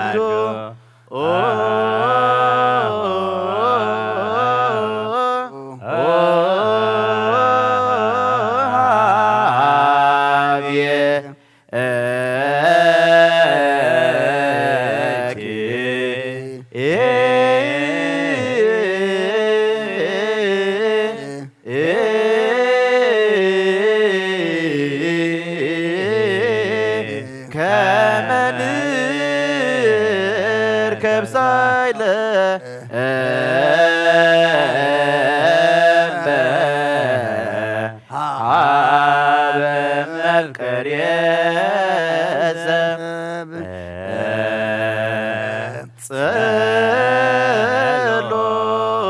ኣዶ ሃብየ እኪ ከመ ንርከብ ሳይለ እምበ ሀበ መፍቀርየ ሰብ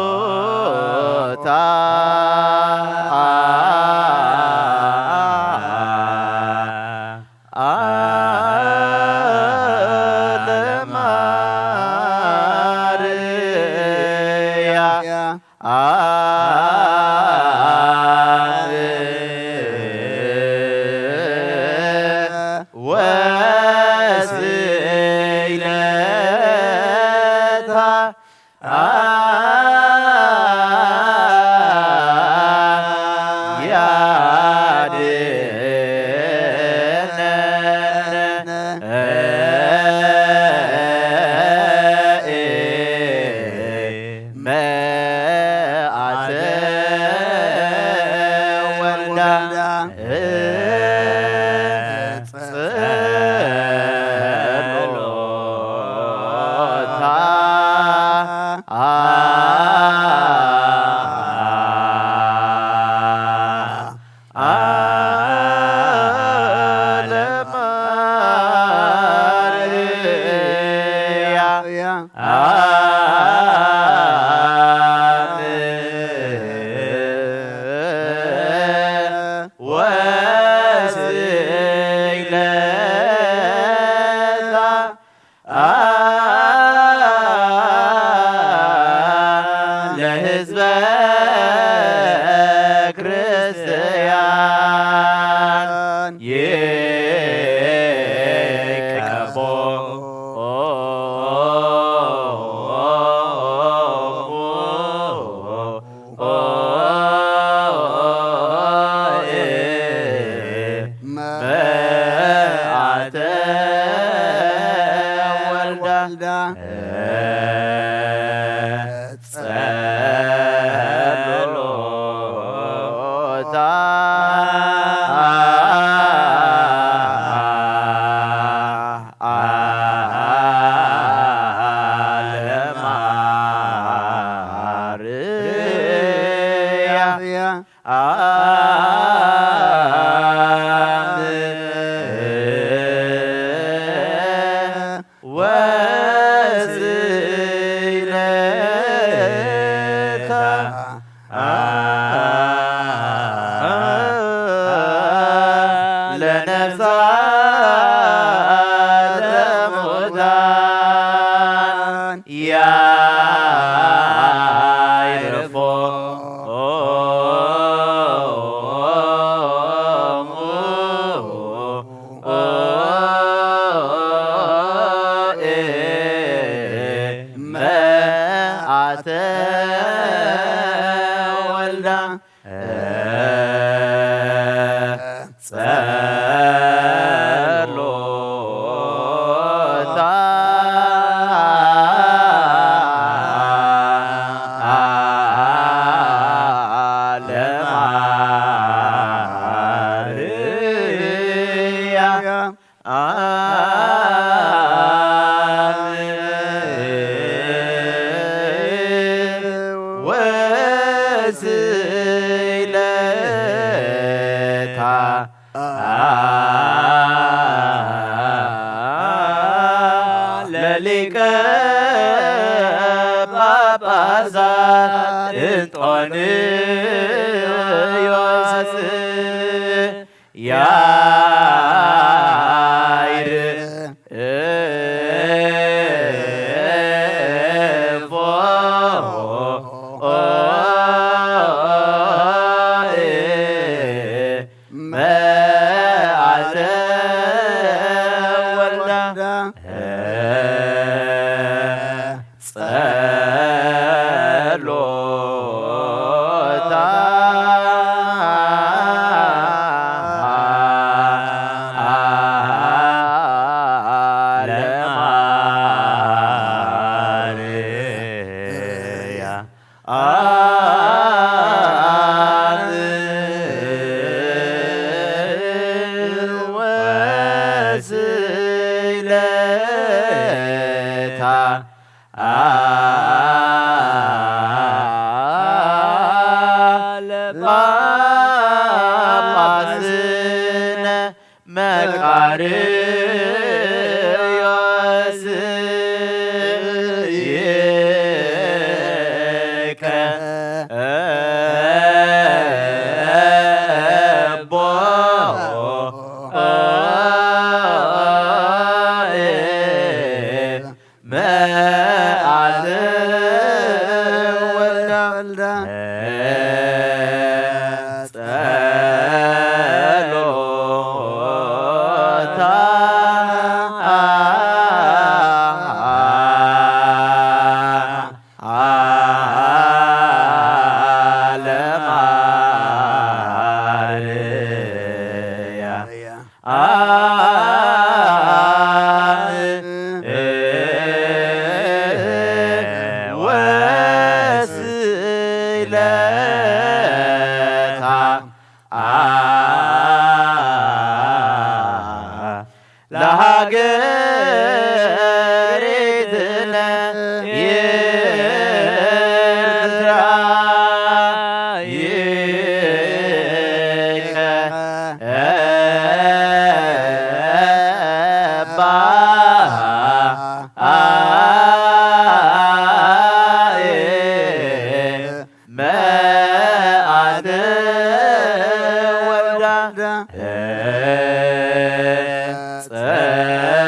ጸሎታ ለማርያም ወስእለታ ያድነነ መዓተ ወልዳ ጸሎታ ለማርያም ወስእለታ ለሕዝበ ክርስቲያን ይቀቦ መዓተ ወልዳ ጸሎታ ለማርያም ወስእለታ ለነፍሳተ ሙታን ያዕርፎ መዓተ ወልዳ ጸሎታ ለማርያም ወስእለታ ለሊቀ ጳጳሳት እንጦንዮስ ያዕርፎ መዓተ መቃርዮስ ይከ እቦ መዓልቲ ወልዳ ጸሎታ ለሃገሪትነ ኤርትራ ይቀባ መዓልቲ ወልዳ ጸሎታ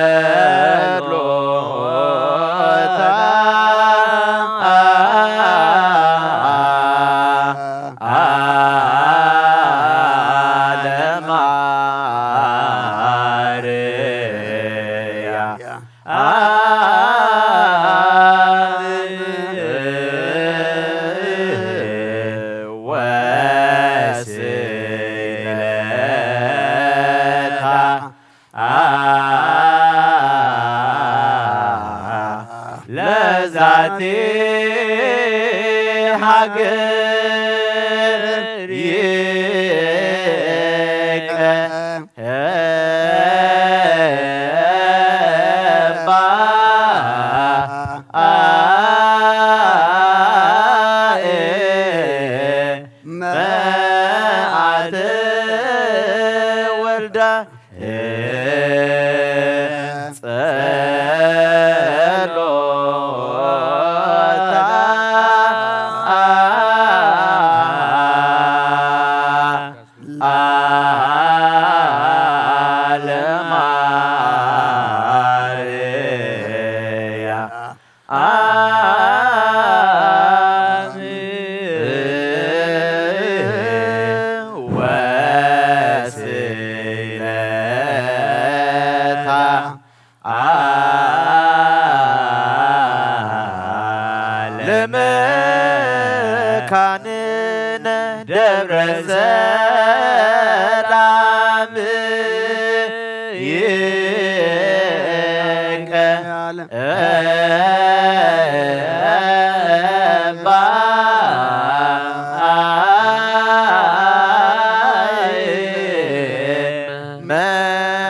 ለዛቲ ሃገር ይቀባ መዓልቲ ወልዳ ጸሎታ ለማርያ ወስእለታ ለመካንነ ደብረ ሰላም ይቀ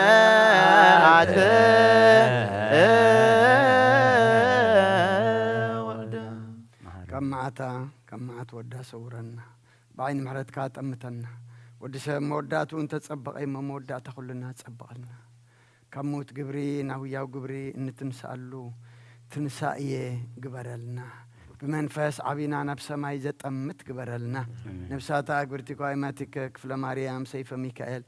መዓት ወልዳ። ካብ መዓታ ካብ መዓት ወዳ ሰውረና፣ ብዓይኒ ምሕረትካ ጠምተና። ወዲ ሰብ መወዳእትኡ እንተጸበቐ እሞ መወዳእታ ኩልና ጸብቐልና። ካብ ምዉት ግብሪ ናብ ህያው ግብሪ እንትንስኣሉ ትንሳኤ ግበረልና። ብመንፈስ ዓቢና ናብ ሰማይ ዘጠምት ግበረልና። ኣሜን። ነፍሳት ኣግብርቲ ኳይማቲከ ክፍለ ማርያም ሰይፈ ሚካኤል፣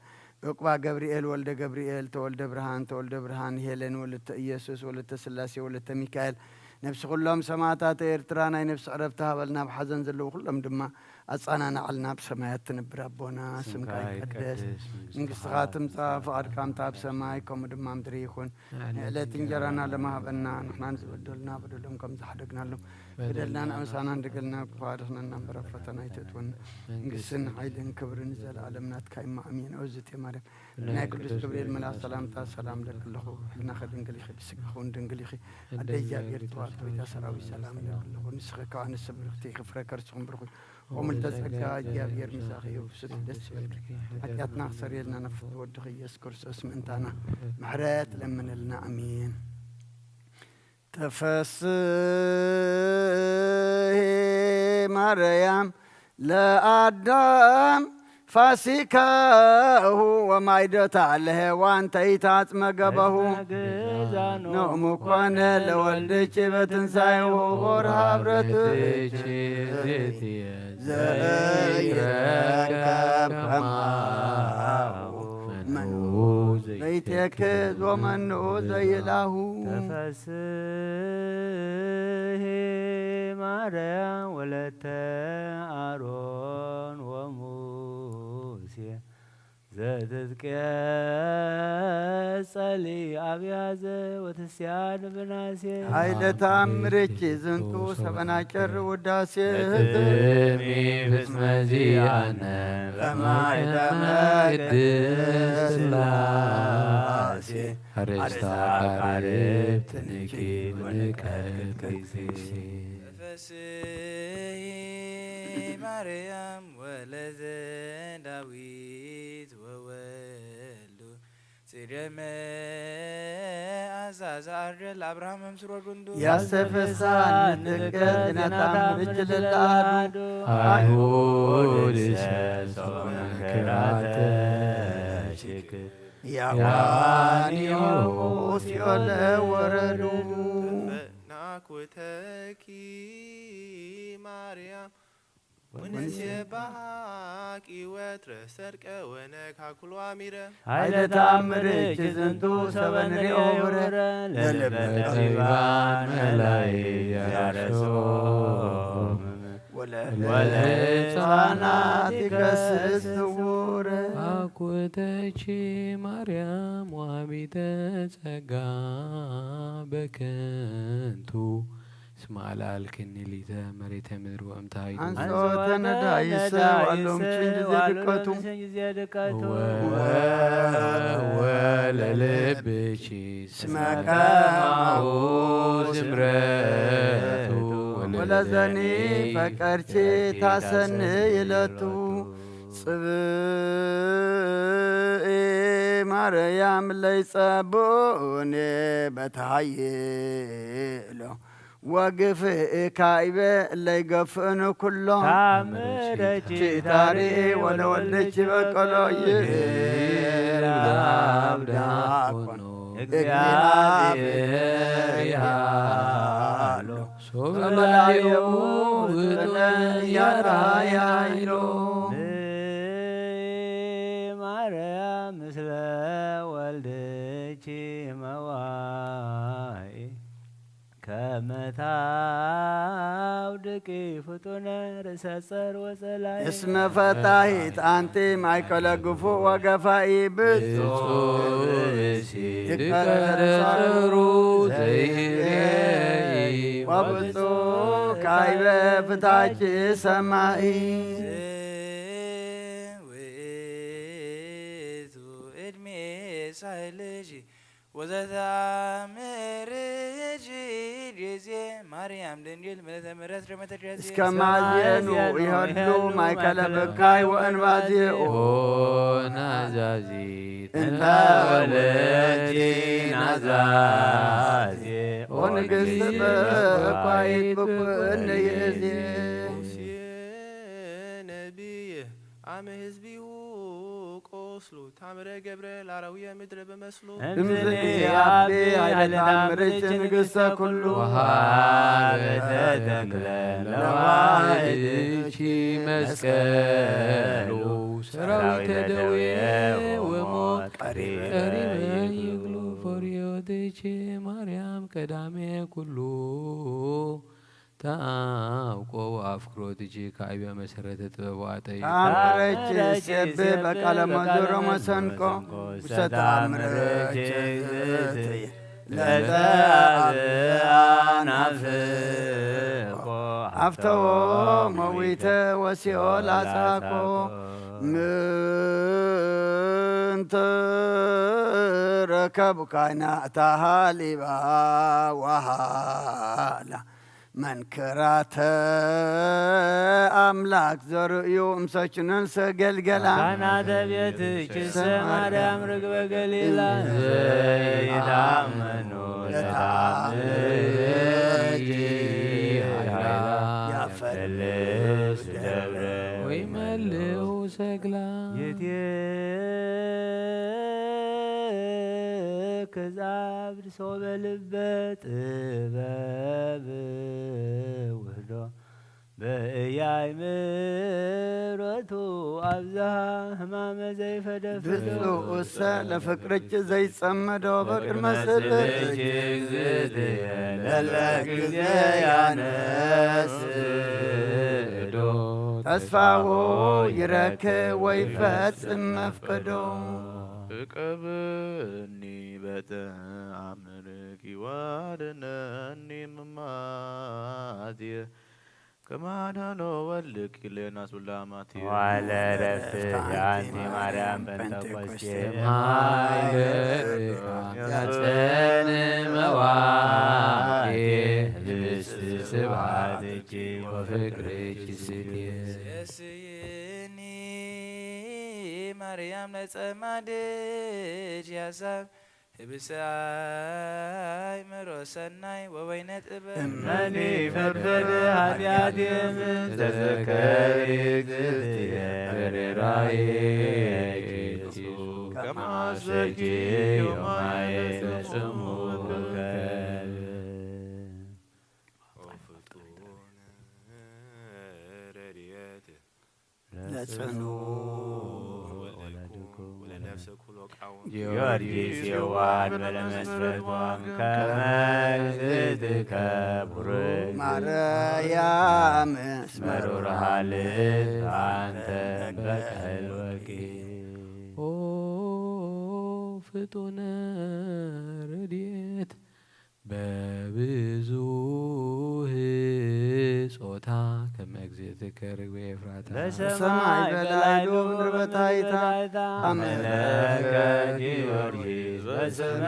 ዑቅባ ገብርኤል፣ ወልደ ገብርኤል፣ ተወልደ ብርሃን፣ ተወልደ ብርሃን፣ ሄለን ወለተ ኢየሱስ፣ ወለተ ስላሴ፣ ወለተ ሚካኤል፣ ነፍሲ ኩሎም ሰማዕታት ኤርትራ ናይ ነፍሲ ዕረፍቲ ሃበልና። ኣብ ሓዘን ዘለዉ ኩሎም ድማ ኣጻናናዓልና። ብሰማያት ትነብር ኣቦና፣ ስምካ ይቀደስ፣ መንግስትኻ ትምጻእ፣ ፍቓድካ ከምታ ኣብ ሰማይ ከምኡ ድማ ምድሪ ይኹን። ንዕለት እንጀራና ለማህበና፣ ንሕናን ዝበደሉና በደሎም ከም ዝሓደግናሎም በደልና ንኣምሳና እንደገልና ክፉ ኣድሕነና እምበር ኣብ ፈተና ኣይተእትወና። መንግስትን ሓይልን ክብርን ንዘለኣለም ናትካ እማ ኣሜን። ኦዝቴ ማርያም ናይ ቅዱስ ገብርኤል መልኣኽ ሰላምታ ሰላም ለክለኹ። ህልናኸ ድንግል ኢኺ፣ ብስጋኹ እውን ድንግል ኢኺ። ኣደ እግዚኣብሔር ተዋሕዶ ቤተ ሰራዊት ሰላም ለክለኹ። ንስኺ ከዋ ንስብርኽቲ ኢኺ፣ ፍረ ከርስኹም ብሩኽ እዩ። ኦምልተ ጸጋ እግዚኣብሔር ምሳኺ እዩ። ብስቲ ደስ ይበልኪ። ሓጢኣትና ክሰርየልና ንፍቱ ወድኺ ኢየሱስ ክርስቶስ ምእንታና ምሕረት ለምንልና። ኣሜን። ተፈስሒ ማርያም ለኣዳም ፋሲካሁ ወማይዶታ ለሔዋን ተይታጽመ ገበሁ። ግዛኖ ኖሙ ኮነ ለወልድኪ በትንሳኤሁ ወርሃ ብረትኪ ዘይትየ ዘይረከብ ከማሁ መኑ ዘይቴክዝ ወመኑ ዘይላሁ። ተፈስሒ ማርያም ወለተ ኣሮን ወሙሴ ዘትትቄጸሊ ኣብያዘ ወትስያን ብናሴ። ኃይለ ተአምርኪ ዝንቱ ሰበናጨር ውዳሴ። ትትሚ ፍጽመ ዚአነ በማይተመ ቅድስት ሥላሴ። አርእስታ አቃርብ ትንኪ ወንቀት ቅድስት። ተፈስሒ ማርያም ወለዘ ዳዊት ወወልዱ ጽሬ መዓዛ ዘዐርገ ለአብርሃም እምስሮ ጉንዱ። ያስተፈሳን ንጥቀት ናታምርች ለለአዱ። አይሁድ ሰሶ መንከራተችክ ያዋንዮ ሲኦል ወረዱ። ናኩተኪ ማርያም ወንሴባሃኪ ወትረ ሰርቀ ወነካ ኩሉ አሚረ። ኃይለ ተአምርኪ ዝንቱ ሰበ ንሪኦ ውረ። ለልበ ጠቢባን መላኢ ያረሶም። ወለ-፣ ወለሕፃናት ይከስስ ስውረ። አኩተኪ ማርያም ዋሚተ ጸጋ በከንቱ እስመ አልዓልክኒ ሊተ መሬተ ምድር ወእምታይቱ። አንሶ ተነዳይሰ ዋሎም ችንጅ ዘድቀቱ። ወ-፣ ወለልብኪ እስመ ከማሁ ስምረቱ። ወለዘኒ ፈቀርኪ ታሰኒ ይለቱ። ጽብኢ ማርያም ለይጸብኡኒ በታይሎ ወግፍእ ካይበ ለይገፍእኑ ኩሎ። ታምረኪ ኪታሪ ወለወልድኪ በቀሎ ይህብ ለአብ ዲያቆኖ። እግዚአብሔር ይሃሎ። ሶበ ላዕሌሁ ውእቱ ያርአያ ይሎ። ማርያም ምስለ ወልድኪ መዋኢ ከመ ታውድቂ ፍጡነ ርእሰ ጸር ወጸላይ። እስመ ፈታሂት አንቲ ማእከለ ግፉ ወገፋኢ። ብፁዕ ብእሲ ድቀረሰሩ ዘይሬይ ወብፁዕ ካይበ ፍታች ሰማይ። ውእቱ እድሜ ሳይልሽ ወዘተአምርኪ ጊዜ ማርያም ድንግል ምልዕተ ምሕረት ረመተ ጊዜ። እስከ ማዜኑ ይሃሉ ማእከለ ብካይ ወእንባዜኡ። ኦ ናዛዚ እንተ ወለድኪ ናዛዜ ኦ ንግሥት በኳይት ብኩእን ይእዜ። ሙሴ ነቢይ አመ ህዝቢሁ ቆስሉ ታምረ ገብረ ላራዊየ ምድረ በመስሉ። እምዝኒ አቤ ኃይለ ተአምርኪ ንግሥተ ኩሉ። ወሃበ ተተክለ ለዋህድኪ መስቀሉ ሰራዊተ ደዌ ወሞት ቀሪበ ይግሉ። ፈርዮትኪ ማርያም ቀዳሜ ኩሉ ተአውቆ ወአፍቅሮትኪ ካዕቢያ መሰረተ ጥበብ ወአጠይቆ። ተአምረኪ እሴቤ በቃለ መዝሙር ወመሰንቆ ውስተ ተአምረኪ እግዝእትየ ለዘአብአ ናፍቆ አፍተዎ መዊተ ወሲኦል አጻቆ። ምንተ ረከቡ ካይና ተሃሊባ ወሃላ መንክራተ አምላክ ዘርእዩ እምሰችነን ሰገልገላ። ካህናተ ቤትኪ ማርያም ርግበ ገሊላ። ዘይታመኑ ለተአምርኪ ያፈልስ ደብረ ወይመልኡ ሰግላ። ይትክዝ አብድ ሶበ ልበ ጥበብ ውህዶ በእያይ ምረቱ አብዝሃ ህማመ ዘይፈደፍዶ። ብፁዕ እሰ ለፍቅርኪ ዘይጸመዶ በቅድመ ስብእኪ እግዝእትየ ለለ ጊዜ ያነስእዶ። ተስፋሁ ይረክብ ወይፈጽም መፍቀዶ። እቀብኒ በተአምርኪ ዋድነኒ ምማትየ ከማዳኖ ወልድኪ ሌናስ ውላማትየ። ዋለ ረፍት አንቲ ማርያም ጴንጠቆስቴ ማይለካ ያጸን መዋቴ ህብስት ስብሐትኪ ወፍቅርኪ ስቴ። የስይኒ ማርያም ነጸማድድ ያሳብ ህብስት አእምሮ ሰናይ ወወይነ ጥበብ። እመኒ ፈድፈድ ኃጢአቴ ምን ተዘከሪ እግዝእትየ ርራዬኪ ከማሰኪ ዮማየ ለጽሙ ከብ። ረድኤት ለጽኑ ወለድኩም ወለነፍሰ ኩሎ ቃውም። ጊዮርጊስ የዋህ በለመስፈርቦም ከመ እግዝእትከ ቡሩክ ማርያም መሩር ሀልፍ አንተ በቀል ወቂ። ኦ ፍጡነ ረድኤት በብዙህ ጾታ ከመ እግዝእትከ ርግቤ ኤፍራታ። በሰማይ በላዕሉ ምድር በታሕታ። አመለከ ጊዮርጊስ በስመ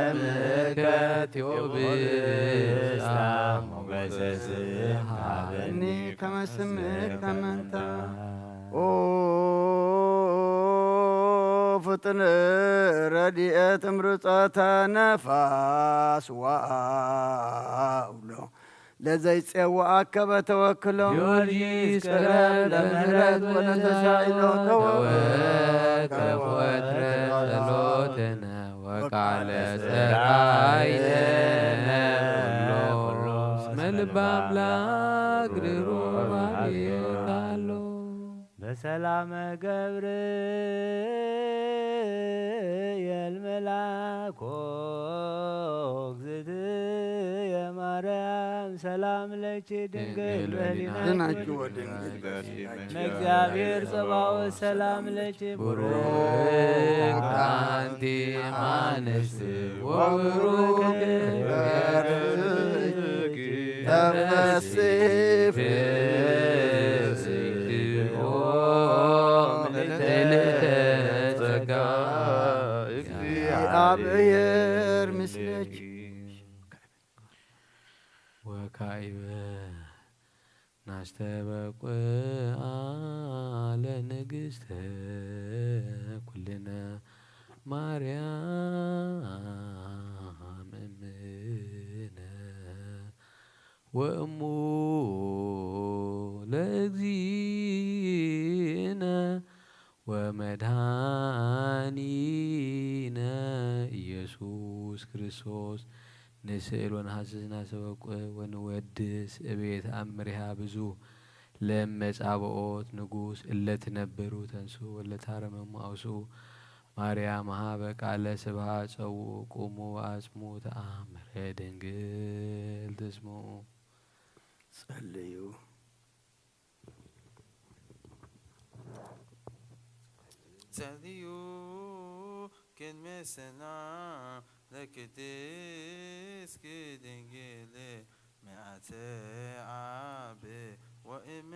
እምከ ቴዎብስታ ሞገሰ ስም ሀበኒ ከመ ስምከ መንታ። ኦ ፍጥን ረድኤት እምርጸተ ነፋስ ወአውሎ ለዘይጼውአከ በተወክሎ። ጊዮርጊስ ቅረብ ለምህረት ወለተሻይሎ ተወከብ ወትረ ጸሎትነ ወቃለ ጸራይነ ኩሎ እስመ ልበ አምላክ ርሩይ ባሕርይ ካሎ። በሰላመ ገብርኤል መልአኮ እግዝእትየ ማርያም ሰላም ለኪ ድንግል ድንግል በህሊናኪ በህሊናኪ ወድንግል በስጋኪ። እመ እግዚአብሔር ጸባኦት ሰላም ለኪ ቡሩክ አንቲ እምአንስት ወቡሩክ ፍሬ ከርሥኪ። ተፈሲ ፍስሕቲ ኦ ምልዕተ ጸጋ እግዚአብሔር ምስሌኪ። ወካዕበ ናስተበቁ ለንግሥተ ኩልነ ማርያም እምነ ወእሙ ለእግዚእነ ወመድኃኒነ ኢየሱስ ክርስቶስ። ንስእል ወንሐስስ ናስተበቁ ወንወድስ እቤት አምሪሃ ብዙ ለመጻብኦት ንጉስ እለ ትነብሩ ተንሱ ወለ ታረመሙ አውስኡ። ማርያም ሀበ ቃለ ስብሐት ጸውኡ ቁሙ ወአጽሙ ተአምረ ድንግል ትስምኡ። ጸልዩ። ጸልዩ ቅድሚ ሰላም ለቅድስት ድንግል ምልዕተ አብ ወእም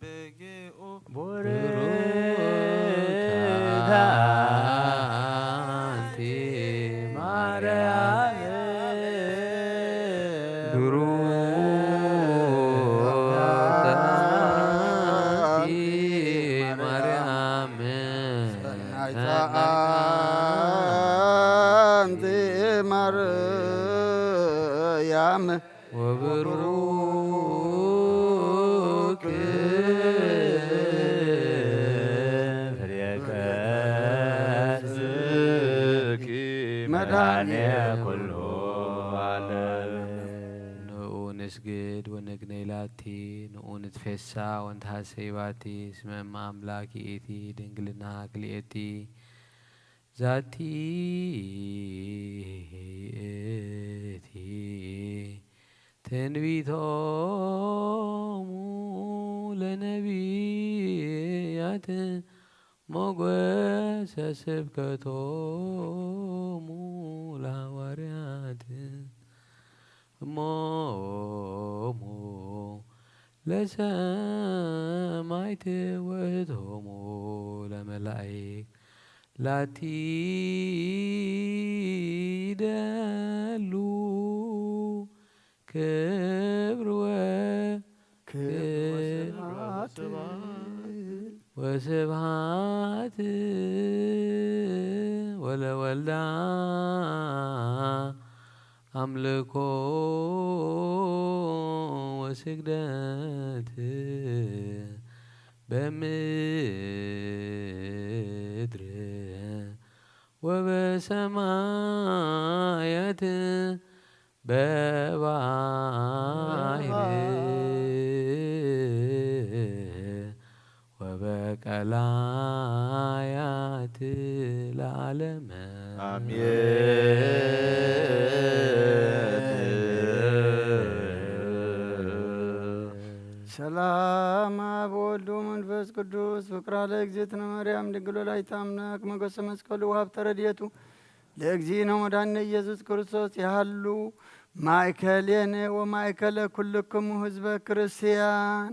በግኡ ቡርክት አንቲ ማርያም ቡርክት አንቲ ማርያም ሰናይት አንቲ ማርያም ወብሩክ መድኃኔ ኩሉ ዓለም። ንኡ ንስግድ ወነግነይ ላቲ፣ ንኡ ንትፌሳ ወንትሃሰይ ባቲ፣ እስመ እመ አምላክ ይእቲ ድንግልና ክልኤቲ። ዛቲ እቲ ትንቢቶሙ ለነቢያት ሞገሰ ስብከቶሙ ለሐዋርያት እሞሙ ለሰማይት ውእቶሙ ለመላእክት ላቲ ደሉ ክብር ወ ክብር ወስብሐት ወለወልዳ አምልኮ ወስግደት በምድር ወበሰማያት በባሕር ወበቀላያት ለዓለመ አሜን። ሰላም አብ ወወልድ ወመንፈስ ቅዱስ ፍቅራ ለእግዝእትነ ማርያም ድንግል ወላዲተ አምላክ ሞገሰ መስቀሉ ወሀብተ ረድኤቱ ለእግዚእነ ወመድኃኒነ ኢየሱስ ክርስቶስ ያህሉ ማእከሌነ ወማእከለ ኩልክሙ ህዝበ ክርስቲያን።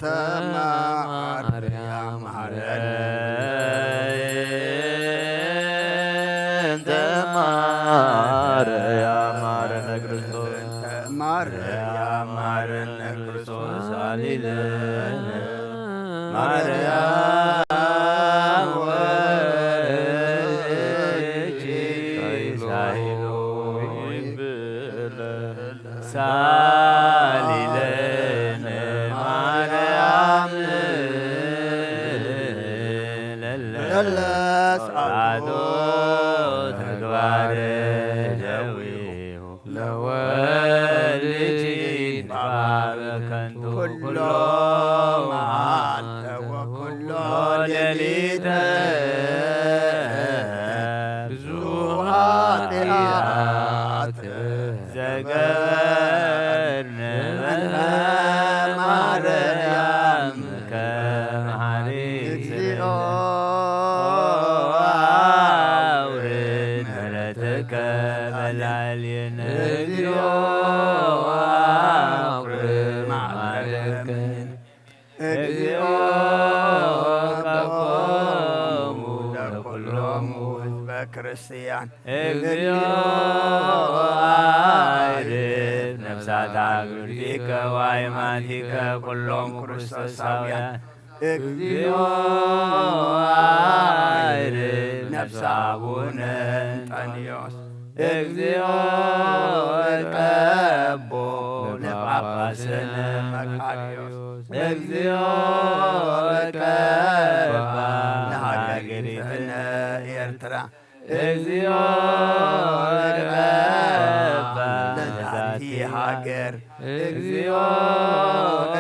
ተማርያም ማረነ። ተማርያም ማረነ ክርስቶስ። ተማርያም ማረነ ክርስቶስ። ሳሊለነ ማርያም ወልኪ ሳይሎ ይብለነ። ሳሊለነ ማርያም ለለ ለለ ጸዓዶ ተግባረ ደዊሁ ለወልድኪ ንባበ ከንቱ ኩሎ መዓልተ ወኩሎ ሌሊተ ብዙ ኃጢአት ዘገበርነ ማርያም ከመ ኃሪት እግዚኦ አውርድ ምሕረትከ በላዕሌነ። እግዚኦ አውርድ ምሕረትከ እግዚኦ በቆሙ ለኩሎሙ ህዝበ ክርስቲያን። እግዚኦ አድን ነፍሳት አግብርቲከ ወአይማቲከ ኩሎም ክርስቶሳውያን። እግዚኦ አድን ነፍሰ አቡነ እንጠንዮስ። እግዚኦ እቀቦ ለጳጳስነ መቃርዮስ። እግዚኦ እቀባ ለሃገሪትነ ኤርትራ። እግዚኦ እቀባ ለዛቲ ሃገር። እግዚኦ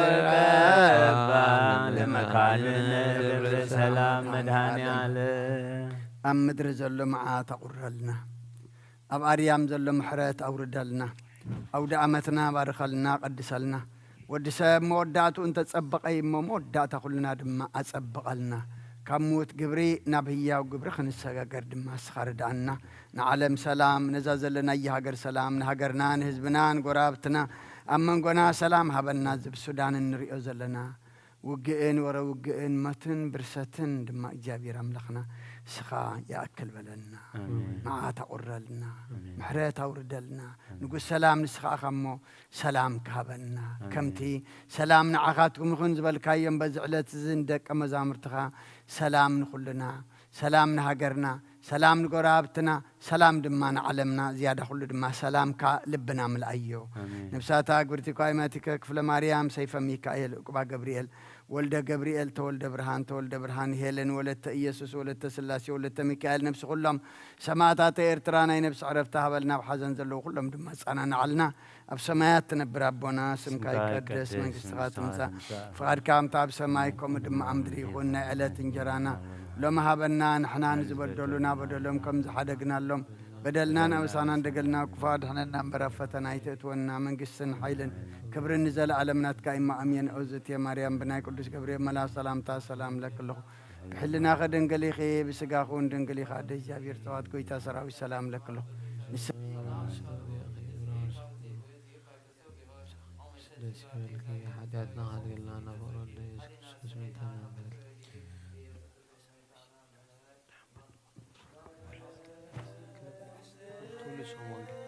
እቀባ ለመካንነ ደብረ ሰላም መድኃኔ ዓለም። ኣብ ምድሪ ዘሎ መዓት ኣቑረልና። ኣብ ኣርያም ዘሎ ምሕረት ኣውርደልና። ኣውደ ኣመትና ባርኸልና፣ ቀድሰልና። ወዲ ሰብ መወዳእትኡ እንተጸበቐ እዩ እሞ፣ መወዳእታ ኩልና ድማ ኣጸብቐልና። ካብ ምዉት ግብሪ ናብ ህያው ግብሪ ክንሰጋገር ድማ እስኻ ርድኣና። ንዓለም ሰላም፣ ነዛ ዘለናያ ሃገር ሰላም፣ ንሃገርና፣ ንህዝብና፣ ንጎረባብትና፣ ኣብ መንጎና ሰላም ሃበና። እዚ ብሱዳን እንርእዮ ዘለና ውግእን ወረ ውግእን፣ ሞትን ብርሰትን ድማ እግዚኣብሔር ኣምላኽና ንስኻ ይኣክል በለልና። ኣሜን። መዓት ኣቑረልና፣ ኣሜን። ምሕረት ኣውርደልና። ኣሜን። ንጉስ ሰላም ንስኻ ኢኻ እሞ ሰላም ክሃበና። ኣሜን። ከምቲ ሰላም ንዓኻትኩም ይኹን ዝበልካዮም በዚ ዕለት እዚ ንደቀ መዛሙርትኻ ሰላም ንኹልና፣ ሰላም ንሃገርና፣ ሰላም ንጎረባብትና፣ ሰላም ድማ ንዓለምና፣ ዝያዳ ኩሉ ድማ ሰላምካ ልብና ምልኣዮ። ኣሜን። ነፍሳት ኣግብርቲ ኳይማቲከ ክፍለ ማርያም፣ ሰይፈ ሚካኤል፣ ዕቁባ ገብርኤል፣ ወልደ ገብርኤል፣ ተወልደ ብርሃን፣ ተወልደ ብርሃን፣ ሄለን፣ ወለተ ኢየሱስ፣ ወለተ ስላሴ፣ ወለተ ሚካኤል፣ ነፍሲ ኩሎም ሰማእታተ ኤርትራ ናይ ነፍሲ ዕረፍቲ ሃበልና፣ ኣብ ሓዘን ዘለዉ ኩሎም ድማ ኣጸናንዓልና። ኣብ ሰማያት ትነብር ኣቦና፣ ስምካ ስምካ ይቀደስ፣ ይቀደስ፣ መንግስትኻ መንግስትኻ ትምጻእ፣ ትምጻእ፣ ፍቓድካ ከምታ ኣብ ሰማይ፣ ከምኡ ድማ ኣብ ምድሪ ይኹን። ናይ ዕለት እንጀራና ሎሚ ሃበና፣ ንሕና ንዝበደሉና በደሎም ከም ዝሓደግናሎም፣ በደልናን ኣበሳናን ደገልና ክፉእ ኣድሕነና እምበር፣ ኣብ ፈተና ኣይተእትወና፣ መንግስትን ሓይልን ክብርን ንዘለኣለም ናትካ እዩ። ኣሜን። ኦዝእትየ ማርያም፣ ብናይ ቅዱስ ገብርኤል መልኣኽ ሰላምታ ሰላም እለኪ ኣለኹ። ብሕልናኺ ድንግል ኢኺ፣ ብስጋኺ እውን ድንግል ኢኻ። ኣደ እግዚኣብሔር፣ ጸባኦት ጐይታ ሰራዊት፣ ሰላም እለኪ ኣለኹ። ንስ- ደስ ይበልኪ፣ ሓጢኣትና ከድግልና ናብ ፍቕሪ ወልደ ኢየሱስ ክርስቶስ ምእንታና ንበል። ትውልሶም ወንጌል፣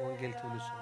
ወንጌል ትውልሶም።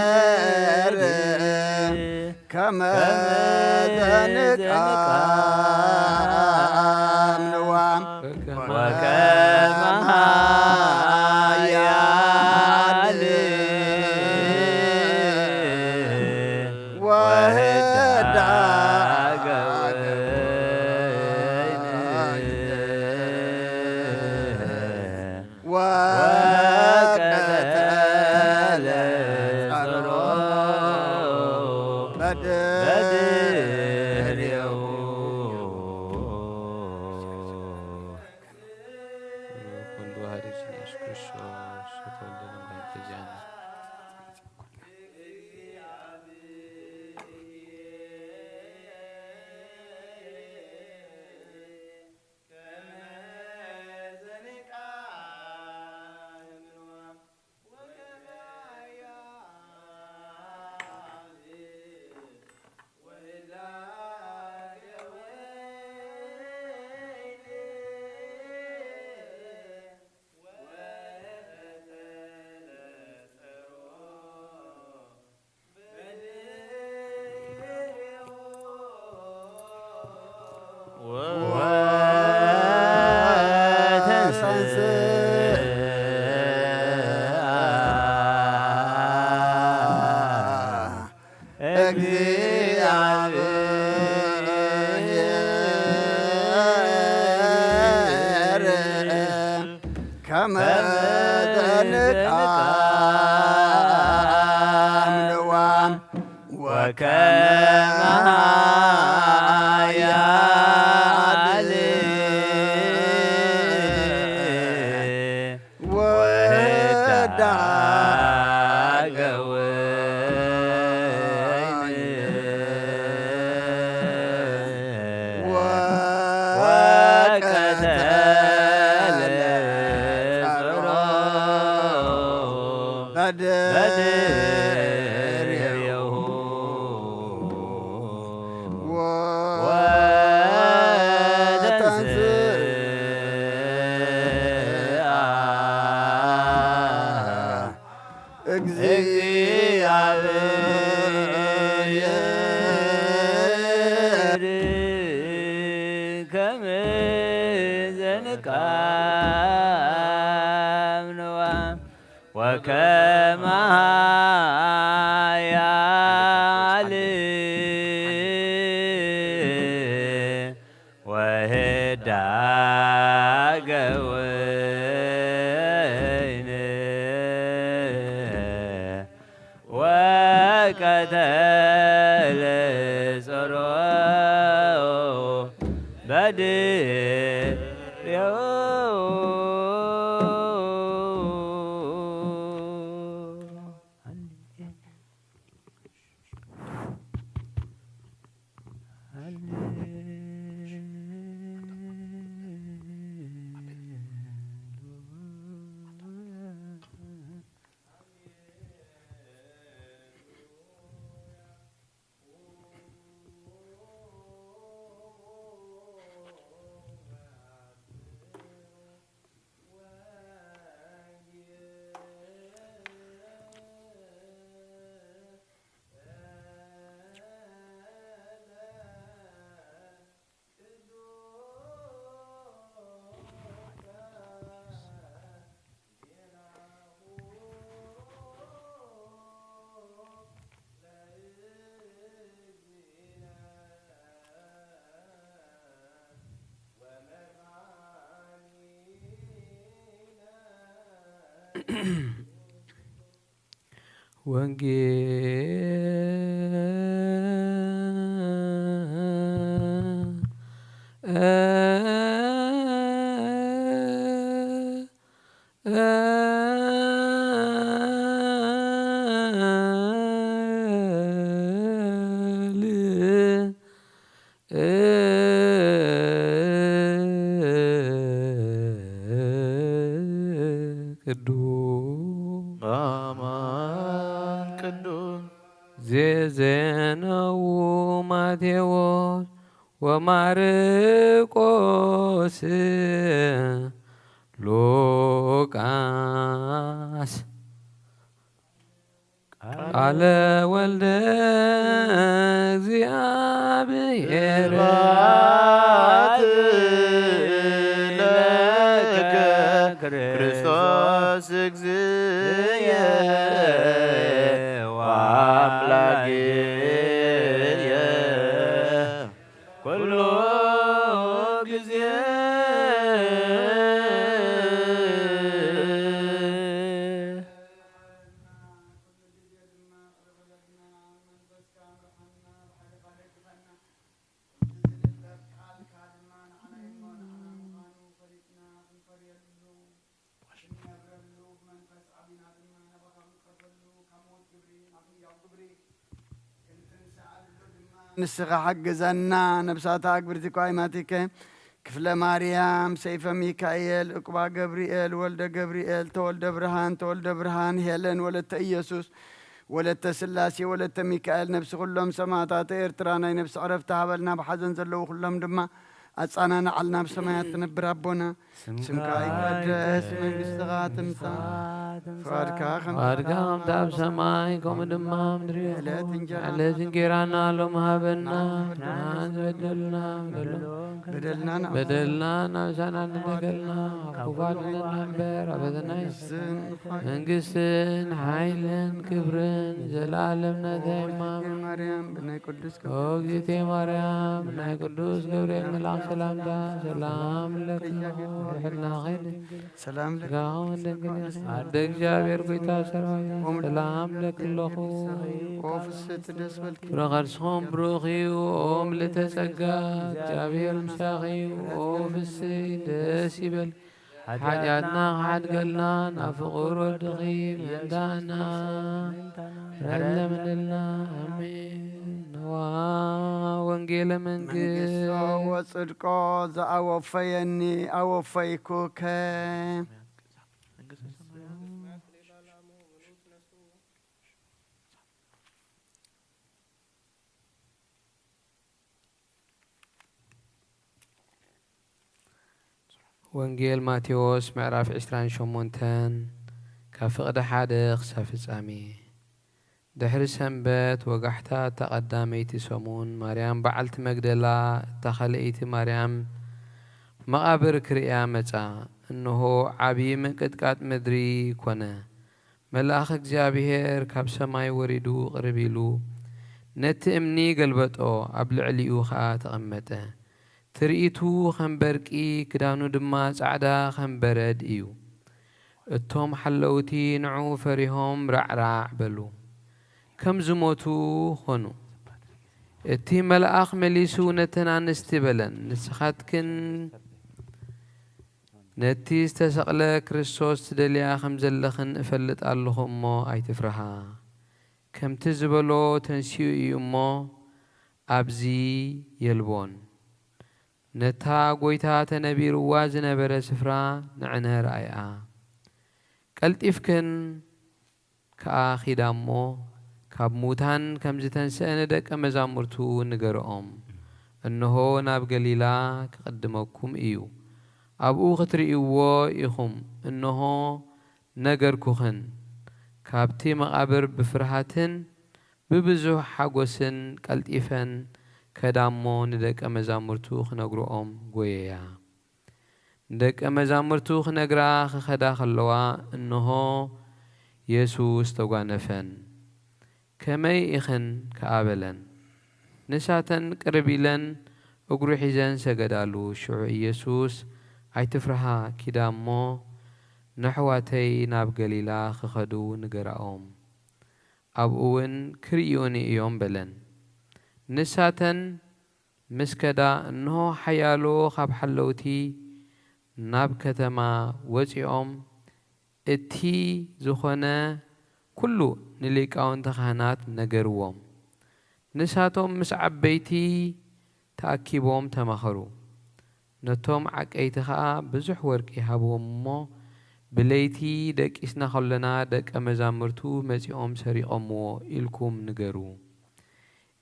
እግዚአብሔር ከመ ዘንቃምንዋ ወከመ ተዋህዶ ኢየሱስ ክርስቶስ ዝተወልደ መድኃኒተ ዚኣና። ቅዱስ አማን ቅዱስ ዜዜነው ማቴዎስ ወማርቆስ ሉቃስ ቃለ ወልደ እግዚአብሔር ስብሐት ለከ ክርስቶስ እግዚእየ ወአምላክየ ኩሉ ጊዜ። ንስኻ ሓግዘና። ነብሳታ ኣግብርቲ ኳይማቲከ ክፍለ ማርያም፣ ሰይፈ ሚካኤል፣ ዕቁባ ገብርኤል፣ ወልደ ገብርኤል፣ ተወልደ ብርሃን፣ ተወልደ ብርሃን፣ ሄለን ወለተ ኢየሱስ፣ ወለተ ስላሴ፣ ወለተ ሚካኤል፣ ነብሲ ኩሎም ሰማዕታተ ኤርትራ ናይ ነብሲ ዕረፍቲ ሃበልና። ብሓዘን ዘለዉ ኩሎም ድማ ኣጻናንዓልና። ኣብ ሰማያት ትነብር ኣቦና፣ ስምካ ይቀደስ፣ መንግስትኻ ትምጻእ፣ ፍቓድካ ከም ፍቓድካ ከምታ ኣብ ሰማይ ከምኡ ድማ ኣብ ምድሪ ይኹን። ዕለት እንጀራና ዕለት እንጌራና ሎም ሃበና፣ ንዓና ዝበደሉና በደልና ንኣብ በደልና ናብ ምሳና ንደገልና፣ ካብ ክፉ ኣድሕነና እምበር፣ ኣበ ናይ መንግስትን መንግስትን ሓይልን ክብርን ዘለኣለም ናትካ እማ። ማርያም ብናይ ቅዱስ ኦ እግዝእትየ ማርያም፣ ናይ ቅዱስ ገብርኤል መልኣኽ ሰላምታ ሰላም ለኪ፣ ድሕልና ኸይድ ሰላም ለኪ፣ ስጋኹም ድንግል ኢኺ፣ ኣደ እግዚኣብሔር ጎይታ ሰራዊት፣ ሰላም ለኪ ኣለኹ። ኦ ፍስሕቲ ደስ በልኪ፣ ፍረ ከርስኹም ብሩኽ እዩ። ኦ ምልዕተ ጸጋ፣ እግዚኣብሔር ምሳኺ እዩ። ኦ ፍስሕቲ ደስ ይበል፣ ሓጢኣትና ክሓድገልና ናብ ፍቑር ወድኺ ምእንታና ምሕረት ለምንልና። ኣሜን። ንዋ ወንጌለ መንግስት መንግስቶ ወጽድቆ ዘኣወፈየኒ ኣወፈይኩከ። ወንጌል ማቴዎስ ምዕራፍ ዕስራን ሸሞንተን ካብ ፍቕዲ ሓደ ክሳብ ፍጻሜ። ድሕሪ ሰንበት ወጋሕታ እታ ቀዳመይቲ ሰሙን ማርያም በዓልቲ መግደላ እታ ካልኣይቲ ማርያም መቓብር ክርእያ መጻ። እንሆ ዓቢ ምንቅጥቃጥ ምድሪ ኮነ። መልኣኽ እግዚኣብሔር ካብ ሰማይ ወሪዱ ቅርብ ኢሉ ነቲ እምኒ ገልበጦ፣ ኣብ ልዕሊኡ ኸኣ ተቐመጠ። ትርኢቱ ኸም በርቂ፣ ክዳኑ ድማ ጻዕዳ ኸም በረድ እዩ። እቶም ሓለውቲ ንዕኡ ፈሪሆም ራዕራዕ በሉ፣ ከም ዝሞቱ ኾኑ። እቲ መልኣኽ መሊሱ ነተን ኣንስቲ በለን፣ ንስኻትክን ነቲ ዝተሰቕለ ክርስቶስ ትደልያ ከም ዘለኽን እፈልጥ ኣለኹ እሞ ኣይትፍርሃ። ከምቲ ዝበሎ ተንሲኡ እዩ እሞ ኣብዚ የልቦን። ነታ ጐይታ ተነቢርዋ ዝነበረ ስፍራ ንዕነ ረኣይኣ። ቀልጢፍክን ከኣ ኺዳ እሞ ካብ ሙታን ከም ዝተንስአ ንደቀ መዛሙርቱ ንገርኦም። እንሆ ናብ ገሊላ ክቕድመኩም እዩ። ኣብኡ ክትርእይዎ ኢኹም። እንሆ ነገርኩኽን። ካብቲ መቓብር ብፍርሃትን ብብዙሕ ሓጎስን ቀልጢፈን ከዳ እሞ ንደቀ መዛሙርቱ ክነግርኦም ጐየያ። ንደቀ መዛሙርቱ ክነግራ ክኸዳ ከለዋ፣ እንሆ የሱስ ተጓነፈን። ከመይ ኢኽን ከኣ በለን። ንሳተን ቅርብ ኢለን እግሩ ሒዘን ሰገዳሉ። ሽዑ ኢየሱስ፣ ኣይትፍርሃ፣ ኪዳ እሞ ነሕዋተይ ናብ ገሊላ ክኸዱ ንገራኦም። ኣብኡ እውን ክርእዩኒ እዮም በለን። ንሳተን ምስ ከዳ፣ እንሆ ሓያሎ ካብ ሓለውቲ ናብ ከተማ ወጺኦም፣ እቲ ዝኾነ ኩሉ ንሊቃውንቲ ካህናት ነገርዎም። ንሳቶም ምስ ዓበይቲ ተኣኪቦም ተማኸሩ። ነቶም ዓቀይቲ ኸኣ ብዙሕ ወርቂ ሃብዎም እሞ፣ ብለይቲ ደቂስና ኸሎና ደቀ መዛሙርቱ መጺኦም ሰሪቖምዎ ኢልኩም ንገሩ።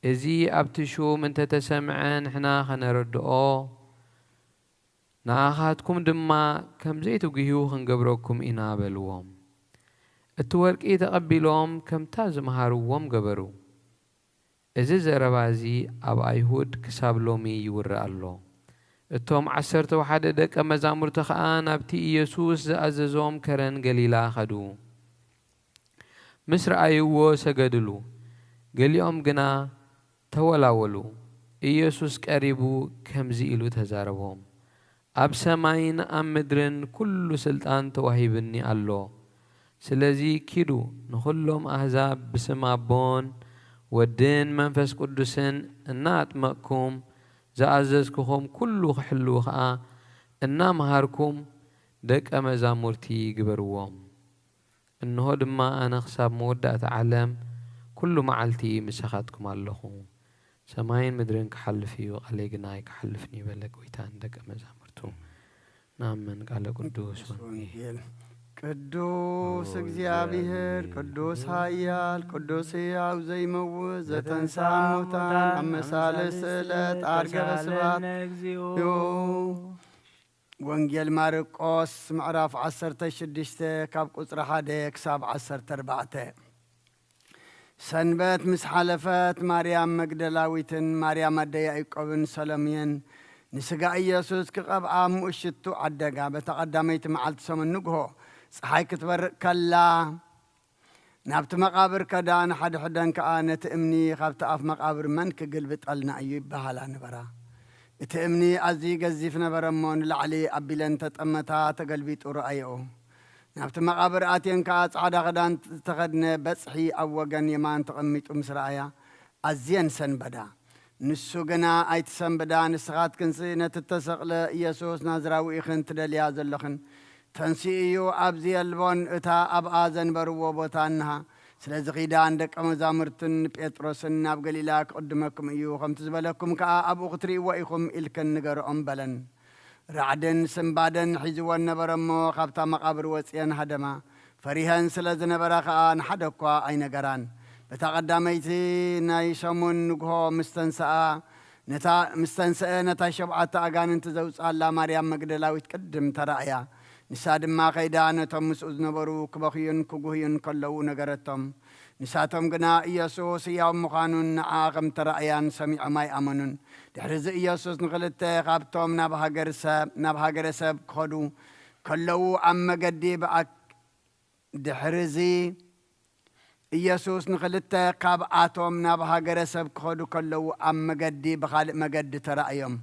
እዚ ኣብቲ ሹም እንተ ተሰምዐ ንሕና ኸነረድኦ፣ ንኣኻትኩም ድማ ከም ዘይትጉህዩ ክንገብረኩም ኢና በልዎም። እቲ ወርቂ ተቐቢሎም ከምታ ዝመሃርዎም ገበሩ። እዚ ዘረባ እዚ ኣብ ኣይሁድ ክሳብ ሎሚ ይውረ ኣሎ። እቶም ዓሰርተው ሓደ ደቀ መዛሙርቲ ኸኣ ናብቲ ኢየሱስ ዝኣዘዞም ከረን ገሊላ ኸዱ። ምስ ረኣይዎ ሰገድሉ። ገሊኦም ግና ተወላወሉ። ኢየሱስ ቀሪቡ ከምዚ ኢሉ ተዛረቦም። ኣብ ሰማይን ኣብ ምድርን ኩሉ ስልጣን ተዋሂብኒ ኣሎ። ስለዚ ኪዱ ንኹሎም ኣህዛብ ብስም ኣቦን ወድን መንፈስ ቅዱስን እናኣጥመቕኩም ዝኣዘዝኩኹም ኩሉ ክሕልዉ ኸኣ እናምሃርኩም ደቀ መዛሙርቲ ግበርዎም። እንሆ ድማ ኣነ ክሳብ መወዳእታ ዓለም ኩሉ መዓልቲ ምሳኻትኩም ኣለኹ። ሰማይን ምድርን ክሓልፍ እዩ፣ ቃለይ ግና ኣይክሓልፍን እዩ በለ ጎይታ ንደቀ መዛሙርቱ። ንኣምን ቃለ ቅዱስ ወንጌል። ወንጌል። ቅዱስ እግዚኣብሔር፣ ቅዱስ ኃያል፣ ቅዱስ ሕያው ዘይመውት፣ ዘተንሳ ሙታን፣ ኣብ መሳልስቲ ዕለት ኣርገበ ስብሐት እዩ። ወንጌል ማርቆስ ምዕራፍ ዓሰርተ ሽዱሽተ ካብ ቁጽሪ ሓደ ክሳብ ዓሰርተ ኣርባዕተ። ሰንበት ምስ ሓለፈት ማርያም መግደላዊትን ማርያም ኣደ ያዕቆብን ሰሎምየን ንስጋ ኢየሱስ ክቐብኣ ምኡት ሽቱ ዓደጋ። በታ ቀዳመይቲ መዓልቲ ሰሙን ንግሆ ጸሓይ ክትበርቕ ከላ ናብቲ መቓብር ከዳ፣ ንሓድሕደን ከኣ ነቲ እምኒ ካብቲ ኣፍ መቓብር መን ክግልብጠልና እዩ ይበሃላ ነበራ። እቲ እምኒ ኣዝዩ ገዚፍ ነበረ እሞ ንላዕሊ ኣቢለን ተጠመታ፣ ተገልቢጡ ረኣየኦ። ናብቲ መቓብር ኣትየን ከኣ ጻዕዳ ክዳን ዝተኸድነ በጽሒ ኣብ ወገን የማን ተቐሚጡ ምስ ረኣያ ኣዝየን ሰንበዳ። ንሱ ግና ኣይትሰንብዳ፣ ንስኻትክንሲ ነቲ እተሰቕለ ኢየሱስ ናዝራዊ ኢኽን ትደልያ ዘለኽን። ተንሲኡ እዩ፣ ኣብዚ የልቦን፣ እታ ኣብኣ ዘንበርዎ ቦታ እንሃ። ስለዚ ኺዳ ንደቀ መዛሙርትን ንጴጥሮስን ናብ ገሊላ ክቕድመኩም እዩ፣ ከምቲ ዝበለኩም ከኣ ኣብኡ ክትርእይዎ ኢኹም ኢልክን ንገርኦም በለን። ራዕድን ስንባደን ሒዝወን ነበረ እሞ ካብታ መቓብር ወጽየን ሃደማ። ፈሪሀን ስለ ዝነበራ ኸኣ ንሓደ እኳ ኣይነገራን። በታ ቐዳመይቲ ናይ ሰሙን ንግሆ ምስ ተንስኣ ነታ ምስ ተንስአ ነታ ሸብዓተ ኣጋንንቲ ዘውጽኣላ ማርያም መግደላዊት ቅድም ተራእያ። ንሳ ድማ ከይዳ ነቶም ምስኡ ዝነበሩ ክበኽዩን ክጉህዩን ከለዉ ነገረቶም። ንሳቶም ግና ኢየሱስ ህያው ምዃኑን ንዓ ከም ተራእያን ሰሚዖም ኣይኣመኑን። ድሕርዚ ኢየሱስ ንኽልተ ካብቶም ናብ ሃገር ሰብ ናብ ሃገረ ሰብ ክኸዱ ከለዉ ኣብ መገዲ ብኣ ድሕርዚ ኢየሱስ ንኽልተ ካብኣቶም ናብ ሃገረ ሰብ ክኸዱ ከለዉ ኣብ መገዲ ብኻልእ መገዲ ተራእዮም።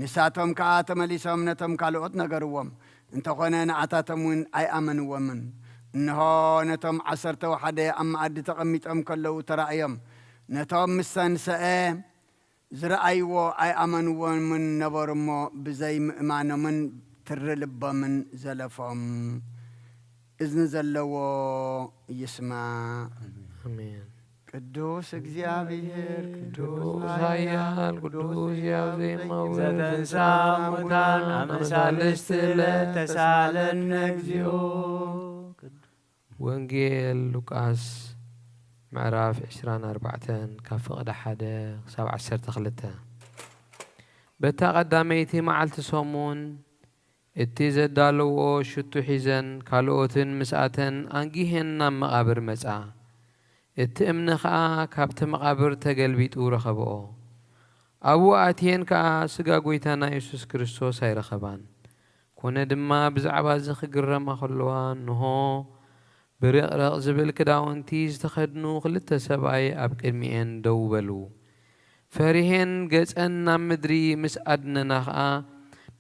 ንሳቶም ከኣ ተመሊሶም ነቶም ካልኦት ነገርዎም። እንተኾነ ንዓታቶም እውን ኣይኣመንዎምን። እንሆ ነቶም ዓሰርተ ወሓደ ኣብ መኣዲ ተቐሚጦም ከለዉ ተራእዮም። ነቶም ምስ ተንሰአ ዝረኣይዎ ኣይኣመንዎምን ነበሩ እሞ ብዘይ ምእማኖምን ትሪ ልቦምን ዘለፎም። እዝኒ ዘለዎ ይስማዕ። ኣሜን። ቅዱስ እግዚኣብሔር፣ ቅዱስ ኃያል፣ ቅዱስ ሕያው ዘይመውት፣ ዘተንሳ ሙታን፣ ኣብ መሳልስቲ ዕለት ተሳለነ እግዚኦ። ወንጌል ሉቃስ ምዕራፍ ዕስራን ኣርባዕተን ካብ ፍቕዲ ሓደ ክሳብ ዓሰርተ ክልተ። በታ ቀዳመይቲ መዓልቲ ሰሙን እቲ ዘዳለዎ ሽቱ ሒዘን ካልኦትን ምስኣተን ኣንጊሄን ናብ መቓብር መጻ። እቲ እምኒ ኸኣ ካብቲ መቓብር ተገልቢጡ ረኸብኦ። ኣብኡ ኣትየን ከኣ ስጋ ጐይታና የሱስ ክርስቶስ ኣይረኸባን። ኮነ ድማ ብዛዕባ እዚ ክግረማ ከለዋ እንሆ ብርቕርቕ ዝብል ክዳውንቲ ዝተኸድኑ ክልተ ሰብኣይ ኣብ ቅድሚኤን ደው በሉ። ፈሪሄን ገጸን ናብ ምድሪ ምስ ኣድነና ኸኣ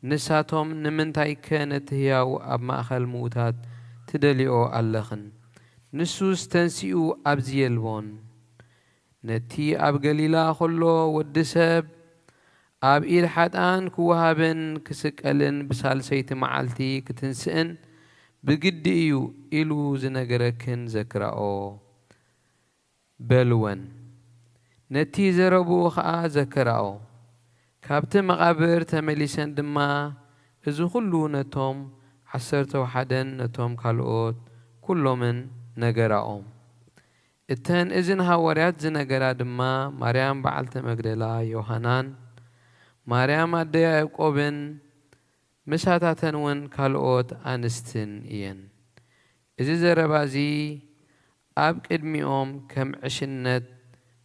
ንሳቶም ንምንታይከ ነቲ ህያው ኣብ ማእከል ምዉታት ትደልይኦ ኣለኽን? ንሱስ ተንሲኡ ኣብዚ የልቦን። ነቲ ኣብ ገሊላ ኸሎ ወዲ ሰብ ኣብ ኢድ ሓጥኣን ክወሃብን ክስቀልን ብሳልሰይቲ መዓልቲ ክትንስእን ብግዲ እዩ ኢሉ ዝነገረክን ዘክራኦ በልወን። ነቲ ዘረብኡ ኸኣ ዘከራኦ። ካብቲ መቓብር ተመሊሰን ድማ እዚ ኹሉ ነቶም ዓሰርተ ወሓደን ነቶም ካልኦት ኩሎምን ነገራኦም። እተን እዚ ንሃዋርያት ዝነገራ ድማ ማርያም በዓልተ መግደላ፣ ዮሃናን ማርያም ኣደ ያዕቆብን ምሳታተን እውን ካልኦት ኣንስትን እየን። እዚ ዘረባ እዚ ኣብ ቅድሚኦም ከም ዕሽነት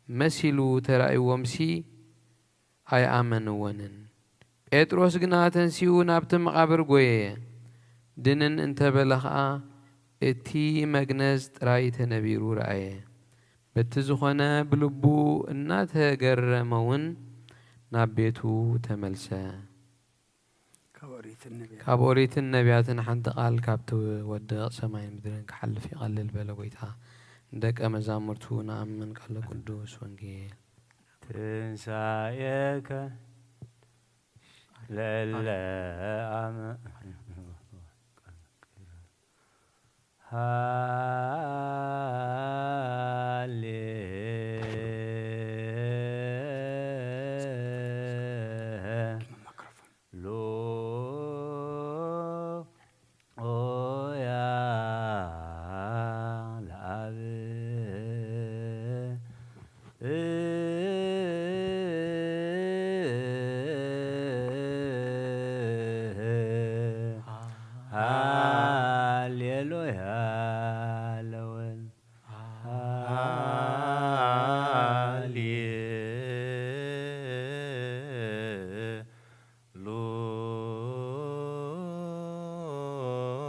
መሲሉ ተራእይዎምሲ ኣይኣመንዎንን። ጴጥሮስ ግና ተንሲኡ ናብቲ መቓብር ጐየየ። ድንን እንተ በለ ኸኣ እቲ መግነዝ ጥራይ ተነቢሩ ረኣየ። በቲ ዝኾነ ብልቡ እናተገረመ እውን ናብ ቤቱ ተመልሰ። ካብ ኦሪትን ነቢያትን። ካብ ኦሪትን ነቢያትን ሓንቲ ቃል ካብ ትወድቕ ሰማይን ምድርን ክሓልፍ ይቐልል በለ ጎይታ። ንደቀ መዛሙርቱ ንኣምን ቃለ ቅዱስ ወንጌል። ትንሳኤከ ለእለ ኣመ ሃሌ ሃሌሉያ ለወልድ።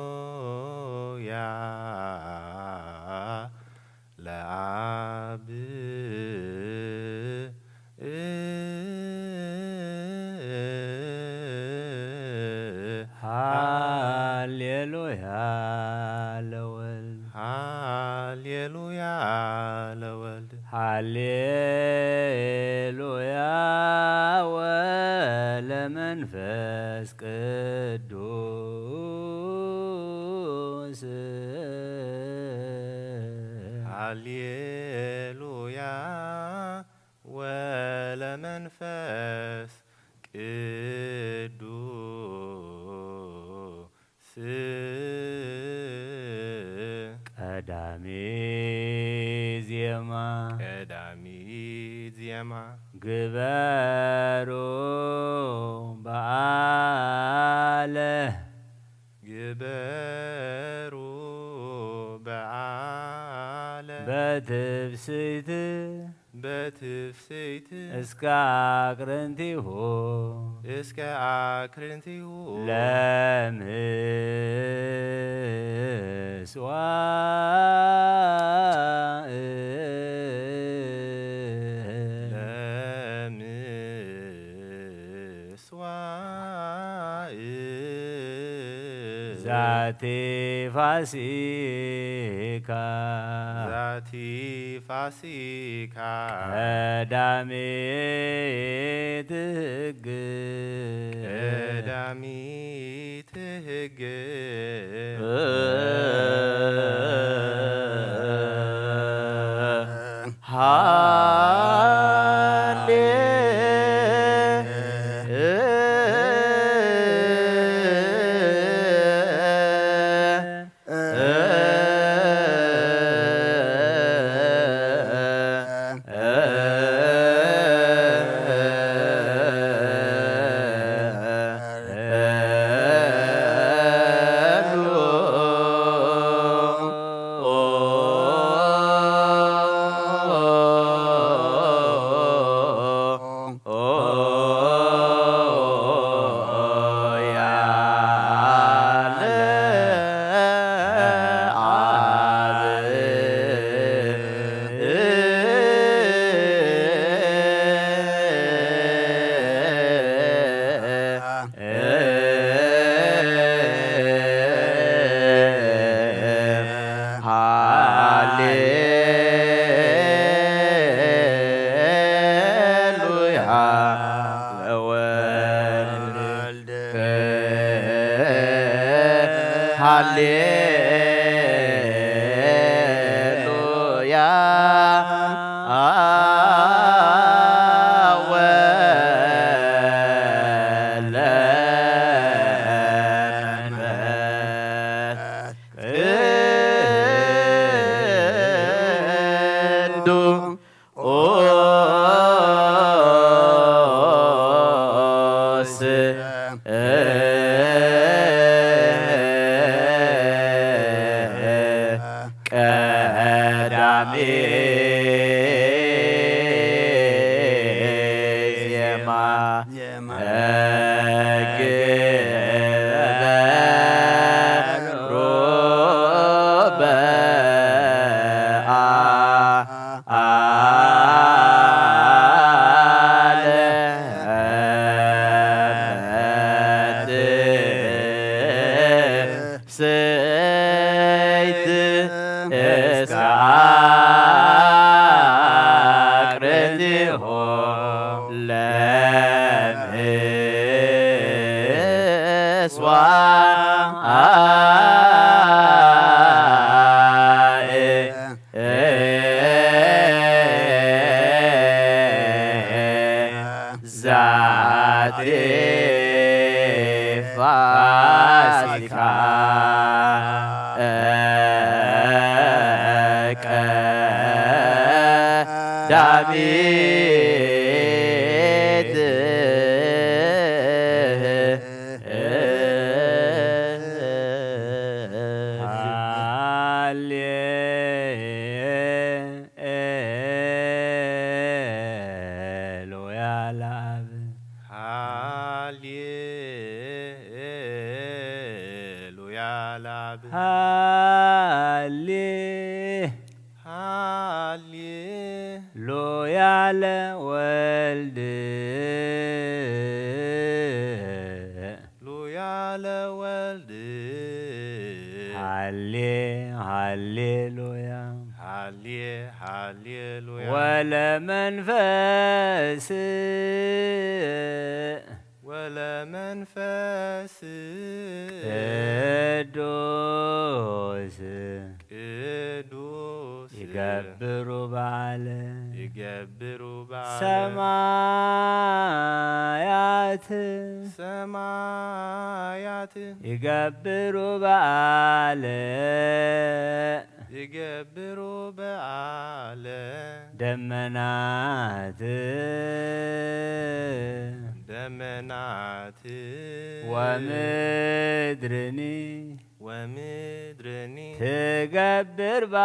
ሃሌሉያ ለአብ። ሃሌሉያ ለወልድ። ሃሌሉያ ለወልድ። ሃሌሉያ ወለመንፈስ ቅዱስ። ሃሌሉያ ወለመንፈስ ቅዱስ። ቀዳሚ ዜማ። ቀዳሚ ዜማ። ግበሩ በዓለ። ግበሩ በዓለ። በትፍስሕት። በትፍስሕት። እስከ አቅርንቲሁ። እስከ አክርንቲሁ። ለምስዋዕ። ለምስዋዕ። ዛቲ ፋሲካ። ዛቲ ፋሲካ። ቀዳሚት ሕግ። ቀዳሚት ሕግ። ሃሌ ሃሌሉያ ለወልድ። ሃሌሉያ ወለመንፈስ ቅዱስ። ቀዳሚ ዜማ። ዜማ። ግበሩ በዓለ። ስይት እስከ አቅርንቲሁ ለምስዋዕ። ዛቲ ፋሲካ ቀዳሚት። ሃሌ ሃሌ ሉያ ለወልድ ሉያ ለወልድ ሃሌ ሃሌ ሉያ ሃሌ ሃሌ ሉያ ወለመንፈስ ወለመንፈስ ቅዱስ ቅዱስ ይገብሩ በዓለ ይገብሩ በዓለ ሰማያት ሰማያት ይገብሩ በዓለ ይገብሩ በዓለ ደመናት ደመናት ወምድርኒ ወምድርኒ ትገብር ባ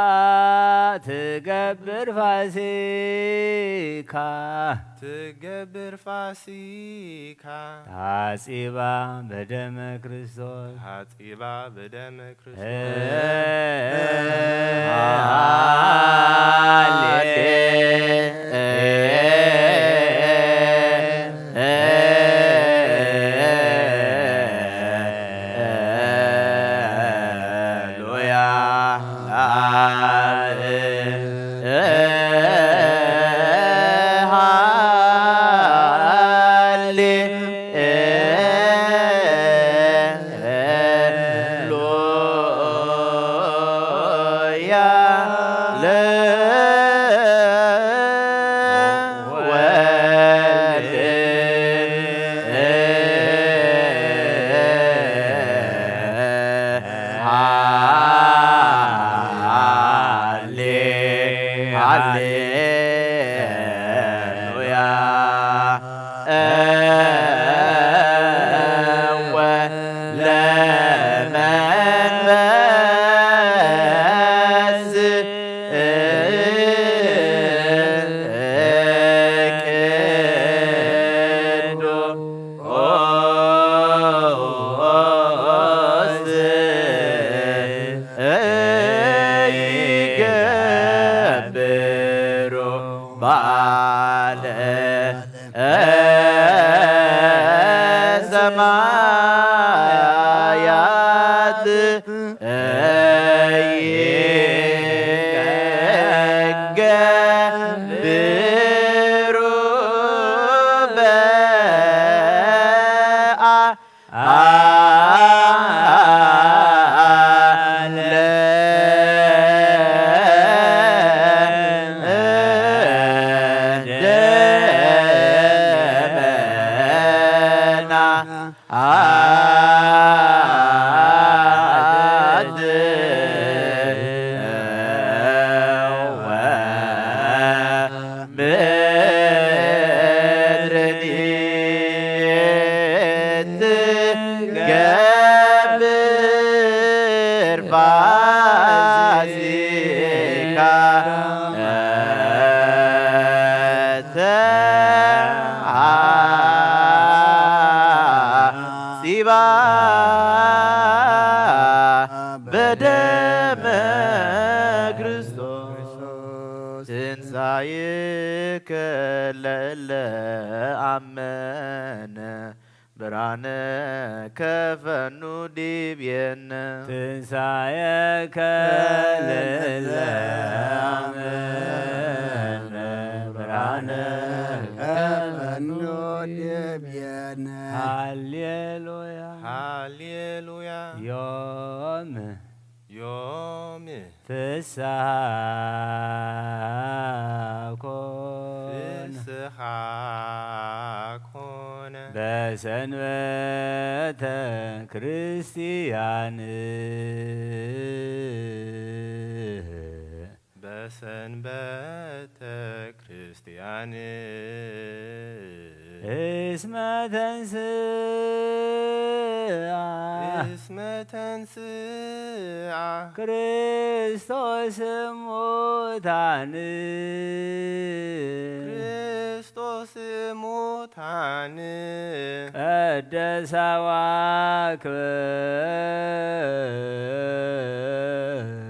ትገብር ፋሲካ ትገብር ፋሲካ ታጺባ በደመ ክርስቶስ ታጺባ በደመ ክርስቶስ ሃሌሉያ። ሃሌሉያ ለወልድ ሃሌ ሃሌሉያ ወለመንፈስ ቅዱስ ይገብሩ በዓለ ሰማያት ይገብሩ በዓለ ደመና አት ወምድርኒ ትገብር ፋሲካ ተሐጺባ በደመ ክርስቶስ ትንሣኤከ ለእለ አመነ ብርሃነ ከፈኑ ዲቤነ ትንሣኤከ ለእለ አመነ ብርሃነ ከፈኑ ዲቤነ ሃሌሉያ ሃሌሉያ ዮም ዮም ፍስሐ ኮነ ፍስሐ ኮነ በሰንበተ ክርስቲያን በሰንበተ ክርስቲያን እስመ ተንስአ እስመ ተንስአ ክርስቶስ እሙታን ክርስቶስ ስሙታን ቀደሳ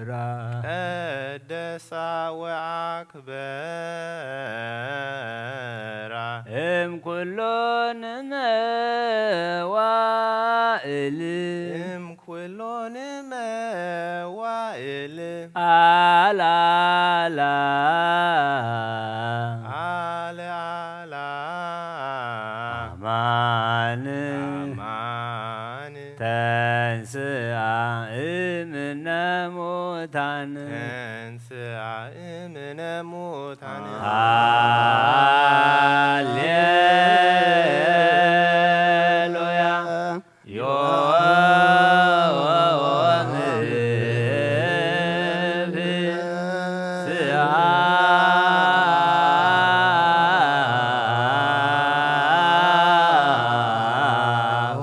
ወአክብራ። ቀደሳ ወአክብራ። እም ኩሎን መዋእል። እም ኩሎን መዋእል። አልዓላ። አልዓላ። አማን። አማን። ተንስአ እምነ ሙታን። ተንስአ እምነ ሙታን። ሃሌሉያ። ዮም ፍስሐ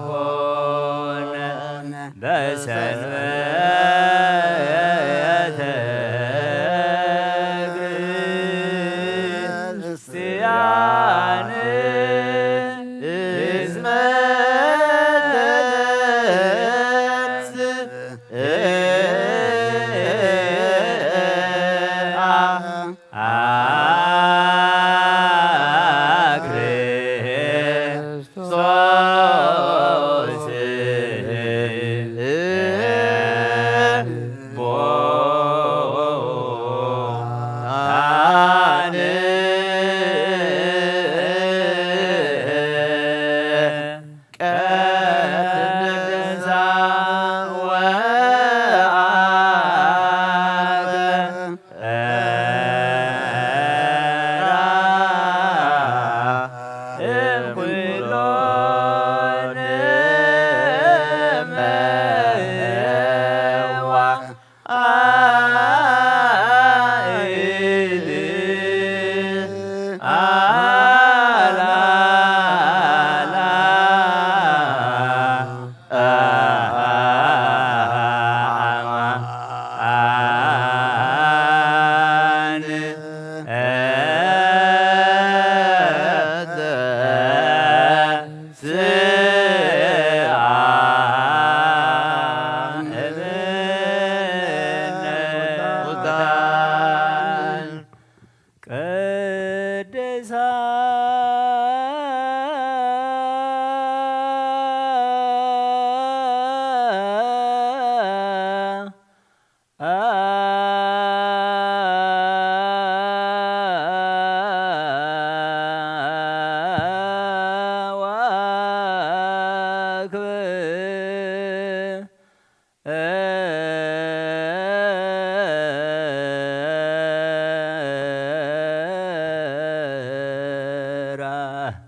ኮነ በሰንበተ ክርስቲያን እስመ ተንሥአ ክርስቶስ።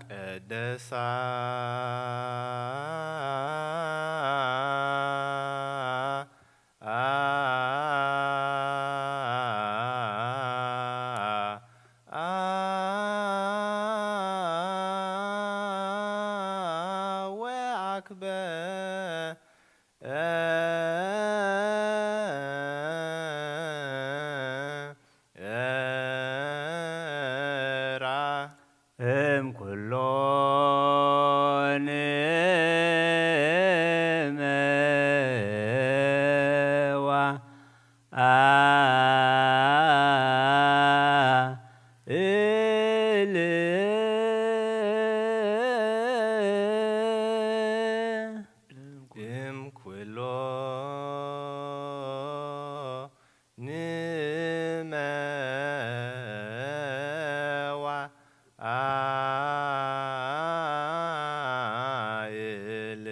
ቅድሳ ቅድሳ ወአክበ እም ኩሎን መዋ እል እም ኩሎ ንመዋ ኣእል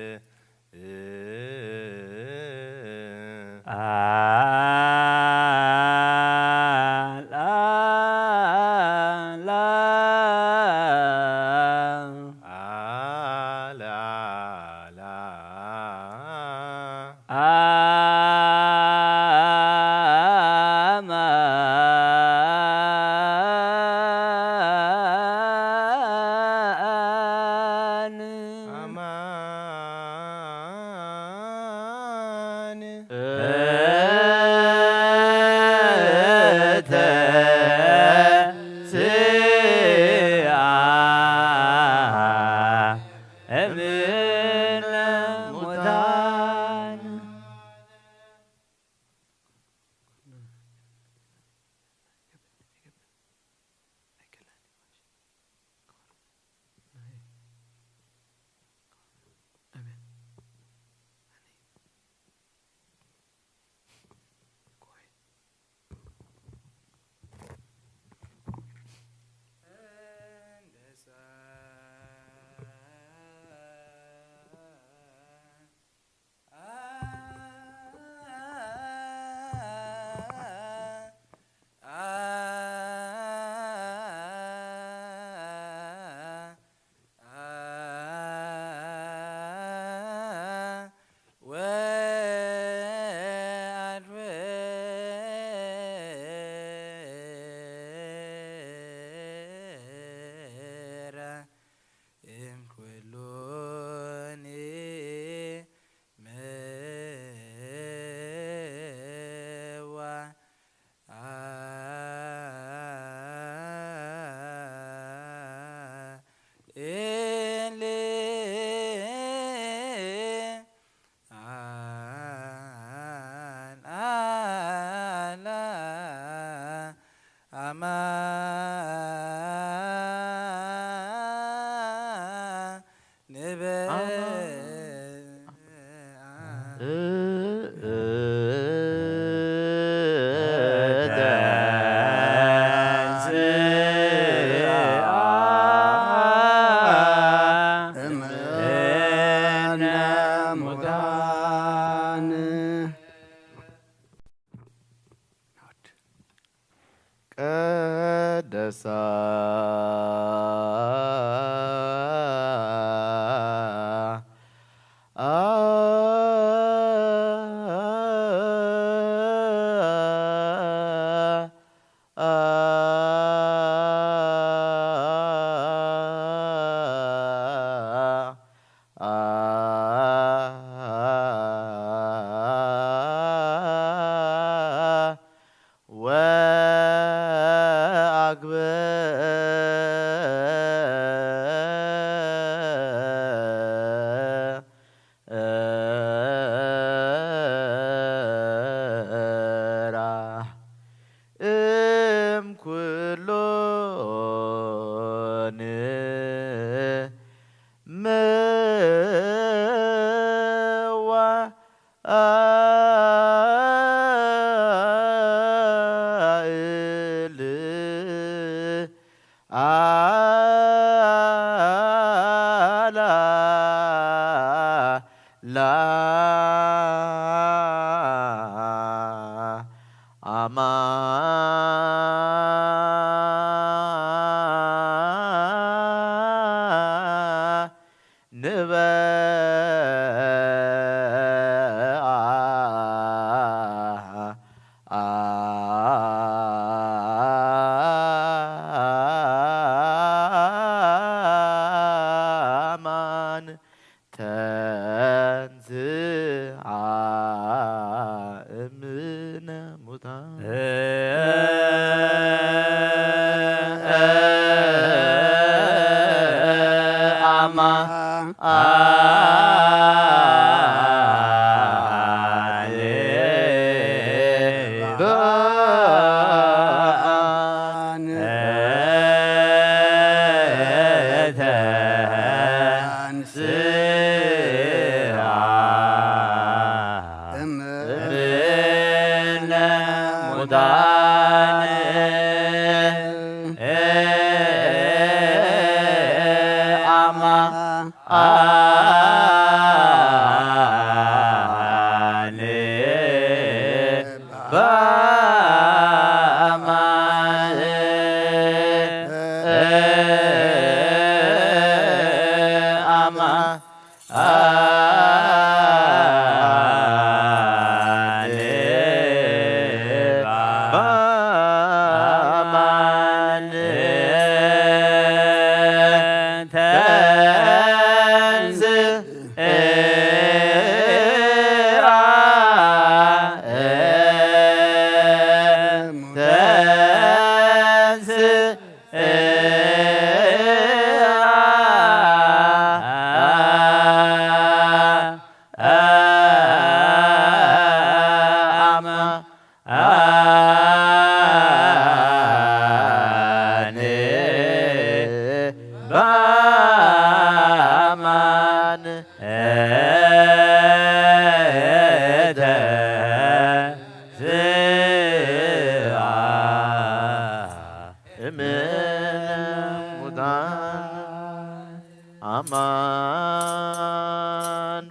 ወአድበረ እምኩሉኒ ምዋ ኤሊ አን አላ አማ ንበ ቀደሳ ወአግብራ እምኩሎን መዋእል አላ ላ አማ ንበ አማን ተንሥአ እምነ ሙታን። አማ አማን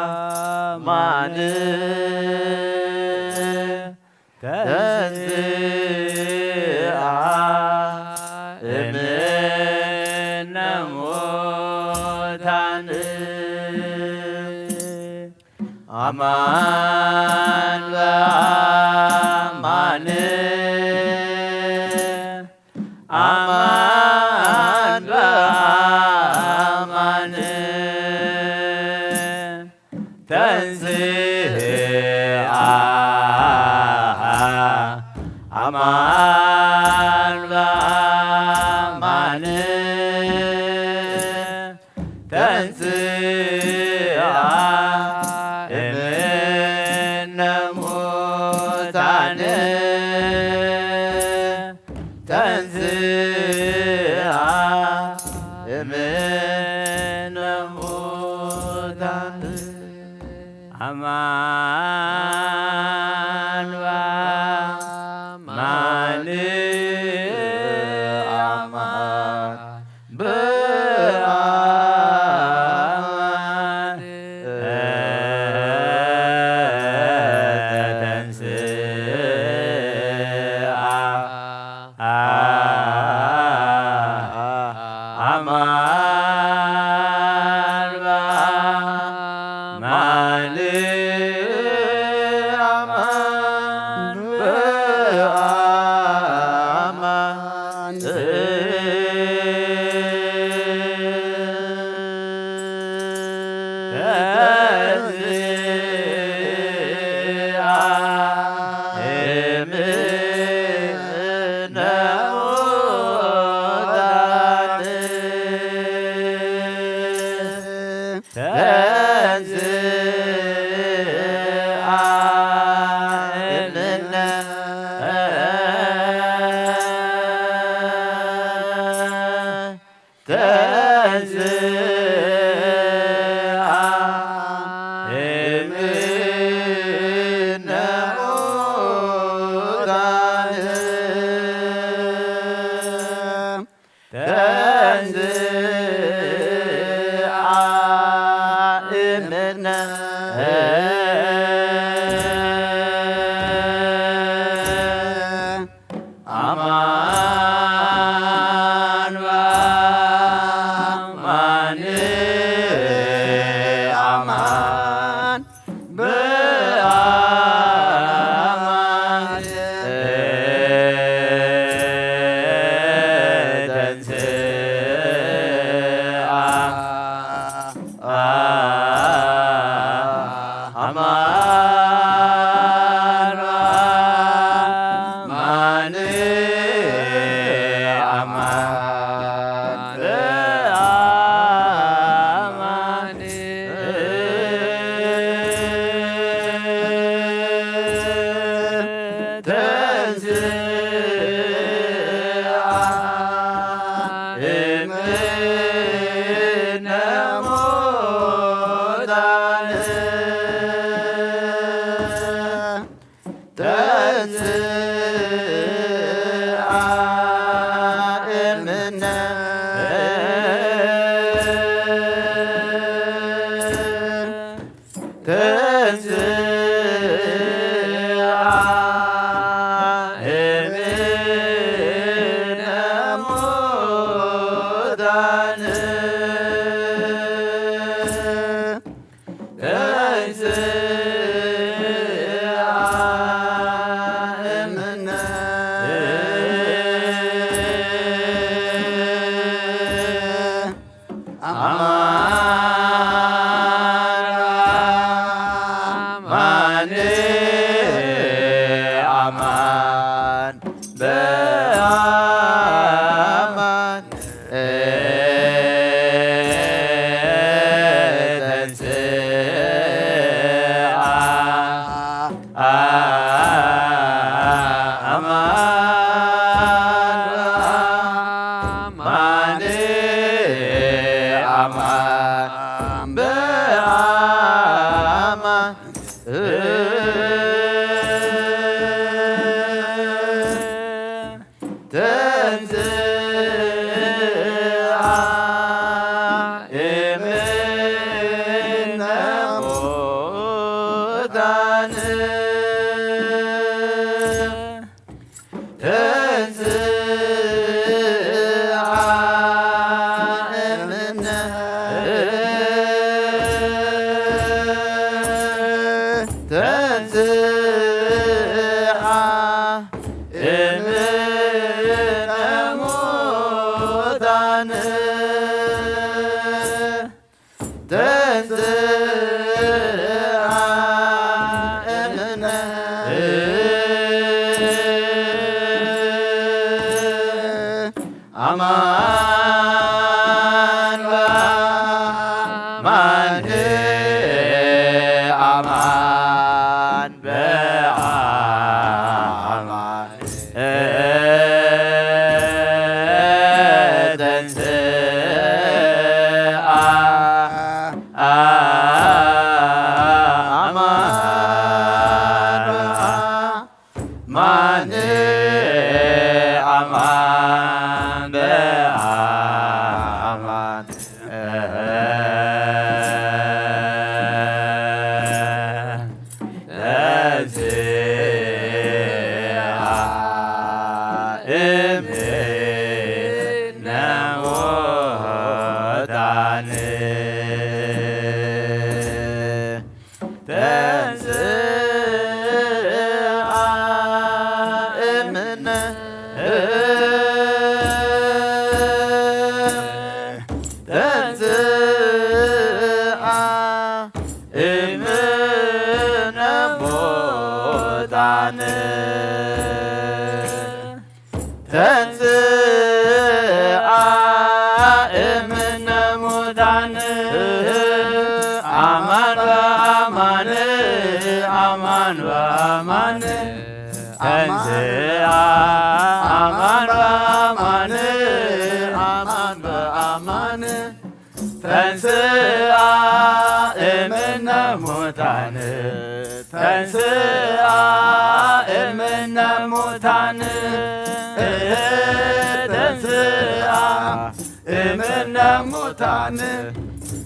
በአማን ተንሥአ እምነ ሙታን አማን በአማን አማን በአማን ተንሥአ አማን በአማን ተንሥአ እምነ ሙታን ተንሥአ እምነ ሙታን አማን በአማን አማን በአማን ተንሥአ አማን በአማን አማን በአማን ተንሥአ እምነ ሙታን ተንሥአ እምነ ተንሥአ እምነ ሙታን ተንሥአ እምነ አማን በአማን አማን በአማን ተንሥአ አማን በአማን አማን በአማን ተንሥአ እምነ ሙታን ተንሥአ እምነ ተንሥአ እምነ ሙታን ተንሥአ እምነ አማን አማን በአማን ተንሥአ አማን አማን አማን በአማን አማን በአማን፣ አማን በአማን ተንሥአ አማን በአማን፣ አማን በአማን ተንሥአ እምነ ሙታን። ተንሥአ እምነ ተንሥአ እምነ ሙታን። ተንሥአ እምነ ሙታን። አማን በአማን፣ አማን በአማን ተንሥአ። አማን በአማን፣ አማን በአማን ተንሥአ እምነ ሙታን። ተንሥአ እምነ ሙታን። ተንሥአ እምነ ሙታን።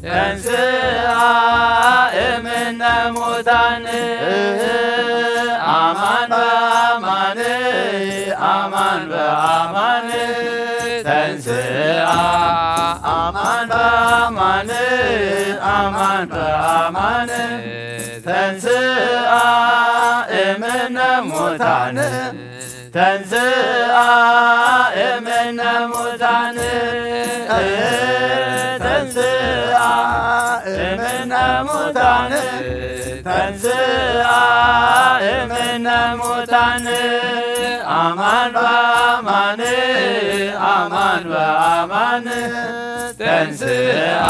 ተንሥአ እምነ ሙታን። አማን በአማን፣ አማን በአማን ተንሥአ። አማን በአማን፣ አማን በአማን ተንሥአ እምነ ሙታን። ተንሥአ እምነ ሙታን። ተንሥአ እምነ ሙታን። ተንሥአ እምነ ሙታን። አማን በአማን፣ አማን በአማን ተንሥአ።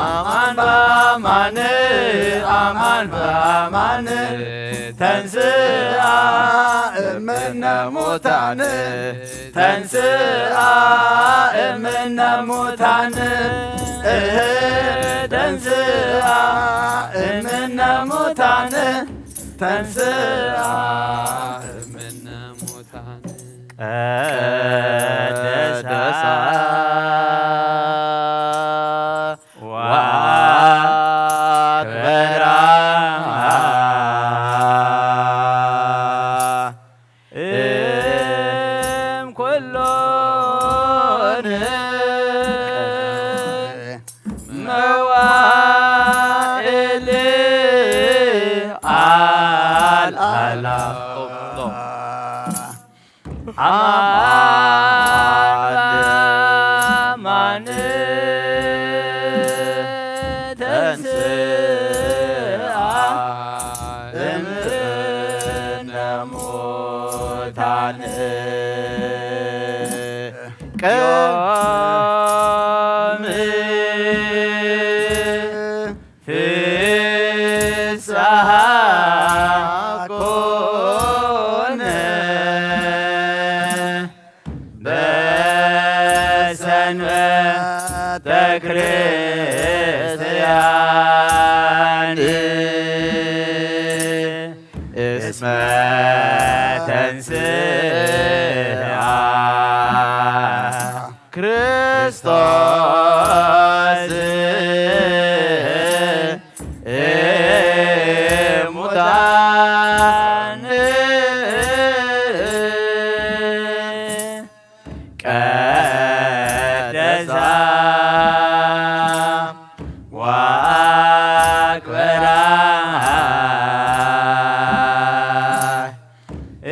አማን በአማን፣ አማን በአማን ተንሥአ እምነ ሙታን። ተንሥአ እምነ ሙታን። እህ፣ ተንሥአ እምነ ሙታን። ተንሥአ እምነ ሙታን። ቀደሳ ወአክበራ እም ኩሎን መዋዕል አልዓላ። አማን ተንሥአ እምነ ሙታን። ቅድመ ፍስሐ ኮነ በሰንበተ ክርስቲያን እስመ ተንሥአ ክርስቶስ እሙታን። ቀደሳ ወአክበራ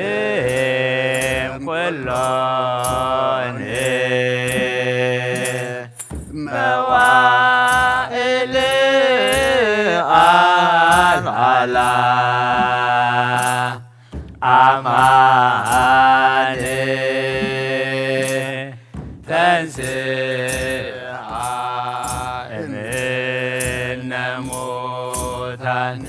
እም ኩሎን መዋዕል አልዓላ። አማን እምነ ሙታን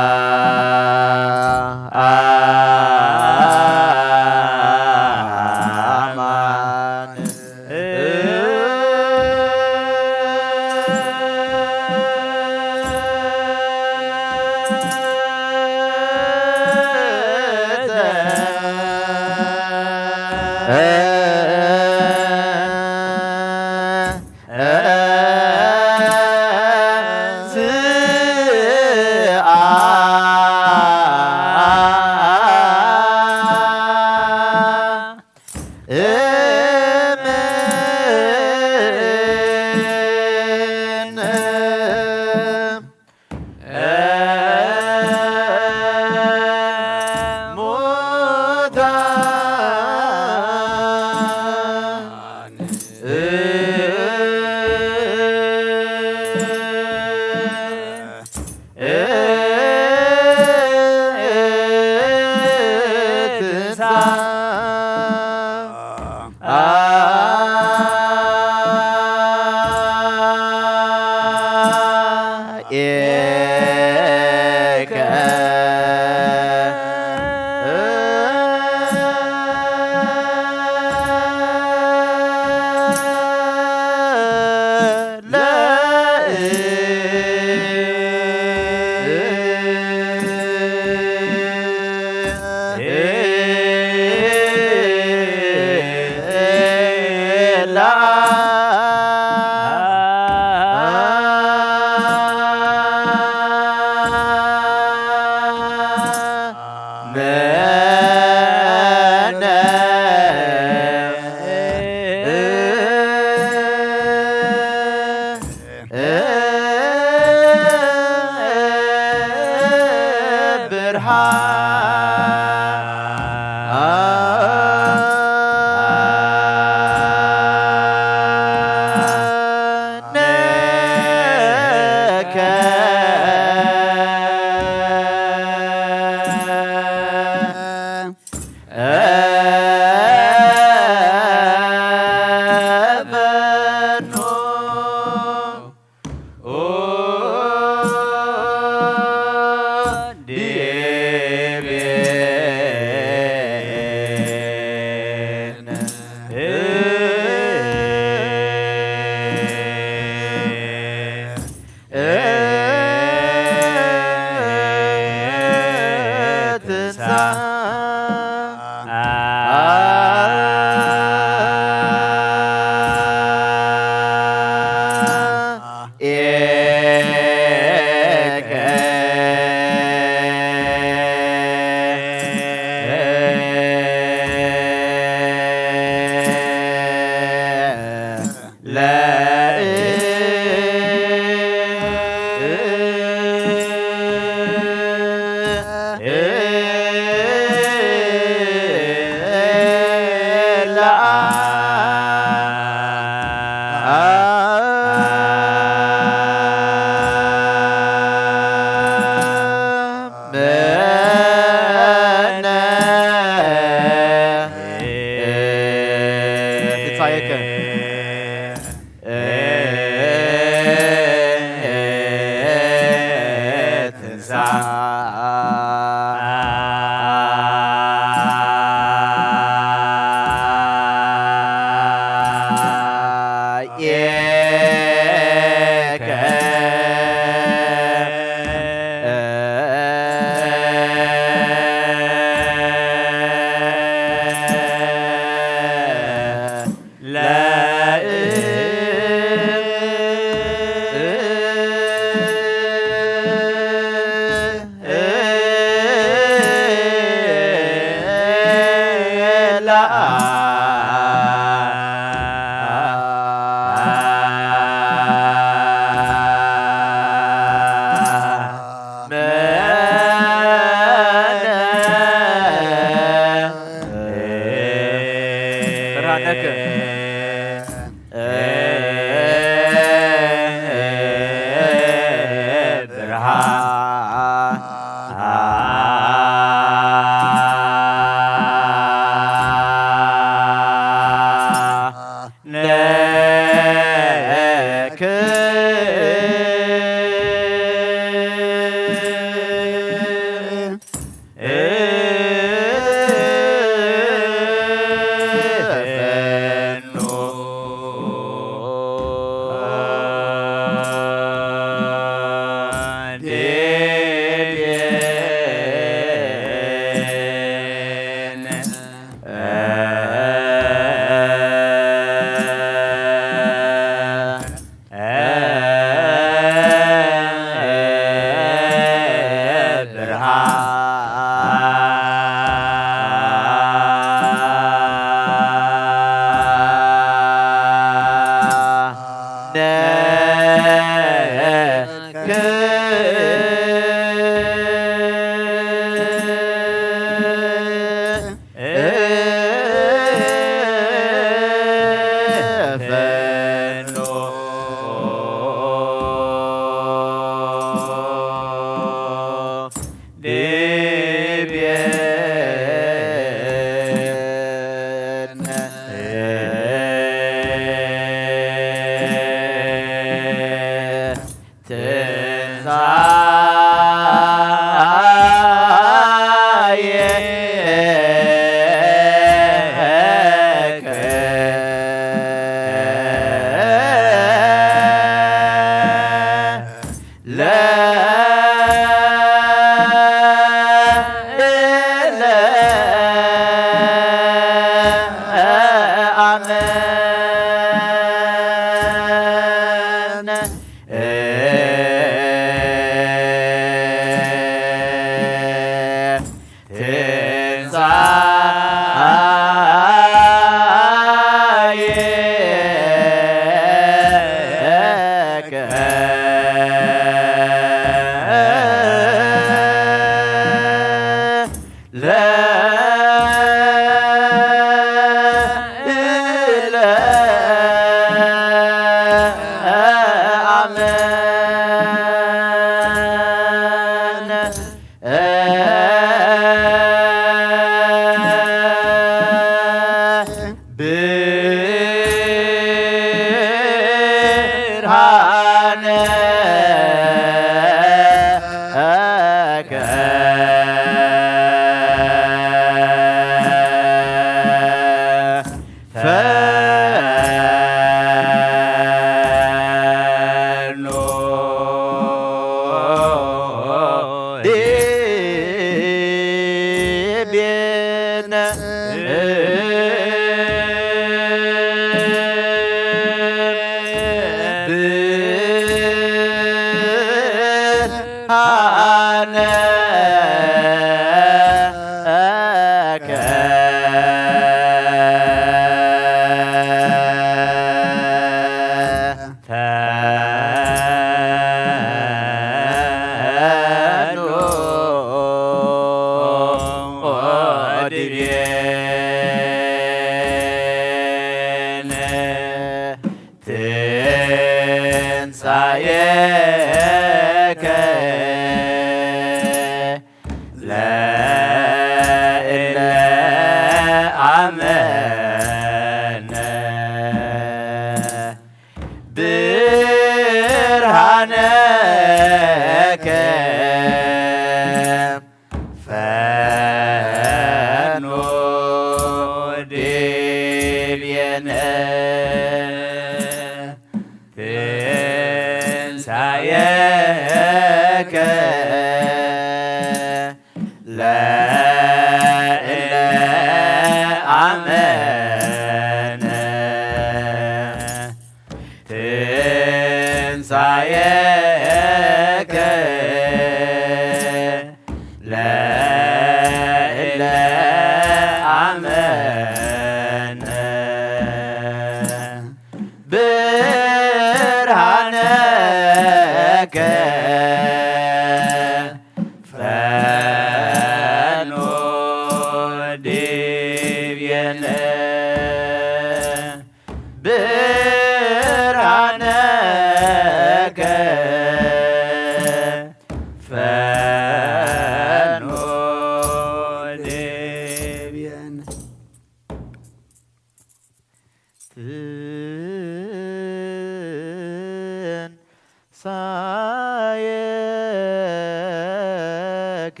ሳየከ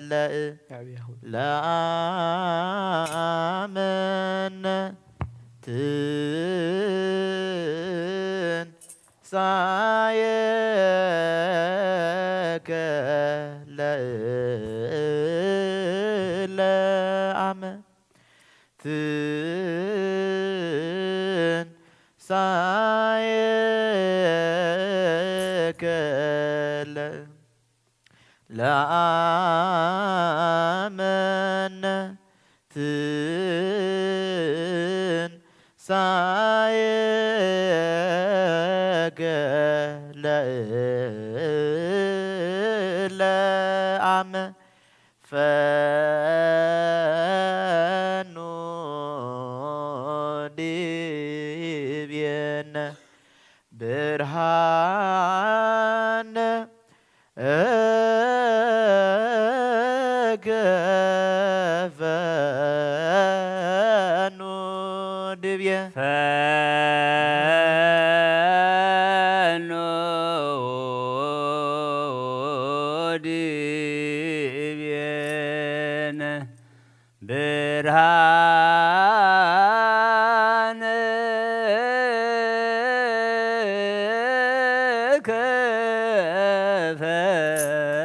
ለእ ለአመነ ትንሳኤከ ለእለ አመ ትንሳኤከ ለአመነ ትንሳኤከ ለእለ አመ ፈኑ ዲቤነ ብርሃነ ከፈኑ ድብየ ፈኑ ድብየነ ብርሃን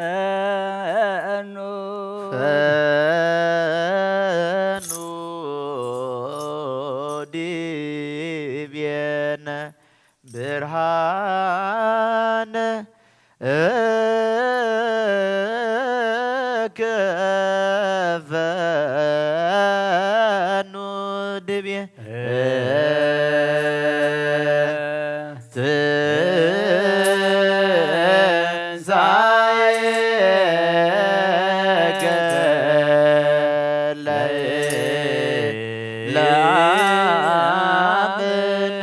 ከፈኑ ፈኑ ዲቤነ ብርሃን ከፈኑ ድቤ ትንሳኤከ ለአምን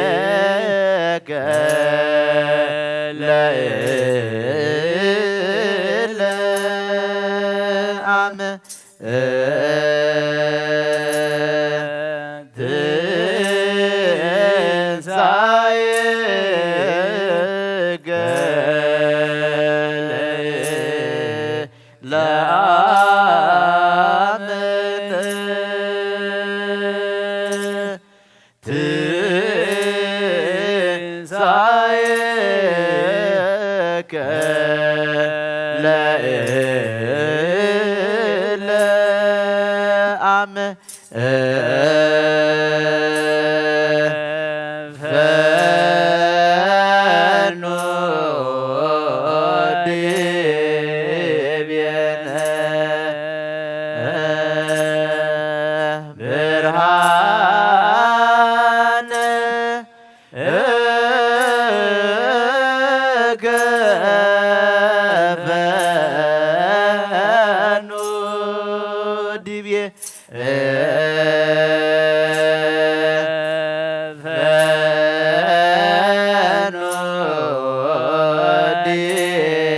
ትንሳኤከ ለእለ አመ ትንሳኤከ ለአምን ትንሳኤከ ለእለ አመ ፈኑ ዲቤነ ብርሃን ከፈኑ ዲቤ ፈኑ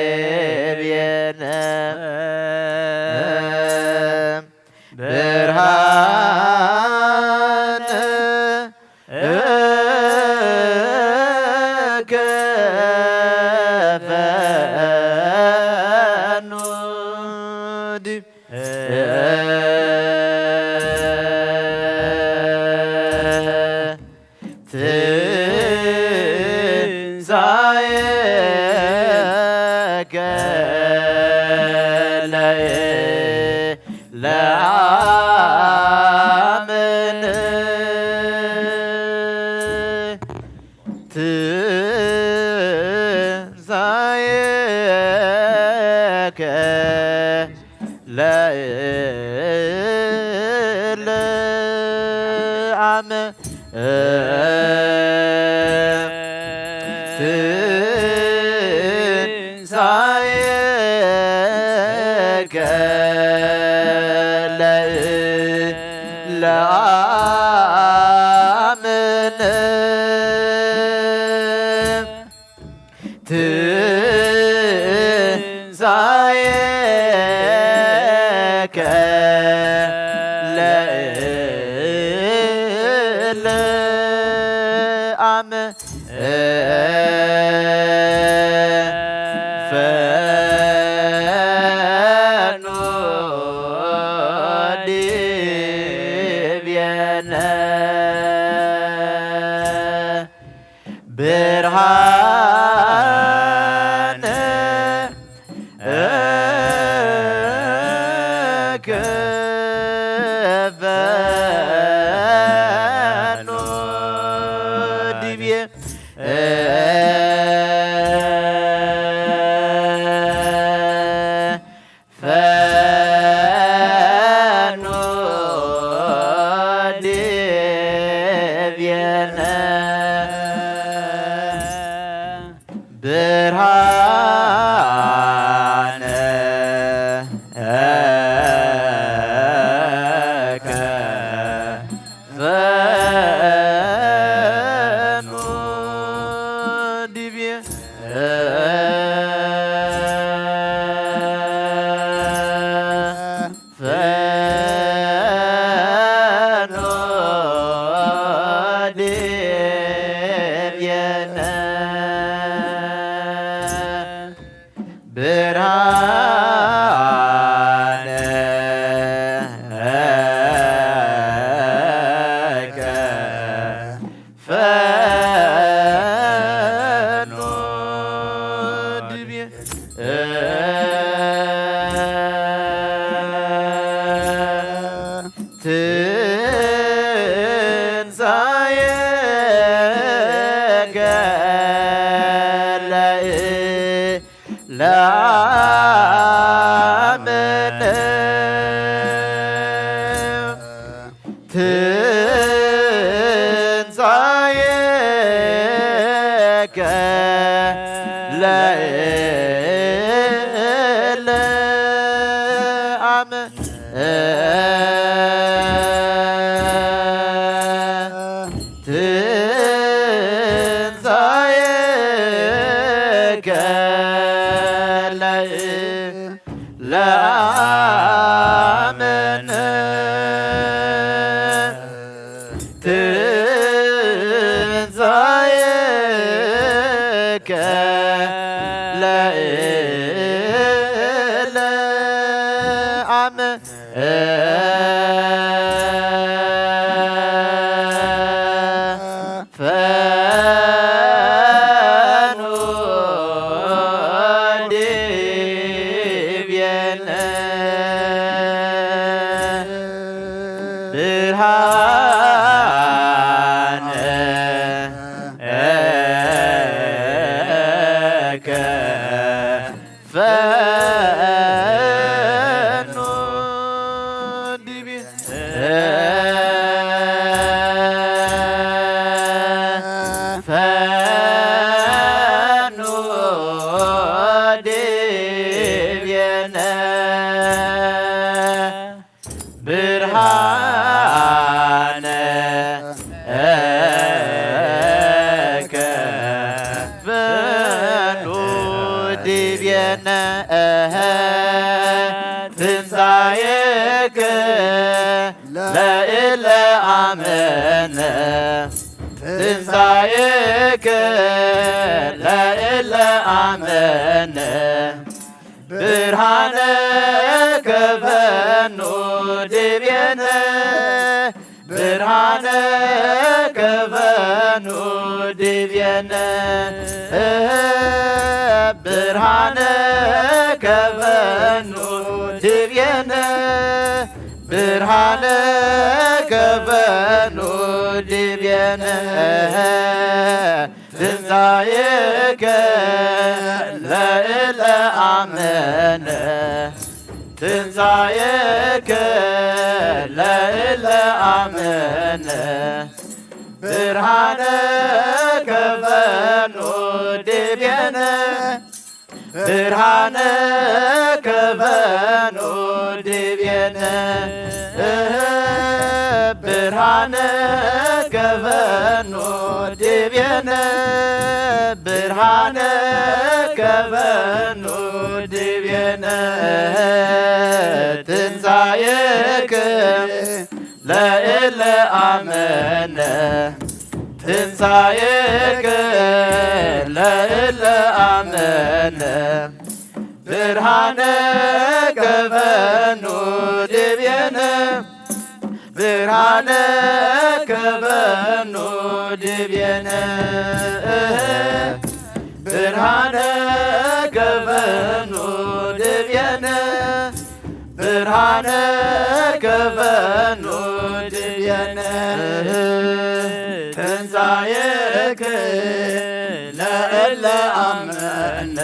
ዲቤነ ብርሃን ከፈኑ ዲብ ትንሳኤከ ለአምን ትንሳኤከ ለእለ አመ ትንሳኤከ ለእለ አምን ትንሳኤከ እከ ፈኑ ዲቤ ፈኑ ዲቤነ ብርሃነ እከ ፈኑ ዲቤ ትንሳኤከ ለአመነ ትንሳኤከ ለእለ አመ ትንሳኤከ ለእለ አመነ ትንሳኤከ ለእለ አመ ፈኑ ዲቤነ ብርሃነ እከ ፈኑ ዲቤ ፈኑ ዲቤነ ብርሃነ እከ ፈኑ ዲቤነ ትንሳኤከ ለእለ አመነ ትንሳኤከ ለእለ አመነ ብርሃነ ከፈኑ ዲቤነ ብርሃነ ከፈኑ ዲቤነ ብርሃነ ከፈኑ ዲቤነ ብርሃነ ከፈኑ ዲቤነ ትንሳኤከ ለእለ አመነ ትንሳኤከ ለእለ አመነ ብርሃነ ከፈኑ ዲቤነ ብርሃነ ከፈኑ ዲቤነ ብርሃነ ከፈኑ ዲቤነ ብርሃነ ከፈኑ ዲቤነ ትንሳኤከ ለእለ አመነ ትንሳኤከ ለእለ አመነ ብርሃነ ከፈኑ ዲቤነ ብርሃነ ከፈኑ ዲቤነ ብርሃነ ከፈኑ ዲቤነ ብርሃነ ከፈኑ ዲቤነ ትንሳኤከ ለእለ አመነ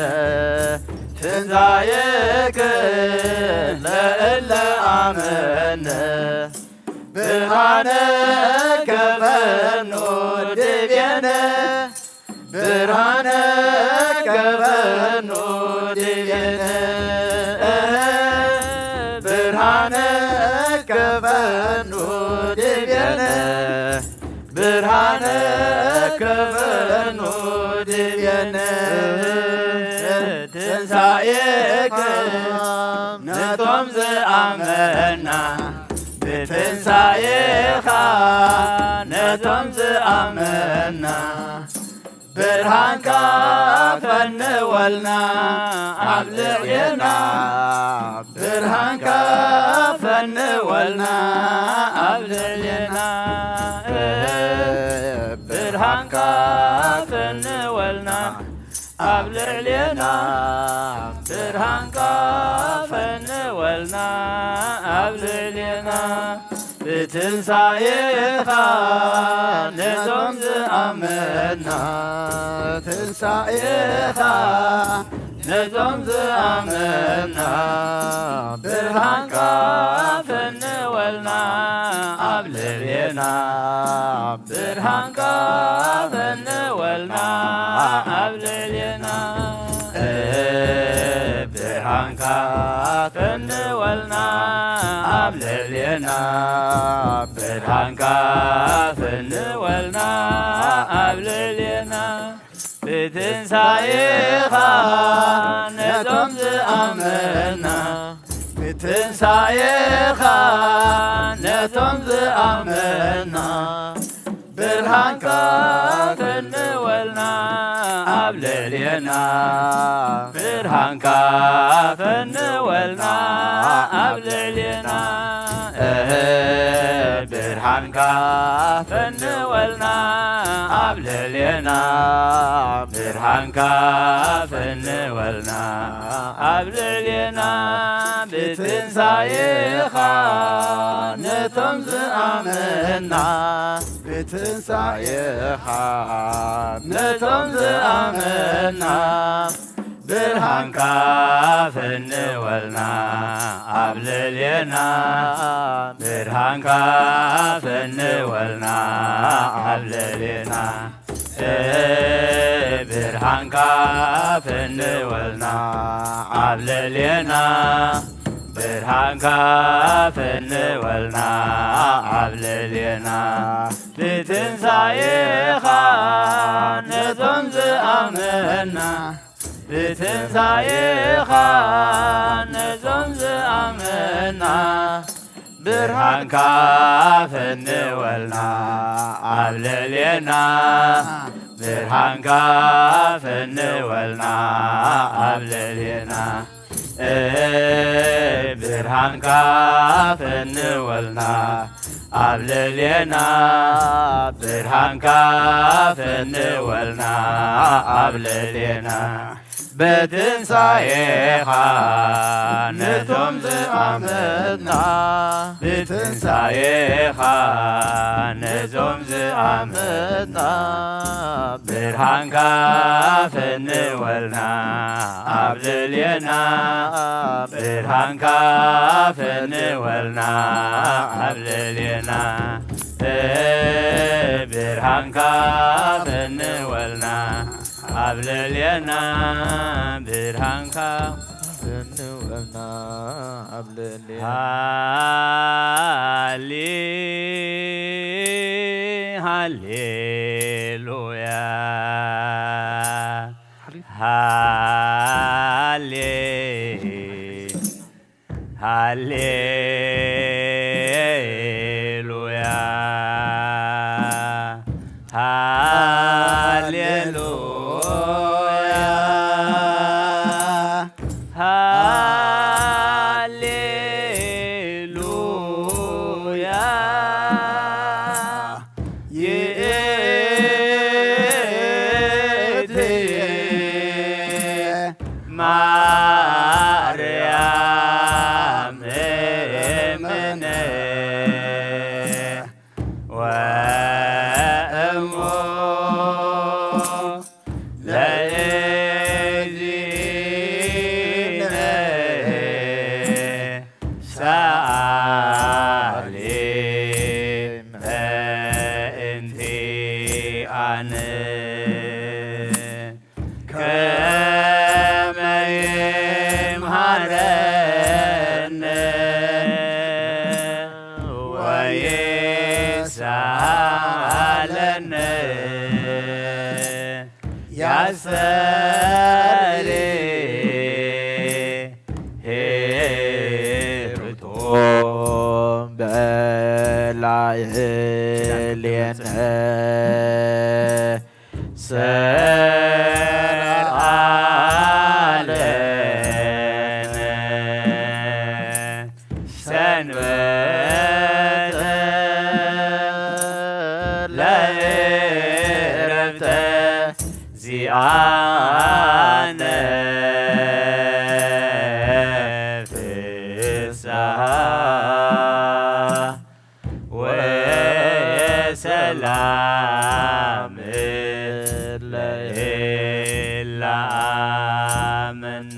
ትንሳኤከ ለእለ አመነ ብርሃነ ከፈኑ ዲቤነ ብርሃነ ከፈኑ ዲቤነ ንክብኑ ድልየነ ትንሳኤከ ነቶም ዝኣመና ብትንሳኤኻ ነቶም ዝኣመና ብርሃንካ ፈንወልና ኣብ ልዕሌና ብርሃንካ ፈንወልና ኣብ ልዕሌና ብርሃንካ ፈንወልና ኣብ ልዕሌና ብርሃንካ ፈንወልና ኣብ ልዕሌና ብትንሳኤኻ ነዞም ዝኣመና ትንሳኤኻ ነዞም ዝኣመና ብርሃንካ ፈንወልና ኣብ ልዕሌና ብርሃንካ ፈንወልና ኣብ ልዕሌና ብርሃንካ ፈንወልና ኣብ ልዕሌና ብርሃንካ ፈንወልና ኣብ ልዕሌና ብትንሳኤኻ ነቶም ዝኣመና ብትንሳኤኻ ነቶም ዝኣመና ብርሃንካ ፈንወልና ኣብ ልዕሌና ብርሃንካ ፈንወልና ኣብ ልዕሌና እህ ብርሃንካ ፈንወልና ኣብ ልዕሌና ብርሃንካ ፈንወልና ኣብ ልዕሌና ብትንሳኤኻ ነቶም ዝኣመና ብትንሳኤኻ ነቶም ዝኣመና ብርሃንካ ፈንወልና ኣብ ልዕሌና ብርሃንካ ፈንወልና ኣብ ልዕሌና ብርሃንካ ፈንወልና ኣብ ልዕሌና ብርሃንካ ፈንወልና ኣብ ልዕሌና ብትንሳኤኻ ነዞም ዝኣመና ብትንሳኤኻ ነዞም ዝኣመና ብርሃንካ ፈንወልና ኣብ ልዕሌና ብርሃንካ ፈንወልና ኣብ ልዕሌና ብርሃንካ ፈንወልና ኣብ ልዕሌና ብርሃንካ ፈንወልና ኣብ ልዕሌና ብትንሳኤኻ ነቶም ዝኣመና ብትንሳኤኻ ነዞም ዝኣመና ብርሃንካ ፈንወልና ኣብ ልዕሌና ብርሃንካ ፈንወልና ኣብ ልዕሌና ብርሃንካ ፈንወልና ኣብ ልዕሌና ብርሃንካ ፈንወልና ኣብ ልዕሌና ሃሌ ሃሌሉያ ሃሌ ሃሌሉያ ሃሌሉያ ሃሌሉያ ይእቲ ማርያም እመ ሌነ ሰንበተ ለዕረፍተ ዚኣነ ፍስሓ ወሰላም ለዓለመ።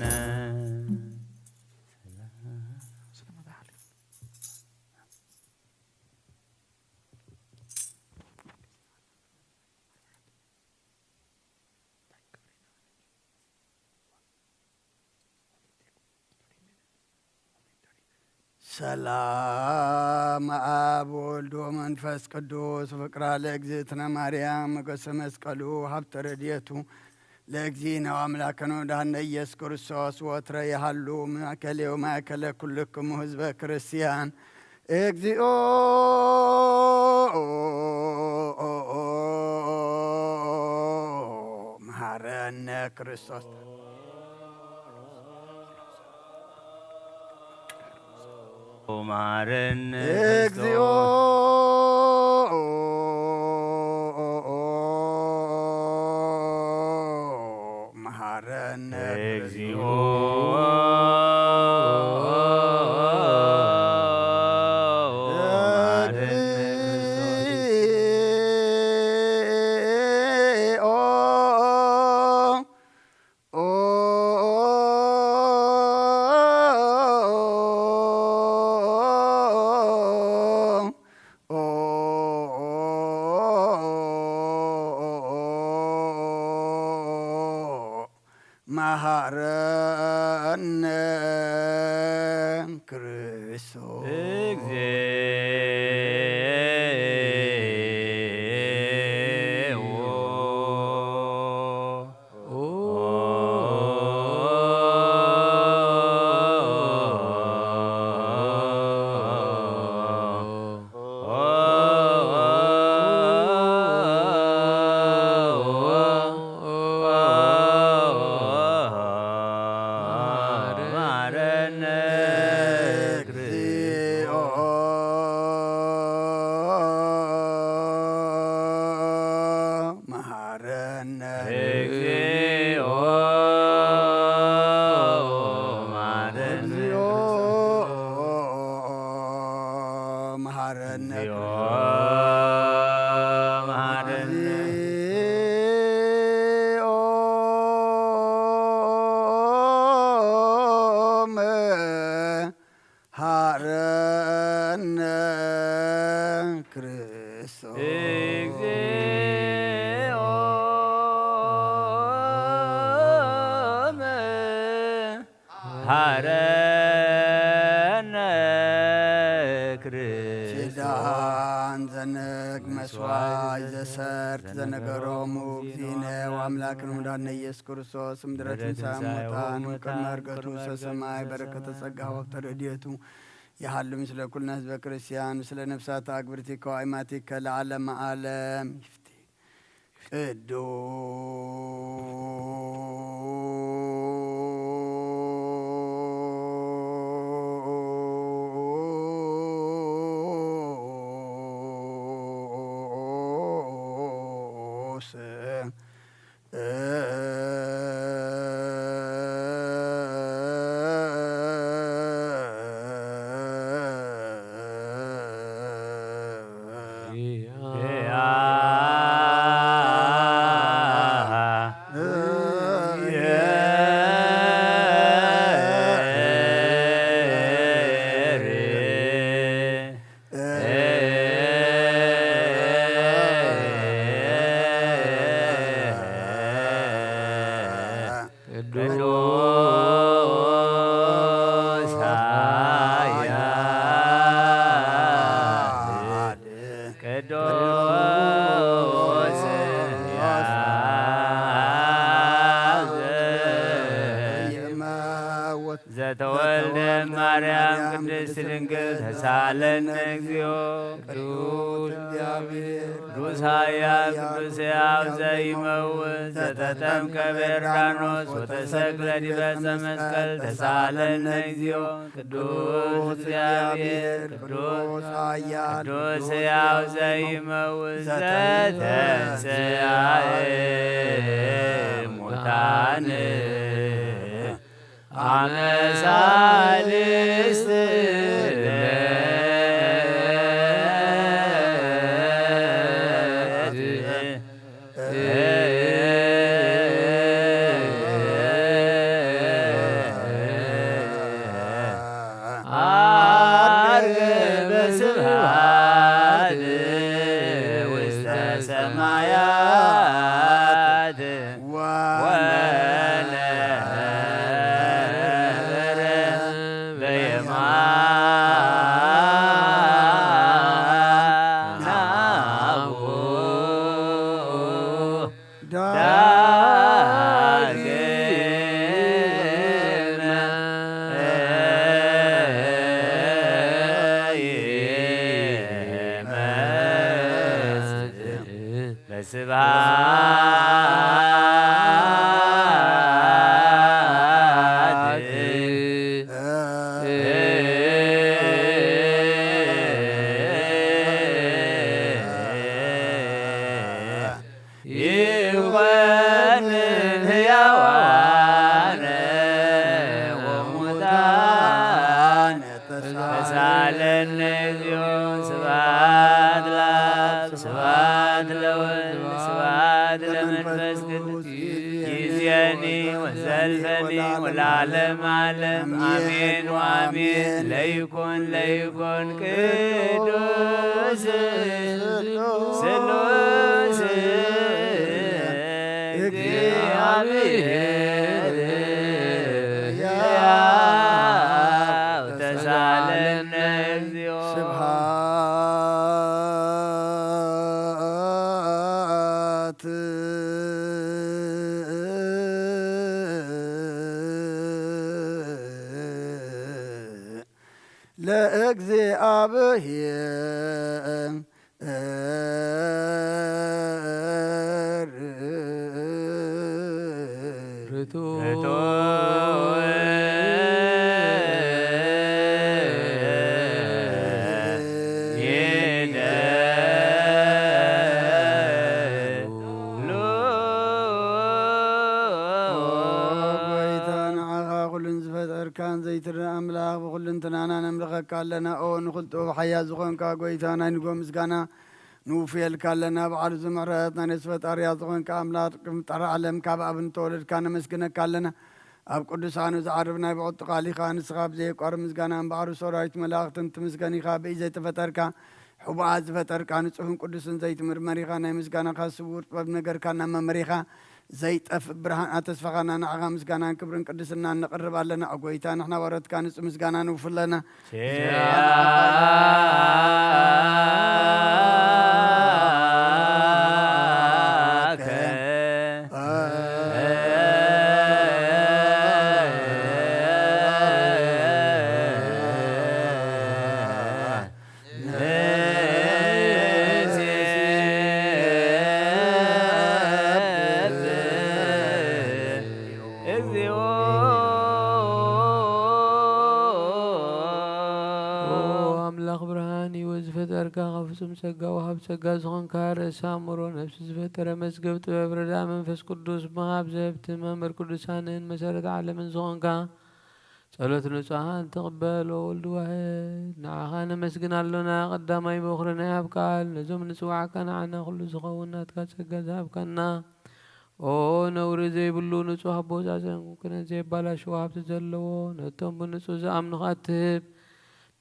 ሰላም አብ ወልድ ወመንፈስ ቅዱስ ፍቅራ ለእግዝእትነ ማርያም ሞገሰ መስቀሉ ሀብተ ረድኤቱ ለእግዚእነ ወአምላክነ ወመድኃኒነ ኢየሱስ ክርስቶስ ወትረ ይሃሉ ማእከሌ ወማእከለ ኩልክሙ ህዝበ ክርስቲያን። እግዚኦ መሐረነ ክርስቶስ። መሐረነ እግዚኦ መሐረነ እግዚኦ። መሐረነ ክርስቶስ። መሐረነ እግዚኦ መሐረነ። እግዚኦ መሐረነ። እግዚኦ መሐረነ። እግዚኦ መሐረነ። እግዚኦ መ- ሐረነ ክርስቶስ። እግዚኦ መሐረነ ክርስቶስ። ኪዳን ዘንግ መስዋዕት ዘሰርክ ዘነገሮሙ እግዚእነ ወአምላክነ ወመድኃኒነ ኢየሱስ ክርስቶስ። ምድረ ትንሣኤ ሙታን ቅድመ ዕርገቱ ውስተ ሰማይ በረከተ ጸጋ ወሀብተ ረድኤቱ ይሃሉ ምስለ ኩልነ ህዝበ ክርስቲያን ምስለ ነፍሳት አግብርቲከ ወአእማቲከ ለዓለመ ዓለም። ይፍቴ ቅዱስ ማርያም ቅድስት ድንግል ተሳለነ እግዚኦ። ቅዱስ እግዚአብሔር ቅዱስ ኃያል ቅዱስ ሕያው ዘይመውት ዘተጠምቀ በዮርዳኖስ ወተሰቅለ ዲበ ዕፀ መስቀል ተሳለነ እግዚኦ። ቅዱስ እግዚአብሔር ቅዱስ ኃያል ቅዱስ ሕያው ዘይመውት ዘተንሥአ እሙታን አመ ሳልስት ዕለት ዐርገ በስብሐት ውስተ ሰማያት ወነበረ በየማነ አቡሁ። ዳግመ ይመጽእ በስብሐት ይኮንን ሕያዋነ ወሙታነ ተሳለነ እግዚኦ። ስብሐት ለአብ ስብሐት ለወልድ ስብሐት ለመንፈስ ቅዱስ ይእዜኒ ወዘልፈኒ ወለዓለመ ዓለም አሜን ወአሜን። ለይኩን ለይኩን ቅዱስ ስሉስ እግዚአብሔር ሕያው ተሳለነ እግዚኦ። ስብሐት ለእግዚአብሔር። ርቱዕ ርቱዕ ይደሉ። ኦ ጎይታ፣ ንዓኻ ኩሉን ዝፈጠርካን ዘይትረእ ኣምላኽ፣ ብኹልንትናና ነምልኸካ ኣለና። ኦ ንኹልጡ ሓያል ዝኾንካ ጎይታ፣ ናይ ንጎ ምስጋና ንውፍየልካ ኣለና። በዓል እዚ ምሕረት ናይ ነፍሲ ፈጣሪያ ዝኾንካ ኣምላኽ፣ ቅድሚ ጠራ ዓለም ካብ ኣብ እንተወለድካ ነመስግነካ ኣለና። ኣብ ቅዱሳኑ ዝዓርብ ናይ ብቕጥቃሊኻ ንስኻ ብዘየቋርብ ምስጋና እምበኣር ሰራዊት መላእኽትን ትምስገን ኢኻ። ብኢድ ዘይተፈጠርካ፣ ሕቡኣት ዝፈጠርካ፣ ንጹህን ቅዱስን ዘይትምርመር ኢኻ። ናይ ምስጋናኻ ስውር ጥበብ ነገርካና መመሪኻ፣ ዘይጠፍእ ብርሃን ኣተስፋኻና። ንዓኻ ምስጋናን ክብርን ቅድስናን ነቕርብ ኣለና። ኦ ጎይታ፣ ንሕና ባሮትካ ንጹህ ምስጋና ንውፍለና። ኪያከ ንሴብሕ እግዚኦ። ኦ ኣምላኽ ብርሃን ህይወት ዝፈጠርካ፣ ካብ ፍጹም ጸጋ ወሃብ ጸጋ ዝኾንካ፣ ርእሰ ኣእምሮ ነፍሲ ዝፈጠረ፣ መዝገብ ጥበብ ረድኣ መንፈስ ቅዱስ ምሃብ ዘህብቲ መምህር ቅዱሳንን መሰረት ዓለምን ዝኾንካ፣ ጸሎት ንጹሃን ትቕበል። ኦ ወልድ ዋሕድ፣ ንዓኻ ነመስግን ኣሎና። ቀዳማይ በኹሪ ናይ ኣብ ቃል፣ ነዞም ንጽዋዕካ ንዓና ኩሉ ዝኸውን ናትካ ጸጋ ዝሃብካና። ኦ ነውሪ ዘይብሉ ንጹህ ኣቦጻጸን ኩነን ዘየባላሽዎ ሃብቲ ዘለዎ፣ ነቶም ብንጹህ ዝኣምኑኻ እትህብ፣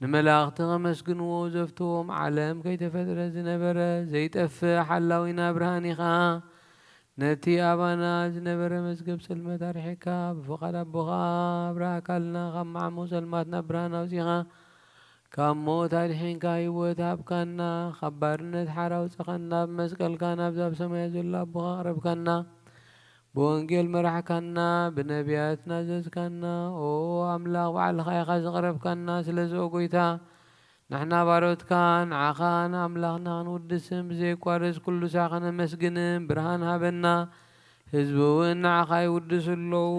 ንመላእኽቲ ከመስግንዎ ዘፍትዎም፣ ዓለም ከይተፈጥረ ዝነበረ ዘይጠፍእ ሓላዊና ብርሃን ኢኻ። ነቲ ኣባና ዝነበረ መዝገብ ጽልመት ኣርሒቕካ፣ ብፍቓድ ኣቦኻ ኣብርሃካልና። ካብ መዓሙቕ ጸልማት ናብ ብርሃን ኣውጺኻ፣ ካብ ሞት ኣድሒንካ ህይወት ሃብካና። ካብ ባርነት ሓራ ኣውጻኻና። ብመስቀልካ ናብዛ ኣብ ሰማያት ዘሎ ኣቦኻ ኣቕረብካና። ብወንጌል መራሕካና፣ ብነቢያት ናዘዝካና። ኦ ኣምላኽ፣ ባዕልኻ ኢኻ ዘቕረብካና። ስለዚ ኦ ጐይታ፣ ንሕና ባሮትካ ንዓኻ ንኣምላኽና ክንውድስን ብዘይቋረጽ ኩሉ ሳዕ ከነመስግንን ብርሃን ሃበና። ህዝቢ እውን ንዓኻ ይውድሱ ኣለዉ።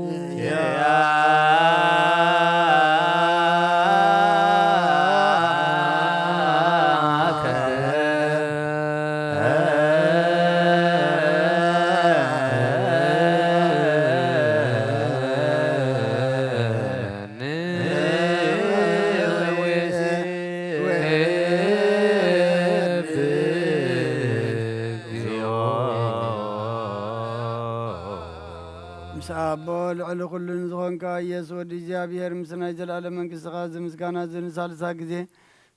ምስ ኣቦ ልዕሊ ኩሉ ንዝኾንካ ኢየሱስ ወዲ እግዚኣብሔር፣ ምስ ናይ ዘለኣለም መንግስትኻ፣ እዚ ምስጋና እዚ ንሳልሳ ግዜ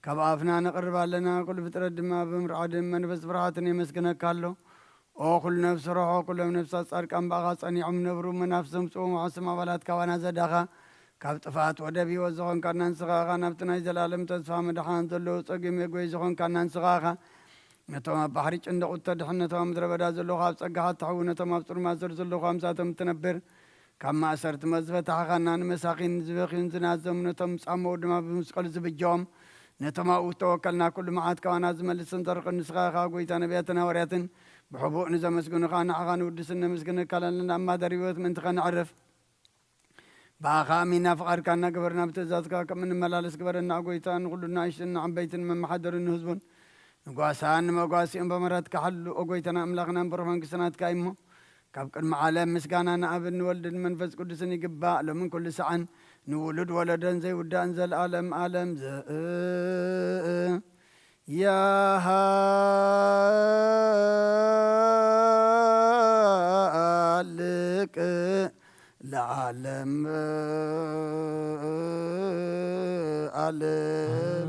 ካብ ኣፍና ነቕርብ ኣለና። ኩሉ ፍጥረት ድማ ብምርዓድን መንፈስ ፍርሃትን የመስግነካ ኣሎ። ኦ ኩሉ ነፍሲ ርሖ፣ ኩሎም ነፍሳት ጻድቃን ብኣኻ ጸኒዖም ነብሩ፣ መናፍሶም ጽውም፣ ሕሱም ኣባላት ካባና ዘዳኻ፣ ካብ ጥፍኣት ወደብ ህይወት ዝኾንካና ንስኻ ኢኻ። ናብቲ ናይ ዘለኣለም ተስፋ መድሓን ዘለዎ ጸጊም መጎይ ዝኾንካና ንስኻ ኢኻ። ነቶም ኣብ ባሕሪ ጭንደቑት ተድሕን፣ ነቶም ኣብ ምድረ በዳ ዘለዉ ካብ ጸጋኻ እትሕዊ፣ ነቶም ኣብ ጽልማት ስር ዘለዉ ካብ ምሳቶም እትነብር፣ ካብ ማእሰርቲ ሞት ዝፈታሕኻና፣ ንመሳኺን ዝበኽዩን ዝናዘሙ፣ ነቶም ዝጻመዉ ድማ ብመስቀሉ ዝብጀኦም፣ ነቶም ኣብኡ ዝተወከልና ኩሉ መዓት ካባና ዝመልስን ዘርቕን ንስኻ ኢኻ። ጐይታ፣ ነቢያትን ሃዋርያትን ብሕቡእ ንዘመስግኑኻ ንዓኻ ንውድስን ነመስግነካን ኣለና። እማደር ህይወት ምእንቲ ኸነዕርፍ ብኣኻ ኣሚና ፍቓድካ እናገበርና ብትእዛዝካ ከም እንመላለስ ግበረና። ኦ ጐይታ፣ ንኹሉ ንኣሽቱን ንዓበይትን መመሓደርን ንህዝቡን ንጓሳን ንመጓሲኡን ብምህረትካ ሓሉ። ኦ ጐይታና ኣምላኽና፣ ንብሩኽ መንግስቲ ናትካ እዩ እሞ፣ ካብ ቅድሚ ዓለም ምስጋና ንኣብን ንወልድን መንፈስ ቅዱስን ይግባእ፣ ሎምን ኩሉ ሰዓን ንውሉድ ወለዶን ዘይውዳእን ዘለኣለም ዓለም። ዘያሃልቅ ለዓለም ዓለም።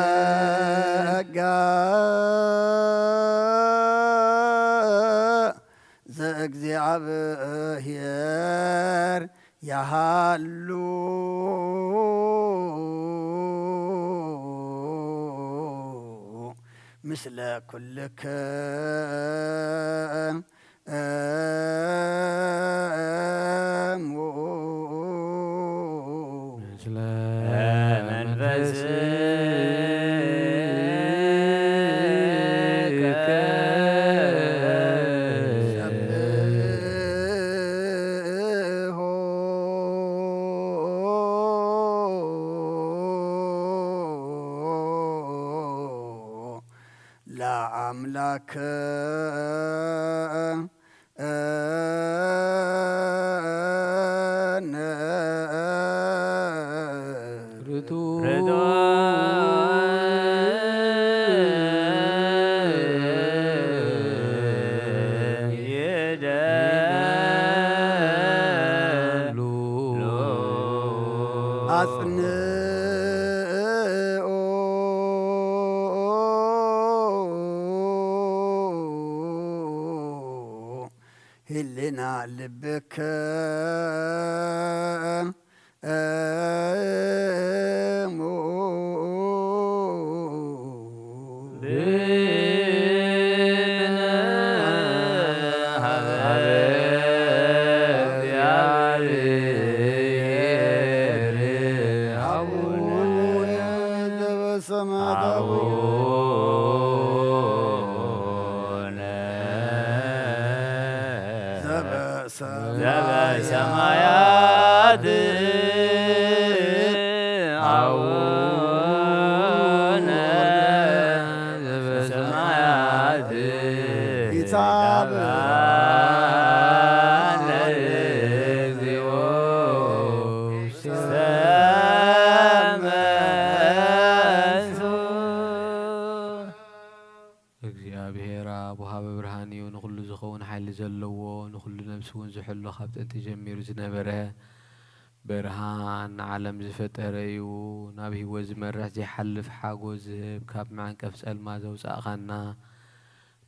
ጸጋ ዘእግዚኣብሔር ያሃሉ ምስለ ኩልክም። ምስለ መንፈስከ። ለአምላክ ርቱ አጽንኦ ህልና ልብከ እሙ ዘበሰማያት አቡነ ዘበሰማያት ይትሐባእ እግዚኦ ውስተ መንሱ። እግዚኣብሔር ኣብ ወሃቢ ብርሃን እዩ፣ ንኹሉ ዝኸውን ሓይሊ ዘለዎ፣ ንኹሉ ነብሲ እውን ዝሕሉ፣ ካብ ጥንቲ ጀሚሩ ዝነበረ ብርሃን፣ ንዓለም ዝፈጠረ እዩ። ናብ ህይወት ዝመርሕ ዘይሓልፍ ሓጎስ ዝህብ፣ ካብ መዐንቀፍ ጸልማ ዘውጻእካና፣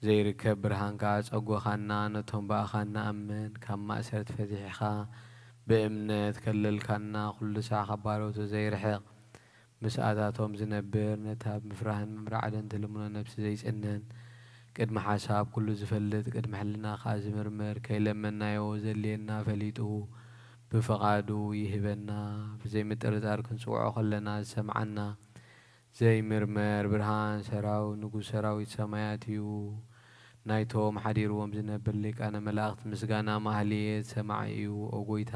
ዘይርከብ ብርሃን ከኣ ጸጎኻና። ነቶም ብኣኻ እንኣምን ካብ ማእሰርቲ ፈቲሕኻ፣ ብእምነት ከለልካና፣ ኩሉ ሳዕ ካብ ባሮቱ ዘይርሕቕ ምስኣታቶም ዝነብር፣ ነታ ብምፍራህን ምምራዕን ትልምኖ ነፍሲ ዘይጽንን፣ ቅድሚ ሓሳብ ኩሉ ዝፈልጥ፣ ቅድሚ ሕልና ከኣ ዝምርምር፣ ከይለመንናዮ ዘድልየና ፈሊጡ ብፍቓዱ ይህበና። ብዘይምጥርጣር ክንጽውዖ ከለና ዝሰምዓና፣ ዘይምርመር ብርሃን ሰራው-፣ ንጉስ ሰራዊት ሰማያት እዩ። ናይቶም ሓዲርዎም ዝነብር ሊቃነ መላእኽት ምስጋና ማህሌት ሰማዒ እዩ። ኦ ጎይታ፣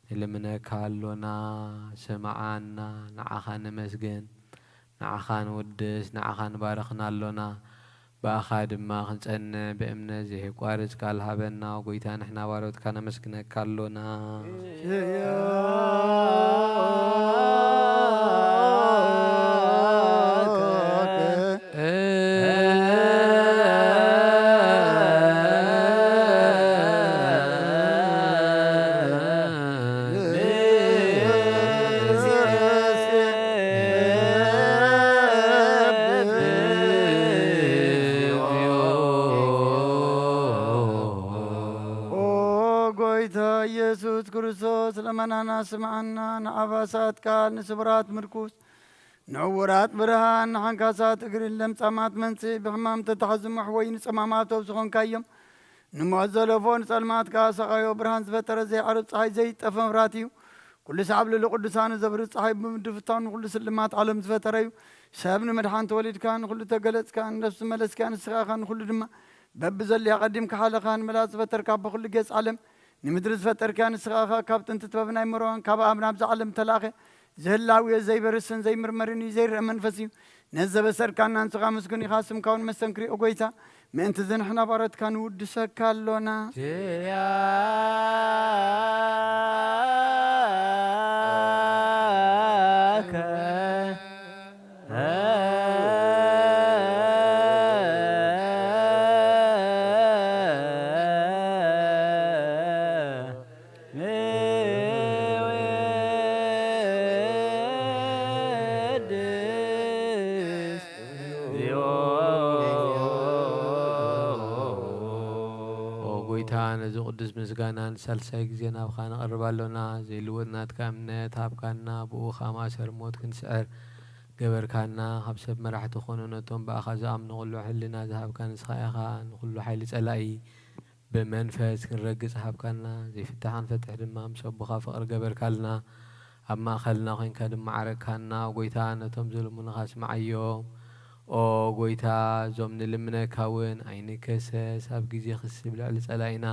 ንልምነካ ኣሎና፣ ስምዓና፣ ንዓኻ ነመስግን፣ ንዓኻ ንውድስ፣ ንዓኻ ንባርኽና ኣሎና። ብኣኻ ድማ ክንጸንዕ ብእምነት ዘየቋርጽ ቃል ሃበና። ኦ ጎይታ፣ ንሕና ባሮትካ ነመስግነካ ኣሎና። ኦ ጎይታ ኢየሱስ ክርስቶስ፣ ለመናና ስምዓና፣ ንዓባሳት ቃል፣ ንስብራት ምርኩስ፣ ንዕውራት ብርሃን፣ ንሓንካሳት እግሪ፣ ለምጻማት መንጽእ፣ ብሕማም ተታሕዙ መሕወይ፣ ንጸማማት ኣብ ዝኾንካዮም፣ ንሞት ዘለፎ፣ ንጸልማት ከኣ ሰቓዮ፣ ብርሃን ዝፈጠረ፣ ዘይዓርብ ጸሓይ፣ ዘይጠፈ መብራህቲ እዩ። ኩሉ ሰዓብ ልዕሊ ቅዱሳኑ ዘብርህ ጸሓይ ብምድሪ ፍታው ንኹሉ ስልማት ዓለም ዝፈጠረ እዩ። ሰብ ንምድሓን ተወሊድካ፣ ንኹሉ ተገለጽካ፣ ንነፍሲ መለስካ፣ ንስኻ ኢኻ ንኹሉ ድማ። በብዘለዮ ኣቐዲምካ ሓለኻ ንመላእኽቲ ዝፈጠርካ፣ ብኹሉ ጌጽ ዓለም ንምድሪ ዝፈጠርካ፣ ንስኻ ኢኻ ካብ ጥንቲ ጥበብ ናይ መርዋን ካብ ኣብ ናብዛ ዓለም ተላእኸ። ዝህላው እዮ፣ ዘይበርስን ዘይምርመርን እዩ፣ ዘይረአ መንፈስ እዩ። ነዚ ዘበሰርካና ንስኻ ምስጉን ኢኻ፣ ስምካ እውን መስተንክር እዩ፣ ኦ ጎይታ። ምእንቲ እዚ ንሕና ባሮትካ ንውድሰካ ኣሎና። ኦ ጎይታ፣ ነዚ ቅዱስ ምስጋና ንሳልሳይ ግዜ ናብኻ ነቕርብ ኣሎና። ዘይልወጥ ናትካ እምነት ሃብካና፣ ብኡ ኸኣ ማእሰር ሞት ክንስዕር ገበርካና። ካብ ሰብ መራሕቲ ኾኑ ነቶም ብኣኻ ዝኣምኑ ቕሉዕ ህልና ዝሃብካ ንስኻ ኢኻ። ንኹሉ ሓይሊ ጸላኢ ብመንፈስ ክንረግጽ ሃብካና። ዘይፍታሕ ክንፈትሕ ድማ ምስ ኣቦኻ ፍቕሪ ገበርካልና። ኣብ ማእከልና ኾይንካ ድማ ዓረቅካና። ኦ ጎይታ፣ ነቶም ዝልምኑኻ ስምዓዮም። ኦ ጎይታ፣ እዞም ንልምነካ እውን ኣይንከሰስ። ኣብ ግዜ ክስብ ልዕሊ ጸላኢና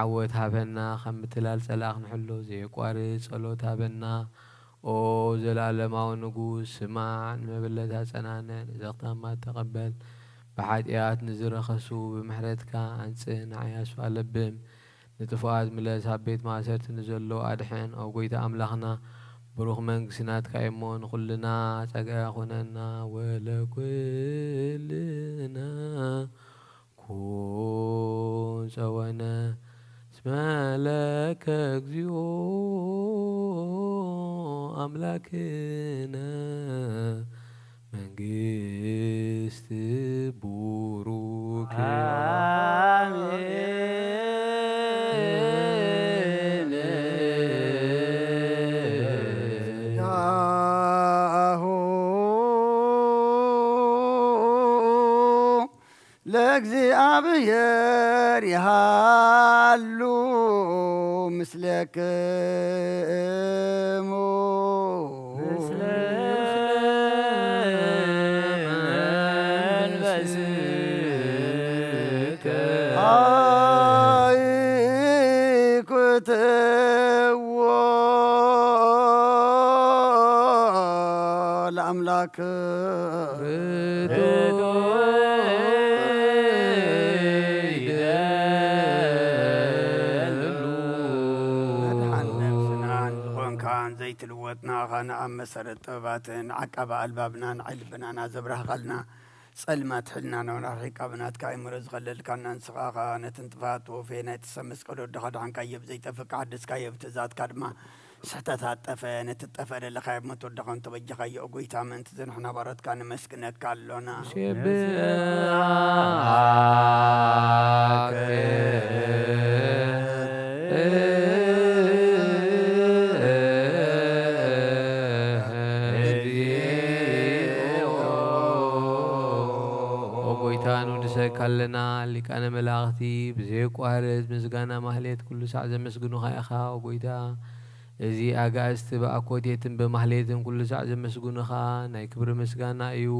ዓወት ሃበና። ካብ ምትላል ጸላኢ ክንሕሎ ዘየቋርጽ ጸሎት ሃበና። ኦ ዘላለማዊ ንጉስ፣ ስማዕ፣ ንመበለት ኣጸናንዕ፣ ንዘኽታማት ተቐበል። ብሓጢኣት ንዝረኸሱ ብምሕረትካ ኣንጽህ፣ ንዓያሱ ኣለብም። ንጥፉኣት ምለስ፣ ኣብ ቤት ማእሰርቲ ንዘለዉ ኣድሕን። ኦ ጎይታ ኣምላኽና፣ ብሩኽ መንግስቲ ናትካ እሞ፣ ንኹልና ጸጋ ኩነና። ወለኩልና ኩን ጸወነ እስመ ለከ እግዚኦ ኣምላክነ መንግስት ቡሩክ። አሜን። ያሁ ለእግዚኣብሔር ይሃሉ ምስለክሙ። ምስለ መንፈስከ። ኣይኩትዎ ለኣምላክ። ርቱዕ ይደሉ። መድሓን ነፍስናን ዝኾንካን ዘይትልወጥ ንኣኻ ንኣብ መሰረት ጥበባትን ዓቃቢ ኣልባብናን ዓይኒ ልብናና ዘብራህኻልና ጸልማት ሕልናና እውን ኣርሒቃ ብናትካ ኣእምሮ ዝኸለልካና ንስኻ ኸኣ ነቲ ንጥፋት ወፌ ናይቲ ሰብ መስቀል ወድኻ ድሓንካዮ ብዘይጠፍእ ክሓድስካዮ ብትእዛዝካ ድማ ስሕተታት ጠፈ፣ ነቲ ጠፈ ደለኻዮ ብሞት ወድኻ እንተበጀኻዮ፣ ኦ ጐይታ፣ ምእንቲ እዚ ንሕና ባሮትካ ነመስግነካ ኣሎና። ንሴብሐካ። ኣለና። ሊቃነ መላእኽቲ ብዘየቋርጽ ምስጋና ማህሌት ኩሉ ሳዕ ዘመስግኑኻ ኢኻ፣ ኦ ጎይታ። እዚ ኣጋእዝቲ ብኣኮቴትን ብማህሌትን ኩሉ ሳዕ ዘመስግኑኻ ናይ ክብሪ ምስጋና እዩ።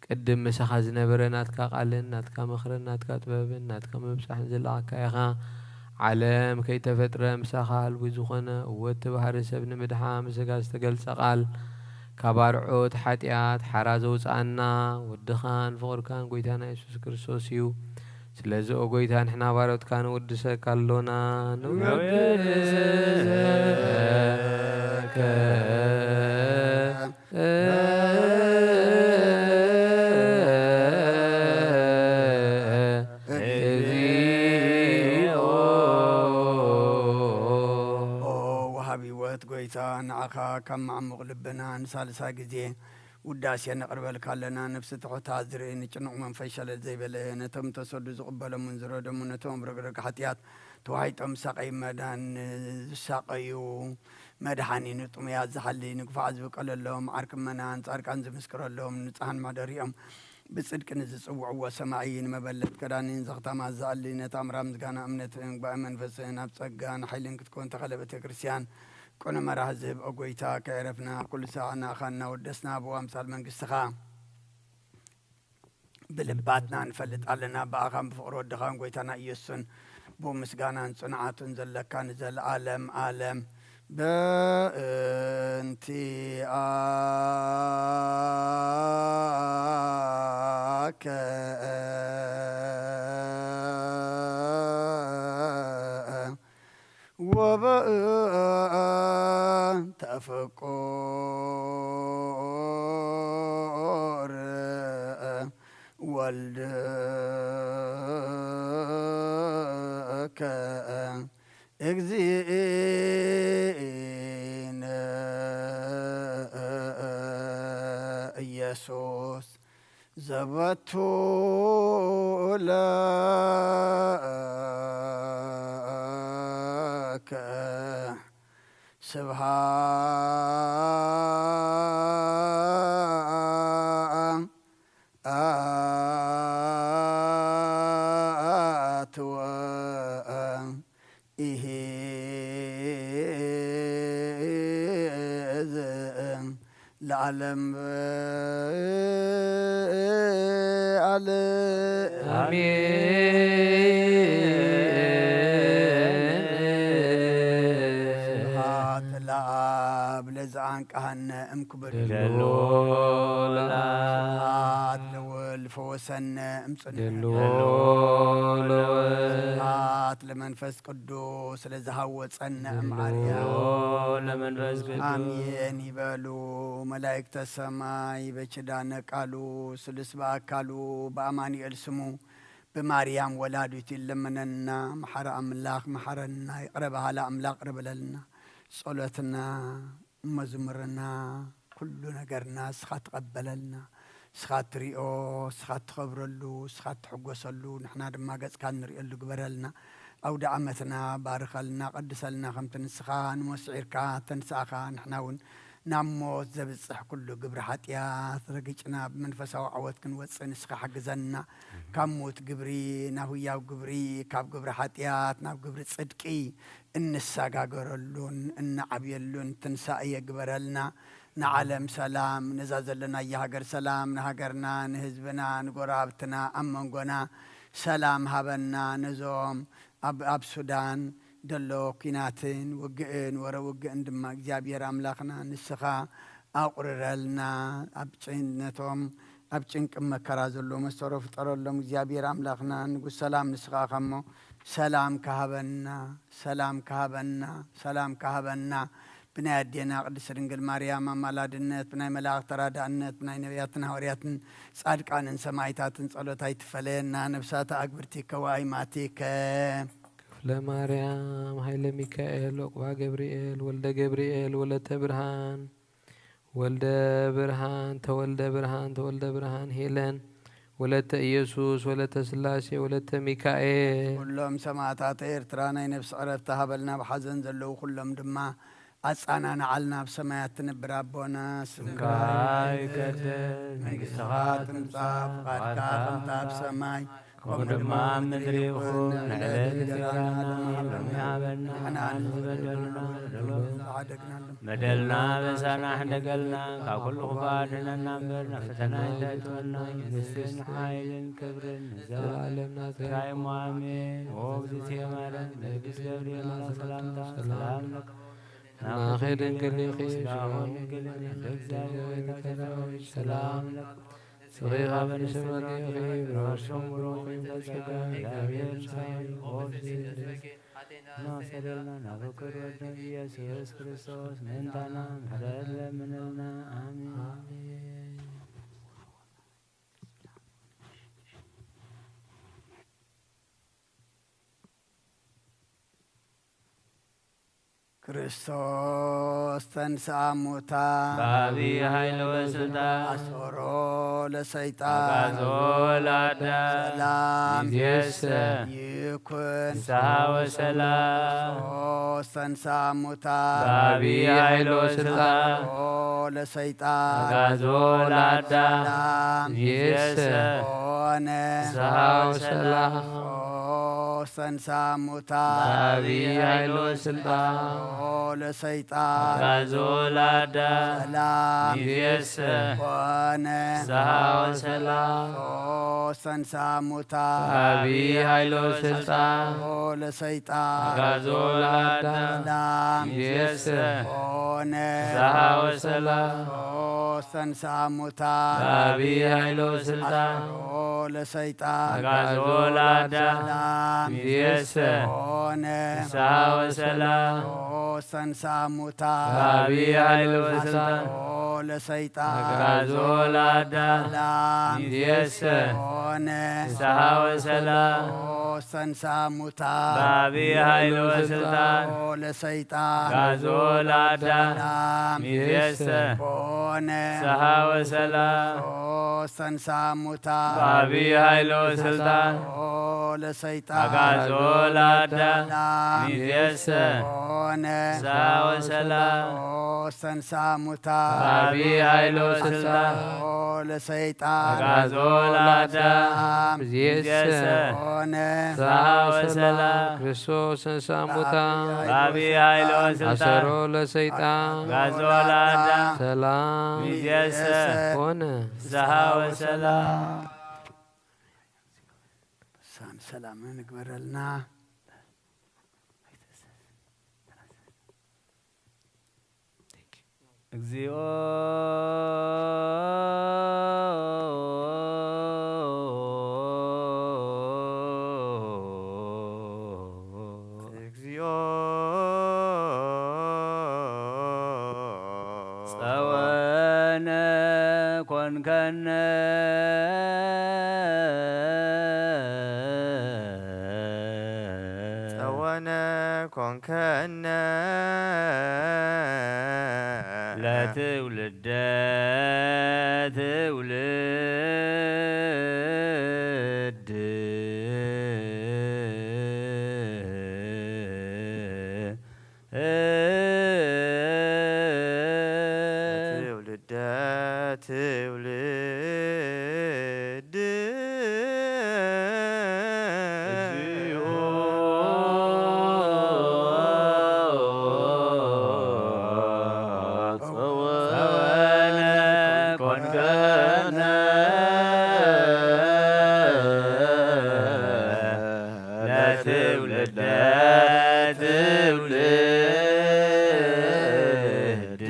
ቅድም ምሳኻ ዝነበረ ናትካ ቃልን ናትካ ምኽርን ናትካ ጥበብን ናትካ ምብጻሕን ዝለኣካ ኢኻ። ዓለም ከይተፈጥረ ምሳኻ ህልዊ ዝኾነ፣ እወ እቲ ባህሪ ሰብ ንምድሓን ብስጋ ዝተገልጸ ቃል፣ ካብ ኣርዑት ሓጢኣት ሓራ ዘውጽኣና ወድኻን ፍቕርካን ጎይታና የሱስ ክርስቶስ እዩ። ስለዚ ኦ ጎይታ ንሕና ባሮትካ ንውድሰካ ኣሎና። ንውድሰከ እግዚኦ። ኦ ወሃቢ ህይወት ጎይታ፣ ንዓኻ ካብ መዓሙቕ ልብና ንሳልሳይ ግዜ ውዳሴ ነቕርበልካ ኣለና። ነፍሲ ትሑታት ዝርኢ፣ ንጭኑቕ መንፈስ ሸለል ዘይበለ፣ ነቶም ተሰዱ ዝቕበሎምን ዝረደሙ፣ ነቶም ረግረግ ሓጢኣት ተዋሒጦም ዝሳቐዩ መዳን ዝሳቐዩ መድሓኒ፣ ንጥሙያት ዝሓሊ፣ ንግፉዓት ዝብቀለሎም፣ ዓርኪ ምእመናን ጻድቃን ዝምስክረሎም፣ ንጹሓን መሕደሪኦም ብጽድቂ ንዝጽውዕዎ ሰማዒ፣ ንመበለት ከዳኒን ዘኽታማት ዝኣሊ፣ ነታ ኣምራ ምስጋና እምነትን ጉባኤ መንፈስን ኣብ ጸጋን ሓይልን ክትኮን ተኸለ ቤተ ክርስቲያን ቅኑዕ መራሒ ዝህብ ኦ ጎይታ፣ ከየዕረፍና ኩሉ ሳዕ ንኣኻ እናወደስና ብኡ ኣምሳል መንግስትኻ ብልባትና ንፈልጥ ኣለና። ብኣኻን ብፍቕሪ ወድኻን ጎይታና ኢየሱስን ብኡ ምስጋናን ጽንዓቱን ዘለካ ንዘለኣለም ኣለም። በእንቲኣከ ወበእንተ ፍቁር ወልድከ እግዚእነ ኢየሱስ ዘበቱ ለከ ስብሃት ወኢሂዝ ለዓለም ዓለም። ኣሜን። ስብሃት ለኣብ ለዘአንቀሃነ እምክብር። ደሎ ለአብ። ስብሃት ለወልድ ፈወሰነ እምጽንዕ። ደሎ ለወልድ። ስብሃት ለመንፈስ ቅዱስ ለዝሃወጸነ እምዓርያ። ደሎ ለመንፈስ ቅዱስ። ኣሜን ይበሉ። መላእክተ ሰማይ በኪዳነ ቃሉ ስሉስ በአካሉ በአማኑኤል ስሙ ብማርያም ወላዲቱ ይለመነና። መሓሪ ኣምላኽ መሓረና፣ ይቕረ በሃሊ ኣምላኽ ይቕረ በለልና። ጸሎትና፣ መዝሙርና፣ ኩሉ ነገርና እስኻ ትቐበለልና። እስኻ ትሪኦ፣ እስኻ ትኸብረሉ፣ እስኻ ትሕጎሰሉ፣ ንሕና ድማ ገጽካ እንሪኦሉ ግበረልና። ኣውደ ዓመትና ባርኸልና፣ ቀድሰልና፣ ከምቲ ንስኻ ንሞት ስዒርካ ተንስኣኻ፣ ንሕና እውን ናብ ሞት ዘብጽሕ ኩሉ ግብሪ ሓጢኣት ረጊጽና ብመንፈሳዊ ዓወት ክንወጽእ ንስኻ ሓግዘና። ካብ ሞት ግብሪ ናብ ህያው ግብሪ፣ ካብ ግብሪ ሓጢኣት ናብ ግብሪ ጽድቂ እንሰጋገረሉን እንዓብየሉን ትንሳኤ ግበረልና። ንዓለም ሰላም፣ ነዛ ዘለናያ ሃገር ሰላም፣ ንሃገርና፣ ንህዝብና፣ ንጎረባብትና፣ ኣብ መንጎና ሰላም ሃበና። ነዞም ኣብ፣ ኣብ ሱዳን ደሎ ኲናትን ውግእን ወረ ውግእን ድማ እግዚኣብሔር ኣምላኽና ንስኻ ኣቑርረልና። ኣብ ጭ-፣ ነቶም ኣብ ጭንቂ መከራ ዘሎ መሰሮ ፍጠረሎም እግዚኣብሔር ኣምላኽና ንጉስ ሰላም ንስኻ ኢኻ እሞ ሰላም ከሃበና፣ ሰላም ከሃበና፣ ሰላም ከሃበና። ብናይ ኣዴና ቅድስት ድንግል ማርያም ኣማላድነት፣ ብናይ መላእኽቲ ተራዳእነት፣ ብናይ ነቢያትን ሃዋርያትን ጻድቃንን ሰማዕታትን ጸሎት ኣይትፈለየና። ነብሳተ ኣግብርቲከ ወኣይማቲከ። ክፍለ ማርያም፣ ኃይለ ሚካኤል፣ ዑቅባ ገብርኤል፣ ወልደ ገብርኤል፣ ወለተ ብርሃን፣ ወልደ ብርሃን፣ ተወልደ ብርሃን፣ ተወልደ ብርሃን፣ ሄለን፣ ወለተ ኢየሱስ፣ ወለተ ሥላሴ፣ ወለተ ሚካኤል። ኩሎም ሰማዕታተ ኤርትራ ናይ ነፍሲ ዕረፍቲ ሃበልና፣ ብሓዘን ዘለዉ ኩሎም ድማ ኣጻናንዓልና። ኣብ ሰማያት ትነብር ኣቦና፣ ስምካ ስምካ ይቀደስ፣ መንግሥትኻ ትምጻእ፣ ፍቓድካ ከምታ ኣብ ሰማይ ከምኡ ድማ ኣብ ምድሪ ይኹን። ዕለት እንጀራና ሎሚ ሃበና። ንሕና ንበደልና በደልና በደልና በሳና ሕደገልና፣ ካብ ኩሉ ክፉእ ኣድሕነና እምበር፣ ናብ ፈተና ኣይተእትወና። መንግስትን ሓይልን ክብርን ንዘለዓለም ናትካ እዩ። ኣሜን። ኦ እግዝእትየ ማርያም፣ ቅዱስ ገብርኤል ሰላምታ ሰላም ለኪ፣ ናኺ ድንግል ኢኺ፣ ስጋኺ ድንግል እዩ፣ እንደ እግዚአብሔር ሰላም ለኪ። ፍሬ ከርሥኪ ብሩክ ፍሬ ከርሥኪ ብሩክ፣ ጸጋ እግዚአብሔር ምሳኪ። ኦ ብእሴት ዘበኪ ኃጢአትና ሰደልና ናበክር ወድን ኢየሱስ ክርስቶስ ምእንታና ምሕረት ለምንልና። አሜን። ክርስቶስ ተንሥአ እሙታን በአቢይ ኃይል ወስልጣን አሰሮ ለሰይጣን አግዓዞ ለአዳም ሰላም ይእዜሰ ይኩን። ፍስሐ ወሰላም። ክርስቶስ ተንሥአ እሙታን በአቢይ ኃይል ወስልጣን አሰሮ ለሰይጣን አግዓዞ ለአዳም ሰላም ይእዜሰ ሆነ። ፍስሐ ወሰላም። ክርስቶስ ተንሥአ እሙታን በአቢይ ኃይል ወስልጣን አሰሮ ለሰይጣን አግዓዞ ለአዳም ሰላም ይእዜሰ ኮነ። ፍስሐ ወሰላም። ክርስቶስ ተንሥአ እሙታን በአቢይ ኃይል ወስልጣን አሰሮ ለሰይጣን አግዓዞ ለአዳም ሰላም ይእዜሰ ኮነ። ፍስሐ ወሰላም። ክርስቶስ ተንሥአ እሙታን በአቢይ ኃይል ወስልጣን አሰሮ ለሰይጣን አግዓዞ ለአዳም ሰላም ይእዜሰ ሆነ። ፍስሐ ወሰላም። ክርስቶስ ተንሥአ እሙታን በአቢይ ኃይል ወስልጣን አሰሮ ለሰይጣን አግዓዞ ለአዳም ሰላም ይእዜሰ ሆነ። ፍስሐ ወሰላም። ክርስቶስ ተንሥአ እሙታን በአቢይ ኃይል ወስልጣን አሰሮ ለሰይጣን አግዓዞ ለአዳም ሰላም ይእዜሰ ሆነ። ፍስሐ ወሰላም። ክርስቶስ ተንሥአ እሙታን በአቢይ ኃይል ወስልጣን አሰሮ ለሰይጣን አግዓዞ ለአዳም ሰላም ይእዜሰ ሆነ። ፍስሐ ወሰላም። ክርስቶስ ተንሥአ እሙታን በአቢይ ኃይል ወስልጣን አሰሮ ለሰይጣን አግዓዞ ለአዳም ይእዜሰ ሆነ። ፍስሐ ወሰላም። ክርስቶስ ተንሥአ እሙታን በአቢይ ኃይል ወስልጣን አሰሮ ለሰይጣን አግዓዞ ለአዳም ሰላም ይእዜሰ ሆነ። ፍስሐ ወሰላም። ቅዱሳን ሰላምን ይግበረልና። እግዚኦ እግዚኦ ጸወነ ኮንከነ። ጸወነ ኮንከነ ለትውልደ ትውልድ። ትውልደ ትውልድ። እግዚኦ ጸወነ ኮንከነ ለትውልደ ትውልድ።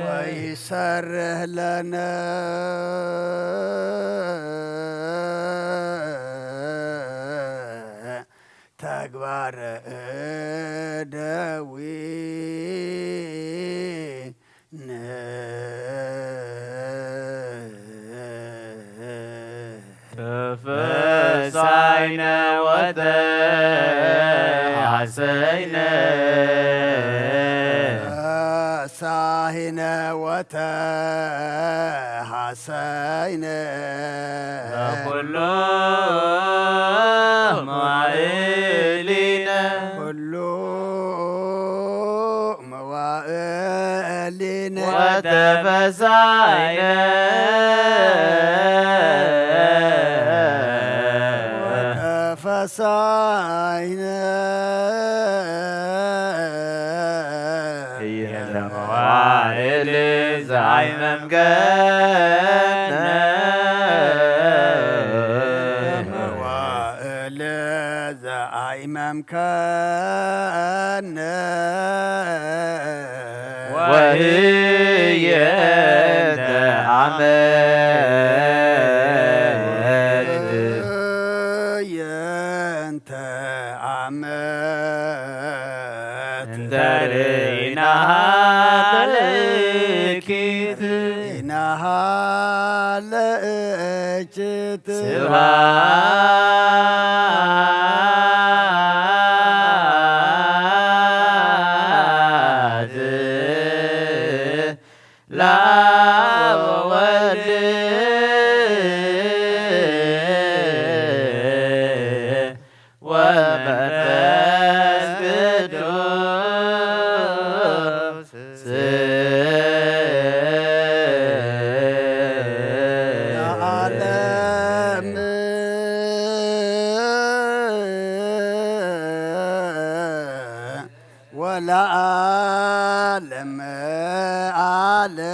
ወይሰርህ ለነ ተግባረ እደዊነ። ተፈሳይነ ወተሐሰይነ። ተፈሳይነ ወተሐሰይነ። በኩሉ መዋዕሊነ። ኩሉ መዋዕሊነ። ወተ ወተፈሳይነ ወተፈሳይነ ህየንተ መዋዕል ዘአይመምከነ መዋዕል ዘአይመምከነ ወህየንተ ዓመት ወህየንተ ዓመት እንተ ርኢናሃ ለእኪት ርኢናሃ ለእኪት ስብሐት ለአብ ወወልድ ወመንፈስ ቅዱስ ለዓለም ወለዓለም ዓለም።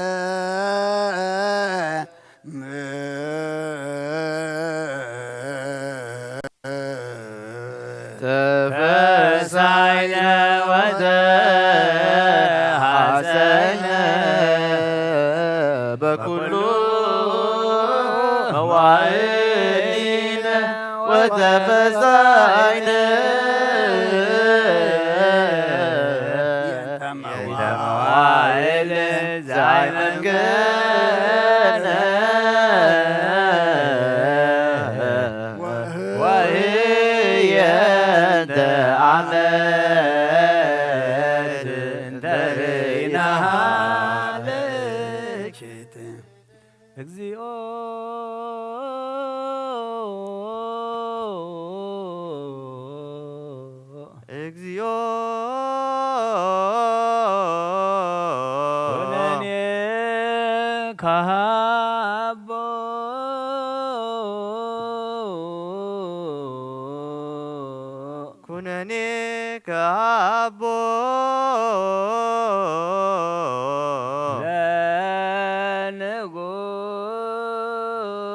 ተፈሳይነ ወተሐሰይነ በኩሉ መዋዕሊነ ወተፈሳይነ የንተ መዋዕል ዛይ መንገነ ወህየንተ ዓመት እንተ ርኢናሃ ለእኪት። እግዚኦ እግዚኦ ኩነኔ ከሃቦ ኩነኔ ከሃቦ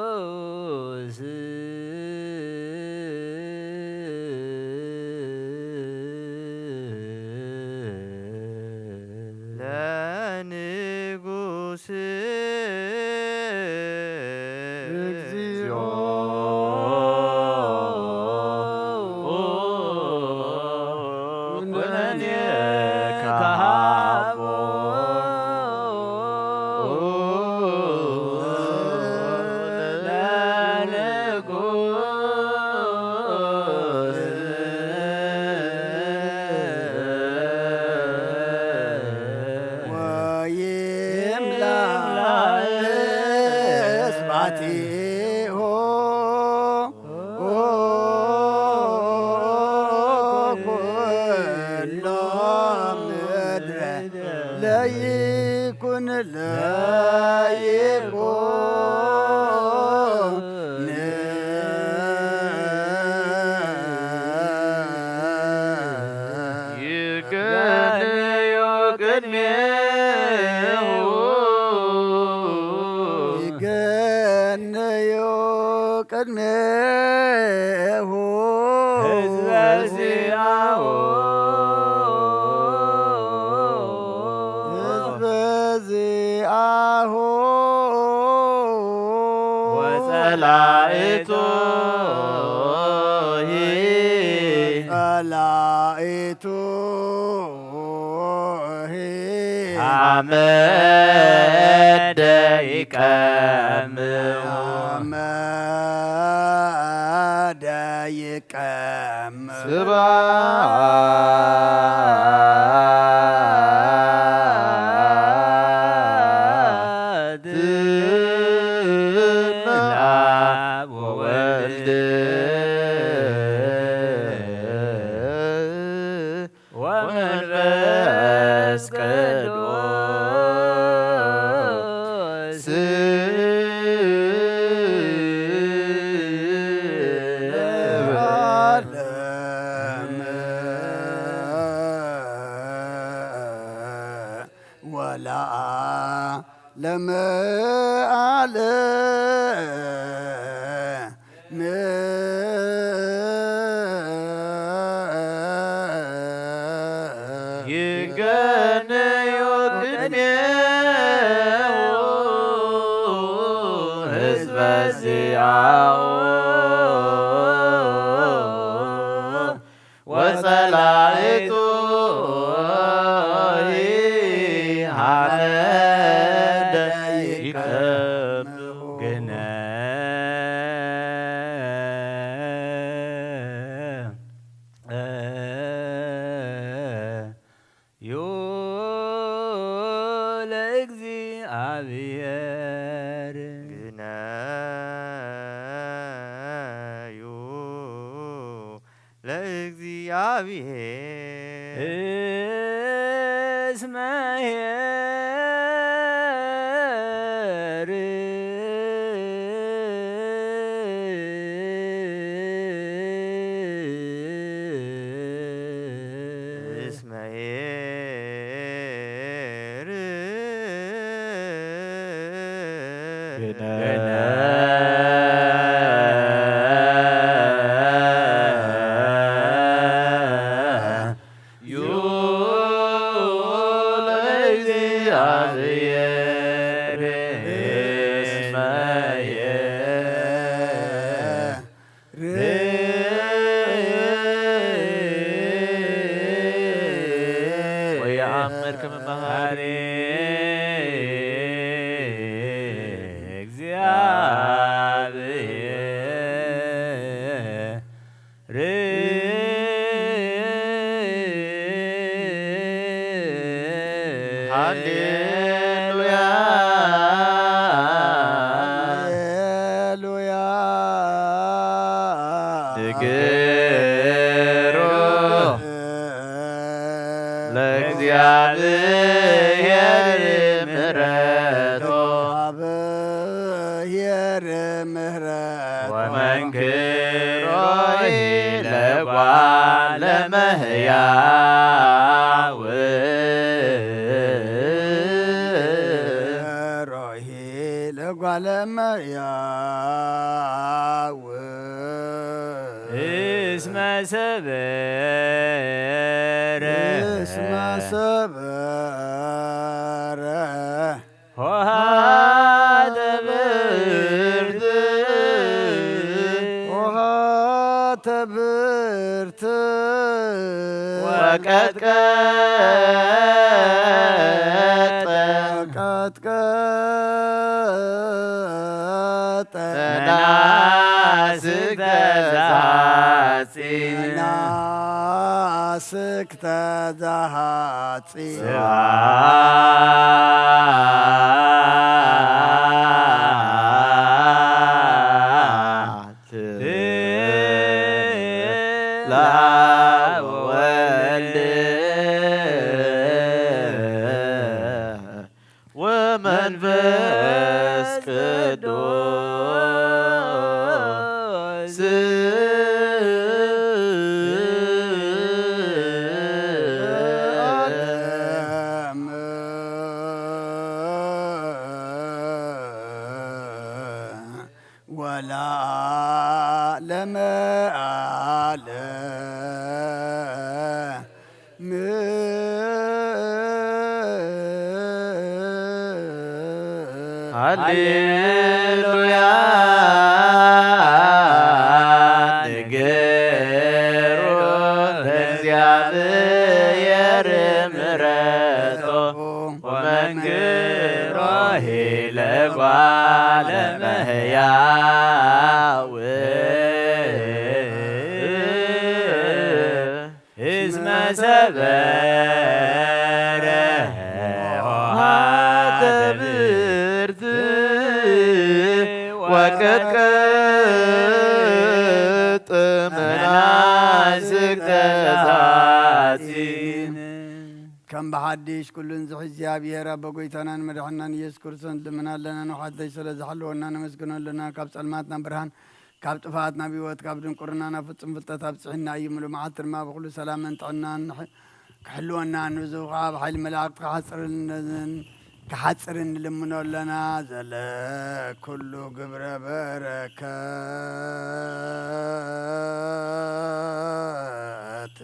ለንጉስ ለንጉስ እግዚኦ ኩነኔ ከሃቦ ለንጉስ ወይምላእ ስብሐቲሁ ኩሎ ምድረ ለይኩን ለይኩን ይገነዮ ቅድሜሁ ይገነዮ ቅድሜሁ ህዝበ ዚአሁ ህዝበ ዚአሁ ወጸላእቱ ጸላእቱ አመደ ይቀምው አመደ ይቀምው ስብሐት ለአብ ወወልድ ወመንፈስ ቅዱስ በዚኣኡ ወጸላእቱ ሃመደ ይከም ግነ ዩ ለእግዚኣብሔር። ግነዩ ለእግዚኣብሔር። እስመ ኄር እስመ ኄር ግነ ዩ ለእግዚኣብሔር እስመ ኄር ወየአምር ከመ መሐሪ እግዚአብሔር። ሃሌሉያ ሃሌሉያ። ንግሩ ለእግዚኣብሔር ምሕረቱ። ለእግዚኣብሔር ምሕረቱ። ወመንክሮ ለጓለ መሕያው። ሮሂ ለጓለ መሕያው። እስመ ሰበረ እስመ ሰበረ ኆኃተ ብርት ኆኃተ ብርት ወቀጥቀጠ ወቀጥቀጠ መናስግተ ዘሐጺን። መናስግተ ዘሐጺን። ስብሐት ለአብ ወወልድ ወመንፈስ ቅዱስ። ወለዓለመ ዓለም። ሃሌሉያ። ንግሩ ለእግዚኣብሔር ምሕረቶ ወመንክሮ ለጓለ እመሕያው። እስመ ሰበረ ኆኃተ ብርት ወቀጥቀጠ መናስግተ ዘሐጺን። ከም ብሓድሽ ኩሉን ዝሕዝ እግዚኣብሔር ኣቦ ጎይታናን መድሓናን ኢየሱስ ክርስቶስ ንልምን ኣለና፣ ንውሓተይ ስለ ዝሓለወና ነመስግኖ ኣለና። ካብ ጸልማት ናብ ብርሃን፣ ካብ ጥፍኣት ናብ ህይወት፣ ካብ ድንቁርና ናብ ፍጹም ፍልጠት ኣብጽሕና እዩ። ምሉእ መዓልቲ ድማ ብኹሉ ሰላምን ጥዕናን ንሕ-፣ ክሕልወና፣ ንብዝሁ ከዓ ብሓይሊ መላእክቲ ክሓጽርልን፣ ክሓጽርን ንልምኖ ኣለና። ዘለ ኩሉ ግብረ በረከት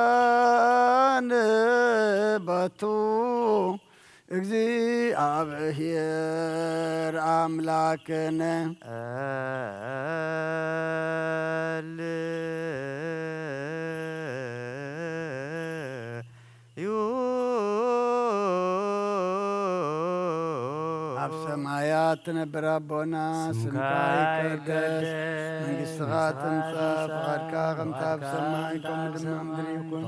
ስልጣን በቱ እግዚኣብሔር ኣምላክነ። ኣብ ሰማያት ትነብር ኣቦና፣ ስምካ ይቀደስ፣ መንግስትኻ ትምጻእ፣ ፍቓድካ ከምታ ኣብ ሰማይ ከምኡ ድማ ኣብ ምድሪ ይኹን።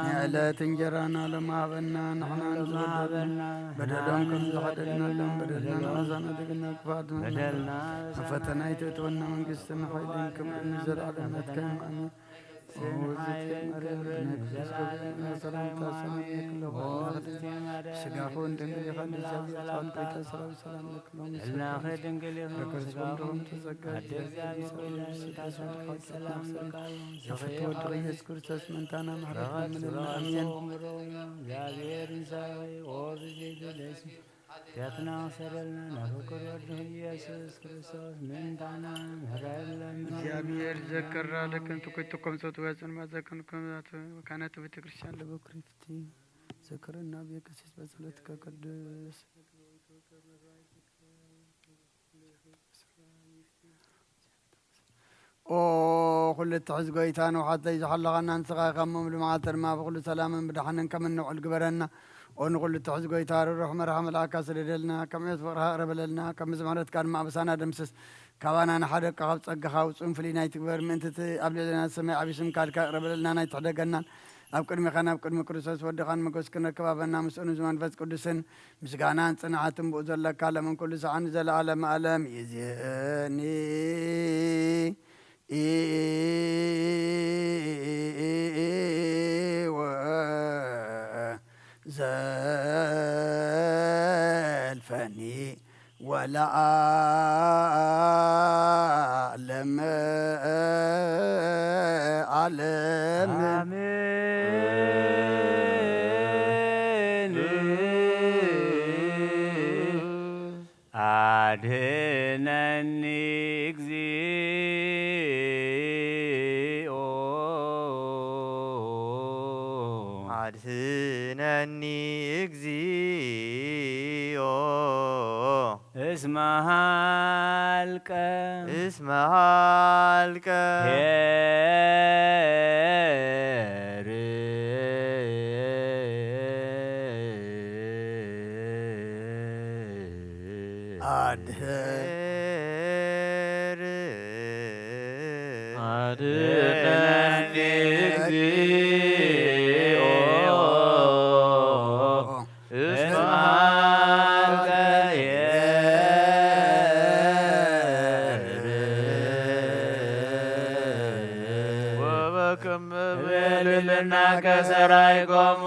ናይ ዕለት እንጀራና ሎሚ ሃበና፣ ንሕና ንዝበደሉና በደሎም ከም ዝኸደልናሎም በደልና ንኸሳና፣ ደግና ክፋት በደልና ንፈተና ኣይተእትወና፣ መንግስትን ሓይልን ክብርን ንዘለኣለም ናትካ እዩ። ኣሜን። ኦዝእትየ ማርያም፣ ብናይ ቅዱስ ገብርኤል ሰላምታ ሰላም ለኪ፣ ስጋኺ ወንድምኪ ዲኻ፣ እንደ እግዚአብሔር ጸወት ቤተ ሰላም ሰላም ለኪ። ሎሚ ሰላም ለኪ፣ ድንግል ኢኺ፣ ስጋኺ ወንድምኪ ተጸጋ፣ አደ እግዚአብሔር ሆይ፣ ሰላምታ ሰላም ለኪ። ዘፍትወ ወድኺ ኢየሱስ ክርስቶስ ምእንታና ምሕረት ለምንልና። አሜን። እግዚአብሔር እንሳዊ ኦብዚ ደስ ቲያትና ሰደልና ለፍቅር ወድህ ኢየሱስ ክርስቶስ ምእንታና ምህረለን። እግዚኣብሔር ዘከራ ለክን ትኩትኩም ሰት ወፅን ማዘክን ኩምዛት ካህናት ቤተ ክርስቲያን ለበኩሪትቲ ዘክርና ቤት ቀሲስ በጸሎትከ ቅዱስ። ኦ ኩሉ እትሕዝ ጎይታ፣ ንውሓተይ ዝሓለኻና ንስኻ ኢኻ እሞ፣ ብልምዓት ድማ ብኹሉ ሰላምን ብድሓንን ከም እንውዕል ግበረና። ኦ ንኹሉ እትሕዝ ጎይታ፣ ርሩሕ መርሓ መልኣካ ስደደልና፣ ከም ዕዮት ፍቕርኻ ቅረበለልና፣ ከም ምሕረትካ ድማ ኣበሳና ደምስስ። ካባና ንሓደግካ ካብ ጸጋኻ ውጹን ፍልይ ናይ ትግበር፣ ምእንቲ እቲ ኣብ ልዕሌና ዝሰማይ ዓቢ ስምካ ኢልካ ቅረበለልናን ኣይትሕደገናን። ኣብ ቅድሚኻን ኣብ ቅድሚ ክርስቶስ ወድኻን ሞገስ ክንረክብ፣ ኣበና ምስኡን ምስ መንፈስ ቅዱስን ምስጋናን ጽንዓትን ብኡ ዘለካ፣ ለምን ኩሉ ሰዓን ዘለዓለም ኣለም። ይእዜኒ ወዘልፈኒ ወለዓለመ ዓለም። አሜን። አድነኒ እግዚኦ። አድነኒ እግዚኦ። እስመ ሀልቀ። እስመ ሀልቀ። ኄር። አድህር። አድነኒ እግዚኦ። እስመ ሀልቀ ኄር። ወበከመ እቤልልና ከሰራይኮሙ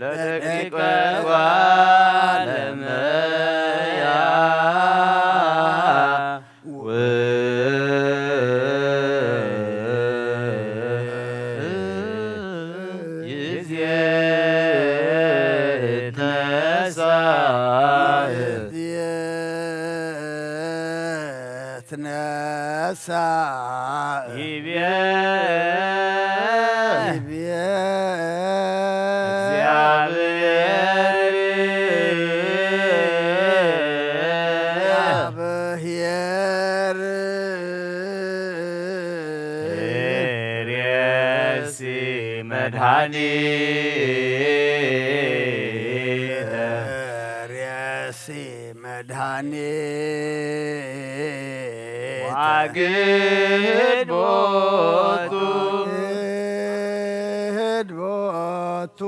ለደቂቀ እጓለ እመሕያው። ይትነሳ። ይትነሳ። ይቤ። ይቤ። እግዚአብሔር። እግዚአብሔር። ርእሲ መድኃኒት። ርእሲ መድኃኒት። ወአግድ ቦቱ። ወአግድ ቦቱ።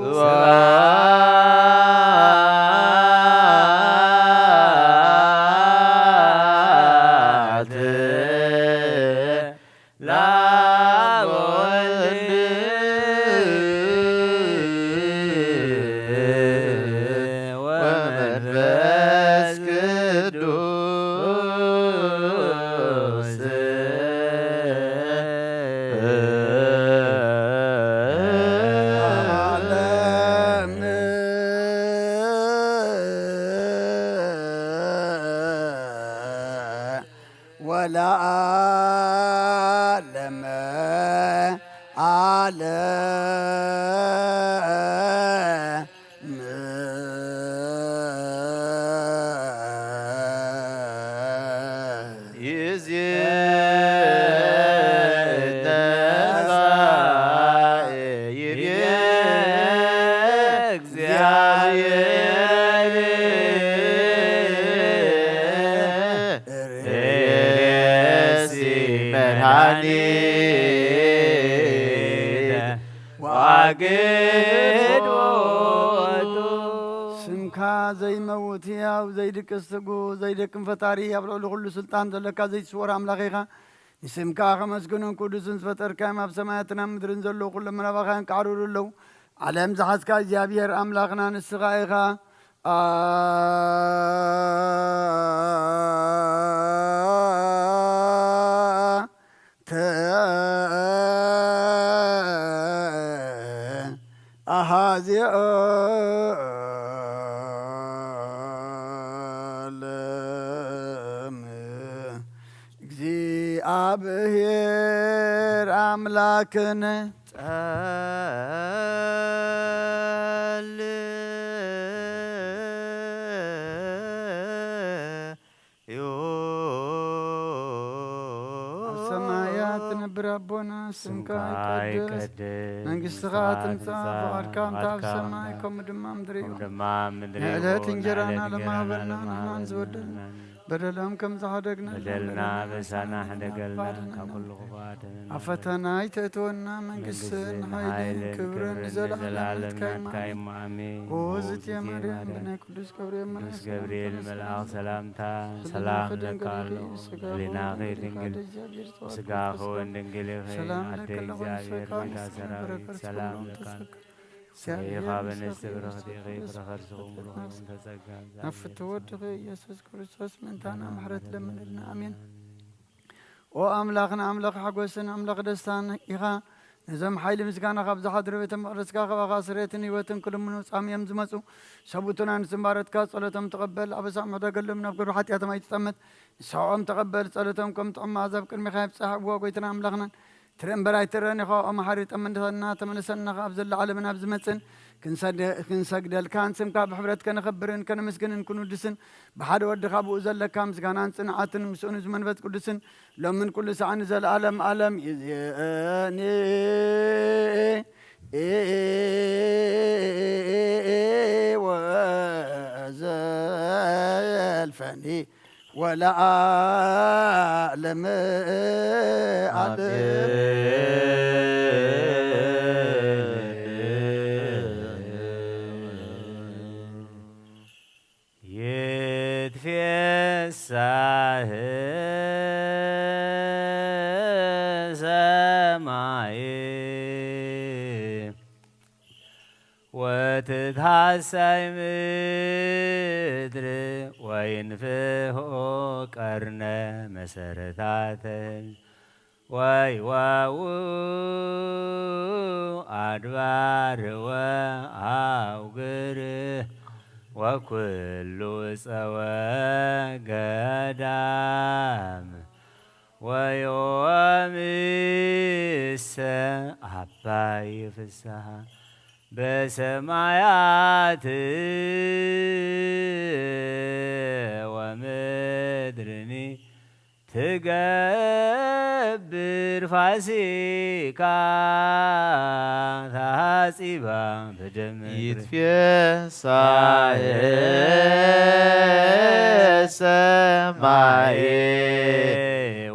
ስብሐት ለአብ ወወልድ ወመንፈስ ቅዱስ። ዓለም ወለዓለመ ዓለም። መድኃኒት ዋግድ ወቱ። ስምካ ዘይመውት ሕያው ዘይድቅስ ትጉ ዘይደክም ፈጣሪ ኣብ ልዕሊ ኩሉ ስልጣን ዘለካ ዘይትስወር ኣምላኽ ኢኻ። ንስምካ ከመስግኑን ቅዱስን ዝፈጠርካዮም ኣብ ሰማያትን ኣብ ምድርን ዘለዉ ኩሎም መናባኻያን ክዓርሩ ኣለዉ። ዓለም ዝሓዝካ እግዚኣብሔር ኣምላኽና ንስኻ ኢኻ። አ- ተ ኣሃዜ ለም እግዚኣብሔር ኣምላክን ጸል ዩ። ኣብ ሰማያት ትነብር ኣቦና፣ ስምካ ስምካ ይቀደስ፣ ይቀደስ፣ መንግስትኻ መንግስትኻ ትምጻእ፣ ትምጻእ፣ ፍቓድካ እንተ ኣብ ፍቓድካ ሰማይ እንተ ከምኡ ድማ ምድሪ ከምኡ ይኹን። ድማ ኣብ ምድሪ ንዕለት ይኹን። እንጀራና ንዕለት ለማህበልና እንጀራና ንሕናን ዝበደልና ለማህበልና በደሎም ከም ዝሓደግና በደልና በሳና ሕደገልና፣ ካብ ኩሉ ክፉእ ኣድሕነና። ኣብ ፈተና ኣይተእትወና፣ መንግስትን መንግስትን ሓይልን ሓይልን ክብርን ክብርን ንዘለኣለም ንዘለኣለም ናትካ እዩ። ናትካ እዩ። ኣሜን። ኦ፣ ዝትየ ማርያም፣ ብናይ ቅዱስ ገብርኤል ቅዱስ መልኣኽ ገብርኤል ሰላምታ መልኣኽ ሰላም ሰላም ለኪ ለካ ድንግል ኣለኹ። ኢኺ፣ ስጋኺ ህሊናኺ እውን ድንግል ድንግል፣ ኢኻ፣ ስጋኺ እውን ድንግል ኢኺ። ሰላም ኣደ ለኪ ለኹን እግዚኣብሔር ስጋ ጌታ ሰራዊት፣ ሰላም ለካ። ፍሬ ካብ ኣንስቲ ብርኽቲ ኢኺ፣ ፍሬ ከርስኹም ብሩኽ እዩ፣ ተጸጋ ናብ ፍትው ወድኺ ኢየሱስ ክርስቶስ ምእንታና ምሕረት ለምንልና። ኣሜን። ኦ ኣምላኽን ኣምላኽ ሓጎስን ኣምላኽ ደስታን ኢኻ። ነዞም ሓይሊ ምስጋና ካብ ዝሓድሩ ቤተ መቕደስካ ካባኻ ስሬትን ህይወትን ክልምኑ ጻምዮም ዝመጹ ሰብኡትና ንስምባረትካ ጸሎቶም ተቐበል። ኣበሳኦም ሕደገሎም፣ ናብ ግብሪ ሓጢኣቶም ኣይትጠምት። ንስሕቖም ተቐበል፣ ጸሎቶም ከም ጥዑም መኣዛ ኣብ ቅድሚኻ ይብጻሕ። እወ ጎይታና ኣምላኽናን ትረ እምበር ኣይትረን ኢኻ። ኦ መሓሪ፣ ጠመንደና ተመለሰና፣ ካብ ዘሎ ዓለምን ኣብ ዝመጽእን ክንሰግደ-፣ ክንሰግደልካን ስምካ ብሕብረት ከነኸብርን ከነመስግንን ክንውድስን ብሓደ ወድኻ ብኡ ዘለካ ምስጋናን ጽንዓትን ምስኡ ንዝመንፈስ ቅዱስን ሎምን ኩሉ ሰዓት ንዘለኣለም ኣለም ይእዜኒ ወዘልፈኒ ወለዓለመ ዓለም። ይትፌሳህ ሰማይ ወትትሃሳይ ምድር ወይንፍሆ ቀርነ መሰረታተ ወይወው ኣድባር ወአውግር ወኩሉ ጸወ ገዳም ወዮምሰ አባይ ፍስሐ በሰማያት ወምድርኒ ትገብር ፋሲካ ተሃጺባ በደም ይትፌሳህ ሰማይ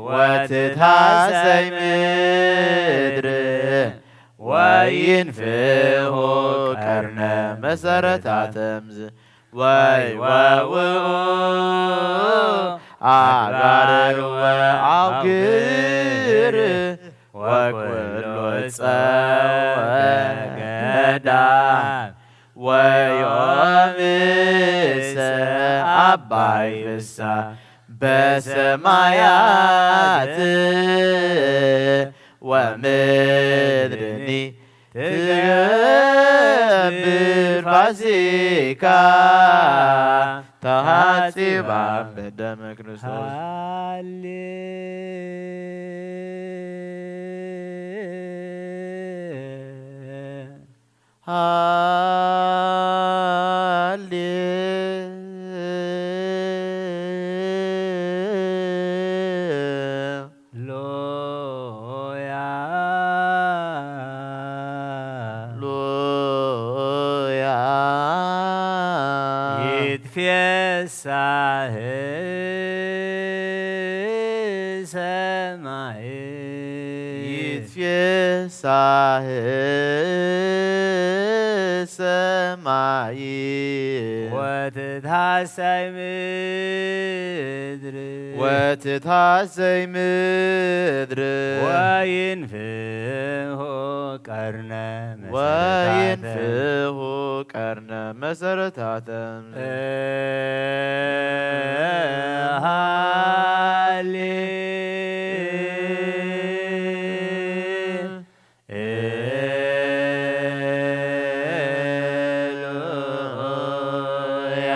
ወትትሃሰይ ምድር ወይንፍሁ ቀርነ መሰረታተምዝ ወይወውኡ ኣድባር ወአውግር ወኩሉ ጸወ ገዳም ወዮምሰ አባይ ፍሳ በሰማያት ወምድርኒ ትገብር ፋሲካ ተሃጺባ በደም ክርስቶስ። ሃሌ ሃሌ ሉያ ሉያ ይትፌሳህ ሰማይ። ይትፌሳህ ሰማይ። ወትትሃሰይ ምድር። ወትትሃሰይ ምድር። ወይንፍሑ ቀርነ መሰረታተ። ወይንፍሑ ቀርነ መሰረታተ። ሃሌ ሃሌሉያ።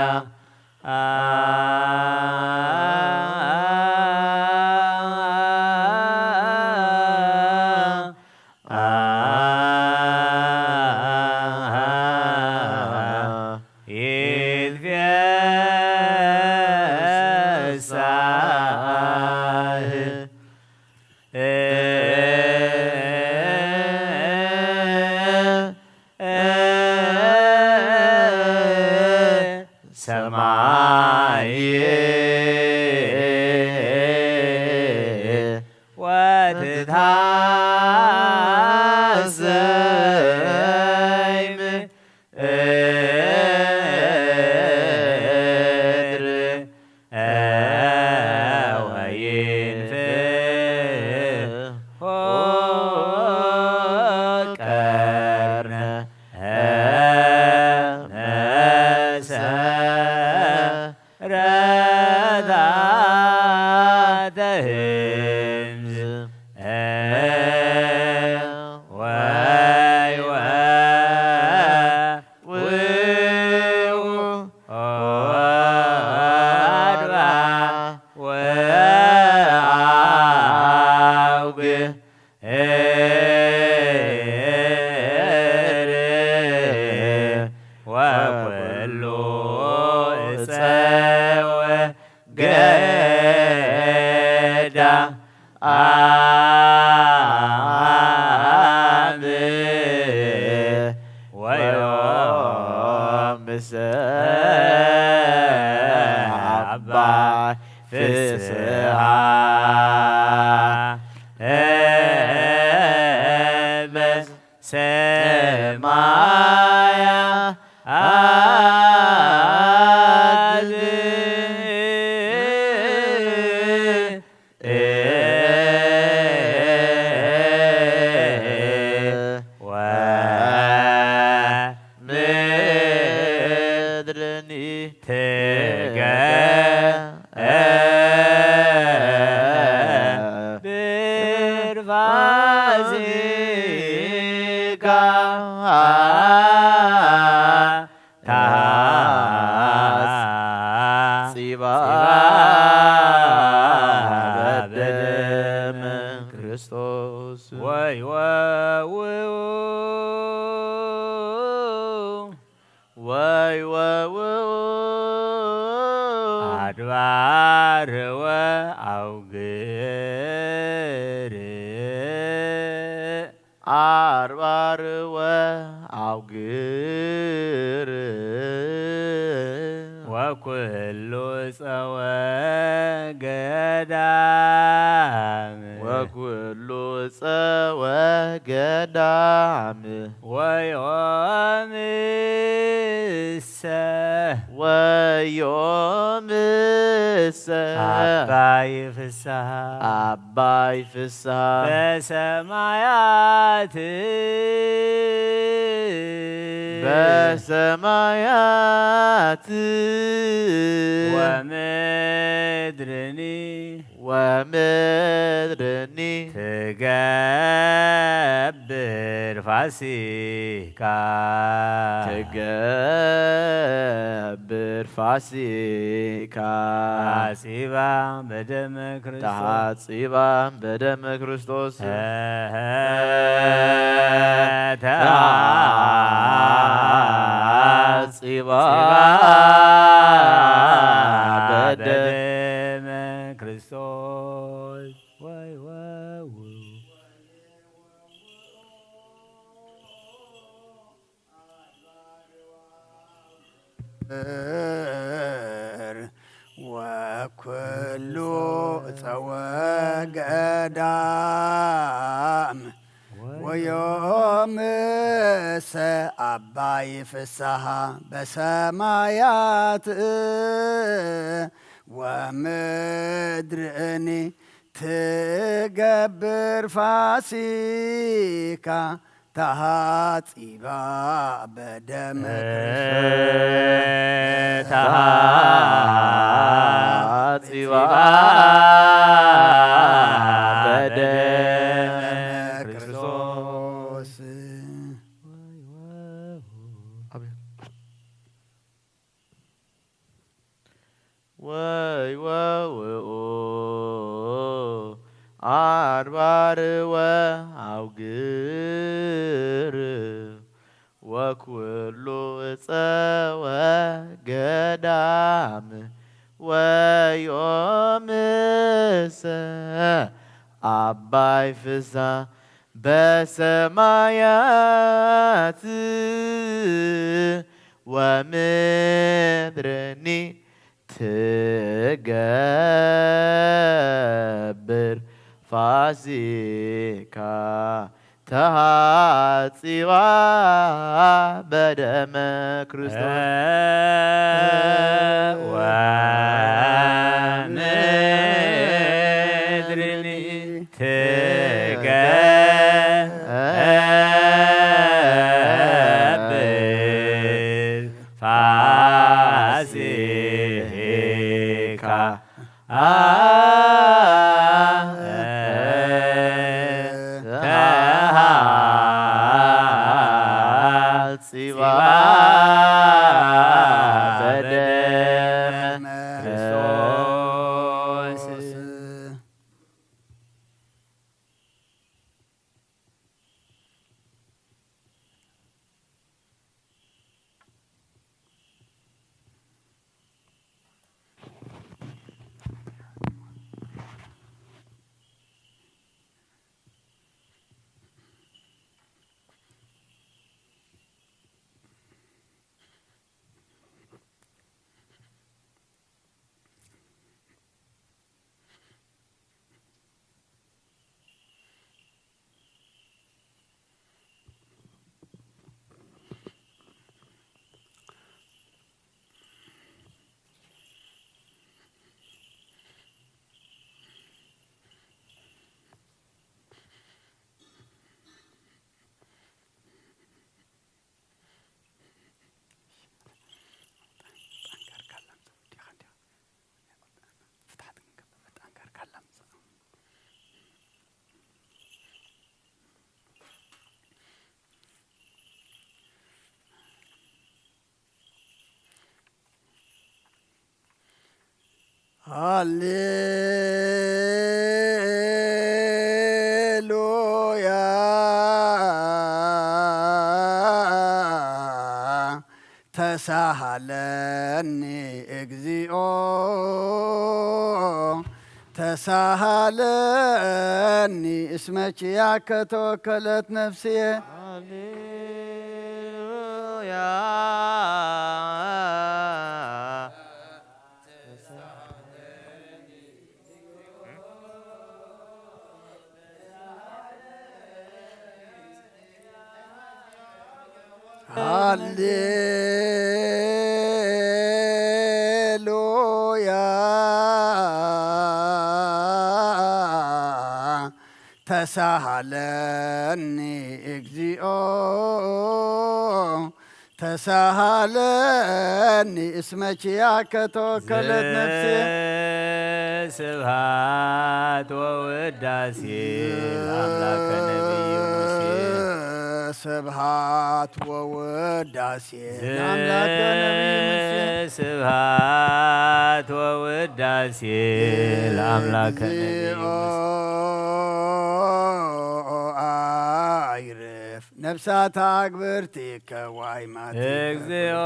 ይትፌሳህ ሰማይ ወትትሃሰይ ምድር ወይንፍሑ ቀርነ መሰረታተ ህምዝ። ወይ ወይ ውኡ አድባር ወአውግር ወኩሉ እፀወ ገዳ አብ ወዮም ምስለ አባይ ፍስሃ በሰማያት ወምድርኒ ትገብር ፋሲካ። ታጽባ በደም ክርስቶስ። ወይ ወውው። ወይ ወውው። አድባር ወአውግር። አድባር ወአውግር። ወኩሉ ጸወ ገዳም። ወኩሉ ጸወ ገዳም። ወዮምሰ። ወዮምሰ። አባይ ፍስሃ። አባይ ፍስሃ። በሰማያት። በሰማያት። ወምድርኒ። ወምድርኒ። ትገብር ፋሲካ። ትገብር ፋሲካ። ተሐጺባ በደመ ክርስቶስ። ተሐጺባ በደመ ክርስቶስ። እህ፣ ተሐጺባ በደመ በደመ ክርስቶስ። ወይ ወው። ወኩሉ እፀወ ገዳም ወዮምሰ ኣባይ ፍስሓ በሰማያት ወምድርኒ ትገብር ፋሲካ ተሃጺባ በደመ ክርስቶስ። ተሃጺባ በደመ ክርስቶስ። ወይ ወውኡ ኣድባር ወኣውግር ወኩሉ እፀወ ገዳም ወዮምሰ ኣባይ ፍሳ በሰማያት ወምድርኒ ትገብር ፋሲካ ተሃጺባ በደመ ክርስቶስ። ወምድርኒ ትገብር ፋሲካ ተሃጺባ በደመ ክርስቶስ። ሃሌሉያ። ተሳሃለኒ እግዚኦ፣ ተሳሃለኒ እስመ ኪያከ ተወከለት ነፍስየ። ሃሌሉያ። ሃሌሉያ። ተሳሃለኒ እግዚኦ፣ ተሳሃለኒ እስመ ኪያከ ተወከለት ነፍሴ። ስብሐት ወውዳሴ ለአምላከ ነቢይ ሙሴ። ስብሐት ወውዳሴ ለአምላከ ነቢይ ሙሴ። ስብሐት ወውዳሴ ለአምላከ ነቢይ ሙሴ። እግዚኦ አይርፍ ነፍሳት አግብርቲከ ወአይማቲከ። እግዚኦ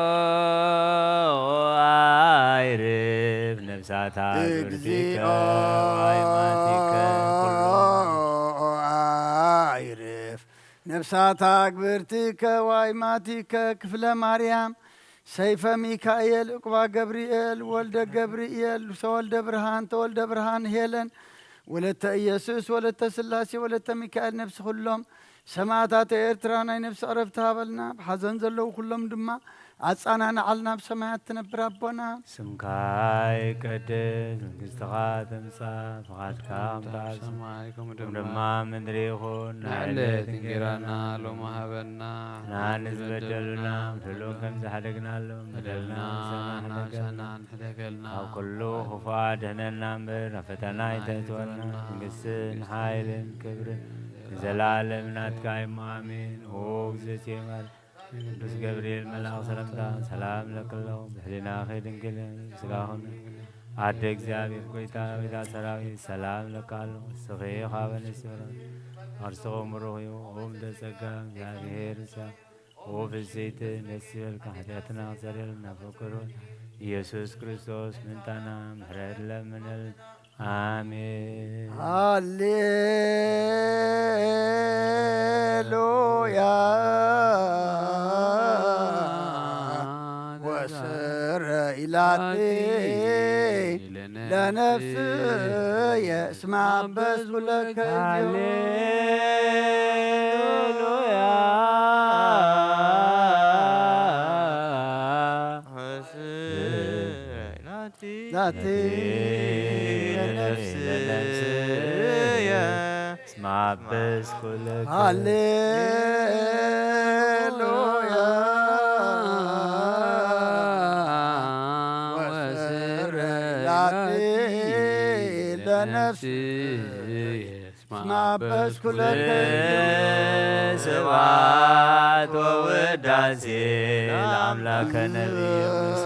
አይርፍ ነፍሳት አግብርቲከ እግዚኦ ወአይማቲከ ኩሎ። አይርፍ ነፍሳት አግብርቲከ ወአይማቲከ ክፍለ ማርያም ሰይፈ ሚካኤል፣ ዕቁባ ገብርኤል፣ ወልደ ገብርኤል፣ ተወልደ ብርሃን፣ ተወልደ ብርሃን፣ ሄለን፣ ወለተ ኢየሱስ፣ ወለተ ስላሴ፣ ወለተ ሚካኤል፣ ነፍሲ ኩሎም ሰማዕታት ኤርትራ ናይ ነፍሲ ዕረፍቲ ሃበልና። ብሓዘን ዘለዉ ኩሎም ድማ ኣጻናንዓልና፣ ኣብ ሰማያት ትነብር ኣቦና። ስምካ ይቀደስ፣ መንግስትኻ ትምጻእ፣ ፍቓድካ ከም ትሓስብ ሰማይ ከምኡ ከም ድማ ድማ ምድሪ ይኹን። ናይ ዕለት ዕለት እንጌራና እንጌራና ሎሚ ሃበና። ንሕና ንዝበደሉና ንበደሉና፣ ንሕሉን ከም ዝሓደግናሎም በደልና በደልና ንሰማሕ ንሕደገልና። ንሰማሕ ንሕደገልና። ካብ ኩሉ ክፉእ ኣድሕነና እምበር፣ ናብ ፈተና ፈተና ኣይተእትወና። ኣይተእትወና። መንግስትን መንግስትን ሓይልን ክብርን ንዘለኣለም ናትካ እዩ። ኣሜን። ኦ እግዝእትየ ማርያም፣ ቅዱስ ገብርኤል መልኣኽ ሰላምታ ሰላም እለኪ ኣለኹ። ብሕሊናኺ ድንግል፣ ስጋኹን ኣደ እግዚኣብሔር ጎይታ፣ ጎይታ ሰራዊት ሰላም እለኪ ኣለኹ። ንስኺ ካብ ኣንስቲ ፍረ ኣርስትኹም ብሩኽ እዩ። ኦም ደጸጋ እግዚኣብሔር ምሳኺ። ኦ ፍስሕቲ ደስ ይበልካ፣ ሓጢኣትና ክሰርየልና ፈቅዶ ኢየሱስ ክርስቶስ ምንታና ምሕረት ለምነል። ኣሜን። ሃሌሉያ። ወስረ ኢላቲ ለነፍስየ እስማ በዝኩለከ። ሃሌሉያ። ዛቲ ለነፍስየ እስማ በዝኩ ለከ። ሃሌሉያ። ወስረ ላቲ ለነፍስየ እስማ በዝኩ ለከ። ስብሐት ወውዳሴ ለአምላከ ነቢይ ሙሴ።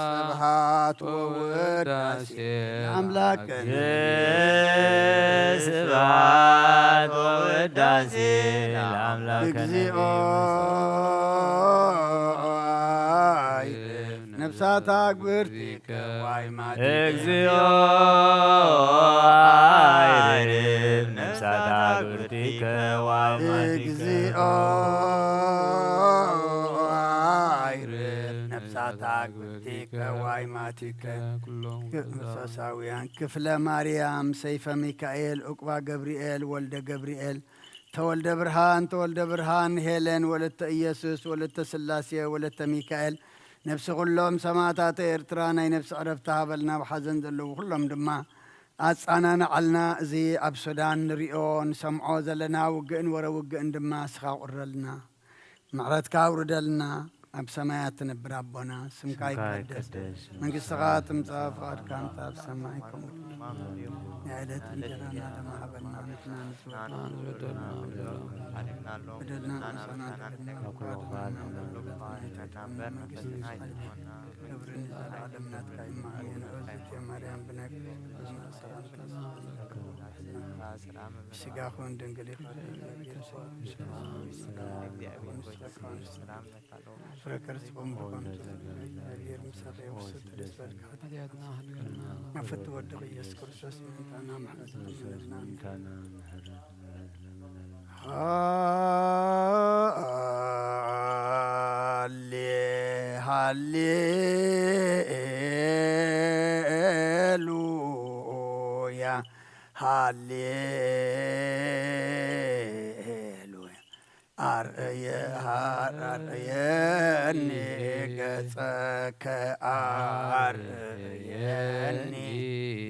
ስብሐት ወውዳሴ ለአምላከ ነቢይ። ስብሐት ወውዳሴ ለአምላከ እግዚኦ ነቢይ ሙሴ። ነፍሳት አግብርቲከ ዋይማቲከ። እግዚኦ አይርብ ነፍሳት አግብርቲከ ዋይማቲከ። እግዚኦ አይርብ ነፍሳት አግብርቲከ ዋይማቲከ። ኩሎም ፈሳውያን ክፍለ ማርያም፣ ሰይፈ ሚካኤል፣ ዑቅባ ገብርኤል፣ ወልደ ገብርኤል፣ ተወልደ ብርሃን፣ ተወልደ ብርሃን፣ ሄለን፣ ወለተ ኢየሱስ፣ ወለተ ስላሴ፣ ወለተ ሚካኤል፣ ነፍሲ ኩሎም ሰማዕታተ ኤርትራ ናይ ነፍሲ ዕረፍቲ ሃበልና፣ ኣብ ሓዘን ዘለዉ ኩሎም ድማ ኣጻናንዓልና። እዚ ኣብ ሱዳን ንሪኦ ንሰምዖ ዘለና ውግእን ወረ ውግእን ድማ እስኻ ቁረልና፣ ምሕረትካ ኣውርደልና። ኣብ ሰማያት ትነብር ኣቦና፣ ስምካ ስምካ ይቀደስ፣ ይቀደስ፣ መንግስትኻ ትምጻእ፣ ፍቓድካ እንተ ኣብ ሰማይ ከምኡ። ናይ ዕለት እንጀራና ድማ ሃበና፣ ንሕና ንዝበደሉና በደልና ንሕና ንበደሎም፣ በደልና ንሕና ንሕና ንበደሎም፣ ካብ ኩሉ ክፋት ንሕና ንሕና ንበደሎም፣ ንሕና ንሕና ንበደሎም፣ መንግስቲ ንሕና ንሕና ክብርን ንዘለኣለም ናትካ እዩ። እመኣሜን። እግዝእትየ ማርያም ብናይ ብስጋኹን ድንግል ኢኻ፣ ፍረ ከርስኹም ብርኩ ኣንቱ፣ እግዚኣብሔር ምሳኺ ወፍስሕቲ ደስ በልኪ፣ ሓጢኣትና ሓድገልና፣ ናብ ፍትው ወድኺ ኢየሱስ ክርስቶስ ምሕረትና ምሕረት ይግበረልና። ሃሌ ሃሌሉያ፣ ሃሌሉያ። አርእየ አርእየኒ ገጸከ፣ አርእየኒ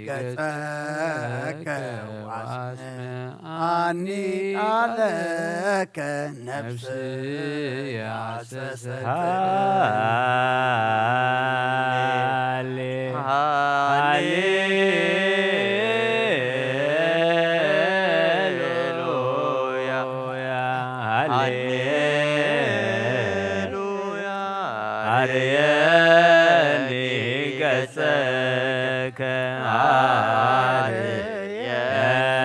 ገጸከ፣ ወአስምዓኒ ቃለከ፣ ነፍስየ ሃሰሰት። ሃሌ ሃሌ ሃሌሉያ፣ ሃሌሉያ። አርየኒ ገጸከ፣ አርየኒ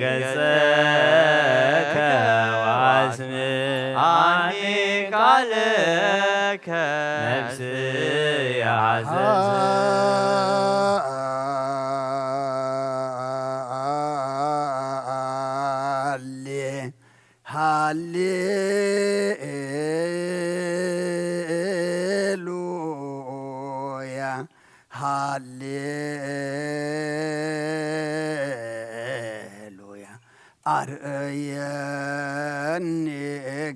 ገጸከ፣ ወአስምዓኒ ቃለከ፣ ነፍስየ ሐሰሰት። ሃሌ ሃሌ ሃሌሉያ። ኣርእየኒ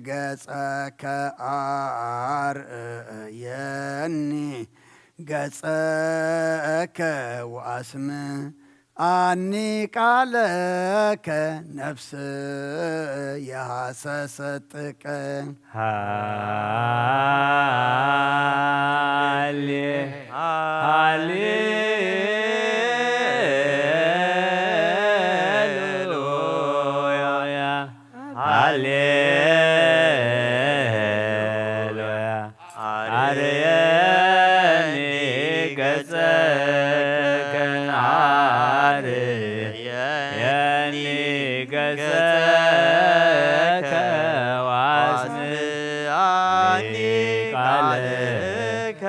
ገጸከ፣ ኣርእየኒ ገጸከ ወኣስምዓኒ ቃለከ፣ ነፍስየ ሃሰሰት ጥቀ። ሃሌ ሃሌሉያ፣ ሃሌሉያ። ኣርእየኒ ገጸከ፣ ኣርእየኒ ገጸከ፣ ወኣስምዓኒ ቃለከ፣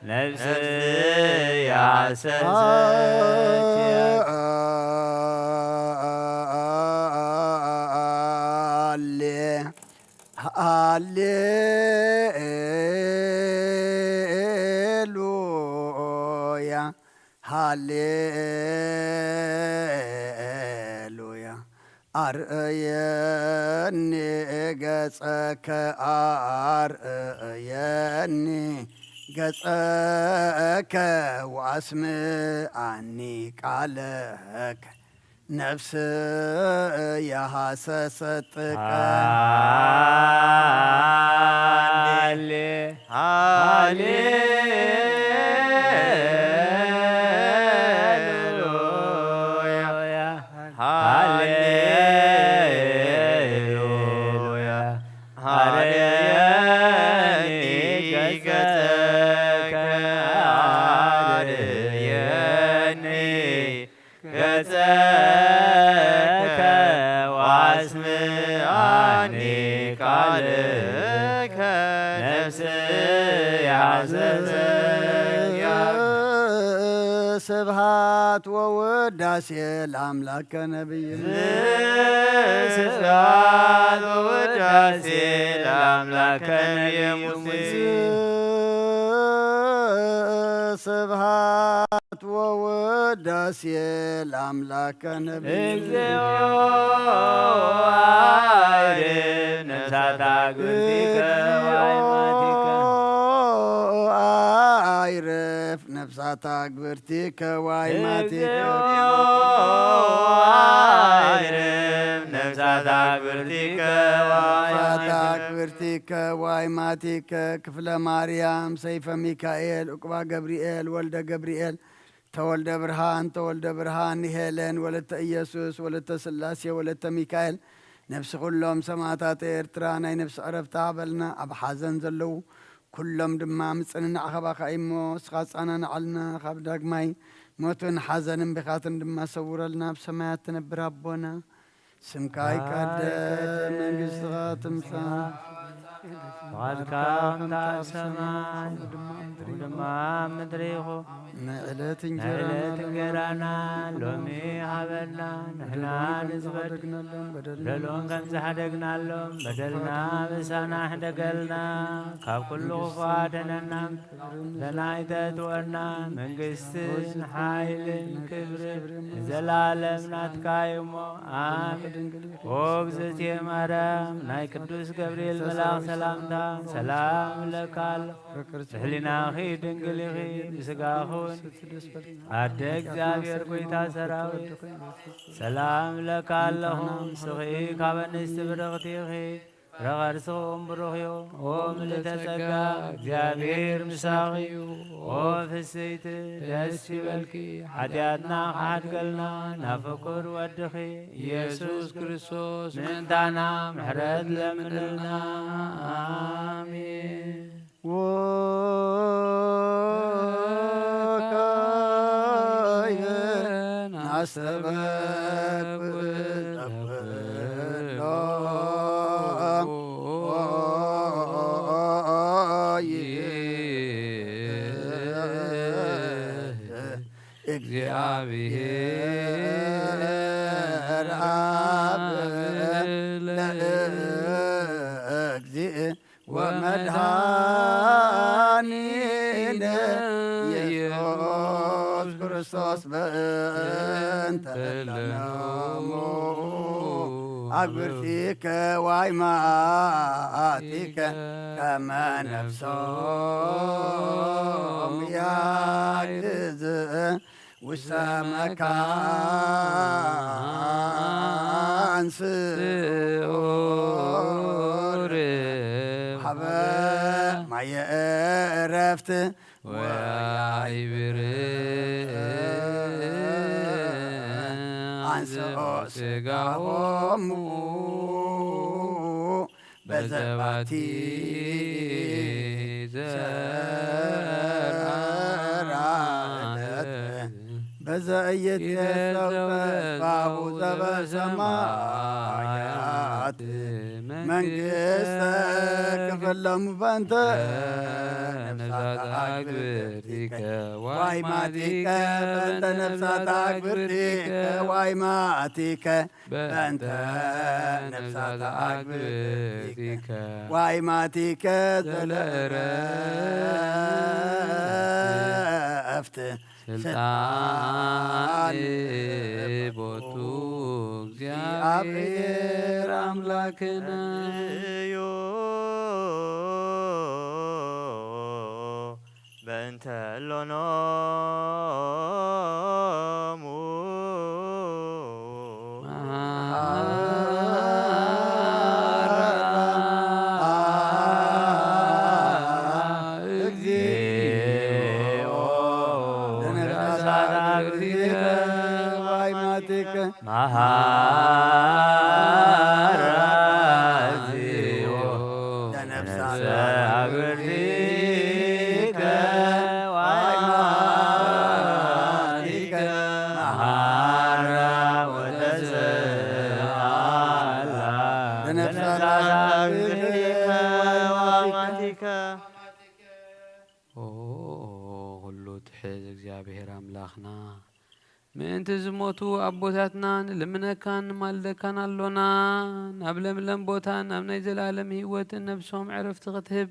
ነፍስየ ሃሰሰት። ሃሌ ሃሌሉያ፣ ሃሌሉያ። ኣርእየኒ ገጸከ፣ ኣርእየኒ ገጸከ፣ ወኣስምዓኒ ቃለከ፣ ነፍስየ ሃሰሰት ጥቀ። ሃሌ ሃሌሉያ፣ ሃሌሉያ። ኣርእየኒ ገጸከ፣ ኣርእየኒ ገጸከ፣ ወኣስምዓኒ ቃለከ፣ ነፍስየ ሃሰሰት። ስብሐት ወውዳሴ ለአምላከ ነቢይ። ስብሐት ወውዳሴ ለአምላከ ነቢይ ሙሴ። ስብሐት ወውዳሴ ለአምላከ ነቢይ። እግዚኦ አይርፍ ነፍሳታ ግብርቲከ ወአይማቲከ። አይርፍ ነፍሳታ ግብርቲከ ወአይማቲከ። እግዚኦ አይርፍ ነፍሳታ ግብርቲከ ነፍሳታ ወአይማቲከ። ግብርቲከ ወአይማቲከ። ክፍለ ማርያም፣ ሰይፈ ሚካኤል፣ ዕቁባ ገብርኤል፣ ወልደ ገብርኤል፣ ተወልደ ብርሃን፣ ተወልደ ብርሃን፣ ሄለን፣ ወለተ ኢየሱስ፣ ወለተ ስላሴ፣ ወለተ ሚካኤል፣ ነፍሲ ኩሎም ሰማዕታት ኤርትራ ናይ ነፍሲ ዕረፍቲ ሃበልና። ኣብ ሓዘን ዘለዉ ኩሎም ድማ ምጽንናዕ ካባኻ እዩ እሞ፣ ንስኻ ኣጸናንዓልና፣ ካብ ዳግማይ ሞትን ሓዘንን ብኻትን ድማ ሰውረልና። ኣብ ሰማያት ትነብር ኣቦና፣ ስምካ ይቀደስ፣ መንግስትኻ ትምጻእ፣ ፍቓድካ ከምታ ኣብ ሰማይ፣ ከምኡ ድማ ኣብ ምድሪ ይኹን። ናይ ዕለት ናይ እንጀራና ዕለት እንጀራና ሎሚ ሃበና፣ ንሕና ንዝበደልናሎም በደልና በደሎም ከም ዝሓደግናሎም በደልና ምሳና ሕደገልና፣ ካብ ኩሉ ክፉ ኣድሕነና። ዘናይተትወና መንግስትን ሓይልን ክብርን ንዘላለም ናትካ እዩ እሞ ኣሜን። ኦ እግዝእትየ ማርያም፣ ናይ ቅዱስ ገብርኤል መልኣኽ ሰላምታ ሰላም እብለካ ኣለኹ። ብሕሊናኺ ድንግል ኢኺ፣ ብስጋኺ እውን ኣደ እግዚኣብሔር፣ ጎይታ ሰራዊት፣ ሰላም እብለካ ኣለኹ። ንስኺ ካብ ኣንስቲ ብርኽቲ ኢኺ፣ ፍረ ከርስኺ እውን ብሩኽ እዩ። ኦ ምልዕተ ጸጋ፣ እግዚኣብሔር ምሳኺ እዩ። ኦ ፍስሕቲ፣ ደስ ይበልኪ፣ ሓጢኣትና ክሓድገልና ናብ ፍቁር ወድኺ ኢየሱስ ክርስቶስ ምእንታና ምሕረት ለምንልና። ኣሜን። ወካየን አስተበቅዕ ዘኩሎ ክርስቶስ በእንተ እለኖሙ ኣግብርቲከ ዋይማቲከ ከመ ነፍሶም ያግዝ ውስተ መካን ስዑር ሀበ ማየ ዕረፍት ወያይብር አንስኦ ስጋሆሙ በዘባቲ ዘራለት በዘእየት የሰው ተስፋሁ ዘበሰማያት መንግስተ ክፍሎም በንተ ነፍሳት አግብርቲከ ዋይማቲከ በንተ ነፍሳት አግብርቲከ ዋይማቲከ በንተ ነፍሳት አግብርቲከ ዋይማቲከ ዘለእረፍት ስልጣን ቦቱ እግዚአብሔር አምላክነ። እዩ በእንተ ሎኖሙ እግዚኦ ለነፍሳት አግብርቲከ ዋይማቲከ መሐራ እግዚኦ ለነፍሳት አግብርቲከ ዋይማቲከ መሐራ ወተስአላ ለነፍሳት አግብርቲከ ዋይማቲከ። ኦ፣ ኩሉ ትሕዝ እግዚኣብሔር ኣምላኽና፣ ምእንቲ ዝሞቱ ኣቦታትና ንልምነካን ንማልደካን ኣሎና። ናብ ለምለም ቦታን ናብ ናይ ዘለኣለም ህይወትን ነብሶም ዕረፍቲ ክትህብ፣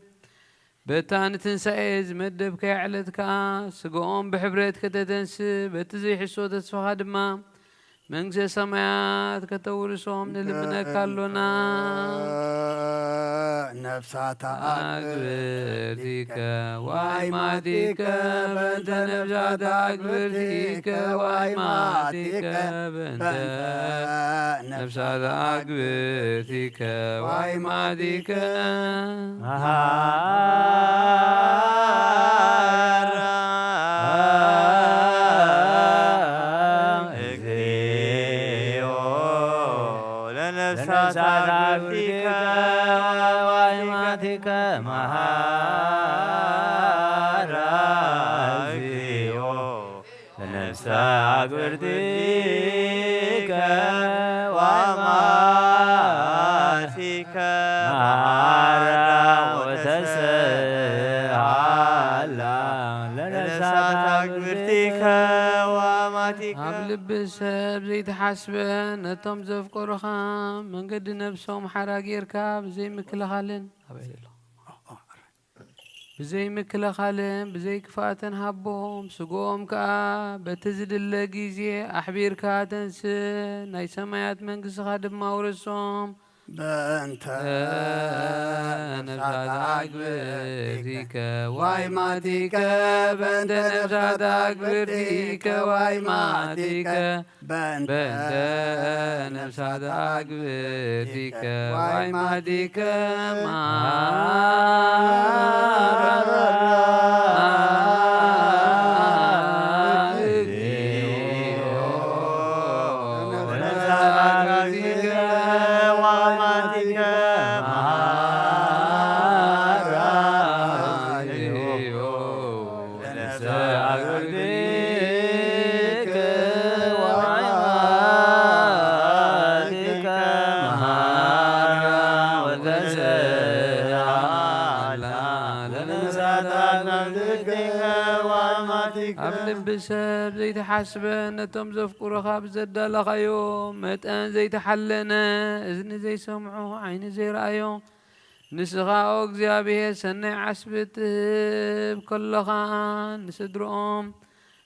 በታ ንትንሳኤ ዝመደብካያ ዕለት ከኣ፣ ስጋኦም ብሕብረት ከተተንስእ፣ በቲ ዘይሕሶ ተስፋኻ ድማ፣ መንግስተ ሰማያት ከተውርሶም ንልምነካ ኣሎና። ነፍሳት ኣግብርቲከ ዋይማቲከ በእንተ ነፍሳት ኣግብርቲከ ዋይማቲከ በእንተ ነፍሳት ኣግብርቲከ ዋይማቲከ መሃራ እግዚኦ ለነፍሳት አግብርቲከ ዋይማቲከ መሃራ እግዚኦ ለነፍሳት አግብርቲከ ዋይማቲከ መሃራ ወተስአላ ለነፍሳት አግብርቲከ ዋይማቲከ። ኣብ ልቢ ሰብ ዘይተሓስበ ነቶም ዘፍቀሩኻ መንገዲ ነብሶም ሓራ ጌርካ ብዘይ ምክልኻልን ብዘይ ምክልኻልን ብዘይ ክፍኣትን ሃቦም፣ ስግኦም ከኣ በቲ ዝድለ ግዜ ኣሕቢርካ ተንስእ፣ ናይ ሰማያት መንግስትኻ ድማ ውረሶም። በእንተ ነፍሳት አግብርቲከ ዋይማቲከ በእንተ ነፍሳት አግብርቲከ ዋይማቲከ በእንተ ነፍሳት አግብርቲከ ዋይማቲከ መሃራ እግዚኦ ለነፍሳት አግብርቲከ ዋይማቲከ መሃራ እግዚኦ ለነፍሳት አግብርቲከ ዋይማቲከ መሃራ ወተስአላ ለነፍሳት አግብርቲከ ዋይማቲከ። ኣብ ልቢ ሰብ ዘይተሓስበ ነቶም ዘፍቅሩኻ ብዘዳለኻዮ መጠን ዘይተሓለነ እዝኒ ዘይሰምዖ ዓይኒ ዘይረኣዮ ንስኻ ኦ እግዚኣብሔር ሰናይ ዓስቢ ትህብ ከሎኻ ንስድርኦም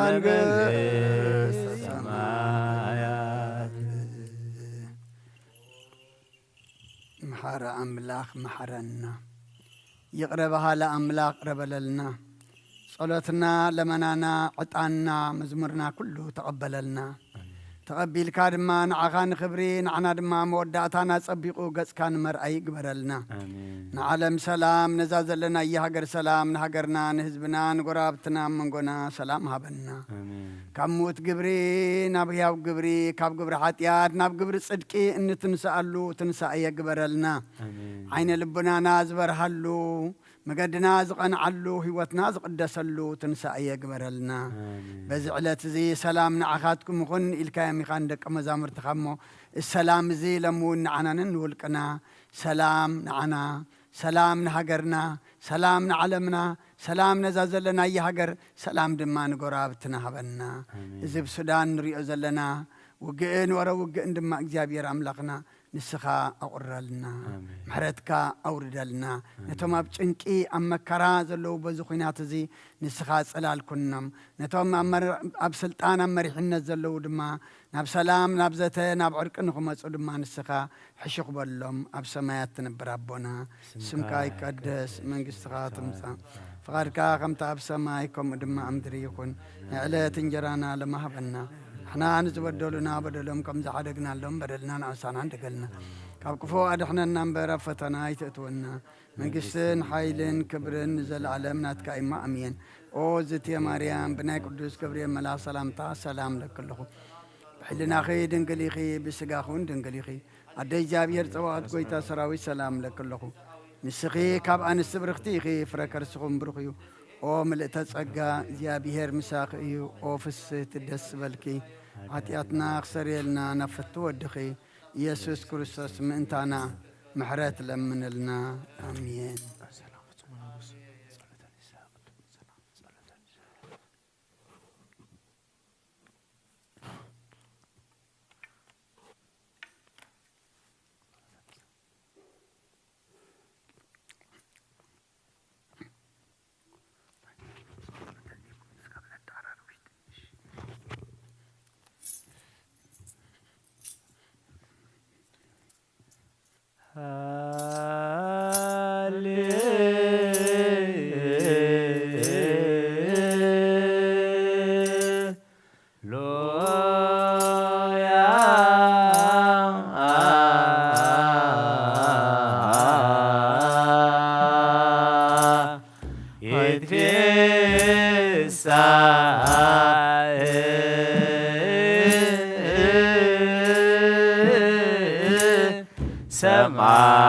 ለመንግስተ ሰማያት። መሓሪ ኣምላኽ መሓረና። ይቕረ በሃሊ ኣምላኽ ይቕረ በለልና። ጸሎትና፣ ለመናና፣ ዕጣንና፣ መዝሙርና ኩሉ ተቐበለልና። ኣሜን። ተቐቢልካ ድማ ንዓኻ ንኽብሪ፣ ንዓና ድማ መወዳእታና ጸቢቑ ገጽካ ንመርኣይ ይግበረልና። ኣሜን። ንዓለም ሰላም፣ ነዛ ዘለናያ ሃገር ሰላም፣ ንሃገርና፣ ንህዝብና፣ ንጎረባብትና፣ ኣብ መንጎና ሰላም ሃበና። ኣሜን። ካብ ምዉት ግብሪ ናብ ህያው ግብሪ፣ ካብ ግብሪ ሓጢኣት ናብ ግብሪ ጽድቂ እንትንስኣሉ ትንሳኤ ግበረልና። ኣሜን። ዓይነ ልቡናና ዝበርሃሉ፣ መገድና ዝቐንዓሉ፣ ህይወትና ዝቕደሰሉ ትንሳኤ ግበረልና። ኣሜን። በዚ ዕለት እዚ ሰላም ንዓኻትኩም ይኹን ኢልካዮም ኢኻ ንደቀ መዛሙርትኻ እሞ፣ እዚ ሰላም እዚ ሎሚ እውን ንዓናን ንውልቅና ሰላም ንዓና፣ ሰላም ንሃገርና፣ ሰላም ንዓለምና፣ ሰላም ነዛ ዘለናያ ሃገር፣ ሰላም ድማ ንጎረባብትና ሃበና። ኣሜን። እዚ ብሱዳን ንሪኦ ዘለና ውግእን ወረ ውግእን ድማ እግዚኣብሔር ኣምላኽና ንስኻ ኣቑረልና። ኣሜን። ምሕረትካ ኣውርደልና። ኣሜን። ነቶም ኣብ ጭንቂ ኣብ መከራ ዘለዉ በዚ ኲናት እዚ ንስኻ ጽላል ኩኖም። ነቶም ኣብ መር-፣ ኣብ ስልጣን ኣብ መሪሕነት ዘለዉ ድማ ናብ ሰላም፣ ናብ ዘተ፣ ናብ ዕርቂ ንኽመጹ ድማ ንስኻ ሕሹኽ በሎም። ኣብ ሰማያት ትነብር ኣቦና፣ ስምካ ይቀደስ፣ መንግስትኻ ትምጻእ፣ ፍቓድካ ከምቲ ኣብ ሰማይ ከምኡ ድማ ኣብ ምድሪ ይኹን። ንዕለት እንጀራና ሎሚ ሃበና። ንሕና ንዝበደሉና በደሎም ከም ዝሓደግናሎም በደልና ንኣሳና እንደገልና። ካብ ክፉ ኣድሕነና እምበር ኣብ ፈተና ኣይተእትወና። መንግስትን ሓይልን ክብርን ንዘለኣለም ናትካ እማ ኣሜን። ኦ ዝትየ ማርያም፣ ብናይ ቅዱስ ገብርኤል መልኣኽ ሰላምታ ሰላም ለኪ ኣለኹ። ብሕልናኺ ድንግል ኢኺ፣ ብስጋኹን ድንግል ኢኺ። ኣደ እግዚኣብሔር ጸባኦት ጐይታ ሰራዊት ሰላም ለኪ ኣለኹ። ንስኺ ካብ ኣንስቲ ብርኽቲ ኢኺ፣ ፍረ ከርስኹም ብሩኽ እዩ። ኦ ምልእተ ጸጋ፣ እግዚኣብሔር ምሳኺ እዩ። ኦ ፍስህቲ ደስ በልኪ። ሓጢኣትና ክሰርየልና ናብ ፍቱ ወድኺ ኢየሱስ ክርስቶስ ምእንታና ምሕረት ለምንልና። ኣሜን።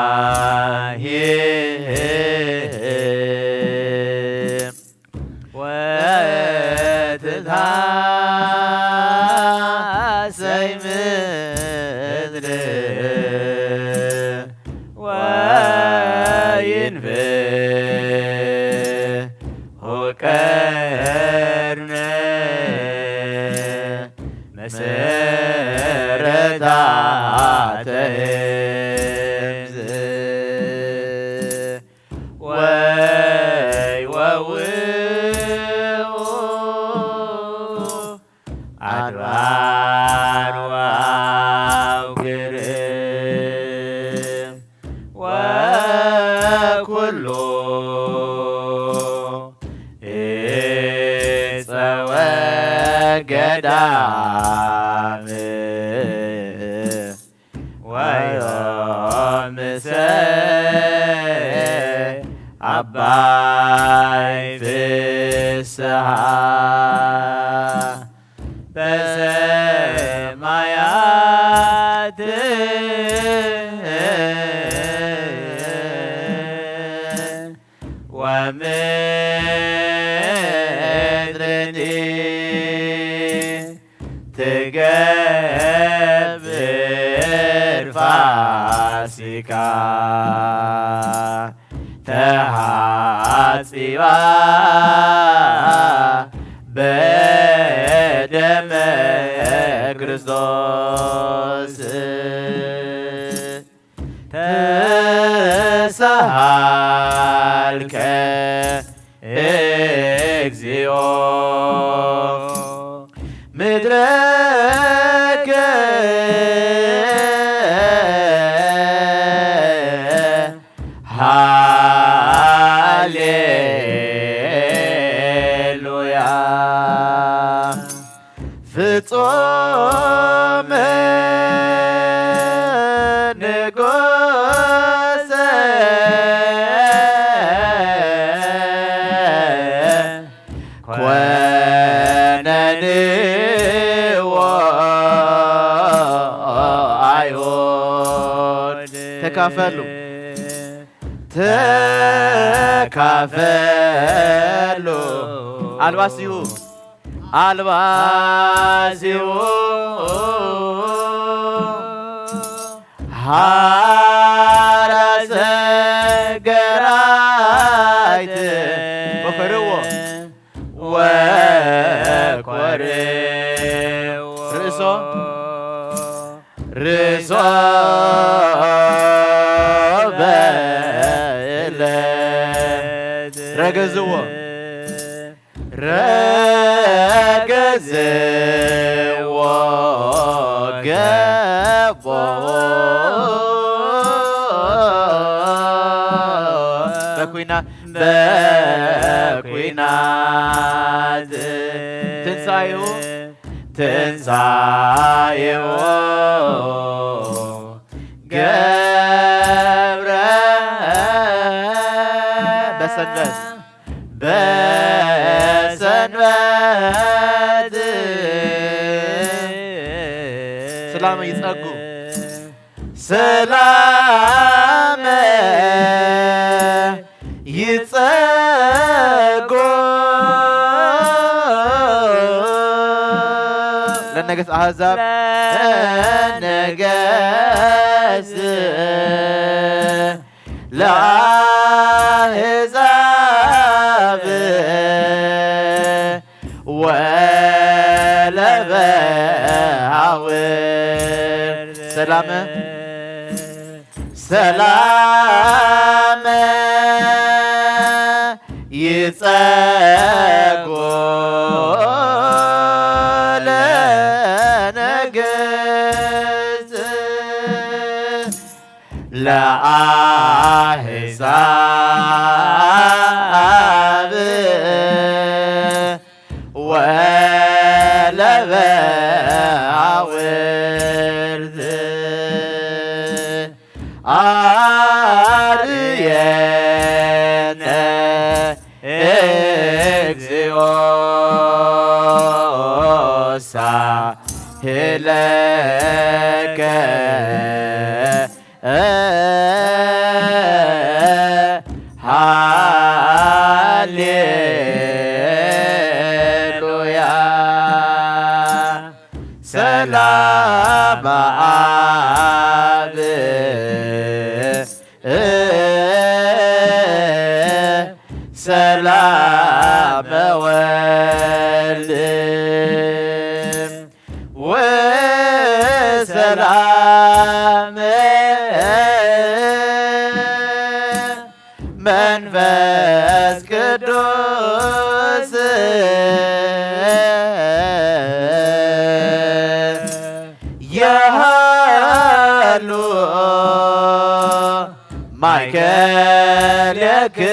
ሰማይ ወትትሃሰይ ምድሪ ወይንፍሑ ቀርኒ መሰረታ ተህምዝ ወይወውኡ ኣድባር ወአውግር ወኩሉ እፀ ወገዳም ወዮም ምሰ አባይ ፍስሃ በሰማያት ወምድርኒ ትገብር ፋሲካ ተሃጺባ በደመ ክርስቶስ ተሰሃ ተካፈሉ። ተካፈሉ። ኣልባሲሁ። ኣልባሲሁ። ሐራሰ ገራይት። ወኮርዎ። ወኮርዎ። ርእሶ። ርእሶ በእለት። ረገዝዎ። ረገዝዎ ገቦ። በኩና በኩናት። ትንሳኤሁ። ትንሳኤሁ ገብረ በሰንበት። በሰንበት። ሰላም ይጸጉ። ሰላም ይጸጎ ለነገስ ኣሕዛብ። ለነገስ ለኣሕዛብ ወለበሃውር ሰላም ሰላም ይጸጎ ለነገስ ለኣሕዛብ ወለበሃውርት ኣርእየነ እግዚኦ ሳህለከ ሃሌሉያ። ሰላም ኣብ ሰላም ወልድ ወሰላም መንፈስ ቅዱስ የሃሉ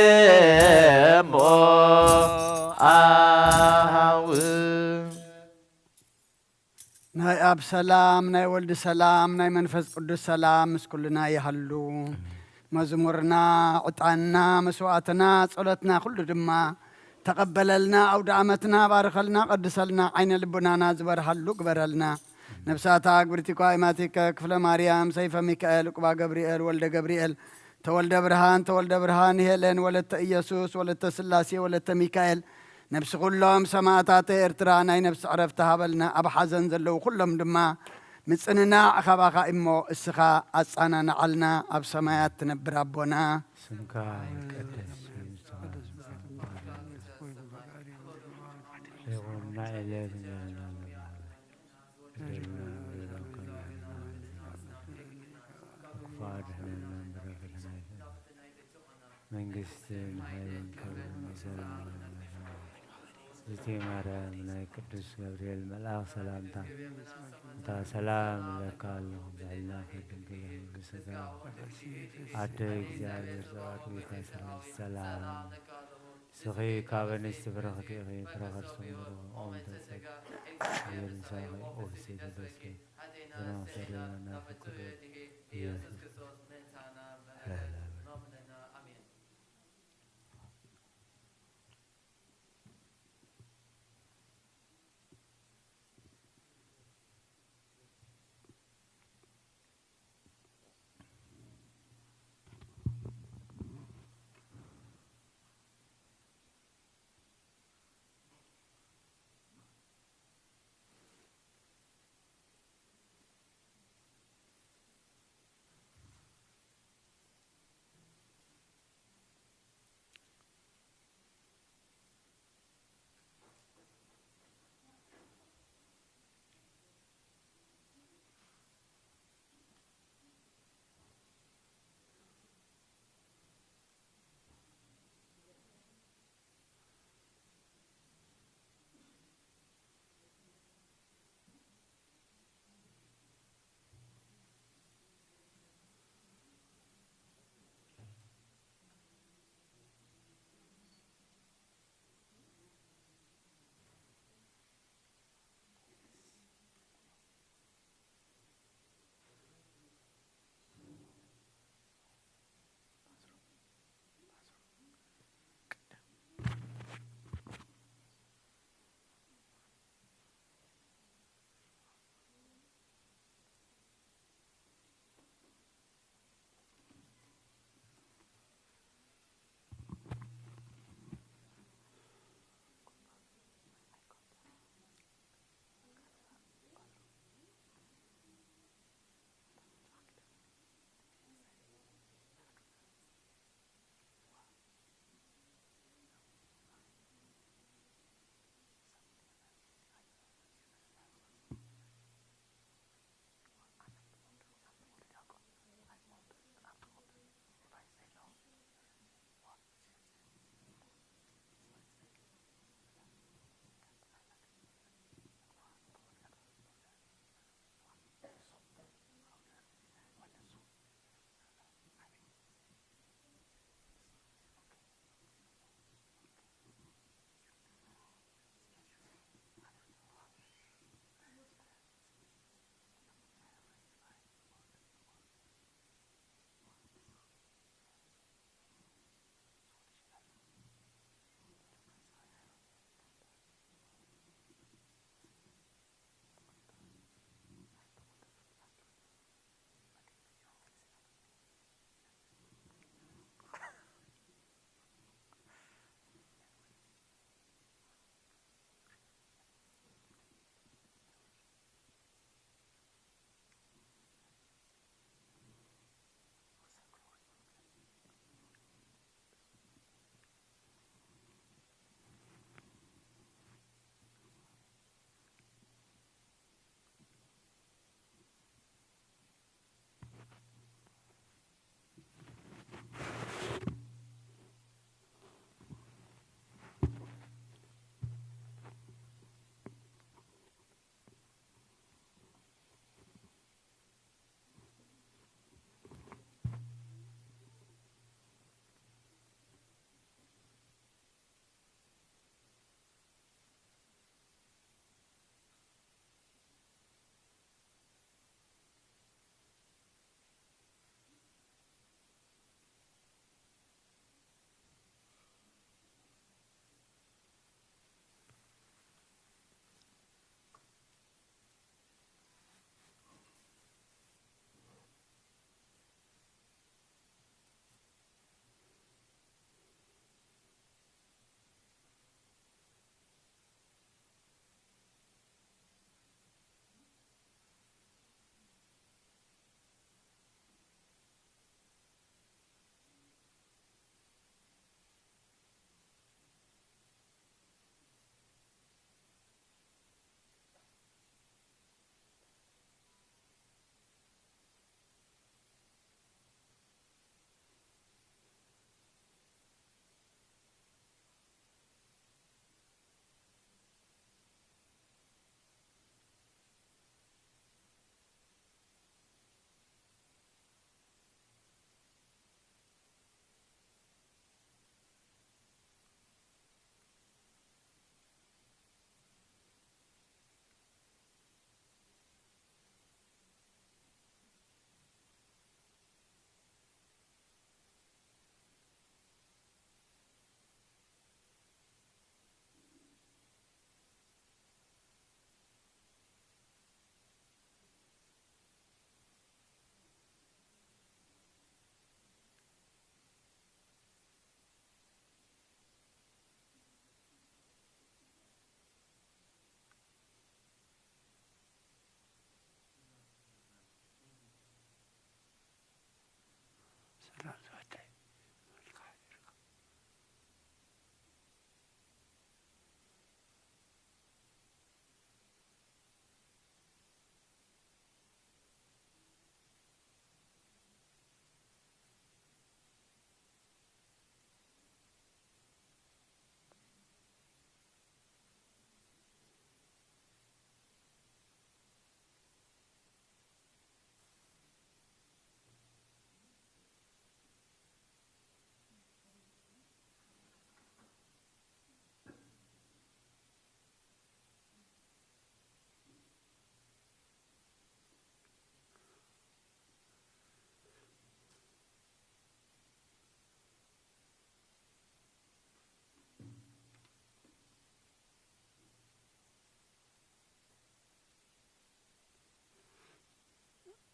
ማእከሌክሙ ኣሃው። ናይ ኣብ ሰላም፣ ናይ ወልድ ሰላም፣ ናይ መንፈስ ቅዱስ ሰላም ምስ ኩልና ይሃሉ። መዝሙርና፣ ዕጣንና፣ መስዋእትና፣ ጸሎትና ኩሉ ድማ ተቐበለልና። ኣውደ ዓመትና ባርኸልና፣ ቀድሰልና፣ ዓይነ ልቡናና ዝበርሃሉ ግበረልና። ነብሳታ ግብርቲ ኳይ ማቲከ፣ ክፍለ ማርያም፣ ሰይፈ ሚካኤል፣ ቁባ ገብርኤል፣ ወልደ ገብርኤል፣ ተወልደ ብርሃን፣ ተወልደ ብርሃን፣ ሄለን፣ ወለተ ኢየሱስ፣ ወለተ ስላሴ፣ ወለተ ሚካኤል፣ ነብሲ ኩሎም ሰማእታተ ኤርትራ ናይ ነብሲ ዕረፍቲ ሃበልና። ኣብ ሓዘን ዘለዉ ኩሎም ድማ ምጽንናዕ ካባኻ እሞ እስኻ ኣጻናንዓልና። ኣብ ሰማያት ትነብር ኣቦና። ስምካ ይትቀደስ፣ ይኹን። ክፉ ኣድሕነና፣ በረከትና ይትቀደስ። መንግስትን ሓይልን ክብርን ንዘለዓለሙ። እቲ ማርያም ናይ ቅዱስ ገብርኤል መልኣኽ ሰላምታ፣ እታ ሰላም እለካ ኣለኹ፣ ብዕልናኺ ድንግል ኢኺ፣ ብስጋኺ ኣደ እግዚኣብሔር፣ ጸባኦት ጌታ ሰራዊት ሰላም። ንስኺ ካብ ኣንስቲ ብርኽቲ ኢኺ፣ ፍረ ከርስኺ ብሩኽ እዩ። ኦም ተጸጊ፣ ምሳኺ ኦፍሲ ተደስኪ፣ ዝናሰደና ፍቅሩ ኢየሱስ።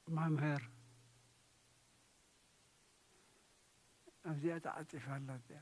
መምህር ኣብዚኣ ተዓጺፋ ኣላ እዚኣ።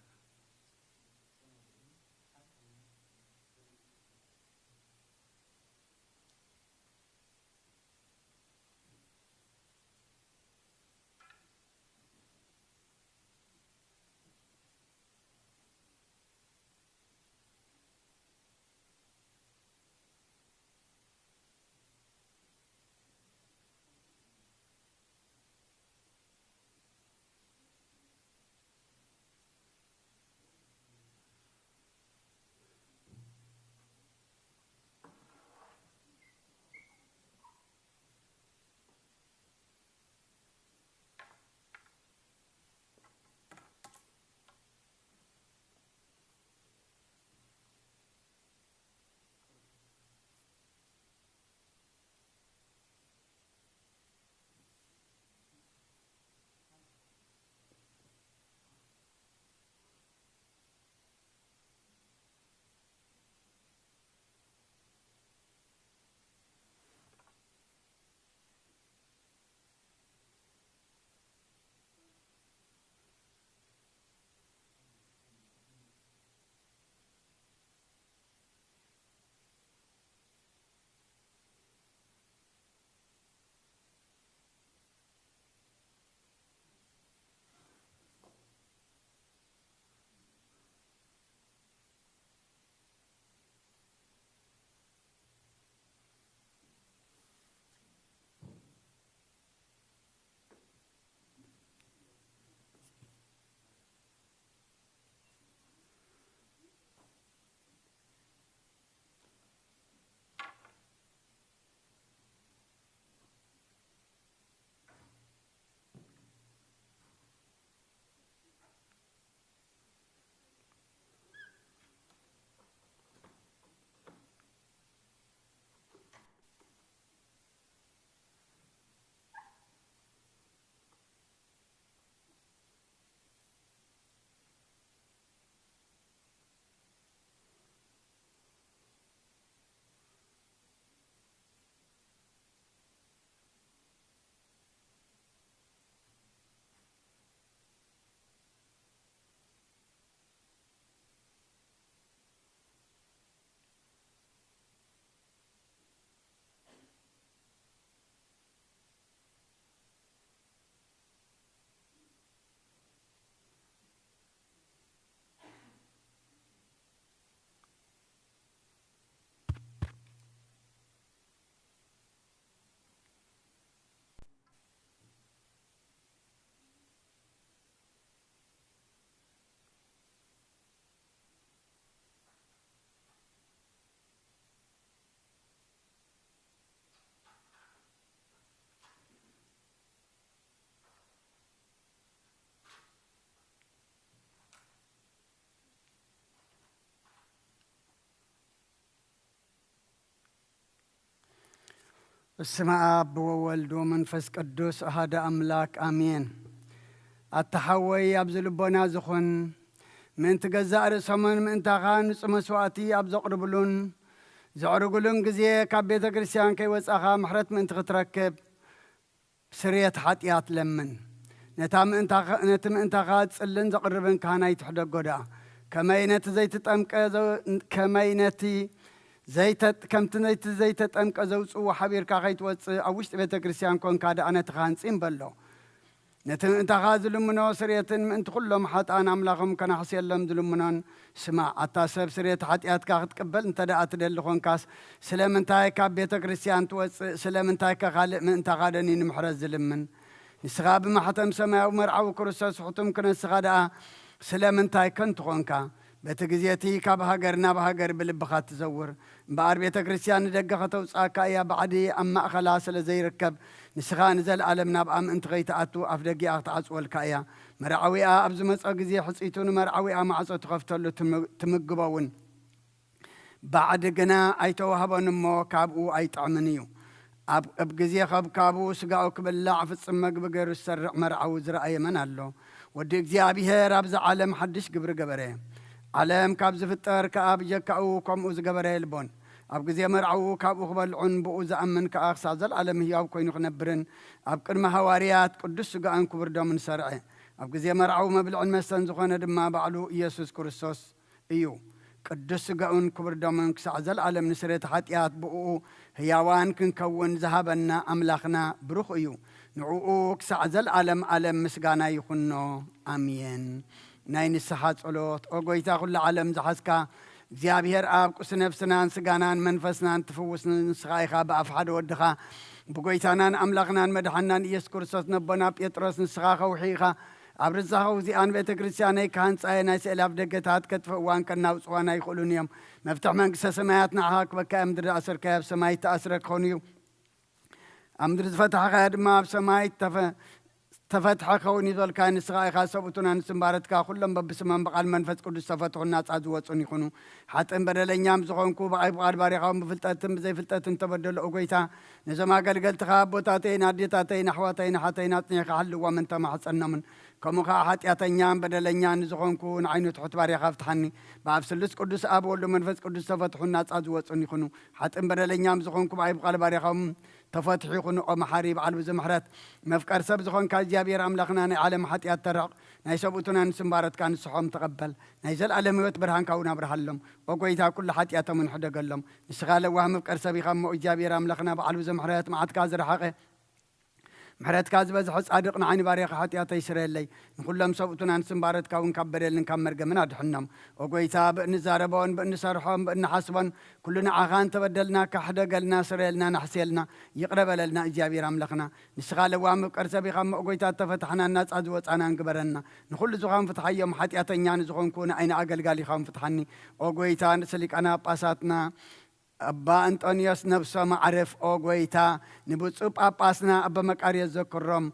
በስመ አብ ወወልድ ወመንፈስ ቅዱስ አሐደ አምላክ አሜን። ኣታ ሓወይ ኣብዚ ልቦና ዝኹን ምእንቲ ገዛእ ርእሶምን ምእንታኻ ንጹህ መስዋእቲ ኣብ ዘቕርብሉን ዘዕርጉሉን ግዜ ካብ ቤተ ክርስቲያን ከይወጻኻ ምሕረት ምእንቲ ክትረክብ ስርየት ሓጢኣት ለምን። ነታ ምእንታኻ፣ ነቲ ምእንታኻ ዝጽልን ዘቕርብን ካህን ኣይትሕደጎ ደኣ። ከመይ ነቲ ዘይተጠምቀ ዘ-፣ ከመይ ነቲ ዘይተ-፣ ከምቲ ነቲ ዘይተጠምቀ ዘውጽእዎ ሓቢርካ ከይትወጽእ ኣብ ውሽጢ ቤተ ክርስቲያን ኮንካ ደኣ ነቲ ካህን ጽን በሎ። ነቲ ምእንታኻ ዝልምኖ ስርየትን ምእንቲ ኩሎም ሓጥኣን ኣምላኾም ከናሕስየሎም ዝልምኖን ስማዕ። ኣታ ሰብ ስርየት ሓጢኣትካ ክትቅበል እንተ ደኣ ትደሊ ኾንካስ፣ ስለምንታይ ካብ ቤተ ክርስቲያን ትወጽእ? ስለምንታይ ከ ካልእ ምእንታኻ ደኒ ንምሕረት ዝልምን? ንስኻ ብማሕተም ሰማያዊ መርዓዊ ክርስቶስ ሕቱም ክነስኻ ደኣ ስለምንታይ ከንቱ ኾንካ? በቲ ግዜ እቲ ካብ ሃገር ናብ ሃገር ብልብኻ ትዘውር። እምበኣር ቤተ ክርስቲያን ንደገ ከተውጽኣካ እያ፣ ባዕዲ ኣብ ማእከላ ስለ ዘይርከብ፣ ንስኻ ንዘለኣለም ናብኣ ምእንቲ ከይትኣቱ ኣፍ ደጊኣ ክትዓጽወልካ እያ። መርዓዊኣ ኣብ ዝመጾ ግዜ ሕጽይቱ ንመርዓዊኣ ማዕጾ ትኸፍተሉ፣ ትም-፣ ትምግቦ እውን። ባዕዲ ግና ኣይተዋህቦን እሞ ካብኡ ኣይጥዕምን እዩ። ኣብ፣ ኣብ ግዜ ከብካቡ ስጋኡ ክብላዕ ፍጽም መግቢ ገይሩ ዝሰርዕ መርዓዊ ዝረኣየ መን ኣሎ? ወዲ እግዚኣብሔር ኣብዚ ዓለም ሓድሽ ግብሪ ገበረ። ዓለም ካብ ዝፍጠር ከኣ ብጀካኡ ከምኡ ዝገበረ የልቦን። ኣብ ግዜ መርዓኡ ካብኡ ክበልዑን ብኡ ዝኣምን ከኣ ክሳዕ ዘለኣለም ህያው ኮይኑ ክነብርን ኣብ ቅድሚ ሃዋርያት ቅዱስ ስጋኡን ክቡር ደሙን ሰርዐ። ኣብ ግዜ መርዓኡ መብልዕን መስተን ዝኾነ ድማ ባዕሉ ኢየሱስ ክርስቶስ እዩ። ቅዱስ ስጋኡን ክቡር ደሙን ክሳዕ ዘለኣለም ንስርየት ሓጢኣት ብእኡ ህያዋን ክንከውን ዝሃበና ኣምላኽና ብሩኽ እዩ። ንዕኡ ክሳዕ ዘለኣለም ኣለም ምስጋና ይኹኖ። ኣሜን። ናይ ንስሓ ጸሎት። ኦ ጎይታ፣ ኩሉ ዓለም ዝሓዝካ እግዚኣብሔር ኣብ፣ ቁስ ነፍስናን ስጋናን መንፈስናን ትፍውስ ንስኻ ኢኻ። ብኣፍ ሓደ ወድኻ ብጎይታናን ኣምላኽናን መድሓናን ኢየሱስ ክርስቶስ ነቦና ጴጥሮስ ንስኻ ከውሒ ኢኻ። ኣብ ርዛኸው እዚኣን ቤተ ክርስቲያነይ ክሃንጻየ ናይ ስእሊ ኣፍ ደገታት ከጥፍእዋን ከናውጽዋን ኣይኽእሉን እዮም። መፍትሕ መንግስተ ሰማያት ንዓኻ ክበካ እየ። ምድሪ ዝኣሰርካዮ ኣብ ሰማይ ተኣስረ ክኸውን እዩ። ኣብ ምድሪ ዝፈታሕካዮ ድማ ኣብ ሰማይ ተፈ-፣ ተፈትሐ ክኸውን እዩ ዝበልካ ንስኻ ኢኻ። ሰብኡትን ኣንስትን ባረትካ ኩሎም በብስሞም ብቓል መንፈስ ቅዱስ ተፈትሑን ናጻ ዝወጹን ይኹኑ። ሓጥእን በደለኛም ዝኾንኩ ብኣይ ብቓል ባሪኻውን ብፍልጠትን ብዘይፍልጠትን ተበደሉ። ኦ ጎይታ፣ ነዞም ኣገልገልትኻ ኣቦታተይን ኣዴታተይን ኣሕዋተይን ኣሓተይን ኣጽኒዕካ ሓልዎም እንተማሕጸኖምን፣ ከምኡ ኸኣ ሓጢኣተኛን በደለኛን ንዝኾንኩ ንዓይኑ ትሑት ባሪኻ ፍትሓኒ። ብኣብ ስሉስ ቅዱስ ኣብ ወልዱ መንፈስ ቅዱስ ተፈትሑን ናጻ ዝወጹን ይኹኑ። ሓጥእን በደለኛም ዝኾንኩ ብኣይ ብቓል ባሪኻውን ተፈትሑ ይኹን። ኦ መሓሪ በዓል ብዙ ምሕረት፣ መፍቀር ሰብ ዝኾንካ እግዚኣብሔር ኣምላኽና፣ ናይ ዓለም ሓጢኣት ተርሕቕ፣ ናይ ሰብኡትን ኣንስትን ባረትካ ንስሖም ተቐበል። ናይ ዘለኣለም ህይወት ብርሃንካ እውን ኣብርሃሎም። ኦ ጎይታ፣ ኩሉ ሓጢኣቶምን ሕደገሎም። ንስኻ ለዋህ መፍቀር ሰብ ኢኻ እሞ እግዚኣብሔር ኣምላኽና በዓል ብዙ ምሕረት፣ መዓትካ ዝረሓቐ፣ ምሕረትካ ዝበዝሐ ጻድቕ ንዓይ ንባርያኻ ሓጢኣተይ ስረየለይ። ንኹሎም ሰብኡትን ኣንስትን ባረትካ እውን ካብ በደልን ካብ መርገምን ኣድሕኖም። ኦ ጎይታ፣ ብእንዛረቦን ብእንሰርሖን ብእንሓስቦን ኩሉ ንዓኻ እንተበደልና፣ ካሕደገልና፣ ስረየልና፣ ናሕስየልና፣ ይቕረ በለልና እግዚኣብሔር ኣምላኽና። ንስኻ ለዋህ መፍቀር ሰብ ኢኻ እሞ፣ ኦ ጎይታ፣ እተፈታሕናን ናጻ ዝወጻናን ግበረና። ንኹሉ ዝኾን ፍትሓዮም፣ ሓጢኣተኛ ንዝኾንኩ ንኣይ ንኣገልጋሊኻውን ፍትሓኒ። ኦ ጎይታ፣ ንርእሰ ሊቃነ ጳጳሳትና ኣባ እንጦንዮስ ነብሶም ኣዕርፍ። ኦ ጎይታ፣ ንብፁዕ ጳጳስና ኣባ መቃርዮስ ዘክሮም።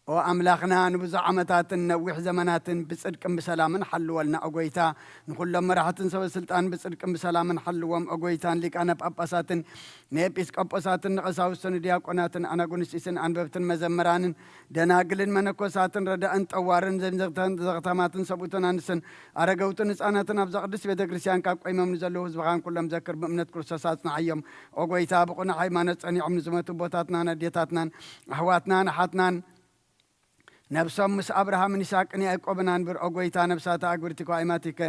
ኦ ኣምላኽና፣ ንብዙሕ ዓመታትን ነዊሕ ዘመናትን ብጽድቅን ብሰላምን ሓልወልና። ኦ ጎይታ፣ ንኹሎም መራሕትን ሰበ ስልጣን ብጽድቅን ብሰላምን ሓልዎም። ኦ ጎይታ፣ ንሊቃነ ጳጳሳትን ንኤጲስቆጶሳትን ንቐሳውስትን ንዲያቆናትን ኣናጉንስጢስን ኣንበብትን መዘምራንን ደናግልን መነኮሳትን ረዳእን ጠዋርን ዘንዘግተን ዘኽታማትን ሰብኡትን ኣንስትን ኣረገውትን ህፃናትን ኣብዛ ቅድስት ቤተ ክርስቲያን ካብ ቆይሞም ንዘለዉ ህዝብኻን ኩሎም ዘክር። ብእምነት ክርስቶስ ኣጽንዓዮም። ኦ ጎይታ፣ ብቕኑዕ ሃይማኖት ጸኒዖም ንዝሞቱ ኣቦታትናን ኣዴታትናን ኣሕዋትናን ኣሓትናን ነብሶም ምስ ኣብርሃምን ይስሐቅን ያዕቆብን ኣንብር። ኦ ጎይታ፣ ነብሳት ኣግብርቲኮ ኣይማቲከ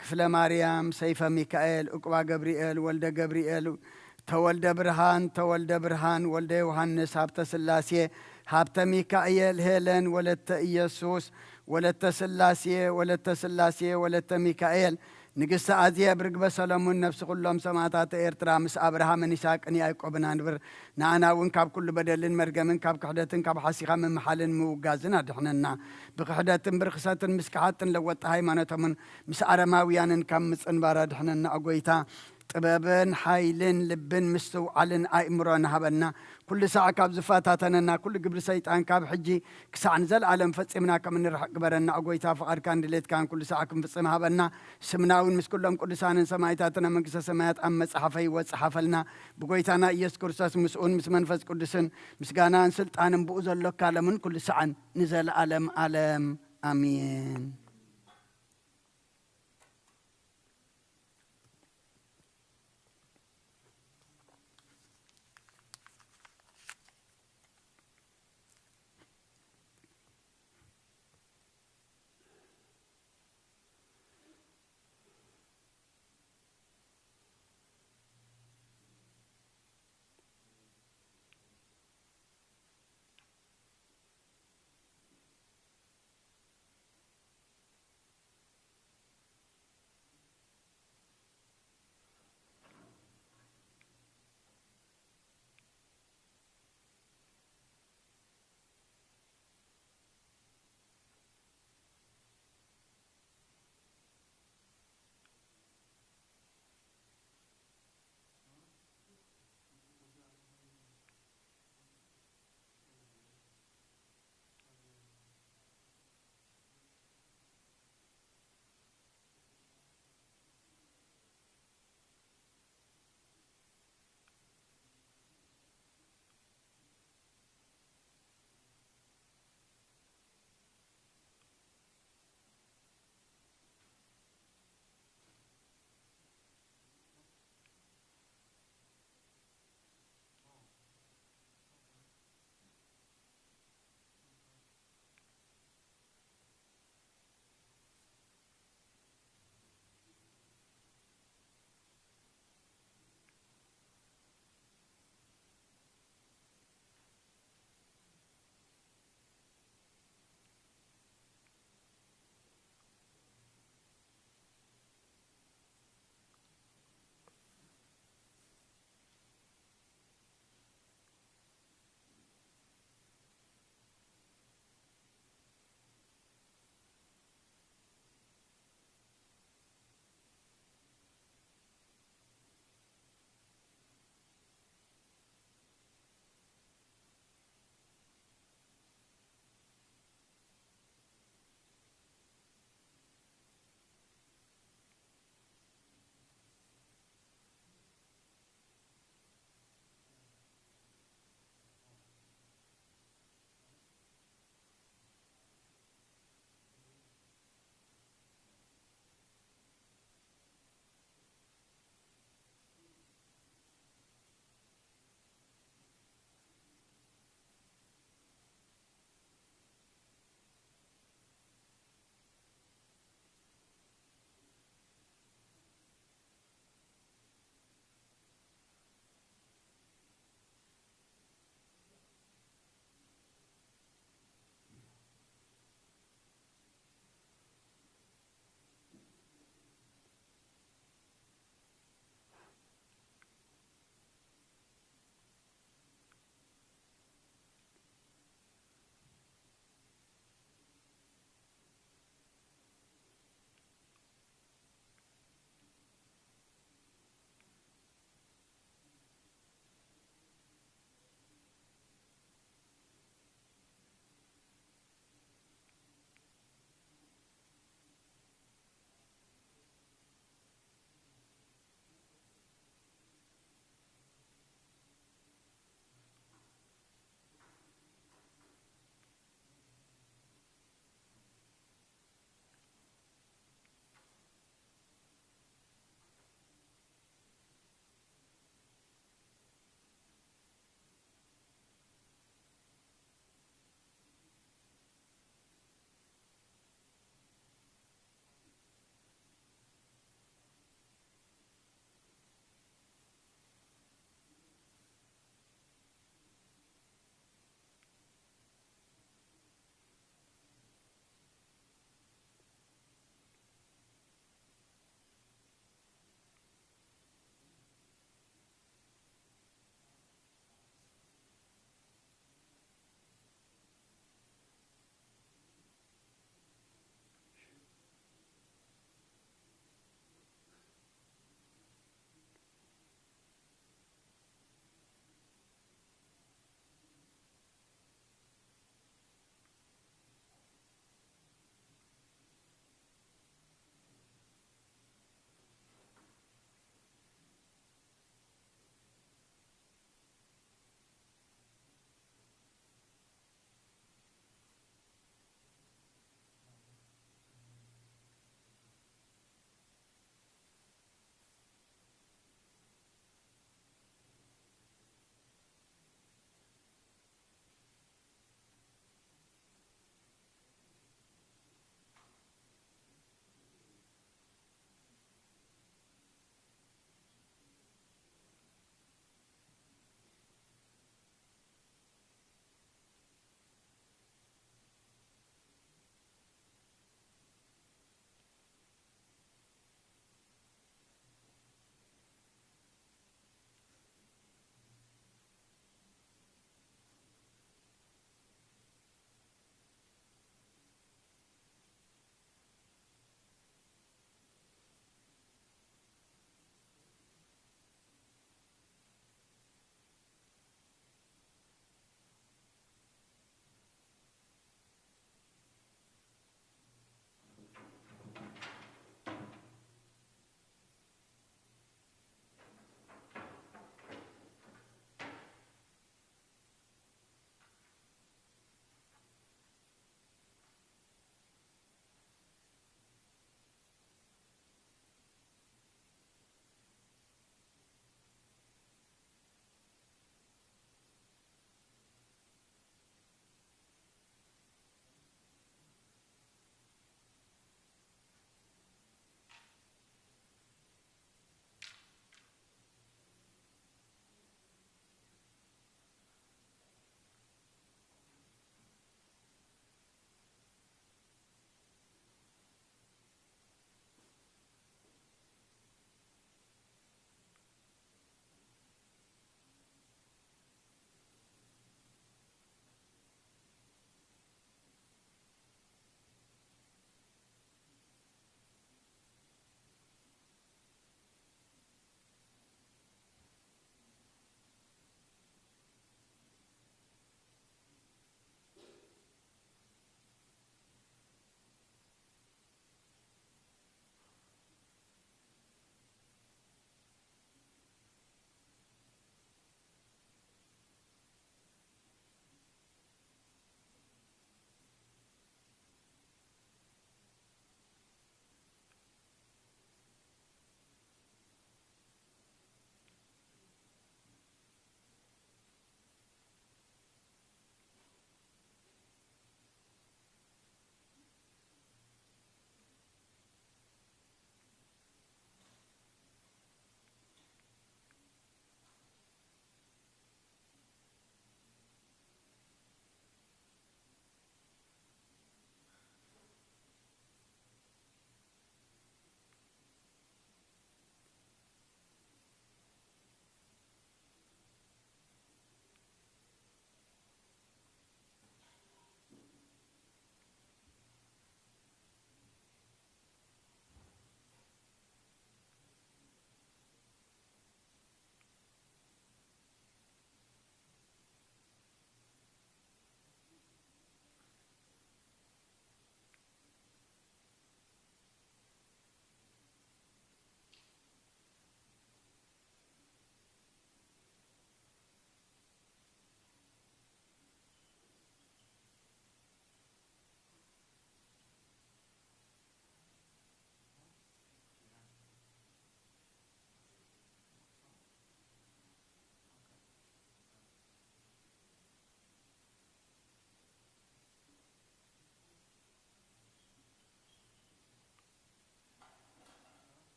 ክፍለ ማርያም፣ ሰይፈ ሚካኤል፣ ዕቁባ ገብርኤል፣ ወልደ ገብርኤል፣ ተወልደ ብርሃን፣ ተወልደ ብርሃን፣ ወልደ ዮሃንስ፣ ሃብተ ስላሴ፣ ሃብተ ሚካኤል፣ ሄለን፣ ወለተ ኢየሱስ፣ ወለተ ስላሴ፣ ወለተ ስላሴ፣ ወለተ ሚካኤል፣ ንግስቲ ኣዜብ፣ ርግበ ሰለሙን፣ ነፍሲ ኩሎም ሰማዕታተ ኤርትራ ምስ ኣብርሃምን ይስሐቅን ያዕቆብን ኣንብር። ንኣና እውን ካብ ኩሉ በደልን መርገምን ካብ ክሕደትን ካብ ሓሲኻ ምምሓልን ምውጋዝን ኣድሕነና። ብክሕደትን ብርኽሰትን ምስ ከሓድትን ለወጥቲ ሃይማኖቶምን ምስ ኣረማውያንን ካብ ምጽንባር ኣድሕነና። ኦ ጎይታ፣ ጥበብን ሓይልን ልብን ምስትውዓልን ኣእምሮን ሃበና። ኩሉ ሳዕ ካብ ዝፈታተነና ኩሉ ግብሪ ሰይጣን ካብ ሕጂ ክሳዕ ንዘለኣለም ፈጺምና ከም እንርሕቕ ግበረና። ኦ ጎይታ፣ ፍቓድካን ድሌትካን ኩሉ ሳዕ ክንፍጽም ሃበና። ስምና እውን ምስ ኩሎም ቅዱሳንን ሰማዕታትን ኣብ መንግስተ ሰማያት ኣብ መጽሓፈ ህይወት ጸሓፈልና። ብጎይታና ኢየሱስ ክርስቶስ ምስኡን ምስ መንፈስ ቅዱስን ምስጋናን ስልጣንን ብኡ ዘሎካ ለምን ኩሉ ሳዕን ንዘለኣለም ኣለም። ኣሜን።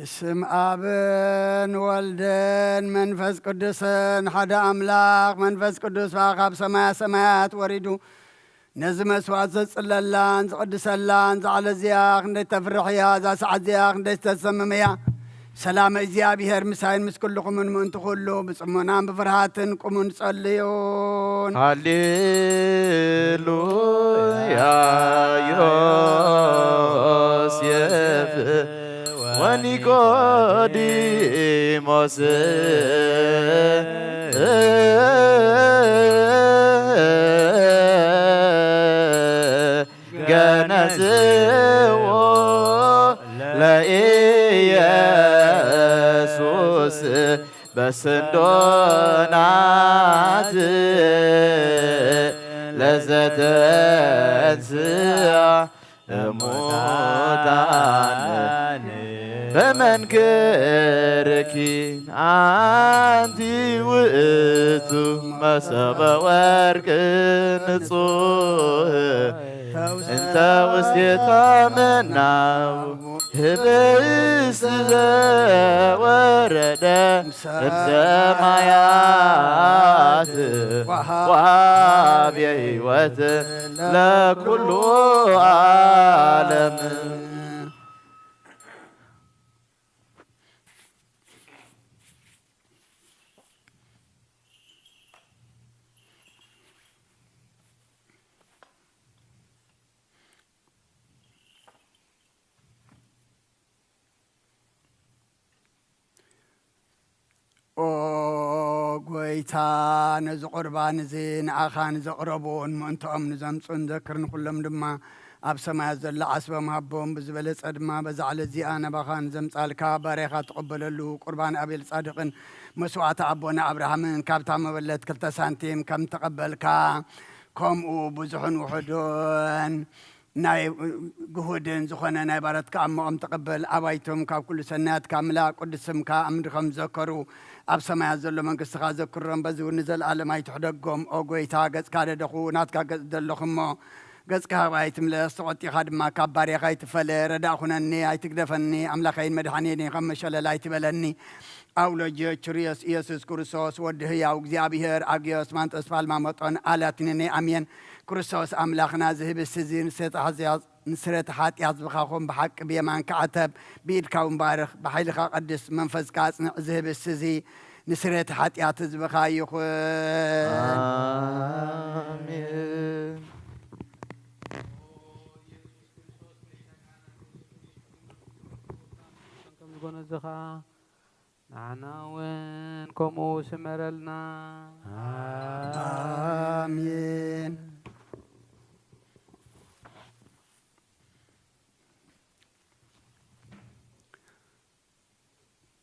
ብስም ኣብን ወልድን መንፈስ ቅዱስን ሓደ ኣምላኽ። መንፈስ ቅዱስ ኸኣ ካብ ሰማያ ሰማያት ወሪዱ ነዚ መስዋዕት ዘጽለላን ዝቕድሰላን፣ እዛ ዕለት እዚኣ ክንደይ ተፍርሕ እያ፣ እዛ ሰዓት እዚኣ ክንደይ ተሰምም እያ። ሰላም እግዚኣብሔር ምሳይን ምስ ኩልኹምን ምእንቲ ኩሉ ብጽሞናን ብፍርሃትን ቁሙ ንጸልዩን። ሃሌሉያ። ዮሴፍ ወኒቆዲሞስ ገነዝዎ ለኢየሱስ በስንዶናት ለዘተንስአ እሙታን በመንክርኪ ኣንቲ ውእቱ መሶበ ወርቅ ንጹህ እንተ ውስቴታ መናው ህብስት ዘወረደ እምሰማያት ወሃቤ ሕይወት ለኩሉ ዓለም። ኦ ጐይታ፣ ነዚ ቁርባን እዚ ንኣኻ ንዘቕረቡን ምእንትኦም ንዘምጹን ዘክር፣ ንኹሎም ድማ ኣብ ሰማያት ዘሎ ዓስቦም ሃቦም። ብዝበለጸ ድማ በዛ ዕለት እዚኣ ናባኻ ንዘምጻልካ ባርያኻ ትቕበለሉ ቁርባን ኣቤል ጻድቕን መስዋዕቲ ኣቦና ኣብርሃምን ካብታ መበለት ክልተ ሳንቲም ከም ተቐበልካ፣ ከምኡ ብዙሕን ውሑድን ናይ ግሁድን ዝኾነ ናይ ባረትካ ኣሞኦም ተቐበል። ኣባይቶም ካብ ኩሉ ሰናያትካ ምላ፣ ቅዱስ ስምካ ኣብ ምድሪ ከም ዝዘከሩ ኣብ ሰማያት ዘሎ መንግስትኻ ዘክሮም። በዚ እውን ንዘለኣለም ኣይትሕደጎም። ኦ ጐይታ፣ ገጽካ ደደኹ፣ ናትካ ገጽ ደለኹ እሞ፣ ገጽካ ካባይ ኣይትምለስ፣ ተቖጢኻ ድማ ካብ ባርያኻ ኣይትፈለ። ረዳእ ኩነኒ፣ ኣይትግደፈኒ፣ ኣምላኸይን መድሓኒየይን ከም መሸለል ኣይትበለኒ። ኣውሎጅዮ ቹርዮስ ኢየሱስ ክርስቶስ ወዲ ህያው እግዚኣብሔር ኣግዮስ ማንጦስ ፋልማሞጦን ኣላቲንኔ ኣሜን። ክርስቶስ ኣምላኽና፣ እዚ ህብስቲ እዚ ንስርየት ሓጢኣት፣ ንስርየት ሓጢኣት ህዝብኻ ኹን፣ ብሓቂ ብየማንካ ዕተብ፣ ብኢድካ እውን ባርኽ፣ ብሓይልኻ ቀድስ፣ መንፈስካ ኣጽንዕ። እዚ ህብስቲ እዚ ንስርየት ሓጢኣት ህዝብኻ ይኹን። ኣሜን። ከም ዝኾነ እዚ ኸኣ ንዓና እውን ከምኡ ስመረልና። ኣሜን።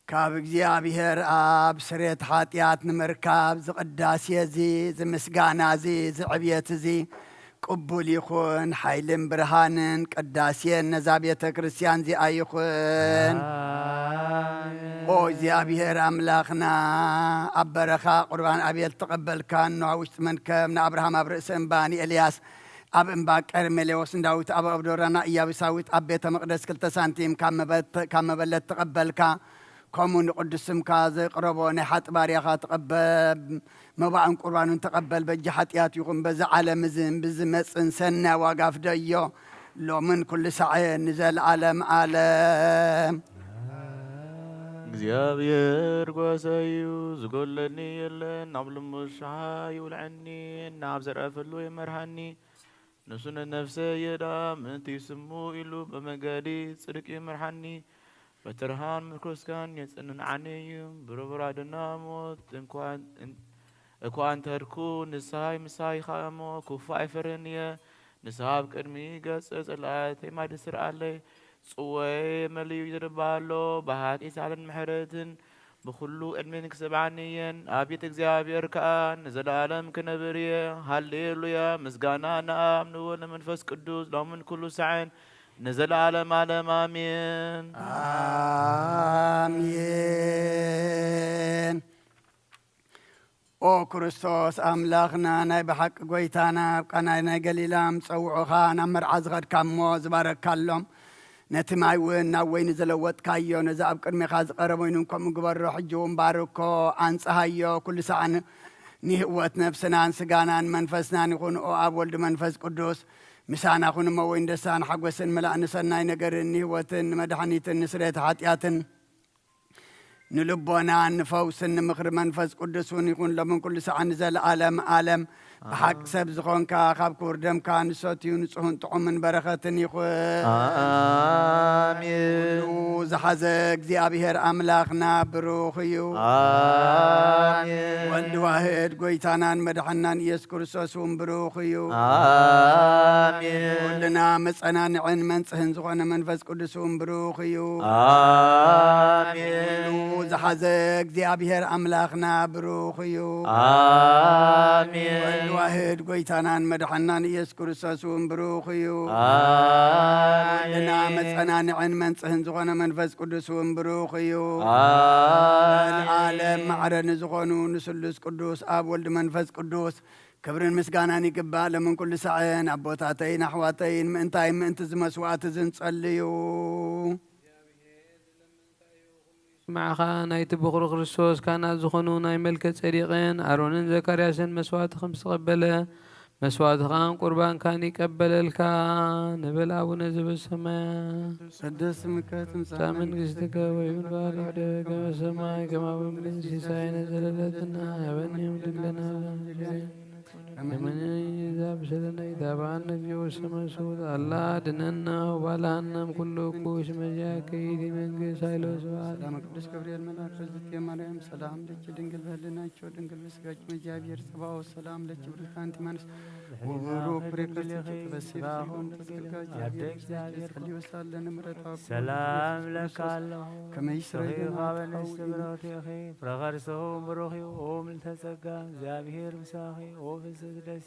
ካብ እግዚኣብሔር ኣብ ስርየት ሓጢኣት ንምርካብ ዝቕዳሴ እዚ፣ ዝምስጋና እዚ፣ ዝዕብየት እዚ ቅቡል ይኹን። ሓይልን ብርሃንን ቅዳሴን ነዛ ቤተ ክርስቲያን እዚኣ ይኹን። ኣሜን። ኦ እግዚኣብሔር ኣምላኽና፣ ኣብ በረኻ ቁርባን ኣቤል ተቐበልካ፣ ንኖህ ኣብ ውሽጢ መንከብ፣ ንኣብርሃም ኣብ ርእሲ እምባ፣ ንኤልያስ ኣብ እምባ ቀርሜሌዎስ፣ ንዳዊት ኣብ ኣብዶራና ኢያቡሳዊት ኣብ ቤተ መቕደስ ክልተ ሳንቲም ካብ መበት-፣ ካብ መበለት ተቐበልካ። ከምኡ ንቅዱስ ስምካ ዘቅረቦ ናይ ሓጢ ባርያኻ ተቐበል። መባእን ቁርባኑን ተቐበል። በጃ ሓጢኣት ይኹን በዚ ዓለም እዝን ብዝመጽን ሰናይ ዋጋ ፍደዮ። ሎምን ኩሉ ሳዕን ንዘለዓለም ዓለም። እግዚኣብሔር ጓሳይ እዩ፣ ዝጎድለኒ የለን። ናብ ልሙስ ሸሓ ይውልዐኒ፣ ናብ ዘርኣፈሉ ይመርሃኒ። ንሱ ንነፍሰይ የድኣ፣ ምእንቲ ስሙ ኢሉ ብመንገዲ ጽድቂ ይምርሓኒ። ብትርሃን ምርኩስካን የጽንዓኒ እዩ። ብርቡር ኣድና ሞት እንኳን፣ እኳ እንተድኩ፣ ንስሃይ ምሳይ ኸኣ እሞ፣ ክፉእ ኣይፈርን እየ። ንስኻ ኣብ ቅድሚ ገጽ ጸላእተይ ማዲ ስርኣለይ። ጽወይ መሊኡ ይድርባ ኣሎ፣ ብሓቂ ሳልን ምሕረትን ብኹሉ ዕድሜን ክስብዓኒ እየን። ኣብ ቤት እግዚኣብሔር ከኣ ንዘለኣለም ክነብር እየ። ሃሌሉያ! ምስጋና ንኣብ፣ ንወልድ፣ ንመንፈስ ቅዱስ፣ ሎምን ኩሉ ሳዕን፣ ንዘለኣለም ኣለም። ኣሜን። ኣሜን። ኦ ክርስቶስ ኣምላኽና፣ ናይ ብሓቂ ጐይታና፣ ኣብ ቃና ናይ ገሊላ ምስ ጸውዑኻ ናብ መርዓ ዝኸድካ እሞ ዝባረካሎም፣ ነቲ ማይ እውን ናብ ወይኒ ዝለወጥካዮ፣ ነዚ ኣብ ቅድሜኻ ዝቐረበ ወይኒ ከምኡ ግበሮ። ሕጂ እውን ባርኮ፣ ኣንጽሃዮ። ኩሉ ሳዕ ን-፣ ንህይወት ነፍስናን ስጋናን መንፈስናን ይኹን። ኦ ኣብ ወልድ መንፈስ ቅዱስ፣ ምሳና ኩን እሞ ወይን ደስታን ሓጎስን ምላእ ንሰናይ ነገርን ንህይወትን ንመድሓኒትን ንስርየት ሓጢኣትን ንልቦናን ንፈውስን ንምኽሪ መንፈስ ቅዱስ እውን ይኹን፣ ሎምን ኩሉ ሰዓን ንዘለኣለም ኣለም። ብሓቂ ሰብ ዝኾንካ፣ ካብ ክቡር ደምካ ንሰትዩ ንጹህን ጥዑምን በረኸትን ይኹን። ኣሜን። ኩሉ ዝሓዘ እግዚኣብሔር ኣምላኽና ብሩኽ እዩ። ኣሜን። ወልድ ዋህድ ጎይታናን መድሓናን ኢየሱስ ክርስቶስ እውን ብሩኽ እዩ። ኣሜን። ኩልና መጸናንዕን መንጽህን ዝኾነ መንፈስ ቅዱስ እውን ብሩኽ እዩ። ኣሜን። ኩሉ ዝሓዘ እግዚኣብሔር ኣምላኽና ብሩኽ እዩ። ኣሜን። ወልድ ዋህድ ጎይታናን መድሓናን ኢየሱስ ክርስቶስ እውን ብሩኽ እዩ። ኣሜን። ኩልና መጸናንዕን መንጽህን ዝኾነ መንፈስ ቅዱስ እውን ብሩኽ እዩ። ኣሜን። ዘለዓለም ማዕረ ንዝኾኑ ንስሉስ ቅዱስ ኣብ ወልድ መንፈስ ቅዱስ ክብርን ምስጋናን ይግባእ። ለምን ኩሉ ሳዕን ኣቦታተይን ኣሕዋተይን ምእንታይ ምእንቲ ዝመስዋዕት ዝንጸልዩ። ስማዕኻ ናይቲ ብኹሩ ክርስቶስ ካህናት ዝኾኑ ናይ መልከ ጼዴቅን ኣሮንን ዘካርያስን መስዋዕቲ ከም ዝተቐበለ መስዋዕትኻን ቁርባንካን ይቀበለልካ። ንበል ኣቡነ ዘበሰማያት ቅዱስ ስምከ ትምጻእ መንግስትከ ወይኩን ፈቃድከ በከመ በሰማይ ከማሁ በምድር። ሲሳየነ ዘለለትና ሀበነ ዮም ወህድግ ለነ ከመ ንሕነኒ ለዘአበሰለነ ኢታብአነ እግዚኦ ውስተ መንሱት አላ አድነነ ወባልአነ እምኩሉ እኩይ። እስመ ዚአከ ይእቲ መንግስት ኃይል ወስብሐት። ሰላም ቅዱስ ገብርኤል መልአክ በዝቴ ማርያም ሰላም ለኪ ድንግል በህልናቸው ድንግል በስጋች መግዚአብሔር ጸባኦት ሰላም ለኪ ብሩክ አንቲ እማንስ ወብሩክ ፍሬ ከርሥኪ ተፈሲ ፍሬ ዮም ተዘጋጅ አደ እግዚአብሔር ጸልዩ ሳለ ንምረታ ሰላም ለካ አለሁ ከመይስረይ ሶሒኻ በንስቲ ብረውቴኺ ፍረኸርሰው ብሩኽ ዮም ልተጸጋ እግዚኣብሔር ምሳኺ ኦ ፍስሕት ደስ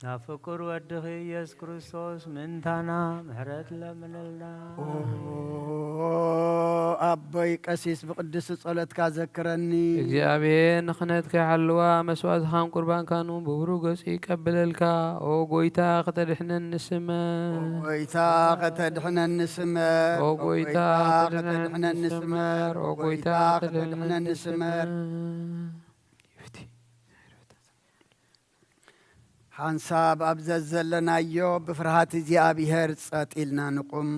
ናብ ፍቁር ወድኺ ኢየሱስ ክርስቶስ ምእንታና ምሕረት ለምንልና። ኦ ኣቦይ ቀሲስ ብቅድስቲ ጸሎትካ ዘክረኒ። እግዚኣብሔር ንኽነትካ ይሓልዋ መስዋዕትኻን ቁርባንካን እውን ብብሩህ ገጹ ይቀበለልካ። ኦ ጎይታ ከተድሕነኒ ስመር። ኦ ጎይታ ከተድሕነኒ ስመር። ኦ ጎይታ ከተድሕነኒ ስመር። ኦ ጎይታ ከተድሕነኒ ስመር። ሓንሳብ ኣብ ዘዘለናዮ ብፍርሃት እግዚኣብሔር ጸጥ ኢልና ንቁም።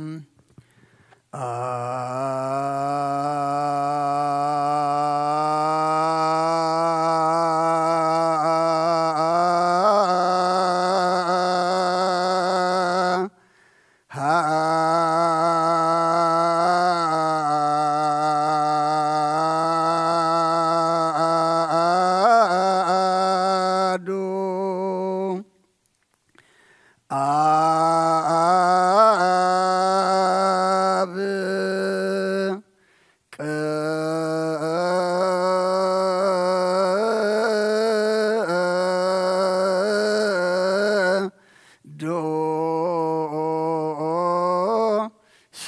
ኣሃዱ ኣብ ቅዱስ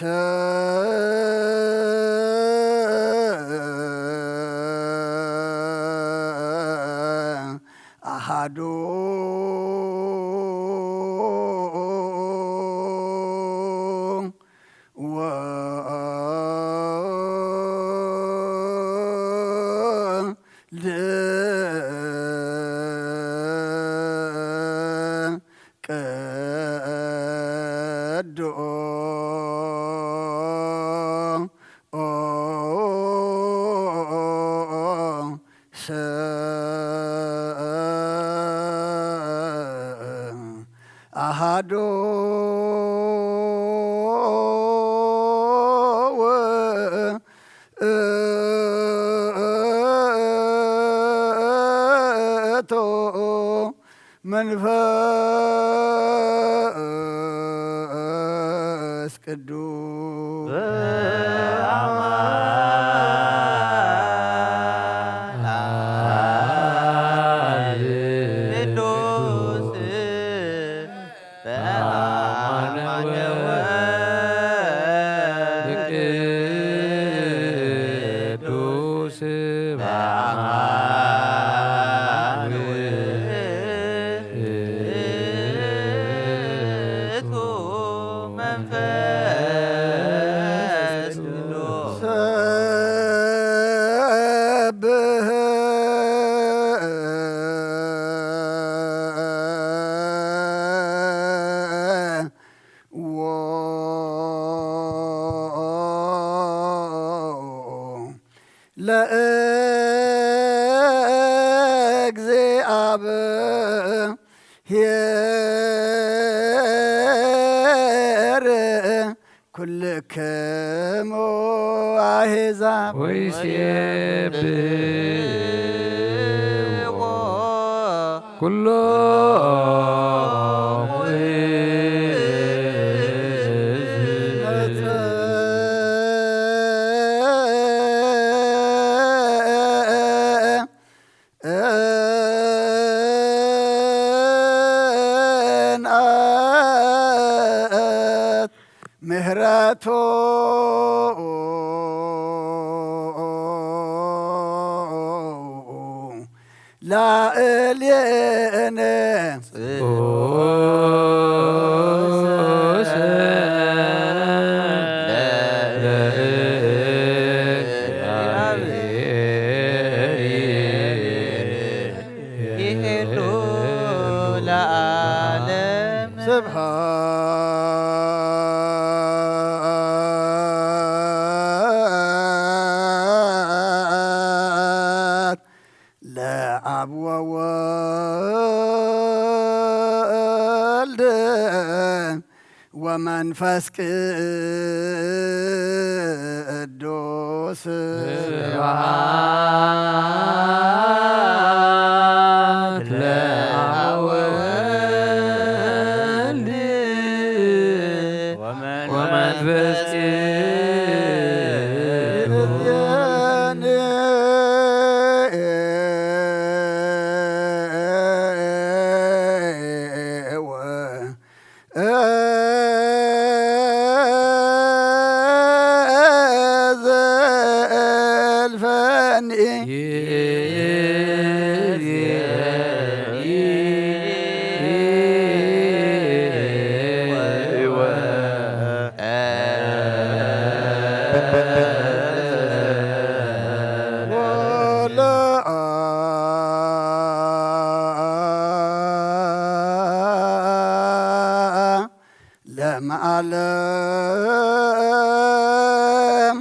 ኣሃዱ ወወልድ ቅዱስ ኣሃዱ ውእቱ መንፈስ ቅዱስ። ቅዱስ ለእግዚኣብሔር ኩልክሙ ኣሕዛብ። ወይሴብሕዎ ኩሎም እንኣት ምህረቱ ላዕሌነ። ጽኡሰ ለእግዚኣብሔር ይሄሉ ለዓለም። ስብሐት ለአብ ወወልድ ወመንፈስ ቅዱስ። ስብሐት ለአብ ወወልድ ወመንፈስ ቅዱስ። ዘልፈኒ ለዓለም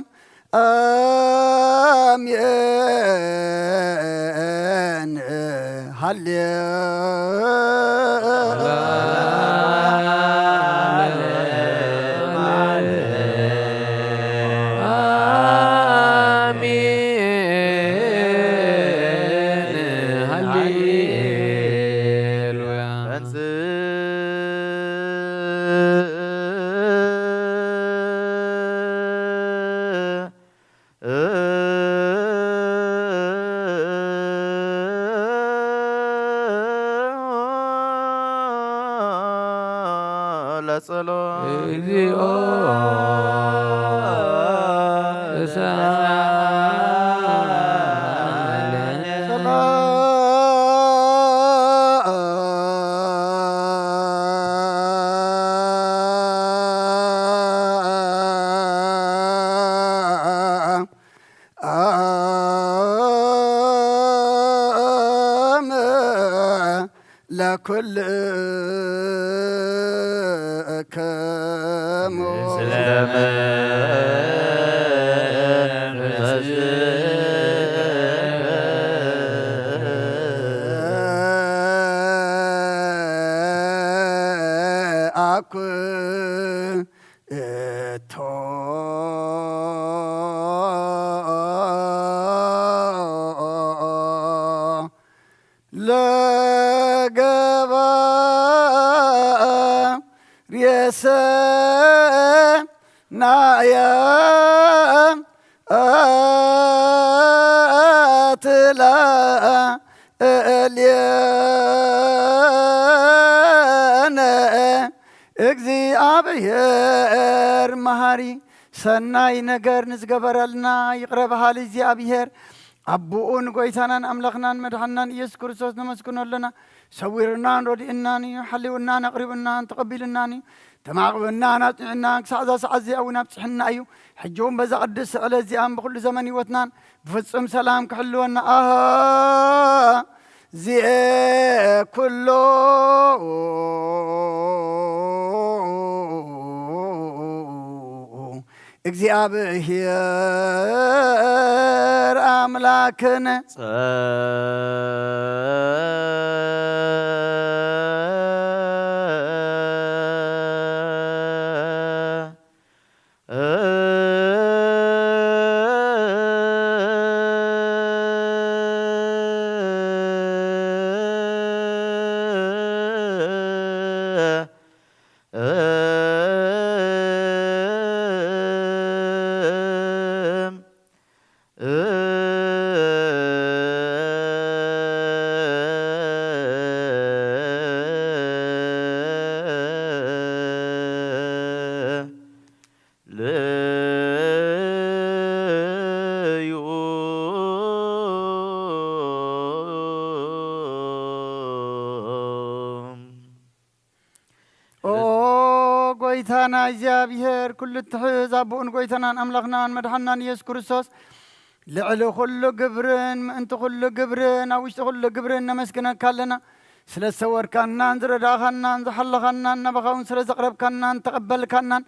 አሜን። ሃሌ ለጸሎት እግዚኦ አም ለኩልክሙ አኩ እቶ ለገባሬ ሰናያት ላዕሌነ። እግዚኣብሔር መሃሪ ሰናይ ነገር ንዝገበረልና ይቕረ በሃሊ እግዚኣብሔር ኣቦኡ ንጎይታናን ኣምላኽናን መድሓንናን ኢየሱስ ክርስቶስ ነመስግኖ ኣለና። ሰዊሩናን ረዲኡናን እዩ፣ ሓልዩናን ኣቕሪቡናን ተቐቢሉናን እዩ፣ ተማቕብናን ኣጽኒዑናን ክሳዕ እዛ ሰዓት እዚኣ እውን ኣብጽሕና እዩ። ሕጂ እውን በዛ ቅድስቲ ዕለት እዚኣን ብኹሉ ዘመን ህይወትናን ብፍጹም ሰላም ክሕልወና ኣሃ ዚኤ ኩሎ እግዚኣብሔር ኣምላክነ። ኦ ጎይታና እግዚኣብሔር፣ ኩሉ እትሕዝ ኣቦኡን ጎይታናን ኣምላኽናን መድሓናን ኢየሱስ ክርስቶስ፣ ልዕሊ ኩሉ ግብርን ምእንቲ ኩሉ ግብርን ኣብ ውሽጢ ኩሉ ግብርን ነመስግነካ ኣለና። ስለ ዝሰወርካናን ዝረዳእኻናን ዝሓለኻናን፣ ናባኻ እውን ስለ ዘቕረብካናን ተቐበልካናን፣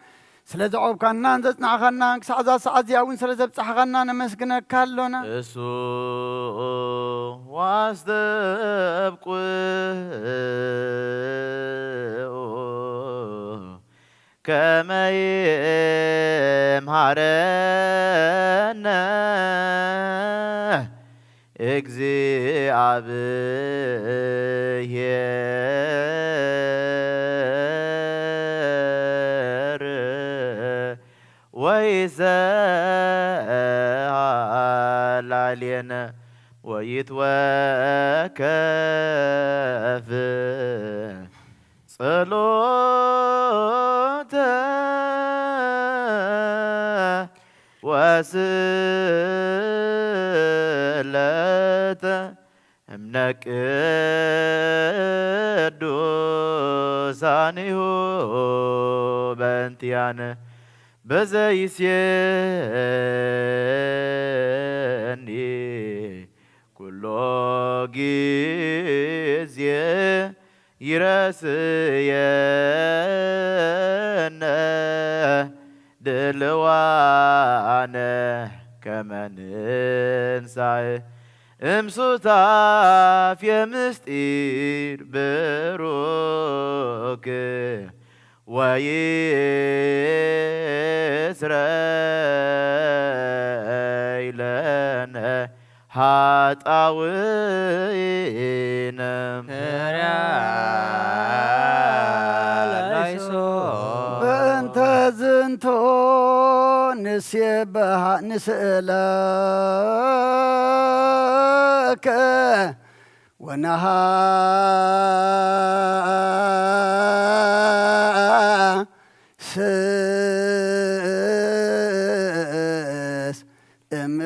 ስለ ዘዕቆብካናን ዘጽናዕኻናን፣ ክሳዕ እዛ ሰዓት እዚኣ እውን ስለ ዘብጻሕኻና ነመስግነካ ኣሎና። እሱ ዋስተብቁ ከመ ይምሃረነ እግዚኣብሔር ወይሰሃላሌነ ወይትወከፍ ጸሎተ ወስእለተ እምነ ቅዱሳኒሁ በእንቲአነ በዘይሴኒ ኩሎ ጊዜ ይረስየነ ድልዋነ ከመ ንንሳእ እምሱታፌ ምስጢር ብሩክ ወይስረይ ለነ ኃጣውኢነ። በእንተ ዝንቱ ንሴብሐ ንስእለከ ወነሃ ስስ እምነ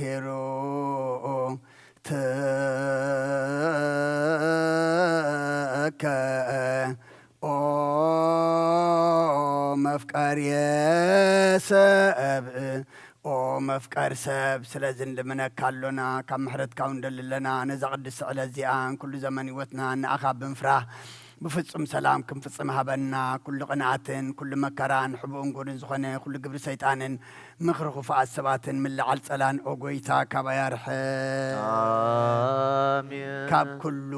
ሄሩ ትከ ኦ መፍቀርየ ሰብ ኦ መፍቀር ሰብ፣ ስለዚ ንልምነካ ኣሎና፣ ካብ ምሕረትካ እውን ንደሊ ኣለና። ነዛ ቅድስቲ ዕለት እዚኣን ኩሉ ዘመን ህይወትና ንኣኻ ብምፍራህ ብፍጹም ሰላም ክንፍጽም ሃበና። ኩሉ ቅንኣትን ኩሉ መከራን ሕቡእን ጎድን ዝኾነ ኩሉ ግብሪ ሰይጣንን ምኽሪ ክፉኣት ሰባትን ምልዓል ጸላን ኦ ጎይታ ካባይ ኣርሕቕ። ኣሜን። ካብ ኩሉ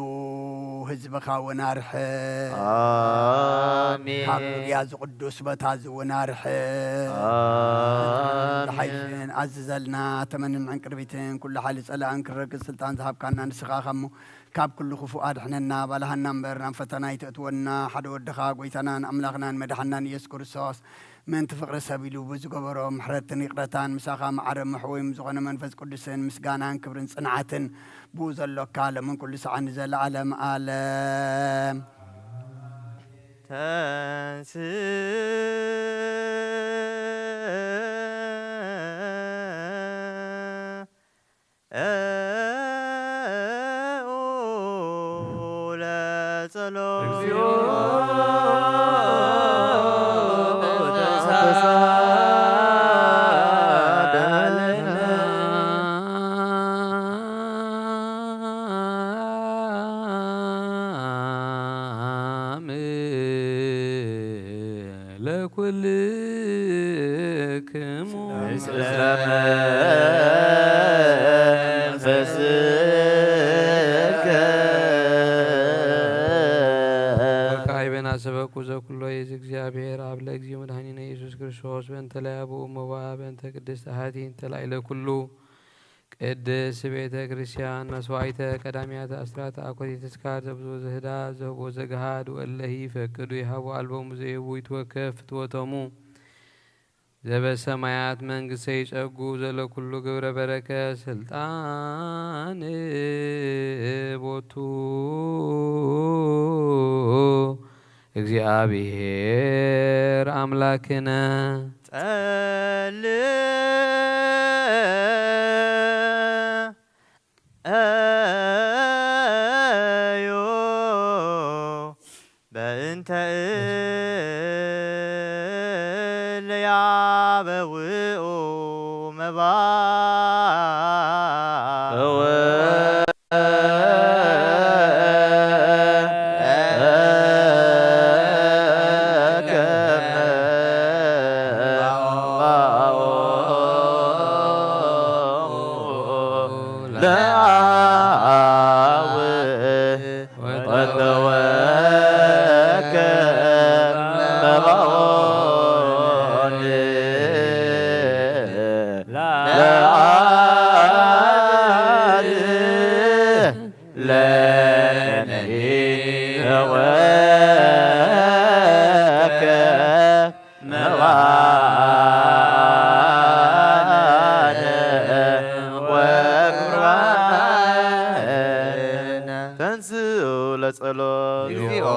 ህዝብኻ እውን ኣርሕቕ። ኣሜን። ካብ ዙርያ እዚ ቅዱስ ቦታ እዚ እውን ኣርሕቕ። ኣሜን። ሓይልን ኣዝዘልና ተመንን ዕንቅርቢትን ኩሉ ሓይሊ ጸላእን ክረግጽ ስልጣን ዝሃብካና ንስኻ ኢኻ እሞ ካብ ኩሉ ክፉእ ኣድሕነና። ባልሃና እምበር ናብ ፈተና ኣይተእትወና። ሓደ ወድኻ ጎይታናን ኣምላኽናን መድሓናን ኢየሱስ ክርስቶስ ምእንቲ ፍቕሪ ሰብ ኢሉ ብዝገበሮ ምሕረትን ይቕረታን ምሳኻ ማዕረ መሕወይም ዝኾነ መንፈስ ቅዱስን ምስጋናን ክብርን ጽንዓትን ብኡ ዘሎካ ሎምን ኩሉ ሰዓት ንዘለዓለም ኣለም። ተንስ ለጸሎት እግዚኦ ተሳሃለነ። ለኩልክሙ። ምስለ መንፈስከ። ወካዕበና ሰበኩ ዘኩሎ ይእዝ እግዚአብሔር አብ ለእግዚኦ መድኃኒነ ኢየሱስ ክርስቶስ በእንተ ለያብኡ መዋ በእንተ ቅድስት አሐቲ እንተ ላዕለ ኩሉ ቅድስት ቤተ ክርስቲያን መስዋዕተ ቀዳሚያተ አስራት አኮቴተ ስካር ዘብዝቦ ዘህዳ ዘህቦ ዘግሃድ ወእለሂ ፈቅዱ ይሃቡ አልቦሙ ዘይህቡ ይትወከፍ ፍትወቶሙ ዘበሰማያት መንግስተ ይጸጉ ዘለኩሉ ግብረ በረከት ስልጣን ቦቱ እግዚአብሔር አምላክነ። ጸልዮ በእንተ እለ ያበውኡ መባ ለአብ ወተወከ መባኦን ለአብ ለነኒ ተወከ መባነ ወቁርባነ። ተንስኡ ለጸሎት። እግዚኦ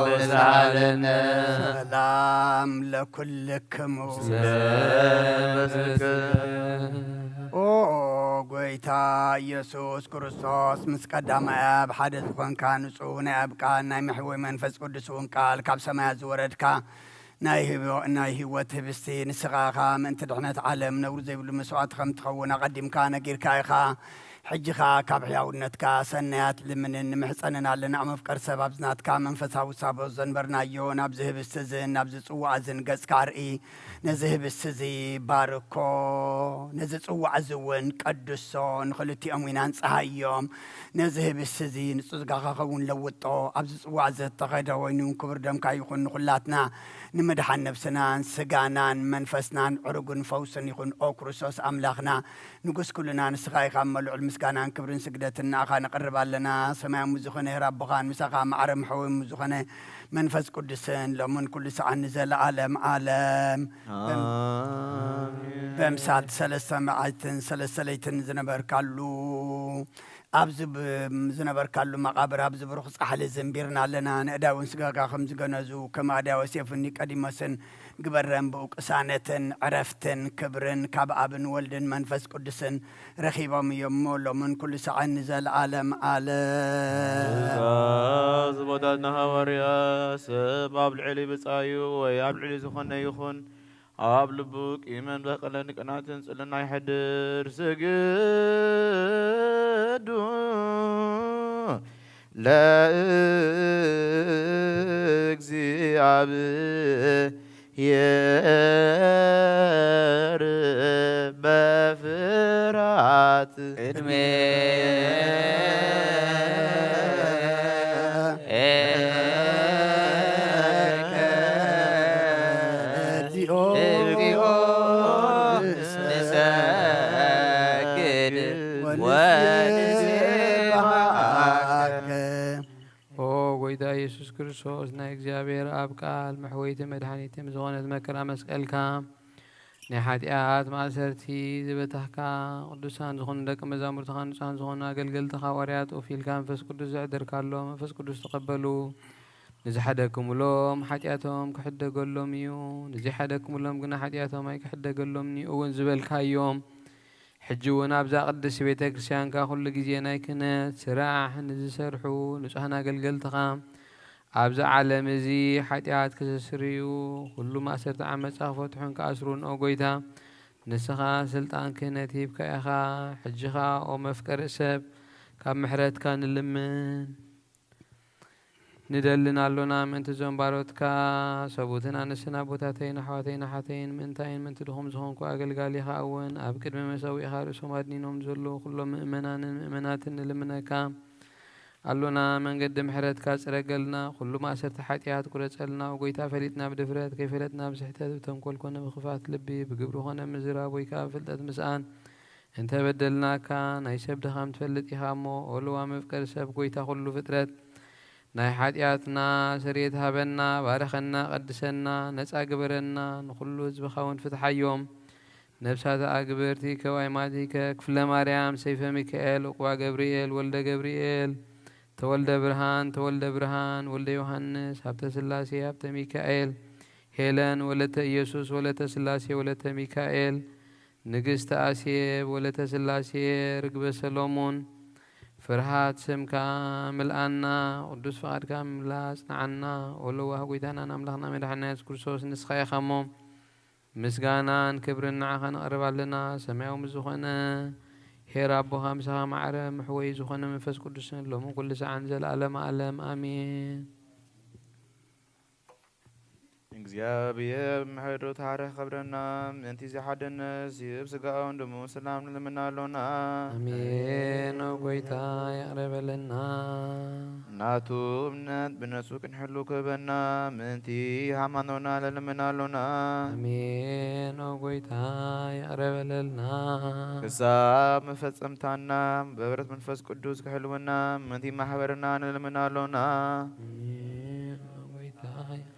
ተሳሃለነ። ሰላም ለኩልክሙ። ስለ መንፈስከ። ኦ ጎይታ ኢየሱስ ክርስቶስ ምስ ቀዳማይ ኣብ ሓደ ዝኾንካ ንጹህ ናይ ኣብ ቃል ናይ መሕወይ መንፈስ ቅዱስ እውን ቃል ካብ ሰማያት ዝወረድካ ናይ ህይወ-፣ ናይ ህይወት ህብስቲ ንስኻ ኢኻ። ምእንቲ ድሕነት ዓለም ነውሪ ዘይብሉ መስዋዕቲ ከም ትኸውን ኣቐዲምካ ነጊርካ ኢኻ። ሕጂ ኸኣ ካብ ሕያውነትካ ሰናያት ልምንን ንምሕጸንን ኣለና። መፍቀር ሰብ ኣብዚ ናትካ መንፈሳዊ ሳቦ ዘንበርናዮ ናብዚ ህብስቲ እዝን ናብዚ ጽዋእ እዝን ገጽካ ርኢ። ነዚ ህብስቲ እዚ ባርኮ፣ ነዚ ጽዋእ እዚ እውን ቀድሶ፣ ንኽልቲኦም ኢና ንጽሃዮም። ነዚ ህብስቲ እዚ ንጽጋኻ ኸውን ለውጦ። ኣብዚ ጽዋእ እዚ እተኸደ ኮይኑ ክቡር ደምካ ይኹን ንኹላትና ንምድሓን ነብስናን ስጋናን መንፈስናን ዕሩግን ፈውስን ይኹን። ኦ ክርስቶስ ኣምላኽና ንጉስ ኩልና ንስኻ ኢኻ። እሞ ልዑል ምስጋናን ክብርን ስግደትን ንኣኻ ነቕርብ ኣለና። ሰማያዊ ዝኾነ ሄር ኣቦኻን ምሳኻ ማዕረ መሐወሙ ዝኾነ መንፈስ ቅዱስን ሎምን ኩሉ ሰዓን ንዘለዓለም ዓለም። በም-፣ ኣሜን። በምሳል ሰለስተ መዓልትን ሰለስተ ለይትን ዝነበርካሉ ኣብዚ ብ-፣ ዝነበርካሉ መቓብር ኣብዚ ብሩኽ ጻሕሊ ዝንቢርና ኣለና። ንእዳውን ስጋጋ ከም ዝገነዙ ከም ኣድያወስ የፉኒ ቀዲሞስን ግበረን ብኡ ቅሳነትን ዕረፍትን ክብርን ካብ ኣብን ወልድን መንፈስ ቅዱስን ረኺቦም እዮም እሞ ሎምን ኩሉ ሰዓን ንዘለዓለም ዓለም። ትእዛዝ ቦታትና ሃዋርያ ሰብ ኣብ ልዕሊ ብጻዩ ወይ ኣብ ልዕሊ ዝኾነ ይኹን ኣብ ልቡ ቂምን በቀልን ቅናትን ጽልና ይሕድር። ስግዱ ለእግዚኣብሔር በፍርሃት ቅድሜ እግዚኦ ንሰግድ ወንሴብሐከ። ኦ ጎይታ ኢየሱስ ክርስቶስ፣ ናይ እግዚኣብሔር ኣብ ቃል መሕወይቲ መድሓኒት ዝኾነት መከራ መስቀልካ ናይ ሓጢኣት ማእሰርቲ ዝበታህካ፣ ቅዱሳን ዝኾኑ ደቂ መዛሙርትኻ፣ ንጹሃን ዝኾኑ ኣገልገልትኻ ሃዋርያት ኦፊልካ መንፈስ ቅዱስ ዘዕደርካሎም መንፈስ ቅዱስ ተቐበሉ። ንዝሓደክሙሎም ሓጢኣቶም ክሕደገሎም እዩ፣ ንዘይሓደክሙሎም ግና ሓጢኣቶም ኣይክሕደገሎምን እዩ እውን ዝበልካዮም። ሕጂ እውን ኣብዛ ቅድስቲ ቤተ ክርስቲያንካ ኩሉ ግዜ ናይ ክህነት ስራሕ ንዝሰርሑ ንጹሃን ኣገልገልትኻ ኣብዚ ዓለም እዚ ሓጢኣት ክስስርዩ ኩሉ ማእሰርቲ ዓመጻ ክፈትሑን ክኣስሩን ኦ ጎይታ ንስኻ ስልጣን ክህነት ሂብካ ኢኻ። ሕጂ ኸኣ ኦ መፍቀሪ ሰብ ካብ ምሕረትካ ንልምን። ንደልን ኣሎና። ምእንቲ እዞም ባሮትካ ሰቡትን ኣንስትን ኣቦታተይን ኣሕዋተይን ኣሓተይን ምእንታይን ምእንቲ ድኹም ዝኾንኩ ኣገልጋሊኻ እውን ኣብ ቅድሚ መሰዊእኻ ርእሶም ኣድኒኖም ዘለዉ ኩሎም ምእመናንን ምእመናትን ንልምነካ ኣሎና። መንገዲ ምሕረትካ ጽረገልና፣ ኩሉ ማእሰርቲ ሓጢኣት ቁረጸልና። ኦ ጎይታ፣ ፈሊጥና ብድፍረት፣ ከይፈለጥና ብስሕተት፣ ብተንኮል ኮነ ብኽፋት ልቢ፣ ብግብሪ ኮነ ምዝራብ፣ ወይ ከኣ ብፍልጠት ምስኣን እንተ በደልናካ፣ ናይ ሰብ ድኻም ትፈልጥ ኢኻ እሞ፣ ኦ ለዋም መፍቀሪ ሰብ፣ ጎይታ ኩሉ ፍጥረት፣ ናይ ሓጢኣትና ስርየት ሃበና፣ ባርኸና፣ ቀድሰና፣ ነጻ ግበረና፣ ንኹሉ ህዝብኻ እውን ፍትሓዮም። ነፍሳተ ኣግብርቲ ከዋይማቲከ ክፍለ ማርያም ሰይፈ ሚካኤል ዑቅባ ገብርኤል ወልደ ገብርኤል ተወልደ ብርሃን ተወልደ ብርሃን ወልደ ዮሃንስ ሃብተ ስላሴ ሃብተ ሚካኤል ሄለን ወለተ ኢየሱስ ወለተ ስላሴ ወለተ ሚካኤል ንግስቲ ኣሴብ ወለተ ስላሴ ርግበ ሰሎሙን ፍርሃት ስምካ ምልኣና ቅዱስ ፍቓድካ ምምላእ ኣጽንዓና። ኦ ለዋህ ጎይታናን ኣምላኽና መድሓኒና የሱስ ክርስቶስ ንስኻ ኢኻ እሞ ምስጋናን ክብርን ንዓኻ ነቕርብ ኣለና። ሰማያዊ ምስ ዝኾነ ኄር ኣቦኻ ምሳኻ ማዕረ ምሕወይ ዝኾነ መንፈስ ቅዱስን ሎምን ኩሉ ሰዓን ዘለኣለመ ዓለም ኣሜን። እግዚኣብሔር ምሕረቱ ታረኸብረና ምእንቲ ዝሓደነት ዝህብ ስጋውን ደሙ ሰላም ንልምና ኣሎና። ኣሜን። ኦ ጎይታ ይቕረ በለልና። ናቱ እምነት ብነጹ ክንሕሉ ክህበና ምእንቲ ሃይማኖትና ንልምና ኣሎና። ኣሜን። ኦ ጎይታ ይቕረ በለልና። ክሳብ መፈጸምታና በህብረት መንፈስ ቅዱስ ክሕልወና ምእንቲ ማሕበርና ንልምና ኣሎና። ኣሜን። ኦ ጎይታ ይቕረ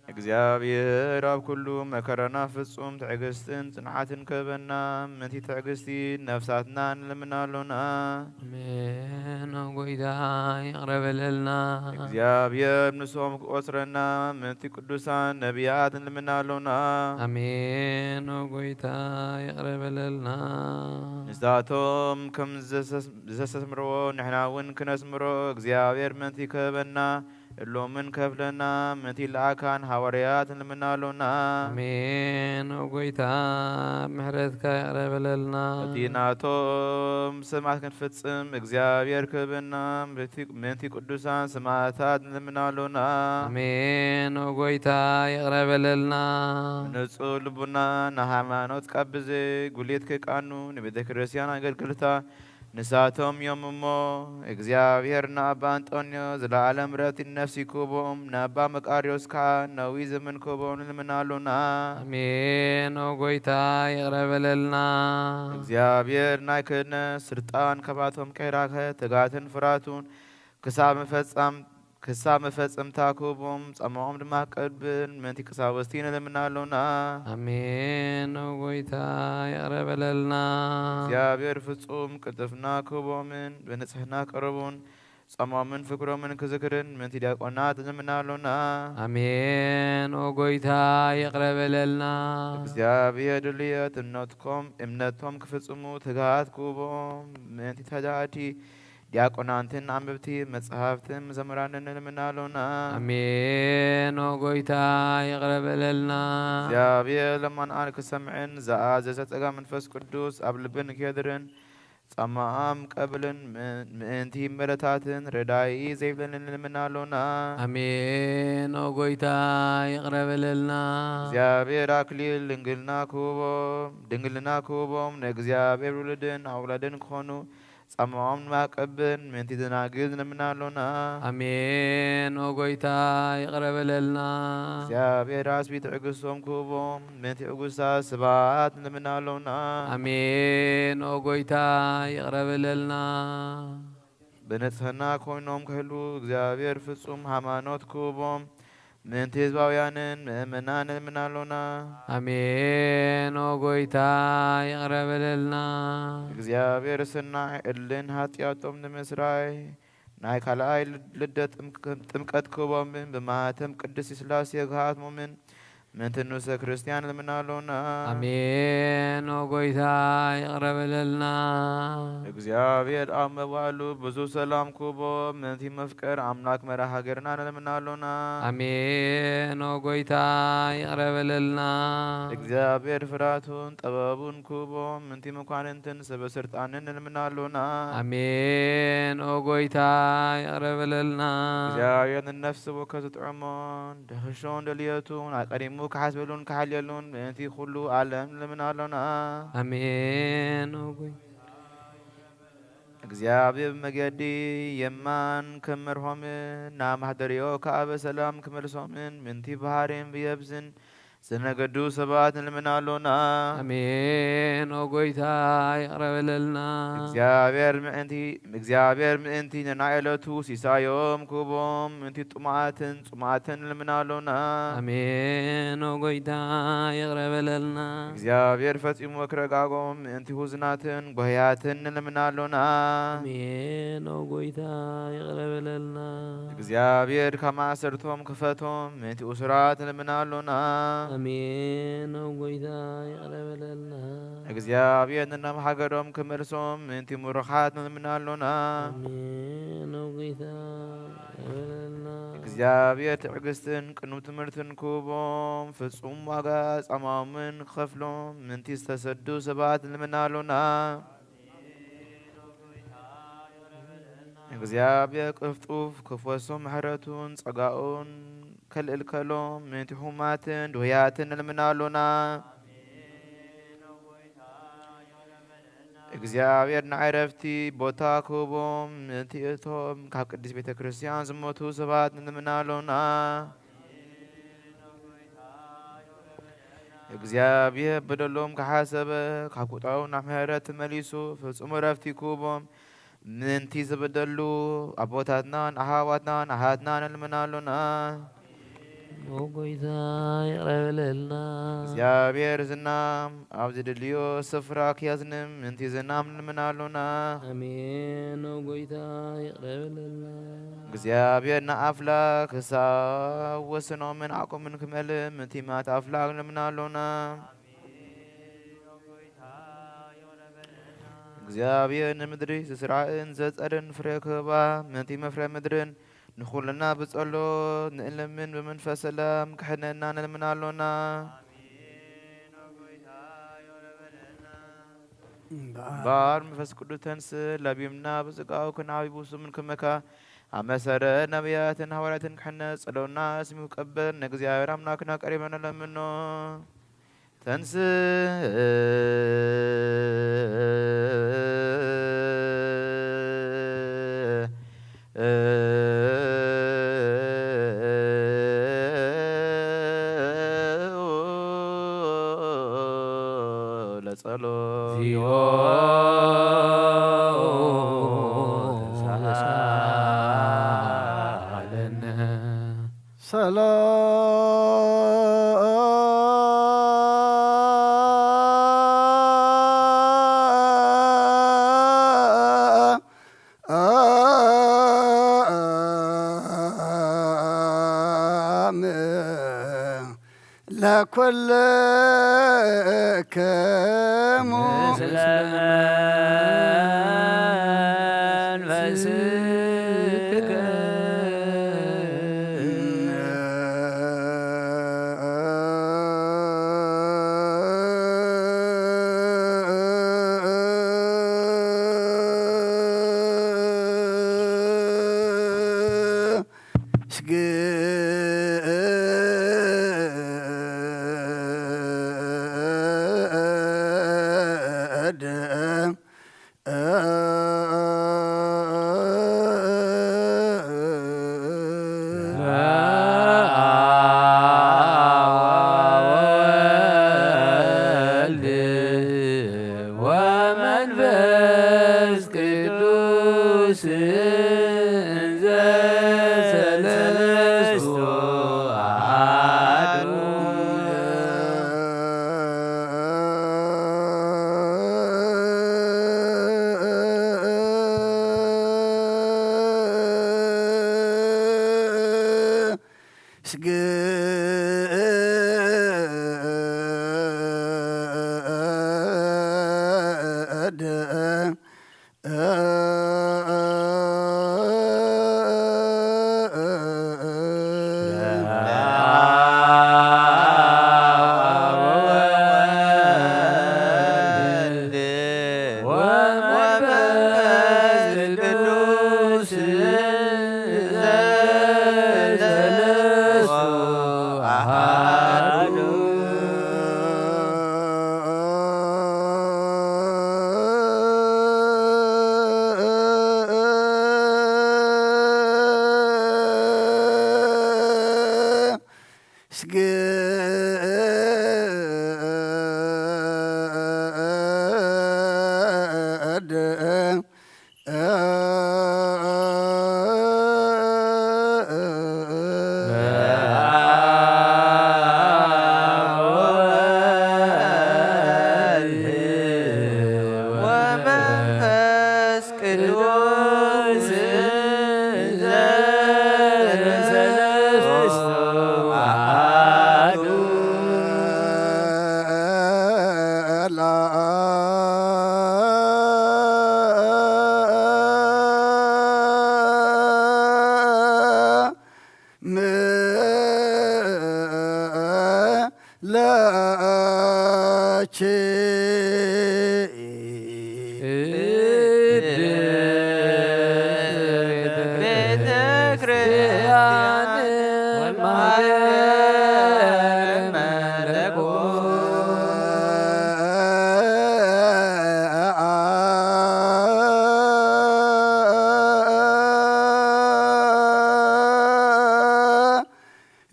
እግዚኣብሔር ኣብ ኩሉ መከራና ፍጹም ትዕግስትን ጽንዓትን ክህበና ምእንቲ ትዕግስቲ ነፍሳትና ንልምና ኣሎና። ኣሜን። ኦ ጎይታ ይቕረ በለልና። እግዚኣብሔር ንሶም ክቆጽረና ምእንቲ ቅዱሳን ነቢያት ንልምና ኣሎና። ኣሜን። ኦ ጎይታ ይቕረ በለልና። ንሳቶም ከም ዘሰስ-፣ ዘሰስምርዎ ንሕና እውን ክነስምሮ እግዚኣብሔር ምእንቲ ክህበና እሎምን ከፍለና ምእንቲ ለኣካን ሃዋርያት ንልምና ኣሎና። ኣሜን። ኦ ጎይታ ምሕረትካ ይቕረ በለልና። እቲ ናቶም ስማት ክንፍጽም እግዚኣብሔር ክህበና ምእንቲ፣ ምእንቲ ቅዱሳን ሰማዕታት ንልምና ኣሎና። ኣሜን። ኦ ጎይታ ይቕረ በለልና። ንጹህ ልቡና ንሃይማኖት ካብ ብዘይ ጉልት ክቃኑ ንቤተ ክርስቲያን ኣገልግልታ ንሳቶም እዮም እሞ፣ እግዚኣብሔር ንኣባ ኣንጦንዮስ ዘለዓለም ምሕረት ነፍሲ ክህቦም፣ ንኣባ መቃርዮስ ከኣ ነዊህ ዘመን ክህቦም ንልምና ኣሎና። ኣሜን። ኦ ጎይታ ይቕረ በለልና። እግዚኣብሔር ናይ ክህነት ስልጣን ካባቶም ከይራኸ ትጋትን ፍራቱን ክሳብ መፈጸም ክሳብ መፈጸምታ ክህቦም ጻማኦም ድማ ክቀብል ምእንቲ ቀሳውስቲ ንልምና ኣሎና። ኣሜን። ኦ ጎይታ ይቕረ በለልና። እግዚኣብሔር ፍጹም ቅልጥፍና ክህቦምን ብንጽሕና ክቀርቡን ጻማኦምን ፍቅሮምን ክዝክርን ምእንቲ ዲያቆናት ንልምና ኣሎና። ኣሜን። ኦ ጎይታ ይቕረ በለልና። እግዚኣብሔር ድልየት እምነትኮም፣ እምነቶም ክፍጽሙ ትግሃት ክህቦም ምእንቲ ተዳእቲ ዲያቆናትን ኣንበብቲ መጻሕፍትን መዘምራንን ንልምና ኣሎና። ኣሜን። ኦ ጎይታ ይቕረ በለልና። እግዚኣብሔር ለማንኣል ክሰምዕን ዝኣዘዘ ጸጋ መንፈስ ቅዱስ ኣብ ልብን ከድርን ጻማኣም ቀብልን ምእን-፣ ምእንቲ መረታትን ረዳኢ ዘይብለንን ንልምና ኣሎና። ኣሜን። ኦ ጎይታ ይቕረ በለልና። እግዚኣብሔር ኣክሊል ድንግልና ክህቦም፣ ድንግልና ክህቦም ንእግዚኣብሔር ውሉድን ኣውላድን ክኾኑ ጻማኦም ንማቀብን ምእንቲ ደናግል ንልምና ኣሎና። ኣሜን። ኦ ጎይታ ይቕረ በለልና። እግዚኣብሔር ዓስቢ ትዕግስቶም ክህቦም ምእንቲ ዕጉሳት ስብሃት ንልምና ኣሎና። ኣሜን። ኦ ጎይታ ይቕረ በለልና። ብንጽህና ኮይኖም ክህሉ እግዚኣብሔር ፍጹም ሃይማኖት ክህቦም ምእንቲ ህዝባውያንን ምእመናን ንልምና ኣሎና። ኣሜን። ኦ ጎይታ ይቕረ በለልና። እግዚኣብሔር ስናይ እልን ሓጢኣቶም ንምስራይ ናይ ካልኣይ ልድ-፣ ልደት ጥምቅ-፣ ጥምቀት ክህቦምን ብማህተም ቅድስቲ ስላሴ ክሃትሞምን ምእንቲ ንሰ ክርስቲያን ልምና ኣሎና። ኣሜን። ኦ ጎይታ ይቕረ በለልና። እግዚኣብሔር ኣብ መዋእሉ ብዙ ሰላም ክቦ ምእንቲ መፍቀር ኣምላክ መራ ሃገርና ንልምና ኣሎና። ኣሜን። ኦ ጎይታ ይቕረ በለልና። እግዚኣብሔር ፍራቱን ጥበቡን ክቦ ምእንቲ መኳንንትን ሰበ ስልጣንን ንልምና ኣሎና። ኣሜን። ኦ ጎይታ ይቕረ በለልና። እግዚኣብሔር ንነፍሲ ወከፍ ዝጥዕሞን ደኽሾን ደልየቱን ኣቀዲሙ ክሓስበሉን ክሓልየሉን ምእንቲ ኩሉ ዓለም ንልምና ኣሎና። ኣሜን። ኦ ጎይ እግዚኣብሔር መገዲ የማን ክመርሆምን ናብ ማሕደርዮ ከኣ በሰላም ክመልሶምን ምእንቲ ባህሪን ብየብስን ዝነገዱ ሰባት ንልምና ኣሎና። ኣሜን። ኦ ጎይታ ይቕረ በለልና። እግዚኣብሔር ምእንቲ እግዚኣብሔር ምእንቲ ንናይ ዕለቱ ሲሳዮም ክቦም ምእንቲ ጥሙኣትን ጽሙኣትን ንልምና ኣሎና። ኣሜን። ኦ ጎይታ ይቕረ በለልና። እግዚኣብሔር ፈጺሙ ክረጋጎም ምእንቲ ሁዝናትን ጎህያትን ንልምና ኣሎና። ኣሜን። ኦ ጎይታ ይቕረ በለልና። እግዚኣብሔር ካብ ማእሰርቶም ክፈቶም ምእንቲ እሱራት ንልምና ኣሎና። ኣሜን። ኦ ጎይታ ይቕረ በለልና። እግዚኣብሔር ንናብ ሃገሮም ክመልሶም ምእንቲ ምሩኻት ንልምና ኣሎና። ኣሜን። ኦ ጎይታ ይቕረ በለልና። እግዚኣብሔር ትዕግስትን ቅኑብ ትምህርትን ክህቦም ፍጹም ዋጋ ጻማኦምን ክኸፍሎም ምእንቲ ዝተሰዱ ሰባት ንልምና ኣሎና። እግዚኣብሔር ቅፍጡፍ ክፈሶ ምሕረቱን ጸጋኡን ከልእልከሎም ምእንቲ ሕሙማትን ድውያትን ንልምና ኣሎና። እግዚኣብሔር ንዓይ ረፍቲ ቦታ ክህቦም ምእንቲ እቶም ካብ ቅድስት ቤተ ክርስቲያን ዝሞቱ ሰባት ንልምና ኣሎና። እግዚኣብሔር በደሎም ከሓሰበ ካብ ቁጣው ናብ ምሕረት ተመሊሱ ፍጹም ረፍቲ ክህቦም ምእንቲ ዝበደሉ ኣቦታትናን ኣሓዋትናን ኣሓትናን ንልምና ኣሎና። ኦ ጎይታ ይቕረ በለልና። እግዚኣብሔር ዝናም ኣብ ዝድልዮ ስፍራ ክያዝንም ምእንቲ ዝናም ንልምና ኣሎና። ኣሜን። ኦ ጎይታ ይቕረ በለልና። እግዚኣብሔር ንኣፍላክ ክሳብ ወስኖምን ዓቕምን ክመልእ ምእንቲ መዓት ኣፍላክ ንልምና ኣሎና። እግዚኣብሔር ንምድሪ ዝስራዕን ዘጸርን ፍረ ክህባ ምእንቲ መፍረ ምድርን ንኹልና ብጸሎት ንእለምን ብመንፈስ ሰላም ክሕነና ንልምና ኣሎና። እምበኣር መንፈስ ቅዱስ ተንስ ለቢምና ብጽጋኡ ክንዓቢ ብሱምን ክመካ ኣብ መሰረት ነቢያትን ሃዋርያትን ክሕነጽ ጸሎና ስሚዑ ቀበል ንእግዚኣብሔር ኣምላክና ቀሪበና ለምኖ። ተንስእ ለጸሎት። ሰላም ለኩልክሙ። ምስለ መንፈስከ። ወወልድ ወመንፈስ ቅዱስ እንዘ ሰለስቱ አሐዱ። ስግድ ወመንፈስ ቅዱስ ዘሰለስቱ አሐዱ። ለኪ ቅድስት ቤተ ክርስቲያን ወማርያም መለኮት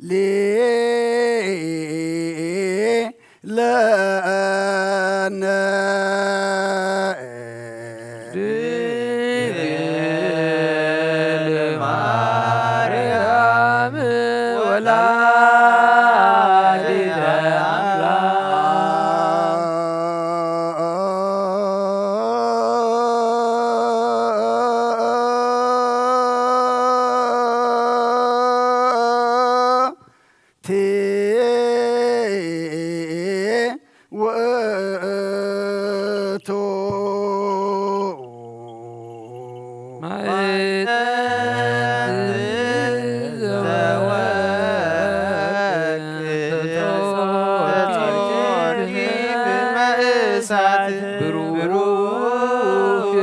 ሊ ለነ ድንግል ማርያም ወላዲተ አምላክ። ቲ ውእቱ ማዕጠንት ዘወርቅ ተጾርጊ ብመእሳት ብሩክ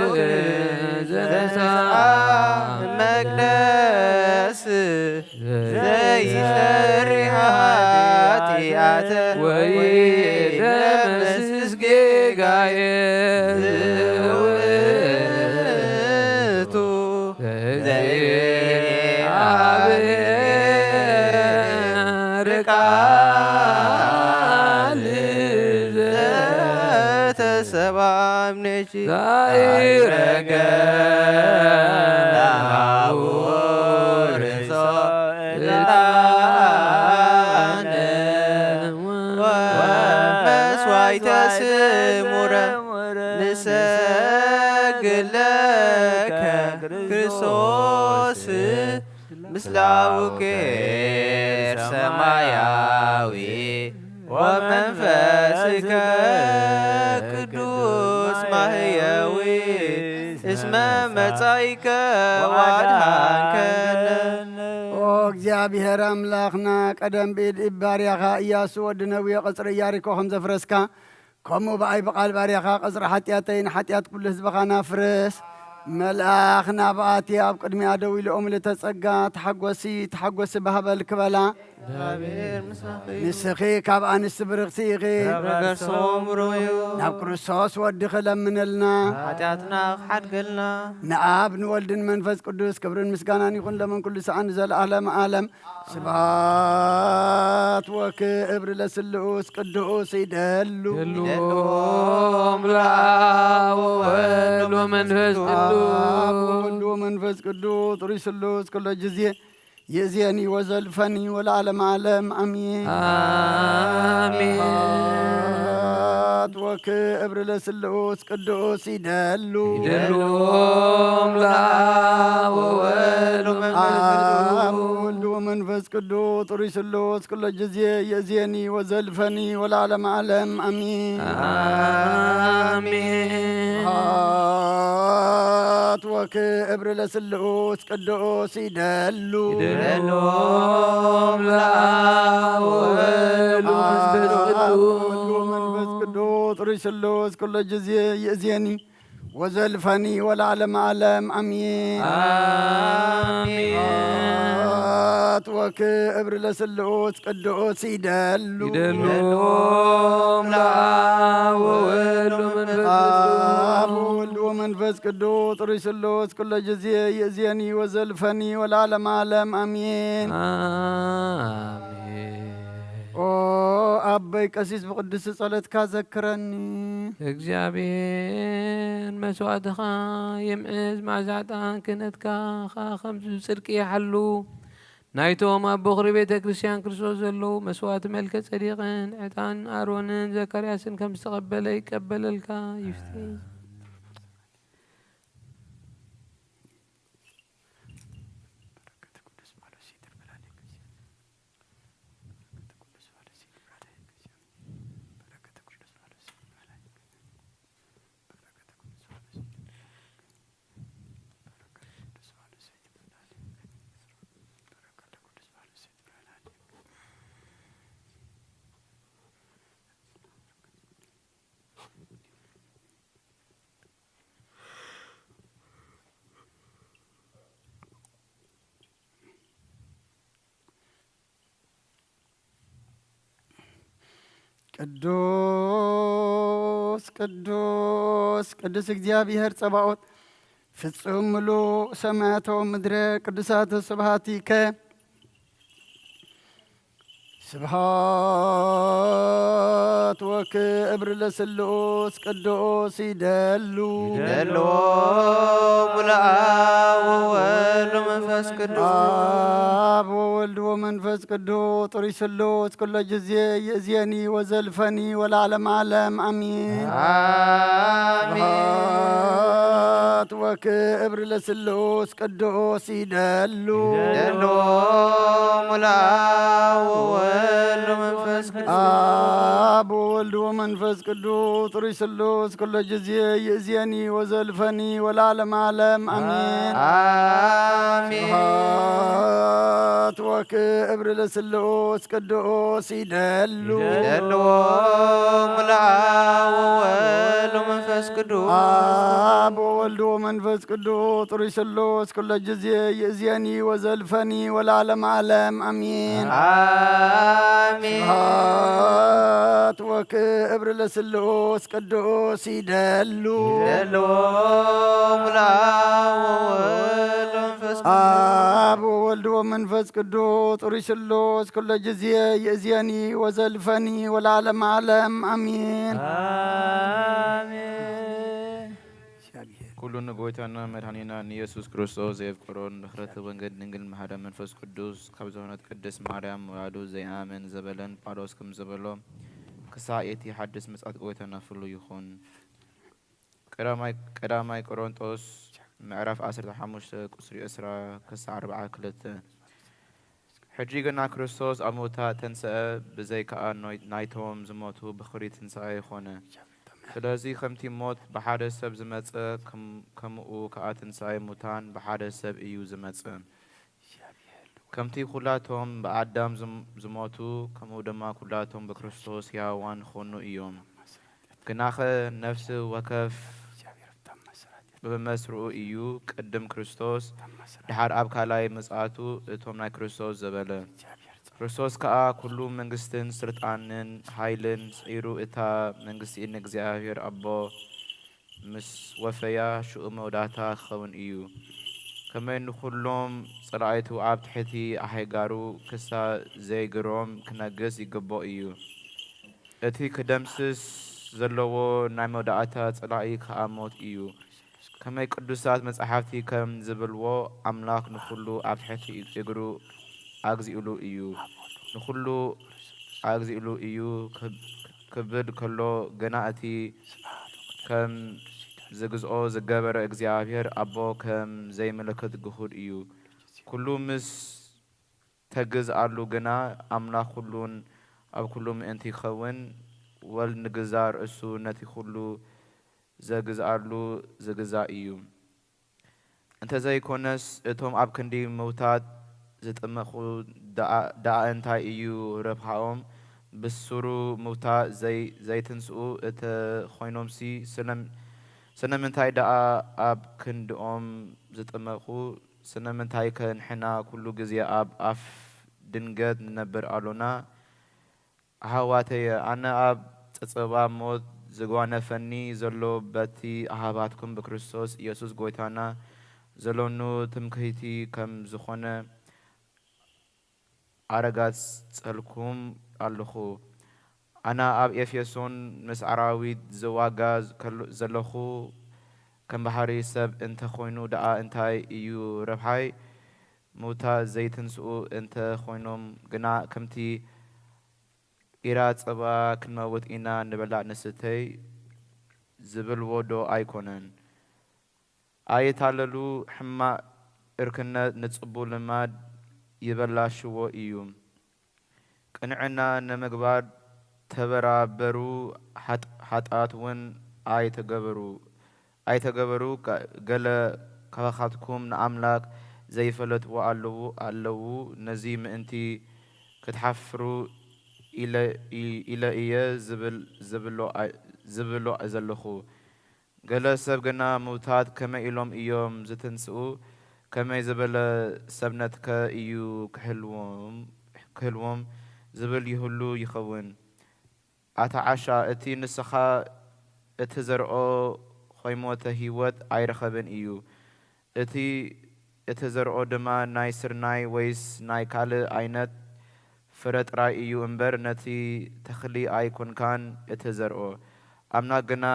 ዘተስአ መቅደስ ዘይሰሪ ኃጢአተ ወይደመስስ ጌጋየ ውእቱ ዘእግዚአብሔር ቃል ዘተሰብአ እምኔኪ ዛይረገ ለሃቡ ርእሶ ዕጣነ ወመስዋዕተ ስሙረ ንሰግድ ለከ ክርስቶስ ምስለ አቡኪ ሰማያዊ ወመንፈስከ ቅዱስ ማህየዊ እስመ መጻኢከ ወአድኃንከነ። ኦ እግዚኣብሔር ኣምላኽና፣ ቀደም ብኢድ ባርያኻ ኢያሱ ወዲ ነዌ ቅጽሪ ኢያሪኮ ከም ዘፍረስካ፣ ከምኡ ብኣይ ብቓል ባርያኻ ቅጽሪ ሓጢኣተይን ሓጢኣት ኩሉ ህዝብኻን ኣፍርስ። መልኣኽ ናብኣቲ ኣብ ቅድሚኣ ደው ኢሉ፣ ኦም ልተ ጸጋ ተሓጎሲ፣ ተሓጎሲ ባህበል ክበላ። እግዚኣብሔር ምሳኺ እዩ። ንስኺ ካብ ኣንስቲ ብርኽቲ ኢኺ። ፍረ ከርሶም ቡሩኽ እዩ። ናብ ክርስቶስ ወድኺ ለምንልና። ሓጢኣትና ክሓድገልና። ንኣብ ንወልድን መንፈስ ቅዱስ ክብርን ምስጋናን ይኹን፣ ለምን ኩሉ ሰዓን ዘለዓለም ዓለም። ስብሐት ወክብር ለስሉስ ቅዱስ ይደሉ። ይደሉ እምለአብ ወወልድ ወመንፈስ ቅዱስ። አብ ወወልድ ወመንፈስ ቅዱስ ጥሩይ ስሉስ ኩሎ ጊዜ ይእዜኒ ወዘልፈኒ ወለዓለመ ዓለም አሜን። አሜን። ስብሐት ወክብር ለስሉስ ቅዱስ ይደሉ። ይደሉ እምለአብ ወወልድ ወመንፈስ አብ ቅዱስ። ወወልድ ወመንፈስ ቅዱስ ጥሩይ ስሉስ ኩሎ ጊዜ ይእዜኒ ወዘልፈኒ ወለዓለመ ዓለም አሜን። አሜን። ስብሐት ወክብር ለስሉስ ቅዱስ ይደሉ። ይደሉ እምለአብ ወወልድ ወመንፈስ አብ ቅዱስ። ወወልድ ወመንፈስ ቅዱስ ጥሩይ ስሉስ ኩሎ ጊዜ ይእዜኒ ወዘልፈኒ ወለዓለመ ዓለም አሜን። አሜን። ስብሐት ወክብር ለስሉስ ቅዱስ ይደሉ። ይደሉ እምለአብ ወወልድ ወመንፈስ አብ ቅዱስ። ወወልድ ወመንፈስ ቅዱስ ጥሩይ ስሉስ ኩሎ ጊዜ ይእዜኒ ወዘልፈኒ ወለዓለመ ዓለም አሜን። አሜን። ኦ ኣቦይ ቀሲስ፣ ብቅድስቲ ጸሎትካ ዘክረኒ። እግዚኣብሔር መስዋእትኻ የምዕዝ፣ መዓዛ ዕጣን ክህነትካ ኸኣ ከምዚ ጽድቂ ይሓሉ። ናይቶም ኣብ በኹሪ ቤተ ክርስቲያን ክርስቶስ ዘለዉ መስዋእቲ መልከ ጸዲቕን ዕጣን ኣሮንን ዘካርያስን ከም ዝተቐበለ ይቀበለልካ ይፍቲ። ቅዱስ ቅዱስ ቅዱስ እግዚኣብሔር ጸባኦት፣ ፍጹም ምሉእ ሰማያት ወምድረ ቅዱሳት ስብሐቲከ። ስብሐት ወክብር ለስሉስ ቅዱስ ይደሉ። ይደልዎ ሙሉእ አብ ወወልድ ወመንፈስ ቅዱስ። አብ ወወልድ ወመንፈስ ቅዱስ ጥሩይ ስሉስ ኩሎ ጊዜ ይእዜኒ ወዘልፈኒ ወለዓለመ ዓለም አሚን። አሚን። ስብሐት ወክብር ለስሉስ ቅዱስ ይደሉ። ይደልዎ ሙሉእ አብ ወወልድ ወመንፈስ ቅዱስ። አብ ወወልድ ወመንፈስ ቅዱስ ጥሩይ ስሉስ ኩሎ ጊዜ ይእዜኒ ወዘልፈኒ ወለዓለመ ዓለም አሚን። አሚን። ስብሐት ወክብር ለስሉስ ቅዱስ ይደሉ። ይደልዎ ሙሉእ አብ ወወልድ ወመንፈስ ቅዱስ። አብ ወወልድ ወመንፈስ ቅዱስ ጥሩይ ስሉስ ኩሎ ጊዜ ይእዜኒ ወዘልፈኒ ወለዓለመ ዓለም አሚን። አሚን። ስብሐት ወክብር ለስሉስ ቅዱስ ይደሉ። ይደልዎ ሙሉእ አብ ወወልድ ወመንፈስ ቅዱስ። አብ ወወልድ ወመንፈስ ቅዱስ ጥሩይ ስሉስ ኩሎ ጊዜ ይእዜኒ ወዘልፈኒ ወለዓለመ ዓለም አሚን። አሚን። ኩሉ ንጎይታና መድኃኒና ንኢየሱስ ክርስቶስ ዘየፍቅሮ ንኽረተ ወንጌል ድንግል ማርያም መንፈስ ቅዱስ ካብ ዝኾነት ቅድስት ማርያም ወላዱ ዘይኣምን ዘበለን ጳውሎስ ከም ዝበሎ ክሳዕ እቲ ሓድስ ምጽኣት ጎይታና ፍሉ ይኹን። ቀዳማይ፣ ቀዳማይ ቆሮንጦስ ምዕራፍ ዓሰርተ ሓሙሽተ ቁጽሪ ዕስራ ክሳዕ ኣርብዓ ክልተ። ሕጂ ግና ክርስቶስ ኣብ ምውታት ተንስአ፣ ብዘይ ከኣ ኖይ-፣ ናይቶም ዝሞቱ ብኽሪ ትንሳኤ ኾነ። ስለዚ ከምቲ ሞት ብሓደ ሰብ ዝመጸ፣ ከም-፣ ከምኡ ከኣ ትንሳኤ ሙታን ብሓደ ሰብ እዩ ዝመጸ። ከምቲ ኩላቶም ብኣዳም ዝም-፣ ዝሞቱ፣ ከምኡ ድማ ኩላቶም ብክርስቶስ ሕያዋን ኾኑ እዮም። ግናኸ ነፍሲ ወከፍ ብመስርኡ እዩ፣ ቅድም ክርስቶስ፣ ድሓር ኣብ ካልኣይ ምጽኣቱ እቶም ናይ ክርስቶስ ዘበለ። ክርስቶስ ከኣ ኩሉ መንግስትን ስልጣንን ኃይልን ስዒሩ፣ እታ መንግስቲ ንእግዚኣብሔር ኣቦ ምስ ወፈያ፣ ሽኡ መወዳእታ ክኸውን እዩ። ከመይ ንኹሎም ጸላኢቱ ኣብ ትሕቲ ኣሕጋሩ ክሳ ዘይግሮም ክነግስ ይግብኦ እዩ። እቲ ክደምስስ ዘለዎ ናይ መወዳእታ ጸላኢ ከኣ ሞት እዩ። ከመይ ቅዱሳት መጻሕፍቲ ከም ዝብልዎ፣ ኣምላኽ ንኹሉ ኣብ ትሕቲ እግሩ ኣግዚኡሉ እዩ። ንኹሉ ኣግዚኡሉ እዩ ክብ-፣ ክብል ከሎ፣ ግና እቲ ከም ዝግዝኦ ዝገበረ እግዚኣብሔር ኣቦ ከም ዘይምልክት ግሁድ እዩ። ኩሉ ምስ ተግዝኣሉ ግና፣ ኣምላኽ ኩሉን ኣብ ኩሉ ምእንቲ ይኸውን። ወልድ ንገዛእ ርእሱ ነቲ ኩሉ ዘግዝኣሉ ዝግዛእ እዩ። እንተዘይኮነስ፣ እቶም ኣብ ክንዲ ምውታት ዝጥመቑ ደኣ፣ ደኣ እንታይ እዩ ረብሓኦም? ብስሩ ምውታት ዘይ-፣ ዘይትንስኡ እተኾይኖምሲ፣ ስለም-፣ ስለምንታይ ደኣ ኣብ ክንድኦም ዝጥመቑ? ስለምንታይከ ንሕና ኩሉ ግዜ ኣብ ኣፍ ድንገት ንነብር ኣሎና? ኣሕዋተየ፣ ኣነ ኣብ ጸጸባ ሞት ዝጓነፈኒ ዘሎ በቲ ኣሃባትኩም ብክርስቶስ ኢየሱስ ጐይታና ዘሎኒ ትምክሕቲ ከም ዝኾነ ኣረጋግጸልኩም ኣለኹ። ኣነ ኣብ ኤፌሶን ምስ ኣራዊት ዝዋጋ ከሎ-፣ ዘለኹ፣ ከም ባሕሪ ሰብ እንተ ኾይኑ ደኣ እንታይ እዩ ረብሓይ? ምውታት ዘይትንስኡ እንተ ኾይኖም ግና፣ ከምቲ ኢራ ጸባ ክንመውት ኢና ንበላዕ ንስተይ ዝብልዎ ዶ ኣይኮነን? ኣይታለሉ፣ ሕማቕ እርክነት ንጽቡቕ ልማድ ይበላሽዎ እዩ። ቅንዕና ንምግባር ተበራበሩ፣ ሓጥ-፣ ሓጥኣት እውን ኣይተገበሩ፣ ኣይተገበሩ። ከ-፣ ገለ ካባኻትኩም ንኣምላኽ ዘይፈለጥዎ ኣለዉ፣ ኣለዉ። ነዚ ምእንቲ ክትሓፍሩ ኢለ፣ ኢ-፣ ኢለ እየ ዝብል፣ ዝብሎ ኣይ-፣ ዝብሎ ዘለኹ። ገለ ሰብ ግና፣ ምውታት ከመይ ኢሎም እዮም ዝትንስኡ? ከመይ ዝበለ ሰብነትከ እዩ ክህልዎም፣ ክህልዎም? ዝብል ይህሉ ይኸውን። ኣታ ዓሻ፣ እቲ ንስኻ እትዘርኦ ኾይሞተ ህይወት ኣይረኸበን እዩ። እቲ እትዘርኦ ድማ ናይ ስርናይ ወይስ ናይ ካልእ ዓይነት ፍረ ጥራይ እዩ እምበር፣ ነቲ ተኽሊ ኣይኮንካን እትዘርኦ። ኣምላኽ ግና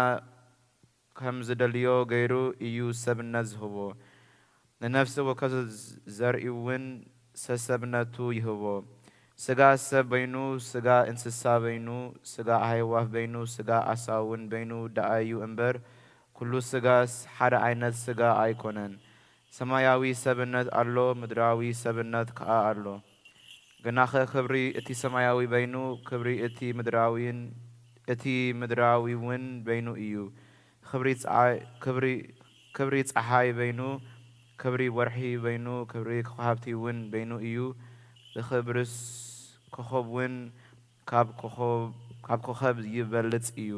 ከም ዝደልዮ ገይሩ እዩ ሰብነት ዝህቦ። ንነፍሲ ወከፍ ዘርኢውን ሰሰብነቱ ይህቦ። ስጋ ሰብ በይኑ፣ ስጋ እንስሳ በይኑ፣ ስጋ ኣህዋፍ በይኑ፣ ስጋ ዓሳ እውን በይኑ ደኣ እዩ እምበር፣ ኩሉ ስጋስ ሓደ ዓይነት ስጋ ኣይኮነን። ሰማያዊ ሰብነት ኣሎ፣ ምድራዊ ሰብነት ከኣ ኣሎ። ግናኸ ክብሪ እቲ ሰማያዊ በይኑ፣ ክብሪ እቲ ምድራዊን፣ እቲ ምድራዊ እውን በይኑ እዩ። ክብሪ ጸሓይ፣ ክብሪ፣ ክብሪ ጸሓይ በይኑ፣ ክብሪ ወርሒ በይኑ፣ ክብሪ ኮኸብቲ እውን በይኑ እዩ። ብክብርስ ኮኸብ እውን ካብ ኮኸብ፣ ካብ ኮኸብ ይበልጽ እዩ።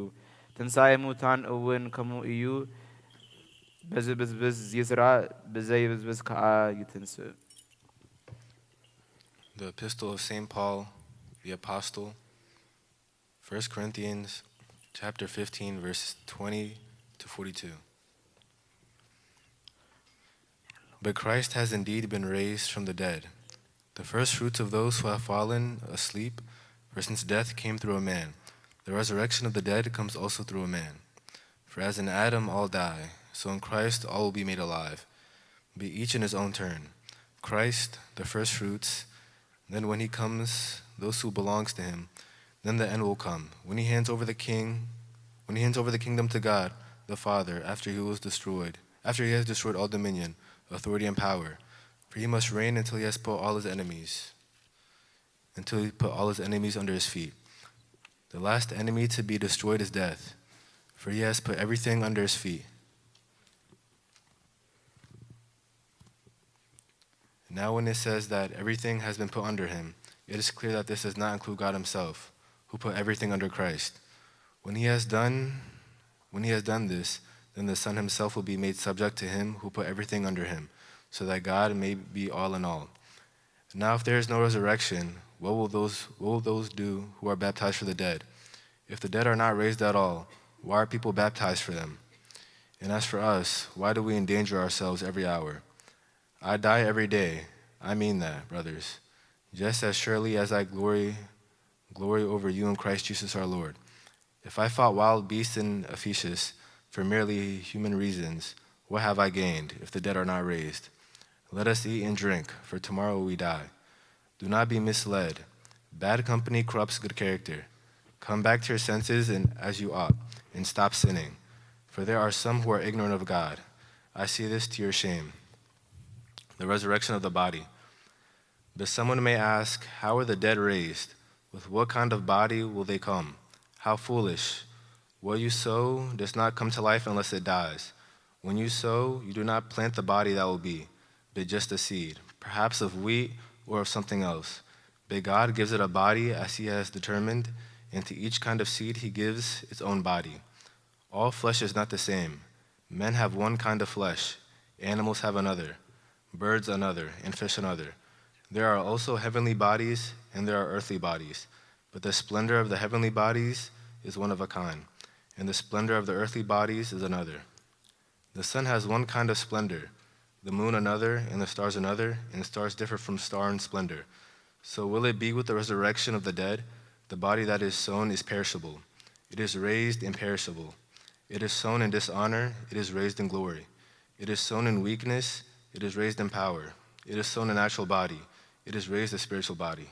ትንሳኤ ሙታን እውን ከምኡ እዩ። ብዝብዝብዝ ይዝራእ፣ ብዘይብዝብዝ ከኣ ይትንስእ። The Epistle of Saint Paul, the Apostle, First Corinthians chapter fifteen, verses twenty to forty-two. But Christ has indeed been raised from the dead, the first fruits of those who have fallen asleep, for since death came through a man, the resurrection of the dead comes also through a man. For as in Adam all die, so in Christ all will be made alive, but each in his own turn. Christ, the first fruits, then when he comes, those who belongs to him, then the end will come, when he hands over the king, when he hands over the kingdom to God, the Father, after he was destroyed, after he has destroyed all dominion, authority, and power. For he must reign until he has put all his enemies, until he put all his enemies under his feet. The last enemy to be destroyed is death, for he has put everything under his feet. Now, when it says that everything has been put under him, it is clear that this does not include God himself, who put everything under Christ. When he has done, when he has done this, then the Son himself will be made subject to him who put everything under him, so that God may be all in all. Now, if there is no resurrection, what will those, what will those do who are baptized for the dead? If the dead are not raised at all, why are people baptized for them? And as for us, why do we endanger ourselves every hour? I die every day. I mean that, brothers. Just as surely as I glory, glory over you in Christ Jesus our Lord. If I fought wild beasts in Ephesus for merely human reasons, what have I gained if the dead are not raised? Let us eat and drink, for tomorrow we die. Do not be misled. Bad company corrupts good character. Come back to your senses and as you ought, and stop sinning. For there are some who are ignorant of God. I see this to your shame. The resurrection of the body. But someone may ask, how are the dead raised? With what kind of body will they come? How foolish! What you sow does not come to life unless it dies. When you sow, you do not plant the body that will be, but just a seed, perhaps of wheat or of something else. But God gives it a body as he has determined, and to each kind of seed he gives its own body. All flesh is not the same. Men have one kind of flesh, animals have another, birds another, and fish another. There are also heavenly bodies, and there are earthly bodies. But the splendor of the heavenly bodies is one of a kind, and the splendor of the earthly bodies is another. The sun has one kind of splendor, the moon another, and the stars another, and stars differ from star in splendor. So will it be with the resurrection of the dead? The body that is sown is perishable. It is raised imperishable. It is sown in dishonor. It is raised in glory. It is sown in weakness. It is raised in power. It is sown a natural body. It is raised a spiritual body.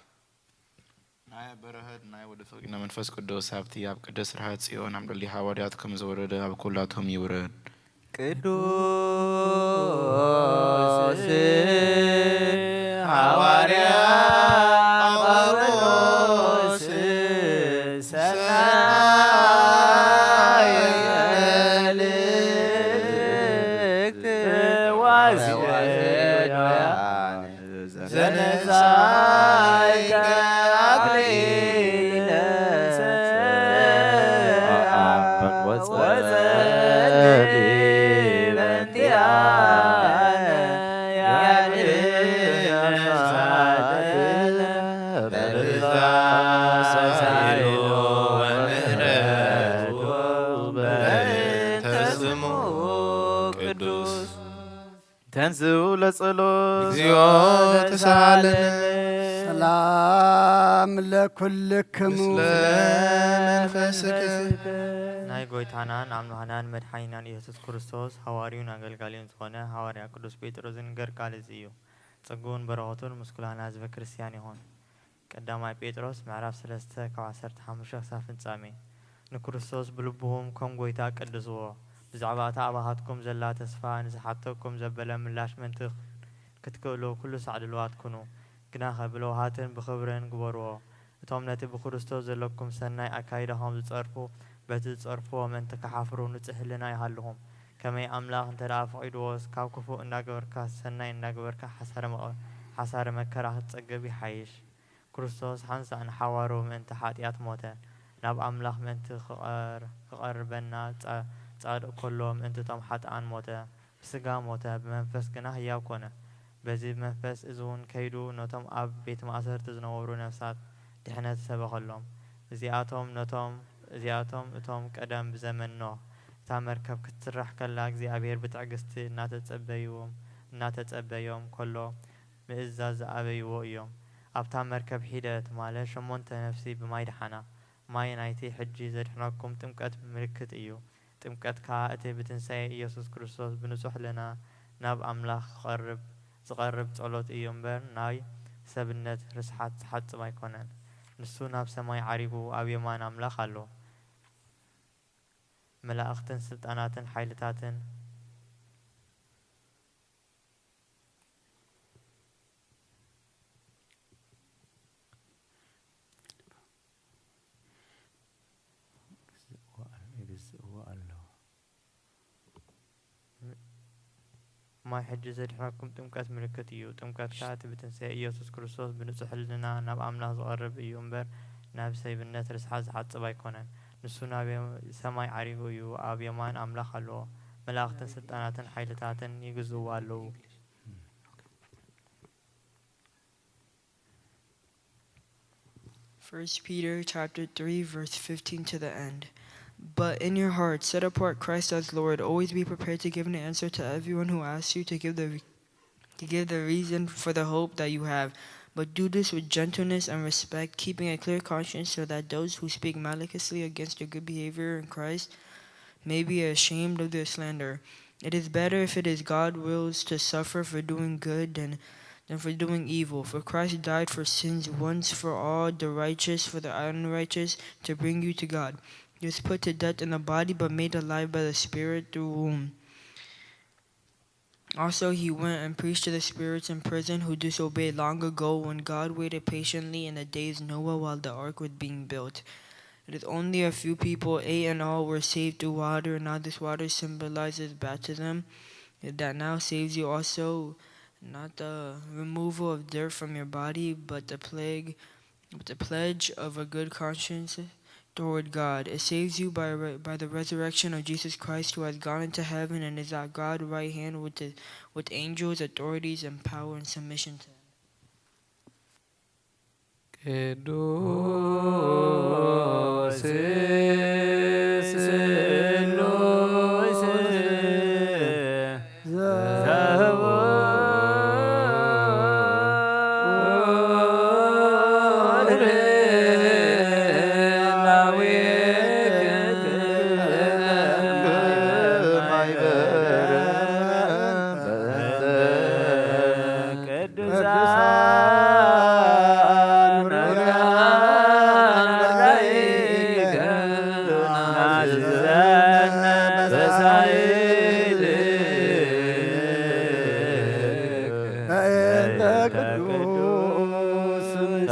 ናይ በረኸት ናይ ወዲ ፍቅሪ መንፈስ ቅዱስ ሃብቲ ኣብ ቅድስት ርሃት ጽዮን ኣብ ልዕሊ ሃዋርያት ከም ዝወረደ ኣብ ኩላቶም ይውረድ። ቅዱስ ሃዋርያ ጳውሎስ ሰናይ መልእክት ዋዜማ ዘነሳይከ ኣክሊለ ሰብአ ወጸሊ በእንቲአነ ያድነሳለ በርዛ ሳይሎ ወምህረቱ በእንተ ስሙ ቅዱስ። ተንሥኡ ለጸሎት እግዚኦ ተሳሃለነ። ሰላም ለኩልክሙ። ምስለ መንፈስክ። ናይ ጎይታናን ኣምላኽናን መድሓኒናን ኢየሱስ ክርስቶስ ሃዋርዩን ኣገልጋሊውን ዝኾነ ሃዋርያ ቅዱስ ጴጥሮስ ዝንገር ቃል እዚ እዩ። ጸግኡን በረኸቱን ምስ ኩላና ህዝበ ክርስቲያን ይኹን። ቀዳማይ ጴጥሮስ ምዕራፍ ሰለስተ ካብ ዓሰርተ ሓሙሽተ ክሳብ ፍጻሜ። ንክርስቶስ ብልብኹም ከም ጐይታ ቀድስዎ። ብዛዕባ እታ ኣባኻትኩም ዘላ ተስፋ ንዝሓተኩም ዘበለ ምላሽ ምእንቲ ክትክእሉ ኩሉ ሳዕ ድሉዋት ኩኑ። ግናኸ ብለውሃትን ብኽብርን ግበርዎ። እቶም ነቲ ብክርስቶስ ዘለኩም ሰናይ ኣካይዳኹም ዝጸርፉ፣ በቲ ዝጸርፍዎ ምእንቲ ክሓፍሩ ንጹሕ ሕልና ይሃልኹም። ከመይ ኣምላኽ እንተ ደኣ ፈቒድዎስ፣ ካብ ክፉእ እንዳገበርካ ሰናይ እንዳገበርካ ሓሳረ መቐ-፣ ሓሳረ መከራ ክትጸግብ ይሓይሽ። ክርስቶስ ሓንሳእ ንሓዋሩ ምእንቲ ሓጢኣት ሞተ፣ ናብ ኣምላኽ ምእንቲ ክቐር-፣ ክቐርበና ጻ-፣ ጻድቕ ከሎ ምእንቲ እቶም ሓጥኣን ሞተ። ብስጋ ሞተ፣ ብመንፈስ ግና ህያው ኮነ። በዚ መንፈስ እዚ እውን ከይዱ ነቶም ኣብ ቤት ማእሰርቲ ዝነበሩ ነፍሳት ድሕነት ሰበኸሎም። እዚኣቶም ነቶም፣ እዚኣቶም እቶም ቀደም ብዘመን ኖህ እታ መርከብ ክትስራሕ ከላ እግዚኣብሔር ብትዕግስቲ እናተጸበይዎም፣ እናተጸበዮም ከሎ ምእዛዝ ዝኣበይዎ እዮም። ኣብታ መርከብ ሒደት ማለት ሸሞንተ ነፍሲ ብማይ ደሓና። ማይ ናይቲ ሕጂ ዘድሕነኩም ጥምቀት ምልክት እዩ። ጥምቀት ከኣ እቲ ብትንሳኤ ኢየሱስ ክርስቶስ ብንጹሕ ሕልና ናብ ኣምላኽ ክቐርብ፣ ዝቐርብ ጸሎት እዩ እምበር ናይ ሰብነት ርስሓት ዝሓጽብ ኣይኮነን። ንሱ ናብ ሰማይ ዓሪጉ ኣብ የማን ኣምላኽ ኣሎ። መላእኽትን ስልጣናትን ሓይልታትን ይግዝእዎ ኣለዉ። ማይ ሕጂ ዘድሕነኩም ጥምቀት ምልክት እዩ። ጥምቀት ከኣ እቲ ብትንሳኤ ኢየሱስ ክርስቶስ ብንጹሕ ሕልና ናብ ኣምላኽ ዝቐርብ እዩ እምበር፣ ናብ ሰይብነት ርስሓት ዝሓጽብ ኣይኮነን። ንሱ ናብ የም-፣ ሰማይ ዓሪጉ እዩ፣ ኣብ የማን ኣምላኽ ኣለዎ። መላእኽትን ስልጣናትን ሓይልታትን ይግዝእዎ ኣለዉ። First Peter chapter three, verse fifteen to the end. But in your hearts, set apart Christ as Lord. Always be prepared to give an answer to everyone who asks you to give the re-, to give the reason for the hope that you have. But do this with gentleness and respect, keeping a clear conscience, so that those who speak maliciously against your good behavior in Christ may be ashamed of their slander. It is better, if it is God wills, to suffer for doing good than, than for doing evil. For Christ died for sins once for all, the righteous for the unrighteous, to bring you to God. He was put to death in the body, but made alive by the Spirit through whom also he went and preached to the spirits in prison who disobeyed long ago, when God waited patiently in the days Noah while the ark was being built. It is only a few people, eight in all, were saved through water. Now this water symbolizes baptism that now saves you also, not the removal of dirt from your body, but the plague, but the pledge of a good conscience toward God. It saves you by re-, by the resurrection of Jesus Christ, who has gone into heaven and is at God's right hand with the, with angels, authorities, and power and submission to him. ቅዱስ ስሉስ ዘወትር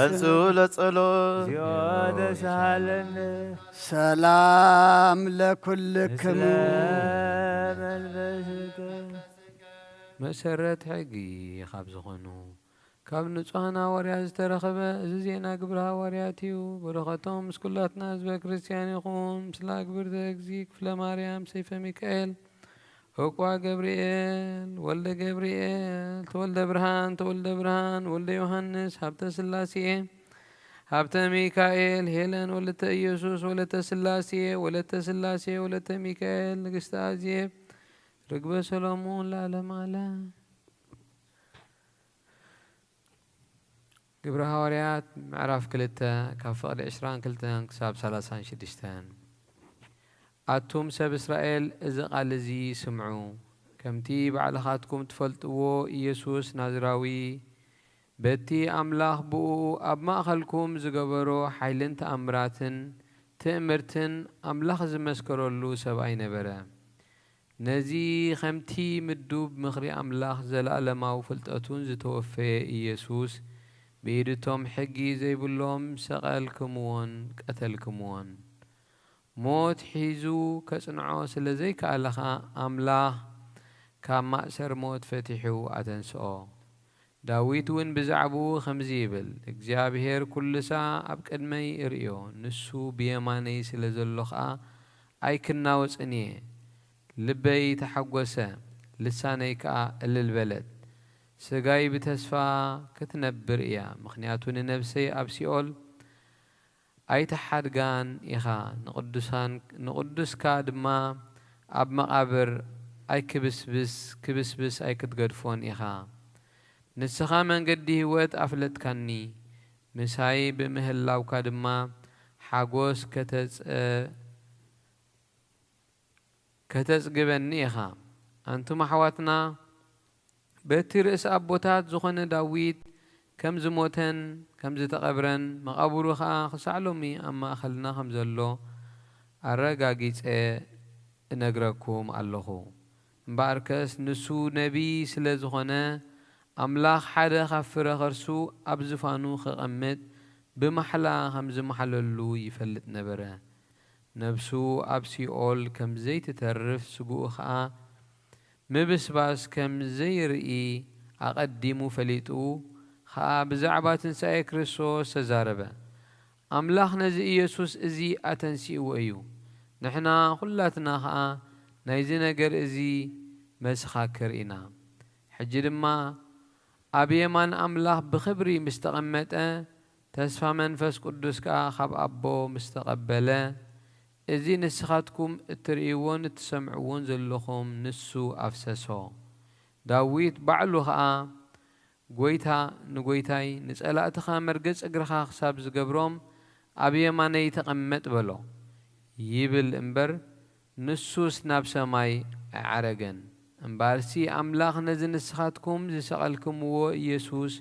ተንሥኡ ለጸሎት። እግዚኦ ተሳሃለነ ሰላም ለኩልክሙ ምስለ መንፈስከ። መሰረት ሕጊ ካብ ዝኾኑ ካብ ንጹሐን ሃዋርያት ዝተረኸበ እዚ ዜና ግብረ ሃዋርያት እዩ። በረኸቶም ምስ ኩላትና ህዝበ ክርስቲያን ይኹን። ምስላ ግብርተ እግዚ ክፍለ ማርያም ሰይፈ ሚካኤል፣ ዕቁባ ገብርኤል፣ ወልደ ገብርኤል፣ ተወልደ ብርሃን፣ ተወልደ ብርሃን፣ ወልደ ዮሃንስ፣ ሃብተ ስላሴ፣ ሃብተ ሚካኤል፣ ሄለን ወለተ ኢየሱስ፣ ወለተ ስላሴ፣ ወለተ ስላሴ፣ ወለተ ሚካኤል፣ ንግስተ ኣዜብ፣ ርግበ ሰሎሞን ለዓለመ ዓለም። ግብረ ሃዋርያት ምዕራፍ ክልተ ካብ ፍቕዲ ዕስራን ክልተን ክሳብ ሰላሳን ሽዱሽተን። ኣቱም ሰብ እስራኤል፣ እዚ ቃል እዚ ስምዑ። ከምቲ ባዕልኻትኩም ትፈልጥዎ፣ ኢየሱስ ናዝራዊ በቲ ኣምላኽ ብእኡ ኣብ ማእከልኩም ዝገበሮ ሓይልን ተኣምራትን ትእምርትን ኣምላኽ ዝመስከረሉ ሰብኣይ ነበረ። ነዚ ኸምቲ ምዱብ ምኽሪ ኣምላኽ ዘለኣለማዊ ፍልጠቱን ዝተወፈየ ኢየሱስ፣ ብኢድቶም ሕጊ ዘይብሎም ሰቐልክምዎን ቀተልክምዎን። ሞት ሒዙ ከጽንዖ ስለ ዘይከኣለ ኸኣ፣ ኣምላኽ ካብ ማእሰር ሞት ፈቲሑ ኣተንስኦ። ዳዊት እውን ብዛዕባኡ ኸምዚ ይብል፣ እግዚኣብሄር ኩሉ ሳዕ ኣብ ቅድመይ እርእዮ፣ ንሱ ብየማነይ ስለ ዘሎ ኸኣ ኣይክናወጽን እየ። ልበይ ተሓጐሰ፣ ልሳነይ ከኣ እልል በለት። ስጋይ ብተስፋ ክትነብር እያ፣ ምኽንያቱ ንነብሰይ ኣብ ሲኦል ኣይትሓድጋን ኢኻ፣ ንቕዱሳን ንቕዱስካ ድማ ኣብ መቓብር ኣይክብስብስ ክብስብስ ኣይክትገድፎን ኢኻ። ንስኻ መንገዲ ህይወት ኣፍለጥካኒ፣ ምሳይ ብምህላውካ ድማ ሓጎስ ከተጸ ከተጽግበኒ ኢኻ። ኣንቱም ኣሕዋትና፣ በቲ ርእሲ ኣቦታት ዝኾነ ዳዊት ከም ዝሞተን ከም ዝተቐብረን መቓብሩ ኸኣ ክሳዕ ሎሚ ኣብ ማእኸልና ከም ዘሎ ኣረጋጊጸ እነግረኩም ኣለኹ። እምበኣርከስ ንሱ ነቢይ ስለ ዝኾነ፣ ኣምላኽ ሓደ ካብ ፍረ ኸርሱ ኣብ ዝፋኑ ኸቐምጥ ብማሕላ ከም ዝመሓለሉ ይፈልጥ ነበረ። ነብሱ ኣብ ሲኦል ከም ዘይትተርፍ፣ ስግኡ ኸኣ ምብስባስ ከም ዘይርኢ ኣቐዲሙ ፈሊጡ ኸኣ ብዛዕባ ትንሳኤ ክርስቶስ ተዛረበ። ኣምላኽ ነዚ ኢየሱስ እዚ ኣተንሲእዎ እዩ። ንሕና ኹላትና ኸኣ ናይዚ ነገር እዚ መሰኻክር ኢና። ሕጂ ድማ ኣብ የማን ኣምላኽ ብኽብሪ ምስ ተቐመጠ፣ ተስፋ መንፈስ ቅዱስ ከኣ ካብ ኣቦ ምስ ተቐበለ፣ እዚ ንስኻትኩም እትርእይዎን እትሰምዕዎን ዘለኹም ንሱ ኣፍሰሶ። ዳዊት ባዕሉ ኸኣ፣ ጐይታ ንጐይታይ፣ ንጸላእትኻ መርገጽ እግርኻ ክሳብ ዝገብሮም ኣብ የማነይ ተቐመጥ በሎ ይብል እምበር፣ ንሱስ ናብ ሰማይ ኣይዓረገን። እምበኣርሲ ኣምላኽ ነዚ ንስኻትኩም ዝሰቐልክምዎ ኢየሱስ፣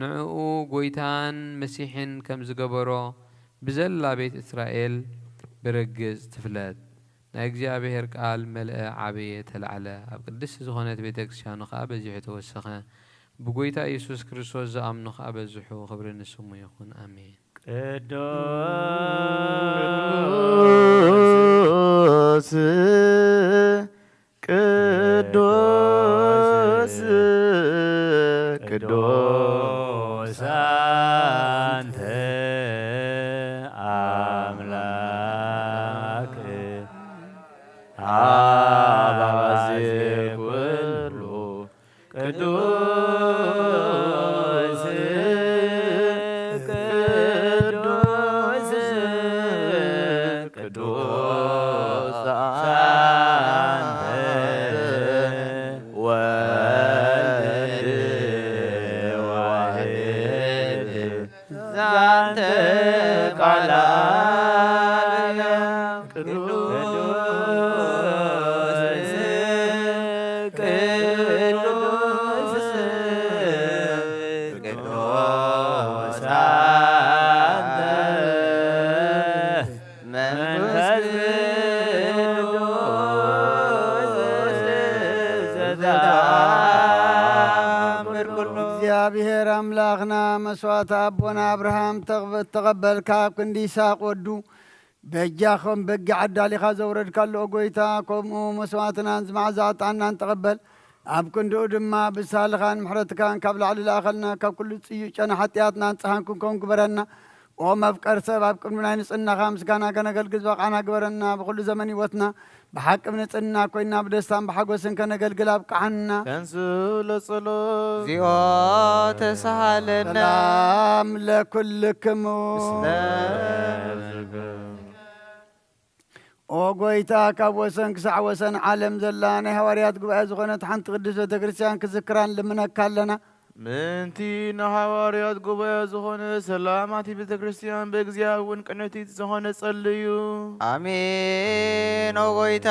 ንዕኡ ጐይታን መሲሕን ከም ዝገበሮ ብዘላ ቤት እስራኤል ብርግጽ ትፍለጥ። ናይ እግዚኣብሔር ቃል መልአ፣ ዓበየ፣ ተላዕለ። ኣብ ቅድስቲ ዝኾነት ቤተ ክርስቲያኑ ኸኣ በዚሑ ተወሰኸ። ብጐይታ ኢየሱስ ክርስቶስ ዝኣምኑ ኸኣ በዝሑ። ኽብሪ ንስሙ ይኹን። ኣሜን። ቅዱስ ቅዱስ ቅዱስ አንተ አምላክ አባዜ ኩሉ ቅዱስ ቅዱስ ቅዱስ አንተ ወልድ ዋሕድ ዛንተ ቃል ቅዱስ ቅዱስ ቅዱስ አንተ መንፈስ ቅዱስ ዘተአምር ኩሉ እግዚኣብሔር ኣምላኽና፣ መስዋዕቲ ኣቦና ኣብርሃም ተቕበ-፣ ተቐበልካ፣ ኣብ ክንዲ ይስሐቅ ወዱ በጃ ከም በጊዕ ኣዳሊኻ ዘውረድካሉ፣ ኦ ጐይታ፣ ከምኡ መስዋዕትናን ዝመዓዛ ዕጣንናን ተቐበል። ኣብ ክንድኡ ድማ ብሳልኻን ምሕረትካን ካብ ላዕሊ ለኣኸልና፣ ካብ ኩሉ ጽዩቕ ጨና ሓጢኣትና ንጽሃን ክንከውን ግበረና። ኦም ኣፍቀር ሰብ ኣብ ቅድሚ ናይ ንጽህናኻ ምስጋና ከነገልግል ዝበቃዕና ግበረና። ብኹሉ ዘመን ህይወትና ብሓቂ ብንጽህና ኮይና ብደስታን ብሓጎስን ከነገልግል ኣብቅዓና። ተንሱ ለጸሎት። እግዚኦ ተሳሃለነ። ሰላም ለኩልክሙ። ምስለ ኦ ጐይታ፣ ካብ ወሰን ክሳዕ ወሰን ዓለም ዘላ ናይ ሃዋርያት ጉባኤ ዝኾነት ሓንቲ ቅድስት ቤተ ክርስቲያን ክዝክራን ልምነካ ኣለና። ምእንቲ ንሃዋርያት ጉባኤ ዝኾነ ሰላማቲ ቤተ ክርስቲያን ብእግዚኣብውን ቅንዕቲ ዝኾነ ጸልዩ። ኣሜን። ኦ ጐይታ፣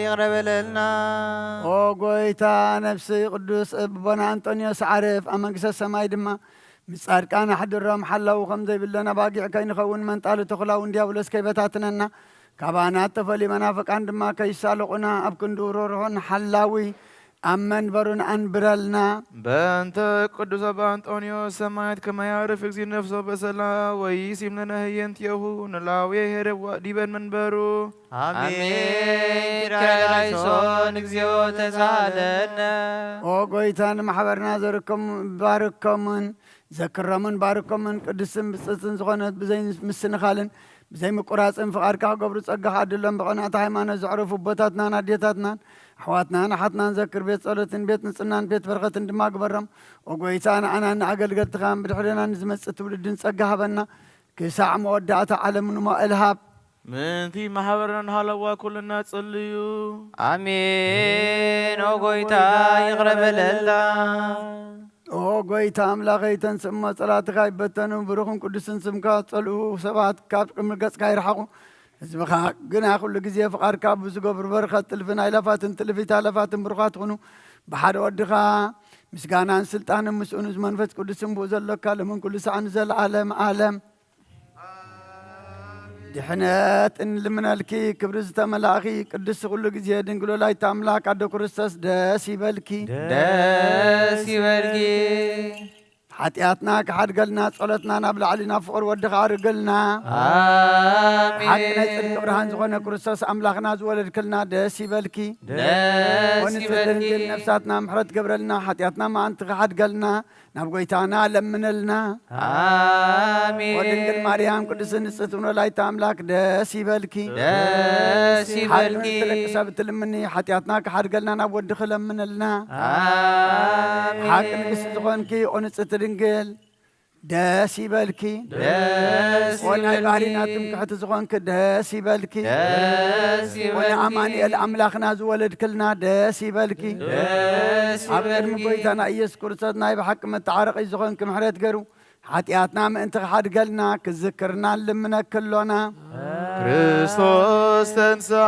ይቕረ በለልና። ኦ ጐይታ፣ ነፍሲ ቅዱስ ኣቦና ኣንጦንዮስ ዓርፍ ኣብ መንግስተ ሰማይ ድማ ምስ ጻድቃን ኣሕድሮም። ሓላው ከም ዘይብለን ኣባጊዕ ከይንኸውን መንጣሊ ተኹላውን ዲያብሎስ ከይበታትነና፣ ካባና እተፈልዩ መናፍቃን ድማ ከይሳለቑና ኣብ ክንድኡ ርሩሕን ሓላዊ ኣብ መንበሩን ኣንብረልና። በእንተ ቅዱስ ኣባ ኣንጦንዮስ ሰማዕት ከመ ያዕርፍ እግዚእ ነፍሶ በሰላም ወይሲም ለነ ህየንቲሁ ንላዌ ሄረብ ዲበን መንበሩ። ኣሜን። ኪርያላይሶን እግዚኦ ተሳሃለነ። ኦ ጐይታ፣ ንማሕበርና ዘርከም ባርከምን ዘክሮምን ባርኮምን ቅድስትን ብጽእትን ዝኾነት ብዘይ ምስንኻልን ብዘይ ምቁራጽን ፍቓድካ ክገብሩ ጸጋኻ ኣድሎም። ብቐናእቲ ሃይማኖት ዘዕረፉ ኣቦታትናን ኣዴታትናን ኣሕዋትናን ኣሓትናን ዘክር። ቤት ጸሎትን ቤት ንጽህናን ቤት በረኸትን ድማ ግበሮም። ኦ ጐይታ፣ ንዓናን ንኣገልገልትኻን ብድሕሬና ንዝመጽእ ትውልድን ጸጋ ሃበና። ክሳዕ መወዳእታ ዓለም ንመዋእል ሃብ። ምእንቲ ማሕበርና ንሃለዋ ኩልና ጸልዩ። ኣሜን። ኦ ጐይታ፣ ይቕረ በለልና። ኦ ጐይታ ኣምላኸይ፣ ተንስእ እሞ ጸላእትኻ ይበተኑ፣ ብሩኽን ቅዱስን ስምካ ጸልኡ፣ ሰባት ካብ ቅድሚ ገጽካ ይርሓቑ። ህዝብኻ ግና ኩሉ ግዜ ፍቓድካ ብዝገብሩ በረኸት ጥልፍን ኣይላፋትን ትልፊት ኣይላፋትን ብሩኻት ኩኑ። ብሓደ ወድኻ ምስጋናን ስልጣንን ምስኡ ንመንፈስ ቅዱስን ብኡ ዘሎካ ሎምን ኩሉ ሰዓት ንዘለዓለም ዓለም። ድሕነት እንልምነልኪ፣ ክብሪ ዝተመላእኺ ቅድስቲ ኩሉ ግዜ ድንግል ወላዲተ ኣምላክ ኣዶ ክርስቶስ ደስ ይበልኪ። ደስ ይበልኪ። ሓጢኣትና ክሓድገልና ጸሎትና ናብ ላዕሊ ናብ ፍቕሪ ወድኻ ኣርግልና። ኣሜን። ሓቂ ናይ ጽድቂ ብርሃን ዝኾነ ክርስቶስ ኣምላኽና ዝወለድክልና ደስ ይበልኪ። ደስ ወንጽህቲ ይበልኪ። ድንግል ነፍሳትና ምሕረት ገብረልና፣ ሓጢኣትና መዓንቲ ክሓድገልና ናብ ጐይታና ለምንልና። ኣሜን። ወድንግል ማርያም ቅድስት ንጽሕት ወላዲተ ኣምላክ ደስ ይበልኪ። ደስ ሓቂ ይበልኪ። ንትለቂ ሰብ እትልምኒ ሓጢኣትና ክሓድገልና ናብ ወድኺ ለምንልና። ኣሜን። ሓቂ ንግስቲ ዝኾንኪ ኦ ንጽሕቲ ድንግል ደስ ይበልኪ። ደስ ወናይ ይበልኪ። ባህሪና ትምክሕቲ ዝኾንኪ ደስ ይበልኪ። ደስ ይበልኪ። ወንኣማኑኤል ኣምላኽና ዝወለድክልና ደስ ይበልኪ። ደስ ኣብ ቅድሚ ይበልኪ። ጐይታና ኢየሱስ ክርስቶስ ናይ ብሓቂ መተዓረቒ ዝኾንኪ ምሕረት ገይሩ ሓጢኣትና ምእንቲ ክሓድገልና ክዝክርና ንልምነኪ ኣሎና። ክርስቶስ ተንሥአ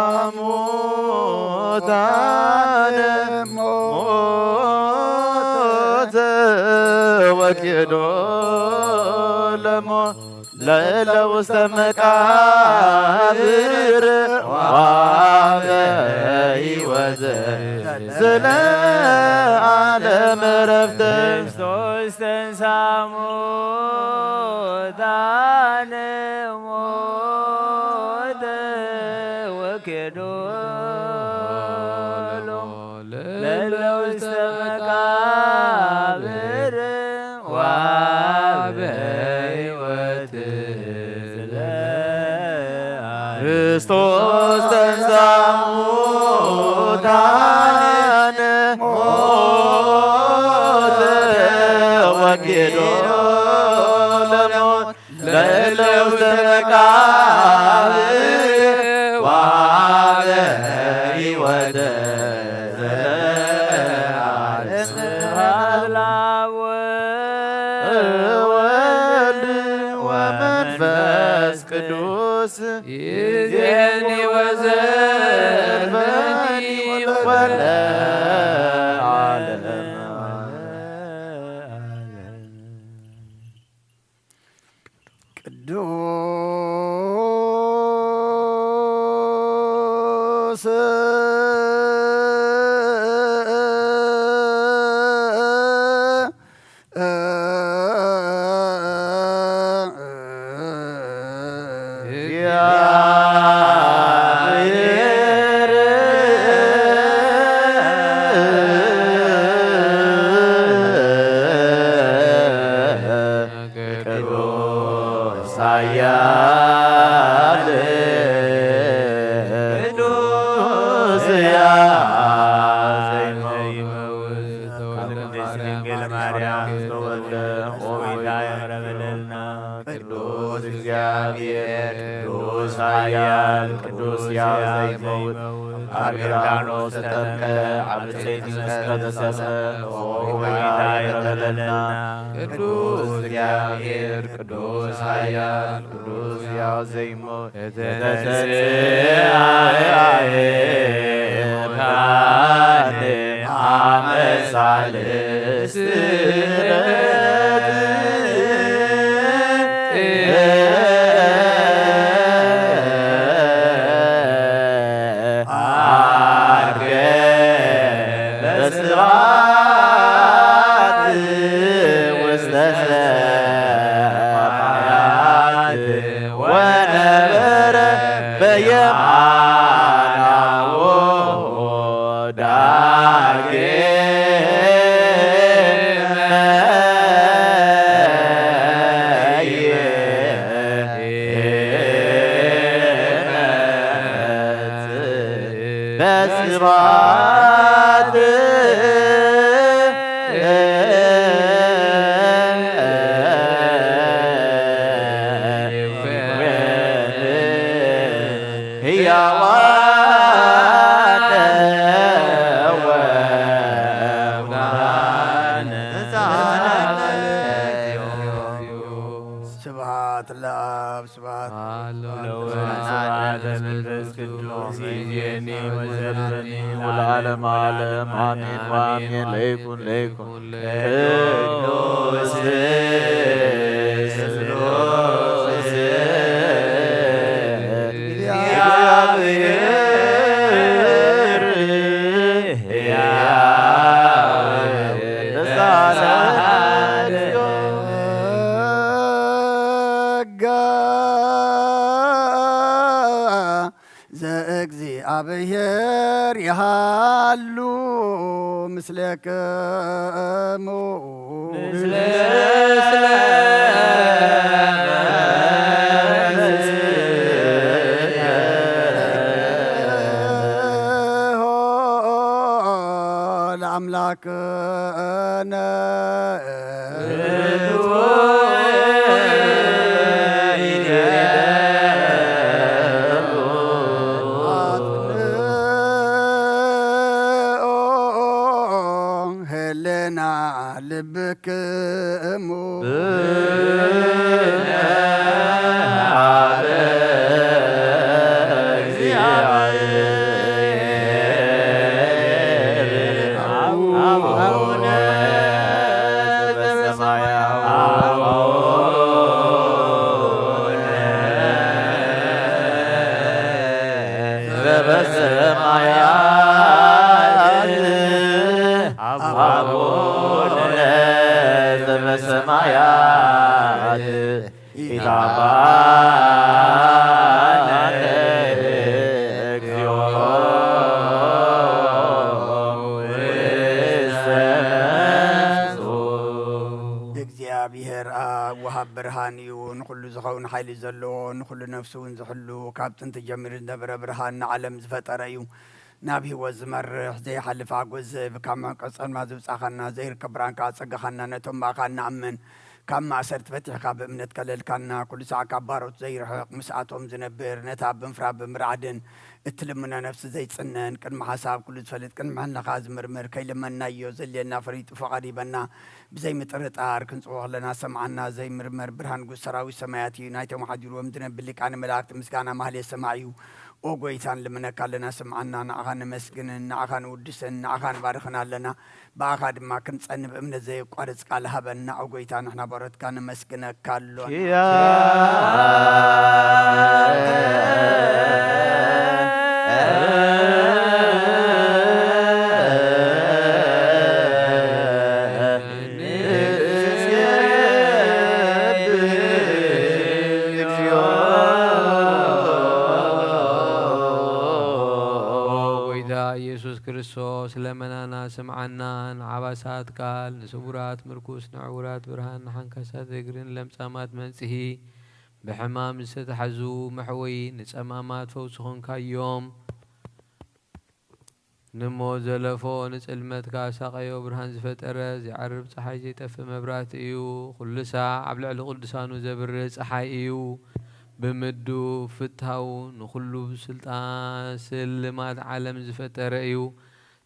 እሙታነ ሞተ ወኬዶ ለሞት ለእለ ውስተ መቃብር ወሀበ ሕይወተ ዘለዓለም ዕረፍተ። ክርስቶስ ተንሥአ እሙታነ ሞተ ወኬዶ ለእለ ውስተ መቃብር ወሀበ ሕይወት ዘለዓለም። ክርስቶስ ተንሥአ እሙታነ ሞተ ወኬዶ ለሞት ለእለ ውስተ መቃብር ወሀበ ሕይወተ ዘለዓለም። ስብሐት ለአብ ወወልድ ወመንፈስ ቅዱስ ይእዜኒ ወዘልፈኒ ወለዓለመ ዓለም። ቅዱስ ማርያም ዝተወልደ ሆይ ይቕረ በለልና። ቅዱስ እግዚኣብሔር፣ ቅዱስ ኃያል፣ ቅዱስ ሕያው ዘይመውት፣ ኣብ ዮርዳኖስ ተጠምቀ፣ ኣብ ብፅዕቲ መስቀል ተሰቕለ፣ ሆይ ይቕረ በለልና። ቅዱስ እግዚኣብሔር፣ ቅዱስ ኃያል፣ ቅዱስ ሕያው ዘይመውት፣ ተተንሥአ እሙታን አመ ሳልስት ዕለት ዐርገ በስብሐት ውስተ ሰማያት ወነበረ በየማናሁ ዳግመ ይመጽእ በስብሐት ሕያዋን ወሙታን። ስብሐት ለአብ ስብሐት ለወልድ ስብሐት ለመንፈስ ቅዱስ ይእዜኒ ወዘልፈኒ ወለዓለመ ዓለም አሜን ወአሜን። ለይኩን ለይኩን ቅዱስ ስሉስ እግዚአብሔር ሕያው ተሳዳድዮ ጸጋ ዘእግዚአብሔር ይሃሉ ምስሌክሙ። ምስለ ለአምላክነ አጽንኦ ህልና ልብክሙ። ዘበሰማያት አቡነ ዘበሰማያት ኢታባነ እግዚኦ ውስተ መንሱ። እግዚኣብሔር ኣብ ወሃብ ብርሃን እዩ። ንኹሉ ዝኸውን ሓይሊ ዘለዎ፣ ንኹሉ ነፍሲ እውን ዝሕሉ፣ ካብ ጥንቲ ጀሚሩ ዝነበረ ብርሃን ንዓለም ዝፈጠረ እዩ። ናብ ህይወት ዝመርሕ ዘይሓልፍ ሓጎስ ዝህብ፣ ካብ መዕቆ ጸልማት ዘውጻኻና፣ ዘይርከብ ብርሃን ከኣ ኣጸጋኻና፣ ነቶም ብኣኻ እንኣምን ካብ ማእሰርቲ ፈቲሕካ ብእምነት ከለልካና፣ ኩሉ ሳዕ ካብ ባሮት ዘይርሕቕ፣ ምስኣቶም ዝነብር፣ ነታ ብምፍራድ ብምርዓድን እትልምኖ ነፍሲ ዘይጽነን፣ ቅድሚ ሓሳብ ኩሉ ዝፈልጥ፣ ቅድሚ ሕልናኻ ዝምርምር፣ ከይለመንናዮ ዘድልየና ፈሊጡ ፈቓዱ ሂበና፣ ብዘይ ምጥርጣር ክንጽውዖ ከለና ሰምዓና፣ ዘይምርመር ብርሃን ንጉስ ሰራዊት ሰማያት እዩ፣ ናይቶም ሓዲርዎም ዝነብር ሊቃነ መላእክት ምስጋና ማህሌት ሰማዕ እዩ። ኦ ጎይታ ንልምነካ ኣለና ስምዓና፣ ንዓኻ ነመስግንን ንዓኻ ንውድስን ንዓኻ ንባርኽን ኣለና። ብኣኻ ድማ ክንጸንብ እምነት ዘየቋርጽ ቃል ሃበና። ኦ ጎይታ ንሕና ባሮትካ ነመስግነካ ኣሎና። ኦ ጎይታ ኢየሱስ ክርስቶስ ለመናና ስምዓና። ንዓባሳት ቃል፣ ንስቡራት ምርኩስ፣ ንዕውራት ብርሃን፣ ንሓንካሳት እግርን ለምጻማት መንጽሂ፣ ብሕማም ዝተታሕዙ መሕወዪ፣ ንጸማማት ፈውሲ ኾንካዮም። ንሞት ዘለፎ ንጽልመት ካብ ሳቐዮ ብርሃን ዝፈጠረ፣ ዘይዓርብ ጸሓይ ዘይጠፍእ መብራህቲ እዩ። ኩሉ ሳዕ ኣብ ልዕሊ ቅዱሳኑ ዘብርህ ጸሓይ እዩ። ብምዱብ ፍታው ንኹሉ ብስልጣን ስልማት ዓለም ዝፈጠረ እዩ።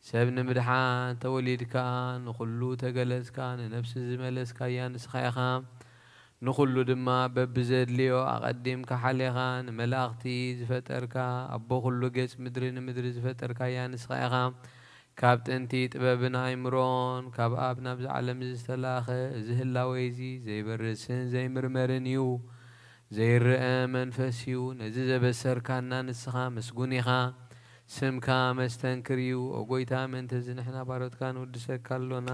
ሰብ ንምድሓን ተወሊድካ፣ ንኹሉ ተገለጽካ፣ ንነፍሲ ዝመለስካያ ንስኻ ኢኻ። ንኹሉ ድማ በብዘድልዮ ኣቐዲምካ ሓሌኻ፣ ንመላእኽቲ ዝፈጠርካ፣ ኣቦ ኩሉ ገጽ ምድሪ ንምድሪ ዝፈጠርካያ ንስኻ ኢኻ። ካብ ጥንቲ ጥበብን ኣእምሮን ካብ ኣብ ናብዚ ዓለም እዚ ዝተላእኸ፣ እዚ ህላዌ እዚ ዘይበርስን ዘይምርመርን እዩ። ዘይረኣ መንፈስ እዩ። ነዚ ዘበሰርካና ንስኻ ምስጉን ኢኻ። ስምካ መስተንክር እዩ። ኦ ጎይታ፣ ምእንተዚ ንሕና ባሮትካ ንውድሰካ ኣሎና።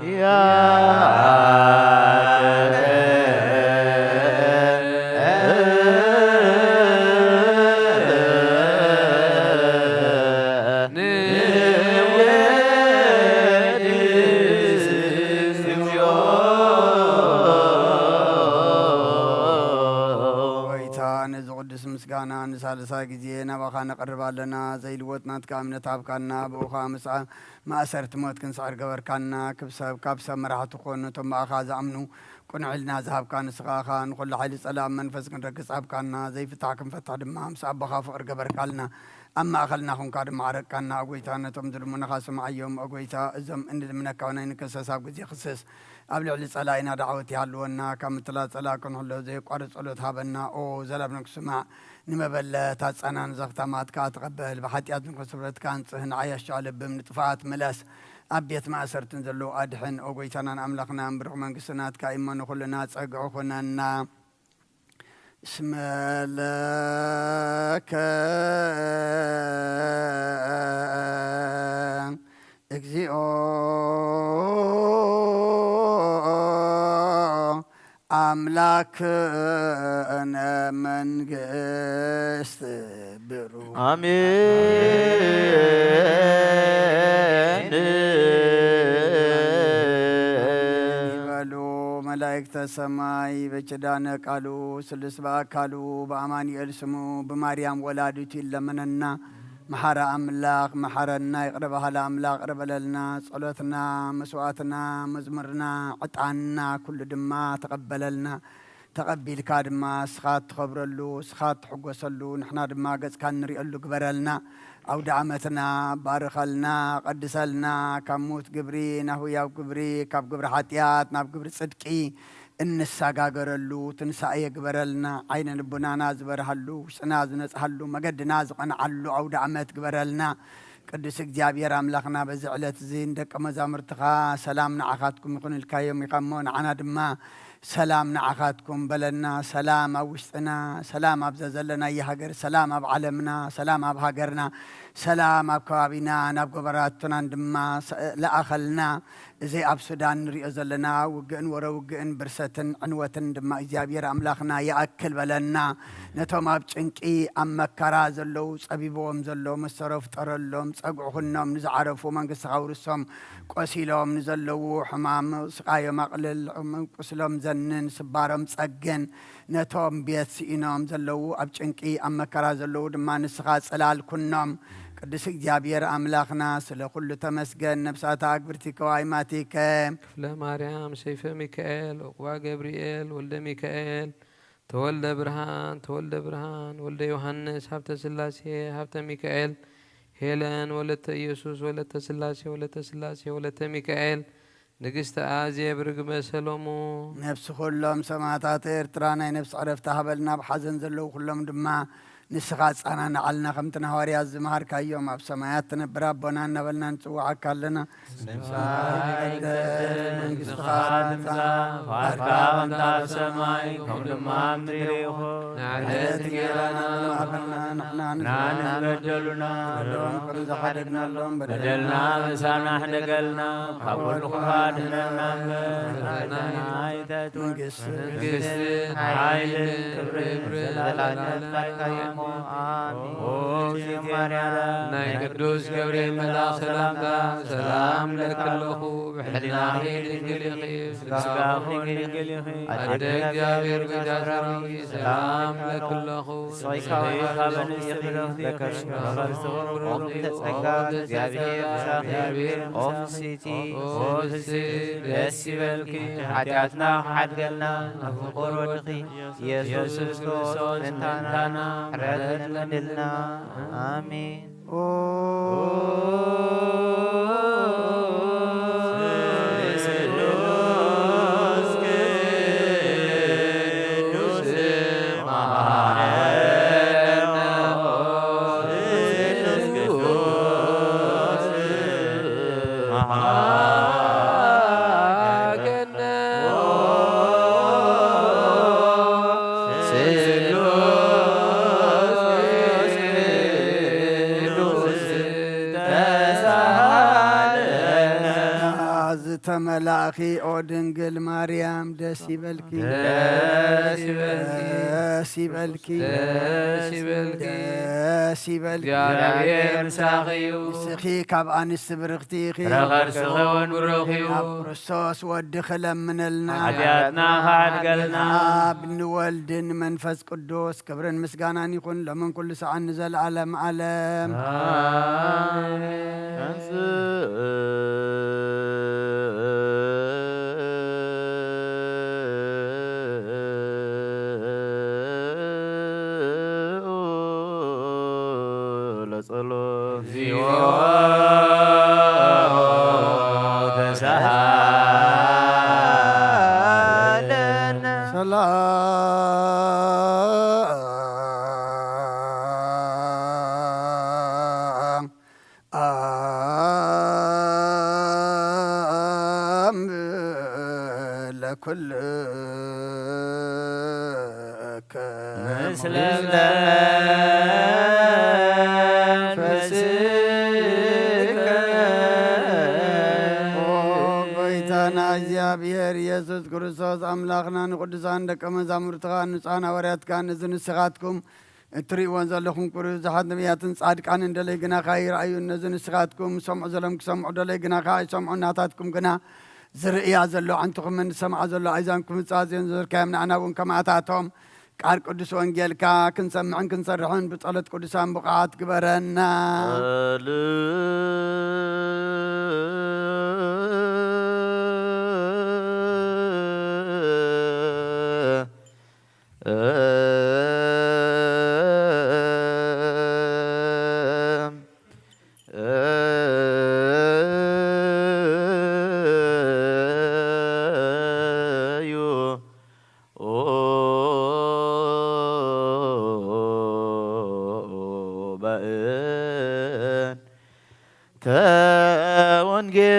ጎይታ፣ ነዚ ቅዱስ ምስጋና ንሳልሳይ ግዜ ናባኻ ነቕርብ ኣለና። ዘይልወጥ ናትካ እምነት ሃብካና፣ ብኡ ኸኣ ምስ ማእሰርቲ ሞት ክንስዕር ገበርካና። ክብ ሰብ፣ ካብ ሰብ መራሕቲ ክኾኑ፣ ነቶም ብኣኻ ዝኣምኑ ቅኑዕ ኢልና ዝሃብካ ንስኻ ኢኻ። ንኹሉ ሓይሊ ጸላእን መንፈስ ክንረግጽ ሃብካና። ዘይፍታሕ ክንፈትሕ ድማ ምስ ኣቦኻ ፍቕሪ ገበርካልና። ኣብ ማእከልና ኹንካ ድማ ዓረቅካና። ኦ ጎይታ፣ ነቶም ዝልምኑኻ ስምዓዮም። ኦ ጎይታ፣ እዞም እንልምነካ ናይ ንክሰስ ኣብ ግዜ ክስስ ኣብ ልዕሊ ጸላኢና ዳዕወት ይሃልወና። ካብ ምትላል ጸላእ ክንሕሎ ዘየቋርጽ ጸሎት ሃበና። ኦ ዘላብና ክስማዕ፣ ንመበለት ኣጻናን ዘኽታማት ከኣ ተቐበል። ብሓጢኣት ንክስብረትካ ኣንጽህ፣ ንዓያሻ ልብም ንጥፋኣት ምለስ። ኣብ ቤት ማእሰርትን ዘለዉ ኣድሕን። ኦ ጎይታናን ኣምላኽናን፣ ብሩኽ መንግስቲ ናትካ እሞ ንኹልና ጸግዒ ኩነና። እስመ ለከ እግዚኦ ኣምላክነ መንግስት ብሩ። ኣሜን። ይበሉ መላእክተ ሰማይ። በኪዳነ ቃሉ ስሉስ በአካሉ በአማኑኤል ስሙ ብማርያም ወላዲቱ ይለመነና። መሓረ ኣምላኽ መሓረና፣ ይቕረ በሃሊ ኣምላኽ ይቕረ በለልና። ጸሎትና፣ መስዋዕትና፣ መዝሙርና፣ ዕጣንና ኩሉ ድማ ተቐበለልና። ተቐቢልካ ድማ እስኻ እትኸብረሉ፣ እስኻ እትሕጎሰሉ፣ ንሕና ድማ ገጽካ እንርእየሉ ግበረልና። ኣውደ ዓመትና ባርኸልና፣ ቀድሰልና፣ ካብ ምዉት ግብሪ ናብ ህያው ግብሪ፣ ካብ ግብሪ ሓጢኣት ናብ ግብሪ ጽድቂ እንሰጋገረሉ ትንሳኤ ግበረልና። ዓይነ ልቡናና ዝበርሃሉ፣ ውሽጥና ዝነጽሃሉ፣ መገድና ዝቐንዓሉ ኣውደ ዓመት ግበረልና። ቅዱስ እግዚኣብሔር ኣምላኽና፣ በዚ ዕለት እዚ ንደቀ መዛሙርትኻ ሰላም ንዓኻትኩም ይኹን ኢልካዮም ኢኻ እሞ፣ ንዓና ድማ ሰላም ንዓኻትኩም በለና። ሰላም ኣብ ውሽጥና፣ ሰላም ኣብዛ ዘለናያ ሃገር፣ ሰላም ኣብ ዓለምና፣ ሰላም ኣብ ሃገርና፣ ሰላም ኣብ ከባቢና፣ ናብ ጎበራቱናን ድማ ሰ-፣ ለኣኸልና። እዚ ኣብ ሱዳን ንሪኦ ዘለና ውግእን ወረ ውግእን ብርሰትን ዕንወትን ድማ እግዚኣብሔር ኣምላኽና ይኣክል በለና። ነቶም ኣብ ጭንቂ ኣብ መከራ ዘለዉ፣ ጸቢብዎም ዘሎ መሰሮ ፍጠረሎም። ጸግዑ ኩኖም ንዝዓረፉ መንግስትኻ ኣውርሶም። ቆሲሎም ንዘለዉ ሕማም ስቓዮም ኣቕልል። ቁስሎም ዘንን ስባሮም ጸግን። ነቶም ቤት ስኢኖም ዘለዉ ኣብ ጭንቂ ኣብ መከራ ዘለዉ ድማ ንስኻ ጽላል ኩኖም። ቅዱስ እግዚኣብሔር ኣምላኽና ስለ ኩሉ ተመስገን። ነፍሳት ኣግብርቲ ከዋይማቲከ ክፍለ ማርያም ሰይፈ ሚካኤል፣ ዑቅባ ገብርኤል፣ ወልደ ሚካኤል፣ ተወልደ ብርሃን፣ ተወልደ ብርሃን፣ ወልደ ዮሃንስ፣ ሃብተ ስላሴ፣ ሃብተ ሚካኤል፣ ሄለን፣ ወለተ ኢየሱስ፣ ወለተ ስላሴ፣ ወለተ ስላሴ፣ ወለተ ሚካኤል፣ ንግስቲ ኣዜብ፣ ርግመ ሰሎሙ። ነፍሲ ኩሎም ሰማዕታት ኤርትራ ናይ ነፍሲ ዕረፍቲ ሃበልና። ኣብ ሓዘን ዘለዉ ኩሎም ድማ ንስኻ ኣጻናንዓልና፣ ከምቲ ንሃዋርያት ዝመሃርካዮም። ኣብ ሰማያት ትነብር ኣቦና እናበልና ንጽውዓካ ኣለና። ስምካ ይትቀደስ፣ መንግስትኻ ትምጻእ፣ ፍቓድካ ከምቲ ኣብ ሰማይ ከምኡ ድማ ኣብ ምድሪ ይኹን። ንዕለት እንጀራና ሃበና፣ ንሕና ንዝበደሉና ንበደሎም ከም ዝሓደግናሎም በደልና ምሳና ሕደገልና፣ ካብ ኩሉ ክፉእ ኣድሕነና እምበር። ፈተና ኣይተእትወና። መንግስቲ መንግስትን ሓይልን ክብርን ዘለዓለም ናትካ እዩ እሞ፣ ኣሜን። ኦ እግዝእትየ ማርያም፣ ናይ ቅዱስ ገብርኤል መልኣኽ ሰላምታ ሰላም እብለኪ ኣለኹ። ብሕሊናኺ ድንግል ድንግል ኢኺ፣ ስጋኺ ድንግል ኢኺ። ኣደ እግዚኣብሔር ብዳስራዊ ሰላም ለክለኹ። ስጋኺ ካብ ኣንስቲ ብርኽቲ ኢኺ፣ በከርስኺ ብሩኽ ተጸጋ እግዚኣብሔር ምሳኺ። ኦ ፍስሕቲ፣ ኦ ፍስሕቲ፣ ደስ ይበልኪ፣ ሓጢኣትና ክሓድገልና ናብ ፍቁር ወድኺ ኢየሱስ ክርስቶስ ምእንታና ምሕረት ለምንልና። ኣሜን። ዝተመላእኺ ኦ ድንግል ማርያም ደስ ይበልኪ። ደስ ይበልኪ። ደስ ይበልኪ። ደስ ይበልኪ። ደስ ይበልኪ። እግዚኣብሔር ምሳኺ እዩ። ንስኺ ካብ ኣንስቲ ብርኽቲ ኢኺ። ፍረ ከርስኺ እውን ብሩኽ እዩ። ኣብ ክርስቶስ ወድኺ ለምነልና። ሓጢኣትና ክሓድገልና። ኣብ ንወልድን መንፈስ ቅዱስ ክብርን ምስጋናን ይኹን ሎምን ኩሉ ሰዓን ንዘለዓለም ዓለም። ኣሜን። ተንሥኡ ለጸሎት። እግዚኦ ተሳሃለነ። ሰላም ለኩልከ ምስለ መንፈስከ። ኦ ጎይታና እግዚኣብሔር ኢየሱስ ክርስቶስ ኣምላኽና ንቅዱሳን ደቀ መዛሙርትኻ ንጹሓን ሃዋርያትካ ነዚ ንስኻትኩም እትርእይዎን ዘለኹም ክብሪ ብዙሓት ነቢያትን ጻድቃንን ደለይ ግናኻ ይረኣዩ። ነዚ ንስኻትኩም ሰምዑ ዘሎም ክሰምዑ ደለይ ግናኻ ኣይሰምዑ። ናታትኩም ግና ዝርእያ ዘሎ ኣዕንትኹምን ዝሰምዓ ዘሎ ኣእዛንኩም ዝጻዝዮን ዘዘርካዮም ንዓና እውን ከማእታቶም ቃል ቅዱስ ወንጌልካ ክንሰምዕን ክንሰርሕን ብጸሎት ቅዱሳን ብቑዓት ግበረና።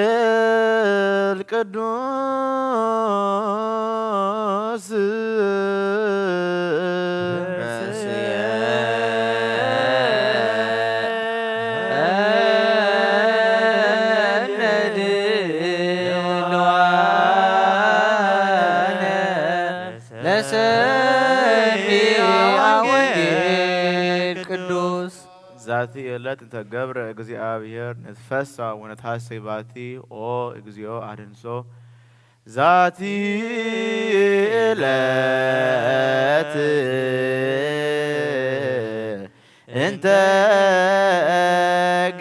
ተወንጌል ቅዱስ ለሰሚዐ ወንጌል ቅዱስ። ዛቲ ዕለት እንተ ገብረ እግዚኣብሔር ንትፈሳ ወነትሐሰይ ባቲ ኦ እግዚኦ አድንሶ። ዛቲ ዕለት እንተ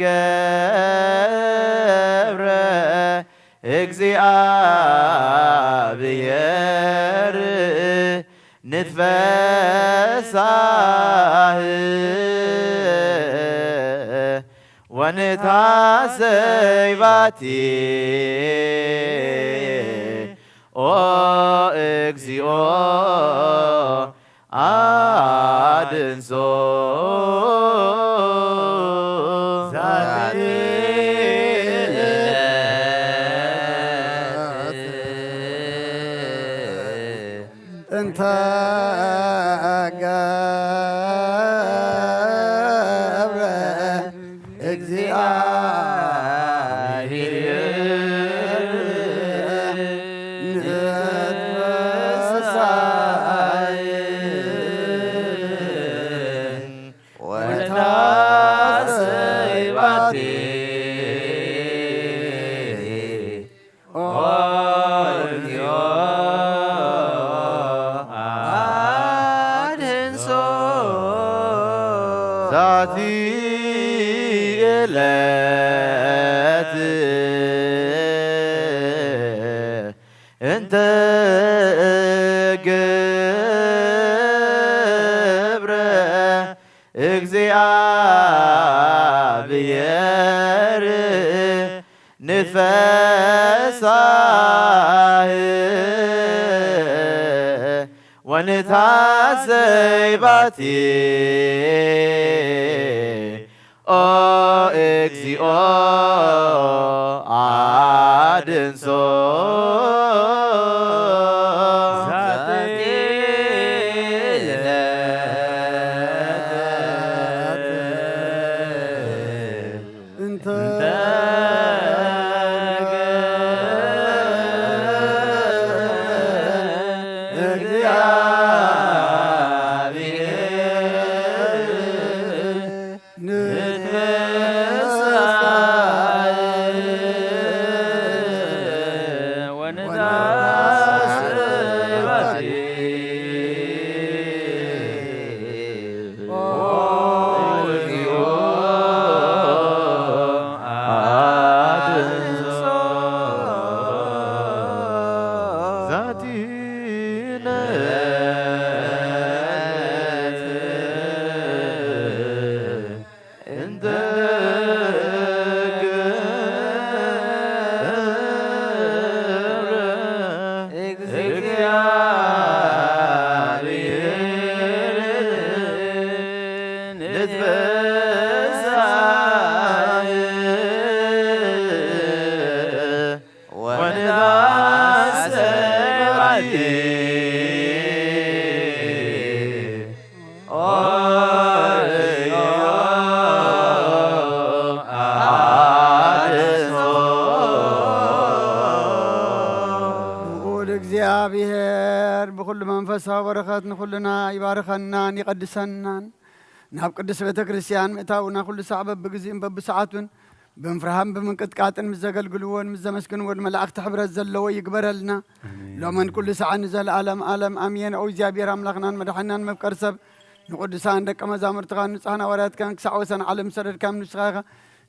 ገብረ እግዚኣብሔር ንትፈሳህ ወንታሰይ ባቲ ኦ እግዚኦ አድንሶ። ዛቲ ዕለት እንተ ገብረ እግዚኣብሔር ንትፈሳህ ወንታሰይ ባቲ ኦ እንተ ገብረ እግዚኣብሔር ንትፈሳህ ወንታሰይ ባቲ ኦ እግዚኦ ኣድንሶ ዛቲ እንተ ልዑል እግዚኣብሔር ብኹሉ መንፈሳዊ በረኸት ንኹልና ይባርኸናን ይቐድሰናን። ናብ ቅድስት ቤተ ክርስቲያን ምእታውና ኩሉ ሳዕ በብግዚኡን በብሰዓቱን ብምፍርሃን ብምንቅጥቃጥን ምስ ዘገልግልዎን ምስ ዘመስግንዎን መላእኽቲ ሕብረት ዘለዎ ይግበረልና። ኣሜን። ሎምን ኩሉ ሳዕን ንዘለኣለም ኣለም ኣሜን። ኦ እግዚኣብሔር ኣምላኽናን መድሓናን መፍቀር ሰብ ንቅዱሳን ደቀ መዛሙርትኻ ንጹሓን ሃዋርያትካን ክሳዕ ወሰን ዓለም ዝሰደድካዮም ንስኻ ኢኻ።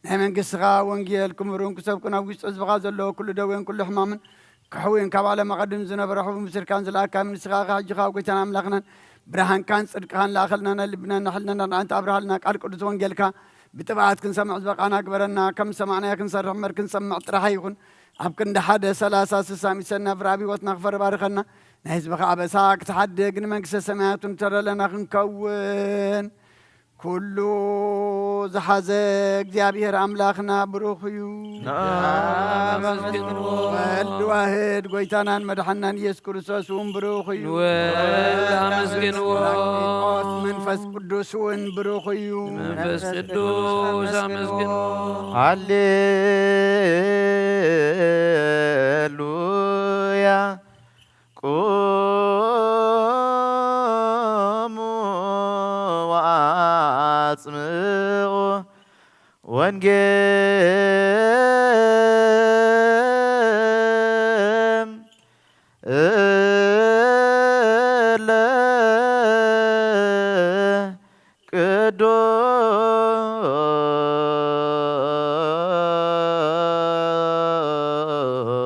ናይ መንግስትኻ ወንጌል ክምህሩን ክሰብኩን ኣብ ውሽጢ ህዝብኻ ዘለዎ ኩሉ ደዌን ኩሉ ሕማምን ክሕውዩን ካብ ዓለም ኣቐድም ዝነበረ ሕቡን ምስርካን ዝለኣካዮም ንስኻ ኢኻ። ሕጂ ኸኣ ጎይታን ኣምላኽናን ብርሃንካን ጽድቅኻን ለኣኸልና፣ ናይ ልብናን ናይ ሕልናን ኣድማዕን ኣብርሃልና። ቃል ቅዱስ ወንጌልካ ብጥብዓት ክንሰምዕ ዝበቓና ግበረና። ከም ዝሰማዕናዮ ክንሰርሕ እምበር ክንሰምዕ ጥራሕ ኣይኹን። ኣብ ክንዲ ሓደ ሰላሳ ስሳ ሚሰና ፍረ ኣብ ህይወትና ክፈሪ ባርኸና። ናይ ህዝብኻ ኣበሳ ክትሓድግ ንመንግስተ ሰማያት ንተረለና ክንከውን ኩሉ ዝሓዘ እግዚኣብሔር ኣምላኽና ብሩኽ እዩ። ንኣመስግንዎ። ወልድ ዋህድ ጎይታናን መድሓናን ኢየሱስ ክርስቶስ እውን ብሩኽ እዩ። ንወልድ ኣመስግንዎ። ጳራቅሊጦስ መንፈስ ቅዱስ እውን ብሩኽ እዩ። መንፈስ ቅዱስ ኣመስግንዎ። ሃሌሉያ። ቁሙ ወአጽምዑ ወንጌል እለ ቅዱስ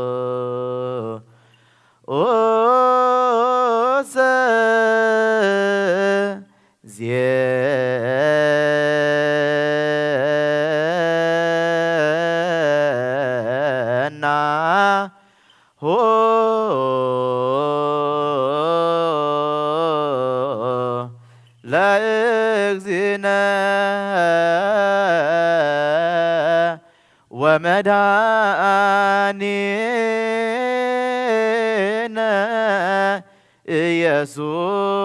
ኡሰ ዜና ሆ ለእግዚእነ ወመድኃኒነ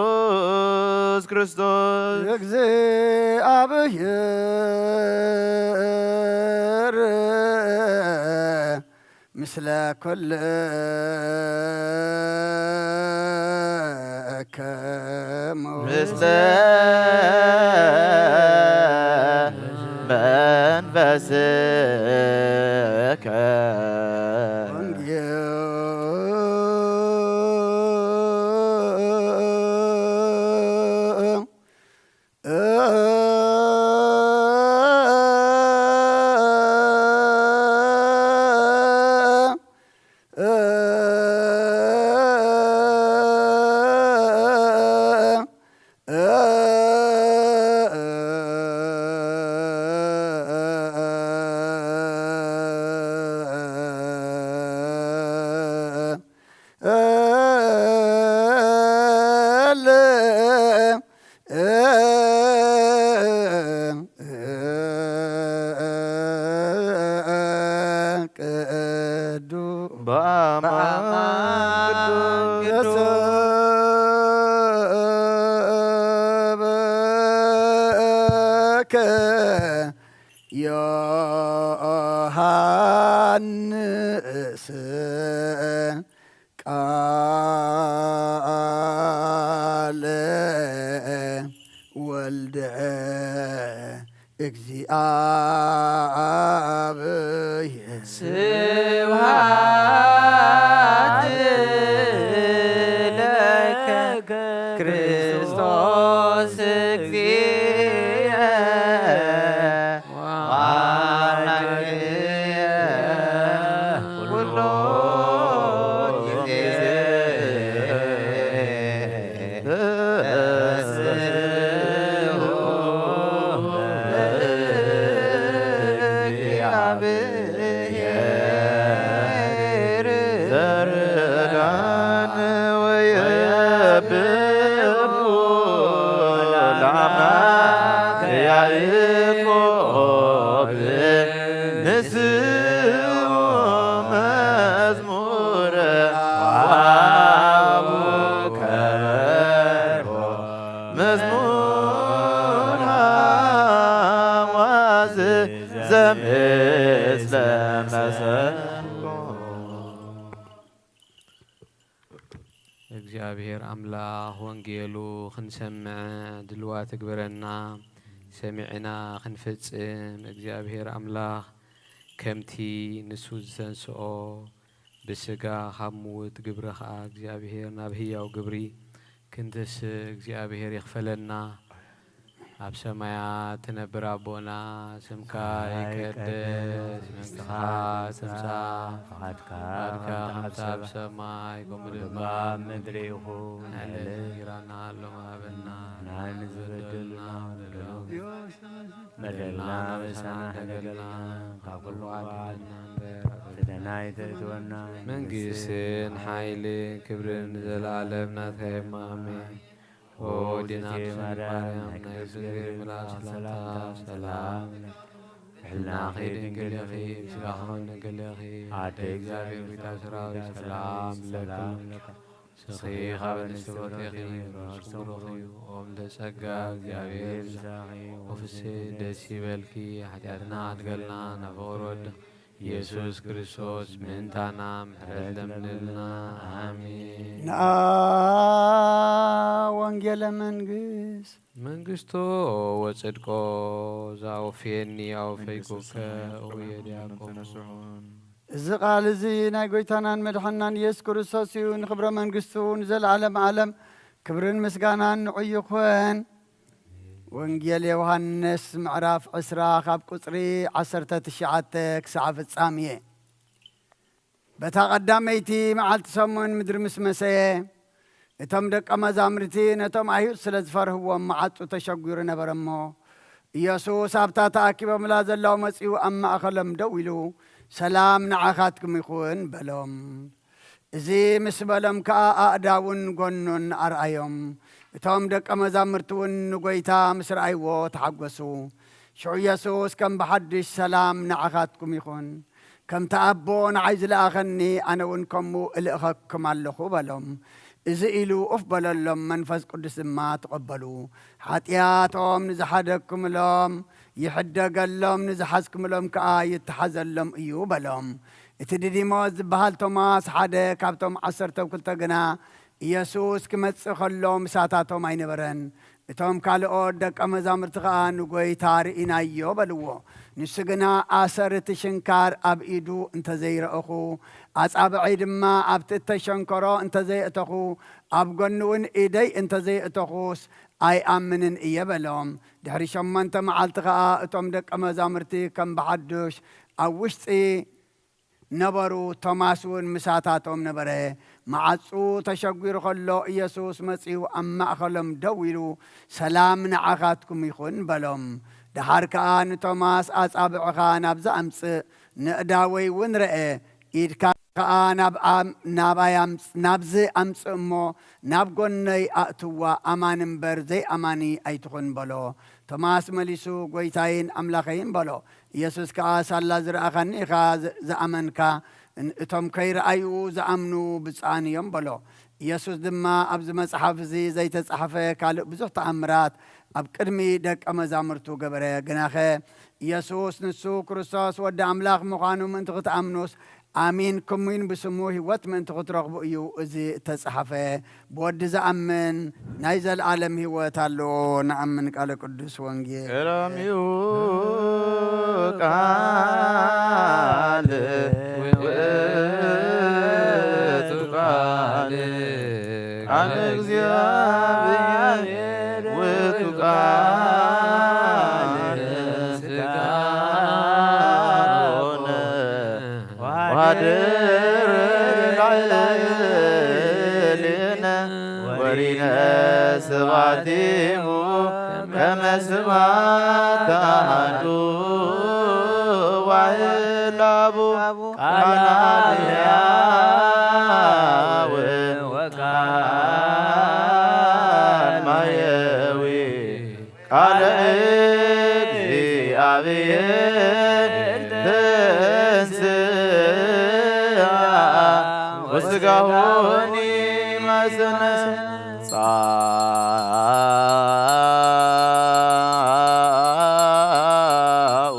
ኢየሱስ ክርስቶስ። እግዚኣብሔር ምስለ ኩልክሙ። ምስለ መንፈስከ። ወንጌል በአማን ቅዱስ ዘተሰበከ ዮሐንስ ቃለ ወልደ እግዚአብሔር። ስብሐት ለከ ክርስቶስ እግዚእ ወአምላክየ ኩሉ ጊዜ። ዘርዳን ወየብቡ ለአምላክ ያዕቆብ ንስኡ መዝሙረ ወአቡከ መዝሙር አዋዝ ዘምስለ መሰንቆ። እግዚኣብሔር ኣምላኽ ወንጌሉ ክንሰምዕ ድልዋት እግበረና፣ ሰሚዕና ክንፍጽም እግዚኣብሔር ኣምላኽ ከምቲ ንሱ ዝተንስኦ ብስጋ ካብ ምዉት ግብሪ ኸኣ እግዚኣብሔር ናብ ህያው ግብሪ ክንትስእ እግዚኣብሔር ይኽፈለና። ኣብ ሰማያት ትነብር ኣቦና፣ ስምካ ይቀደስ፣ መንግስትኻ ትምጻእ፣ ፍቓድካ ፍቓድካ ከም ከምቲ ኣብ ሰማይ ከምኡ ድማ ኣብ ምድሪ ይኹን። ዕለት እንጀራና ሎሚ ሃበና፣ ንሕና ንዝበደሉና በደሉ በደልና በሳና ሕደገልና፣ ካብ ኩሉ ኣድሕነና እምበር፣ ፈተና ኣይተእትወና። መንግስትን ሓይልን ክብርን ንዘለኣለም ናትካ እዩ እሞ፣ ኣሜን። ኦ ዲና ማርያም ናይ ቅድስት ድንግል ሰላምታ ሰላም፣ ሕልናኺ ድንግል ኢኺ፣ ስጋኺ እውን ድንግል ኢኺ። ኣደ እግዚኣብሔር ቤታ ሰራዊት ሰላም ለኪ። ንስኺ ካብ ኣንስቲ ተፈጢርኪ፣ ፍሬ ከርሥኪ ብሩኽ እዩ። ኦም ተጸጋ እግዚኣብሔር ምሳኺ፣ ወፍስሒ ደስ ይበልኪ። ሓጢኣትና ኣድገልና፣ ናብ ፍቕሪ ወድኺ ኢየሱስ ክርስቶስ ምእንታና ምሕረት ለምንልና። ኣሜን። ንኣ ወንጌለ መንግስት። መንግስቶ ወጽድቆ ዘአውፍየኒ አውፈይኩከ እውየ ዲያቆን። እዚ ቃል እዚ ናይ ጎይታናን መድሓናን ኢየሱስ ክርስቶስ እዩ። ንኽብረ መንግስቱ ንዘለዓለም ዓለም ክብርን ምስጋናን ንዑ ይኹን። ወንጌል ዮሃንስ ምዕራፍ ዕስራ ካብ ቁጽሪ ዓሰርተ ትሽዓተ ክሳዕ ፍጻሜ። በታ ቀዳመይቲ መዓልቲ ሰሙን ምድሪ ምስ መሰየ፣ እቶም ደቀ መዛሙርቲ ነቶም ኣይሁድ ስለ ዝፈርህዎም መዓጹ ተሸጒሩ ነበረ እሞ፣ ኢየሱስ ኣብታ ተኣኪቦምላ ዘለዉ መጺኡ ኣብ ማእከሎም ደው ኢሉ፣ "ሰላም ንዓኻትኩም ይኹን" በሎም። እዚ ምስ በሎም ከኣ ኣእዳውን ጐኑን ኣርኣዮም። እቶም ደቀ መዛሙርቲ እውን ንጐይታ ምስ ረኣይዎ ተሓጐሱ። ሽዑ ኢየሱስ ከም ብሓድሽ፣ "ሰላም ንዓኻትኩም ይኹን። ከምቲ ኣቦ ንዓይ ዝለኣኸኒ፣ ኣነ እውን ከምኡ እልእኸኩም ኣለኹ" በሎም። እዚ ኢሉ ኡፍ በለሎም፣ መንፈስ ቅዱስ ድማ ተቐበሉ። ሓጢኣቶም ንዝሓደግኩምሎም ይሕደገሎም፣ ንዝሓዝኩምሎም ከኣ ይተሓዘሎም እዩ በሎም። እቲ ዲዲሞስ ዝበሃል ቶማስ፣ ሓደ ካብቶም ዓሰርተ ክልተ ግና፣ ኢየሱስ ክመጽእ ከሎ ምሳታቶም ኣይነበረን። እቶም ካልኦት ደቀ መዛሙርቲ ኸኣ ንጐይታ ርኢናዮ በልዎ። ንሱ ግና ኣሰር እቲ ሽንካር ኣብ ኢዱ እንተ ዘይረእኹ፣ ኣጻብዐይ ድማ ኣብቲ እተሸንከሮ እንተ ዘየእተኹ፣ ኣብ ጐኑ እውን ኢደይ እንተ ዘየእተኹስ ኣይኣምንን እየ በሎም። ድሕሪ ሸሞንተ መዓልቲ ኸኣ እቶም ደቀ መዛሙርቲ ከም ብሓዱሽ ኣብ ውሽጢ ነበሩ። ቶማስ እውን ምሳታቶም ነበረ። መዓጹ ተሸጒሩ ኸሎ፣ ኢየሱስ መጺኡ ኣብ ማእከሎም ደው ኢሉ፣ "ሰላም ንዓኻትኩም ይኹን" በሎም። ደሓር ከኣ ንቶማስ፣ "ኣጻብዕኻ ናብዚ ኣምጽእ፣ ንእዳወይ እውን ርአ፣ ኢድካ ከኣ ናብ ኣም-፣ ናባይ ኣምጽ-፣ ናብዚ ኣምጽእ እሞ፣ ናብ ጐነይ ኣእትዋ፣ ኣማኒ እምበር ዘይኣማኒ ኣይትኹን" በሎ። ቶማስ መሊሱ፣ "ጐይታይን ኣምላኸይን" በሎ። ኢየሱስ ከኣ፣ "ሳላ ዝረኣኻኒ ኢኻ ዝ-፣ ዝኣመንካ፣ እቶም ከይረኣዩ ዝኣምኑ ብፁዓን እዮም በሎ። ኢየሱስ ድማ ኣብዚ መጽሓፍ እዚ ዘይተጻሕፈ ካልእ ብዙሕ ተኣምራት ኣብ ቅድሚ ደቀ መዛሙርቱ ገበረ። ግናኸ ኢየሱስ ንሱ ክርስቶስ ወዲ ኣምላኽ ምዃኑ ምእንቲ ክትኣምኑስ ኣሚንኩምን ብስሙ ህይወት ምእንቲ ክትረኽቡ እዩ እዚ እተጻሕፈ። ብወዲ ዝኣምን ናይ ዘለኣለም ህይወት ኣለዎ። ንኣምን ቃለ ቅዱስ ወንጌል። ቀዳሚው ቃል ውእቱ ቃል ቃል እግዚኣብሔር ውእቱ ቃል ሥጋ ሆነ። ወሃድር ላዕሌነ ወሪነ ስብሐቲሁ ከመ ስብሐት አሐዱ ዋሕድ ለአቡ ቃል ሕያው ወቃል ማየዊ ቃለ እግዚአብሔር ተንሥአ ወሥጋሆኒ ማሰነ ጻኡ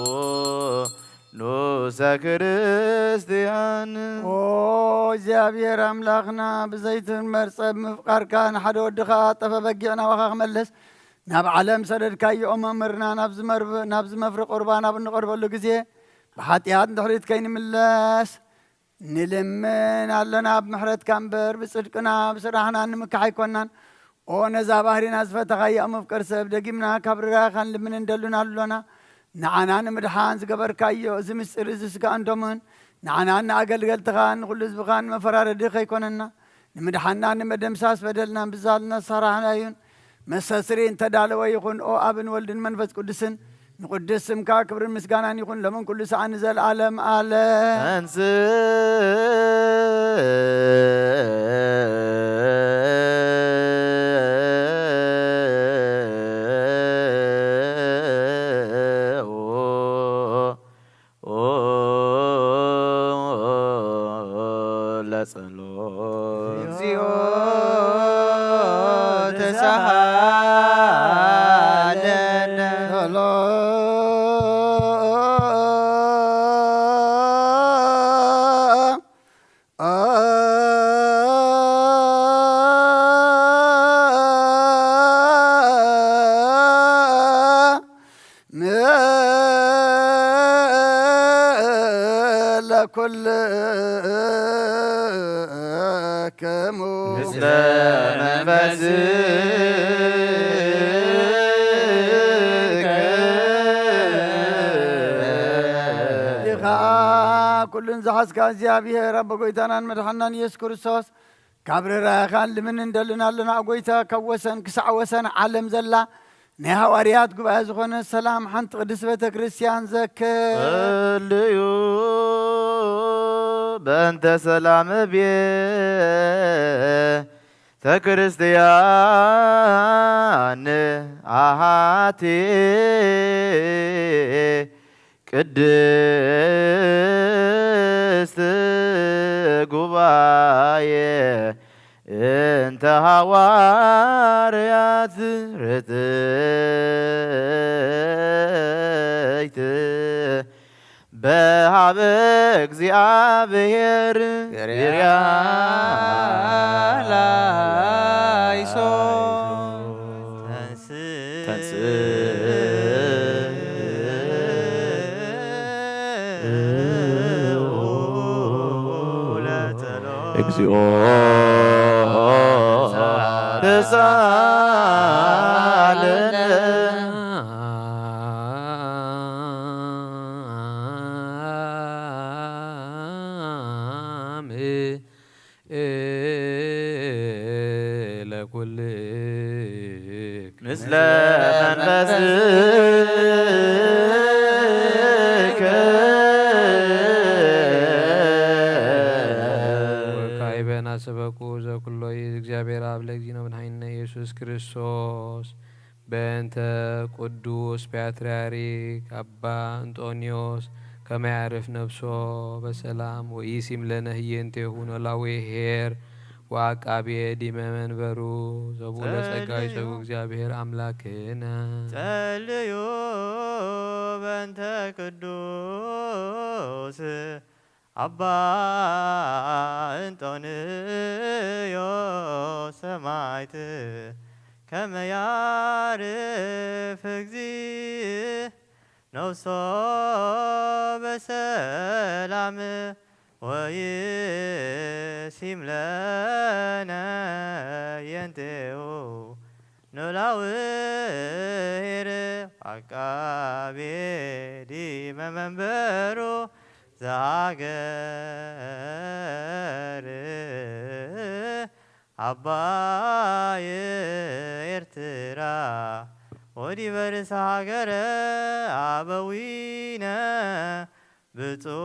ኑሰ ክርስቲያን። ኦ እግዚኣብሔር ኣምላኽና፣ ብዘይትመርጸ ብምፍቃርካ ንሓደ ወድኻ ጠፈ በጊዕ ናባኻ ክመልስ ናብ ዓለም ሰደድካዮ። ኦ መምህርና፣ ናብዚ መርብ-፣ ናብዚ መፍሪ ቁርባን ኣብ እንቐርበሉ ግዜ ብሓጢኣት ንድሕሪት ከይንምለስ ንልምን ኣሎና። ብምሕረትካ እምበር ብጽድቅና ብስራሕና ንምካሕ ኣይኮናን። ኦ ነዛ ባህሪና ዝፈተኻያ መፍቀር ሰብ፣ ደጊምና ካብ ርራኻ ንልምን እንደሉን ኣሎና። ንዓና ንምድሓን ዝገበርካዮ እዚ ምስጢር እዚ ስጋእን ደሙን ንዓናን ንኣገልገልትኻን ንኹሉ ህዝብኻን መፈራረዲ ከይኮነና፣ ንምድሓንና ንመደምሳስ በደልና ብዛልና ሰራሕናዩን መሰስሪ እንተዳለወ ይኹን። ኦ ኣብን ወልድን መንፈስ ቅዱስን ንቅዱስ ስምካ ክብርን ምስጋናን ይኹን ሎምን ኩሉ ሰዓት ንዘለዓለም ኣለም። ተንሥእ ለጸሎት። እግዚኦ ተሳሃለነ። ለኩልክሙ ምስለ መንፈስከ። ኢኻ ኩሉን ዝሓዝካ እግዚኣብሔር ኣቦ ጎይታናን መድሓናን ኢየሱስ ክርስቶስ፣ ካብ ርራኸኻን ልምን እንደልን ኣለና። ጎይታ፣ ካብ ወሰን ክሳዕ ወሰን ዓለም ዘላ ናይ ሃዋርያት ጉባኤ ዝኾነ ሰላም ሓንቲ ቅድስት ቤተ ክርስቲያን ዘክር። ጸልዩ በእንተ ሰላም ቤተ ክርስቲያን ኣሃቲ ቅድስት ጉባኤ እንተ ሃዋርያት ርትዕት በሃበ እግዚኣብሔር ርያ ላይሶ። ተንስ እግዚኦ ተሳለነ። ለኩልክ ምስለ መንፈስከ። ወካዕበ ናሰበኩ ዘኩሎ ይእቲ እግዚኣብሔር ኣብ ለእግዚእነ መድኃኒነ ኢየሱስ ክርስቶስ በእንተ ቅዱስ ፓትርያርክ ኣባ እንጦንዮስ ከመ ያዕርፍ ነፍሶ በሰላም ወኢሲም ለነ ህየንቴሁ ኖላዊ ኄር ወዐቃቤ ዲመ መንበሩ። ዘብኡ ለጸጋ ይጸውዕ ጸልዩ። እግዚኣብሔር ኣምላክነ። ጸልዩ በእንተ ቅዱስ ኣባ እንጦንዮስ ሰማዕት ከመ ያዕርፍ እግዚእ ነፍሶ በሰላም ወይሲም ለነ የንቴው ኖላዊ ኄር ዓቃቤ ዲመ መንበሩ ዘሃገር ኣባይ ኤርትራ ወዲበ ርእሰ ሃገረ ኣበዊነ ብፁዕ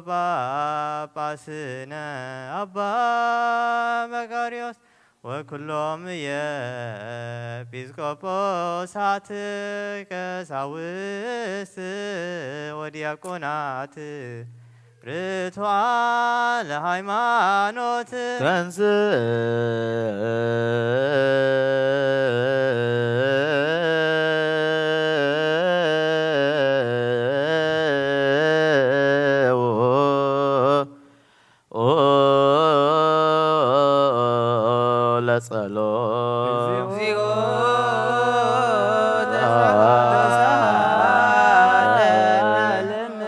ጳጳስነ ኣባ መቃርዮስ ወኩሎም የጲስቆጶሳት ቀሳውስት ወዲያቆናት ርቱዓን ለሃይማኖት ተንስ ለጸሎት። እግዚኦ ተሳሃለነ።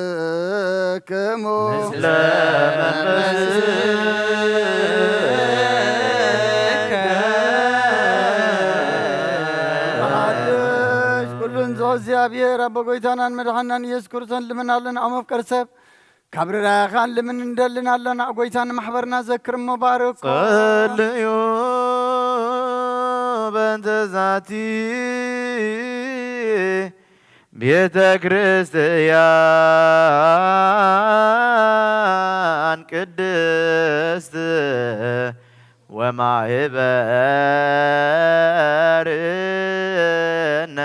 ለኩልክሙ ምስለ መንፈስከ። ሓድሽ ኩሉን ዝሆ እግዚኣብሔር ኣቦ ጎይታናን መድሓናን ኢየሱስ ክርስቶስ ልምን ኣለና። ኣብ መፍቀር ሰብ ካብ ርራኻን ልምን እንደልን ኣለና። ጎይታ ንማሕበርና ዘክር እሞ ባርኮ። ጸልዩ በእንተ ዛቲ ቤተ ክርስቲያን ቅድስት ወማህበርነ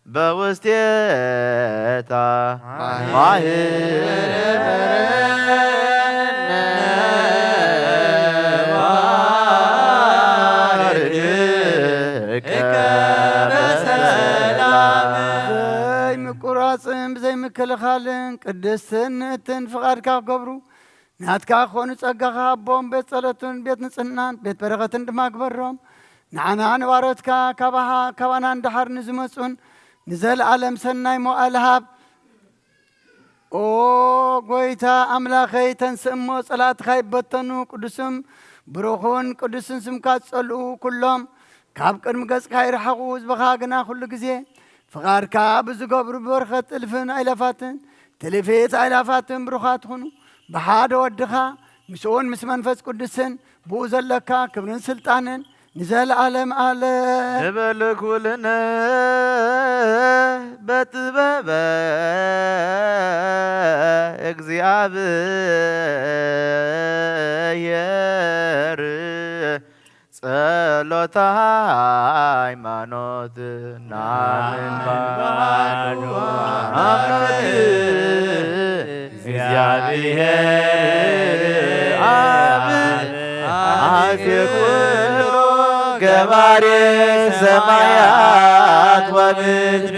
በውስቴታ ማህበርነ ባርክ በሰላም። ዘይምቁራጽን ብዘይምክልኻልን ቅድስትን ንእትን ፍቓድካ ክገብሩ ናትካ ክኾኑ ጸጋኻ ሃቦም። ቤት ጸሎትን ቤት ንጽህናን ቤት በረኸትን ድማ ግበሮም። ንዓና ንባሮትካ ካባኻ፣ ካባና ንደሓር ንዝመጹን ንዘለኣለም ሰናይ መዋእል ሃብ። ኦ ጎይታ ኣምላኸይ፣ ተንስእ እሞ ጸላእትኻ ይበተኑ። ቅዱስም ብሩኹን ቅዱስን ስምካ ዝጸልኡ ኩሎም ካብ ቅድሚ ገጽካ ይርሓቑ። ህዝብኻ ግና ኩሉ ግዜ ፍቓድካ ብዝገብሩ ብበረኸት እልፍን ኣእላፋትን ትልፊት ኣእላፋትን ብሩኻት ኩኑ። ብሓደ ወድኻ ምስኡን ምስ መንፈስ ቅዱስን ብኡ ዘለካ ክብርን ስልጣንን ንዘለኣለም ኣለ። ንበል ኩልነ በጥበበ እግዚኣብሔር ጸሎተ ሃይማኖት ናምን ባዶ ኣምላክ እግዚኣብሔር ኣብ ኣሐዜ ኩሉ ገባሬ ሰማያት ወምድር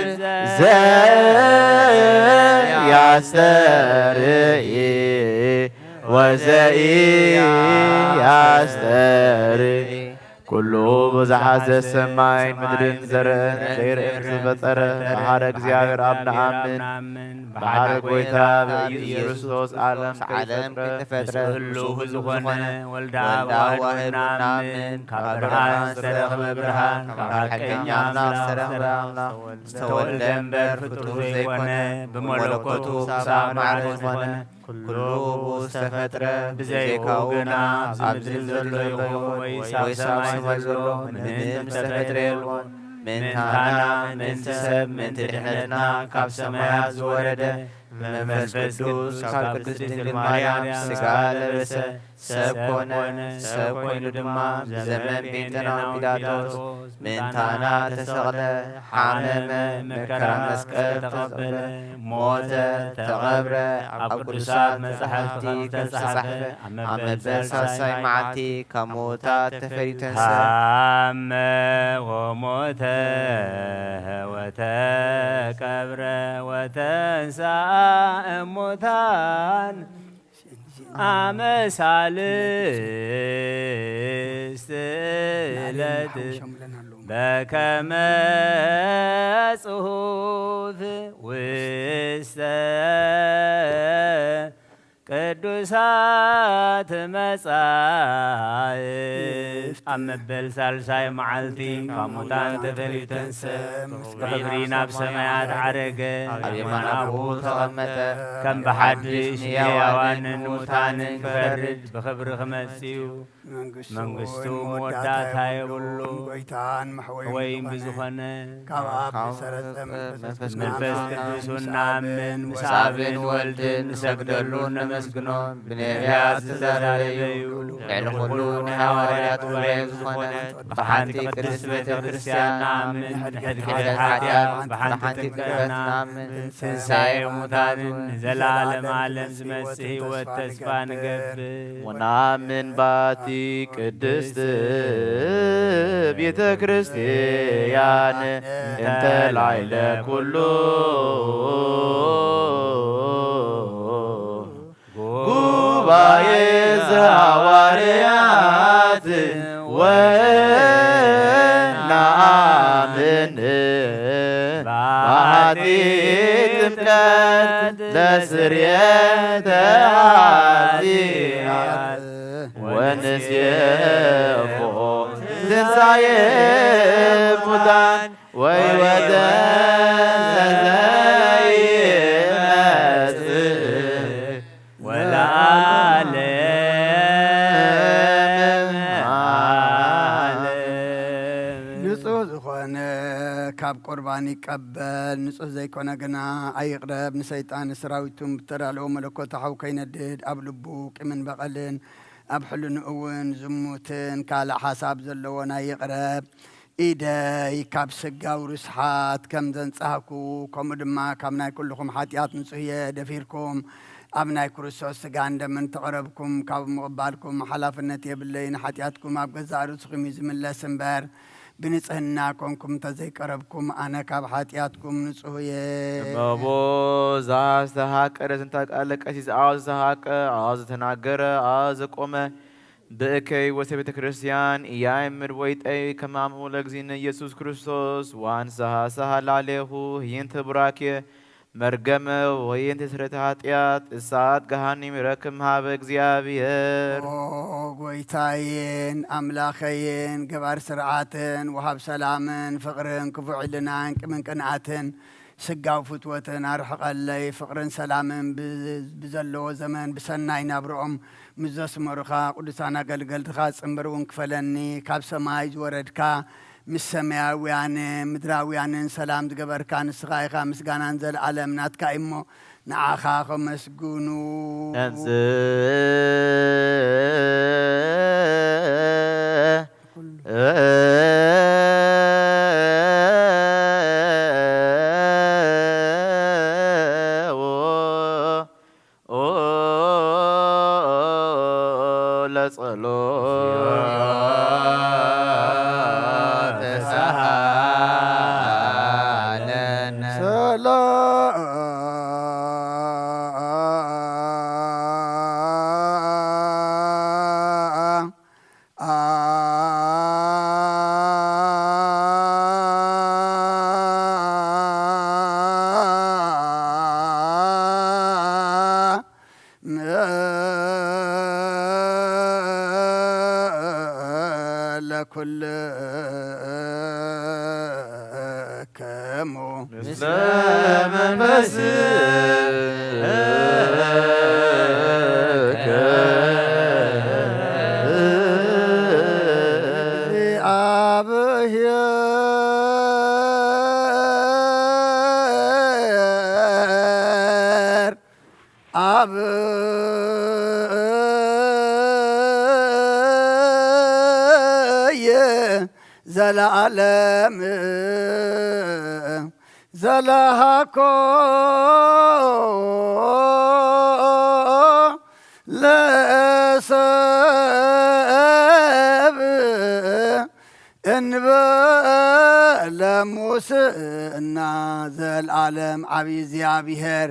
ዘያስተርኢ ወዘኢያስተርኢ ኩሉ ብዝሓዘ ሰማይን ምድርን ዘርእን ዘይርእን ዝፈጠረ ብሓደ እግዚኣብሔር ኣብ ንኣምን። ብሓደ ጎይታ ብኢየሱስ ክርስቶስ ዓለም ከይፈጥረ ምስ ህልው ዝኾነ ወልደ ኣብ ዋህድ ንኣምን። ካብ ብርሃን ዝተረኽበ ብርሃን፣ ካብ ሓቀኛ ኣምላኽ ዝተረኽበ ኣምላኽ ዝተወልደ እምበር ፍጡር ዘይኮነ፣ ብመለኮቱ ክሳብ ማዕረ ዝኾነ ኩሉ ብኡ ዝተፈጥረ፣ ብዘይካኡ ግና ኣብዚ ምድሪ ዘሎ ይኹን ወይስ ኣብ ሰማይ ዘሎ ምንም ዝተፈጥረ የልቦን። ምእንታና፣ ምእንቲ ሰብ፣ ምእንቲ ድሕነትና ካብ ሰማያት ዝወረደ መንፈስ ቅዱስ ካብ ቅድስት ድንግል ማርያም ስጋ ለበሰ፣ ሰብ ኮነ። ሰብ ኮይኑ ድማ ብዘመን ጴንጤናዊ ጲላጦስ ምእንታና ተሰቕለ፣ ሓመመ፣ መከራ መስቀል ተቐበለ፣ ሞተ፣ ተቐብረ፣ ኣብ ቅዱሳት መጻሕፍቲ ከም ዝተጻሕፈ ኣብ መበል ሳልሳይ መዓልቲ ካብ ምዉታት ተፈልዩ ተንስአ። ሃመ ወሞተ ወተቀብረ ወተንስአ እሙታን አመ ሳልስት ዕለት በከመ ጽሑፍ ውስተ ቅዱሳት መጻሕፍት። ኣብ መበል ሳልሳይ መዓልቲ ካብ ሙታን ተፈልዩ ተንስእ፣ ብኽብሪ ናብ ሰማያት ዓረገ፣ ኣብ የማን ኣቦኡ ተቐመጠ። ከም ብሓድሽ ንሕያዋንን ንሙታንን ክፈርድ ብኽብሪ ክመጽእ እዩ። መንግስቱ መንግስቱ መወዳእታ መወዳእታ የብሉን። የብሉን። ጎይታን መሕወይን መሕወይን ብዝኾነ ብዝኾነ ካብ ኣብ ካብ ዝሰረጸ መንፈስ መንፈስ ቅዱስ ቅዱስ እናኣምን ምስ ኣብን ወልድን ንሰግደሉ ነመስግኖ። ብነቢያት ዝተዛረበ እዩ። ልዕሊ ኩሉ ናይ ሃዋርያት ጉባኤ ዝኾነ ብሓንቲ ቅድስት ቤተ ክርስቲያን ንኣምን። ንሕድሕድ ሓጢኣት ብሓንቲ ጥምቀት ንኣምን። ትንሳኤ ሙታንን ንዘለዓለም ዓለም ዝመጽእ ህይወት ተስፋ ንገብር። ወናምን ባቲ ቅድስት ቤተ ክርስቲያን እንተ ላዕለ ኩሉ ጉባኤ ዘሐዋርያት ወናምን ባቲ ጥምቀት ለስርየተ ኃጢአት ወንሴፎ ትንሣኤ ሙታን ወሕይወተ ዘይመጽእ ወለዓለመ ዓለም። ንጹህ ዝኾነ ካብ ቁርባን ይቀበል፣ ንጹህ ዘይኮነ ግና ኣይቕረብ። ንሰይጣን ንሰራዊቱን ብተዳለዎ መለኮታዊ ከይነድድ ኣብ ልቡ ቂምን በቐልን ኣብ ሕልንኡ እውን ዝሙትን ካልእ ሓሳብ ዘለዎን ኣይቕረብ። ኢደይ ካብ ስጋዊ ርስሓት ከም ዘንጻህኩ፣ ከምኡ ድማ ካብ ናይ ኩልኹም ሓጢኣት ንጹህ እየ። ደፊርኩም ኣብ ናይ ክርስቶስ ስጋን ደምን ተቐረብኩም ካብ ምቕባልኩም ሓላፍነት የብለይን። ሓጢኣትኩም ኣብ ገዛእ ርእስኹም እዩ ዝምለስ እምበር፣ ብንጽህና ኮንኩም እንተዘይቀረብኩም፣ ኣነ ካብ ሓጢኣትኩም ንጹህ እየ። እመቦ ዘአስተሐቀረ ዝንተ ቃለ ቀሲስ አብ ዘሐቀ አብ ዘተናገረ አብ ዘቆመ ብእከይ ወሰ ቤተ ክርስቲያን ኢያእምር ወይጠይ ከማሙ ለእግዚእነ ኢየሱስ ክርስቶስ ዋንሰሐ ሰሐ ላዕሌሁ ህይንተ ቡራኬ መርገመ ወይንተ ስርየተ ኃጢአት እሳት ገሃኒም ይረክብ ሀበ እግዚኣብሔር። ኦ ጎይታዬን ኣምላኸዬን ገባር ስርዓትን ወሃብ ሰላምን ፍቕርን ክፉዕ ዕልናን ቅምን ቅንኣትን ስጋው ፍትወትን ኣርሕቐለይ። ፍቕርን ሰላምን ብ-፣ ብዘለዎ ዘመን ብሰናይ ናብርኦም ምስ ዘስመሩኻ ቅዱሳን ኣገልገልትኻ ጽምብር እውን ክፈለኒ። ካብ ሰማይ ዝወረድካ ምስ ሰማያውያን ምድራውያንን ሰላም ዝገበርካ ንስኻ ኢኻ። ምስጋናን ዘለዓለም ናትካ እዩ እሞ ንዓኻ ከመስግኑ። ነንጽህ ለጸሎት ተሳሃለነ። ለኩልክሙ ምስለ መንፈስ ኣብየ ዘለዓለም ዘለሃኮ ለሰብ እንበለ ሙስና። ዘልዓለም ዓብዪ እግዚኣብሔር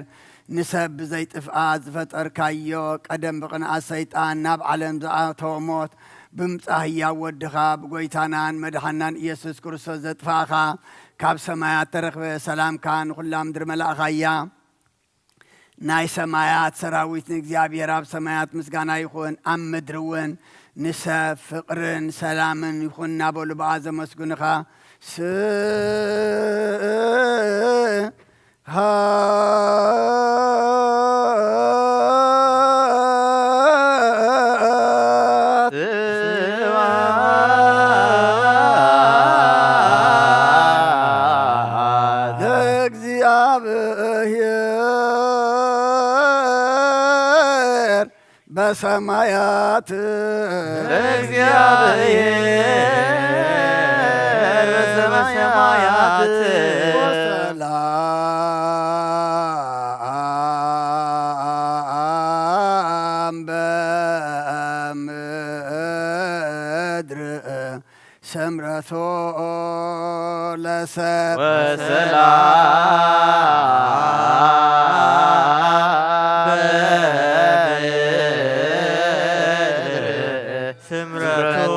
ንሰብ ብዘይጥፍኣት ዝፈጠርካዮ፣ ቀደም ብቕንኣት ሰይጣን ናብ ዓለም ዝኣተወ ሞት ብምጻእ ህያው ወድኻ ብጎይታናን መድሓናን ኢየሱስ ክርስቶስ ዘጥፋእኻ፣ ካብ ሰማያት ተረኽበ ሰላምካ ንኹላ ምድሪ መላእኻያ። ናይ ሰማያት ሰራዊት ንእግዚኣብሔር ኣብ ሰማያት ምስጋና ይኹን፣ ኣብ ምድሪ እውን ንሰብ ፍቕርን ሰላምን ይኹን እናበሉ ብኣ ዘመስግኑኻ። ስብሐት ስብሐት ለእግዚኣብሔር በሰማያት። ለእግዚኣብሔር በሰማያት። ወሰላም በምድር ስምረቶ ለሰብ። ወሰላም በምድር ስምረቱ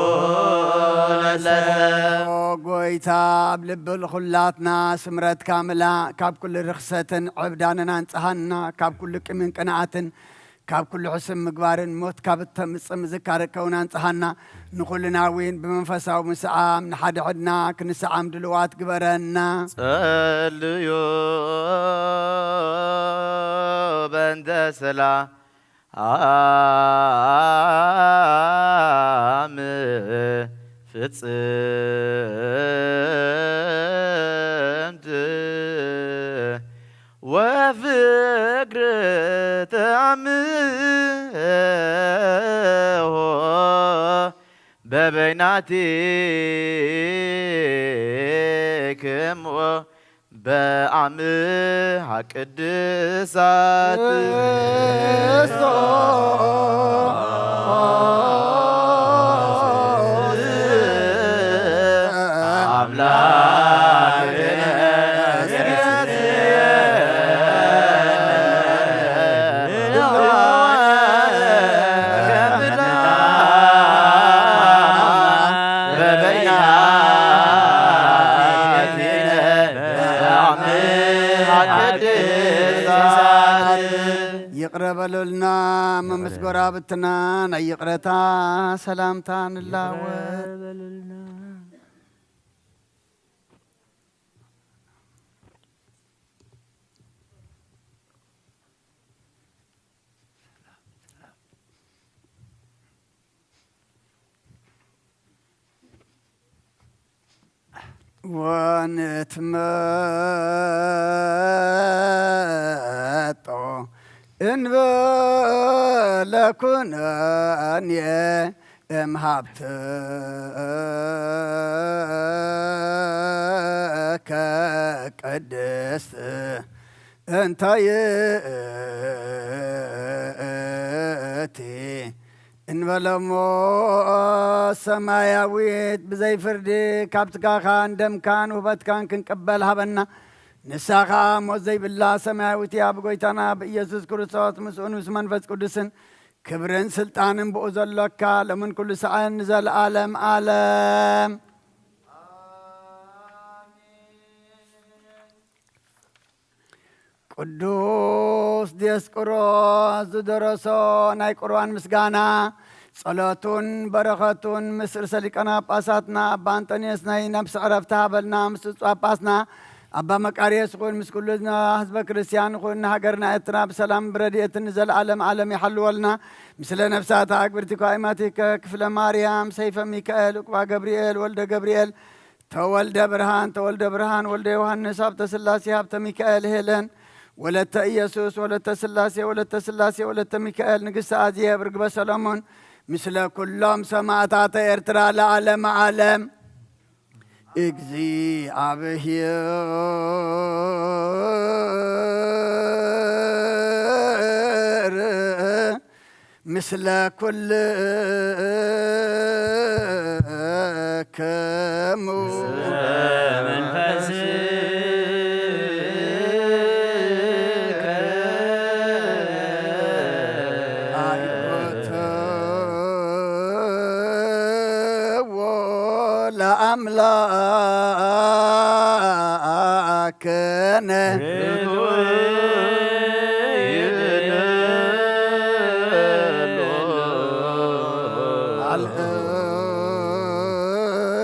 ለሰብ። ኦ ጎይታ፣ ኣብ ልቢ ልኹላትና ስምረትካ ምላእ፣ ካብ ኩሉ ርኽሰትን ዕብዳንን ኣንጽሃና፣ ካብ ኩሉ ቂምን ቅንኣትን ካብ ኩሉ ሕሱም ምግባርን ሞት ካብ እተምጽእ ምዝካር ከውን ኣንጽሃና። ንኹልና እውን ብመንፈሳዊ ምስዓም ንሓድሕድና ክንስዓም ድልዋት ግበረና። ጸልዩ በእንተ ሰላም ፍጽምት ወፍቅር ተአምሆ በበይናቲክሞ በአምሃ ቅድሳት። አምላክ ይቕረ በሉልና፣ መምስ ጎራብትና ናይ ይቕረታ ሰላምታ ንላወጥ። ወንትመጦ እንበለ ኩነኔ እምሃብትከ ቅድስት እንተ ይእቲ እንበለሞ ሰማያዊት ብዘይ ፍርዲ ካብ ስጋኻን ደምካን ውህበትካን ክንቅበል ሃበና። ንሳ ኸኣ ሞት ዘይብላ ሰማያዊት እያ። ብጎይታና ብኢየሱስ ክርስቶስ ምስኡን ምስ መንፈስ ቅዱስን ክብርን ስልጣንን ብኡ ዘሎካ ሎምን ኩሉ ሰዓን ንዘለዓለም ዓለም። ቅዱስ ዲዮስቆሮስ ዝደረሶ ናይ ቁርባን ምስጋና፣ ጸሎቱን በረኸቱን ምስ ርእሰ ሊቃነ ጳጳሳትና ኣባ እንጠንዮስ ናይ ነፍሲ ዕረፍቲ ሃበልና፣ ምስ ብፁዕ ጳጳስና ኣባ መቃርዮስ ይኹን፣ ምስ ኩሉ ህዝበ ክርስቲያን ይኹን፣ ንሃገርና ኤርትራ ብሰላም ብረድኤትን ንዘለዓለም ዓለም ይሓልወልና። ምስለ ነፍሳታ ኣግብርቲ ኳይማቲከ ክፍለ ማርያም፣ ሰይፈ ሚካኤል፣ ዑቅባ ገብርኤል፣ ወልደ ገብርኤል፣ ተወልደ ብርሃን፣ ተወልደ ብርሃን፣ ወልደ ዮሃንስ፣ ሃብተ ስላሴ፣ ሃብተ ሚካኤል፣ ሄለን፣ ወለተ ኢየሱስ፣ ወለተ ሥላሴ፣ ወለተ ሥላሴ፣ ወለተ ሚካኤል፣ ንግሥተ ኣዜብ፣ ርግበ ሰሎሞን፣ ምስለ ኩሎም ሰማዕታተ ኤርትራ ለዓለመ ዓለም። እግዚኣብሔር ምስለ ኩልክሙ። ለአምላክነ።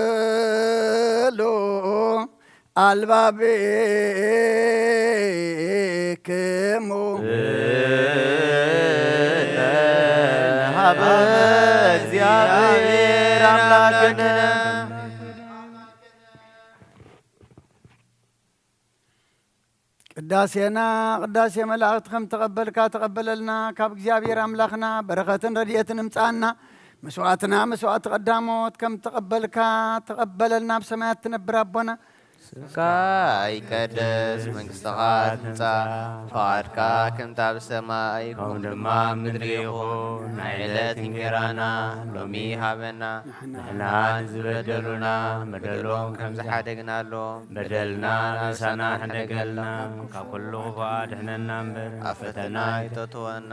አልዕሉ አልባቢክሙ። ሀበ እግዚአብሔር አምላክነ። ቅዳሴና ቅዳሴ መላእክት ከም ተቐበልካ ተቐበለልና። ካብ እግዚኣብሔር ኣምላኽና በረኸትን ረድኤትን እምጻኣና። መስዋዕትና መስዋዕቲ ቀዳሞት ከም ተቐበልካ ተቐበለልና። ኣብ ሰማያት ትነብር ኣቦና፣ ስምካ ይቀደስ፣ መንግስትኻ ትምጻእ፣ ፍቓድካ ከምቲ ኣብ ሰማይ ከምኡ ድማ ኣብ ምድሪ ይኹን። ናይ ዕለት እንጌራና ሎሚ ሃበና። ንሕና ዝበደሉና በደሎም ከም ዝሓደግናሎም በደልና ነሳና ሕደገልና፣ ካብ ኩሉ ክፉእ ኣድሕነና እምበር፣ ኣብ ፈተና ኣይተእትወና።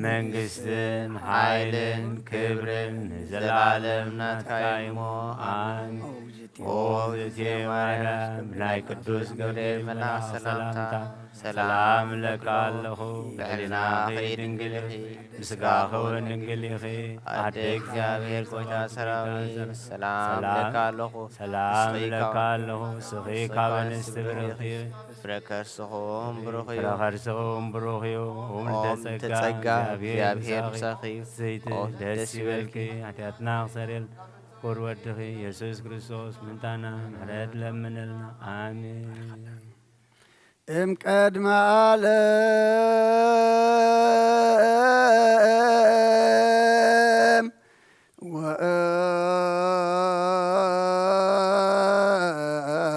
መንግስትን ሓይልን ክብርን ንዘለዓለም ናትካ እዩ እሞ፣ ኣሜን። ኦ እግዝእትየ ማርያም፣ ብናይ ቅዱስ ገብርኤል መልኣኽ ሰላምታ ሰላም እለካ ኣለኹ። ልዕልናኺ ድንግል ኢኺ፣ ብስጋኺ እውን ድንግል ኢኺ። ኣደ እግዚኣብሔር ጐይታ ሰራዊት፣ ሰላም እለካ ኣለኹ። ሰላም እለካ ኣለኹ። ንስኺ ካብ ኣንስቲ ብርኽቲ ኢኺ። ፍረ ከርስኹም ብሩኽ እዩ። ፍረ ከርስኹም ብሩኽ እዩ። ኦም ኦም ተጸጋ ተጸጋ፣ እግዚኣብሔር እግዚኣብሔር ምሳኺ። ምሳኺ። ስይቲ ኦም ደስ ደስ ይበልኪ። ይበልኪ። ሓጢኣትና ክሰርየልና ፍቁር ወድኺ ኢየሱስ ክርስቶስ ምንታና ምሕረት ለምንልና። ኣሜን። እም ቀድመ ዓለም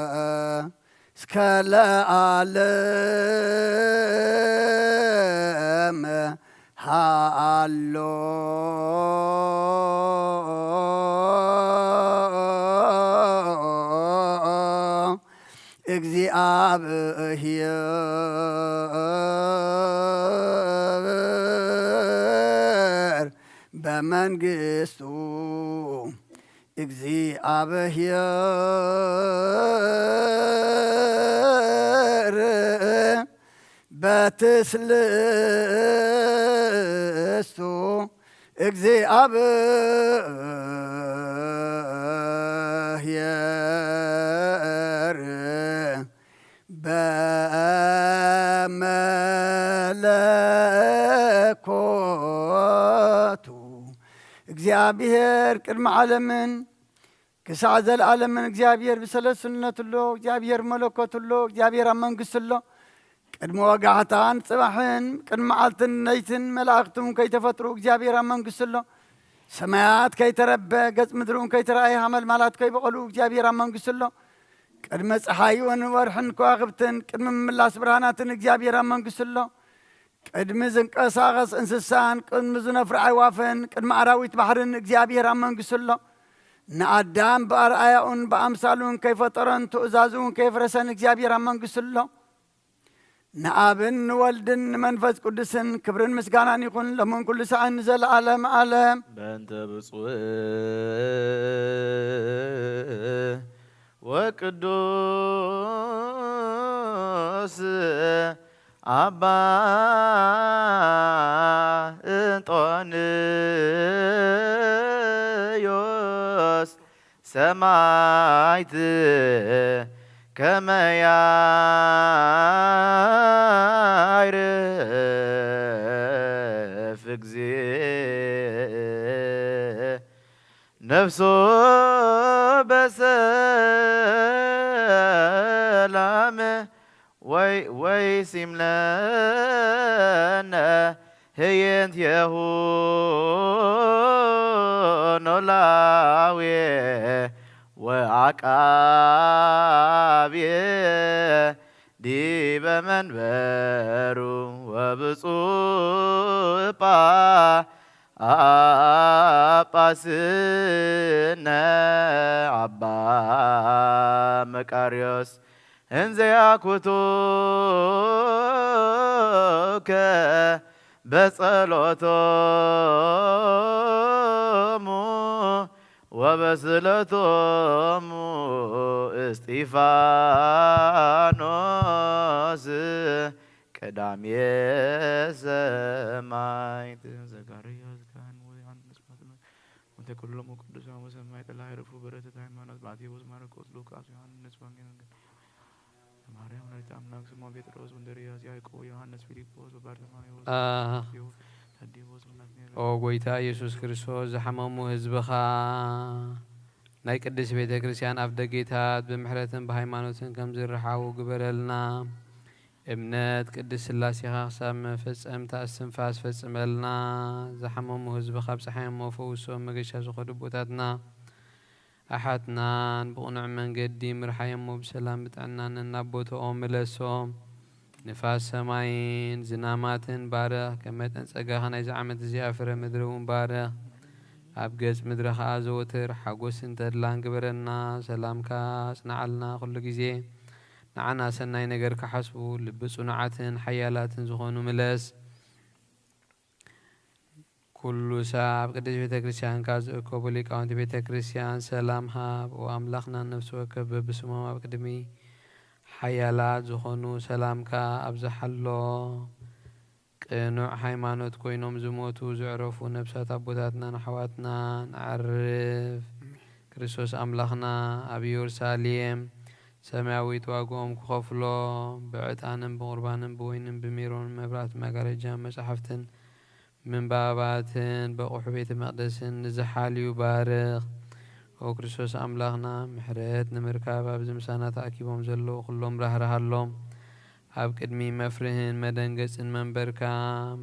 ወእስከ ለዓለም ሃሎ። እግዚኣብሔር በመንግስቱ፣ እግዚኣብሔር በትስልስቱ፣ እግዚኣብሔር በመለኮቱ። እግዚኣብሔር ቅድሚ ዓለምን ክሳዕ ዘለዓለምን እግዚኣብሔር ብሰለስነቱ ኣሎ። እግዚኣብሔር መለኮቱ ኣሎ። እግዚኣብሔር ኣብ መንግስቱ ኣሎ። ቅድሚ ወጋሕታን ጽባሕን፣ ቅድሚ መዓልትን ለይትን መላእኽቱ እውን ከይተፈጥሩ እግዚኣብሔር ኣብ መንግስቱ ኣሎ። ሰማያት ከይተረበ፣ ገጽ ምድሪ እውን ከይተራእየ፣ ሃመልማላት ከይበቐሉ እግዚኣብሔር ኣብ መንግስቱ ኣሎ። ቅድሚ ጸሓይን ወርሕን ከዋኽብትን፣ ቅድሚ ምምላስ ብርሃናትን እግዚኣብሔር ኣብ መንግስቱ ኣሎ። ቅድሚ ዝንቀሳቐስ እንስሳን፣ ቅድሚ ዝነፍሩ ኣዕዋፍን፣ ቅድሚ ኣራዊት ባሕርን እግዚኣብሔር ኣብ መንግስቱ ኣሎ። ንኣዳም ብኣርኣያኡን ብኣምሳሉን ከይፈጠሮን ትእዛዙ እውን ከየፍረሰን እግዚኣብሔር ኣብ መንግስቱ ኣሎ። ንኣብን ንወልድን ንመንፈስ ቅዱስን ክብርን ምስጋናን ይኹን፣ ሎምን ኩሉ ሳዕን ንዘለዓለም ዓለም። በእንተ ብፁዕ ወቅዱስ ኣባ እንጦንዮስ ሰማዕት ከመ ያዕርፍ እግዚእ ነፍሶ በሰላም ወይ ወይ ሲምለነ ህየንት የሁ ኖላዌ ወአቃቤ ዲበ መንበሩ ወብፁዕ ጳጳስነ አባ መቃርዮስ እንዘ ያኩቱከ በጸሎቶሙ ወበስእለቶሙ እስጢፋኖስ ቀዳሜ ሰማዕት ዘካርያስ ካህን ወዮሐንስ ጳጥኖስ ወንተ ኩሎም ቅዱሳን ወሰማዕት ላዕረፉ በረከተ ሃይማኖት ባቴዎስ ማርቆስ ሉቃስ ዮሐንስ ወንጌል ማርያም ወላዲተ አምላክ ስምዖን ጴጥሮስ ወእንድርያስ ያዕቆብ ዮሐንስ ፊልጶስ ወባርተማቴዎስ አ- ታዴዎስ ወናትናኤል ኦ ጎይታ ኢየሱስ ክርስቶስ ዝሓመሙ ህዝብኻ ናይ ቅድስት ቤተ ክርስቲያን ኣፍደጌታት ብምሕረትን ብሃይማኖትን ከም ዝረሓቡ ግበረልና። እምነት ቅድስት ሥላሴኻ ክሳብ መፈጸምታ እስትንፋስ ፈጽመልና። ዝሓመሙ ህዝብኻ ኣብጽሓዮሞ ፈውሶም፣ መገሻ ዝኾዱ ኣቦታትና ኣሓትናን ብቕኑዕ መንገዲ ምርሓዮሞ ብሰላም ብጥዕና ነናብ ቦትኦም ምለሶም። ንፋስ ሰማይን ዝናማትን ባርኽ፣ ከም መጠን ጸጋኻ ናይዚ ዓመት እዚኣ ፍረ ምድሪ እውን ባርኽ። ኣብ ገጽ ምድሪ ኸኣ ዘወትር ሓጎስን ተድላን ግበረና። ሰላምካ ኣጽንዓልና፣ ኩሉ ግዜ ንዓና ሰናይ ነገር ክሓስቡ ልቢ ጽኑዓትን ሓያላትን ዝኾኑ ምለስ። ኩሉ ሰብ ኣብ ቅድስት ቤተ ክርስቲያንካ ዝእከቡ ሊቃውንቲ ቤተ ክርስቲያን ሰላም ሃብ። ኦ ኣምላኽና፣ ነፍሲ ወከፍ በብስሞም ኣብ ቅድሚ ሓያላት ዝኾኑ ሰላምካ ኣብዝሓሎም። ቅኑዕ ሃይማኖት ኮይኖም ዝሞቱ ዘዕረፉ ነፍሳት ኣቦታትናን ኣሕዋትናን ኣዕርፍ። ክርስቶስ ኣምላኽና ኣብ ኢየሩሳሌም ሰማያዊት ዋግኦም ክኸፍሎም ብዕጣንን ብቑርባንን ብወይንን ብሜሮንን መብራህቲ መጋረጃን መጻሕፍትን ምንባባትን በቑሑ ቤተ መቕደስን ንዝሓልዩ ባርኽ። ኦ ክርስቶስ ኣምላኽና፣ ምሕረት ንምርካብ ኣብዚ ምሳና ተኣኪቦም ዘለዉ ኩሎም ራህርሃሎም። ኣብ ቅድሚ መፍርህን መደንገጽን መንበርካ፣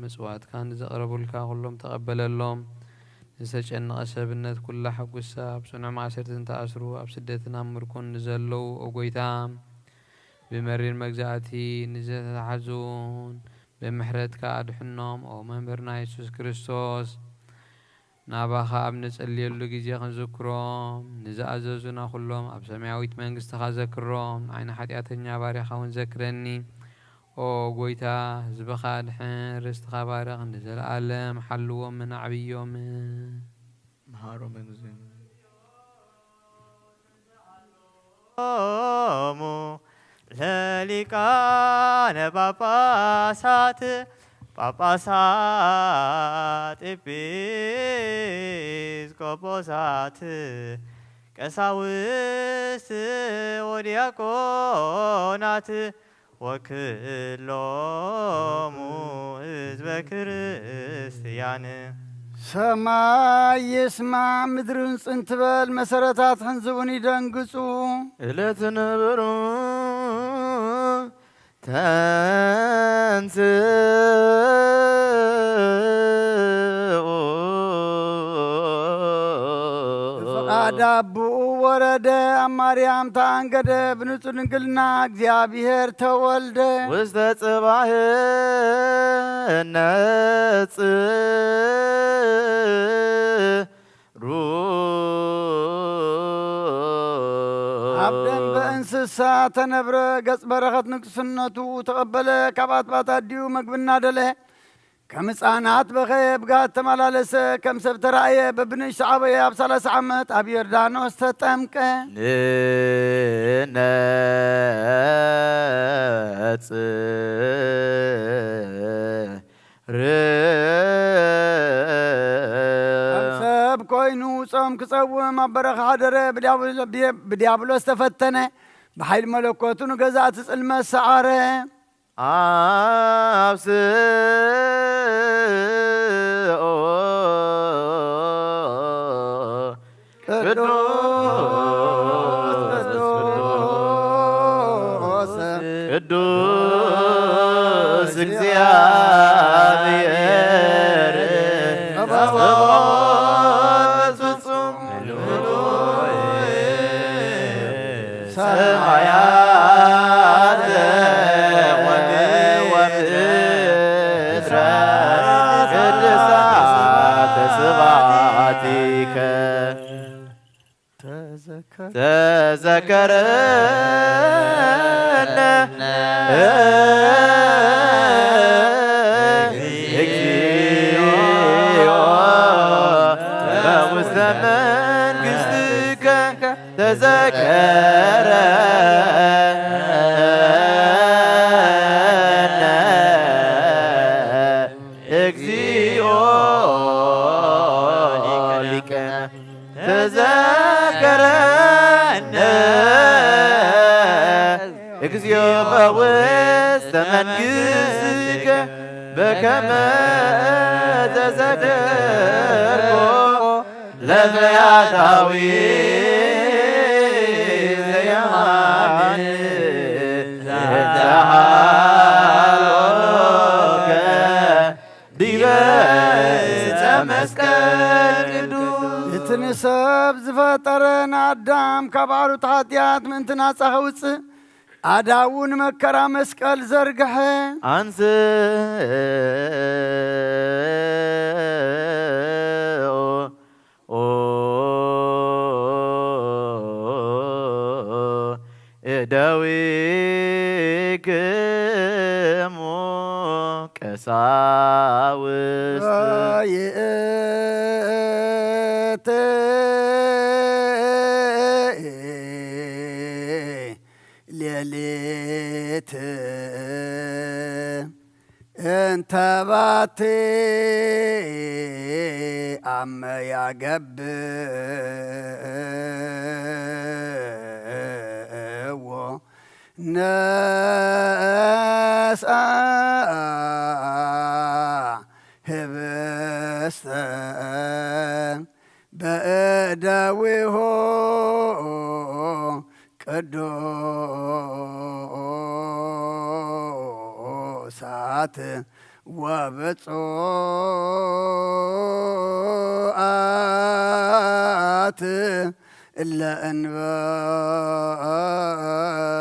ምጽዋትካ ንዘቕረቡልካ ኩሎም ተቐበለሎም። ንዝተጨነቐ ሰብነት ኩላ ሕጉሳ፣ ኣብ ጽኑዕ ማእሰርቲ ንተኣስሩ፣ ኣብ ስደትን ኣብ ምርኮን ንዘለዉ፣ ኦ ጐይታ፣ ብመሪር መግዛእቲ ንዘተታሕዙን ብምሕረትካ ኣድሕኖም። ኦ መምህርና የሱስ ክርስቶስ፣ ናባኻ ኣብ ንጽልየሉ ግዜ ክንዝክሮም፣ ንዝኣዘዙና ኩሎም ኣብ ሰማያዊት መንግስትኻ ዘክሮም። ንዓይኒ ሓጢኣተኛ ባርያኻ እውን ዘክረኒ። ኦ ጐይታ፣ ህዝብኻ ኣድሕን፣ ርስትኻ ባርኽ፣ ንዘለኣለም ሓልዎምን ኣዕብዮምን። መሃሮም ሎሙ ለሊቃነ ጳጳሳት ጳጳሳት ኤጲስቆጶሳት ቀሳውስት ወዲያቆናት ወክሎሙ ህዝበ ክርስትያን። ሰማይ ይስማ፣ ምድርን ጽን ትበል፣ መሰረታት ሕንዝቡን ይደንግጹ። እለት ንብሩ ተንስኡ ብፍቓድ ኣቦኡ ወረደ፣ ኣብ ማርያም ተኣንገደ፣ ብንጹህ ድንግልና እግዚኣብሔር ተወልደ። ውስተ ጽባሕ ነጽሩ ኣብ ደንበ እንስሳ ተነብረ፣ ገጽ በረኸት ንግስነቱ ተቐበለ። ካብ ኣትባት ኣዲኡ መግቢ እናደለ ከም ህፃናት በኸየ፣ ብጋት ተመላለሰ፣ ከም ሰብ ተራእየ፣ በብንእሽቶ ዓበየ፣ ኣብ ሰላሳ ዓመት ኣብ ዮርዳኖስ ተጠምቀ። ንነጽር ከም ሰብ ኮይኑ ጾም ክጸውም ኣብ በረኻ ሓደረ፣ ብዲያብሎ-፣ ብየ-፣ ብዲያብሎስ ተፈተነ፣ ብሓይሊ መለኮቱ ንገዛእቲ ጽልመት ሰዓረ። ኣብ ስኦ ቅዱስ ቅዱስ ቅዱስ እግዚኣብሔር ጸባኦት ፍጹም ምሉእ ሰማያተ ወምድረ ቅድሳተ ስብሐቲከ። ተዘከረነ እግዚኦ በውስተ መንግሥትከ። ተዘከረነ እግዚኦ ሊቀነ። ተዘከረነ እግዚኦ በውስተ መንግሥትከ በከመ ተዘከርኮ ለፈያታዊ ዘየማን ዘተሃሎከ ዲበ ዕፀ መስቀል ቅዱስ። እቲ ንሰብ ዝፈጠረ ንኣዳም ካብ ዓሩት ሓጢኣት ምእንቲ ናጻ ከውፅእ ኣዳዉ ንመከራ መስቀል ዘርግሐ። ኣንስኡ እደዊክሙ ቀሳውስት። ይእቲ ሌሊት እንተ ባቲ ኣመ ያገብእዎ ነስኣ ህብስተ በእደዊሆ ቅዱሳት ወብፁዓት እለ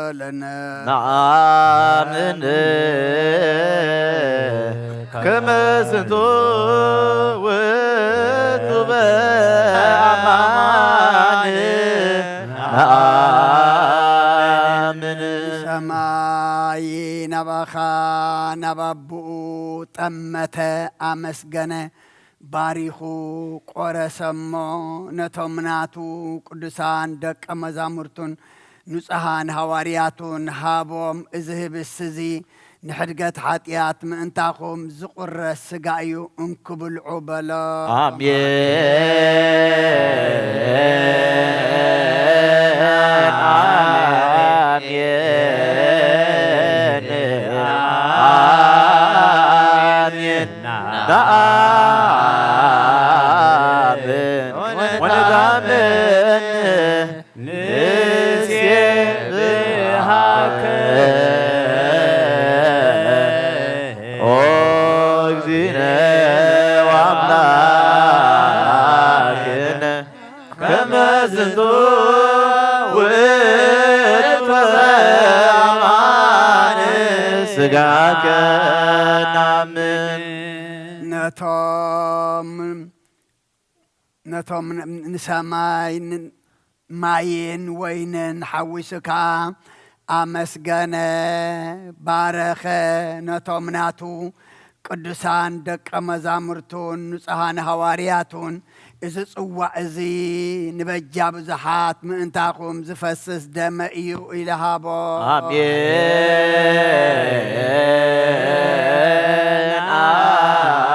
እንበለነ። ነአምን ከመ ዝንቱ ውእቱ በአማን ነአምን። ሰማይ ናባኻ ናብ ኣቦኡ ጠመተ፣ ኣመስገነ፣ ባሪኹ ቆረሰ እሞ ነቶም ናቱ ቅዱሳን ደቀ መዛሙርቱን ንጹሓን ሃዋርያቱን ሃቦም። እዚ ህብስት እዚ ንሕድገት ሓጢኣት ምእንታኹም ዝቑረስ ስጋ እዩ፣ እንኩ ብልዑ በሎ። ኣሜን፣ ኣሜን፣ ኣሜን። ነአምን ወነታምን ንሴብሐከ ኦ እግዚእነ ወአምላክነ ከመ ዝንቱ ውእቱ በአማን ስጋከ ነአምን። ነቶም ነቶም ንሰማይ ን-፣ ማይን ወይንን ሓዊሱ ከኣ ኣመስገነ፣ ባረኸ። ነቶም ናቱ ቅዱሳን ደቀ መዛሙርቱን ንጹሓን ሃዋርያቱን፣ "እዚ ጽዋእ እዚ ንበጃ ብዙሓት ምእንታኹም ዝፈስስ ደመ እዩ" ኢሉ ሃቦ። ኣሜን፣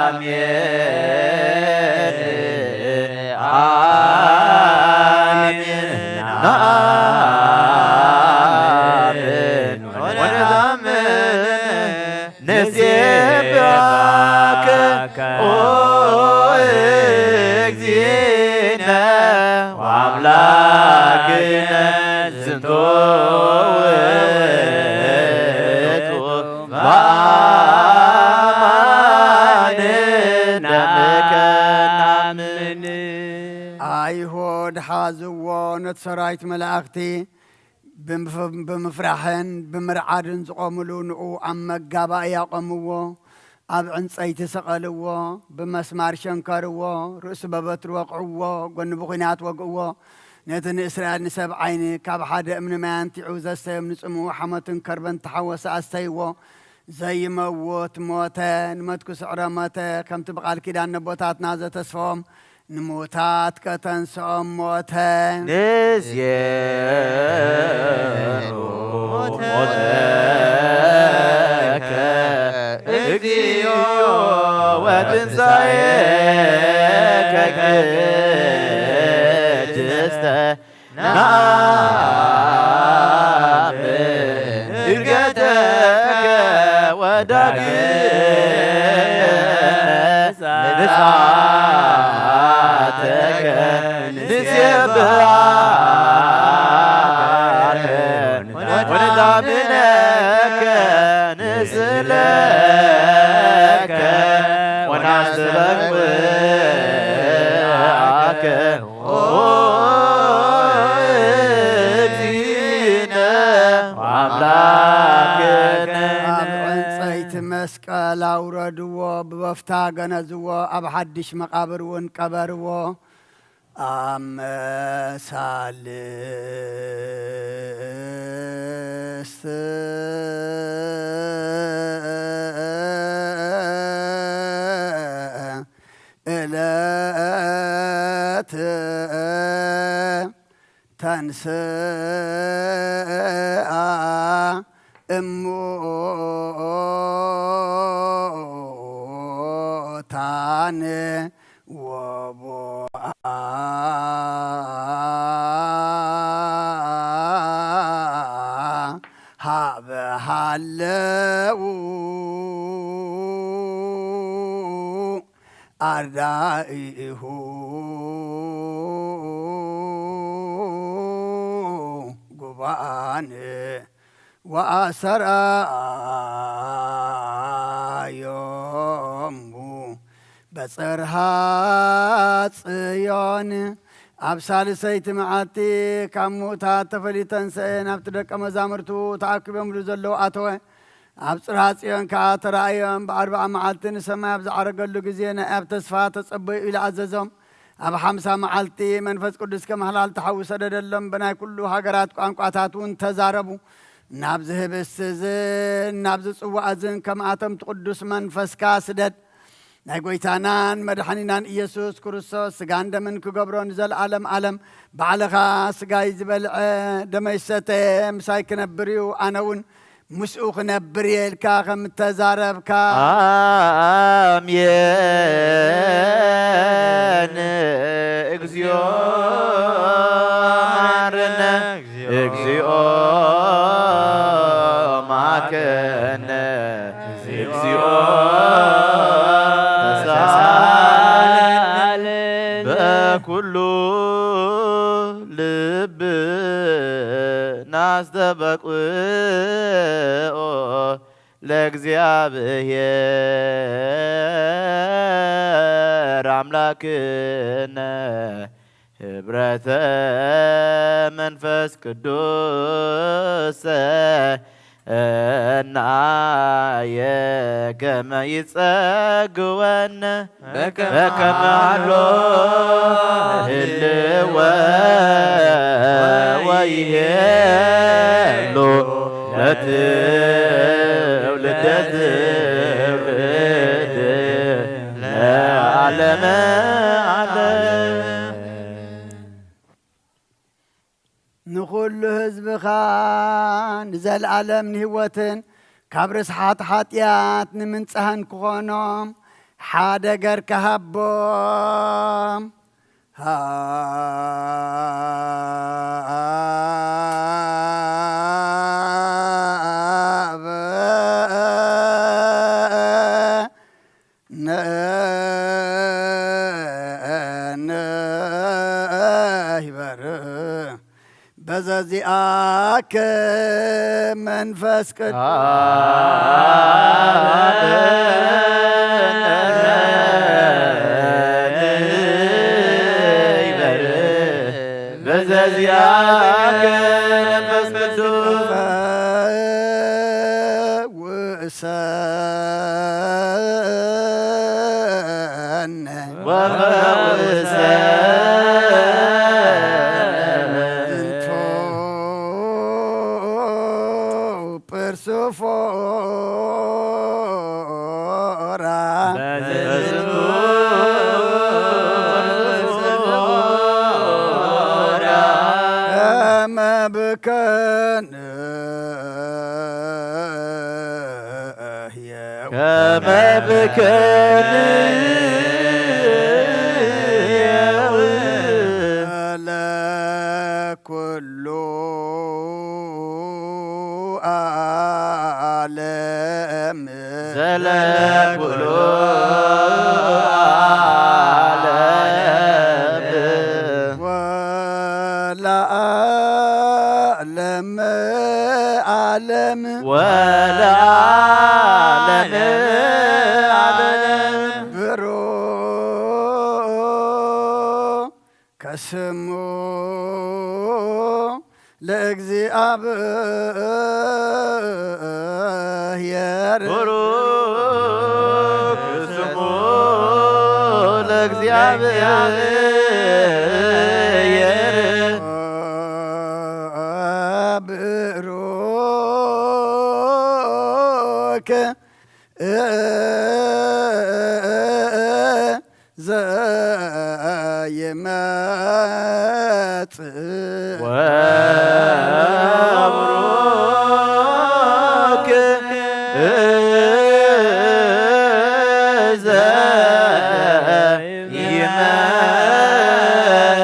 ኣሜን፣ ኣሜን፣ ኣሜን። ወነታምን ንሴብሐከ ኦ እግዚእነ ወአምላክነ ዝንቱ ውእቱ በአ ነቲ ሰራዊት መላእኽቲ ብምፍ-፣ ብምፍራሕን ብምርዓድን ዝቖምሉ ንኡ ኣብ መጋባእያ ቆምዎ፣ ኣብ ዕንጸይቲ ሰቐልዎ፣ ብመስማር ሸንከርዎ፣ ርእሱ በበትሪ ወቕዕዎ፣ ጎኒ ብኲናት ወግእዎ። ነቲ ንእስራኤል ንሰብ ዓይኒ ካብ ሓደ እምኒ ማይ ኣንቲዑ ዘስተዮም ንጽምኡ ሓሞትን ከርበን ተሓወሰ ኣስተይዎ። ዘይመውት ሞተ፣ ንመትኩ ስዕረ ሞተ፣ ከምቲ ብቓል ኪዳን ነቦታትና ዘተስፈዎም ንሙታት ከተንስኦም ሞተ። ንዜኑ ሞተከ እግዚኦ ወትንሳኤከ ቅድስተ ነአምን እርገተከ ወዳግመ ምጽአተከ ንሴብሐከ ወነዳምነከ ንስእለከ ወናስተበቅዓከ ኦ እግዚእነ ወአምላክነ። ኣብ ዕንጸይቲ መስቀል ኣውረድዎ፣ ብበፍታ ገነዝዎ፣ ኣብ ሓድሽ መቓብር እውን ቀበርዎ። ኣመሳልስት እለት ተንስአ እሙታን ወቦአ ሀበ ሀለው አርዳኢሁ ጉባን ወአሰራዮሙ በጽርሃ ጽዮን። ኣብ ሳልሰይቲ መዓልቲ ካብ ምዉታት ተፈልዩ ተንስአ፣ ናብቲ ደቀ መዛሙርቱ ተኣኪቦምሉ ዘለዉ ኣተወ። ኣብ ጽርሃ ጽዮን ከኣ ተራእዮም። ብኣርብዓ መዓልቲ ንሰማይ ኣብ ዝዓረገሉ ግዜ፣ ናይ ኣብ ተስፋ ተጸበዩ ኢሉ ኣዘዞም። ኣብ ሓምሳ መዓልቲ መንፈስ ቅዱስ ከም ሃላልቲ ሓዊ ሰደደሎም። ብናይ ኩሉ ሃገራት ቋንቋታት እውን ተዛረቡ። ናብዚ ህብስቲ እዝን ናብዚ ጽዋእ እዝን ከምኣቶም እቲ ቅዱስ መንፈስካ ስደድ። ናይ ጐይታናን መድሓኒናን ኢየሱስ ክርስቶስ ስጋን ደምን ክገብሮ ንዘለኣለም ኣለም ባዕልኻ ስጋይ ዝበልዐ ደመይ ዝሰተየ ምሳይ ክነብር እዩ፣ ኣነ እውን ምስኡ ክነብር እየ ኢልካ ከም እተዛረብካ። ኣሜን። እግዚኦ መሐረነ፣ እግዚኦ መሐረነ፣ እግዚኦ ተሳሃለነ። በኩሉ ልብ ናስተበቅኦ ለእግዚኣብሔር ኣምላክነ ህብረተ መንፈስ ቅዱስ እናየ ከመ ይጸግወነ በከመ ኣሎ ህልወ ወይሄሉ ለትውልደ ትውልድ ለዓለመ ዓለም። ንኹሉ ህዝብኻ ንዘለኣለም ንህይወትን ካብ ርስሓት ሓጢኣት ንምንጻህን ክኾኖም ሓደ ገርካ ሃቦም። ሃበ ነይበር በዘዚኣከ መንፈስ ቅዱስ ወፈውሰነ ዝንቱ ጵርሱፎራ በዝንቱ ከመ ብከን ከመ ብከን ለኩሉ ዓለም ዘለኩሉ ዓለም ወለዓለም ዓለም ወለዓለም ዓለም ብሩክ ከስሙ ለእግዚኣብሔር ብሩክ ስሙ ለእግዚኣብሔር ብሩክ ዘይመጽእ ወብሩክ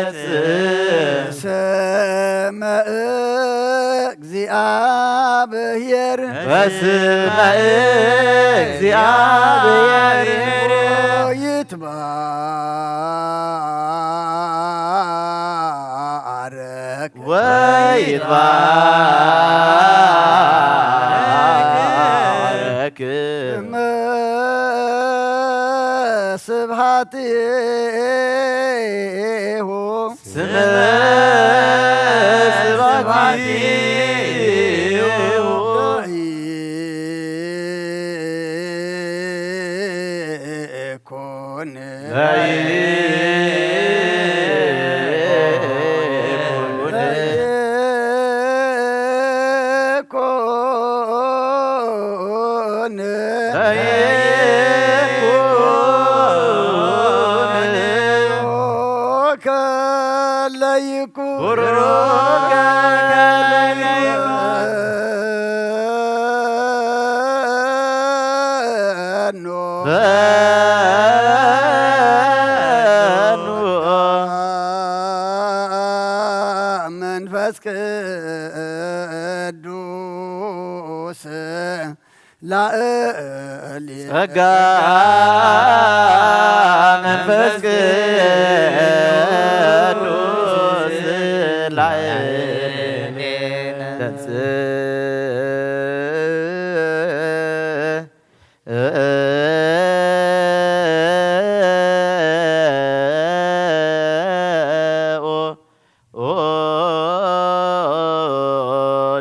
ዘይመጽእ ስመ እግዚአብሔር በስመ እግዚአብሔር ይትባረክ ወይትባረክ ስብሐቲሁ ስመ ስብሐቲሁ ይኩን ይኩን ከለይኩ መንፈስ ቅዱስ ላእሊ ጸጋ መንፈስ ቅዱስ ላዕሌነ ተንሥእ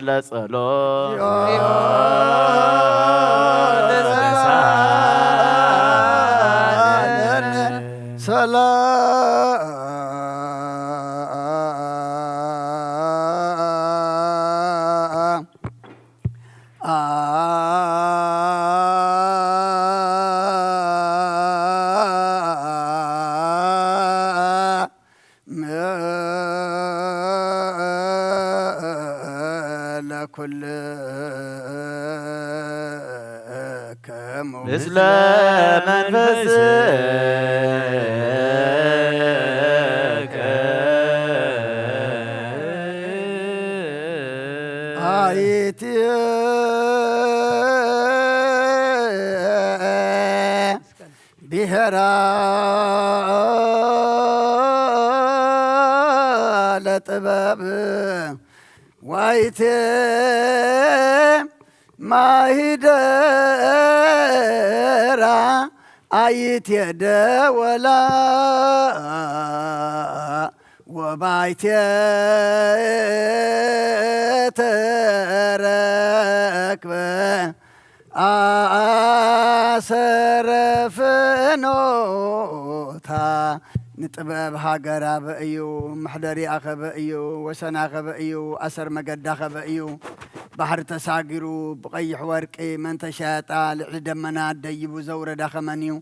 ለጸሎት ሰላም ለኩልክሙ ምስለ መንፈስከ አይትየ ብሔራ ለጥበብ ዋይቴ ማሂደራ አይቴ ደወላ ወባይቴ ተረክበ ኣሰረ ፍኖታ ንጥበብ ሃገር ኣበ እዩ፣ መሕደሪኣ ከበ እዩ፣ ወሰና ከበ እዩ፣ ኣሰር መገዳ ከበ እዩ። ባሕሪ ተሳጊሩ ብቐይሕ ወርቂ መን ተሻየጣ፣ ልዕሊ ደመና ደይቡ ዘውረዳ ከመን እዩ።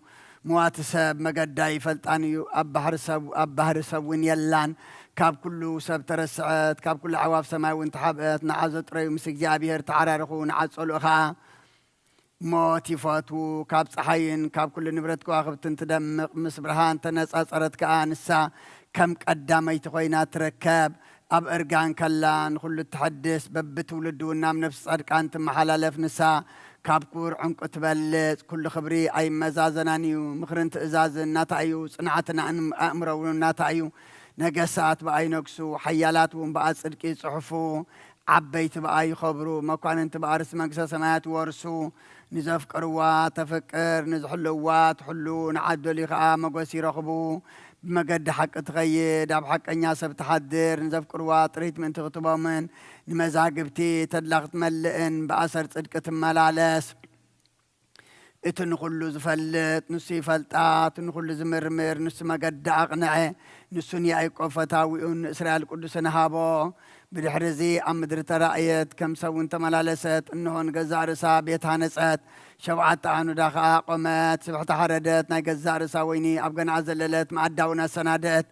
ምዋቲ ሰብ መገዳ ይፈልጣን እዩ፣ ኣብ ባሕሪ ሰብ፣ ኣብ ባህሪ ሰብ እውን የላን። ካብ ኩሉ ሰብ ተረስዐት፣ ካብ ኩሉ ኣዕዋፍ ሰማይ እውን ተሓብአት። ንዓ ዘጥረዩ ምስ እግዚኣብሔር ተዓራርኹ፣ ንዓ ጸልኡ ኸኣ። ሞት ይፈትዉ፣ ካብ ጸሓይን ካብ ኩሉ ንብረት ከዋኽብትን ትደምቕ፣ ምስ ብርሃን ተነጻጸረት ከኣ ንሳ ከም ቀዳመይቲ ኮይና ትርከብ። ኣብ እርጋን ከላ ንኹሉ እተሐድስ፣ በብትውልዱ ናብ ነፍሲ ጻድቃን ትመሓላለፍ ንሳ፣ ካብ ክቡር ዕንቁ ትበልጽ። ኩሉ ክብሪ ኣይመዛዘናን እዩ፣ ምኽርን ትእዛዝን ናታ እዩ፣ ጽንዓትን ኣእም-፣ ኣእምሮ እውን ናታ እዩ። ነገሳት ብኣ ይነግሱ፣ ሓያላት እውን ብኣ ጽድቂ ይጽሕፉ። ዓበይቲ ብኣ ይኸብሩ፣ መኳንንቲ ብኣ ርስቲ መንግስተ ሰማያት ይወርሱ። ንዘፍቅርዋ ተፍቅር፣ ንዝሕልውዋ ትሕሉ፣ ንዓደልዩ ኸኣ መጎስ ይረኽቡ። ብመገዲ ሓቂ ትኸይድ፣ ኣብ ሓቀኛ ሰብ ትሓድር፣ ንዘፍቅርዋ ጥሪት ምእንቲ ክትቦምን፣ ንመዛግብቲ ተድላ ክትመልእን፣ ብኣሰር ጽድቂ ትመላለስ። እቲ ንኹሉ ዝፈልጥ ንሱ ይፈልጣ፣ እቲ ንኹሉ ዝምርምር ንሱ መገዲ ኣቕንዐ። ንሱ ንያዕቆብ ፈታዊኡን ንእስራኤል ቅዱስን ሃቦ። ብድሕሪ እዚ ኣብ ምድሪ ተራእየት፣ ከም ሰብ እውን ተመላለሰት። እንሆ ንገዛእ ርእሳ ቤት ሃነጸት፣ ሸውዓተ ኣዕኑዳ ኸኣ ኣቖመት። ስብሕቲ ሓረደት፣ ናይ ገዛእ ርእሳ ወይኒ ኣብ ገንዓ ዘለለት፣ መኣዳ እውን ኣሰናደት።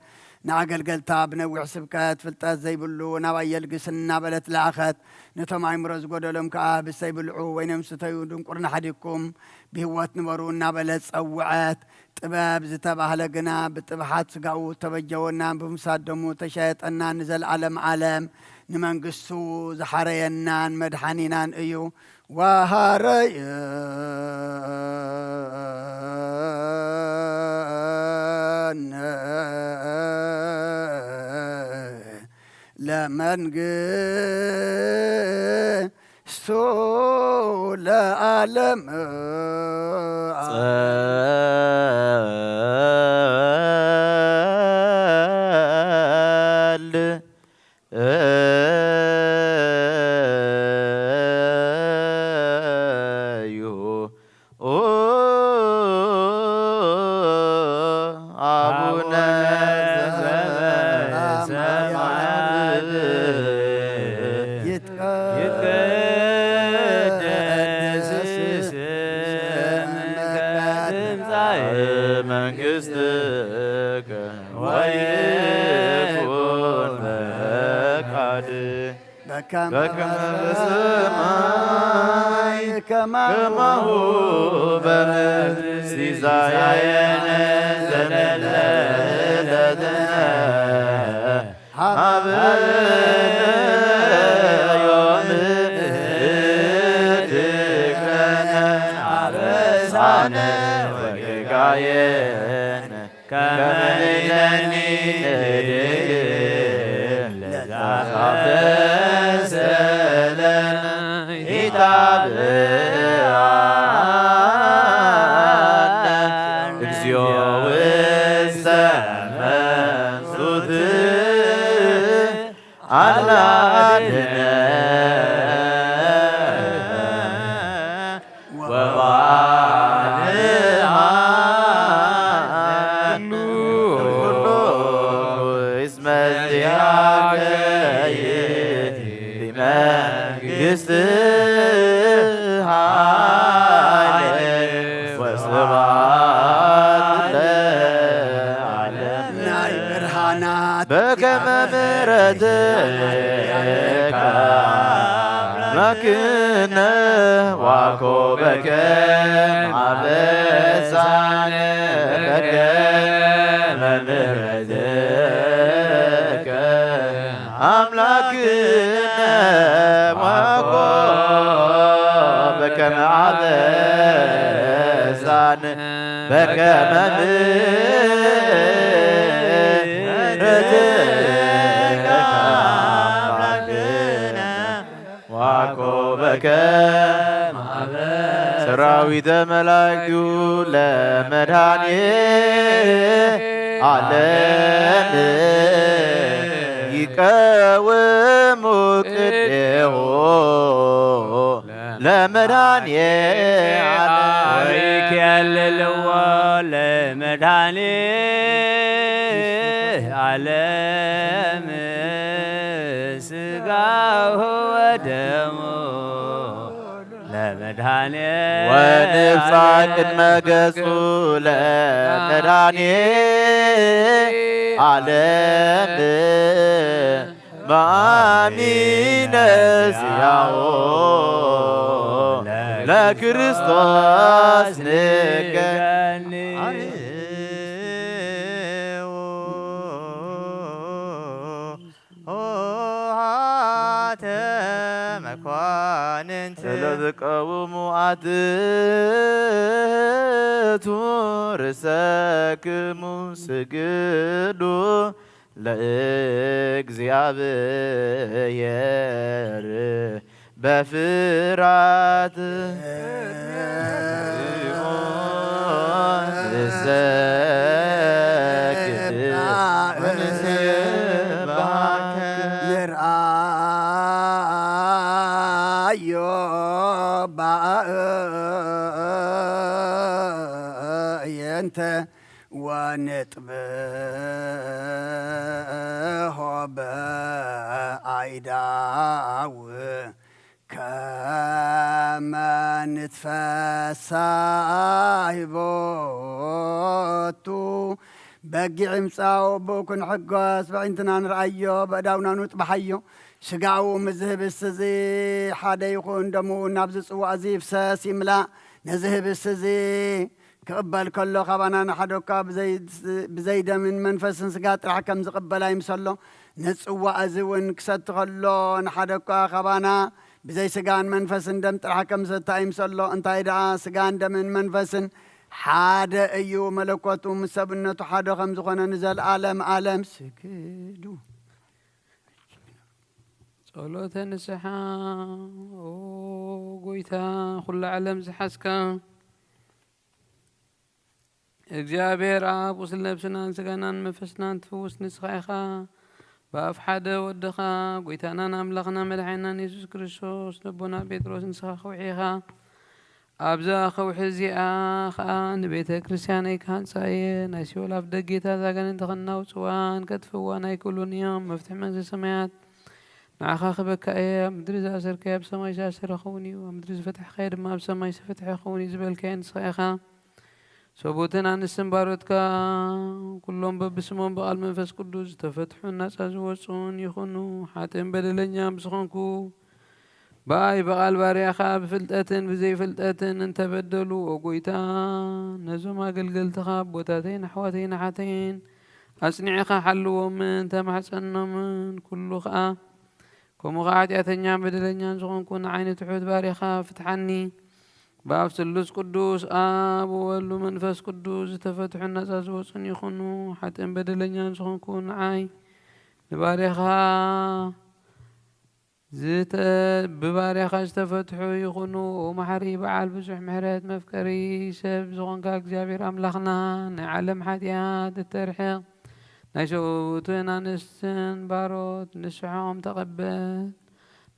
ንኣገልገልታ ብነዊሕ ስብከት ፍልጠት ዘይብሉ ናባይ የልግስ እናበለት ለኣኸት። ነቶም ኣእምሮ ዝጎደሎም ከኣ ህብስት ኣይብልዑ፣ ወይኖም ስተዩ፣ ድንቁርና ሓዲግኩም ብህይወት ንበሩ እናበለት ጸውዐት። ጥበብ ዝተባህለ ግና ብጥብሓት ስጋኡ ተበጀወናን ብምፍሳት ደሙ ተሻየጠናን ንዘለዓለም ዓለም ንመንግስቱ ዝሓረየናን መድሓኒናን እዩ። ወሃረየነ ለመንግስቱ ለዓለም። ጸል እዩ። ኦ አቡነ ዘበሰማያት ይትቀደስ ስምከ ትምጻእ መንግሥትከ ወይኩን ፈቃድከ በከመ በከመ በሰማይ በሰማይ ከማሁ ከማሁ በምድር። ሲሳየነ ዘለለ ዕለትነ ሀበነ ዮም ህድግ ለነ አበሳነ ወጌጋየነ ከመ ንሕነኒ ንድግም ለዘአበሰ ለነ ኢታብአነ እግዚኦ ውስተ መንሱት አላ አድነነ ወባልዓነ ኩሉ እስመ ዚአከ ይእቲ መንግስት ኃይል ወስብሐት ለዓለም። ናይ ብርሃናት በከመ ምሕረትከ አምላክነ ዋኮበከ አበሳነ በከመ ምሕረትከ አምላክነ ዋኮ በከመ አበሳነ በከመ ምሕረትከ አምላክነ ዋኮ በከመ ሰራዊተ መላእክቱ ለመድኃኔ ዓለም ይቀውሙ ቅዴሁ ለመድኃኔ ዓለም ወይኬልልዎ ለመድኃኔ ዓለም ሥጋሁ ወደሙ ለመድኃኔ ወንብጻ ቅድመ ገጹ ለመድኃኔ ዓለም በአሚነ ዚአሁ ለክርስቶስ ንገኒ ሆሃተ መኳንንት ለዝቀውሙ አትቱ ርእሰክሙ ስግዱ ለእግዚአብሔር በፍራት ንሰግድ ወንስብሐከ። ንርአዮ ባእየንተ ወንጥብሖ በአይዳው ከመ ንትፈሳህ ቦቱ። በጊዕ ይምጻው ብኡ ክንሕጎስ፣ በዒንትና ንርኣዮ፣ በእዳውና ንጥባሓዮ። ስጋኡ ምስ ዝህብስ እዚ ሓደ ይኹን፣ ደሙ ናብዚ ጽዋእ እዚ ይፍሰስ ይምላእ። ነዚ ህብስ እዚ ክቕበል ከሎ ካባና ንሓደ እኳ ብዘይ ደምን መንፈስን ስጋ ጥራሕ ከም ዝቕበል ኣይምሰሎ። ነዚ ጽዋእ እዚ እውን ክሰቲ ከሎ ንሓደ እኳ ካባና ብዘይ ስጋን መንፈስን ደም ጥራሕ ከም ዝሰቲ ኣይምሰሎ። እንታይ ደኣ ስጋን ደምን መንፈስን ሓደ እዩ። መለኮቱ ምስ ሰብነቱ ሓደ ከም ዝኾነ ንዘለኣለም ኣለም ስግዱ። ጸሎተ ንስሓ። ኦ ጎይታ፣ ኩሉ ዓለም ዝሓዝካ እግዚኣብሔር ኣብ ቁስል ነብስናን ስጋናን መንፈስናን ትፍውስ ንስኻ ኢኻ። ብኣፍ ሓደ ወድኻ፣ ጎይታናን ኣምላኽና መድሓኒናን የሱስ ክርስቶስ፣ ነቦና ጴጥሮስ ንስኻ ከውሒ ኢኻ። ኣብዛ ከውሒ እዚኣ ኸኣ ንቤተ ክርስቲያነይ ክሃንጻ እየ። ናይ ሲኦል ኣፍ ደጌታት ኣጋንንቲ ከናውጽዋን ከጥፍእዋን ኣይክእሉን እዮም። መፍትሒ መንግስተ ሰማያት ንዓኻ ክበካ እየ። ኣብ ምድሪ ዝኣሰርካዮ ኣብ ሰማይ ዝተኣሰረ ክኸውን እዩ፣ ኣብ ምድሪ ዝፈታሕካዮ ድማ ኣብ ሰማይ ዝተፈትሐ ክኸውን እዩ ዝበልካዮ ንስኻ ኢኻ። ሰቡትን ኣንስትን ባሮትካ ኩሎም በብስሞም ብቓል መንፈስ ቅዱስ ዝተፈትሑን ናጻ ዝወጹን ይኹኑ። ሓጥእን በደለኛን ብዝኾንኩ ብኣይ ብቓል ባርያኻ ብፍልጠትን ብዘይፍልጠትን እንተበደሉ፣ ኦ ጎይታ፣ ነዞም ኣገልገልትኻ ኣቦታተይን ኣሕዋተይን ኣሓተይን ኣጽኒዕኻ ሓልዎምን ተማሕጸኖምን። ኩሉ ኸኣ ከምኡ ኸኣ ሓጢኣተኛን በደለኛን ዝኾንኩ ንዓይ ንትሑት ባርያኻ ፍትሓኒ። ብኣብ ስሉስ ቅዱስ ኣብ ወወልድ መንፈስ ቅዱስ ዝተፈትሑን ናጻ ዝወጹን ይኹኑ። ሓጥእን በደለኛን ዝኾንኩ ንዓይ ንባርያኻ ዝተ-፣ ብባርያኻ ዝተፈትሑ ይኹኑ። ኦ መሓሪ በዓል ብዙሕ ምሕረት መፍቀሪ ሰብ ዝኾንካ እግዚኣብሔር ኣምላኽና፣ ናይ ዓለም ሓጢኣት እተርሕቕ ናይ ሰብኡትን ኣንስትን ባሮት ንስሖም ተቐበል።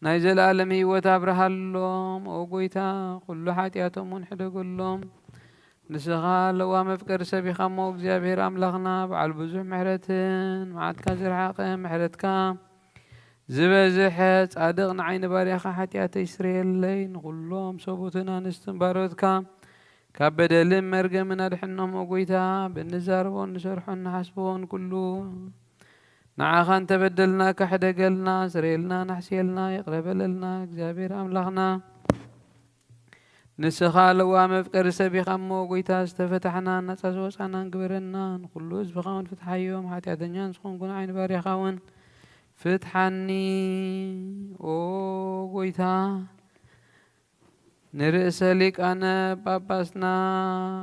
ናይ ዘለኣለም ህይወት ኣብርሃሎም። ኦ ጎይታ፣ ኩሉ ሓጢኣቶም እውን ሕደገሎም። ንስኻ ለዋም መፍቀሪ ሰብ ኢኻ እሞ እግዚኣብሔር ኣምላኽና፣ በዓል ብዙሕ ምሕረትን መዓትካ ዝረሓቐ ምሕረትካ ዝበዝሐ ጻድቕ ንዓይ ንባርያኻ ሓጢኣተይ ስረየለይ፣ ንኹሎም ሰቡትን ኣንስትን ባሮትካ ካብ በደልን መርገምን ኣድሕኖም። ኦ ጎይታ፣ ብእንዛረቦን ንሰርሖን ንሓስቦን ኩሉ ንዓኻ እንተበደልና ካሕደገልና፣ ስረየልና፣ ናሕስየልና፣ ይቕረ በለልና። እግዚኣብሔር ኣምላኽና ንስኻ ለዋም መፍቀሪ ሰብ ኢኻ እሞ፣ ጎይታ፣ ዝተፈታሕናን ናጻ ዝወጻናን ግበረና። ንኹሉ ህዝብኻ እውን ፍትሓዮም። ሓጢኣተኛን ዝኾንኩ ንዓይ ንባርያኻ እውን ፍትሓኒ። ኦ ጎይታ፣ ንርእሰ ሊቃነ ጳጳስና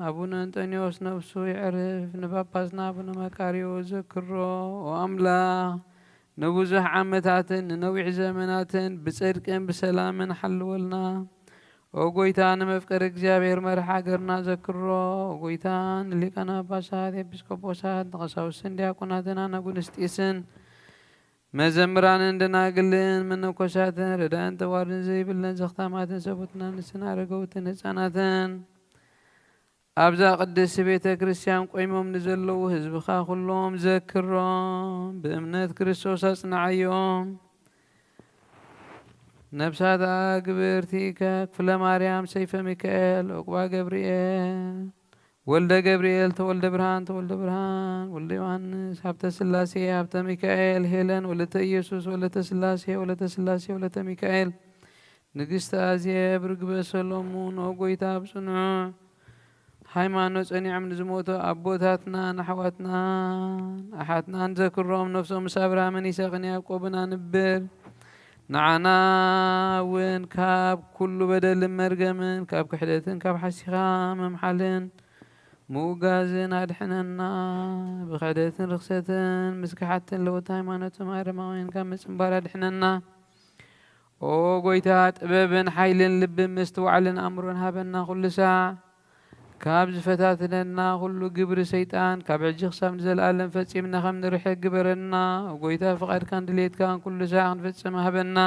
ኣቡነ እንጠንዮስ ነፍሱ ይዕርፍ፣ ንጳጳስና ኣቡነ መቃርዮስ ዘክሮ። ኦ ኣምላኽ፣ ንብዙሕ ዓመታትን ንነዊሕ ዘመናትን ብጽድቅን ብሰላምን ሓልወልና። ኦ ጎይታ፣ ንመፍቀሪ እግዚኣብሔር መራሕ ሃገርና ዘክሮ። ኦ ጎይታ፣ ንሊቃነ ጳጳሳት፣ ኤጲስቆጶሳት፣ ንቀሳውስትን ዲያቆናትን ኣናጉንስጢስን መዘምራንን ደናግልን መነኮሳትን ረዳእን ተዋርድን ዘይብለን ዘኽታማትን ሰቡትናን ንስን ኣረገውትን ህፃናትን ኣብዛ ቅድስቲ ቤተ ክርስቲያን ቆይሞም ንዘለዉ ህዝብኻ ኩሎም ዘክሮም፣ ብእምነት ክርስቶስ ኣጽንዓዮም። ነፍሳት ኣግብርቲ ከክፍለ ማርያም፣ ሰይፈ ሚካኤል፣ ዑቅባ ገብርኤል፣ ወልደ ገብርኤል፣ ተወልደ ብርሃን፣ ተወልደ ብርሃን፣ ወልደ ዮሃንስ፣ ሃብተ ስላሴ፣ ሃብተ ሚካኤል፣ ሄለን፣ ወለተ ኢየሱስ፣ ወለተ ስላሴ፣ ወለተ ስላሴ፣ ወለተ ሚካኤል፣ ንግስቲ ኣዜብ፣ ርግበ ሰሎሙን፣ ኦ ጎይታ፣ ኣብ ጽኑዕ ሃይማኖት ጸኒዖም ንዝሞቱ ኣቦታትናን ኣሕዋትናን ኣሓትናን ዘክሮም፣ ነፍሶም ምስ ኣብርሃምን ይስሐቅን ያዕቆብን ኣንብር። ንዓና እውን ካብ ኩሉ በደልን መርገምን፣ ካብ ክሕደትን ካብ ሓሲኻ ምምሓልን ምውጋዝን ኣድሕነና። ብክሕደትን ርኽሰትን ምስ ገሓትን ለወጥ ሃይማኖቶም ኣረማውያን ካብ ምጽንባር ኣድሕነና። ኦ ጎይታ፣ ጥበብን ሓይልን ልብን ምስትውዓልን ኣእምሮን ሃበና። ኩሉ ሳዕ ካብ ዝፈታትነና ኩሉ ግብሪ ሰይጣን፣ ካብ ሕጂ ክሳብ ንዘለኣለም ፈጺምና ከም ንርሕቅ ግበረና። ኦ ጎይታ፣ ፍቓድካን ድሌትካን ኩሉ ሳዕ ክንፍጽም ሃበና።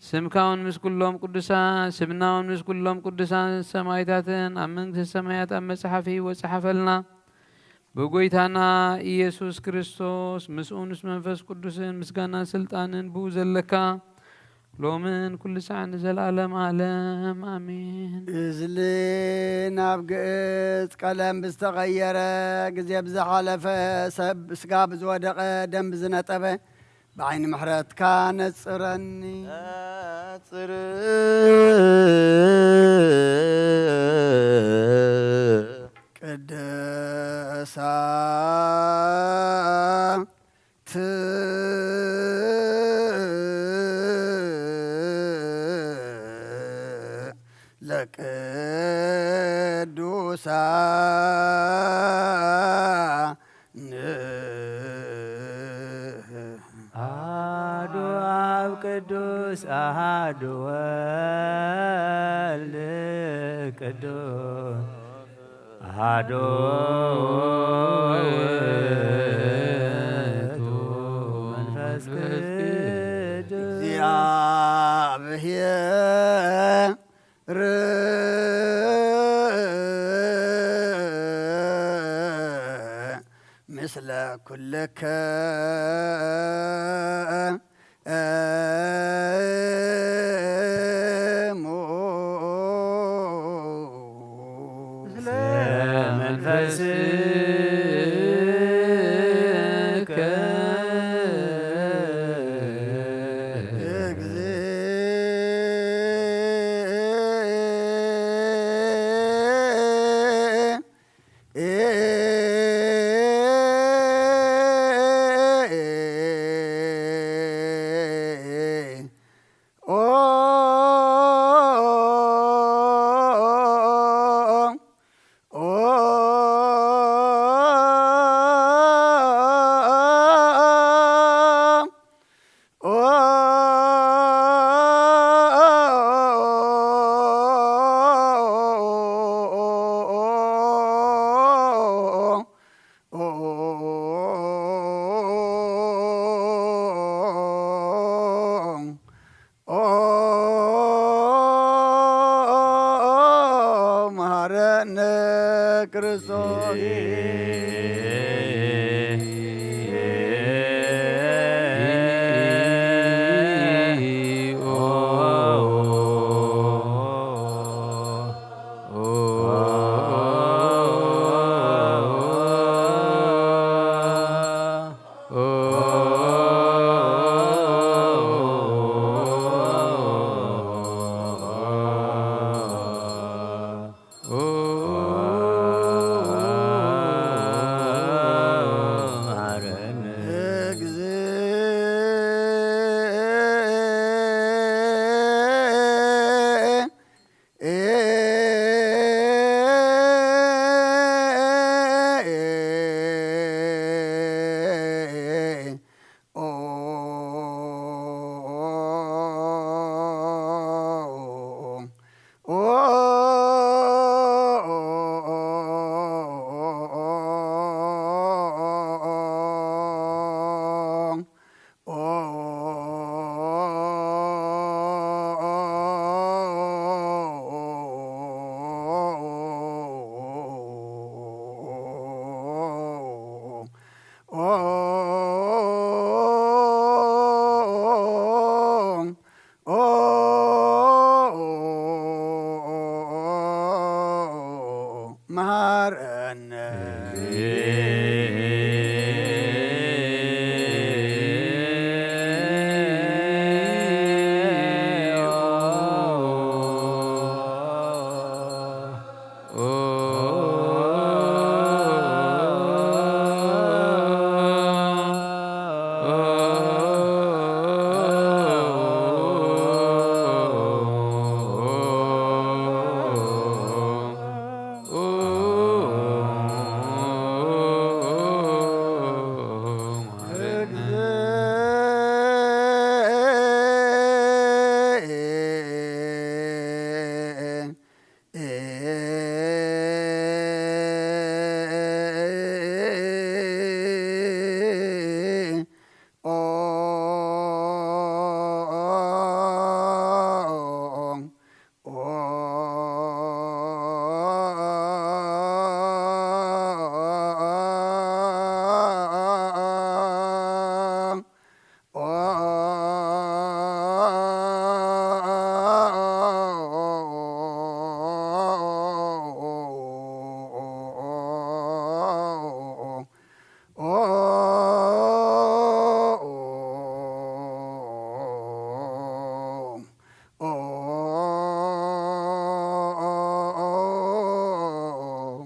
ስምካ እውን ምስ ኩሎም ቅዱሳን፣ ስምና እውን ምስ ኩሎም ቅዱሳን ሰማይታትን ኣብ መንግስቲ ሰማያት ኣብ መጽሓፍ ህይወት ጸሓፈልና። ብጎይታና ኢየሱስ ክርስቶስ፣ ምስኡን ምስ መንፈስ ቅዱስን ምስጋናን ስልጣንን ብኡ ዘለካ፣ ሎምን ኩሉ ሳዕ ንዘለኣለም ዓለም። ኣሜን። እዝሊ ናብ ግእዝ ቀለም ብዝተቐየረ፣ ግዜ ብዝሓለፈ፣ ሰብ ስጋ ብዝወደቐ፣ ደም ብዝነጠበ፣ ብዓይኒ ምሕረትካ ነጽረኒ። ነጽር ቅድሳት ለቅዱሳን አሐዱ አብ ቅዱስ አሐዱ ወልድ ቅዱስ አሐዱ ውእቱ መንፈስ ቅዱስ እግዚአብሔር ምስለ ኩልክሙ። ምስለ መንፈስከ መሐረነ ክርስቶስ።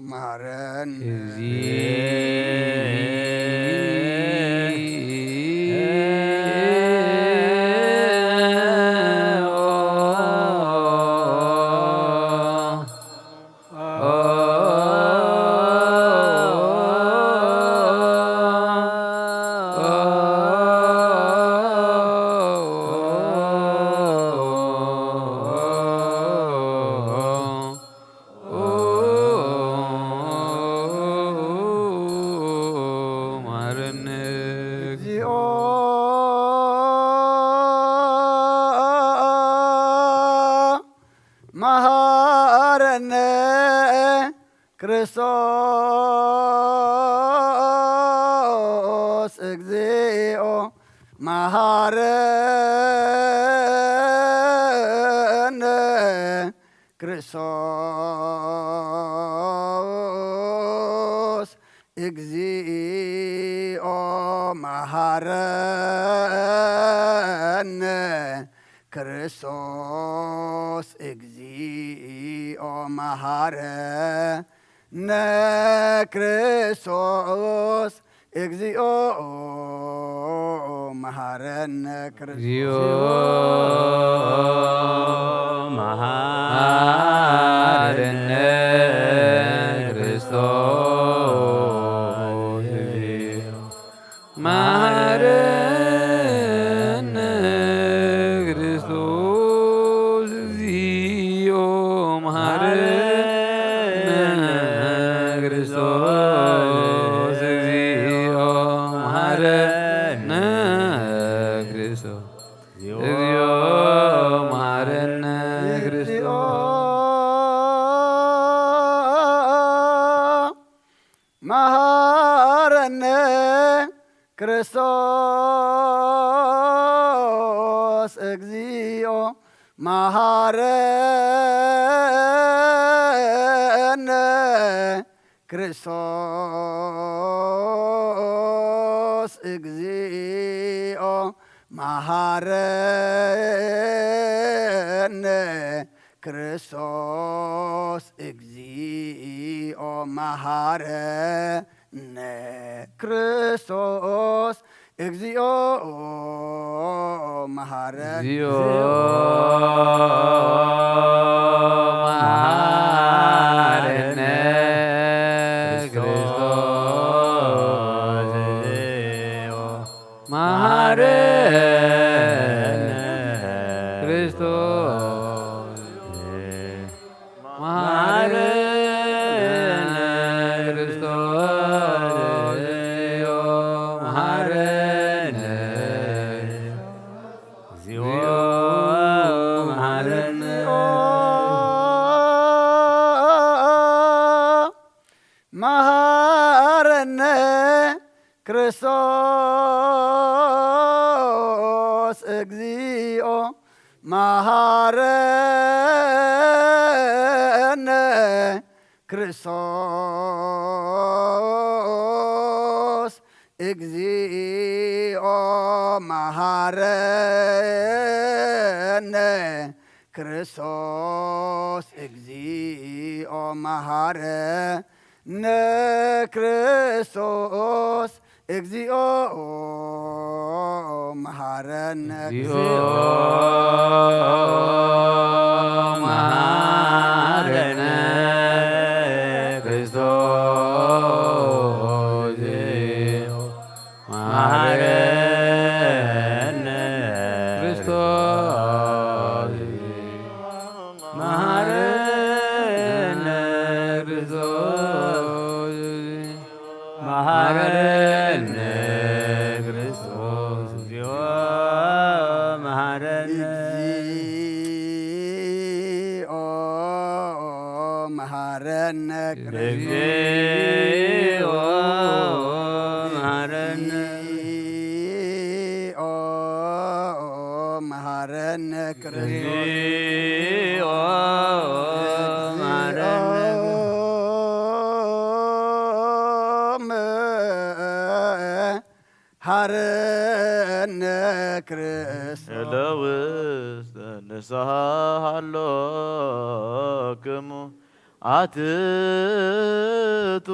መሃረን መሃረነ ክርስቶስ እግዚኦ መሃረነ ክርስቶስ እግዚኦ መሃረነ ክርስቶስ እግዚኦ መሃረነ ክርስቶስ እግዚኦ መሃረነ ክርስቶስ እግዚኦ መሃረነ ክርስቶስ እግዚኦ መሃረነ ክርስቶስ እግዚኦ መሃረነ ክርስቶስ እግዚኦ መሃረነ ክርስቶስ እግዚኦ መሃረነ ክርስቶስ መሃረነ ክርስቶስ እግዚኦ መሃረነ ክርስቶስ እግዚኦ መሃረነ ክርስቶስ እግዚኦ መሃረነ ክርስቶስ እግዚኦ መሃረነ እግዚኦ መሃረነ ክርስቶስ መሃረነ ክርስቶስ መሃረነ ክርስቶስ መሃረነ እግዚኦ መሃረነ መሃረነ ክርስቶስ እግዚኦ መሃረነ ክርስቶስ እግዚኦ መሃረነ፣ ክርስቶስ እግዚኦ መሃረነ፣ ክርስቶስ እግዚኦ መሃረነ። እግዚኦ መሃረነ ክርስቶስ፣ መሃረነ ክርስቶስ፣ መሃረነ ክርስቶስ፣ መሃረነ ክርስቶስ፣ እግዚኦ መሃረነ። እግዚኦ መሃረነ እግዚኦ መሃረነ። እግዚኦ መሃረነ ክርስቶስ። እግዚኦ መሃረነ። ሃረነ ክርስቶስ። እለ ውስተ ንስሓ ሃሎክሙ ኣትቱ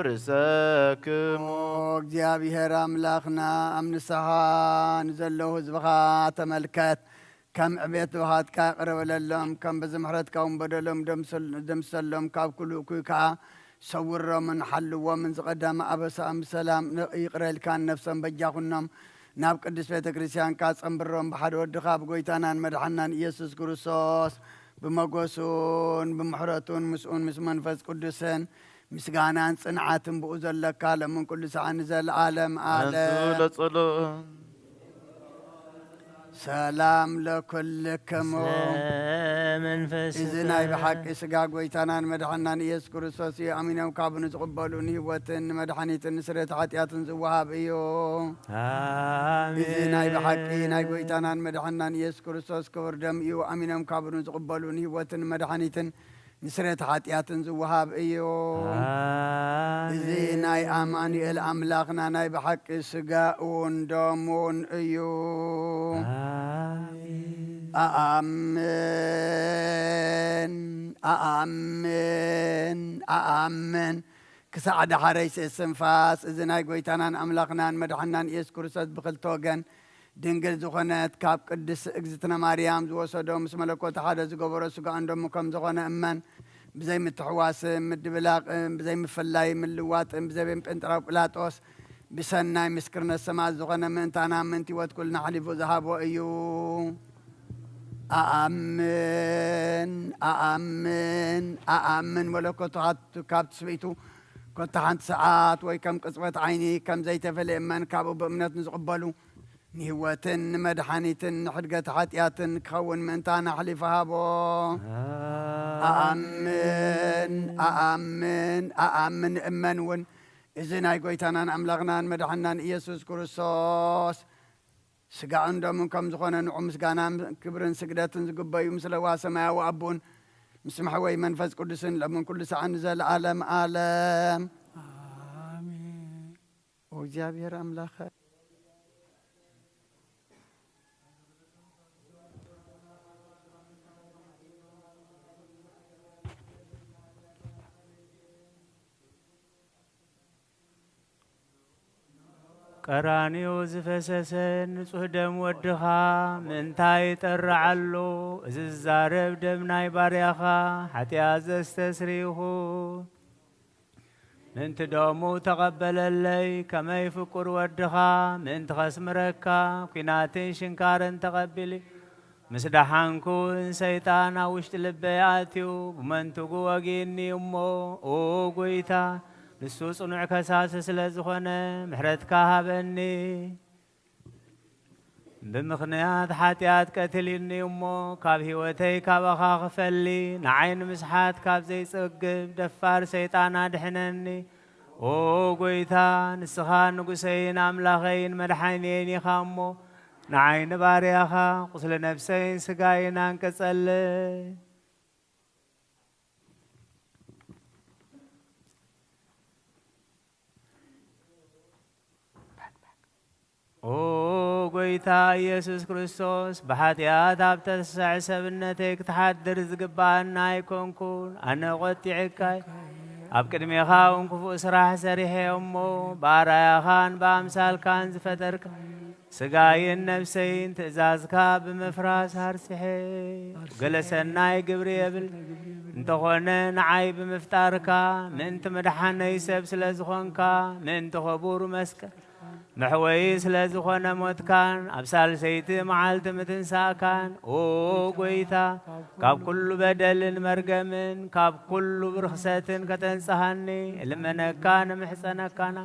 ርእሰክሙ። ኦ እግዚኣብሔር ኣምላኽና፣ ኣብ ንስሓ ንዘለዉ ህዝብኻ ተመልከት። ከም ዕቤት ብብሃትካ ይቕረ በለሎም፣ ከም ብዝምሕረትካ እውን በደሎም ደምሰል-፣ ደምሰሎም፣ ካብ ኩሉ እኩይ ከኣ ሰውሮምን ሓልዎምን። ዝቐደመ ኣበሳኦም ብሰላም ን-፣ ይቕረ ኢልካን ነፍሶም በጃ ኩኖም ናብ ቅድስት ቤተ ክርስቲያንካ ጸንብሮም። ብሓደ ወድኻ ብጎይታናን መድሓናን ኢየሱስ ክርስቶስ ብመጎሱን ብምሕረቱን ምስኡን ምስ መንፈስ ቅዱስን ምስጋናን ጽንዓትን ብኡ ዘለካ ለምን ኩሉ ሰዓት ንዘለዓለም ኣንቱ ኣለም። ለጸሎ ሰላም ለኩልክሙ። መንፈስ እዚ ናይ ብሓቂ ስጋ ጎይታናን መድሓናን ኢየሱስ ክርስቶስ እዩ። ኣሚኖም ካብኡ ንዝቕበሉ ንህይወትን ንመድሓኒትን ንስርየት ሓጢኣትን ዝወሃብ እዩ። ኣሜን። እዚ ናይ ብሓቂ ናይ ጎይታናን መድሓናን ኢየሱስ ክርስቶስ ክቡር ደም እዩ። ኣሚኖም ካብኡ ንዝቕበሉ ንህይወትን ንመድሓኒትን ንስርየት ሓጢኣትን ዝወሃብ እዩ። እዚ ናይ ኣማኑኤል ኣምላኽና ናይ ብሓቂ ስጋኡን ደሙን እዩ። ኣኣምን፣ ኣኣምን፣ ኣኣምን። ክሳዕ ዳሕረይ ስንፋስ እዚ ናይ ጎይታናን ኣምላኽናን መድሓናን ኢየሱስ ክርስቶስ ብክልተ ወገን ድንግል ዝኾነት ካብ ቅድስት እግዝእትነ ማርያም ዝወሰዶ ምስ መለኮት ሓደ ዝገበሮ ስጋኡን ደሙ ከም ዝኾነ እመን። ብዘይ ምትሕዋስን ምድብላቕን ብዘይ ምፍላይ ምልዋጥን ብዘይ ቤን ጴንጠራው ጲላጦስ ብሰናይ ምስክርነት ሰማዕት ዝኾነ ምእንታና ምእንቲ ህይወት ኩልና ኣሕሊፉ ዝሃቦ እዩ። ኣኣምን፣ ኣኣምን፣ ኣኣምን። መለኮቱ ካብ ትስብእቱ ኮታ ሓንቲ ሰዓት ወይ ከም ቅጽበት ዓይኒ ከም ዘይተፈልየ እመን። ካብኡ ብእምነት ንዝቕበሉ ንህይወትን ንመድሓኒትን ንሕድገት ሓጢኣትን ክኸውን ምእንታና ኣሕሊፉ ሃቦ። ኣኣምን፣ ኣኣምን፣ ኣኣምን እመን እውን። እዚ ናይ ጎይታናን ኣምላኽናን መድሓናን ኢየሱስ ክርስቶስ ስጋኡን ደሙን ከም ዝኾነ ንዑ ምስጋናን ክብርን ስግደትን ዝግበዩ ምስ ለዋ ሰማያዊ ኣቦን ምስ መሕወይ መንፈስ ቅዱስን ለምን ኩሉ ሰዓት ንዘለዓለም ኣለም። ኣሜን። ኦ እግዚኣብሔር ኣምላኸ። ቀራንዮ ዝፈሰሰ ንጹህ ደም ወድኻ ምእንታይ ይጠርዓሉ? እዚ ዝዛረብ ደም ናይ ባርያኻ ሓጢኣት ዘስተስሪ ይኹን። ምእንቲ ደሙ ተቐበለለይ፣ ከመይ ፍቁር ወድኻ ምእንቲ ኸስምረካ ኲናትን ሽንካርን ተቐቢሉ። ምስ ደሓንኩ እውን ሰይጣን ኣብ ውሽጢ ልበይ ኣትዩ ብመንትጉ ወጊእኒ እሞ፣ ኦ ጐይታ፣ ንሱ ጽኑዕ ከሳሲ ስለ ዝኾነ ምሕረትካ ሃበኒ። ብምኽንያት ሓጢኣት ቀቲልኒ እሞ፣ ካብ ህይወተይ ካባኻ ክፈሊ፣ ንዓይ ንምስሓት ካብ ዘይጸግብ ደፋር ሰይጣን ኣድሕነኒ። ኦ ጐይታ፣ ንስኻ ንጉሰይን ኣምላኸይን መድሓኒየይን ኢኻ እሞ፣ ንዓይ ንባርያኻ ቁስሊ ነፍሰይን ስጋይን ኣንቅጸለይ። ጎይታ ኢየሱስ ክርስቶስ፣ ብሓጢኣት ኣብ ተሰዕ ሰብነተይ ክትሓድር ዝግብኣኒ ኣይኮንኩን። ኣነ ቖጢዐካ እየ። ኣብ ቅድሜኻ እውን ክፉእ ስራሕ ሰሪሐ እየ እሞ፣ ብኣርኣያኻን ብኣምሳልካን ዝፈጠርካ ስጋይን ነፍሰይን ትእዛዝካ ብምፍራስ ሃርሲሐ። ገለ ሰናይ ግብሪ የብል እንተኾነ፣ ንዓይ ብምፍጣርካ፣ ምእንቲ ምድሓነይ ሰብ ስለ ዝኾንካ፣ ምእንቲ ኸቡር መስቀል መሕወዪ ስለ ዝኾነ ሞትካን ኣብ ሳልሰይቲ መዓልቲ ምትንሳእካን፣ ኦ ጎይታ፣ ካብ ኩሉ በደልን መርገምን ካብ ኩሉ ብርኽሰትን ከተንጽሃኒ እልመነካን እምሕጸነካን።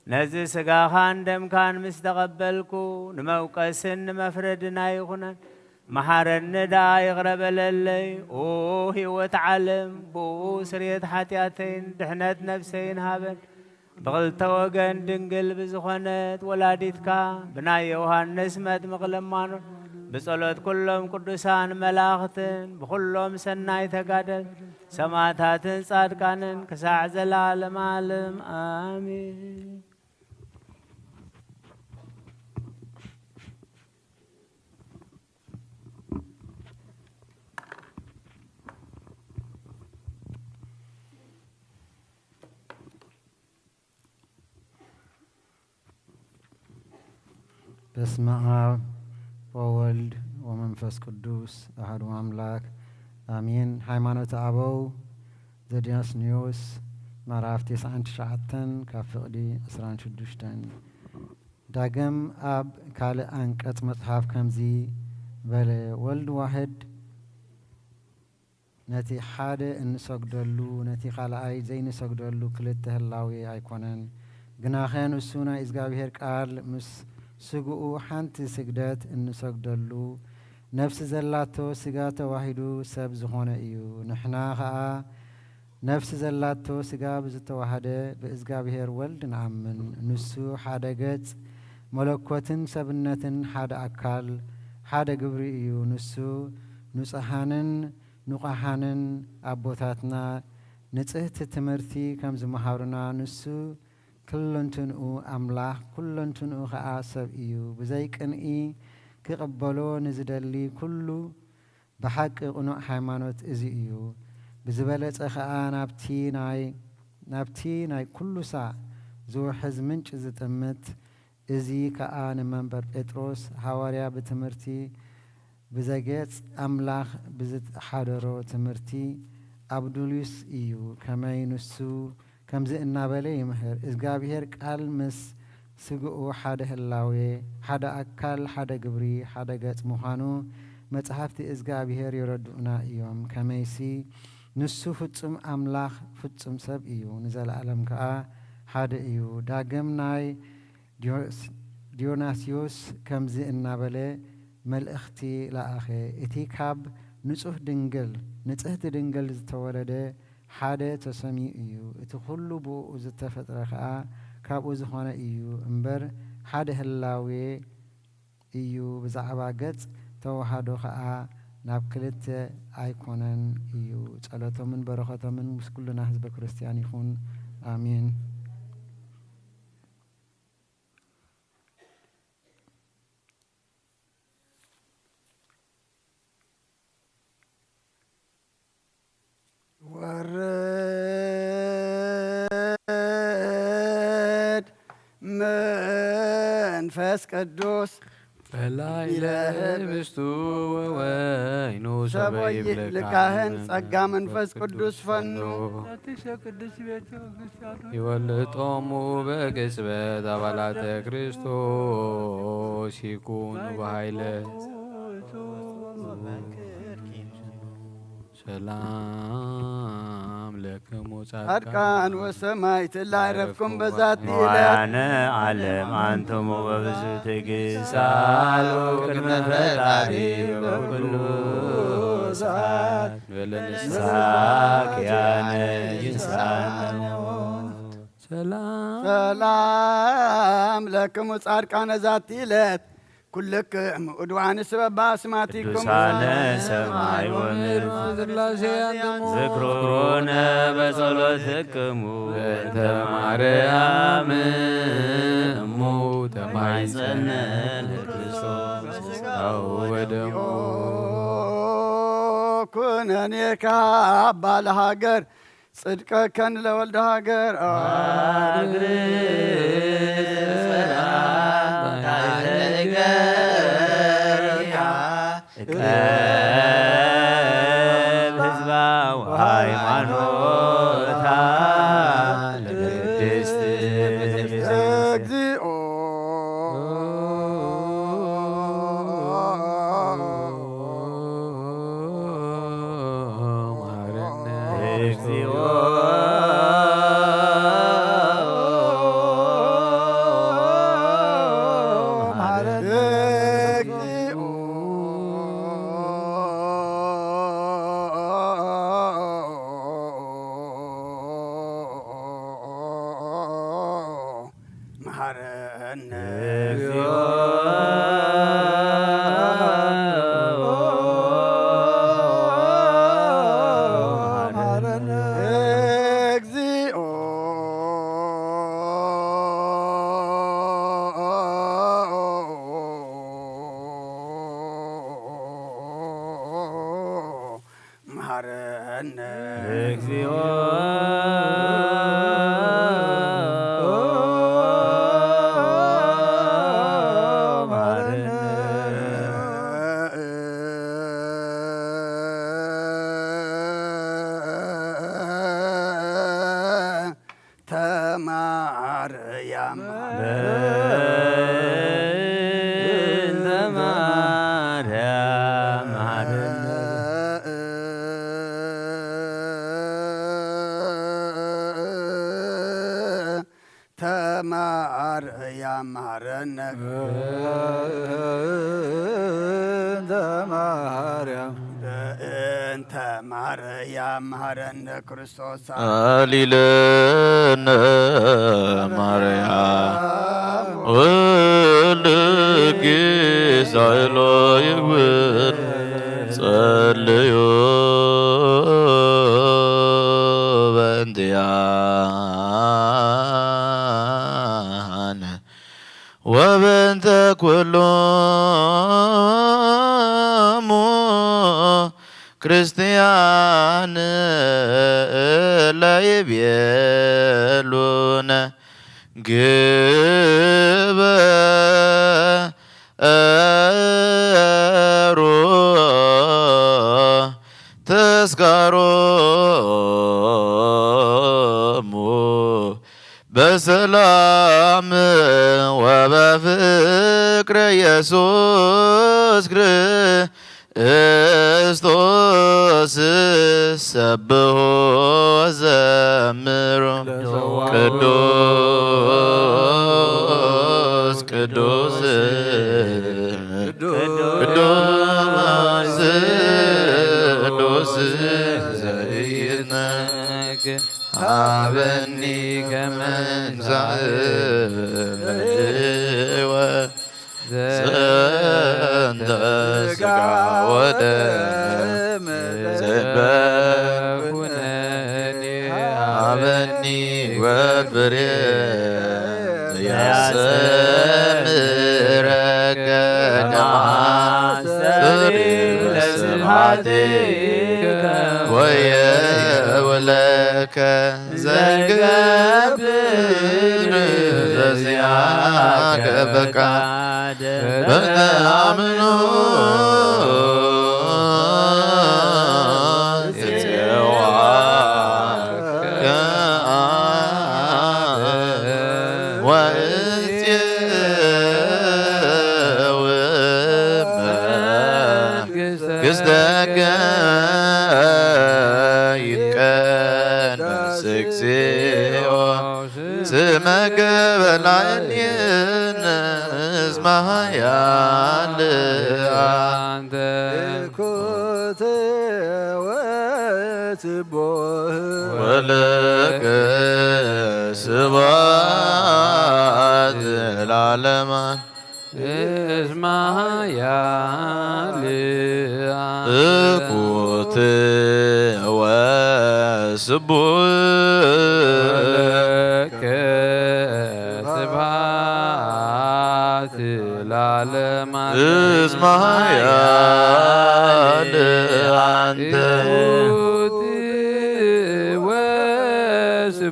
ነዚ ስጋኻን ደምካን ምስ ተቐበልኩ፣ ንመውቀስን ንመፍረድን ኣይኹነን። መሓረኒ ደኣ ይቕረ በለለይ። ኦ ህይወት ዓለም፣ ብኡ ስርየት ሓጢኣተይን ድሕነት ነፍሰይን ሃበን። ብኽልተ ወገን ድንግል ብዝኾነት ወላዲትካ፣ ብናይ ዮሃንስ መጥምቕ ለማኖት፣ ብጸሎት ኩሎም ቅዱሳን መላእኽትን ብኹሎም ሰናይ ተጋደል ሰማዕታትን ጻድቃንን ክሳዕ ዘላለም ዓለም ኣሜን። በስመ አብ ወወልድ ወመንፈስ ቅዱስ አሐዱ አምላክ አሜን። ሃይማኖተ አበው ዘዲዮስንዮስ ምዕራፍ ተስዓን ትሽዓተን ካብ ፍቕዲ ዕስራን ሽዱሽተን። ዳግም ኣብ ካልእ ኣንቀጽ መጽሓፍ ከምዚ በለ፣ ወልድ ዋሕድ ነቲ ሓደ እንሰግደሉ፣ ነቲ ካልኣይ ዘይንሰግደሉ ክልተ ህላዌ ኣይኮነን። ግናኸ ንሱ ናይ እግዚኣብሔር ቃል ምስ ስግኡ ሓንቲ ስግደት እንሰግደሉ፣ ነፍሲ ዘላቶ ስጋ ተዋሂዱ ሰብ ዝኾነ እዩ። ንሕና ኸኣ ነፍሲ ዘላቶ ስጋ ብዝተዋህደ ብእዝጋብሄር ወልድ ንኣምን። ንሱ ሓደ ገጽ፣ መለኮትን ሰብነትን ሓደ ኣካል፣ ሓደ ግብሪ እዩ። ንሱ ንጹሓንን ንቑሓንን ኣቦታትና ንጽህቲ ትምህርቲ ከም ዝመሃሩና፣ ንሱ ክለንትንኡ ኣምላኽ፣ ኩለንትንኡ ኸኣ ሰብ እዩ። ብዘይ ቅንኢ ክቕበሎ ንዝደሊ ኩሉ ብሓቂ ቅኑዕ ሃይማኖት እዚ እዩ። ብዝበለጸ ኸኣ ናብቲ ናይ፣ ናብቲ ናይ ኩሉ ሳዕ ዝውሕዝ ምንጪ ዝጥምት፣ እዚ ከኣ ንመንበር ጴጥሮስ ሃዋርያ ብትምህርቲ ብዘጌጽ ኣምላኽ ብዝተሓደሮ ትምህርቲ ኣብዱልዩስ እዩ። ከመይ ንሱ ከምዚ እናበለ ይምህር፣ እግዚኣብሔር ቃል ምስ ስግኡ ሓደ ህላዌ፣ ሓደ ኣካል፣ ሓደ ግብሪ፣ ሓደ ገጽ ምዃኑ መጻሕፍቲ እግዚኣብሔር የረድኡና እዮም። ከመይሲ ንሱ ፍጹም ኣምላኽ ፍጹም ሰብ እዩ፣ ንዘለኣለም ከኣ ሓደ እዩ። ዳግም ናይ ዲዮስ-፣ ዲዮናስዮስ ከምዚ እናበለ መልእኽቲ ለኣኸ፣ እቲ ካብ ንጹህ ድንግል፣ ንጽህቲ ድንግል ዝተወለደ ሓደ ተሰምዩ እዩ። እቲ ኹሉ ብእኡ ዝተፈጥረ ኸኣ ካብኡ ዝኾነ እዩ እምበር፣ ሓደ ህላዌ እዩ። ብዛዕባ ገጽ ተዋህዶ ኸኣ ናብ ክልተ ኣይኮነን እዩ። ጸሎቶምን በረኸቶምን ምስ ኩልና ህዝበ ክርስትያን ይኹን። ኣሜን። ወርድ መንፈስ ቅዱስ በላዕለ ህብስቱ ወወይኑ ሰበ ይብልካህን ጸጋ መንፈስ ቅዱስ ፈኑ። ቅዱስ ቤተ ክርስቲያኑ ይወልጦሙ በቅጽበት አባላተ ክርስቶስ ይኩኑ በኃይለ። ሰላም ለክሙ ጻድቃን ወሰማዕት ላዕረፍኩም በዛቲ ዕለት። መዋያነ ዓለም አንትሙ በብዙ ትዕግስት ሳሉ ቅድመ ፈጣሪ በኩሉ ሰዓት ንበለ ንስሐ ንስሐ ኪያነ ይንሳነ። ሰላም ሰላም ለክሙ ጻድቃነ ዛቲ ዕለት ኩልክሙ እድዋን ስበባ አስማቲኩም ቅዱሳነ ሰማይ ወምድር ስላሴ አንትሙ ዝክሩነ በጸሎትክሙ በእንተ ማርያም እሙ ተማይጸነ። እኔካ ባል ሃገር ጽድቀከን ለወልደ ሃገር። ህዝባ ወሃይማኖታ ለቅድስት ቤተክርስቲያን። እግዚኦ እግዚኦ እግዚኦ መሐረነ። እግዚኦ እግዚኦ መሐረነ። እግዚኦ መሐረነ። ተማርያም እንተ ማርያም መሐረነ። ተማርያም መሐረነ። እንተ ማርያም በእንተ ማርያም መሐረነ ክርስቶስ። አሊለነ ማርያም ወልደ ጊሳይሎ ይግብር ጸልዩ በእንቲአነ ወበእንተ ኩሎሙ ክርስቲያን ለይቤሉነ ግበሩ ተስካሮሙ በሰላም ወበፍቅር ኢየሱስ ክርስቶስ ሰብሖ ወዘምሩ ቅዱስ ቅዱስ ቅዱስ ቅዱስ ዘይነግ ሀበኒ ከመንሳእ ለህይወት ዘንተ ስጋ ወደም ዘበኩነኒ ሀበኒ ወፍሬ ያሰምረከ ከማሰሪ ለስብሐትከ ወየውለከ ዘገብር ዘዚአከ ፈቃድ በተአምኖ እፄዋ ወእፄው መንግሥተከ ይትቀደስ እግዚኦ ስመከ በላዕሌነ እስመ ኃያል አንተ። ኮተ ወትቦህ ወለከ ስብሐት ለዓለመ እስመ ኃያል እኩት ወስቡሕ ወለከ ስብሐት ለዓለመ ዓለም እስመ ኃያል አንተ። ትሑት ወስቡህ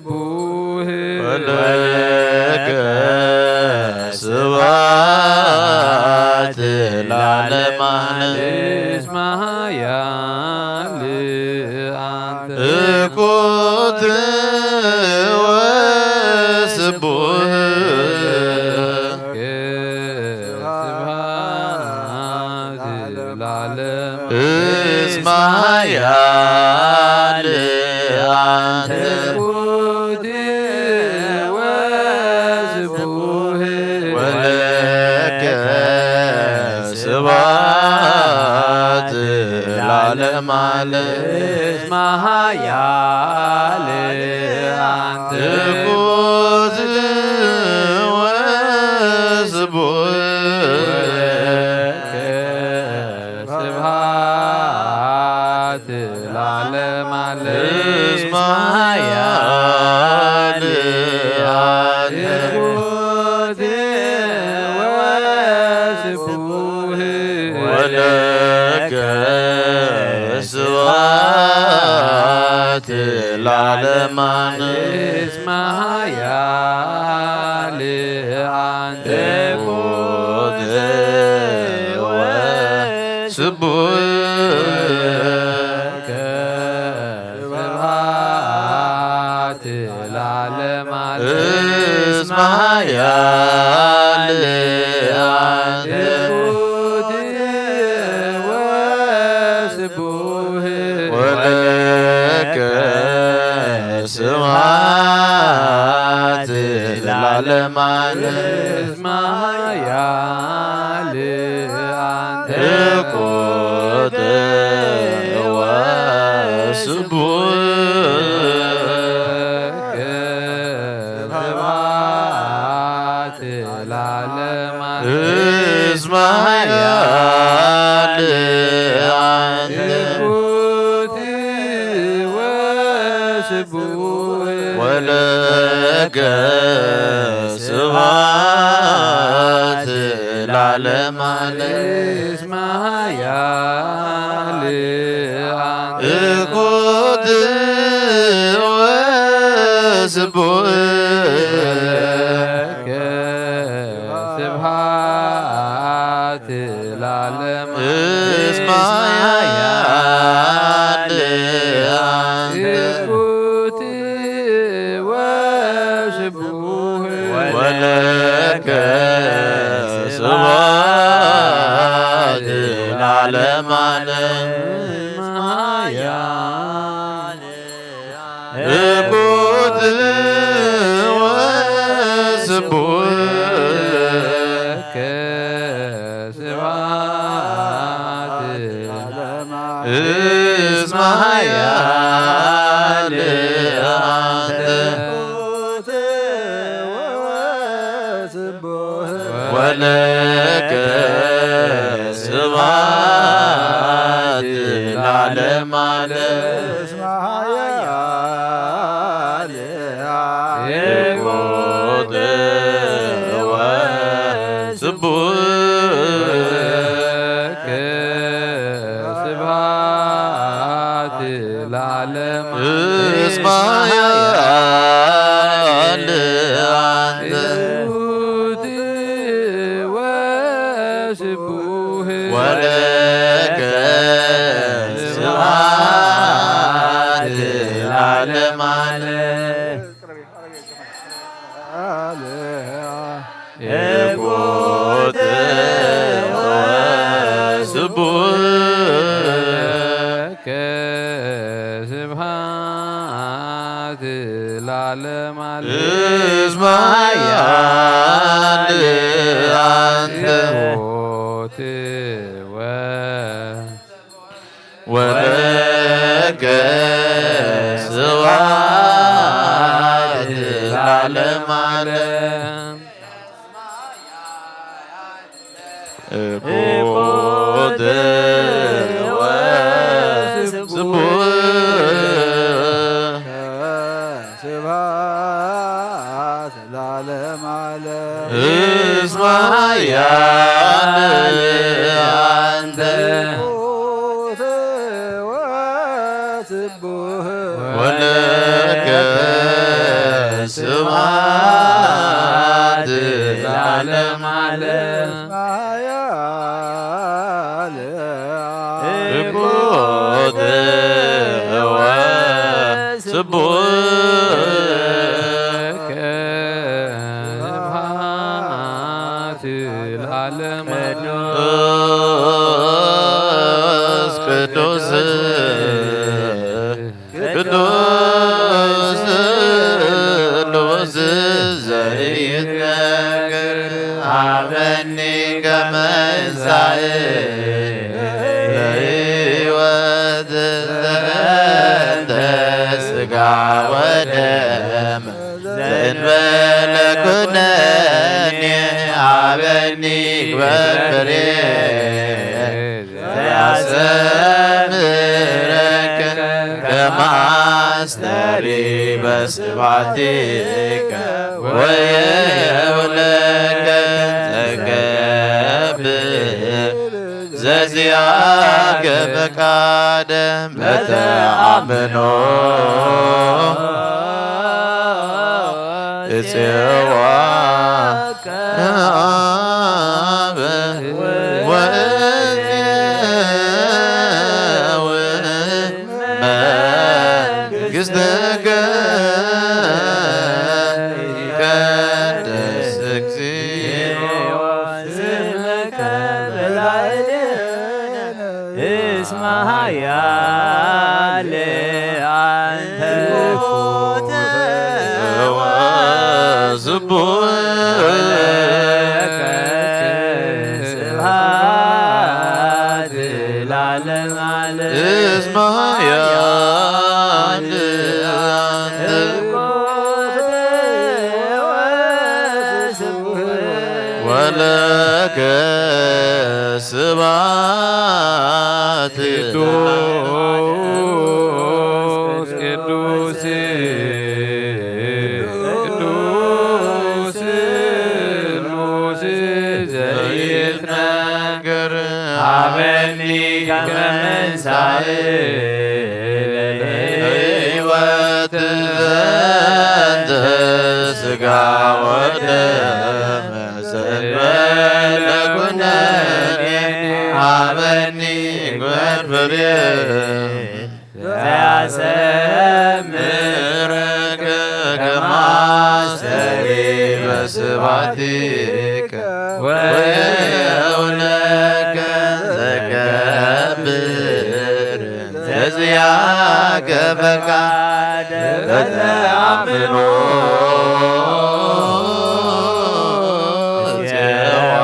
ወለከ ስብሐት ለዓለመ ዓለም። እስመ ኃያል አንተ። ትሑት ወስቡህ ስብሐት ለዓለም እስመ ኃያል አንተ። ትሑት ወስቡህ ወለከ ስብሐት ለዓለመ ዓለም። እስመ ኃያል አንተ። ትሑት ወስቡህ ወለከ ስብሐት ለዓለመ ዓለም። እስመ ኃያል አንተ። ትሑት ወስቡህ ወለከ ስብሐት ለዓለመ ዓለም። እስመ ኃያል አንተ። ትሑት ወስቡህ ወለከ ስብሐት ለዓለመ ዓለም። እስመ ኃያል አንተ። ትሑት ወስቡህ ወለከ ስብሐት ለዓለመ ዓለም። እስመ ኃያል አንተ። ትሑት ወስቡህ ስብሐት ለዓለመ ዓለም። እስመ ኃያል አንተ። ትሑት ወስቡህ ወለከ ስብሐት ለዓለመ ዓለም። እስመ ኃያል አንተ። ትሑት ወስቡህ ወለከ ስብሐት ለዓለመ ዓለም። እስመ ኃያል አንተ። ትሑት ወስቡህ ወለከ ስብሐት ለዓለመ ዓለም። እስመ ኃያል ትሑት ወስቡህ ወለከ ስብሐት እስመ ኃያል አንተ። ወለከ ስብሐት ለዓለመ ዓለም። እስመ ኃያል ትሑት ወስቡህ ወለከ ስብሐት ለዓለመ እስመ ኃያል አንተ። ትሑት ወስቡህ ወለከ ስብሐት ለዓለመ ዓለም። ትሑት ወስቡህ ወለከ ስብሐት ለዓለመ ዓለም። እስመ ኃያል አንተ። ትሑት ወ- ወለከ ስብሐት ለዓለመ ዓለም። ትሑት ወስቡህ ስብሐት ለዓለም ዓለም እስመ ኃያል አንተ። ወለከ ስብሐት ለዓለም ዓለም። ርኩት ወስቡሕ ስብሐት ለዓለም። ቅዱስ ቅዱስ ቅዱስ ቅዱስ ዘይትነገር ሀበኒ ከመ እንሳኤ ለሕይወት ዘንተ ሥጋ ወደም ዘእንበለ ኩነኔ ሀበኒ ግበር ፍሬ ዘያስተምረከ ከመ አስተሪ በስብሐቲከ ወየውለከ ዘገብር ዘዚአከ ፈቃደ በተአምኖ እጽዋ አብ ወእዜው መንግሥትከ ይትቀደስ እግዚኦ ስምከ በላዕሌነ እስመ ኃያል አንተ ወስቡሕ ስብሐት ለዓለመ ዓለም። እስመ ኃያል አንተ ወለከ ስብሐት ቅዱስ ቅዱስ ቅዱስ ቅዱስ ዘይትነገር ሀበኒ ከመ እንሳእ ለሕይወት ዘንተ ሥጋ ወደም ዘእንበለ ኩነኔ ሀበኒ ግበር ፍሬ ዘያሰምረከ ከመ አስተሪ በስብሐቲከ ወየውለከ ዘገብር ዘዚአከ ፈቃደ በተአምኖ እጽየዋ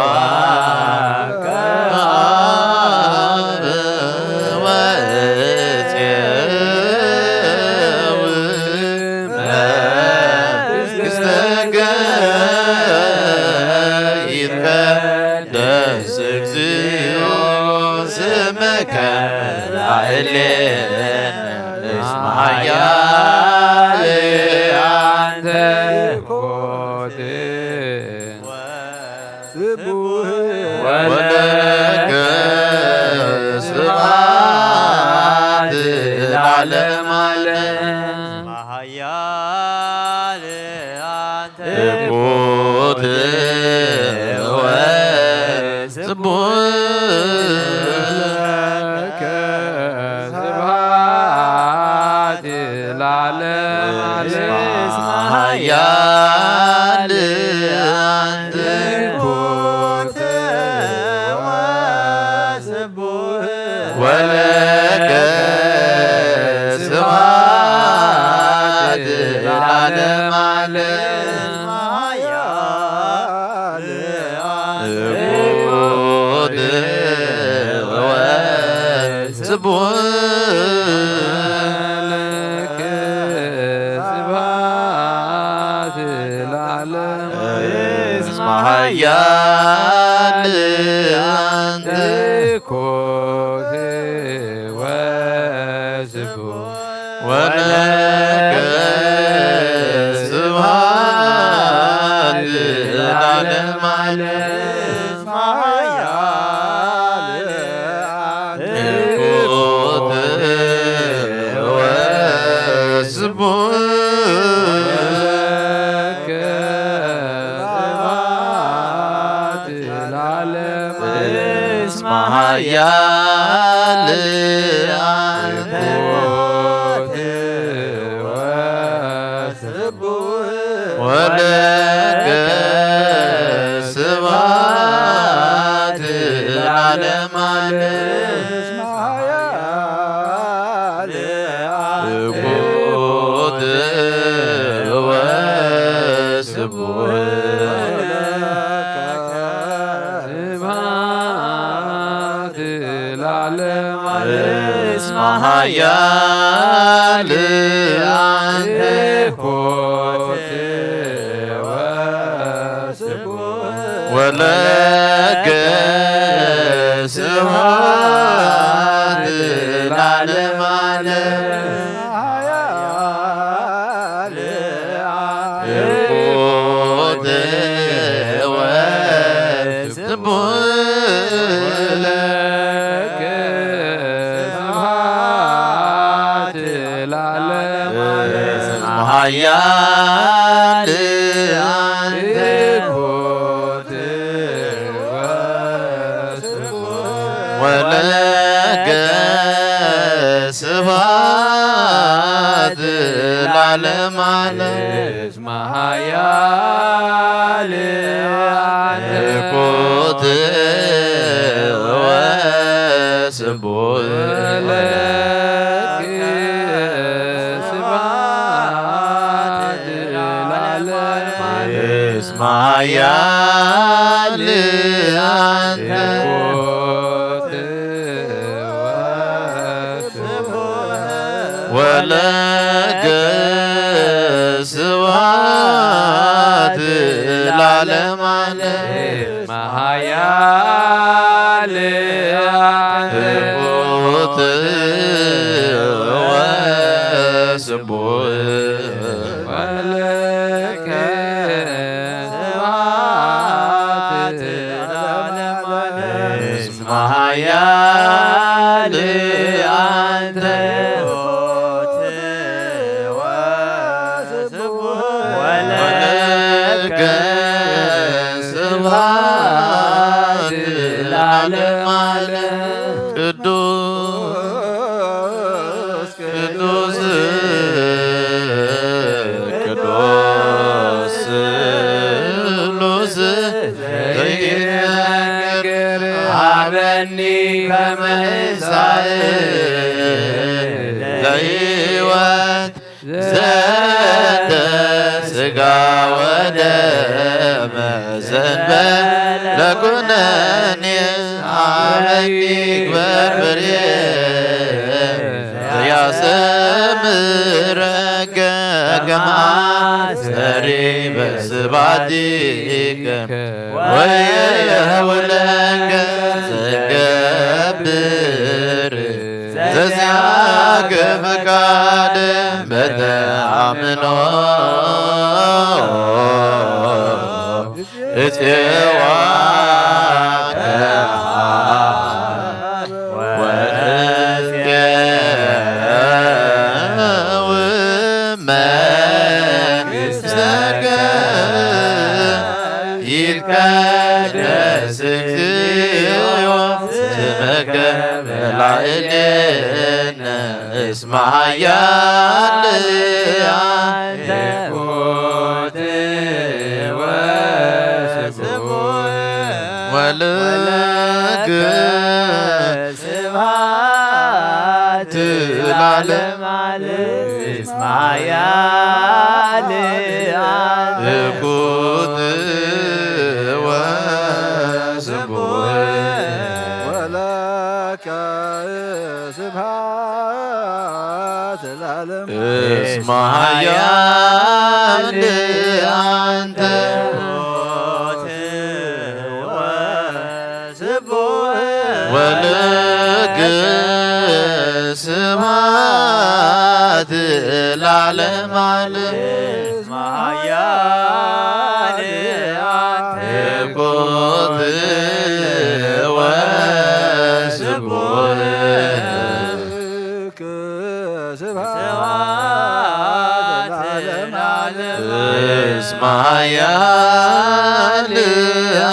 አብ ወእጽየው መንግሥትከ ይትቀደስ እግዚኦ ስምከ ላዕሌነ እስመ ኃያል አንተ ኮቴ ወለከ ስብሐት ለዓለመ ዓለም። ኃያል አንተ ትኩት ወስቡሕ ለከ ስብሐት ለዓለመ ዓለም። ኃያል አንተ ትኩት ወስቡሕ ወለከ ስብሐት ለዓለመ ዓለም። ኃያል ትኩት ወስቡሕ ለከ ስብሐት ለዓለመ ዓለም። እስመ ኃያል አንተ ኮቴ ወስቡሕ ወለከ ስብሐት ለማለ እስመ ኃያል ትኩት ወስቡሕ ለዓለመ ዓለም። እስመ ኃያል አንተ ወለከ ስብሐት ለዓለመ ዓለም። ትኩት ወስቡሕ ስብሐት ለዓለመ ዓለም። እስመ ኃያል አንተ ኮት ወስቡሕ ወለከ ስብሐት ለዓለመ ዓለም። ትኩት ወስቡሕ ለከ ስብሐት ለዓለመ ዓለም። ኃያል አንተ ወለከ ስብሐት ለዓለመ ዓለም። እስመ ኃያል አንተ ኮት ወስቡሕ ለከ ስብሐት ለዓለመ ዓለም። እስመ ኃያል አንተ ወለከ ስብሐት ለዓለመ ዓለም። ኃያል ትኩት ወስቡሕ ወለከ ስብሐት ለዓለመ ዓለም። እስመ ኃያል አንተ ወለከ ስብሐት ለዓለመ ዓለም። ቅዱስ ቅዱስ ቅዱስ ስሉስ ዘይትነገር ሀበኒ ከመ እሳእ ለሕይወት ዘተ ሥጋ ወደመ ዘንበለ ኩነኔ ሀበኒ ግበር ብርየ ዘያስተምረከ ከመ አስተሪ በስብሐቲከ ወየውለከ ዘገብር ዘዚአከ ፈቃድ በተአምኖ እፄዋከ ወእፄው መንግሥተከ ይትቀደስ እግዚኦ ስምከ በላዕሌነ እስመ ኃያል አንተ ወለከ ስብሐት ለዓለመ ዓለም። እስመ ኃያል አንተ ትኩት ወስቡሕ ወለከ ስብሐት ለዓለም። እስመ ኃያል አንተ ወለከ ስብሐት ለዓለመ ዓለም። እስመ ኃያል አንተ ኃያል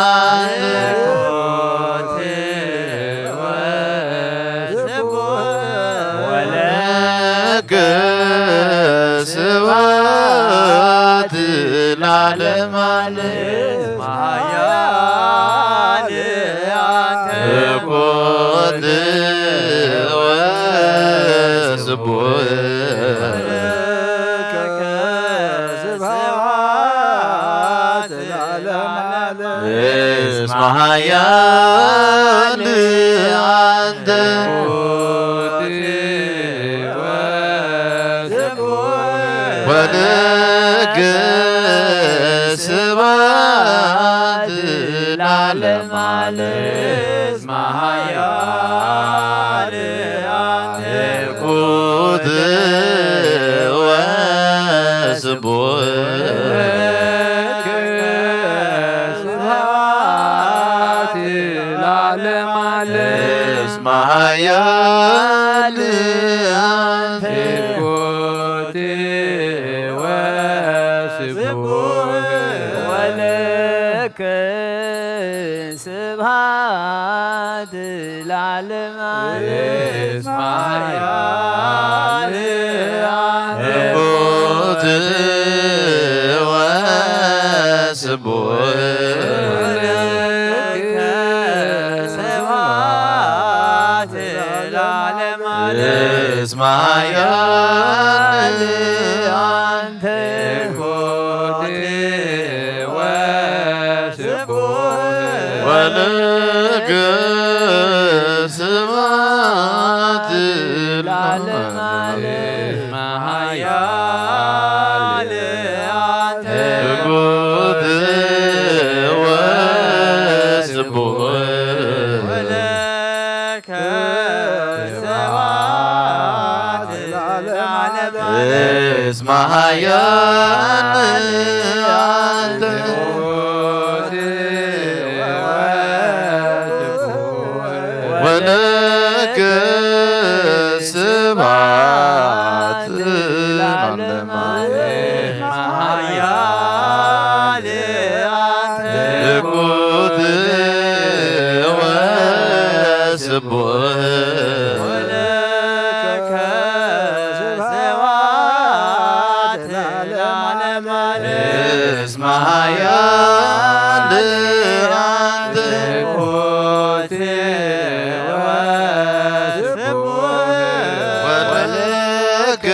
አንተ ወለከ ስብሐት ለዓለመ ዓለም። ትኩት ወስቡሕ እስመ ኃያል አንተ ወለከ ስብሐት ለዓለመ ዓለም። እስመ ኃያል አንተ ትኩት ወስቡሕ ስብሐት ለዓለመ ዓለም። እስመ ኃያል አንተ ትኩት ወስቡሕ ወለከ ስብሐት ለዓለመ ዓለም። እስመ ኃያል አንተ ትኩት ወስቡሕ ወለከ ስብሐት ለዓለመ ዓለም። እስመ ኃያል አንተ ትኩት ወስቡሕ ወለከ ስብሐት ለዓለመ ዓለም። ኃያል አንተ ትኩት ወስቡሕ ወለከ ስብሐት ለዓለመ ዓለም። እስመ ኃያል አንተ ወለከ ስብሐት ለዓለመ ዓለም። ኃያል አንተ ትኩት ወስቡሕ ወለከ ስብሐት ለዓለመ ዓለም። እስመ ኃያል አንተ ትኩት ወስቡሕ ወለከ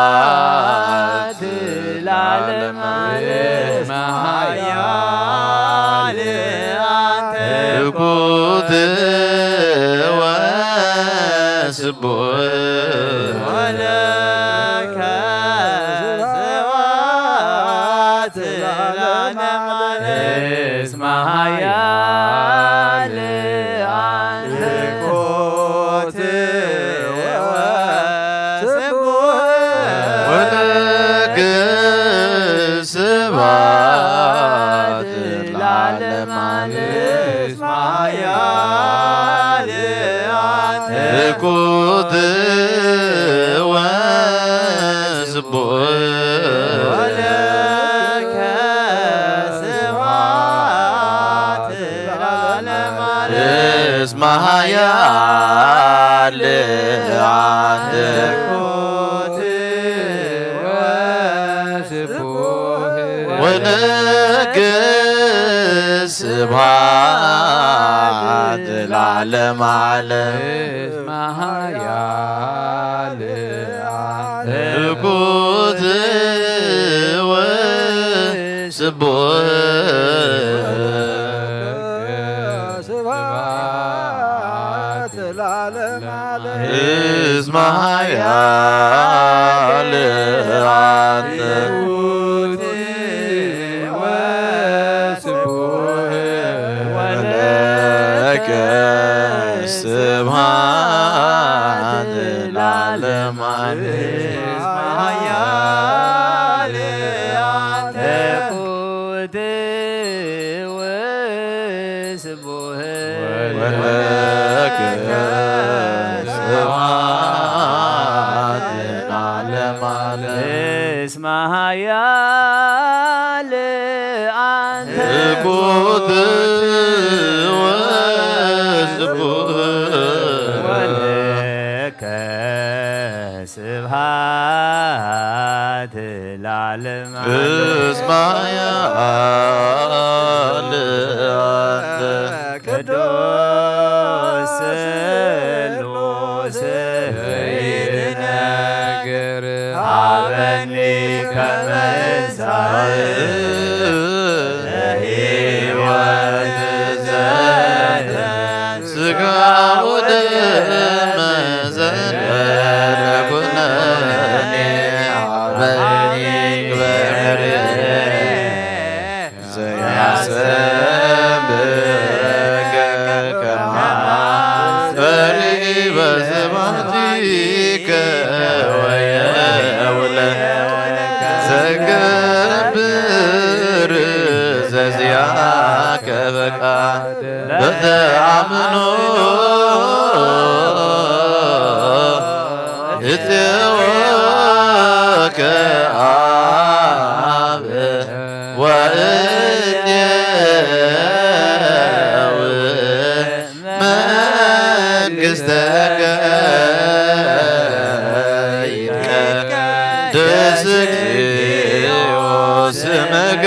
ስብሐት ለዓለመ ዓለም። ኃያል አንተ ትኩት ወስቡሕ ወለከ ስብሐት ለዓለመ ዓለም። እስመ ኃያል አንተ ትኩት ወስቡሕ ወለከ ስብሐት ለዓለመ ዓለም። እስመ ኃያል አንተ ትኩት ወስቡሕ ወለከ ስብሐት ለዓለመ ዓለም። እስመ ኃያል አንተ ትኩት ወስቡሕ ወለከ ስብሐት ለዓለመ ዓለም። እስመ ኃያል አንተ ትኩት ወስቡሕ ስብሐት ለዓለመ ዓለም። እስመ ኃያል አንተ ወስቡሕ ወለከ ስብሐት ለዓለመ ዓለም። እስመ ኃያል አንተ ትኩት ወስቡሕ ወለከ ስብሐት ለዓለመ ዓለም። እስመ ኃያል እስማያ ለአንተ ቅዱስ ስሉስ ይትነገር ሀበኒ ከመ እንሳእ ለሕይወት ዘተ ስጋ ወደም ዘተለኩነኔ ሀበኒ ግበር ዘያሰብከ ከማስተሪ በስብሐቲከ ወየውለ ዘገብር ዘዚአከ ፈቃድ በተአምኖ እትወከ አብ ወእትየው መንግሥተከ ይትቀደስ እግዚኦ ስምከ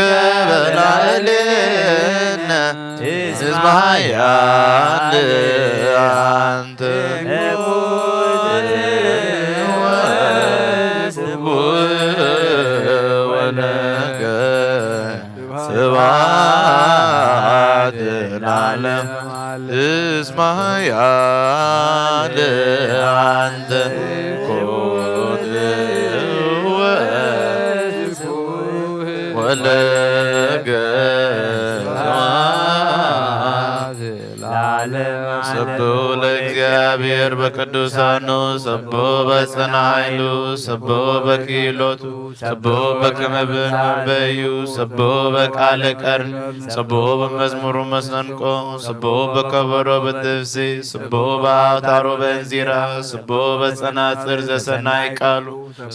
በላዕሌነ እስመ ኃያል አንተ ንጉሥ ወስቡሕ ወለከ ስብሐት ለዓለም እስመ ኃያል አንተ ኮት ወስቡሕ ወለከ ስብሐት ለዓለም። ሰብሑ ለእግዚአብሔር በቅዱሳኑ፣ ሰብሑ በጽንዓ ኃይሉ፣ ሰብሑ በክህሎቱ፣ ሰብሑ በከመ ብንበዩ፣ ሰብሑ በቃለ ቀርን፣ ሰብሑ በመዝሙሩ መሰንቆ፣ ሰብሑ በከበሮ በትፍሲ፣ ሰብሑ በአውታሩ በእንዚራ፣ ሰብሑ በጸናጽር ዘሰናይ ቃሉ፣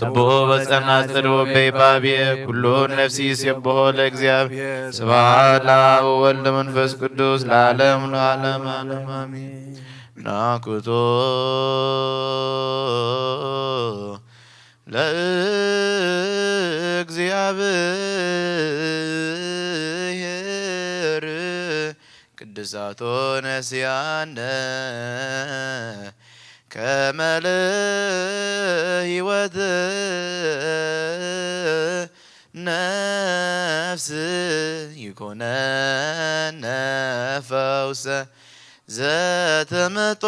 ሰብሖ በጸናጽል ወበይባቤ ኩሉ ነፍሲ ይሴብሖ ለእግዚአብሔር። ስብሐት ለአብ ወወልድ መንፈስ ቅዱስ ለዓለም ለዓለም ዓለም አሜን። ናኩቶ ለእግዚአብሔር ቅድሳቶ ነስያነ ከመ ለህይወት ነፍስ ይኩነነ ፈውሰ ዘተመጦ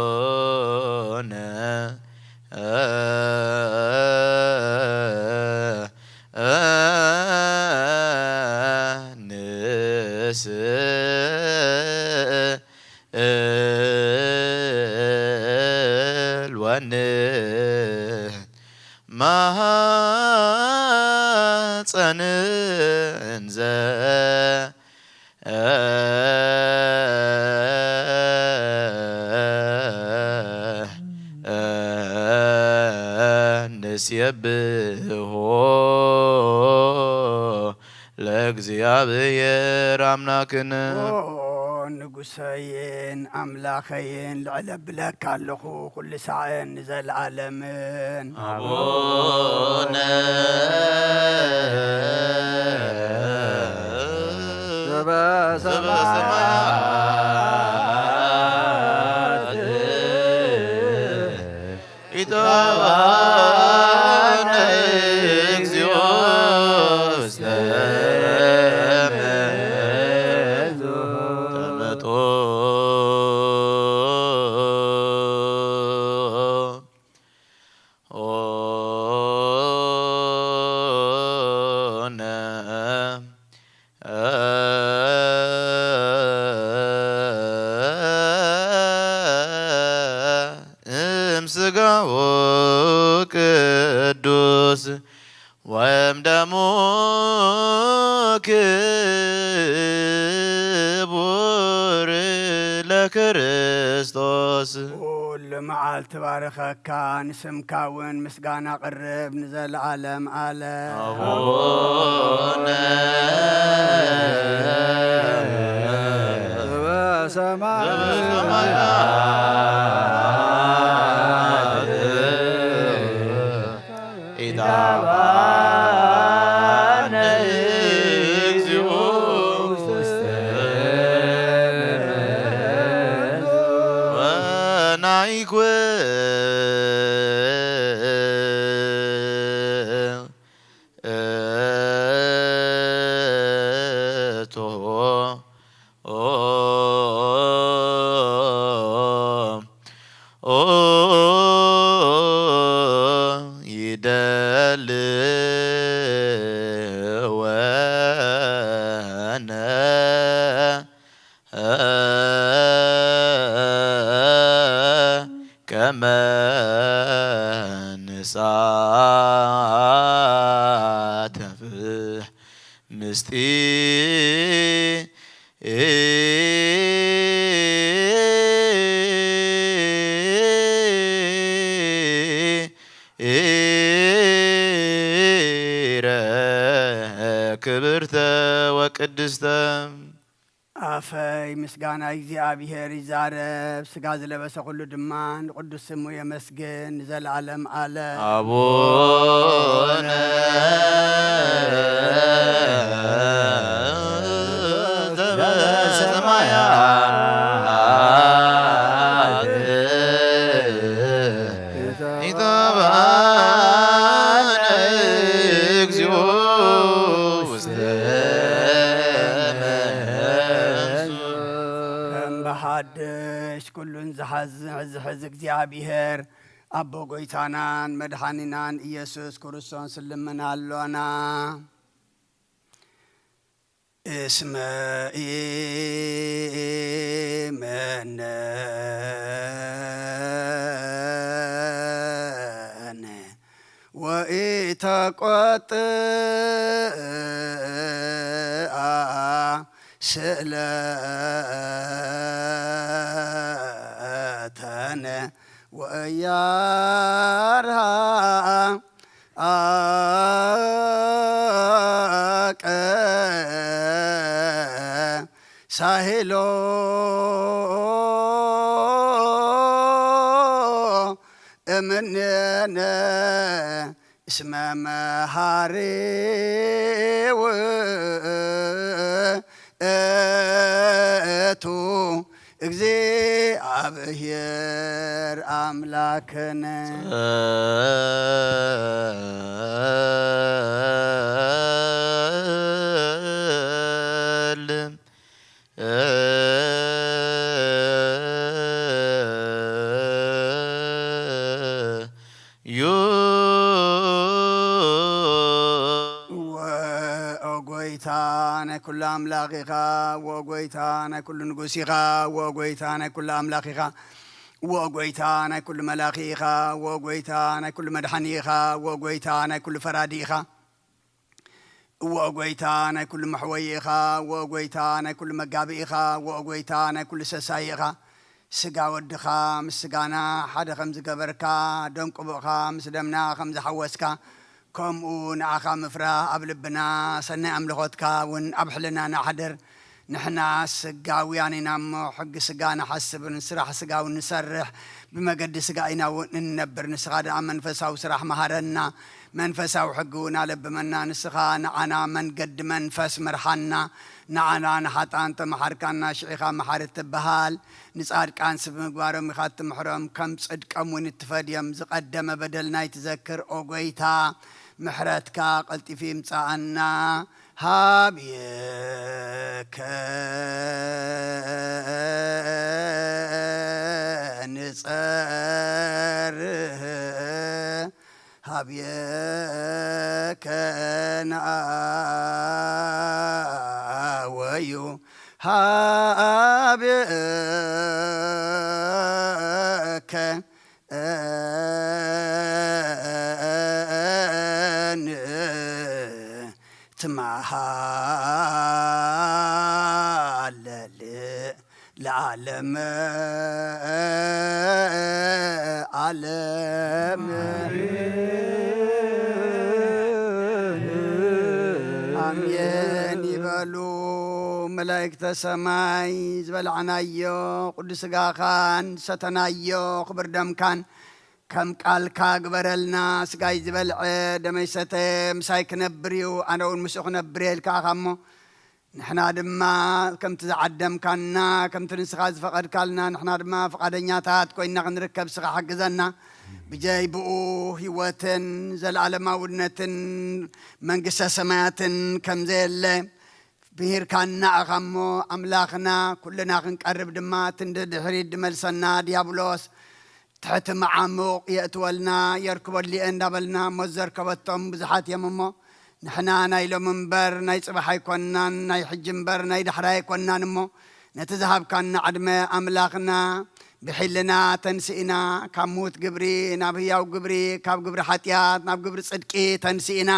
ኦነ ንስእል ወንማሐፀን እንዘ ንሴብሖ ለእግዚአብሔር አምላክነ። ኦ ንጉሰይን ኣምላኸይን፣ ልዕል ኣብለካ ኣለኹ ኩሉ ሳዕን ንዘለኣለምን። አቡነ ዘበሰማያት ኢተባነ እግዚኦ ውስተ ተመጦ ኦነ እም ስጋሁ ቅዱስ ወእም ደሙ ክቡር ለክርስቶስ። ኩሉ መዓልቲ ባርኸካ፣ ንስምካ እውን ምስጋና ቅርብ ንዘለዓለም ዓለም። አቡነ ዘበሰማያት እቶ ኦ ይደል ወነ ከመ ንሳተፍሕ ምስጢ ኢረ ክብርተ ወቅድስተ። ኣፈይ ምስጋና እግዚኣብሔር ይዛረብ፣ ስጋ ዝለበሰ ኩሉ ድማ ንቅዱስ ስሙ የመስግን ንዘለዓለም ዓለም። ኣቡነ ዘበሰማያት ኢታብአነ እግዚኦ ውስተ መንግስቱ። ከም ብሓድሽ ኩሉን ዝሓዝ ዝሕዝ እግዚኣብሔር ኣቦ ጎይታናን መድሓኒናን ኢየሱስ ክርስቶስ ልምን ኣሎና። እስመ ኢመነነ ወኢተቆጥአ ስእለተነ ወእያርሃ አቀ ሳሄሎ እምኔነ እስመ መሃሪ ውእቱ እግዚኣብሔር ኣምላክነ። ጸልም ዩ። እወ፣ ኦ ጎይታ ናይ ኩሉ ኣምላኽ ኢኻ። እወ፣ ኦ ጎይታ ናይ ኩሉ ንጉስ ኢኻ። እወ፣ ኦ ጎይታ ናይ ኩሉ ኣምላኽ ኢኻ። እወ፣ ኦ ጎይታ ናይ ኩሉ መላኺ ኢኻ። እወ፣ ኦ ጎይታ ናይ ኩሉ መድሓኒ ኢኻ። እወ፣ ኦ ጎይታ ናይ ኩሉ ፈራዲ ኢኻ። እወ፣ ኦ ጎይታ ናይ ኩሉ መሕወዪ ኢኻ። እወ፣ ኦ ጎይታ ናይ ኩሉ መጋቢ ኢኻ። እወ፣ ኦ ጎይታ ናይ ኩሉ ሰሳዪ ኢኻ። ስጋ ወድኻ ምስ ስጋና ሓደ ከም ዝገበርካ፣ ደም ቅቡእኻ ምስ ደምና ከም ዝሓወስካ፣ ከምኡ ንዓኻ ምፍራህ ኣብ ልብና፣ ሰናይ ኣምልኾትካ እውን ኣብ ሕልናና ኣሕድር። ንሕና ስጋውያን ኢና እሞ፣ ሕጊ ስጋ ንሓስብ፣ ንስራሕ ስጋ እውን ንሰርሕ፣ ብመገዲ ስጋ ኢና እውን እንነብር። ንስኻ ደኣ መንፈሳዊ ስራሕ መሃረና፣ መንፈሳዊ ሕጊ እውን ኣለብመና። ንስኻ ንዓና መንገዲ መንፈስ ምርሓና፣ ንዓና ንሓጥኣን ተመሓርካና፣ ሽዒኻ መሓሪ ትበሃል። ንጻድቃንስ ብምግባሮም ኢኻ እትምሕሮም፣ ከም ጽድቆም እውን እትፈድዮም። ዝቐደመ በደልና ኣይትዘክር፣ ኦ ጐይታ፣ ምሕረትካ ቀልጢፉ ይምጻኣና። ሃብየከ ንጸርህ፣ ሃብየከ ንኣወዩ፣ ሃብየከ ንትመሃለል ለዓለመ ዓለም። ኣሜን ይበሉ መላእክተ ሰማይ። ዝበላዕናዮ ቅዱስ ስጋኻን ዝሰተናዮ ክቡር ደምካን ከም ቃልካ ግበረልና። ስጋይ ዝበልዐ ደመይ ሰተየ ምሳይ ክነብር እዩ፣ ኣነ እውን ምስኡ ክነብር እየ ኢልካ ኢኻ እሞ፣ ንሕና ድማ ከምቲ ዝዓደምካና፣ ከምቲ ንስኻ ዝፈቐድካልና፣ ንሕና ድማ ፍቓደኛታት ኮይና ክንርከብ ንስኻ ሓግዘና። ብጀይ ብኡ ህይወትን ዘለኣለማውነትን መንግስተ ሰማያትን ከም ዘየለ ምሂርካና ኢኻ እሞ፣ ኣምላኽና፣ ኩልና ክንቀርብ ድማ እቲ ንድሕሪት ድመልሰና ዲያብሎስ ትሕቲ መዓሙቕ የእትወልና፣ የርክበሉ እየ እንዳበልና እሞ ዘርከበቶም ብዙሓት እዮም እሞ፣ ንሕና ናይ ሎም እምበር ናይ ጽባሕ ኣይኮንናን፣ ናይ ሕጂ እምበር ናይ ዳሕራይ ኣይኮንናን እሞ፣ ነቲ ዝሃብካና ዕድመ ኣምላኽና ብሒልና ተንሲእና፣ ካብ ምዉት ግብሪ ናብ ህያው ግብሪ፣ ካብ ግብሪ ሓጢኣት ናብ ግብሪ ጽድቂ ተንሲእና፣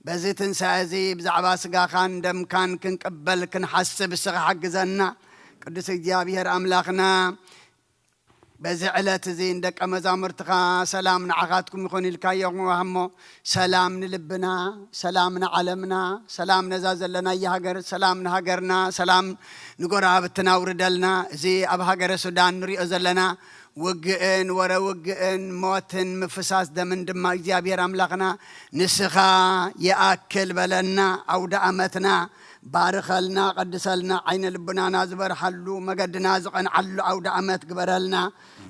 በዚ ትንሳኤ እዚ ብዛዕባ ስጋኻን ደምካን ክንቅበል ክንሓስብ እስኻ ሓግዘና። ቅዱስ እግዚኣብሔር ኣምላኽና፣ በዚ ዕለት እዚ ንደቀ መዛሙርትኻ ሰላም ንዓኻትኩም ይኹን ኢልካዮም እሞ፣ ሰላም ንልብና፣ ሰላም ንዓለምና፣ ሰላም ነዛ ዘለናያ ሃገር፣ ሰላም ንሃገርና፣ ሰላም ንጎረባብትና ኣውርደልና። እዚ ኣብ ሃገረ ሱዳን ንሪኦ ዘለና ውግእን ወረ ውግእን ሞትን ምፍሳስ ደምን ድማ እግዚኣብሔር ኣምላኽና ንስኻ ይኣክል በለና። ኣውደ ኣመትና ባርኸልና፣ ቀድሰልና፣ ዓይነ ልቡናና ዝበርሃሉ፣ መገድና ዝቐንዓሉ ኣውደ ኣመት ግበረልና።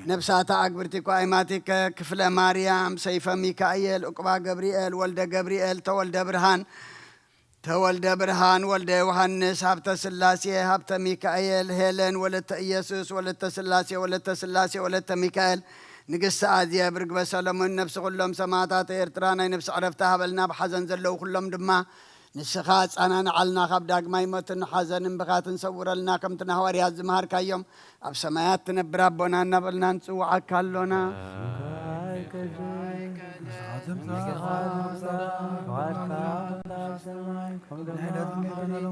ነብሳታ ኣግብርቲ እኳ ኣይማቲከ፣ ክፍለ ማርያም፣ ሰይፈ ሚካኤል፣ ዕቁባ ገብርኤል፣ ወልደ ገብርኤል፣ ተወልደ ብርሃን፣ ተወልደ ብርሃን፣ ወልደ ዮሃንስ፣ ሃብተ ስላሴ፣ ሃብተ ሚካኤል፣ ሄለን፣ ወለተ ኢየሱስ፣ ወለተ ስላሴ፣ ወለተ ስላሴ፣ ወለተ ሚካኤል፣ ንግስቲ ኣዜብ፣ ርግበ ሰሎሞን፣ ነብሲ ኩሎም ሰማዕታት ኤርትራ ናይ ነብሲ ዕረፍቲ ሃበልና። ብሓዘን ዘለዉ ኩሎም ድማ ንስኻ ኣጻናንዓልና፣ ካብ ዳግማይ ሞትን ሓዘንን ብኻትን ሰውረልና፣ ከምቲ ንሃዋርያት ዝመሃርካዮም። ኣብ ሰማያት ትነብር ኣቦና እናበልና ንጽውዓካ ኣሎና። ስምካ ይቀደስ፣ መንግስትኻ ትምጻእ፣ ፍቓድካ ከምቲ ኣብ ሰማይ ከምኡ ድማ ኣብ ምድሪ።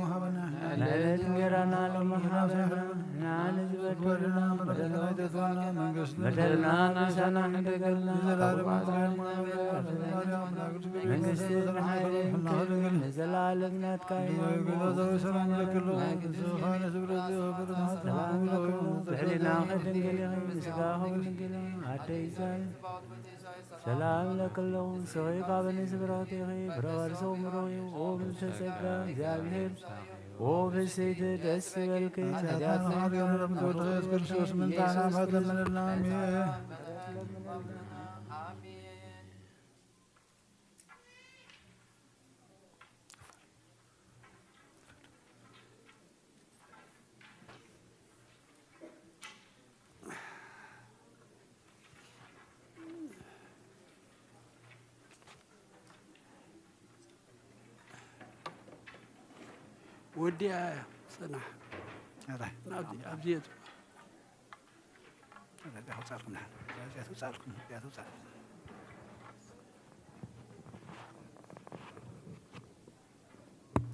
ናይ ዕለት እንጌራና ሎሚ ሃበና፣ ንዓና ንዝበደሉና በደልና ምሕረት ኣይትሕረና፣ መንግስቲ በደልና ምሕረትና ንሕደገልና፣ ንዘለኣለም ካብ ዓለም መንግስትን ሓይልን ክብርን ንዘለኣለም ናትካ እዩ። ሰላም ለኪ፣ ብሕሊናኺ ድንግል ኢኺ፣ ብስጋኺ እውን ድንግል ኢኺ። ኣደይ ሰላም ለኪ ኣለኹ፣ ንስኺ ካብ ኣንስቲ ብርኽቲ ኢኺ፣ ፍረ ከርሥኺ ብሩኽ እዩ። ኦ ምልዕተ ጸጋ፣ እግዚኣብሔር ኦ ፍስሕቲ ደስ ይበልኪ፣ ጸጋ ኃጢአትና ኃጢአት ምሕረት ወልድከ ኢየሱስ ክርስቶስ ምንታና ምሕረት ለምንልና። ኣሜን። ወዲኣ እያ፣ ጽናሕ። ኣታ። ናብዚ፣ ኣብዚ እየ። እዚኣ ትውጻልኩም፣ እዚኣ ትውጻልኩም፣ እዚኣ ትውጻልኩም።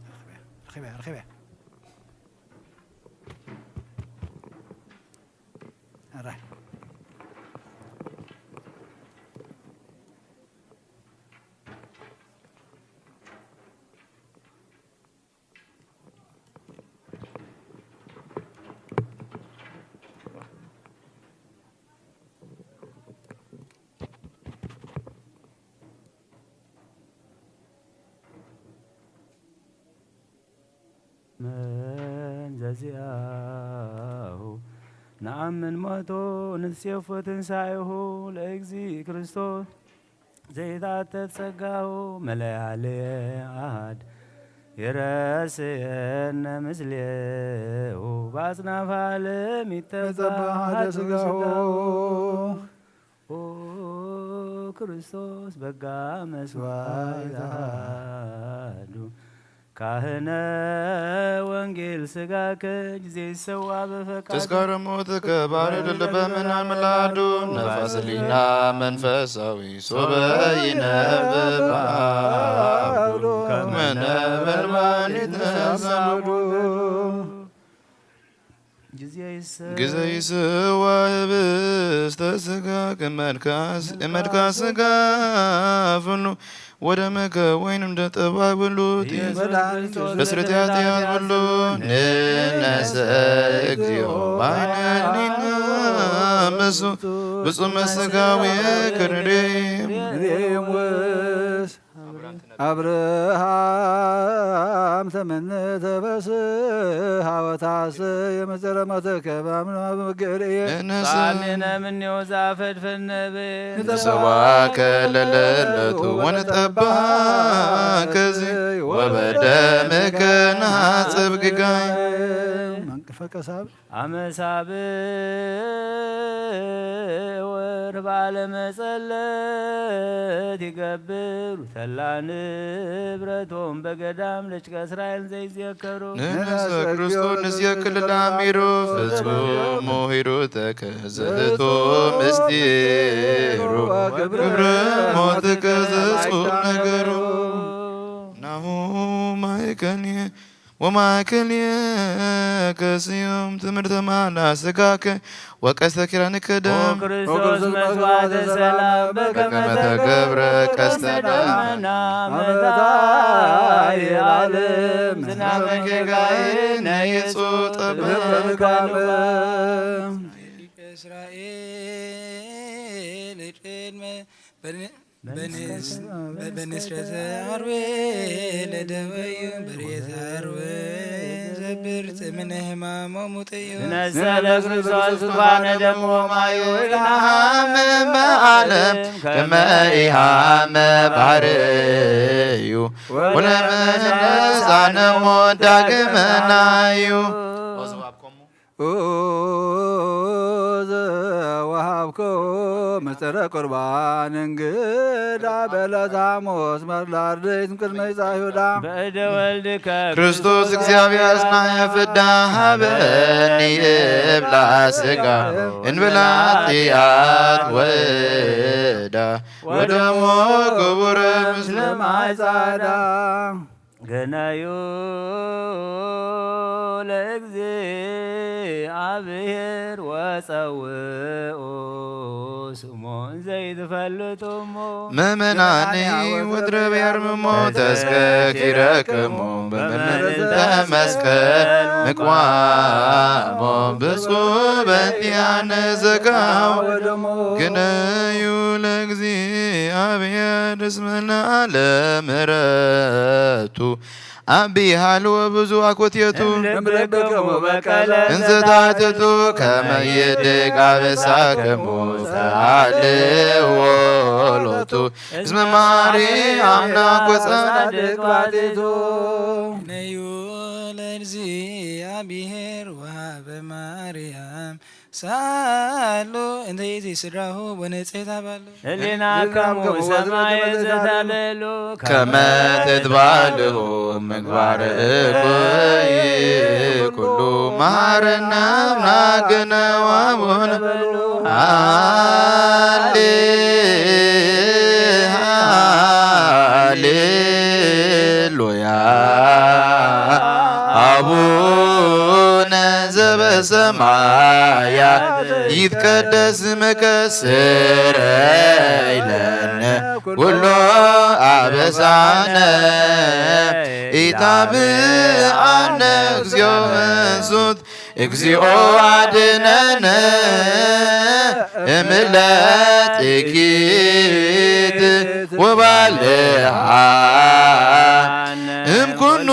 ረኺበያ፣ ረኺበያ፣ ረኺበያ። ኣታ። መን ዘዚኣሁ ነኣምን ሞቱ ንሴፎ ትንሳኤሁ ለእግዚእ ክርስቶስ ዘይትኣተት ጸጋሁ መለያሌ ኣሃድ ይረስየነ ምስሌሁ በአጽናፈ ዓለም ይተባህ በጸባህ ሓደ ሓደ ስጋሁ። ስጋሁ። ኦ ክርስቶስ በጋ መስዋዕት አሐዱ ካህነ ወንጌል ስጋከ ጊዜ ይሰዋ በፈቃዱ። ተስካረ ሞትከ ባርድ ልበ ምናን ምላዱ ነፋስ ህሊና መንፈሳዊ ሶበ ይነብብ በአሐዱ ከመ ነበልባል ይትሳመዱ። ጊዜ ይስዋ ህብስተ ስጋ ከመድካስ እመድካ ስጋ ፍኑ ወደመከ ወይንም ደጠባይ ብሉ በስርት ያትያት ብሉ ንነሰ እግዚኦ ባይነኒና መሱ ብጹመ ስጋዊ ክርዴ ሬሙስ አብርሃ ሰላም ተመነ ተፈስሃ ወታሰ የመጸረ ሞተ ከባም ነው ምግርየ ንነሰ ሳሌነ ምኔው ዛፈድፈን ነቤ ንሰዋከ ለለለቱ ወንጠባከዚ ወበደምከ ንሃጽብ ግጋይ መንቅፈ ቀሳብ አመሳብ ወርህ ባለመጸለት ይገብር ተላ ንብረቶም በገዳም ለጭቀ እስራኤል ዘይዘከሩ ንነሰ ክርስቶስ ንዝየክል ላሚሩ ፍጹም ሞሂሩ ተከዘቶ ምስጢሩ ግብረ ሞት ከዘጹ ነገሩ ናሁ ማይከኒ ወማእከልከ ስዩም ትምህርተ ማና ስጋከ ወቀስተ ኪዳንከ ደም ክርስቶስ መስዋዕተ ሰላም በከመ በከመ ተገብረ ቀስተ ደመና መታይ ዓለም ዝናመ ጌጋይ ነይጹ ጠበቃ እስራኤል ቅድመ በንስረተ አርዌ ለደወዩ በርየተ አርዌ ዘብር ጽምነ ህማሞሙ ጥዩ ነሰለ ክርስቶስ ዙፋነ ደሞ ማዩ ኢሃመ በዓለም ከመ ኢሃመ ባርዩ ወለመነሳነሞ ዳግመናዩ ዘወሃብኮ መጸረ ቁርባን እንግዳ በለታሞስ መርላርደይት ቅድመ ይጻ ይሁዳ በእደ ወልድከ ክርስቶስ እግዚኣብሔር ኣጽናሐ ፍዳ ሃበኒ እብላ ስጋ እንብላ ጢኣት ወዳ ወደሞ ክቡረ ምስለ ማይ ጻዳ ገነዩ ለእግዚኣብሔር ወጸውኡ ስሙ እንዘይትፈልጡ እሞ ምእመናኒ ወድረብ ያርምሞ ተስከኪረክሙ በመልዕልተ መስቀል ምቅዋሞ ብፁዕ በእንቲኣነ ዘጋው ግነዩ ለእግዚኣብሔር እስመ ለዓለ ምሕረቱ ኣቢ ሃልወ ብዙ ኣኮትየቱ እምልብክሙ በቀለ እንዘ ታትቱ ከመ ይድግ ኣበሳክሙ ተሃልዎ ሎቱ እስመ ማርያም ናኮ ጻድቅ ባቲቱ ነዩ ለእግዚኣብሔር ወሃበ ማርያም ሳሉ እንተ ይእቲ ስድራሁ ወንጽሕት ኣባሉ ህሊናከሙ ሰማየ ዘተልዕሉ ከመ ትትባልሁ ምግባር እኩይ ኩሉ መሃረነ አምላክነ ወአቡነ ሃሌ ሃሌሉያ አቡነ ዘበሰማያት ይትቀደስ ስምከ ስረይ ለነ ኩሎ አበሳነ ኢታብአነ እግዚኦ መንሱት እግዚኦ አድነነ እምለ ጥቂት ወባልሃ እምኩኑ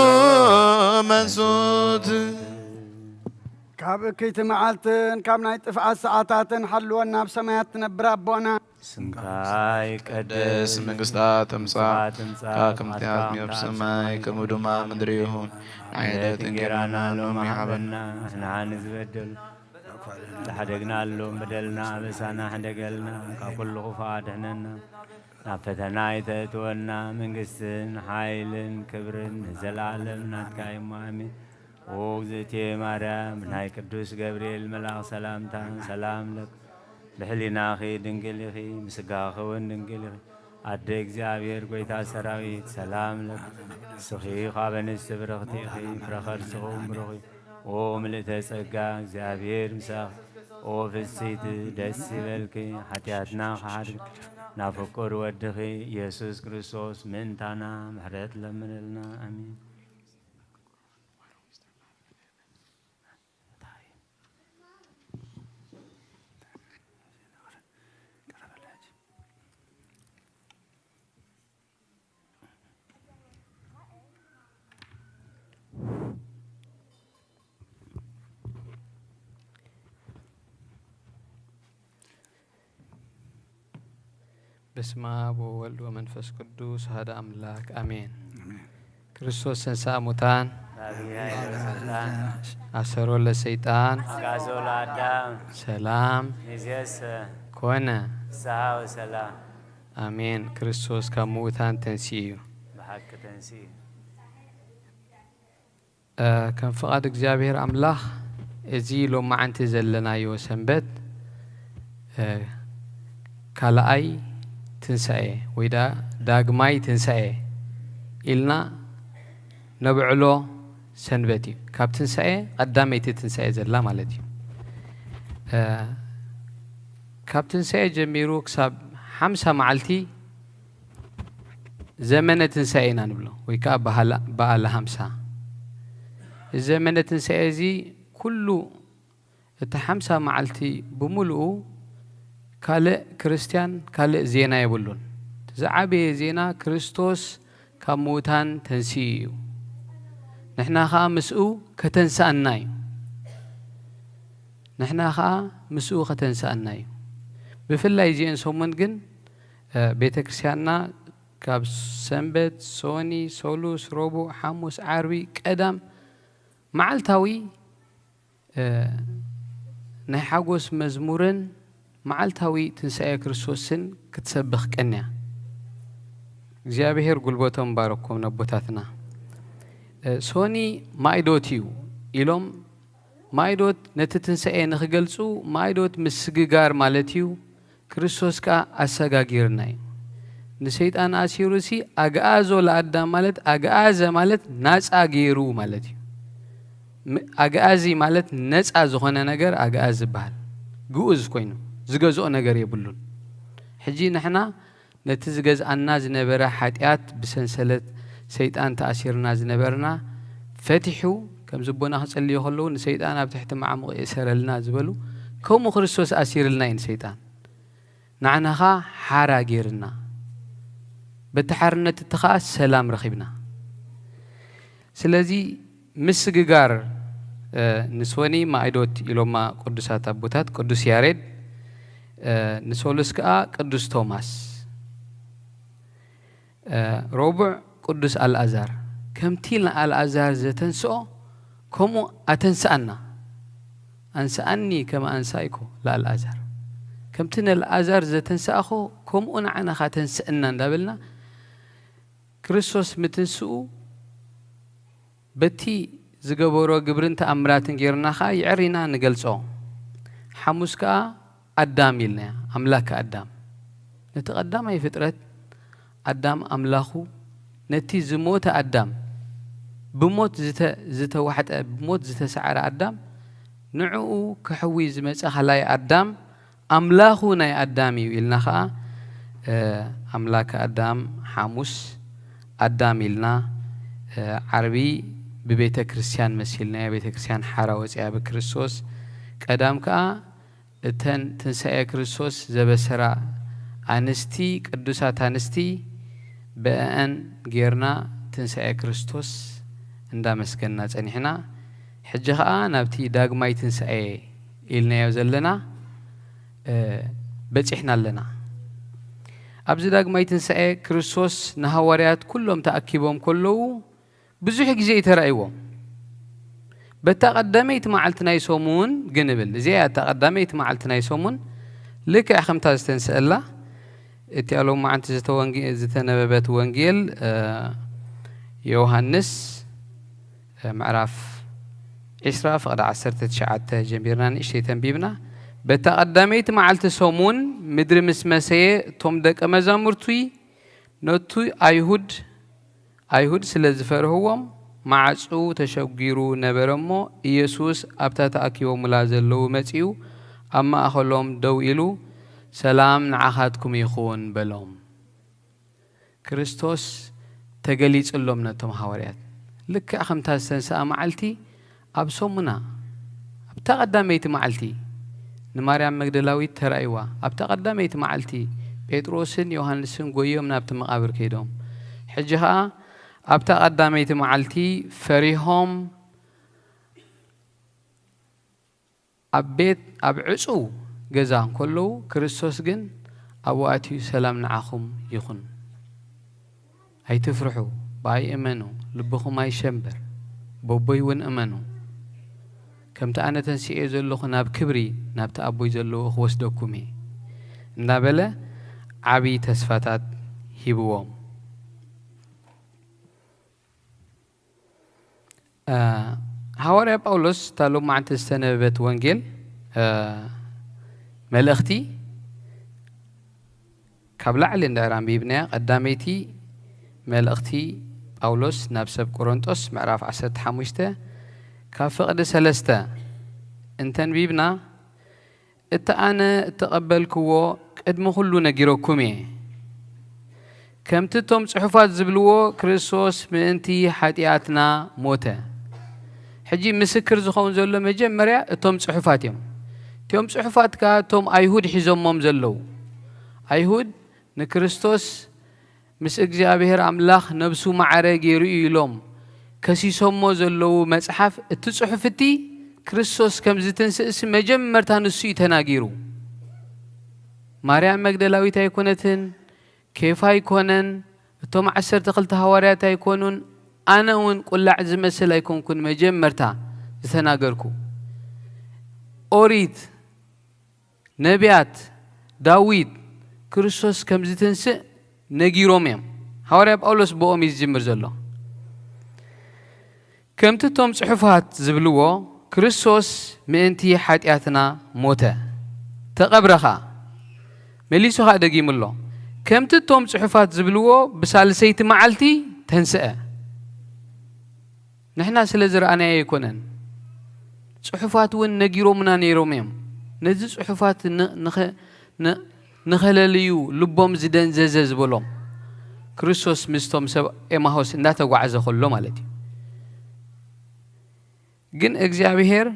መንሱት ካብ እክይቲ መዓልትን ካብ ናይ ጥፍኣት ሰዓታትን ሓልወና ኣብ ሰማያት ትነብር ኣቦና ስምካ ይቀደስ መንግስታ ትምጻ ትምጻ ከምትያት ኣብ ሰማይ ከምኡ ድማ ምድሪ ይኹን ዓይነት እንጌራና ሎሚ ሃበና ንዓኒ ዝበደል ዝሓደግናሎም በደልና ኣበሳና ሕደገልና ካብ ኩሉ ክፉእ ኣድሕነና ናብ ፈተና ኣይተእትወና መንግስትን ሓይልን ክብርን ንዘለኣለም ናትካ እዩ ኣሜን ኦ እግዝእትየ ማርያም ናይ ቅዱስ ገብርኤል መልኣኽ ሰላምታ ሰላም ለክ ብሕሊናኺ ድንግል ኢኺ ብስጋኺ እውን ድንግል ኢኺ ኣደ እግዚኣብሔር ጎይታ ሰራዊት ሰላም ለክ ንስኺ ካብ ኣንስቲ ብርኽቲ ኢኺ ፍረ ከርስኺ እውን ብሩኽ እዩ ኦ ምልእተ ጸጋ እግዚኣብሔር ምሳኺ ኦ ፍስይቲ ደስ ይበልኪ ሓጢኣትና ክሓድግ ናብ ፍቁር ወድኺ ኢየሱስ ክርስቶስ ምእንታና ምሕረት ለምንልና ኣሜን በስመ አብ ወወልድ ወመንፈስ ቅዱስ አሐዱ አምላክ አሜን። ክርስቶስ ተንሥአ እሙታን፣ አሰሮ ለሰይጣን፣ አግዓዞ ለአዳም፣ ሰላም፣ ሚዜሰ፣ ኮነ፣ ፍስሐ ወሰላም። አሜን። ክርስቶስ ካብ ምዉታን ተንሲኡ እዩ። ብሓቂ ተንሲኡ። እ፣ ከም ፍቓድ እግዚኣብሔር ኣምላኽ፣ እዚ ሎማዓንቲ ዘለናዮ ሰንበት፣ እ፣ ካልኣይ ትንሳኤ ወይ ደኣ ዳግማይ ትንሳኤ ኢልና ነብዕሎ ሰንበት እዩ። ካብ ትንሳኤ ቀዳመይቲ ትንሳኤ ዘላ ማለት እዩ። እ፣ ካብ ትንሳኤ ጀሚሩ ክሳብ ሓምሳ መዓልቲ ዘመነ ትንሳኤ ኢና ንብሎ፣ ወይ ከዓ በዓለ፣ በዓለ ሓምሳ። እዚ ዘመነ ትንሳኤ እዚ ኩሉ እቲ ሓምሳ መዓልቲ ብምሉኡ ካልእ ክርስትያን ካልእ ዜና የብሉን። እቲ ዝዓበየ ዜና ክርስቶስ ካብ ምዉታን ተንሲኡ እዩ። ንሕና ኸዓ ምስኡ ከተንስኣና እዩ። ንሕና ኸዓ ምስኡ ከተንስኣና እዩ። ብፍላይ እዚአን ሰሙን ግን፣ እ፣ ቤተ ክርስቲያንና ካብ ሰንበት፣ ሶኒ፣ ሰሉስ፣ ረቡዕ፣ ሓሙስ፣ ዓርቢ፣ ቀዳም መዓልታዊ፣ እ፣ ናይ ሓጎስ መዝሙርን መዓልታዊ ትንሳኤ ክርስቶስን ክትሰብኽ ቀንያ። እግዚኣብሔር ጉልበቶም ባረኮም ነቦታትና። እ፣ ሶኒ ማይዶት እዩ ኢሎም፣ ማይዶት ነቲ ትንሳኤ ንኽገልጹ፣ ማይዶት ምስግጋር ማለት እዩ። ክርስቶስ ከኣ ኣሰጋጊርና እዩ። ንሰይጣን ኣሲሩሲ ኣግኣዞ ለኣዳም ማለት፣ ኣግኣዘ ማለት ናጻ ገይሩ ማለት እዩ። ም-፣ ኣግኣዚ ማለት ነጻ ዝኾነ ነገር ኣግኣዚ ይበሃል። ግኡዝ ኮይኑ ዝገዝኦ ነገር የብሉን። ሕጂ ንሕና ነቲ ዝገዝኣና ዝነበረ ሓጢኣት ብሰንሰለት ሰይጣን ተኣሲርና ዝነበርና ፈቲሑ፣ ከምዚ ኣቦና ክጽልዩ ከለዉ፣ "ንሰይጣን ኣብ ትሕቲ ማዕሙቕ ይእሰረልና" ዝበሉ፣ ከምኡ ክርስቶስ ኣሲርልና እዩ ንሰይጣን። ንዓና ኸኣ ሓራ ጌርና። በቲ ሓርነት እቲ ኸኣ ሰላም ረኺብና። ስለዚ ምስግጋር፣ እ፣ ንሶኒ ማይዶት ኢሎማ ቅዱሳት ኣቦታት፣ ቅዱስ ያሬድ፣ እ፣ ንሶሉስ ከኣ ቅዱስ ቶማስ፣ እ፣ ረቡዕ ቅዱስ ኣልኣዛር። ከምቲ ንኣልኣዛር ዘተንስኦ ከምኡ ኣተንስኣና። "ኣንስኣኒ ከመ ኣንሳእኮ ለኣልኣዛር"፣ ከምቲ ነልኣዛር ዘተንስኣኹ ከምኡ ንዓና ኸኣ ተንስእና እንዳበልና ክርስቶስ ምትንስኡ በቲ ዝገበሮ ግብርን ተኣምራትን ጌርና ኸኣ የዕሪና ንገልጾ። ሓሙስ ከኣ ኣዳም ኢልናያ፣ ኣምላከ ኣዳም። ነቲ ቀዳማይ ፍጥረት ኣዳም ኣምላኹ ነቲ ዝሞተ ኣዳም፣ ብሞት ዝተ-፣ ዝተዋሕጠ፣ ብሞት ዝተሳዕረ ኣዳም ንዕኡ ከሕዊ ዝመጸ ካልኣይ ኣዳም ኣምላኹ ናይ ኣዳም እዩ ኢልና ኸኣ፣ እ፣ ኣምላከ ኣዳም ሓሙስ ኣዳም ኢልና፣ እ፣ ዓርቢ ብቤተ ክርስቲያን መሲልናዮ፣ ቤተ ክርስቲያን ሓራ ወጺኣ ብክርስቶስ። ቀዳም ከኣ እተን ትንሳኤ ክርስቶስ ዘበሰራ ኣንስቲ፣ ቅዱሳት ኣንስቲ፣ ብአን ጌርና ትንሳኤ ክርስቶስ እንዳመስገንና ጸኒሕና። ሕጂ ኸኣ ናብቲ ዳግማይ ትንሳኤ ኢልናዮ ዘለና፣ እ፣ በጺሕና ኣለና። ኣብዚ ዳግማይ ትንሳኤ ክርስቶስ ንሃዋርያት ኩሎም ተኣኪቦም ከለዉ ብዙሕ ግዜ እዩ ተራእይዎም። በታ ቀዳመይቲ መዓልቲ ናይ ሰሙን ግን እብል፣ እዚኣ እያ እታ ቀዳመይቲ መዓልቲ ናይ ሰሙን፣ ልክዕ ከምታ ዝተንስአላ፣ እቲኣ ሎማዓንቲ ዝተወንጌ-፣ ዝተነበበት ወንጌል፣ እ፣ ዮሃንስ፣ እ፣ ምዕራፍ ዒስራ ፍቕዲ ዓሰርተ ትሽዓተ ጀሚርና ንእሽተይ ተንቢብና። በታ ቀዳመይቲ መዓልቲ ሰሙን ምድሪ ምስ መሰየ፣ እቶም ደቀ መዛሙርቲ ነቱ ኣይሁድ፣ ኣይሁድ ስለ ዝፈርህዎም፣ ማዕጹ ተሸጒሩ ነበረ እሞ፣ ኢየሱስ ኣብታ ተኣኪቦሙላ ዘለዉ መጺኡ፣ ኣብ ማእከሎም ደው ኢሉ፣ "ሰላም ንዓኻትኩም ይኹን" በሎም። ክርስቶስ ተገሊጽሎም ነቶም ሃዋርያት። ልክዕ ከምታ ዝተንስኣ መዓልቲ፣ ኣብ ሰሙና፣ ኣብታ ቀዳመይቲ መዓልቲ ንማርያም መግደላዊት ተራእይዋ። ኣብታ ቀዳመይቲ መዓልቲ ጴጥሮስን ዮሃንስን ጎዮም ናብቲ መቓብር ከይዶም። ሕጂ ኸኣ ኣብታ ቀዳመይቲ መዓልቲ ፈሪሆም ኣብ ቤት፣ ኣብ ዕጹው ገዛ እንከለዉ፣ ክርስቶስ ግን ኣብኡ ኣትዩ፣ "ሰላም ንዓኹም ይኹን። ኣይትፍርሑ፣ ብኣይ እመኑ፣ ልብኹም ኣይሸንበር፣ በቦይ እውን እመኑ። ከምቲ ኣነ ተንሲኤዮ ዘለኹ ናብ ክብሪ፣ ናብቲ ኣቦይ ዘለዎ ክወስደኩም እየ" እናበለ ዓብዪ ተስፋታት ሂብዎም። እ፣ ሃዋርያ ጳውሎስ እታ ሎማዕንቲ ዝተነበበት ወንጌል፣ እ፣ መልእኽቲ ካብ ላዕሊ እንድሕር ኣንቢብናያ፣ ቀዳመይቲ መልእኽቲ ጳውሎስ ናብ ሰብ ቆሮንጦስ ምዕራፍ ዓሰርተ ሓሙሽተ ካብ ፍቕዲ ሰለስተ እንተንቢብና፣ እቲ ኣነ እተቐበልክዎ ቅድሚ ኹሉ ነጊረኩም እየ። ከምቲ እቶም ጽሑፋት ዝብልዎ፣ ክርስቶስ ምእንቲ ሓጢኣትና ሞተ። ሕጂ ምስክር ዝኸውን ዘሎ መጀመርያ እቶም ጽሑፋት እዮም። እቲኦም ጽሑፋት ከኣ እቶም ኣይሁድ ሒዞሞም ዘለዉ። ኣይሁድ ንክርስቶስ ምስ እግዚኣብሔር ኣምላኽ ነብሱ ማዕረ ገይሩ እዩ ኢሎም ከሲሶሞ ዘለዉ መጽሓፍ፣ እቲ ጽሑፍ እቲ ክርስቶስ ከም ዝትንስእሲ መጀመርታ ንሱ እዩ ተናጊሩ። ማርያም መግደላዊት ኣይኮነትን፣ ኬፋ ኣይኮነን፣ እቶም ዓሰርተ ክልተ ሃዋርያት ኣይኮኑን፣ ኣነ እውን ቁላዕ ዝመስል ኣይኮንኩን መጀመርታ ዝተናገርኩ። ኦሪት፣ ነቢያት፣ ዳዊት ክርስቶስ ከም ዝትንስእ ነጊሮም እዮም። ሃዋርያ ጳውሎስ ብኦም እዩ ዝጅምር ዘሎ። ከምቲ እቶም ጽሑፋት ዝብልዎ፣ ክርስቶስ ምእንቲ ሓጢኣትና ሞተ፣ ተቐብረ ኸኣ። መሊሱ ኸኣ ደጊሙ ኣሎ፣ ከምቲ እቶም ጽሑፋት ዝብልዎ፣ ብሳልሰይቲ መዓልቲ ተንስአ። ንሕና ስለ ዝረኣናዮ ኣይኮነን፣ ጽሑፋት እውን ነጊሮምና ነይሮም እዮም። ነዚ ጽሑፋት ን-፣ ንኸ-፣ ን-፣ ንኸለልዩ ልቦም ዝደንዘዘ ዝበሎም፣ ክርስቶስ ምስቶም ሰብ ኤማሆስ እንዳተጓዕዘ ከሎ ማለት እዩ። ግን እግዚኣብሔር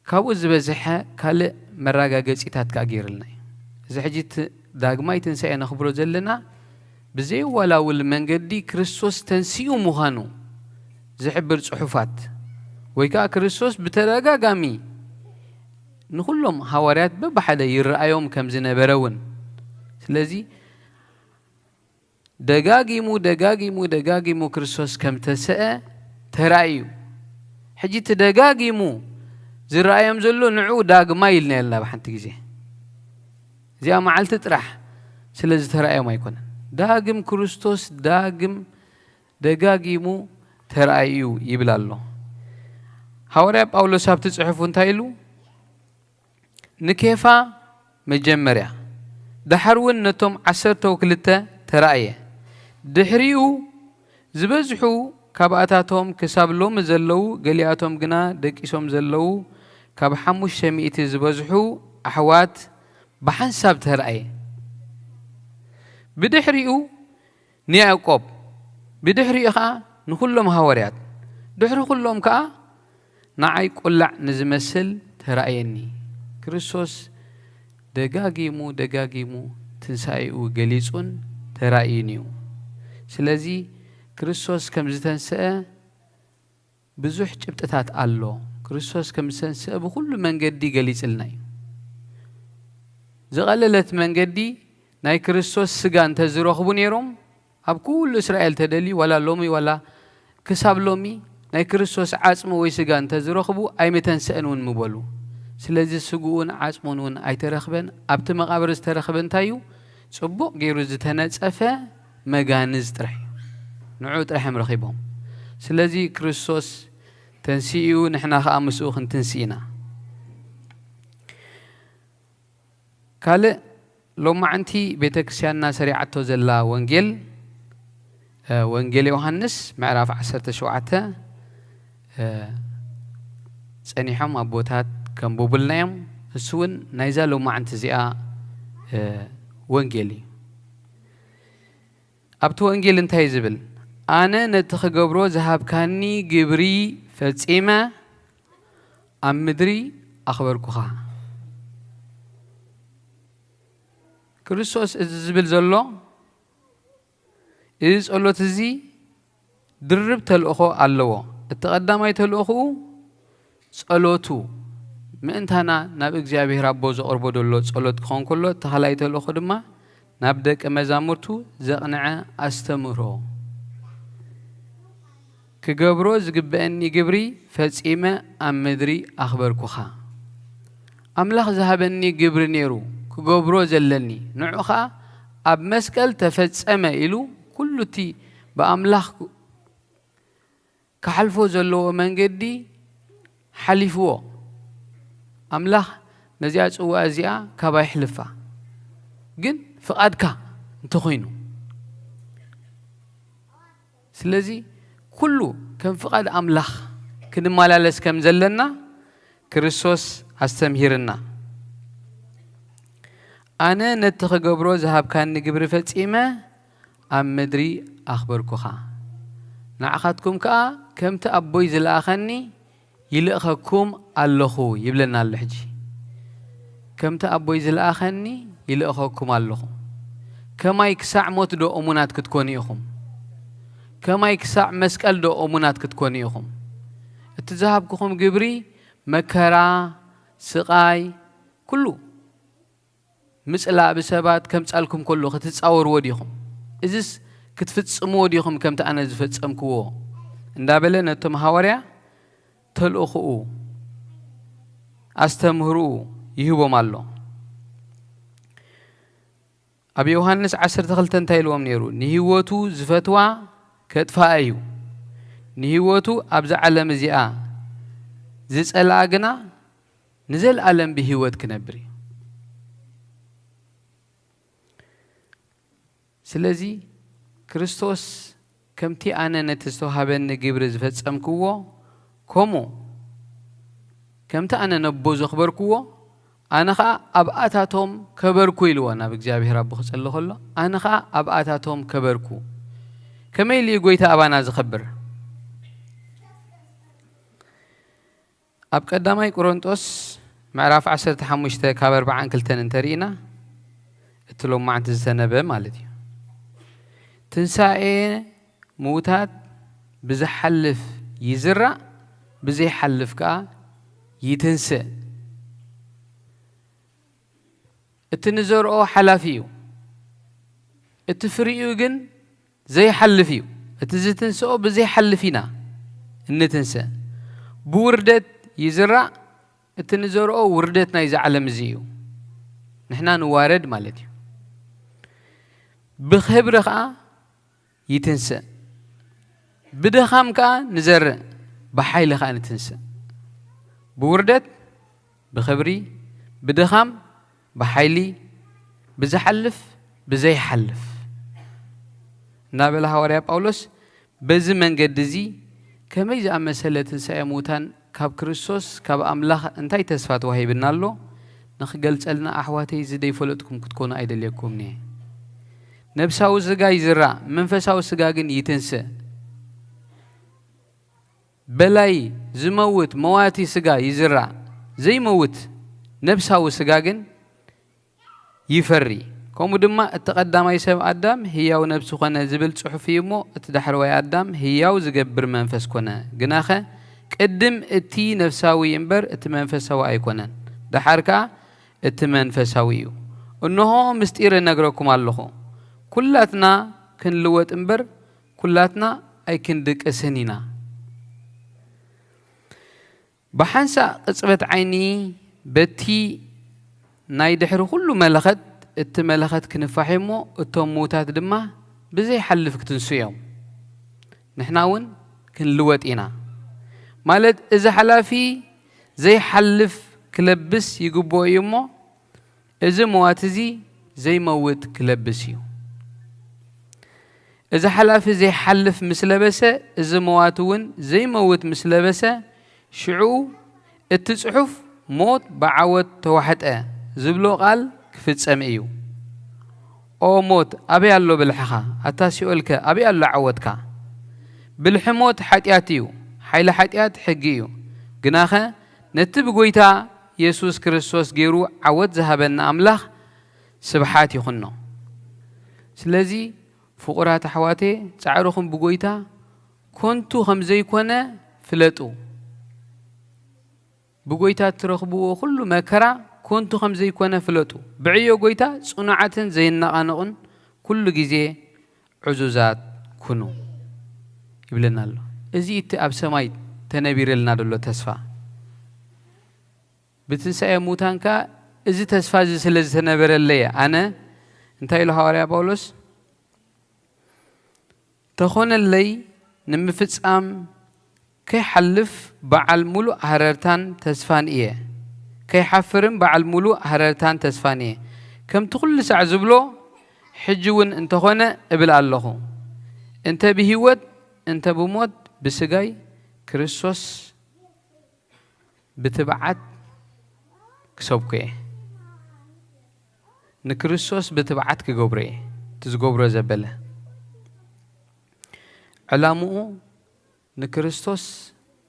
ካብኡ ዝበዝሐ ካልእ መረጋገጺታት ከኣ ገይሩልና እዩ። እዚ ሕጂ እቲ ዳግማይ ትንሳኤ ነኽብሮ ዘለና፣ ብዘየወላውል መንገዲ ክርስቶስ ተንሲኡ ምዃኑ ዝሕብር ጽሑፋት፣ ወይ ከኣ ክርስቶስ ብተደጋጋሚ ንኹሎም ሃዋርያት በብሓደ ይረኣዮም ከም ዝነበረ እውን። ስለዚ ደጋጊሙ፣ ደጋጊሙ፣ ደጋጊሙ ክርስቶስ ከም ተሰአ ተራእዩ። ሕጂ እቲ ደጋጊሙ ዝረኣዮም ዘሎ ንዑ ዳግማይ ኢልና የለና ብሓንቲ ግዜ። እዚኣ መዓልቲ ጥራሕ ስለ ዝተራእዮም ኣይኮነን። ዳግም ክርስቶስ ዳግም ደጋጊሙ ተራእዩ ይብል ኣሎ። ሃዋርያ ጳውሎስ ኣብቲ ጽሑፉ እንታይ ኢሉ? ንኬፋ መጀመርያ፣ ደሓር እውን ነቶም ዓሰርተው ክልተ ተራእየ። ድሕሪኡ ዝበዝሑ ካብኣታቶም ክሳብ ሎሚ ዘለዉ፣ ገሊኣቶም ግና ደቂሶም ዘለዉ፣ ካብ ሓሙሽተ ሚእቲ ዝበዝሑ ኣሕዋት ብሓንሳብ ተራእየ። ብድሕሪኡ ንያዕቆብ፣ ብድሕሪኡ ኸኣ ንኹሎም ሃዋርያት፣ ድሕሪ ኹሎም ከኣ ንዓይ ቁላዕ ንዝመስል ተራእየኒ። ክርስቶስ ደጋጊሙ፣ ደጋጊሙ ትንሳኤኡ ገሊጹን ተራእዩን እዩ። ስለዚ ክርስቶስ ከም ዝተንስአ ብዙሕ ጭብጥታት ኣሎ። ክርስቶስ ከም ዝተንስአ ብኹሉ መንገዲ ገሊጽልና እዩ። ዝቐለለት መንገዲ ናይ ክርስቶስ ስጋ እንተ ዝረኽቡ ነይሮም፣ ኣብ ኩሉ እስራኤል ተደልዩ፣ ዋላ ሎሚ፣ ዋላ ክሳብ ሎሚ ናይ ክርስቶስ ዓጽሚ ወይ ስጋ እንተ ዝረኽቡ፣ ኣይምተንስአን እውን ምበሉ። ስለዚ ስግኡን ዓጽሙን እውን ኣይተረኽበን። ኣብቲ መቓብር ዝተረኽበ እንታይ እዩ? ጽቡቕ ገይሩ ዝተነጸፈ መጋንዝ ጥራሕ እዩ። ንዑ ጥራሕ እዮም ረኺቦም። ስለዚ ክርስቶስ ተንሲኡ፣ ንሕና ኸኣ ምስኡ ክንትንሲ ኢና። ካልእ ሎማዕንቲ ቤተ ክርስቲያንና ሰሪዓቶ ዘላ ወንጌል፣ እ፣ ወንጌል ዮሃንስ ምዕራፍ ዓሰርተ ሸውዓተ፣ እ፣ ጸኒሖም ኣቦታት ከንብቡልና እዮም። እሱ እውን ናይዛ ሎማዕንቲ እዚኣ፣ እ፣ ወንጌል እዩ። ኣብቲ ወንጌል እንታይ እዩ ዝብል? "ኣነ ነቲ ክገብሮ ዝሃብካኒ ግብሪ ፈጺመ ኣብ ምድሪ ኣኽበርኩኻ።" ክርስቶስ እዚ ዝብል ዘሎ፣ እዚ ጸሎት እዚ ድርብ ተልእኾ ኣለዎ። እቲ ቀዳማይ ተልእኾኡ ጸሎቱ፣ ምእንታና ናብ እግዚኣብሔር ኣቦ ዘቕርቦ ዘሎ ጸሎት ክኸውን ከሎ፣ እቲ ካልኣይ ተልእኾ ድማ ናብ ደቀ መዛሙርቱ ዘቕንዐ ኣስተምህሮ። ክገብሮ ዝግበአኒ ግብሪ ፈጺመ ኣብ ምድሪ ኣኽበርኩኻ። ኣምላኽ ዝሃበኒ ግብሪ ነይሩ፣ ክገብሮ ዘለኒ፣ ንዑ ኸኣ ኣብ መስቀል ተፈጸመ ኢሉ፣ ኩሉ እቲ ብኣምላኽ ክሓልፎ ዘለዎ መንገዲ ሓሊፍዎ። ኣምላኽ ነዚኣ ጽዋእ እዚኣ ካባይ ሕልፋ፣ ግን ፍቓድካ እንተኾይኑ። ስለዚ ኩሉ ከም ፍቓድ ኣምላኽ ክንመላለስ ከም ዘለና ክርስቶስ ኣስተምሂርና። ኣነ ነቲ ክገብሮ ዝሃብካኒ ግብሪ ፈጺመ ኣብ ምድሪ ኣኽበርኩኻ። ንዓኻትኩም ከኣ ከምቲ ኣቦይ ዝለኣኸኒ ይልእኸኩም ኣለኹ ይብለና ኣሎ። ሕጂ ከምቲ ኣቦይ ዝለኣኸኒ ይልእኸኩም ኣለኹ። ከማይ ክሳዕ ሞት ዶ እሙናት ክትኮኑ ኢኹም? ከማይ ክሳዕ መስቀል ዶ እሙናት ክትኮኑ ኢኹም? እቲ ዝሃብኩኹም ግብሪ መከራ፣ ስቓይ፣ ኩሉ ምጽላእ ብሰባት ከምጻልኩም ከሎ ክትጻወርዎ ዲኹም? እዝስ ክትፍጽምዎ ዲኹም ከምቲ ኣነ ዝፈጸምክዎ? እንዳበለ ነቶም ሃዋርያ ተልእኾኡ፣ ኣስተምህሮኡ ይህቦም ኣሎ። ኣብ ዮሃንስ ዓሰርተ ክልተ እንታይ ኢልዎም ነይሩ? ንህይወቱ ዝፈትዋ ከጥፍኣ እዩ። ንህይወቱ ኣብዛ ዓለም እዚኣ ዝጸልኣ ግና ንዘለኣለም ብህይወት ክነብር እዩ። ስለዚ ክርስቶስ ከምቲ ኣነ ነቲ ዝተዋህበኒ ግብሪ ዝፈጸምክዎ፣ ከምኡ ከምቲ ኣነ ነቦ ዘኽበርክዎ፣ ኣነ ኸኣ ኣብኣታቶም ከበርኩ ኢልዎ ናብ እግዚኣብሔር ኣቦ ክጸሊ ከሎ፣ ኣነ ኸኣ ኣብኣታቶም ከበርኩ። ከመይ ኢሉ እዩ ጐይታ ኣባና ዝኸብር? ኣብ ቀዳማይ ቆሮንጦስ ምዕራፍ ዓሰርተ ሓሙሽተ ካብ ኣርብዓን ክልተን እንተርኢና፣ እቲ ሎማዕንቲ ዝተነበ ማለት እዩ። ትንሳኤ ምዉታት ብዝሓልፍ ይዝራእ፣ ብዘይሓልፍ ከኣ ይትንስእ። እቲ ንዘርኦ ሓላፊ እዩ፣ እቲ ፍሪኡ ግን ዘይሓልፍ እዩ። እቲ ዝትንስኦ ብዘይሓልፍ ኢና እንትንስእ። ብውርደት ይዝራእ፣ እቲ ንዘርኦ ውርደት ናይዚ ዓለም እዚ እዩ። ንሕና ንዋረድ ማለት እዩ። ብኽብሪ ኸኣ ይትንስእ። ብድኻም ከኣ ንዘርእ፣ ብሓይሊ ከኣ ንትንስእ። ብውርደት፣ ብኽብሪ፣ ብድኻም፣ ብሓይሊ፣ ብዝሓልፍ፣ ብዘይሓልፍ እናበለ ሃዋርያ ጳውሎስ በዚ መንገዲ እዚ ከመይ ዝኣመሰለ ትንሳኤ ምዉታን ካብ ክርስቶስ፣ ካብ ኣምላኽ እንታይ ተስፋ ተዋሂብና ኣሎ ንኽገልጸልና፣ ኣሕዋተይ፣ እዚ ደይፈለጥኩም ክትኮኑ ኣይደልየኩምን እየ። ነብሳዊ ስጋ ይዝራእ፣ መንፈሳዊ ስጋ ግን ይትንስእ። በላይ፣ ዝመውት፣ መዋቲ ስጋ ይዝራእ፣ ዘይመውት ነብሳዊ ስጋ ግን ይፈሪ። ከምኡ ድማ እቲ ቀዳማይ ሰብ ኣዳም ህያው ነብሲ ኾነ ዝብል ጽሑፍ እዩ እሞ፣ እቲ ዳሕረዋይ ኣዳም ህያው ዝገብር መንፈስ ኮነ። ግናኸ ቅድም እቲ ነፍሳዊ እምበር እቲ መንፈሳዊ ኣይኮነን፣ ደሓር ከኣ እቲ መንፈሳዊ እዩ። እንሆ ምስጢር እነግረኩም ኣለኹ፣ ኩላትና ክንልወጥ እምበር ኩላትና ኣይክንድቅስን ኢና። ብሓንሳእ ቅጽበት ዓይኒ በቲ ናይ ድሕሪ ኩሉ መለኸት፣ እቲ መለኸት ክንፋሕ እሞ፣ እቶም ምዉታት ድማ ብዘይሓልፍ ክትንሱ እዮም። ንሕና እውን ክንልወጥ ኢና። ማለት፣ እዚ ሓላፊ ዘይሓልፍ ክለብስ ይግብኦ እዩ እሞ፣ እዚ መዋቲ እዚ ዘይመውት ክለብስ እዩ። እዚ ሓላፊ ዘይሓልፍ ምስ ለበሰ፣ እዚ መዋቲ እውን ዘይመውት ምስ ለበሰ፣ ሽዑ እቲ ጽሑፍ፣ "ሞት ብዓወት ተዋሕጠ" ዝብሎ ቃል ክፍጸም እዩ። ኦ ሞት፣ ኣበይ ኣሎ ብልሕኻ? ኣታ ሲኦልከ፣ ኣበይ ኣሎ ዓወትካ? ብልሒ ሞት ሓጢኣት እዩ፣ ሓይሊ ሓጢኣት ሕጊ እዩ። ግናኸ ነቲ ብጐይታ የሱስ ክርስቶስ ገይሩ ዓወት ዝሃበና ኣምላኽ ስብሓት ይኹኖ። ስለዚ ፍቑራት ኣሕዋተየ፣ ጻዕርኹም ብጐይታ ከንቱ ከም ዘይኮነ ፍለጡ። ብጎይታ እትረኽብዎ ኩሉ መከራ ኮንቱ ከም ዘይኮነ ፍለጡ። ብዕዮ ጎይታ ጽኑዓትን ዘይነቓነቑን ኩሉ ግዜ ዕዙዛት ኩኑ ይብለና ኣሎ። እዚ እቲ ኣብ ሰማይ ተነቢረልና ዘሎ ተስፋ። ብትንሳኤ ሙታን ከኣ እዚ ተስፋ እዚ ስለ ዝተነበረለየ ኣነ እንታይ ኢሉ ሃዋርያ ጳውሎስ? ተኾነለይ ንምፍጻም ከይሓልፍ በዓል ሙሉእ ሃረርታን ተስፋን እየ። ከይሓፍርም በዓል ሙሉእ ሃረርታን ተስፋን እየ። ከምቲ ኩሉ ሳዕ ዝብሎ ሕጂ እውን እንተኾነ እብል ኣለኹ። እንተ ብህይወት እንተ ብሞት ብስጋይ ክርስቶስ ብትብዓት ክሰብኮ እየ። ንክርስቶስ ብትብዓት ክገብሮ እየ። እቲ ዝገብሮ ዘበለ ዕላምኡ ንክርስቶስ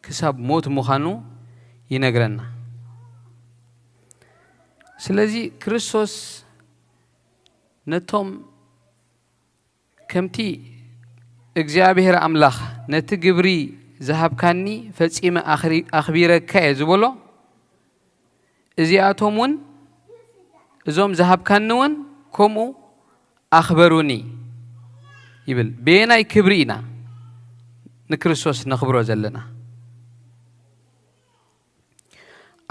ክሳብ ሞት ምዃኑ ይነግረና። ስለዚ ክርስቶስ ነቶም ከምቲ እግዚኣብሔር ኣምላኽ ነቲ ግብሪ ዝሃብካኒ ፈጺመ ኣኽሪ-፣ ኣኽቢረካ እየ ዝበሎ፣ እዚኣቶም እውን እዞም ዝሃብካኒ እውን ከምኡ ኣኽበሩኒ ይብል። በየናይ ክብሪ ኢና ንክርስቶስ ነኽብሮ ዘለና?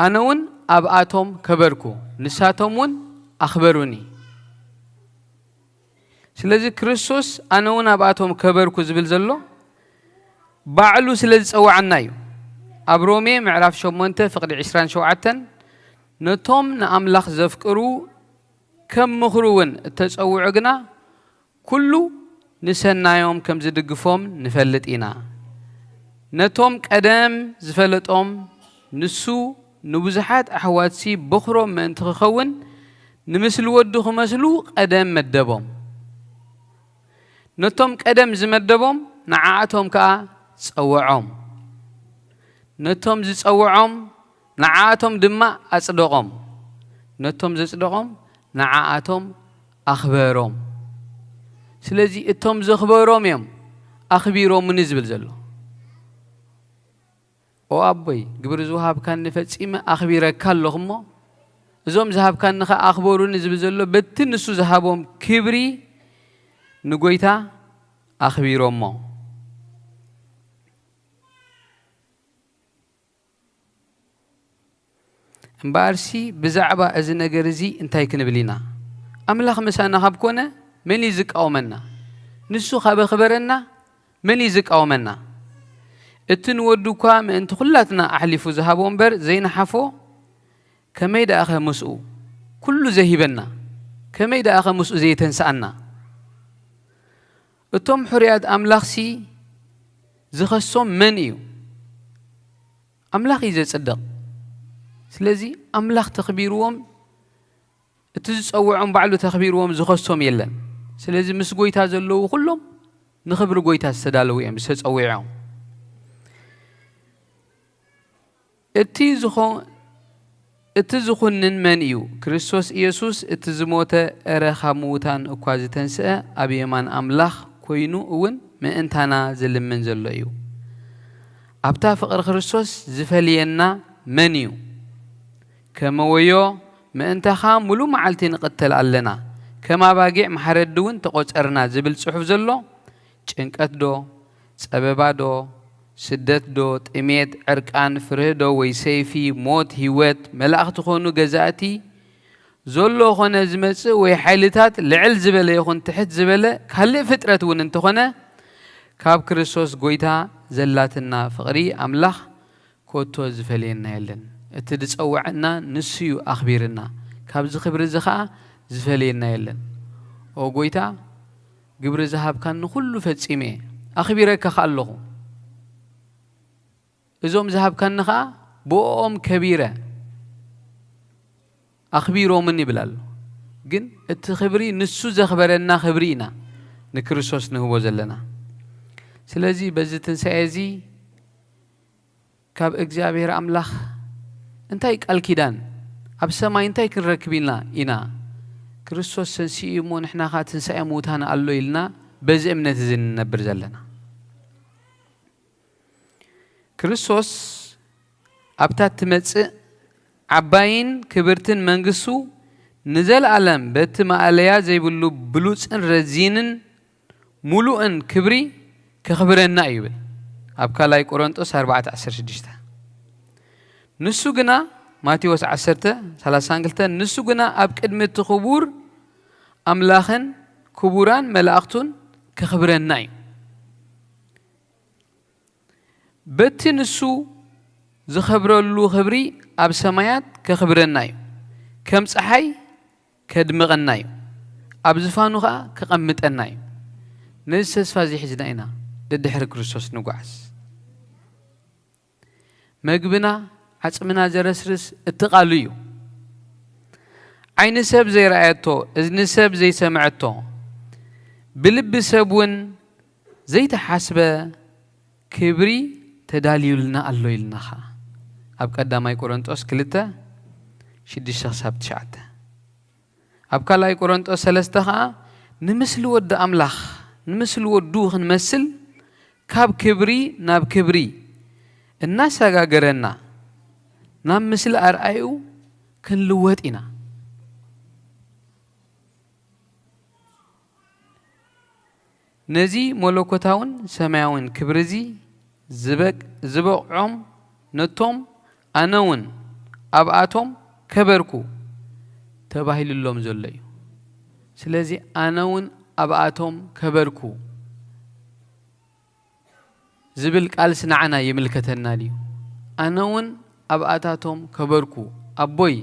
ኣነ እውን ኣብኣቶም ከበርኩ፣ ንሳቶም እውን ኣኽበሩኒ። ስለዚ ክርስቶስ ኣነ እውን ኣብኣቶም ከበርኩ ዝብል ዘሎ ባዕሉ ስለ ዝጸውዓና እዩ። ኣብ ሮሜ ምዕራፍ ሸሞንተ ፍቕዲ ዕስራን ሸውዓተን ነቶም ንኣምላኽ ዘፍቅሩ ከም ምኽሩ እውን እተጸውዑ ግና ኩሉ ንሰናዮም ከም ዝድግፎም ንፈልጥ ኢና። ነቶም ቀደም ዝፈለጦም ንሱ ንብዙሓት ኣሕዋትሲ በኹሮም ምእንቲ ክኸውን ንምስሊ ወዱ ክመስሉ ቀደም መደቦም። ነቶም ቀደም ዝመደቦም ንዓኣቶም ከኣ ጸውዖም። ነቶም ዝጸውዖም ንዓኣቶም ድማ ኣጽደቖም። ነቶም ዘጽደቖም ንዓኣቶም ኣኽበሮም። ስለዚ እቶም ዘኽበሮም እዮም ኣኽቢሮምኒ ዝብል ዘሎ። ኦ ኣቦይ፣ ግብሪ ዝወሃብካኒ ፈጺመ ኣኽቢረካ ኣለኹ እሞ፣ እዞም ዝሃብካኒ ኸኣ ኣኽበሩኒ ዝብል ዘሎ በቲ ንሱ ዝሃቦም ክብሪ ንጎይታ ኣኽቢሮሞ። እምበኣርሲ ብዛዕባ እዚ ነገር እዚ እንታይ ክንብል ኢና? ኣምላኽ ምሳና ካብ ኮነ መን እዩ ዝቃወመና? ንሱ ካብ ኣኽበረና መን እዩ ዝቃወመና? እቲ ንወዱ እኳ ምእንቲ ኩላትና ኣሕሊፉ ዝሃቦ እምበር ዘይነሓፎ፣ ከመይ ደኣኸ ምስኡ ኩሉ ዘሂበና? ከመይ ደኣኸ ምስኡ ዘየተንስኣና? እቶም ሕሩያት ኣምላኽሲ ዝኸሶም መን እዩ? ኣምላኽ እዩ ዘጽድቕ። ስለዚ ኣምላኽ ተኽቢርዎም፣ እቲ ዝጸውዖም ባዕሉ ተኽቢርዎም ዝኸሶም የለን። ስለዚ ምስ ጎይታ ዘለዉ ኩሎም ንኽብሪ ጎይታ ዝተዳለዉ እዮም ዝተጸውዖም። እቲ ዝኾ-፣ እቲ ዝኹንን መን እዩ? ክርስቶስ ኢየሱስ እቲ ዝሞተ፣ እረ ካብ ምዉታን እኳ ዝተንስአ፣ ኣብ የማን ኣምላኽ ኮይኑ እውን ምእንታና ዝልምን ዘሎ እዩ። ኣብታ ፍቕሪ ክርስቶስ ዝፈልየና መን እዩ? ከመ ወዮ ምእንታኻ ሙሉ መዓልቲ ንቕተል ኣለና፣ ከም ኣባጊዕ ማሕረዲ እውን ተቖጸርና ዝብል ጽሑፍ ዘሎ፣ ጭንቀት ዶ? ጸበባ ዶ? ስደት ዶ? ጥሜት፣ ዕርቃን፣ ፍርሂ ዶ? ወይ ሰይፊ፣ ሞት፣ ህይወት፣ መላእኽቲ ኾኑ ገዛእቲ፣ ዘሎ ኾነ ዝመጽእ ወይ ሓይልታት፣ ልዕል ዝበለ ይኹን ትሕት ዝበለ ካልእ ፍጥረት እውን እንተኾነ፣ ካብ ክርስቶስ ጎይታ ዘላትና ፍቕሪ ኣምላኽ ኮቶ ዝፈልየና የለን። እቲ ዝጸውዐና ንሱ እዩ ኣኽቢርና። ካብዚ ክብሪ እዚ ኸኣ ዝፈልየና የለን። ኦ ጎይታ፣ ግብሪ ዝሃብካኒ ኩሉ ፈጺመ እየ፣ ኣኽቢረካ ከኣ ኣለኹ። እዞም ዝሃብካኒ ኸኣ ብእኦም ከቢረ፣ ኣኽቢሮምን ይብል ኣሎ። ግን እቲ ክብሪ ንሱ ዘኽበረና ክብሪ ኢና ንክርስቶስ ንህቦ ዘለና። ስለዚ በዚ ትንሳኤ እዚ ካብ እግዚኣብሔር ኣምላኽ እንታይ ቃል ኪዳን፣ ኣብ ሰማይ እንታይ ክንረክብ ኢልና ኢና? ክርስቶስ ተንሲኡ እሞ ንሕና ኸኣ ትንሳኤ ምዉታን ኣሎ ኢልና በዚ እምነት እዚ ንነብር ዘለና። ክርስቶስ ኣብታ ትመጽእ ዓባይን ክብርትን መንግስቱ ንዘለኣለም በቲ ማእለያ ዘይብሉ ብሉጽን ረዚንን ምሉእን ክብሪ ከኽብረና እዩ ይብል ኣብ ካልኣይ ቆሮንጦስ ኣርባዕተ ዓሰርተ ሽዱሽተ። ንሱ ግና፣ ማቴዎስ ዓሰርተ ሰላሳ ክልተ፣ ንሱ ግና ኣብ ቅድሚ እቲ ክቡር ኣምላኽን ክቡራን መላእኽቱን ከኽብረና እዩ። በቲ ንሱ ዝኸብረሉ ክብሪ ኣብ ሰማያት ከኽብረና እዩ። ከም ጸሓይ ከድምቐና እዩ። ኣብ ዝፋኑ ኸኣ ከቐምጠና እዩ። ነዚ ተስፋ እዚ ሒዝና ኢና ደድሕሪ ክርስቶስ ንጓዓዝ። መግብና፣ ዓጽምና ዘረስርስ እቲ ቃሉ እዩ። ዓይኒ ሰብ ዘይረኣየቶ፣ እዝኒ ሰብ ዘይሰምዐቶ፣ ብልቢ ሰብ እውን ዘይተሓስበ ክብሪ ተዳልዩልና ኣሎ ኢልና ኸኣ ኣብ ቀዳማይ ቆሮንጦስ ክልተ ሽዱሽተ ክሳብ ትሽዓተ። ኣብ ካልኣይ ቆሮንጦስ ሰለስተ ኸኣ ንምስሊ ወዲ ኣምላኽ፣ ንምስሊ ወዱ ክንመስል ካብ ክብሪ ናብ ክብሪ እናሰጋገረና ናብ ምስሊ ኣርኣዩ ክንልወጥ ኢና። ነዚ መለኮታውን ሰማያውን ክብሪ እዚ ዝበቅ-፣ ዝበቕዖም ነቶም ኣነ እውን ኣብኣቶም ከበርኩ ተባሂሉሎም ዘሎ እዩ። ስለዚ ኣነ እውን ኣብኣቶም ከበርኩ ዝብል ቃልስ ንዓና ይምልከተና ድዩ? ኣነ እውን ኣብኣታቶም ከበርኩ፣ ኣቦይ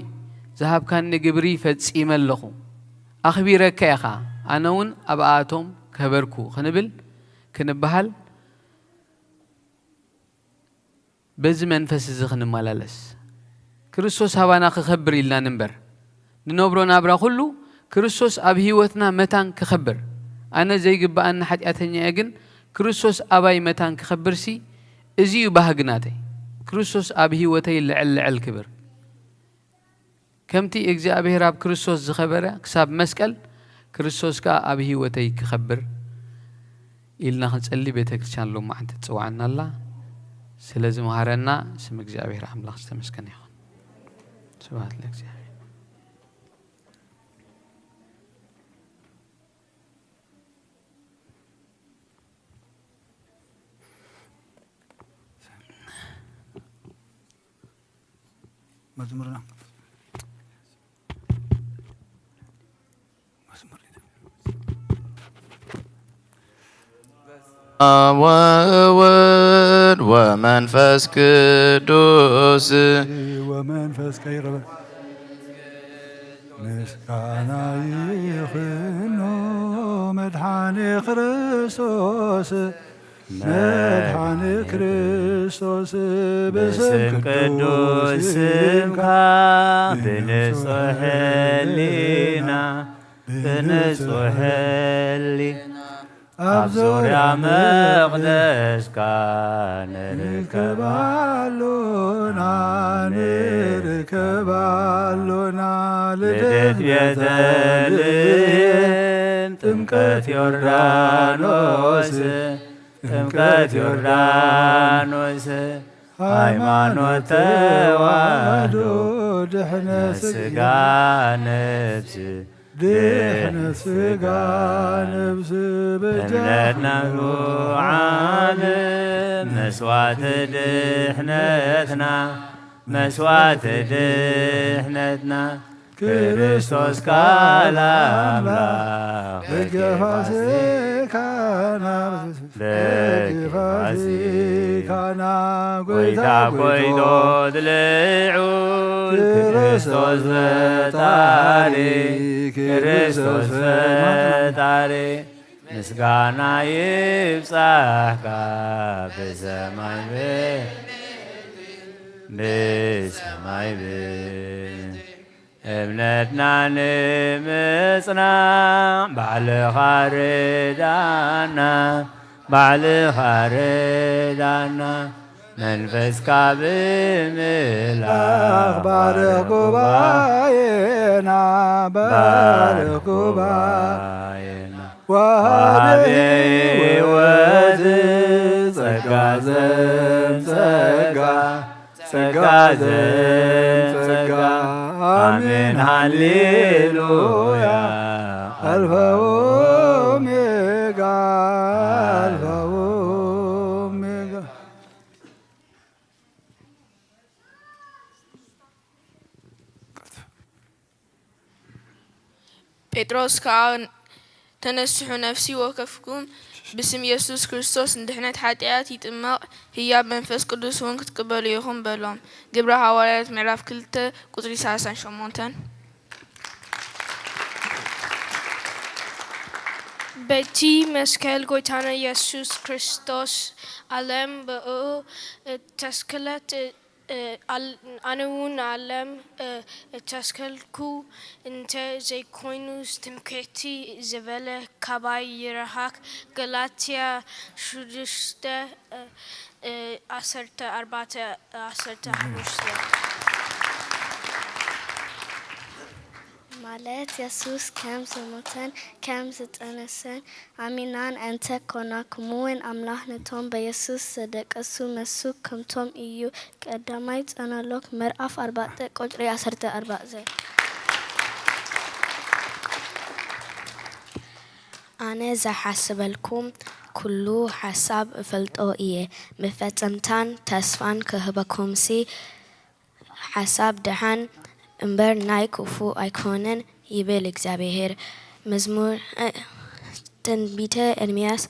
ዝሃብካኒ ግብሪ ፈጺመ ኣለኹ፣ ኣኽቢረካ ኢኻ፣ ኣነ እውን ኣብኣቶም ከበርኩ ክንብል ክንበሃል በዚ መንፈስ እዚ ክንመላለስ፣ ክርስቶስ ኣባና ክኸብር ኢልና ንንበር። ንነብሮ ናብራ ኩሉ ክርስቶስ ኣብ ህይወትና መታን ክኸብር። ኣነ ዘይግብኣኒ ሓጢኣተኛ እየ፣ ግን ክርስቶስ ኣባይ መታን ክኸብርሲ እዚ እዩ ባህጊ ናተይ። ክርስቶስ ኣብ ህይወተይ ልዕል ልዕል ክብር። ከምቲ እግዚኣብሔር ኣብ ክርስቶስ ዝኸበረ ክሳብ መስቀል፣ ክርስቶስ ከኣ ኣብ ህይወተይ ክኸብር ኢልና ክንጸሊ ቤተ ክርስቲያን ሎማዓንቲ ትጽውዓና ኣላ። ስለዚ መሃረና ስም እግዚኣብሔር ኣምላኽ ዝተመስገነ ይኹን። ስብሐት ለእግዚኣብሔር። መዝሙርና መዝሙር ወወልድ ወመንፈስ ቅዱስ ወመንፈስ ከይረበ ምስጋና ይኽኖ መድሓኒ ክርስቶስ መድሓኒ ክርስቶስ ብስም ብስም ቅዱስ ቅዱስ ስምካ ስምካ ብንጹሕ ህሊና ብንጹሕ ህሊና ኣብ ዙርያ መቕደስካ ንርከብ ኣሎና ንርከብ ኣሎና ልደት ልደት ቤተልሔም ጥምቀት ዮርዳኖስ ጥምቀት ዮርዳኖስ ሃይማኖት ተዋህዶ ድሕነት ስጋ ነብስ ድሕነት ስጋ ነብስ በጃ እምነትና ውዓል መስዋዕቲ ድሕነትና መስዋዕቲ ድሕነትና ክርስቶስ ቃል ኣምላኽ ደገ ፋሲካና ደገ ፋሲካና ጎይታ ጎይቶት ልዑል ክርስቶስ ፈጣሪ ክርስቶስ ፈጣሪ ምስጋና ይብጻሕካ ብሰማይ ብ-፣ ብሰማይ ብ-፣ እምነትና ንምጽናዕ ባዕልኻ ርዳና፣ ባዕልኻ ርዳና። መንፈስካ ብምላኽ ባርኽ ጉባኤና፣ ባርኽ ጉባኤና። ወሃቢ ሕይወት ጸጋ ዘምጸጋ ጸጋ ዘጸጋ። ኣሜን ሃሌሉያ። ኣልፋ ኦሜጋ፣ ኣልፋ ኦሜጋ። ጴጥሮስ ከኣ፣ ተነስሑ፣ ነፍሲ ወከፍኩም ብስም የሱስ ክርስቶስ ንድሕነት ሓጢኣት ይጥመቕ፣ ህያብ መንፈስ ቅዱስ እውን ክትቅበሉ ኢኹም በሎም። ግብረ ሃዋርያት ምዕራፍ ክልተ ቁጽሪ ሰላሳን ሸሞንተን። በቲ መስቀል ጎይታና የሱስ ክርስቶስ ዓለም ብኡ ተስክለት፣ ኣነ እውን ዓለም እተስከልኩ እንተ ዘይኮይኑስ፣ ትምክሕቲ ዝበለ ካባይ ይርሓቕ። ገላትያ ሽዱሽተ ዓሰርተ ኣርባዕተ፣ ዓሰርተ ሓሙሽተ። ማለት የሱስ ከም ዝሞተን ከም ዝተነሰን ኣሚናን እንተ ኮና፣ ከምኡውን ኣምላኽ ነቶም በየሱስ ዘደቀሱ መሱ ከምቶም እዩ። ቀዳማይ ጸናሎክ ምዕራፍ ኣርባዕተ ቁጽሪ ዓሰርተ ኣርባዕተ። ኣነ ዝሓስበልኩም ኩሉ ሓሳብ እፈልጦ እየ፣ መፈጸምታን ተስፋን ክህበኩምሲ ሓሳብ ደሓን እምበር ናይ ክፉእ ኣይኮነን ይብል እግዚኣብሄር። መዝሙር፣ እ፣ ትንቢተ ኤርምያስ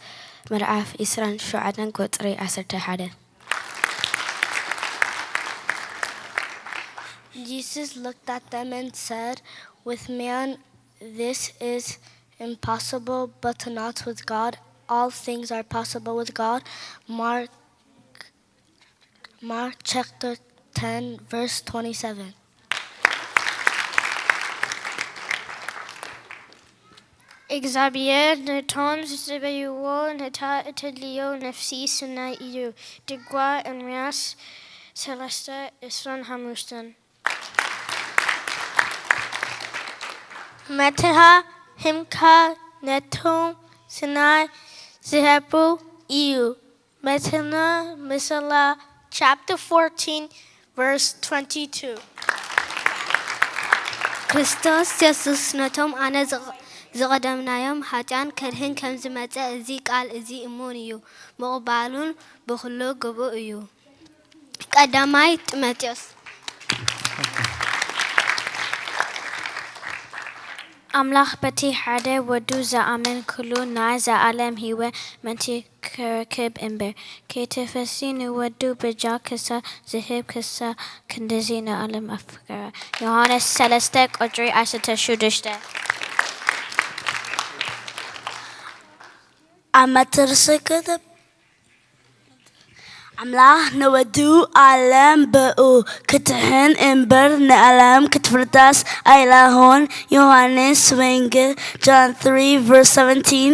ምዕራፍ ዕስራን ሸውዓተን ቁጽሪ ዓሰርተ ሓደ። Jesus looked at them and said, "With man, this is impossible, but not with God. All things are possible with God." Mark Mark chapter ten, verse twenty-seven. እግዚኣብሔር ነቶም ዝጽበይዎ ነታ እተድልዮ ነፍሲ ስናይ እዩ። ድጓ ኤርምያስ ሰለስተ ዕስራን ሓሙሽተን። መትሃ ህምካ ነቶም ስናይ ዝህቡ እዩ። መትንያ ምስላ chapter fourteen, verse twenty-two. ክርስቶስ የሱስ ነቶም ኣነ ዝቐ-፣ ዝቐደምናዮም ሃጥያን ከድህን ከም ዝመጸ እዚ ቃል እዚ እሙን እዩ። ምቕባሉን ብኹሉ ግቡእ እዩ። ቀዳማይ ጢሞቴዎስ። ኣምላኽ በቲ ሓደ ወዱ ዝኣምን ኩሉ ናይ ዘኣለም ህይወት ምእንቲ ክረክብ እምበር፣ ከይተፈሲ ንወዱ በጃ ክሳብ ዝህብ ክሳብ ክንድዚ ንኣለም ኣፍቀረ። ዮሃንስ ሰለስተ ቁጽሪ ዓሰርተ ሽዱሽተ። ኣብ መትርሲ ክተብ ኣምላኽ ንወዱ ኣለም ብኡ ክትሕን እምበር ንኣለም ክትፍርዳስ ኣይላሆን። ዮሃንስ ወንጌል፣ John three, verse seventeen.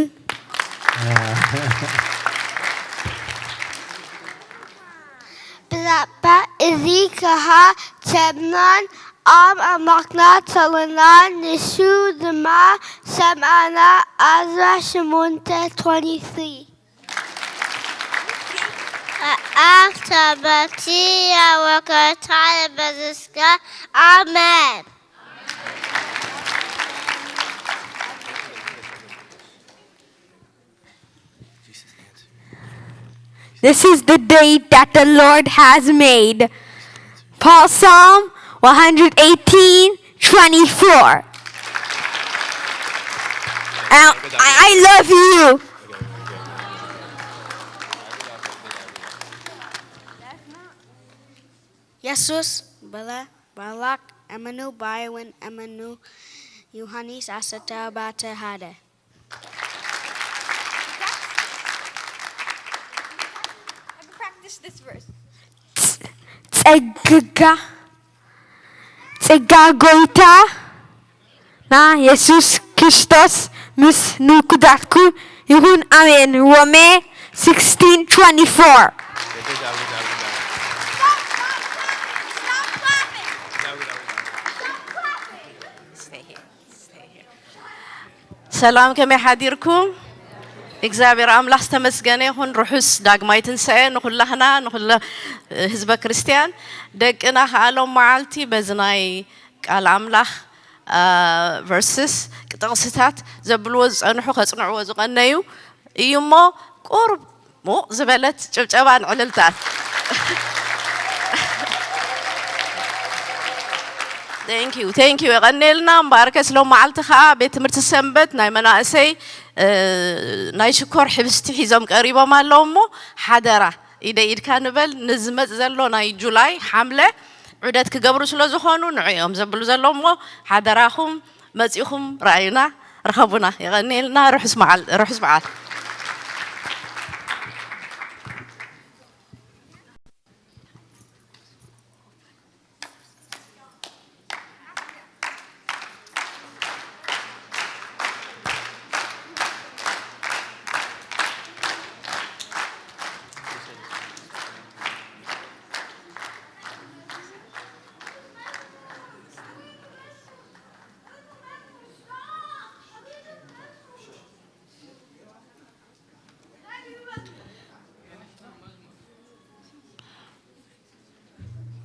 ብዛዕባ እዚ ከኣ ሰምዕናን ኣብ ኣዕማቕና ተለናን፣ ንሱ ድማ ሰምዓና። ዕዝራ ሸሞንተ twenty-three. Acts seventeen, our God, time is God. Amen. This is the day that the Lord has made. Paul Psalm one hundred eighteen, twenty-four. I, I love you. የሱስ በለ፣ በኣምላኽ እመኑ፣ ብኣይ እውን እመኑ። ዮሃንስ ዓሰርተ ኣርባዕተ ሓደ። Practice this verse. ጸጋ፣ ጸጋ ጎይታና የሱስ ክርስቶስ ምስ ንውሉዳትኩም ይኹን። ኣሜን። ሮሜ sixteen twenty-four. ሰላም፣ ከመይ ሓዲርኩም? እግዚኣብሔር ኣምላኽ ዝተመስገነ ይኹን። ርሑስ ዳግማይ ትንሳኤ ንኹላህና፣ ንኹለ ህዝበ ክርስቲያን። ደቅና ከኣ ሎም መዓልቲ በዚ ናይ ቃል ኣምላኽ፣ አ፣ ቨርስስ ጥቕስታት ዘብልዎ ዝጸንሑ ከጽንዕዎ ዝቐነዩ እዩ እሞ፣ ቁሩብ ሙቕ ዝበለት ጭብጨባን ዕልልታን። Thank you፣ thank you። የቐኔልና። እምበኣርከስ ሎም መዓልቲ ከኣ ቤት ትምህርቲ ሰንበት ናይ መናእሰይ፣ እ፣ ናይ ሽኮር ሕብስቲ ሒዞም ቀሪቦም ኣለዉ እሞ፣ ሓደራ ኢደ ኢድካ ንበል። ንዝመጽእ ዘሎ ናይ ጁላይ፣ ሓምለ፣ ዑደት ክገብሩ ስለ ዝኾኑ ንዕኦም ዘብሉ ዘለዉ እሞ፣ ሓደራኹም መጺኹም ረኣዩና፣ ርኸቡና። የቐኔልና። ርሑስ መዓል-፣ ርሑስ በዓል።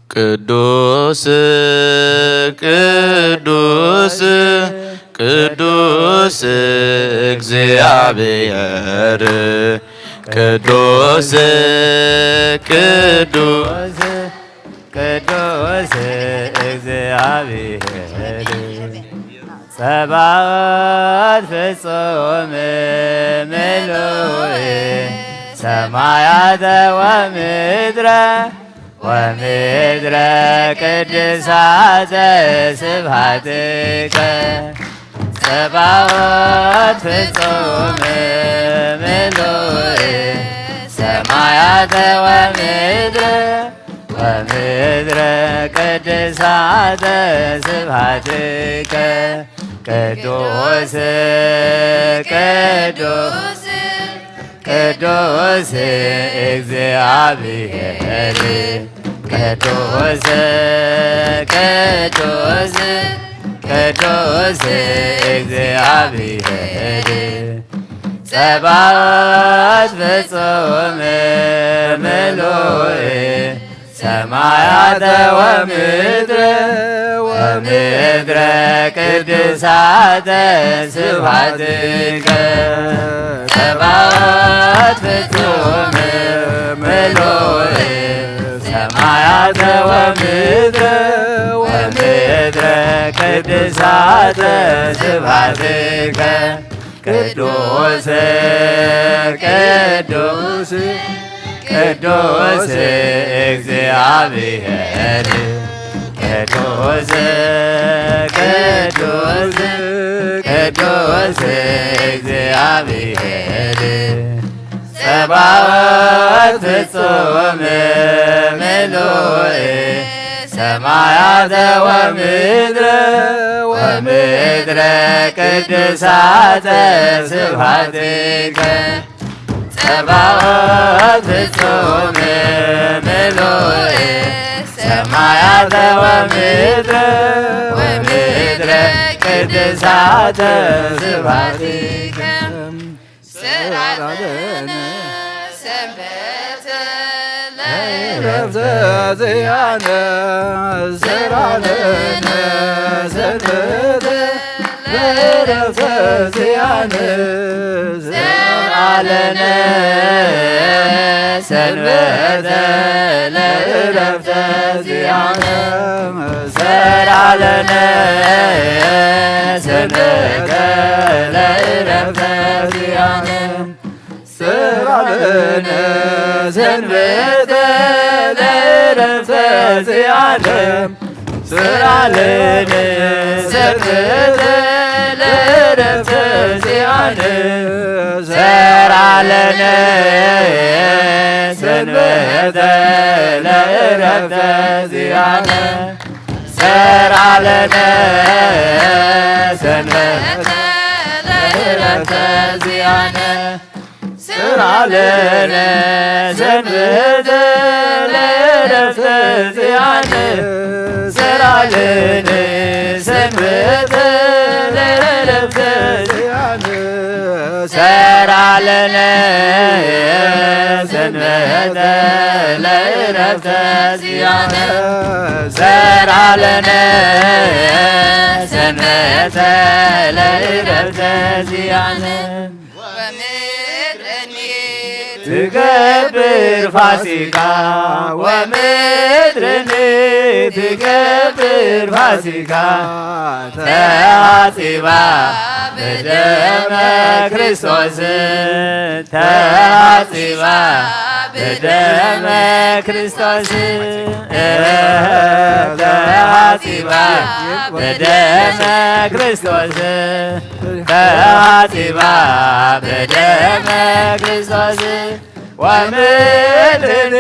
ቅዱስ ቅዱስ ቅዱስ እግዚኣብሔር፣ ቅዱስ ቅዱስ ቅዱስ እግዚኣብሔር፣ ጸባኦት ፍጹም ምሉእ ሰማያተ ወምድረ፣ ወምድረ ቅድሳተ ስብሐትከ። ጸባኦት ፍጹም ምሉእ ሰማያተ ወምድረ፣ ወምድረ ቅድሳተ ስብሐትከ። ቅዱስ ቅዱስ ቅዱስ እግዚኣብሔር፣ ቅዱስ ቅዱስ ቅዱስ እግዚኣብሔር፣ ጸባኦት ፍጹም ምሉእ ሰማያተ ወምድረ፣ ወምድረ ቅድሳተ ስብሐትከ። ጸባኦት ፍጹም ምሉእ ሰማያተ ወምድረ፣ ወምድረ ቅድሳተ ስብሐትከ። ቅዱስ ቅዱስ ቅዱስ እግዚኣብሔር፣ ቅዱስ ቅዱስ ቅዱስ እግዚኣብሔር፣ ጸባኦት ፍጹም ምሉእ ሰማያተ ወምድረ፣ ወምድረ ቅድሳተ ስብሐትከ። ጸባኦት ፍጹም ምሉእ ሰማያተ ወምድረ፣ ወምድረ ቅድሳተ ስብሐትከ። ስራለነ ሰንበተ ለዕረፍተ ዚአነ፣ ስራለነ ሰንበተ ለዕረፍተ ዚአነ፣ ስራለነ ሰንበተ ለዕረፍተ ዚአነ፣ ስራለነ ሰንበተ ለዕረፍተ ዚአነ። ስራለነ ሰንበተ ለዕረፍተ ዚአነ፣ ስራለነ ሰንበተ ለዕረፍተ ዚአነ፣ ስራለነ ሰንበተ ለዕረፍተ ዚአነ፣ ስራለነ ሰንበተ ለዕረፍተ ዚአነ። ስራለነ ሰንበተ ለዕረፍተ ዚአነ፣ ስራለነ ሰንበተ ለዕረፍተ ዚአነ፣ ሰርዓለነ ሰንበተ ለዕረፍተ ዚኣነ። ሰርዓለነ ሰንበተ ለዕረፍተ ዚኣነ። ወምድርኒ ትገብር ፋሲካ፣ ወምድርኒ ትገብር ፋሲካ፣ ተሃጺባ ብደመ ክርስቶስ፣ ተሃጺባ ብደመ ክርስቶስ፣ ተሃጺባ ብደመ ክርስቶስ። ተሃጺባ በደመ ክርስቶስ ወምድርኒ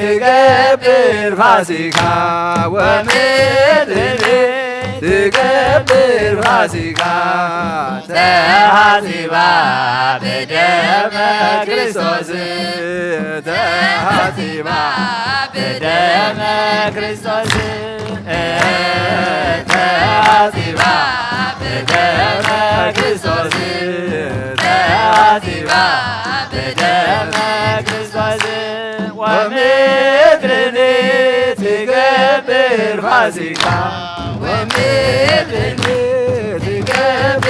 ትገብር ፋሲካ፣ ወምድርኒ ትገብር ፋሲካ። ተሃጺባ በደመ ክርስቶስ፣ ተሃጺባ በደመ ክርስቶስ፣ ተሃጺባ በደመ ክርስቶስ፣ ተሃጺባ በደመ ክርስቶስ። ወምድርኒ ትገብር ፋሲካ፣ ወምድርኒ ትገብር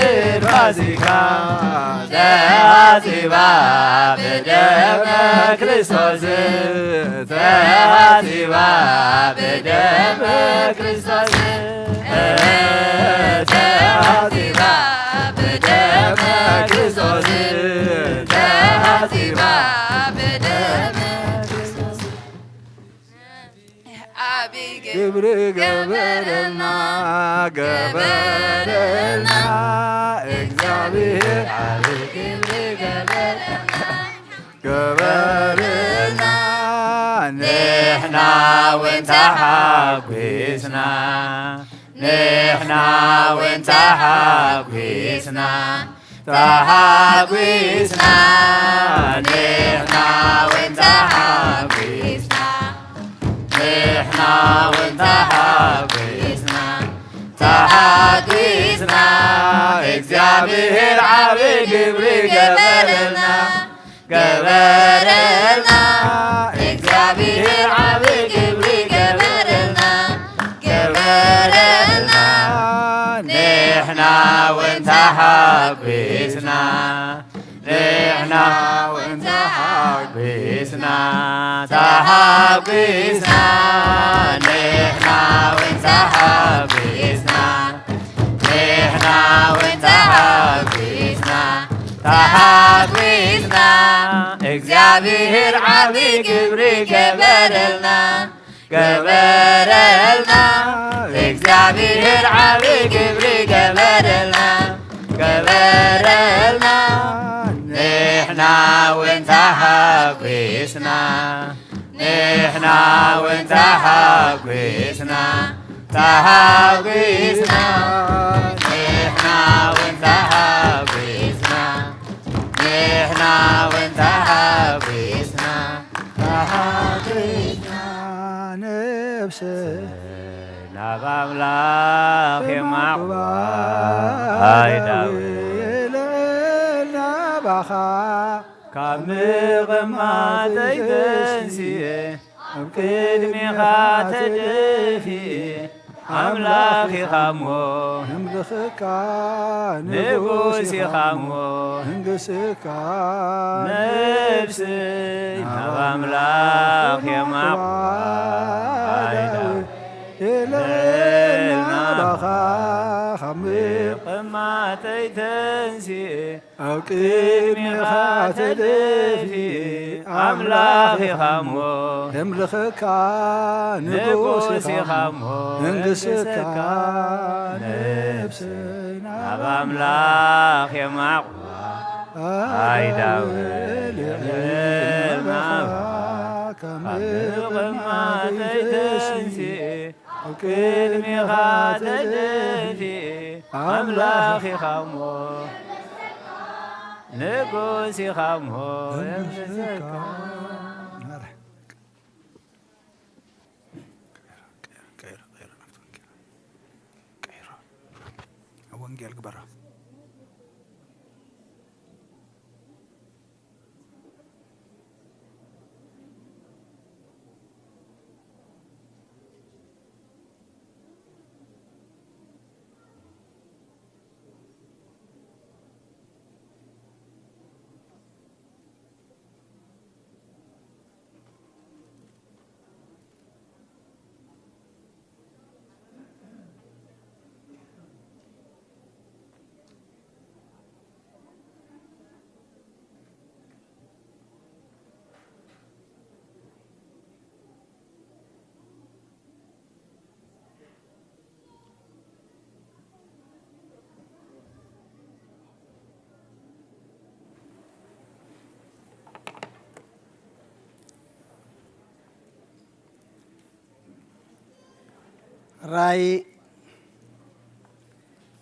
ፋሲካ። ተሃጺባ በደመ ክርስቶስ፣ ተሃጺባ በደመ ክርስቶስ፣ ተሃጺባ በደመ ክርስቶስ፣ ተሃጺባ በደመ ክርስቶስ። ዓቢ ግብሪ ገበረልና፣ ገበረልና፣ እግዚኣብሔር ዓቢ ግብሪ ገበረልና፣ ገበረልና። ንሕና እውን ተሓጒስና፣ ንሕና እውን ተሓጒስና፣ ተሓጒስና፣ ንሕና እውን ተሓጒስና፣ ንሕና እውን ተሓጒስና፣ ተሓጒስና። እግዚኣብሔር ዓቢ ግብሪ ገበረልና፣ ገበረልና። እግዚኣብሔር ዓቢ ግብሪ ገበረልና፣ ገበረልና። ንሕና እውን ተሓጒስና፣ ንሕና እውን ተሓጒስና፣ ተሓጒስና። ንሕና እውን ተሓጒስና፣ ንሕና እውን ተሓጒስና፣ ተሓጒስና። እግዚኣብሔር ዓቢ ግብሪ ገበረልና፣ ገበረልና። እግዚኣብሔር ዓቢ ግብሪ ገበረልና፣ ገበረልና። ንሕና እውን ተሓጒስና፣ ንሕና እውን ተሓጒስና፣ ተሓጒስና። ንሕና እውን ተሓጒስና፣ ንሕና እውን ተሓጒስና፣ ተሓጒስና። ነፍሰ ናብ ኣምላኽ የማዕዋ ኣይዳዊ ለናባኻ ካብ ምቕማጠይ ተንሲኤ ኣብ ቅድሜኻ ተደፊኤ ኣምላኽ ኢኻ እሞ ነምልኸካ ንጉስ ኢኻ እሞ መንግስካ ነፍሰይ ናብ ኣምላኽ የማዕዋ ኣይዳዊ ለናባኻ ካብ ምቕማጠይ ተንሲኤ ኣብ ቅድሜኻ ተደፊኤ ኣምላኽ ኢኻ እሞ የምልኸካ ንጉስ ኢኻ እሞ መንግስትካ ነፍሰይ ናብ ኣምላኽ የማዕዋ ኣይዳዊ ልዕልና ካብ ምቕማጠይ ተንሲኤ ኣብ ቅድሜኻ ተደፊኤ ኣምላኽ ኢኻ እሞ ንጉስ ኢኻ እሞ የምልኸካ። ወንጌል ግበራ። ራይ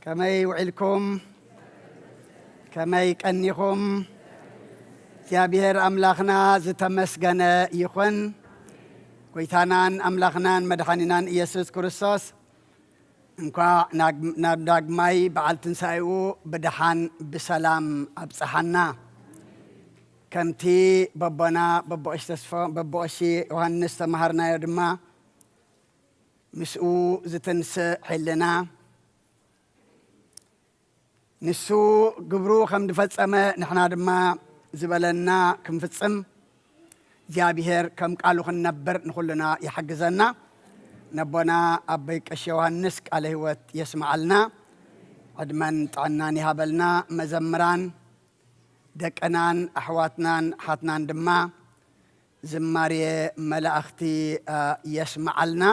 ከመይ ውዒልኩም? ከመይ ቀኒኹም? እግዚኣብሔር ኣምላኽና ዝተመስገነ ይኹን። ጎይታናን ኣምላኽናን መድሓኒናን ኢየሱስ ክርስቶስ እንኳዕ ናብ ዳግማይ በዓል ትንሳኤኡ ብደሓን ብሰላም ኣብፀሓና። ከምቲ በቦና በቦ ቀሺ ተስፎ በቦ ቀሺ ዮሃንስ ተምሃርናዮ ድማ ምስኡ ዝትንስእ ሕልና ንሱ ግብሩ ከም ዝፈጸመ ንሕና ድማ ዝበለና ክንፍጽም እግዚኣብሔር ከም ቃሉ ክንነብር ንኹልና ይሓግዘና። ነቦና ኣቦይ ቀሺ ዮሃንስ ቃለ ህይወት የስምዓልና፣ ዕድመን ጥዕናን ይሃበልና። መዘምራን ደቅናን ኣሕዋትናን ሓትናን ድማ ዝማሬ መላእኽቲ የስምዓልና።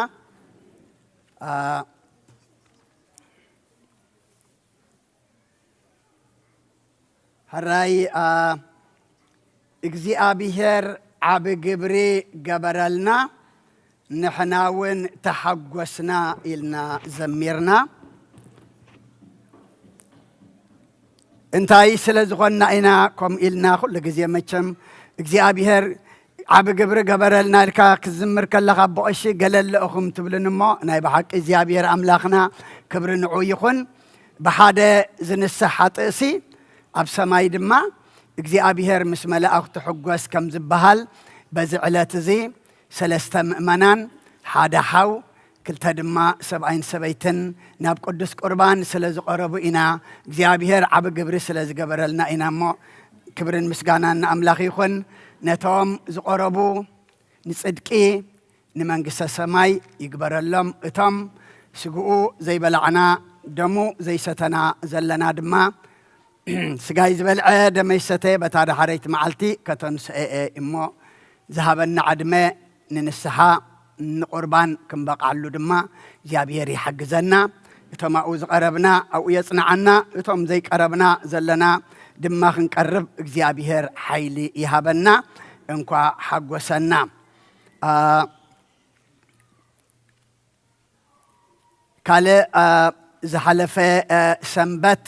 ሕራይ እግዚኣብሔር ዓቢ ግብሪ ገበረልና፣ ንሕና እውን ተሓጎስና ኢልና ዘሚርና። እንታይ ስለ ዝኾንና ኢና ከምኡ ኢልና? ኩሉ ግዜ መቸም እግዚኣብሔር ዓቢ ግብሪ ገበረልና ኢልካ ክዝምር ከለኻ፣ ኣቦ ቀሺ ገለ ኣለእኹም ትብልን እሞ፣ ናይ ብሓቂ እግዚኣብሔር ኣምላኽና ክብሪ ንዑ ይኹን። ብሓደ ዝንስሕ ሓጥእሲ ኣብ ሰማይ ድማ እግዚኣብሔር ምስ መላእኽቱ ሕጎስ ከም ዝበሃል፣ በዚ ዕለት እዚ ሰለስተ ምእመናን፣ ሓደ ሓው፣ ክልተ ድማ ሰብኣይን ሰበይትን ናብ ቅዱስ ቁርባን ስለ ዝቐረቡ ኢና እግዚኣብሔር ዓቢ ግብሪ ስለ ዝገበረልና ኢና እሞ፣ ክብርን ምስጋናን ንኣምላኽ ይኹን። ነቶም ዝቐረቡ ንጽድቂ ንመንግስተ ሰማይ ይግበረሎም። እቶም ስግኡ ዘይበላዕና ደሙ ዘይሰተና ዘለና ድማ፣ ስጋይ ዝበልዐ ደመይ ዝሰተየ በታ ዳሕረይቲ መዓልቲ ከተንስኦ እየ እሞ፣ ዝሃበና ዕድመ ንንስሓ ንቁርባን ክንበቕዓሉ ድማ እግዚኣብሔር ይሓግዘና። እቶም ኣብኡ ዝቐረብና ኣብኡ የጽንዓና፣ እቶም ዘይቀረብና ዘለና ድማ ክንቀርብ እግዚኣብሔር ሓይሊ ይሃበና። እንኳ ሓጎሰና። ኣ፣ ካልእ፣ ኣ፣ ዝሓለፈ፣ ኣ፣ ሰንበት፣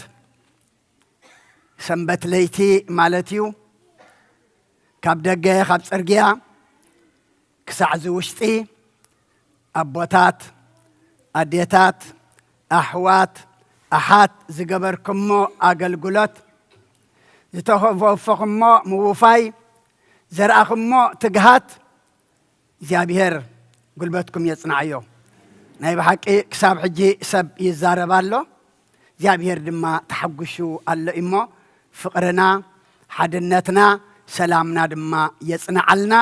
ሰንበት ለይቲ ማለት እዩ፣ ካብ ደገ ካብ ጽርግያ ክሳዕ እዚ ውሽጢ ኣቦታት፣ ኣዴታት፣ ኣሕዋት፣ ኣሓት ዝገበርኩሞ ኣገልግሎት፣ ዝተወፈኹሞ ምውፋይ፣ ዘርኣኹሞ ትግሃት፣ እግዚኣብሔር ጉልበትኩም የጽንዓዮ። ናይ ብሓቂ ክሳብ ሕጂ ሰብ ይዛረብ ኣሎ፣ እግዚኣብሔር ድማ ተሓጒሱ ኣሎ እሞ፣ ፍቕርና፣ ሓድነትና፣ ሰላምና ድማ የጽንዓልና።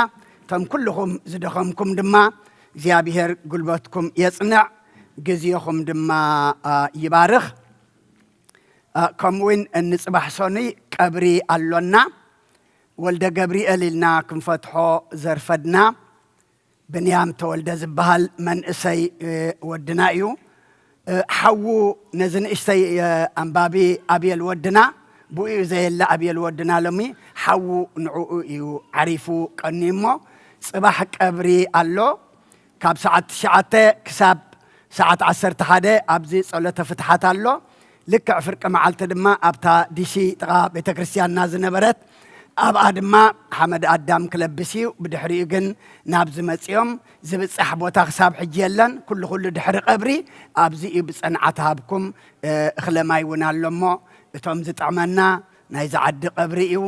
እቶም ኩልኹም ዝደኸምኩም ድማ እግዚኣብሔር ጉልበትኩም የጽንዕ፣ ግዜኹም ድማ፣ ኣ፣ ይባርኽ። ኣ፣ ከምኡ እውን ንጽባሕ ሰኑይ ቀብሪ ኣሎና። ወልደ ገብርኤል ኢልና ክንፈትሖ ዘርፈድና ብንያም ተወልደ ዝበሃል መንእሰይ፣ እ፣ ወድና እዩ። እ፣ ሓዉ ነዚ ንእሽተይ፣ እ፣ ኣንባቢ ኣብየል ወድና፣ ብኡ እዩ ዘየለ ኣብየል ወድና ሎሚ፣ ሓዉ ንዕኡ እዩ ዓሪፉ ቀንዩ እሞ፣ ጽባሕ ቀብሪ ኣሎ። ካብ ሰዓት ትሽዓተ ክሳብ ሰዓት ዓሰርተ ሓደ ኣብዚ ጸሎተ ፍትሓት ኣሎ። ልክዕ ፍርቂ መዓልቲ ድማ ኣብታ ዲሲ ጥቓ ቤተ ክርስቲያንና ዝነበረት፣ ኣብኣ ድማ ሓመድ ኣዳም ክለብስ እዩ። ብድሕሪኡ ግን ናብዚ መጺኦም ዝብጻሕ ቦታ ክሳብ ሕጂ የለን። ኩሉ ኩሉ ድሕሪ ቀብሪ ኣብዚ እዩ ብጸንዓት ሃብኩም፣ እ፣ እኽለ ማይ እውን ኣሎ እሞ፣ እቶም ዝጥዕመና ናይዚ ዓዲ ቀብሪ እዩ፣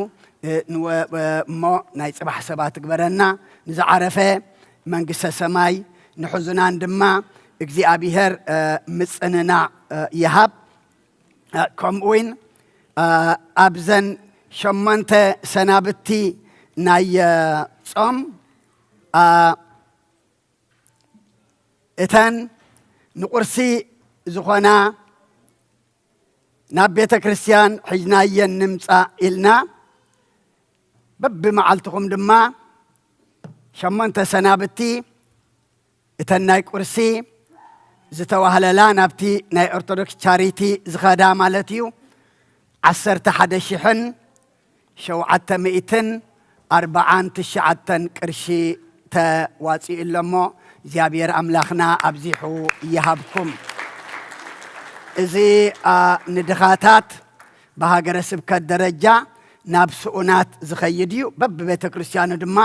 እ፣ ንወ-፣ እ፣ እሞ ናይ ጽባሕ ሰባት ግበረና። ንዝዓረፈ መንግስተ ሰማይ፣ ንሕዙናን ድማ እግዚኣብሔር፣ እ፣ ምጽንናዕ፣ እ፣ ይሃብ። እ፣ ከምኡ እውን፣ እ፣ ኣብዘን ሸሞንተ ሰናብቲ ናይ፣ እ፣ ጾም፣ እ፣ እተን ንቁርሲ ዝኾና ናብ ቤተ ክርስቲያን ሒዝናየን ንምጻእ ኢልና፣ በብመዓልትኹም ድማ ሸሞንተ ሰናብቲ እተን ናይ ቁርሲ ዝተዋህለላ ናብቲ ናይ ኦርቶዶክስ ቻሪቲ ዝኸዳ ማለት እዩ፣ ዓሰርተ ሓደ ሽሕን ሸውዓተ ሚእትን ኣርባዓን ትሽዓተን ቅርሺ ተዋጺኡ ኣሎ እሞ፣ እግዚኣብሔር ኣምላኽና ኣብዚሑ ይሃብኩም። እዚ፣ ኣ፣ ንድኻታት ብሃገረ ስብከት ደረጃ ናብ ስኡናት ዝኸይድ እዩ። በብቤተ ክርስቲያኑ ድማ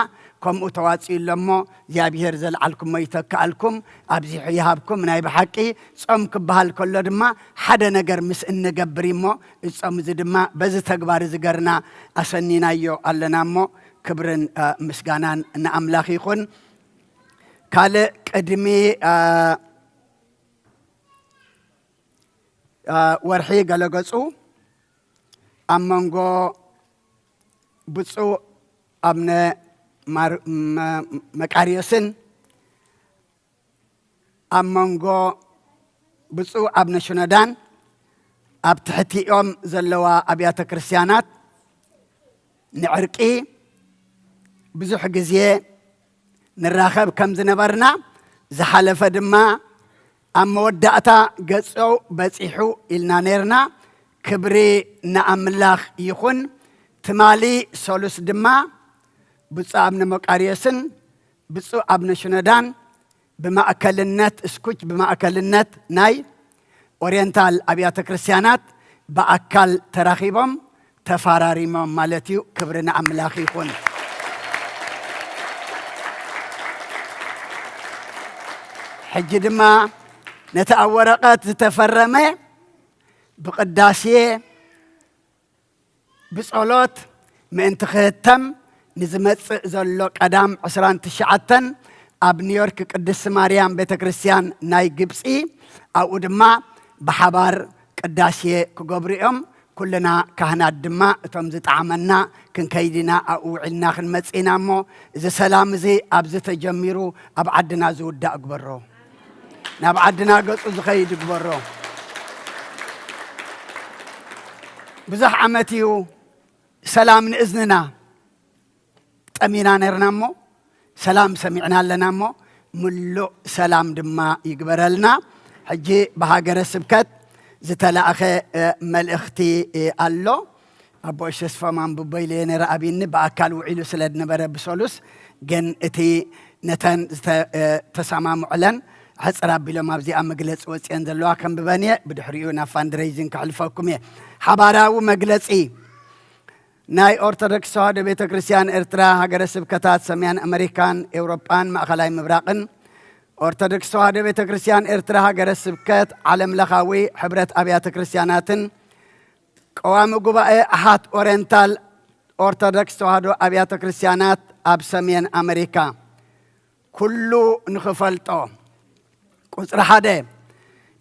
ከምኡ ተዋፂኡ ኣሎ እሞ፣ እግዚኣብሔር ዘልዓልኩሞ ይተክኣልኩም፣ ኣብዚሑ ይሃብኩም። ናይ ብሓቂ ጾም ክበሃል ከሎ ድማ ሓደ ነገር ምስ እንገብር እዩ እሞ፣ እዚ ጾም እዚ ድማ በዚ ተግባር እዚ ገርና ኣሰኒናዮ ኣለና እሞ፣ ክብርን፣ እ፣ ምስጋናን ንኣምላኽ ይኹን። ካልእ ቅድሚ፣ እ፣ እ፣ ወርሒ ገለገጹ ኣብ መንጎ ብፁዕ ኣብነ ማር-፣ መ-፣ መቃርዮስን ኣብ መንጎ ብፁዕ ኣብነ ሽኖዳን ኣብ ትሕቲኦም ዘለዋ ኣብያተ ክርስቲያናት ንዕርቂ ብዙሕ ግዜ ንራኸብ ከም ዝነበርና፣ ዝሓለፈ ድማ ኣብ መወዳእታ ገጾ በጺሑ ኢልና ነርና። ክብሪ ንኣምላኽ ይኹን። ትማሊ ሰሉስ ድማ ብፁዕ ኣብነ መቃርዮስን ብፁዕ ኣብነ ሽኖዳን ብማእከልነት፣ እስኩች ብማእከልነት ናይ ኦሪየንታል ኣብያተ ክርስቲያናት ብኣካል ተራኺቦም ተፋራሪሞም ማለት እዩ። ክብሪ ንኣምላኽ ይኹን። ሕጂ ድማ ነቲ ኣብ ወረቐት ዝተፈረመ ብቅዳሴ ብጸሎት ምእንቲ ክህተም ንዝመጽእ ዘሎ ቀዳም ዕስራን ትሽዓተን ኣብ ኒውዮርክ ቅድስቲ ማርያም ቤተ ክርስቲያን ናይ ግብጺ፣ ኣብኡ ድማ ብሓባር ቅዳሴ ክገብሩ እዮም። ኩልና ካህናት ድማ እቶም ዝጠዓመና ክንከይድ ኢና፣ ኣብኡ ውዒልና ክንመጽእ ኢና እሞ፣ እዚ ሰላም እዚ ኣብዚ ተጀሚሩ ኣብ ዓድና ዝውዳእ ግበሮ። ናብ ዓድና ገጹ ዝኸይድ ግበሮ። ብዙሕ ዓመት እዩ ሰላም ንእዝንና ጠሚና ነርና እሞ፣ ሰላም ሰሚዕና ኣለና እሞ፣ ምሉእ ሰላም ድማ ይግበረልና። ሕጂ ብሃገረ ስብከት ዝተላእኸ፣ እ፣ መልእኽቲ፣ እ፣ ኣሎ። ኣቦ እሸ ስፋ ማንብቦ ኢለ ነረ ኣብኒ ብኣካል ውዒሉ ስለ ዝነበረ ብሰሉስ፣ ግን እቲ ነተን ዝተ-፣ እ፣ ተሰማምዑለን ሕጽር ኣቢሎም ኣብዚኣ መግለጺ ወጽየን ዘለዋ ከንብበን እየ። ብድሕሪኡ ናብ ፋንድሬይዚንግ ከሕልፈኩም እየ። ሓባራዊ መግለጺ ናይ ኦርቶዶክስ ተዋህዶ ቤተ ክርስቲያን ኤርትራ ሃገረ ስብከታት ሰሜን ኣመሪካን ኤውሮጳን ማእኸላይ ምብራቕን፣ ኦርቶዶክስ ተዋህዶ ቤተ ክርስቲያን ኤርትራ ሃገረ ስብከት ዓለም ለኻዊ ሕብረት ኣብያተ ክርስቲያናትን ቀዋሚ ጉባኤ ኣሓት ኦሪየንታል ኦርቶዶክስ ተዋህዶ ኣብያተ ክርስቲያናት ኣብ ሰሜን ኣመሪካ። ኩሉ ንኽፈልጦ። ቁጽሪ ሓደ፣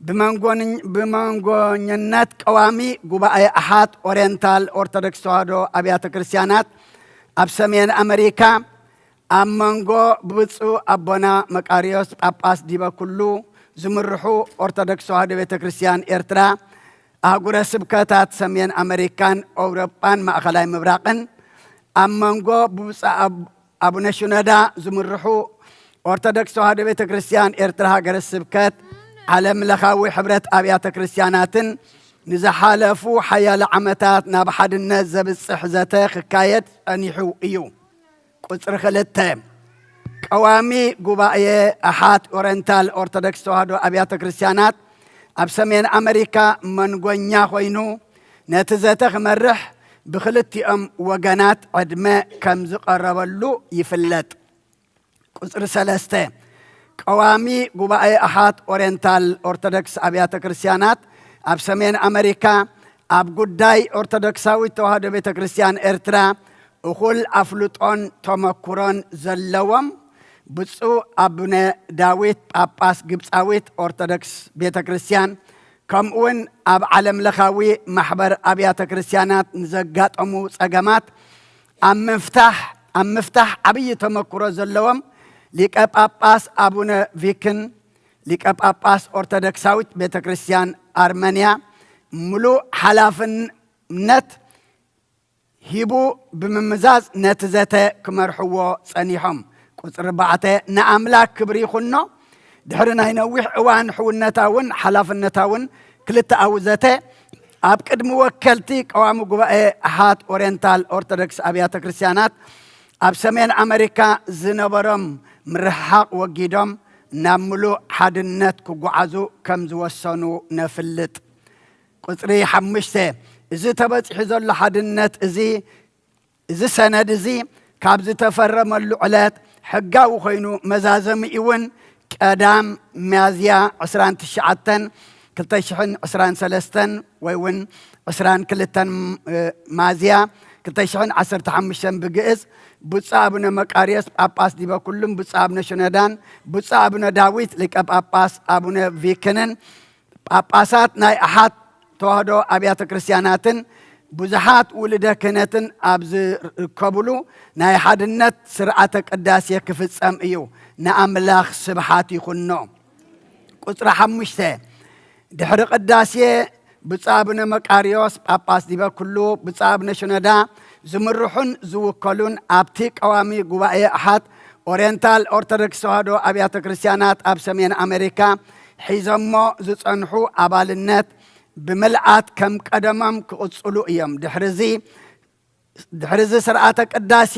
ብመንጎን-፣ ብመንጎኝነት ቀዋሚ ጉባኤ ኣሓት ኦሪየንታል ኦርቶዶክስ ተዋህዶ ኣብያተ ክርስቲያናት ኣብ ሰሜን ኣመሪካ፣ ኣብ መንጎ ብፁዕ ኣቦና መቃርዮስ ጳጳስ ዲበ ኩሉ ዝምርሑ ኦርቶዶክስ ተዋህዶ ቤተ ክርስቲያን ኤርትራ፣ ኣህጉረ ስብከታት ሰሜን ኣመሪካን ኣውሮጳን ማእኸላይ ምብራቕን፣ ኣብ መንጎ ብብፁዕ ኣብ-፣ ኣቡነ ሽኖዳ ዝምርሑ ኦርቶዶክስ ተዋህዶ ቤተ ክርስቲያን ኤርትራ ሃገረ ስብከት ዓለም ለኻዊ ሕብረት ኣብያተ ክርስቲያናትን ንዝሓለፉ ሓያለ ዓመታት ናብ ሓድነት ዘብጽሕ ዘተ ክካየድ ጸኒሑ እዩ። ቁጽሪ ክልተ፣ ቀዋሚ ጉባኤ ኣሓት ኦሪየንታል ኦርቶዶክስ ተዋህዶ ኣብያተ ክርስቲያናት ኣብ ሰሜን ኣመሪካ መንጎኛ ኮይኑ፣ ነቲ ዘተ ክመርሕ ብክልቲኦም ወገናት ዕድመ ከም ዝቐረበሉ ይፍለጥ። ቁጽሪ ሰለስተ፣ ቀዋሚ ጉባኤ ኣሓት ኦሪየንታል ኦርቶዶክስ ኣብያተ ክርስቲያናት ኣብ ሰሜን ኣመሪካ ኣብ ጉዳይ ኦርቶዶክሳዊት ተዋህዶ ቤተ ክርስቲያን ኤርትራ እኹል ኣፍልጦን ተመኩሮን ዘለዎም ብፁዕ ኣቡነ ዳዊት ጳጳስ ግብጻዊት ኦርቶዶክስ ቤተ ክርስቲያን፣ ከምኡውን ኣብ ዓለም ለኻዊ ማሕበር ኣብያተ ክርስቲያናት ንዘጋጠሙ ጸገማት ኣብ ምፍታሕ፣ ኣብ ምፍታሕ ዓብዪ ተመክሮ ዘለዎም ሊቀ ጳጳስ ኣቡነ ቪክን፣ ሊቀ ጳጳስ ኦርቶዶክሳዊት ቤተ ክርስቲያን ኣርመንያ፣ ምሉእ ሓላፍነት ሂቡ ብምምዛዝ ነቲ ዘተ ክመርሕዎ ጸኒሖም። ቁጽሪ ኣርባዕተ፣ ንኣምላክ ክብሪ ይኹኖ። ድሕሪ ናይ ነዊሕ እዋን ሕውነታውን ሓላፍነታውን ክልተኣዊ ዘተ፣ ኣብ ቅድሚ ወከልቲ ቀዋሚ ጉባኤ ኣሓት ኦሪየንታል ኦርቶዶክስ ኣብያተ ክርስቲያናት ኣብ ሰሜን ኣመሪካ ዝነበሮም ምርሕሓቕ ወጊዶም፣ ናብ ምሉእ ሓድነት ክጓዓዙ ከም ዝወሰኑ ነፍልጥ። ቁጽሪ ሓሙሽተ፣ እዚ ተበጺሑ ዘሎ ሓድነት እዚ፣ እዚ ሰነድ እዚ ካብ ዝተፈረመሉ ዕለት ሕጋዊ ኮይኑ፣ መዛዘሚኡ እውን ቀዳም ሚያዝያ ዕስራን ትሽዓተን ክልተ ሽሕን ዕስራን ሰለስተን ወይ እውን ዕስራን ክልተን ሚያዝያ ክልተ ሽሕን ዓሰርተ ሓሙሽተን ብግእዝ፣ ብፁዕ ኣቡነ መቃርዮስ ጳጳስ ዲበ ኩሉን ብፁዕ ኣቡነ ሽኖዳን ብፁዕ ኣቡነ ዳዊት ሊቀ ጳጳስ ኣቡነ ቪክንን ጳጳሳት ናይ ኣሓት ተዋህዶ ኣብያተ ክርስቲያናትን ብዙሓት ውልደ ክህነትን ኣብ ዝርከብሉ ናይ ሓድነት ስርዓተ ቅዳሴ ክፍጸም እዩ። ንኣምላኽ ስብሓት ይኹኖ። ቁጽሪ ሓሙሽተ፣ ድሕሪ ቅዳሴ ብፁዕ ኣቡነ መቃርዮስ ጳጳስ ዲበ ኩሉ፣ ብፁዕ ኣቡነ ሽኖዳ ዝምርሑን ዝውከሉን ኣብቲ ቀዋሚ ጉባኤ ኣሓት ኦሪየንታል ኦርቶዶክስ ተዋህዶ ኣብያተ ክርስቲያናት ኣብ ሰሜን ኣሜሪካ ሒዞሞ ዝጸንሑ ኣባልነት ብምልኣት ከም ቀደሞም ክቕጽሉ እዮም። ድሕርዚ ድሕርዚ ስርዓተ ቅዳሴ፣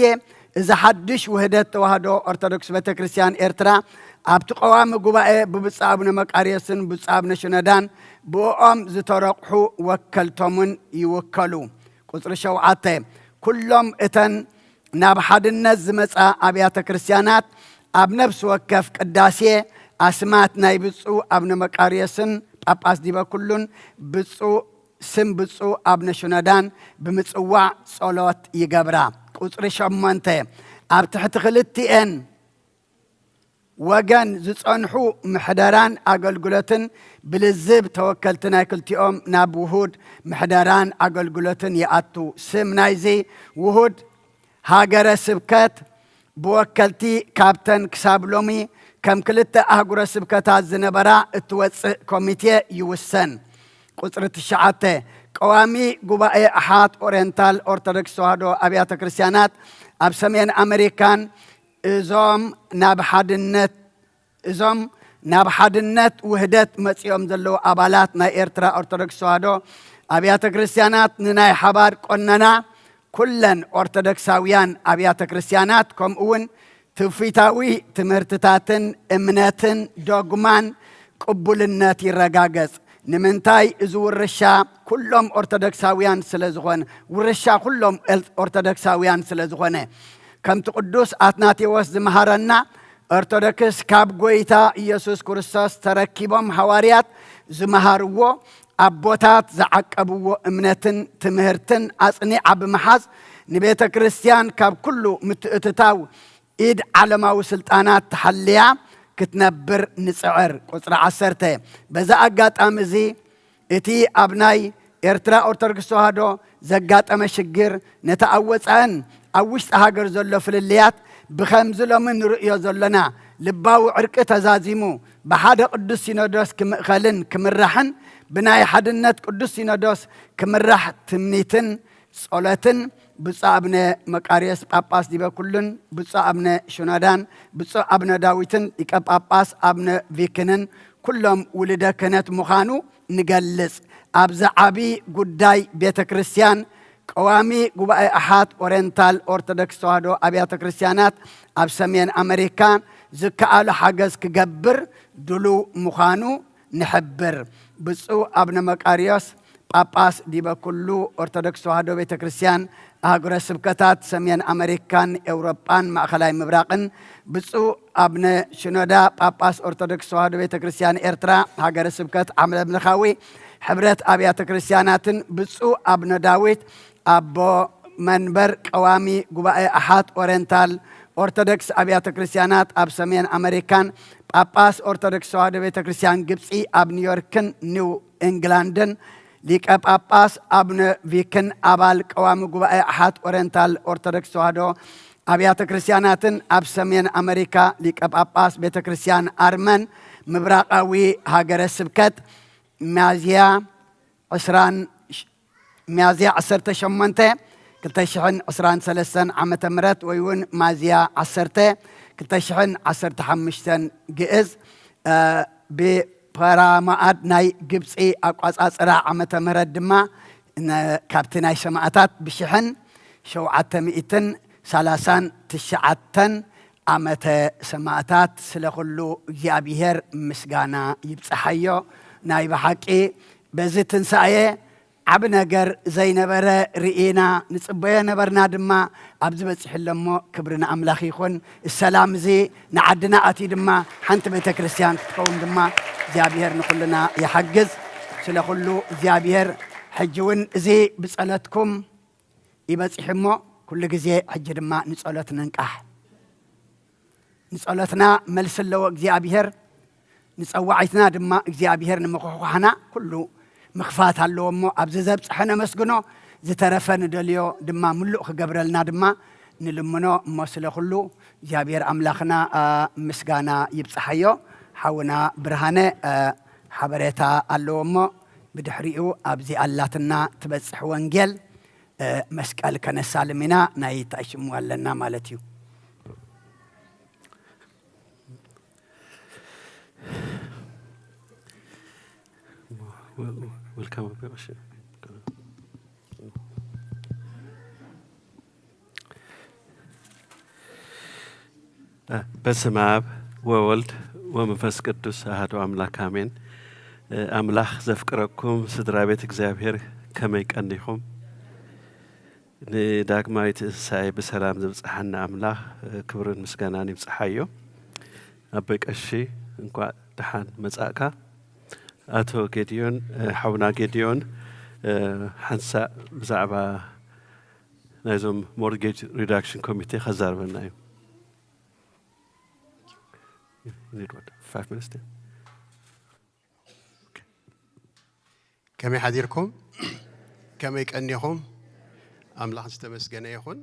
እዚ ሓድሽ ውህደት ተዋህዶ ኦርቶዶክስ ቤተ ክርስቲያን ኤርትራ ኣብቲ ቀዋሚ ጉባኤ ብብፁዕ ኣቡነ መቃርዮስን ብፁዕ ኣቡነ ሽኖዳን ብእኦም ዝተረቑሑ ወከልቶምን ይውከሉ። ቁጽሪ ሸውዓተ፣ ኩሎም እተን ናብ ሓድነት ዝመጻ ኣብያተ ክርስቲያናት ኣብ ነፍሲ ወከፍ ቅዳሴ ኣስማት ናይ ብፁዕ ኣቡነ መቃርዮስን ጳጳስ ዲበ ኩሉን ብፁዕ ስም ብፁዕ ኣቡነ ሽኖዳን ብምጽዋዕ ጸሎት ይገብራ። ቁጽሪ ሸሞንተ፣ ኣብ ትሕቲ ክልቲኤን ወገን ዝጸንሑ ምሕደራን ኣገልግሎትን ብልዝብ ተወከልቲ ናይ ክልቲኦም ናብ ውሁድ ምሕደራን ኣገልግሎትን ይኣቱ። ስም ናይዚ ውሁድ ሃገረ ስብከት ብወከልቲ ካብተን ክሳብ ሎሚ ከም ክልተ ኣህጉረ ስብከታት ዝነበራ እትወጽእ ኮሚቴ ይውሰን። ቁጽሪ ትሽዓተ፣ ቀዋሚ ጉባኤ ኣሓት ኦሪየንታል ኦርቶዶክስ ተዋህዶ ኣብያተ ክርስቲያናት ኣብ ሰሜን ኣሜሪካን እዞም ናብ ሓድነት እዞም ናብ ሓድነት ውህደት መጺኦም ዘለዉ ኣባላት ናይ ኤርትራ ኦርቶዶክስ ተዋህዶ ኣብያተ ክርስቲያናት ንናይ ሓባር ቆነና ኩለን ኦርቶዶክሳውያን ኣብያተ ክርስቲያናት ከምኡ እውን ትውፊታዊ ትምህርትታትን እምነትን ዶግማን ቅቡልነት ይረጋገጽ። ንምንታይ? እዚ ውርሻ ኩሎም ኦርቶዶክሳውያን ስለ ዝኾነ፣ ውርሻ ኩሎም ኤል-፣ ኦርቶዶክሳውያን ስለ ዝኾነ፣ ከምቲ ቅዱስ ኣትናቴዎስ ዝመሃረና፣ ኦርቶዶክስ ካብ ጐይታ ኢየሱስ ክርስቶስ ተረኪቦም ሃዋርያት ዝመሃርዎ፣ ኣቦታት ዝዓቀብዎ እምነትን ትምህርትን ኣጽኒዓ ብምሓዝ፣ ንቤተ ክርስቲያን ካብ ኩሉ ምትእትታው ኢድ ዓለማዊ ስልጣናት ተሓልያ ክትነብር ንጽዕር። ቁጽሪ ዓሰርተ፣ በዚ ኣጋጣሚ እዚ እቲ ኣብ ናይ ኤርትራ ኦርቶዶክስ ተዋህዶ ዘጋጠመ ሽግር ነቲ ኣብ ወጻእን ኣብ ውሽጢ ሃገር ዘሎ ፍልልያት ብኸምዚ ሎሚ ንርእዮ ዘሎና ልባዊ ዕርቂ ተዛዚሙ ብሓደ ቅዱስ ሲኖዶስ ክምእኸልን ክምራሕን ብናይ ሓድነት ቅዱስ ሲኖዶስ ክምራሕ ትምኒትን ጸሎትን ብፁዕ ኣቡነ መቃርዮስ ጳጳስ ዲበ ኩሉን ብፁዕ ኣቡነ ሽኖዳን ብፁዕ ኣቡነ ዳዊትን ሊቀ ጳጳስ ኣቡነ ቪክንን ኩሎም ውሉደ ክህነት ምዃኑ ንገልጽ። ኣብዚ ዓቢ ጉዳይ ቤተ ክርስቲያን ቀዋሚ ጉባኤ ኣሓት ኦሪየንታል ኦርቶዶክስ ተዋህዶ ኣብያተ ክርስቲያናት ኣብ ሰሜን ኣመሪካ ዝከኣሎ ሓገዝ ክገብር ድሉው ምዃኑ ንሕብር። ብፁዕ ኣቡነ መቃርዮስ ጳጳስ ዲበ ኩሉ ኦርቶዶክስ ተዋህዶ ቤተ ክርስቲያን ኣህጉረ ስብከታት ሰሜን ኣመሪካን ኤውሮጳን ማእኸላይ ምብራቕን፣ ብፁዕ ኣቡነ ሽኖዳ ጳጳስ ኦርቶዶክስ ተዋህዶ ቤተ ክርስቲያን ኤርትራ ሃገረ ስብከት ዓለም ለኻዊ ሕብረት ኣብያተ ክርስቲያናትን ብፁዕ ኣቡነ ዳዊት ኣቦ መንበር ቀዋሚ ጉባኤ ኣሓት ኦሪየንታል ኦርቶዶክስ ኣብያተ ክርስቲያናት ኣብ ሰሜን ኣመሪካን ጳጳስ ኦርቶዶክስ ተዋህዶ ቤተ ክርስቲያን ግብጺ ኣብ ኒውዮርክን ኒው ኢንግላንድን ሊቀ ጳጳስ ኣቡነ ቪክን ኣባል ቀዋሚ ጉባኤ ኣሓት ኦሪየንታል ኦርቶዶክስ ተዋህዶ ኣብያተ ክርስቲያናትን ኣብ ሰሜን ኣመሪካ ሊቀ ጳጳስ ቤተ ክርስቲያን ኣርመን ምብራቓዊ ሃገረ ስብከት ሚያዝያ ዕስራን ሚያዝያ ዓሰርተ ሸሞንተ ክልተ ሽሕን ዕስራን ሰለስተን ዓመተ ምህረት ወይ እውን ሚያዝያ ዓሰርተ ክልተ ሽሕን ዓሰርተ ሓሙሽተን ግእዝ፣ እ፣ ብፐራማኣድ ናይ ግብፂ ኣቋፃፅራ ዓመተ ምህረት ድማ ነ-፣ ካብቲ ናይ ሰማእታት ብሽሕን ሸውዓተ ሚእትን ሰላሳን ትሽዓተን ዓመተ ሰማእታት ስለ ኩሉ እግዚኣብሔር ምስጋና ይብጽሓዮ። ናይ ብሓቂ በዚ ትንሳኤ ዓቢ ነገር ዘይነበረ ርኢና፣ ንጽበዮ ነበርና ድማ ኣብዚ በጺሑ ኣሎ እሞ ክብሪ ንኣምላኽ ይኹን። ሰላም እዚ ንዓድና ኣትዩ ድማ ሓንቲ ቤተ ክርስቲያን ክትከውን ድማ እግዚኣብሔር ንኹልና ይሓግዝ። ስለ ኩሉ እግዚኣብሔር ሕጂ እውን እዚ ብጸሎትኩም ይበጺሑ እሞ ኩሉ ግዜ ሕጂ ድማ ንጸሎት ንንቃሕ። ንጸሎትና መልሲ ኣለዎ እግዚኣብሔር፣ ንጸዋዒትና ድማ እግዚኣብሔር ንምኹሕኳሕና ኩሉ ምኽፋት ኣለዎ እሞ ኣብዚ ዘብጽሐ ነመስግኖ። ዝተረፈ ንደልዮ ድማ ምሉእ ክገብረልና ድማ ንልምኖ እሞ ስለ ኩሉ እግዚኣብሔር ኣምላኽና ምስጋና ይብጽሓዮ። ሓውና ብርሃነ ሓበሬታ ኣለዎ እሞ ብድሕሪኡ ኣብዚ ኣላትና ትበጽሕ ወንጌል መስቀል ከነሳልም ኢና ናይ ታሽሙ ኣለና ማለት እዩ። በስመ አብ ወወልድ ወመንፈስ ቅዱስ አሐዱ አምላክ አሜን። ኣምላኽ ዘፍቅረኩም ስድራ ቤት እግዚኣብሔር ከመይ ቀኒኹም? ንዳግማይ ትንሳኤ ብሰላም ዘብጽሓና ኣምላኽ ክብርን ምስጋናን ይብጽሓዮ። ኣቦይ ቀሺ እንኳዕ ደሓን መጻእካ። ኣቶ ጌድዮን ሓውና ጌድዮን ሓንሳእ ብዛዕባ ናይዞም ሞርጌጅ ሪዳክሽን ኮሚቴ ከዛርበና እዩ። ከመይ ሓዲርኩም? ከመይ ቀኒኹም? ኣምላኽ ዝተመስገነ ይኹን።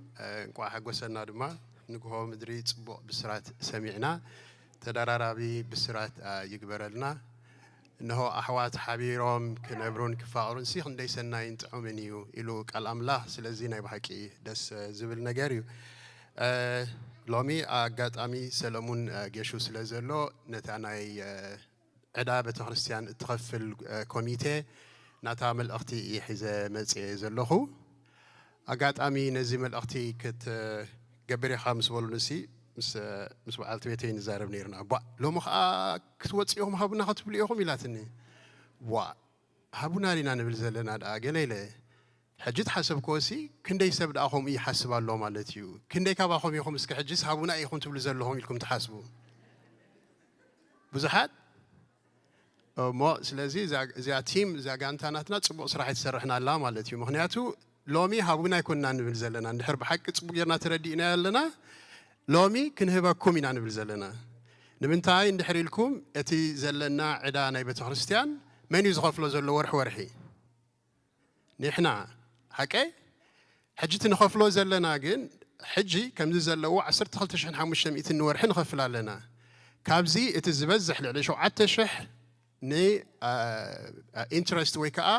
እንቋዕ ሓጎሰና ድማ። ንግሆ ምድሪ ጽቡቕ ብስራት ሰሚዕና። ተደራራቢ ብስራት ይግበረልና። እንሆ ኣሕዋት ሓቢሮም ክነብሩን ክፋቕሩን ሲ ክንደይ ሰናይን ጥዑምን እዩ ኢሉ ቃል ኣምላኽ። ስለዚ ናይ ብሓቂ ደስ ዝብል ነገር እዩ። ሎሚ ኣጋጣሚ ሰለሙን ጌሹ ስለ ዘሎ ነታ ናይ ዕዳ ቤተክርስትያን እትኸፍል ኮሚቴ ናታ መልእኽቲ እየ ሒዘ መፅየ ዘለኹ። ኣጋጣሚ ነዚ መልእኽቲ ክትገብር ኢኻ ምስ በሉንሲ ምስ በዓልቲ ቤተይ ንዛረብ ነይርና። ቧ ሎሚ ከዓ ክትወፅኡ ኢኹም ሃቡና ክትብሉ ኢኹም ኢላትኒ። ቧ ሃቡና ዲና ንብል ዘለና ደኣ ገለ ኢለ ሕጂ ተሓሰብክዎ ሲ ክንደይ ሰብ ደኣ ከምኡ ይሓስብ ኣሎ ማለት እዩ። ክንደይ ካባኹም ኢኹም እስከ ሕጂስ ሃቡና ኢኹም ትብሉ ዘለኹም ኢልኩም ትሓስቡ? ብዙሓት እሞ ስለዚ እዚኣ ቲም እዚኣ ጋንታ ናትና ፅቡቕ ስራሕ ትሰርሕና ኣላ ማለት እዩ። ምክንያቱ ሎሚ ሃቡና ኣይኮንና ንብል ዘለና፣ እንድሕር ብሓቂ ፅቡቕ ጌርና ተረዲእናዮ ኣለና ሎሚ ክንህበኩም ኢና ንብል ዘለና። ንምንታይ እንድሕር ኢልኩም እቲ ዘለና ዕዳ ናይ ቤተክርስትያን መን እዩ ዝኸፍሎ ዘሎ ወርሒ ወርሒ? ንሕና ሓቀይ ሕጂ እቲ ንኸፍሎ ዘለና ግን ሕጂ ከምዚ ዘለዎ ዓሰርተ ክልተ ሽሕን ሓሙሽተ ሚእትን ንወርሒ ንኸፍል ኣለና። ካብዚ እቲ ዝበዝሕ ልዕሊ ሸውዓተ ሽሕ ን ኢንትረስት ወይ ከዓ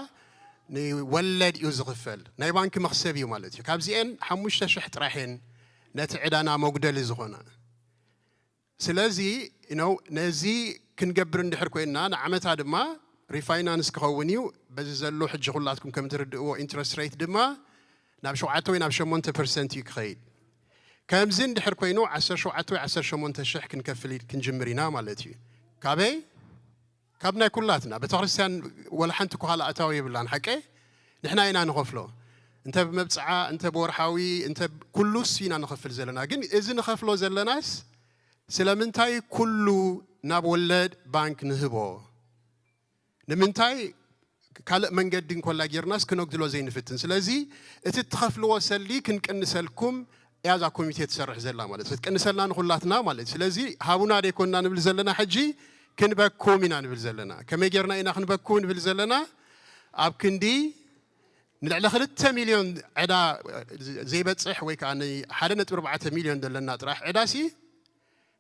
ንወለድ እዩ ዝኽፈል፣ ናይ ባንኪ መኽሰብ እዩ ማለት እዩ። ካብዚኤን ሓሙሽተ ሽሕ ጥራሕ እየን ነቲ ዕዳና መጉደሊ ዝኾና። ስለዚ ነው ነዚ ክንገብር እንድሕር ኮይንና ንዓመታ ድማ ሪፋይናንስ ክኸውን እዩ። በዚ ዘሎ ሕጂ ኩላትኩም ከም ትርድእዎ ኢንትረስት ሬት ድማ ናብ ሸውዓተ ወይ ናብ ሸሞንተ ፐርሰንት እዩ ክኸይድ። ከምዚ እንድሕር ኮይኑ ዓሰርተ ሸውዓተ ወይ ዓሰርተ ሸሞንተ ሽሕ ክንከፍል ክንጅምር ኢና ማለት እዩ። ካበይ? ካብ ናይ ኩላትና ቤተክርስትያን ወላ ሓንቲ እኮ ካልእ ኣታዊ የብላን ሓቀ ንሕና ኢና ንኸፍሎ። እንተ ብመብፅዓ እንተ ብወርሓዊ እንተ ኩሉስ ኢና ንኸፍል ዘለና። ግን እዚ ንኸፍሎ ዘለናስ ስለምንታይ ኩሉ ናብ ወለድ ባንክ ንህቦ? ንምንታይ ካልእ መንገዲ እንኮላ ጌርናስ ክነጉድሎ ዘይንፍትን? ስለዚ እቲ እትኸፍልዎ ሰልዲ ክንቅንሰልኩም እያ እዛ ኮሚቴ ትሰርሕ ዘላ ማለት ክትቅንሰልና ንኹላትና ማለት። ስለዚ ሃቡና ደይኮንና ንብል ዘለና ሕጂ ክንበኩም ኢና ንብል ዘለና። ከመይ ጌርና ኢና ክንበኩም ንብል ዘለና? ኣብ ክንዲ ንልዕሊ ክልተ ሚልዮን ዕዳ ዘይበፅሕ ወይ ከዓ ን ሓደ ነጥቢ ኣርባዕተ ሚልዮን ዘለና ጥራሕ ዕዳ ሲ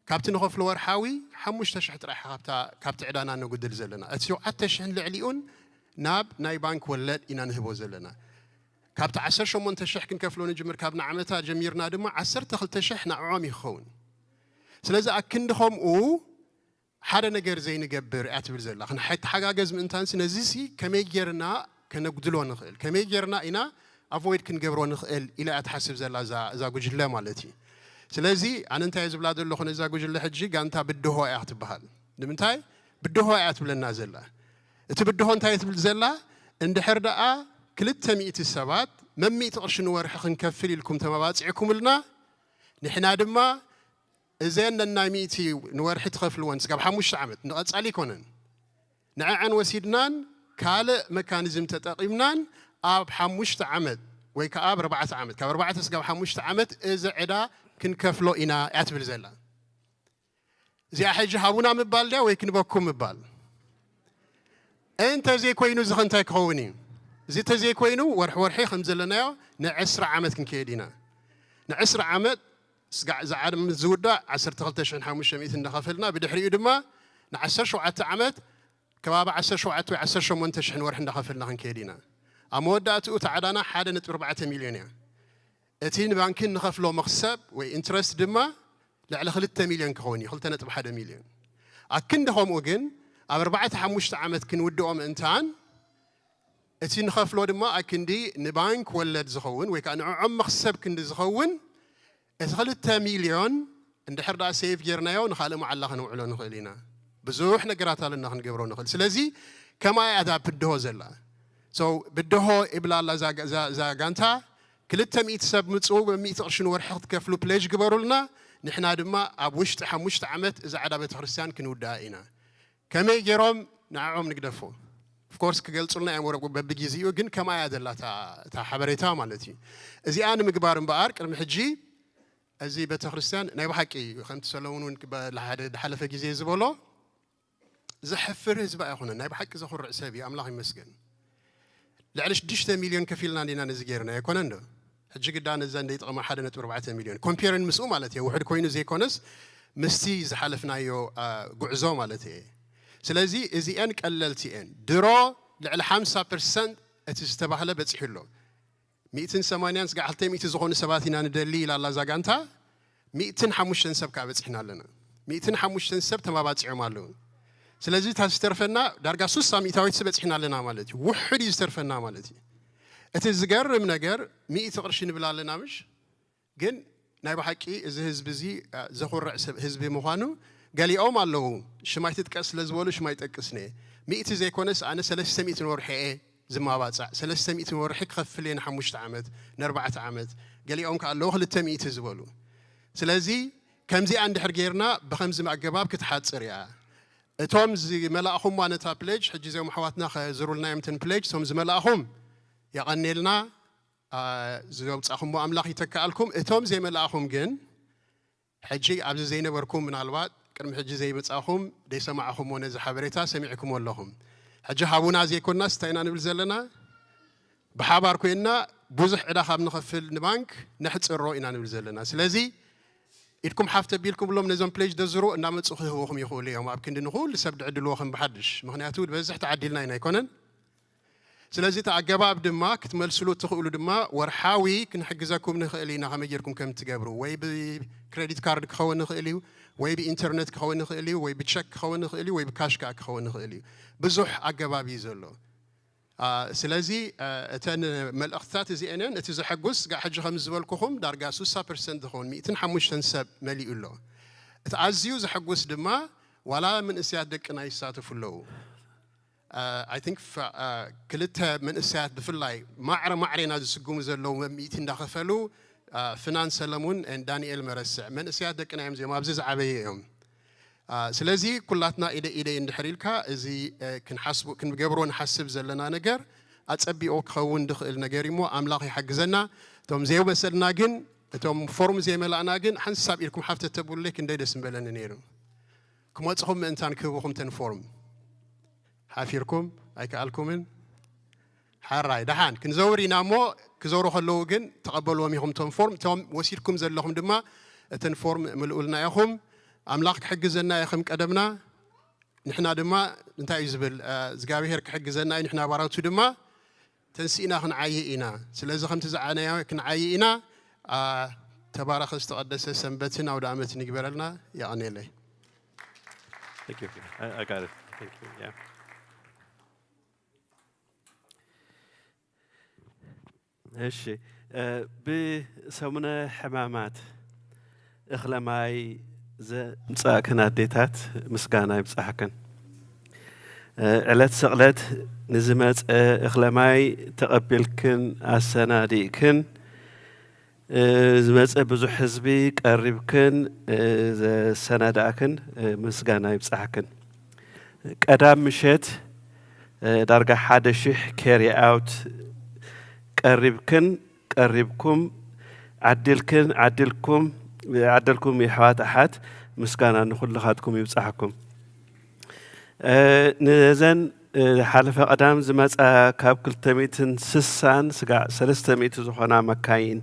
ካብቲ ንኸፍሎ ወርሓዊ ሓሙሽተ ሽሕ ጥራሕ ካብታ ካብቲ ዕዳና ነጉድል ዘለና። እቲ ሸውዓተ ሽሕን ልዕሊኡን ናብ ናይ ባንክ ወለድ ኢና ንህቦ ዘለና። ካብቲ ዓሰርተ ሸሞንተ ሽሕ ክንከፍሎ ንጅምር ካብ ንዓመታ ጀሚርና ድማ ዓሰርተ ክልተ ሽሕ ንዕዖም ይኸውን። ስለዚ ኣክንዲ ከምኡ ሓደ ነገር ዘይንገብር እያ ትብል ዘላ። ክንሓይተሓጋገዝ ምእንታንሲ ነዚሲ ከመይ ጌርና ከነጉድሎ ንኽእል፣ ከመይ ጌርና ኢና ኣቮይድ ክንገብሮ ንኽእል ኢላ እያ ትሓስብ ዘላ እዛ እዛ ጉጅለ ማለት እዩ። ስለዚ ኣነ እንታይ ዝብላ ዘለኹ፣ ነዛ ጉጅለ ሕጂ ጋንታ ብድሆ እያ ክትበሃል። ንምንታይ ብድሆ እያ ትብለና ዘላ? እቲ ብድሆ እንታይ ትብል ዘላ? እንድሕር ደኣ ክልተ ሚእቲ ሰባት መሚእቲ ቅርሺ ንወርሒ ክንከፍል ኢልኩም ተመባፂዕኩምልና፣ ንሕና ድማ እዘን ነናይ ሚእቲ ንወርሒ ትኸፍልወን ስጋብ ሓሙሽተ ዓመት ንቐጻሊ ኣይኮነን፣ ንዐዐን ወሲድናን ካልእ መካኒዝም ተጠቒምናን ኣብ ሓሙሽተ ዓመት ወይ ከዓ ኣብ ኣርባዕተ ዓመት፣ ካብ ኣርባዕተ ስጋብ ሓሙሽተ ዓመት እዚ ዕዳ ክንከፍሎ ኢና እያ ትብል ዘላ። እዚኣ ሕጂ ሃቡና ምባል ድያ ወይ ክንበኩም ምባል? እንተዘይኮይኑ እዚ ከ እንታይ ክኸውን እዩ? እዚ እንተዘይኮይኑ ወርሒ ወርሒ ከም ዘለናዮ ንዕስራ ዓመት ክንከይድ ኢና። ንዕስራ ዓመት ስጋዕ ዝዓድ ምስ ዝውዳእ ዓሰርተ ክልተ ሽሕን ሓሙሽተ ሚእትን እንዳኸፈልና፣ ብድሕሪኡ ድማ ንዓሰርተ ሸውዓተ ዓመት ከባቢ ዓሰርተ ሸውዓተ ወይ ዓሰርተ ሸሞንተ ሽሕን ወርሒ እንዳኸፈልና ክንከይድ ኢና። ኣብ መወዳእትኡ እቲ ዕዳና ሓደ ነጥቢ ኣርባዕተ ሚልዮን እያ። እቲ ንባንኪ እንኸፍሎ መኽሰብ ወይ ኢንትረስት ድማ ልዕሊ ክልተ ሚልዮን ክኸውን እዩ፣ ክልተ ነጥቢ ሓደ ሚልዮን። ኣክንዲ ከምኡ ግን ኣብ ኣርባዕተ ሓሙሽተ ዓመት ክንውድኦ ምእንታን እቲ ንኸፍሎ ድማ ኣክንዲ ንባንክ ወለድ ዝኸውን ወይ ከዓ ንዕዖም መኽሰብ ክንዲ ዝኸውን፣ እቲ ክልተ ሚልዮን እንድሕር ደኣ ሴቭ ጌርናዮ ንኻልእ መዓላ ከነውዕሎ ንኽእል ኢና። ብዙሕ ነገራት ኣለና ክንገብሮ ንኽእል። ስለዚ ከምኣ እያ እዛ ብድሆ ዘላ። So ብድሆ ይብላ ኣላ እዛ፣ እዛ፣ እዛ ጋንታ። ክልተ ሚእቲ ሰብ ምጽኡ፣ ሚእቲ ቅርሺ ንወርሒ ክትከፍሉ ፕሌጅ ግበሩልና። ንሕና ድማ ኣብ ውሽጢ ሓሙሽተ ዓመት እዛ ዕዳ ቤተክርስትያን ክንውድኣ ኢና። ከመይ ገይሮም ንዕዖም ንግደፎ? ኦፍኮርስ ክገልጹልና እዮም ወረ-፣ በብግዜኡ፣ ግን ከምኣ እያ ዘላ እታ፣ እታ ሓበሬታ ማለት እዩ። እዚኣ ንምግባር እምበኣር ቅድሚ ሕጂ እዚ ቤተክርስትያን ናይ ብሓቂ ከምቲ ሰለሙን እውን በ-፣ ሓደ ዝሓለፈ ግዜ ዝበሎ ዘሕፍር ህዝቢ ኣይኮነን። ናይ ብሓቂ ዘኹርዕ ሰብ እዩ፣ ኣምላኽ ይመስገን። ልዕሊ ሽዱሽተ ሚልዮን ከፊልና እንዲና ነዚ ገይርና ኣይኮነን ዶ? ሕጂ ግዳ ነዛ እንደ ይጠቕማ ሓደ ነጥቢ ኣርባዕተ ሚልዮን ኮምፔርን ምስኡ ማለት እየ፣ ውሕድ ኮይኑ ዘይኮነስ ምስቲ ዝሓለፍናዮ፣ አ፣ ጉዕዞ ማለት እየ። ስለዚ እዚአን ቀለልቲ እየን። ድሮ ልዕሊ ሓምሳ ፐርሰንት እቲ ዝተባህለ በፂሑ ኣሎ። ሚእትን ሰማንያን ስጋዕ ክልተ ሚእቲ ዝኾኑ ሰባት ኢና ንደሊ ኢላ ኣላ እዛ ጋንታ። ሚእትን ሓሙሽተን ሰብ ከዓ በፂሕና ኣለና። ሚእትን ሓሙሽተን ሰብ ተማባፂዖም ኣለዉ። ስለዚ እታ ዝተርፈና ዳርጋ ሱሳ ሚእታዊት በፂሕና ኣለና ማለት እዩ። ውሑድ እዩ ዝተርፈና ማለት እዩ። እቲ ዝገርም ነገር ሚእቲ ቅርሺ ንብል ኣለና ምሽ? ግን ናይ ብሓቂ እዚ ህዝቢ እዚ፣ አ፣ ዘኹርዕ ሰብ ህዝቢ ምዃኑ ገሊኦም ኣለዉ። ሽማይ ትጥቀስ ስለ ዝበሉ ሽማይ ጠቅስነ። ሚእቲ ዘይኮነስ ኣነ ሰለስተ ሚእቲ ንወርሒ እየ ዝማባጻዕ። ሰለስተ ሚእቲ ንወርሒ ክኸፍል እየ ንሓሙሽተ ዓመት፣ ንኣርባዕተ ዓመት። ገሊኦም ከኣ ኣለዉ ክልተ ሚእቲ ዝበሉ። ስለዚ ከምዚኣ እንድሕር ጌርና ብኸምዚ ኣገባብ ክትሓጽር እያ። እቶም ዝመላእኹምዋ ነታ ፕሌጅ፣ ሕጂ እዚኦም ኣሕዋትና ከዝሩልና እዮም እተን ፕሌጅ፣ እቶም ዝመላእኹም የቐኔልና፣ አ፣ ዘውጻኹምዎ ኣምላኽ ይተክኣልኩም። እቶም ዘይመላእኹም ግን ሕጂ ኣብዚ ዘይነበርኩም፣ ምናልባት ቅድሚ ሕጂ ዘይመጻኹም፣ ዘይሰማዕኹምዎ ነዚ ሓበሬታ ሰሚዕኩምዎ ኣለኹም። ሕጂ ሃቡና ዘይኮንናስ እንታይ ኢና ንብል ዘለና? ብሓባር ኮይንና ብዙሕ ዕዳ ካብ ንኸፍል ንባንክ ነሕጽሮ ኢና ንብል ዘለና። ስለዚ ኢድኩም ሓፍ ተቢልኩምሎም ነዞም ፕሌጅ ደዝሩ እናመጹ ክህቡኹም ይኽእሉ እዮም። ኣብ ክንዲ ንኹሉ ሰብ ድዕድልዎ ከም ብሓድሽ። ምኽንያቱ ብበዝሕ ተዓዲልና ኢና ኣይኮነን? ስለዚ እቲ ኣገባብ ድማ ክትመልስሉ እትኽእሉ ድማ ወርሓዊ ክንሕግዘኩም ንኽእል ኢና፣ ከመይ ጌርኩም ከም እትገብሩ፣ ወይ ብክሬዲት ካርድ ክኸውን ይኽእል እዩ፣ ወይ ብኢንተርነት ክኸውን ይኽእል እዩ፣ ወይ ብቸክ ክኸውን ይኽእል እዩ፣ ወይ ብካሽ ከኣ ክኸውን ይኽእል እዩ። ብዙሕ ኣገባብ እዩ ዘሎ። አ፣ ስለዚ፣ አ፣ እተን መልእኽትታት እዚአን እየን። እቲ ዘሐጉስ ጋዕ ሕጂ ከም ዝበልኩኹም ዳርጋ ስሳ ፐርሰንት ዝኸውን ሚእትን ሓሙሽተን ሰብ መሊኡ ኣሎ። እቲ ኣዝዩ ዘሐጉስ ድማ ዋላ መንእሰያት ደቅና ይሳተፉ ኣለዉ። አ፣ I think ፍ-፣ አ፣ ክልተ መንእሰያት ብፍላይ ማዕረ ማዕሬና ዝስጉሙ ዘለዉ መሚእቲ እንዳኸፈሉ፣ አ፣ ፍናን ሰለሙን and ዳንኤል መረስዕ መንእሰያት ደቅና እዮም፣ እዚኦም ኣብዚ ዝዓበዩ እዮም። አ፣ ስለዚ ኩላትና ኢደ ኢደይ እንድሕር ኢልካ እዚ፣ አ፣ ክንሓስቡ፣ ክንገብሮ ንሓስብ ዘለና ነገር ኣጸቢቑ ክኸውን ዝኽእል ነገር እዩሞ ኣምላኽ ይሓግዘና። እቶም ዘይመሰልና ግን፣ እቶም ፎርም ዘይመላእና ግን ሓንሳብ ኢልኩም ሓፍተት ተብሉለይ ክንደይ ደስ ምበለኒ ነይሩ። ክመጽኹም ምእንታን ክህብኹም ተን ፎርም። ሓፊርኩም ኣይከኣልኩምን። ሓራይ ደሓን ክንዘውር ኢና እሞ ክዘውሩ ከለዉ ግን ተቐበልዎም ኢኹም እቶም ፎርም። እቶም ወሲድኩም ዘለኹም ድማ እተን ፎርም ምልኡልና ኢኹም። ኣምላኽ ክሕግዘና እዩ ከም ቀደምና። ንሕና ድማ እንታይ እዩ ዝብል፣ እ፣ እግዚኣብሄር ክሕግዘና እዩ። ንሕና ባሮቱ ድማ ተንሲእና ክንዓይ ኢና። ስለዚ ከምቲ ዝዓነያ ክንዓይ ኢና። አ፣ ተባረኸ ዝተቐደሰ ሰንበትን ኣውደ ዓመትን ይግበረልና። የቐንየለይ። Thank you. I, I got it. Thank you. Yeah. እሺ፣ እ፣ ብሰሙነ ሕማማት እኽለ ማይ ዘምጻእክን ኣዴታት ምስጋና ይብጻሕክን። ዕለት ስቕለት ንዝመጸ እኽለ ማይ ተቐቢልክን ኣሰናዲእክን፣ ዝመጸ ብዙሕ ህዝቢ ቀሪብክን ዘሰናዳእክን ምስጋና ይብጻሕክን። ቀዳም ምሸት ዳርጋ ሓደ ሽሕ carry out ቀሪብክን ቀሪብኩም ዓዲልክን ዓዲልኩም ዓደልኩም የሕዋት ኣሓት ምስጋና ንኹልኻትኩም ይብጻሕኩም። ነዘን ሓለፈ ቀዳም ዝመጻ ካብ ክልተ ሚእትን ስሳን ስጋዕ ሰለስተ ሚእቲ ዝኾና መካይን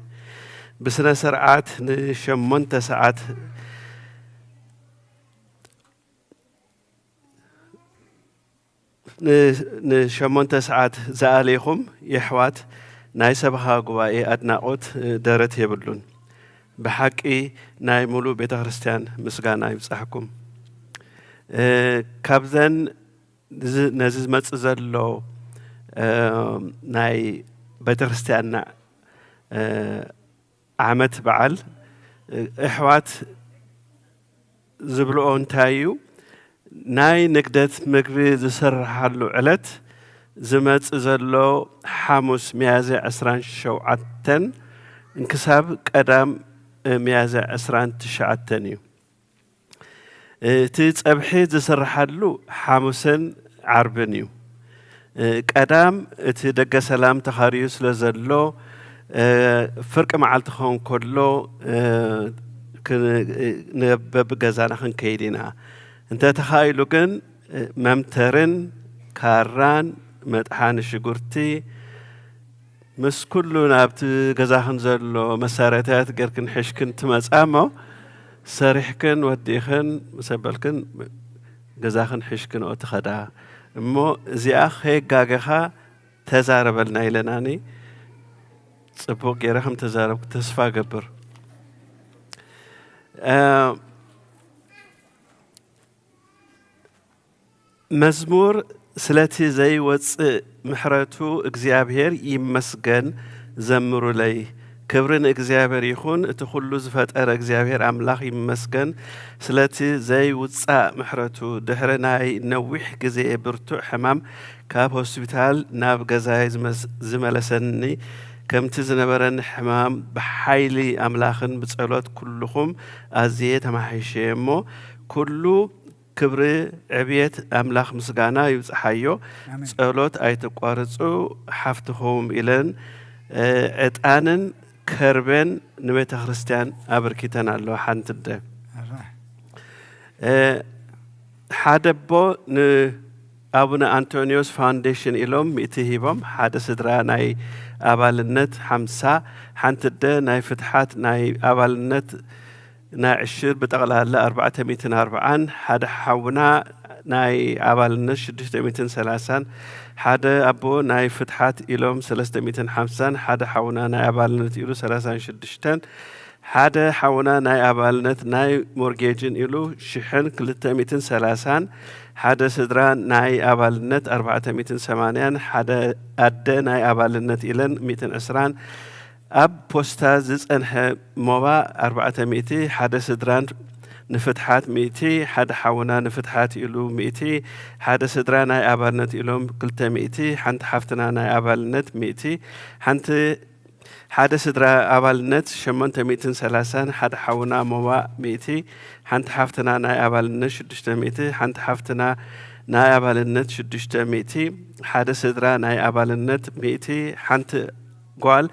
ብስነ ስርዓት ንሸሞንተ ሰዓት ንሸሞንተ ሰዓት ዝኣለይኹም የሕዋት ናይ ሰበኻ ጉባኤ ኣድናቖት ደረት የብሉን። ብሓቂ ናይ ሙሉእ ቤተ ክርስቲያን ምስጋና ይብጻሕኩም። ካብዘን ነዚ ዝመጽእ ዘሎ ናይ ቤተ ክርስቲያንና ዓመት በዓል እሕዋት ዝብልኦ እንታይ እዩ? ናይ ንግደት ምግቢ ዝስርሓሉ ዕለት ዝመጽእ ዘሎ ሓሙስ ሚያዝያ ዕስራን ሸውዓተን እንክሳብ ቀዳም ሚያዝያ ዕስራን ትሽዓተን እዩ። እቲ ጸብሒ ዝስርሓሉ ሓሙስን ዓርብን እዩ። ቀዳም እቲ ደገ ሰላም ተኻርዩ ስለ ዘሎ ፍርቂ መዓልቲ ክኸውን ከሎ በብገዛና ክንከይድ ኢና። እንተ ተኻኢሉ ግን መምተርን ካራን መጥሓኒ ሽጉርቲ ምስ ኩሉ ናብቲ ገዛኽን ዘሎ መሳርያታት ገርክን ሕሽክን ትመጻ እሞ ሰሪሕክን ወዲእኽን ምስ ኣበልክን ገዛኽን ሕሽክንኦ ትኸዳ እሞ እዚኣ ከየጋገኻ ተዛረበልና ኢለናኒ። ጽቡቕ ገይረ ከም ተዛረብኩ ተስፋ ገብር። መዝሙር ስለቲ ዘይወጽእ ምሕረቱ እግዚኣብሔር ይመስገን ዘምሩለይ። ክብሪ ንእግዚኣብሔር ይኹን፣ እቲ ኩሉ ዝፈጠረ እግዚኣብሔር ኣምላኽ ይመስገን ስለቲ ዘይውጻእ ምሕረቱ። ድሕሪ ናይ ነዊሕ ግዜ ብርቱዕ ሕማም ካብ ሆስፒታል ናብ ገዛይ ዝመስ-፣ ዝመለሰኒ ከምቲ ዝነበረኒ ሕማም ብሓይሊ ኣምላኽን ብጸሎት ኩልኹም ኣዝየ ተማሒሸ እሞ ኩሉ ክብሪ ዕብየት ኣምላኽ ምስጋና ይብጽሓዮ። ኣሜን። ጸሎት ኣይትቋርጹ ሓፍትኹም ኢለን ዕጣንን ከርቤን ንቤተ ክርስቲያን ኣበርኪተን ኣለዋ። ሓንቲ ኣደ ኣራ። ሓደ ኣቦ ንኣቡነ ኣንቶኒዮስ ፋውንዴሽን ኢሎም ሚእቲ ሂቦም፣ ሓደ ስድራ ናይ ኣባልነት ሓምሳ፣ ሓንቲ ኣደ ናይ ፍትሓት ናይ ኣባልነት ናይ ዕሽር ብጠቕላላ ኣርባዕተ ሚእትን ኣርብዓን፣ ሓደ ሓውና ናይ ኣባልነት ሽዱሽተ ሚእትን ሰላሳን፣ ሓደ ኣቦ ናይ ፍትሓት ኢሎም ሰለስተ ሚእትን ሓምሳን፣ ሓደ ሓውና ናይ ኣባልነት ኢሉ ሰላሳን ሽዱሽተን፣ ሓደ ሓውና ናይ ኣባልነት ናይ ሞርጌጅን ኢሉ ሽሕን ክልተ ሚእትን ሰላሳን፣ ሓደ ስድራ ናይ ኣባልነት ኣርባዕተ ሚእትን ሰማንያን፣ ሓደ ኣደ ናይ ኣባልነት ኢለን ሚእትን ዕስራን፣ ኣብ ፖስታ ዝጸንሐ ሞባ ኣርባዕተ ሚእቲ፣ ሓደ ስድራን ንፍትሓት ሚእቲ፣ ሓደ ሓውና ንፍትሓት ኢሉ ሚእቲ፣ ሓደ ስድራ ናይ ኣባልነት ኢሎም ክልተ ሚእቲ፣ ሓንቲ ሓፍትና ናይ ኣባልነት ሚእቲ፣ ሓንቲ ሓደ ስድራ ኣባልነት ሸሞንተ ሚእትን ሰላሳን፣ ሓደ ሓውና ሞባእ ሚእቲ፣ ሓንቲ ሓፍትና ናይ ኣባልነት ሽዱሽተ ሚእቲ፣ ሓንቲ ሓፍትና ናይ ኣባልነት ሽዱሽተ ሚእቲ፣ ሓደ ስድራ ናይ ኣባልነት ሚእቲ፣ ሓንቲ ጓል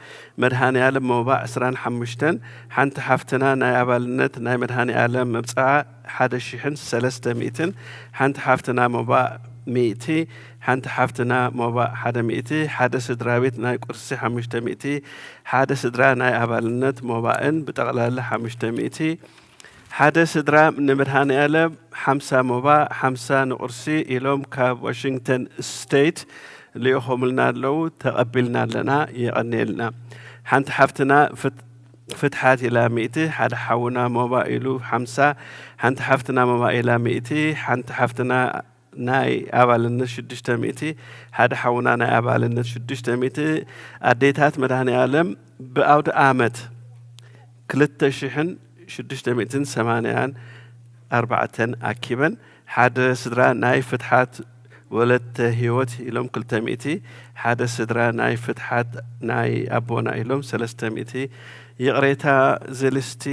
መድሃኔ ኣለም ሞባእ ዕስራን ሓሙሽተን፣ ሓንቲ ሓፍትና ናይ ኣባልነት ናይ መድሃኔ ኣለም መብጽዓ ሓደ ሽሕን ሰለስተ ሚእትን፣ ሓንቲ ሓፍትና ሞባእ ሚእቲ፣ ሓንቲ ሓፍትና ሞባእ ሓደ ሚእቲ፣ ሓደ ስድራ ቤት ናይ ቁርሲ ሓሙሽተ ሚእቲ፣ ሓደ ስድራ ናይ ኣባልነት ሞባእን ብጠቕላላ ሓሙሽተ ሚእቲ፣ ሓደ ስድራ ንመድሃኔ ኣለም ሓምሳ ሞባእ፣ ሓምሳ ንቁርሲ ኢሎም ካብ ዋሽንግተን ስቴት ልኢኾምልና ኣለዉ። ተቐቢልና ኣለና። የቐንየልና። ሓንቲ ሓፍትና ፍት-፣ ፍትሓት ኢላ ሚእቲ፣ ሓደ ሓውና ሞባእ ኢሉ ሓምሳ፣ ሓንቲ ሓፍትና ሞባእ ኢላ ሚእቲ፣ ሓንቲ ሓፍትና ናይ ኣባልነት ሽዱሽተ ሚእቲ፣ ሓደ ሓውና ናይ ኣባልነት ሽዱሽተ ሚእቲ፣ ኣዴታት መድሃኔ ኣለም ብኣውደ ኣመት ክልተ ሽሕን ሽዱሽተ ሚእትን ሰማንያን ኣርባዕተን ኣኪበን፣ ሓደ ስድራ ናይ ፍትሓት ወለተ ህይወት ኢሎም ክልተ ሚእቲ፣ ሓደ ስድራ ናይ ፍትሓት ናይ ኣቦና ኢሎም ሰለስተ ሚእቲ፣ ይቕሬታ ዝልስቲ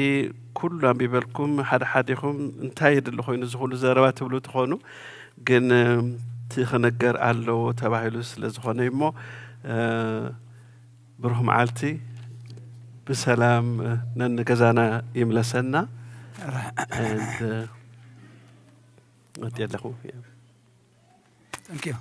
ኩሉ ኣንቢበልኩም፣ ሓደ ሓዲኹም እንታይ የድሊ ኮይኑ እዚ ኩሉ ዘረባ ትብሉ ትኾኑ፣ ግን እቲ ክነገር ኣለዎ ተባሂሉ ስለ ዝኾነ እሞ፣ እ፣ ብሩህ መዓልቲ፣ ብሰላም ነንገዛና ይምለሰና። And, uh፣ እወድእ ኣለኹ። Thank you.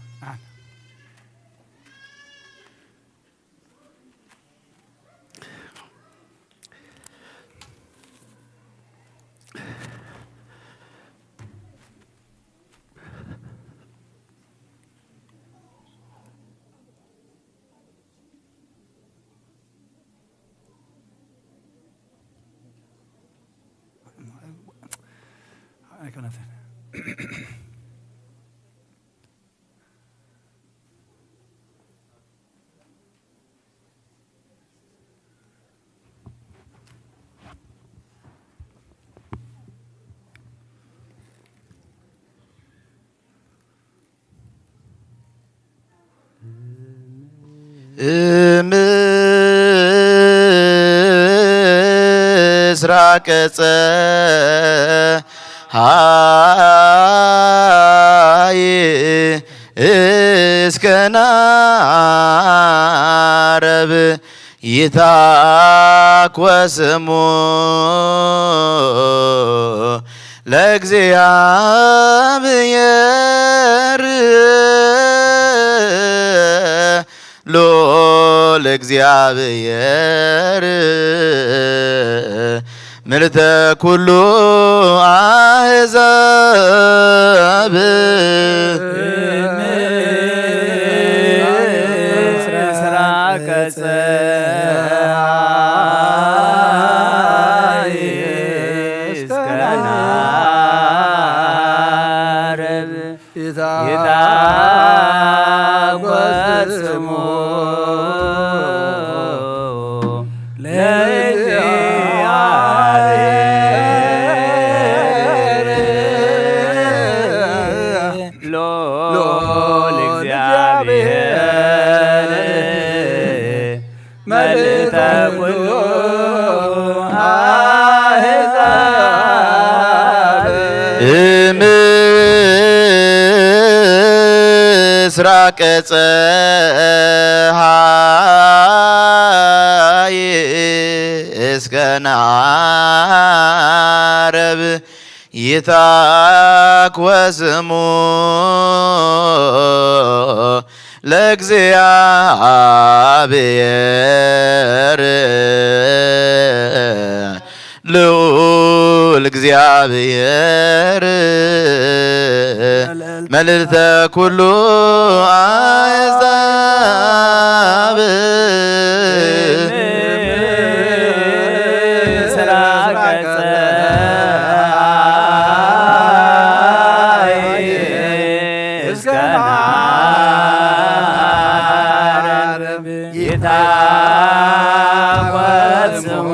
ኣይኮነትን። እምስራቀ ጸሃይ እስከ ናረብ ይታኮ ስሙ ለእግዚኣብሔር ሉል እግዚኣብሔር ምልተ ኩሉ ኣህዛብ ምስራቀ ጸሃይ እስከ ናረብ ይታኮት ስሙ ለእግዚኣብሔር ሉል እግዚኣብሔር መልእተ ኩሉ ኣሕዛብ እምስራቀ ጸሃይ እስከ ናረብ ይታኮ ስሙ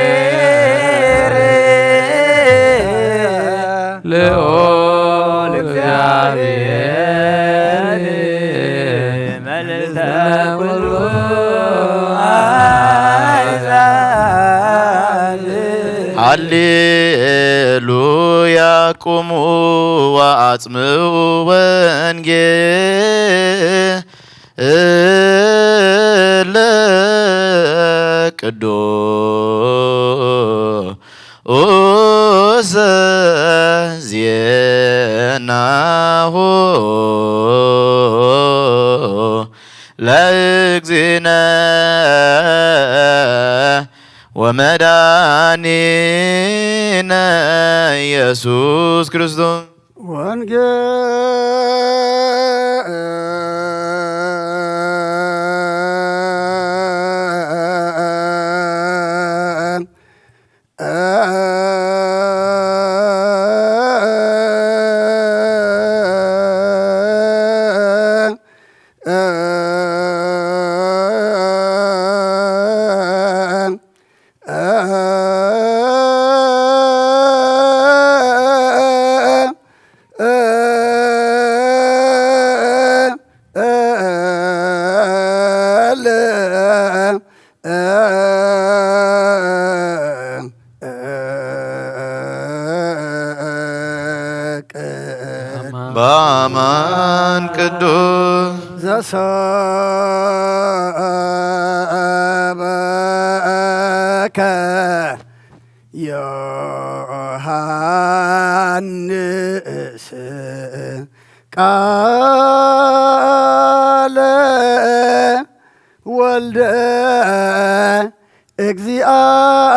ለእግዚኣብሔር ልዑል እግዚኣብሔር መልዕልተ ኩሉ ኣሕዛብ ሃሌሉያ ቁሙ ወአጽምዑ ወንጌለ ቅዱስ መድኃኒነ ኢየሱስ ክርስቶስ። ወንጌል በአማን ቅዱስ ዘሰበከ ዮሐንስ ቃለ ወልደ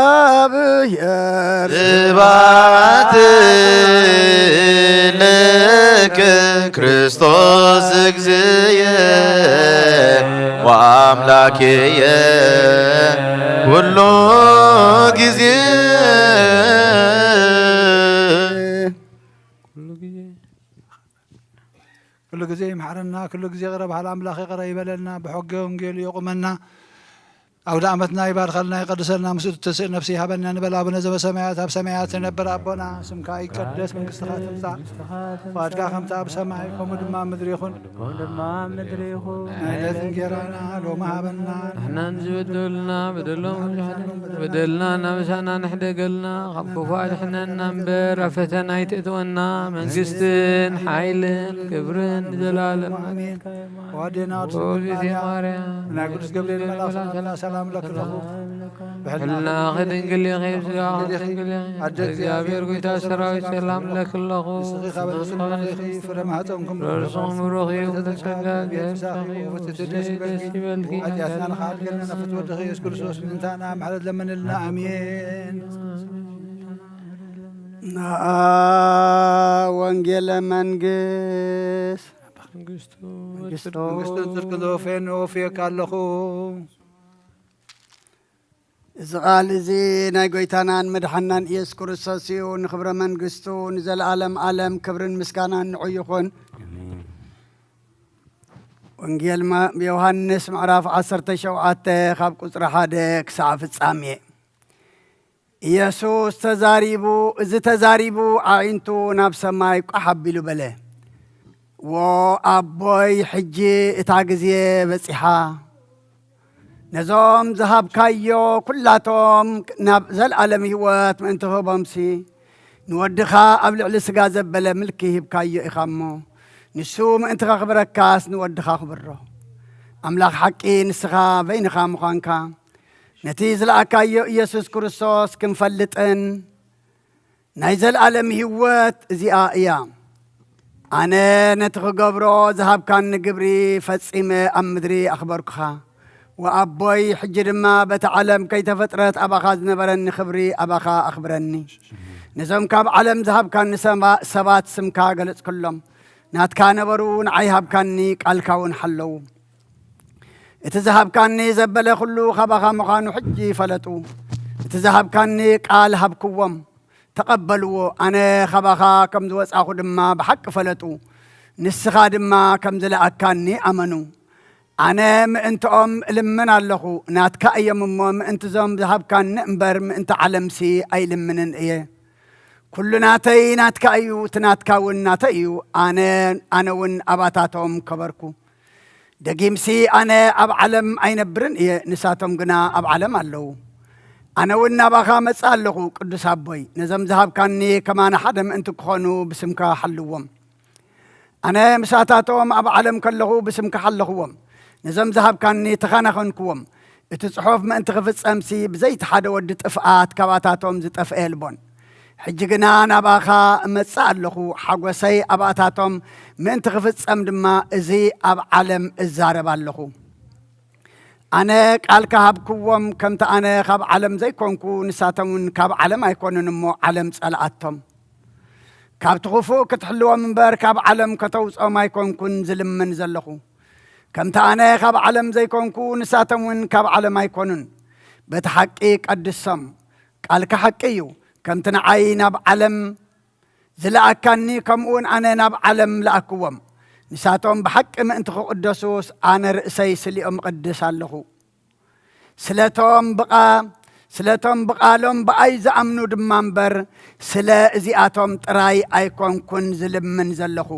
እግዚአብሔር። ስብሐት ለከ ክርስቶስ እግዚእየ ወአምላክየ ኩሉ ጊዜ። ኩሉ ጊዜ ይምሓረና፣ ኩሉ ጊዜ ይቕረ በሃል ኣምላኽ ይቕረ ይበለልና፣ ብሕገ ወንጌሉ የቑመና፣ ኣውደ ዓመትና ይባርከልና፣ ይቐድሰልና፣ ምስኡ ትስእ ነፍሲ ይሃበና ንበል። ኣቡነ ዘበሰማያት፣ ኣብ ሰማያት ትነብር ኣቦና፣ ስምካ ይቀደስ፣ መንግስትኻ ትምጻእ፣ ፍቓድካ ከምቲ ኣብ ሰማይ ከምኡ ድማ ኣብ ምድሪ ይኹን። ከምኡ ድማ ኣብ ምድሪ ይኹን። ናይ ዕለት እንጌራና ሎሚ ሃበና። ንሕናን ዝበደሉና በደሎም፣ በደልና እናበሳና ንሕደገልና፣ ካብ ክፉእ ኣድሕነና እምበር፣ ኣብ ፈተና ኣይትእትወና። መንግስትን ሓይልን ክብርን ንዘለኣለም ኣሜን። ወኣዴና ቅድስት ድንግል ማርያም፣ ናይ ቅዱስ ገብርኤል መልኣኽ ሰላምታ፣ ሰላም ለኪ ለኹ። ብሕልናኺ ድንግል ኢኺ፣ ብስጋኺ ድንግል ኢኺ። ኣደ እግዚኣብሔር፣ ጎይታ ሰራዊት፣ ሰላም ለኪ ኣለኹ። ንስኺ ካብ ኣንስቲ ተባረኺ፣ ፍረ ማህፀንኩም ብሩኽ እዩ። ጸጋ፣ እግዚኣብሔር ምሳኺ እዩ። ደስ ይበልኪ። ኃጢአትና ንኻድገልና ፍትወ ወልድኺ ኢየሱስ ክርስቶስ ምእንታና ምሕረት ለምንልና። ኣሜን። ናኣ ወንጌለ መንግስት መንግስቱ መንግስቱ መንግስቱ ጽድቂ ዘወፈየኒ ወፍየካ ኣለኹ። እዚ ቃል እዚ ናይ ጎይታናን መድሓናን ኢየሱስ ክርስቶስ እዩ። ንኽብረ መንግስቱ ንዘለኣለም ዓለም ክብርን ምስጋናን ንዑ ይኹን። ወንጌል ማ-፣ ዮሃንስ ምዕራፍ ዓሰርተ ሸውዓተ ካብ ቁጽሪ ሓደ ክሳዕ ፍጻሜ። ኢየሱስ ተዛሪቡ፣ እዚ ተዛሪቡ ኣዒንቱ ናብ ሰማይ ቋሕ ኣቢሉ በለ፣ "ዎ ኣቦይ፣ ሕጂ እታ ግዜ በጺሓ። ነዞም ዝሃብካዮ ኩላቶም ናብ ዘለኣለም ህይወት ምእንቲ ክህቦምሲ፣ ንወድኻ ኣብ ልዕሊ ስጋ ዘበለ ምልኪ ሂብካዮ ኢኻ እሞ፣ ንሱ ምእንቲ ከኽብረካስ ንወድኻ ኣኽብሮ። ኣምላኽ ሓቂ ንስኻ በይንኻ ምዃንካ፣ ነቲ ዝለኣካዮ ኢየሱስ ክርስቶስ ክንፈልጥን ናይ ዘለኣለም ህይወት እዚኣ እያ። ኣነ ነቲ ክገብሮ ዝሃብካኒ ግብሪ ፈጺመ ኣብ ምድሪ ኣኽበርኩኻ። ወኣቦይ፣ ሕጂ ድማ በቲ ዓለም ከይተፈጥረት ኣባኻ ዝነበረኒ ክብሪ ኣባኻ ኣኽብረኒ። ነዞም ካብ ዓለም ዝሃብካኒ ሰባ-፣ ሰባት ስምካ ገለጽኩሎም። ናትካ ነበሩ፣ ንዓይ ሃብካኒ፣ ቃልካ እውን ሓለዉ። እቲ ዝሃብካኒ ዘበለ ኩሉ ካባኻ ምዃኑ ሕጂ ፈለጡ። እቲ ዝሃብካኒ ቃል ሃብክዎም፣ ተቐበልዎ። ኣነ ካባኻ ከም ዝወጻኹ ድማ ብሓቂ ፈለጡ። ንስኻ ድማ ከም ዝለኣካኒ ኣመኑ። ኣነ ምእንትኦም እልምን ኣለኹ፣ ናትካ እዮም እሞ፣ ምእንቲ ዞም ዝሃብካኒ እምበር፣ ምእንቲ ዓለምሲ ኣይልምንን እየ። ኩሉ ናተይ ናትካ እዩ፣ እቲ ናትካ እውን ናተይ እዩ። ኣነ፣ ኣነ እውን ኣባታቶም ከበርኩ። ደጊምሲ ኣነ ኣብ ዓለም ኣይነብርን እየ፣ ንሳቶም ግና ኣብ ዓለም ኣለዉ። ኣነ እውን ናባኻ መጽእ ኣለኹ፣ ቅዱስ ኣቦይ፣ ነዞም ዝሃብካኒ ከማና ሓደ ምእንቲ ክኾኑ ብስምካ ሓልዎም። ኣነ ምሳታቶም ኣብ ዓለም ከለኹ ብስምካ ሓለኽዎም፣ ነዞም ዝሃብካኒ ተኻናኸንክዎም። እቲ ጽሑፍ ምእንቲ ክፍጸምሲ ብዘይቲ ሓደ ወዲ ጥፍኣት ካባታቶም ዝጠፍአ የልቦን። ሕጂ ግና ናባኻ እመጽእ ኣለኹ፣ ሓጎሰይ ኣባታቶም ምእንቲ ክፍጸም ድማ እዚ ኣብ ዓለም እዛረብ ኣለኹ። ኣነ ቃል ከሃብክዎም፣ ከምቲ ኣነ ካብ ዓለም ዘይኮንኩ፣ ንሳቶም እውን ካብ ዓለም ኣይኮኑን እሞ፣ ዓለም ጸልኣቶም። ካብቲ ክፉእ ክትሕልዎም እምበር፣ ካብ ዓለም ከተውጽኦም ኣይኮንኩን ዝልምን ዘለኹ። ከምቲ ኣነ ካብ ዓለም ዘይኮንኩ፣ ንሳቶም እውን ካብ ዓለም ኣይኮኑን። በቲ ሓቂ ቀድሶም። ቃልካ ሓቂ እዩ። ከምቲ ንዓይ ናብ ዓለም ዝለኣካኒ፣ ከምኡውን ኣነ ናብ ዓለም ለኣክዎም። ንሳቶም ብሓቂ ምእንቲ ክቕደሱስ፣ ኣነ ርእሰይ ስሊኦም እቕድስ ኣለኹ። ስለቶም ብቓ-፣ ስለቶም ብቓሎም ብኣይ ዝኣምኑ ድማ እምበር፣ ስለ እዚኣቶም ጥራይ ኣይኮንኩን ዝልምን ዘለኹ።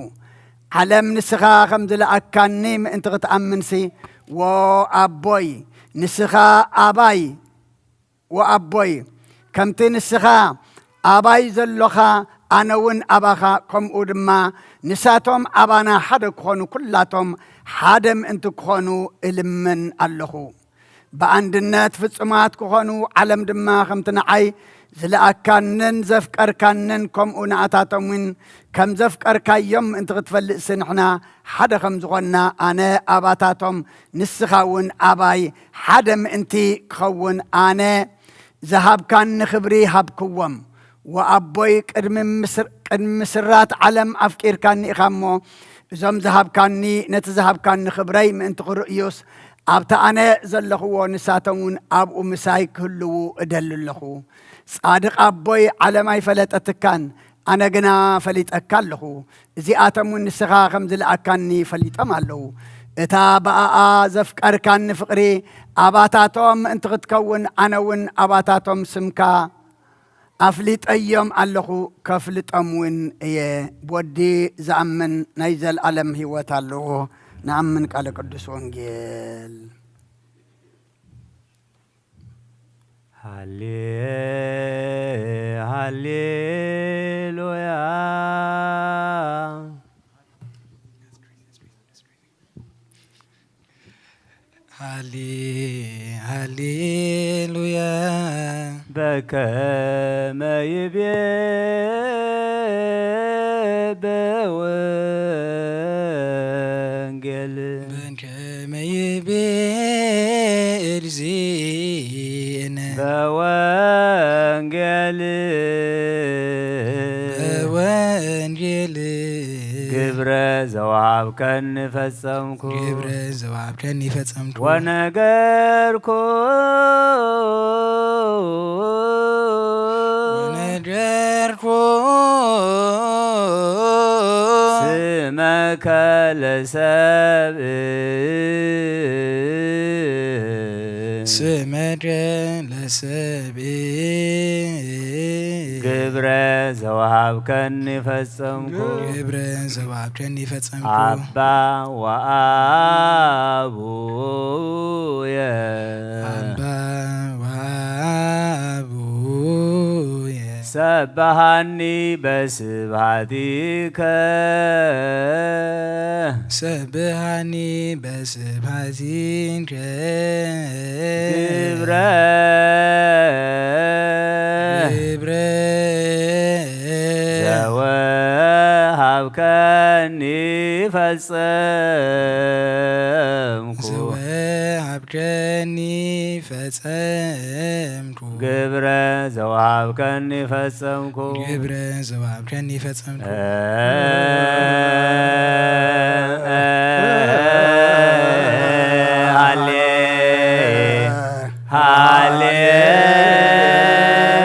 ዓለም ንስኻ ከም ዝለኣካኒ ምእንቲ ክትኣምንሲ፣ ዎ ኣቦይ፣ ንስኻ ኣባይ፣ ወኣቦይ፣ ከምቲ ንስኻ ኣባይ ዘሎኻ፣ ኣነ እውን ኣባኻ፣ ከምኡ ድማ ንሳቶም ኣባና ሓደ ክኾኑ፣ ኩላቶም ሓደ ምእንቲ ክኾኑ እልምን ኣለኹ። ብኣንድነት ፍጹማት ክኾኑ፣ ዓለም ድማ ከምቲ ንዓይ ዝለኣካንን ዘፍቀርካንን፣ ከምኡ ንኣታቶም እውን ከም ዘፍቀርካዮም ምእንቲ ክትፈልጥሲ፣ ንሕና ሓደ ከም ዝኾንና፣ ኣነ ኣባታቶም፣ ንስኻ እውን ኣባይ፣ ሓደ ምእንቲ ክኸውን፣ ኣነ ዝሃብካኒ ክብሪ ሃብክዎም። ወኣቦይ፣ ቅድሚ ምስር-፣ ቅድሚ ምስራት ዓለም ኣፍቂርካኒ ኢኻ እሞ፣ እዞም ዝሃብካኒ፣ ነቲ ዝሃብካኒ ክብረይ ምእንቲ ክርእዩስ፣ ኣብቲ ኣነ ዘለኽዎ ንሳቶም እውን ኣብኡ ምሳይ ክህልዉ እደሊ ኣለኹ። ጻድቕ ኣቦይ፣ ዓለም ኣይፈለጠትካን፣ ኣነ ግና ፈሊጠካ ኣለኹ። እዚኣቶም እውን ንስኻ ከም ዝለኣካኒ ፈሊጦም ኣለዉ። እታ ብኣኣ ዘፍቀርካኒ ፍቕሪ ኣባታቶም ምእንቲ ክትከውን፣ ኣነ እውን ኣባታቶም ስምካ ኣፍሊጠዮም ኣለኹ፣ ከፍልጦም እውን እየ። ብወዲ ዝኣምን ናይ ዘለኣለም ህይወት ኣለዎ። ንኣምን ቃለ ቅዱስ ወንጌል። ሃሌ-፣ ሃሌሉያ። ሃሌ-፣ ሃሌሉያ። በከመ ይቤ በወንጌል። በከመ ይቤ እግዚእነ። በወንጌል። በወንጌል። ግብረ ዘወሃብከኒ ፈጸምኩ። ግብረ ዘወሃብከኒ ፈጸምኩ። ወነገርኩ። ወነገርኩ። ስመከ ለሰብእ። ስመከ ለሰብእ። ግብረ ዘወሃብከኒ ፈጸምኩ። ግብረ ዘወሃብከኒ ፈጸምኩ። አባ ወአቡየ። አባ ወአቡየ። ሰብሃኒ በስብሃቲከ። ሰብሃኒ በስብሃቲከ። ግብረ። ግብረ። ዘወሃብከኒ ፈጸምኩ። ዘወሃብከኒ ፈጸምኩ። ግብረ ዘወሃብከኒ ፈጸምኩ። ግብረ ዘወሃብከኒ ፈጸምኩ። ሃሌ-፣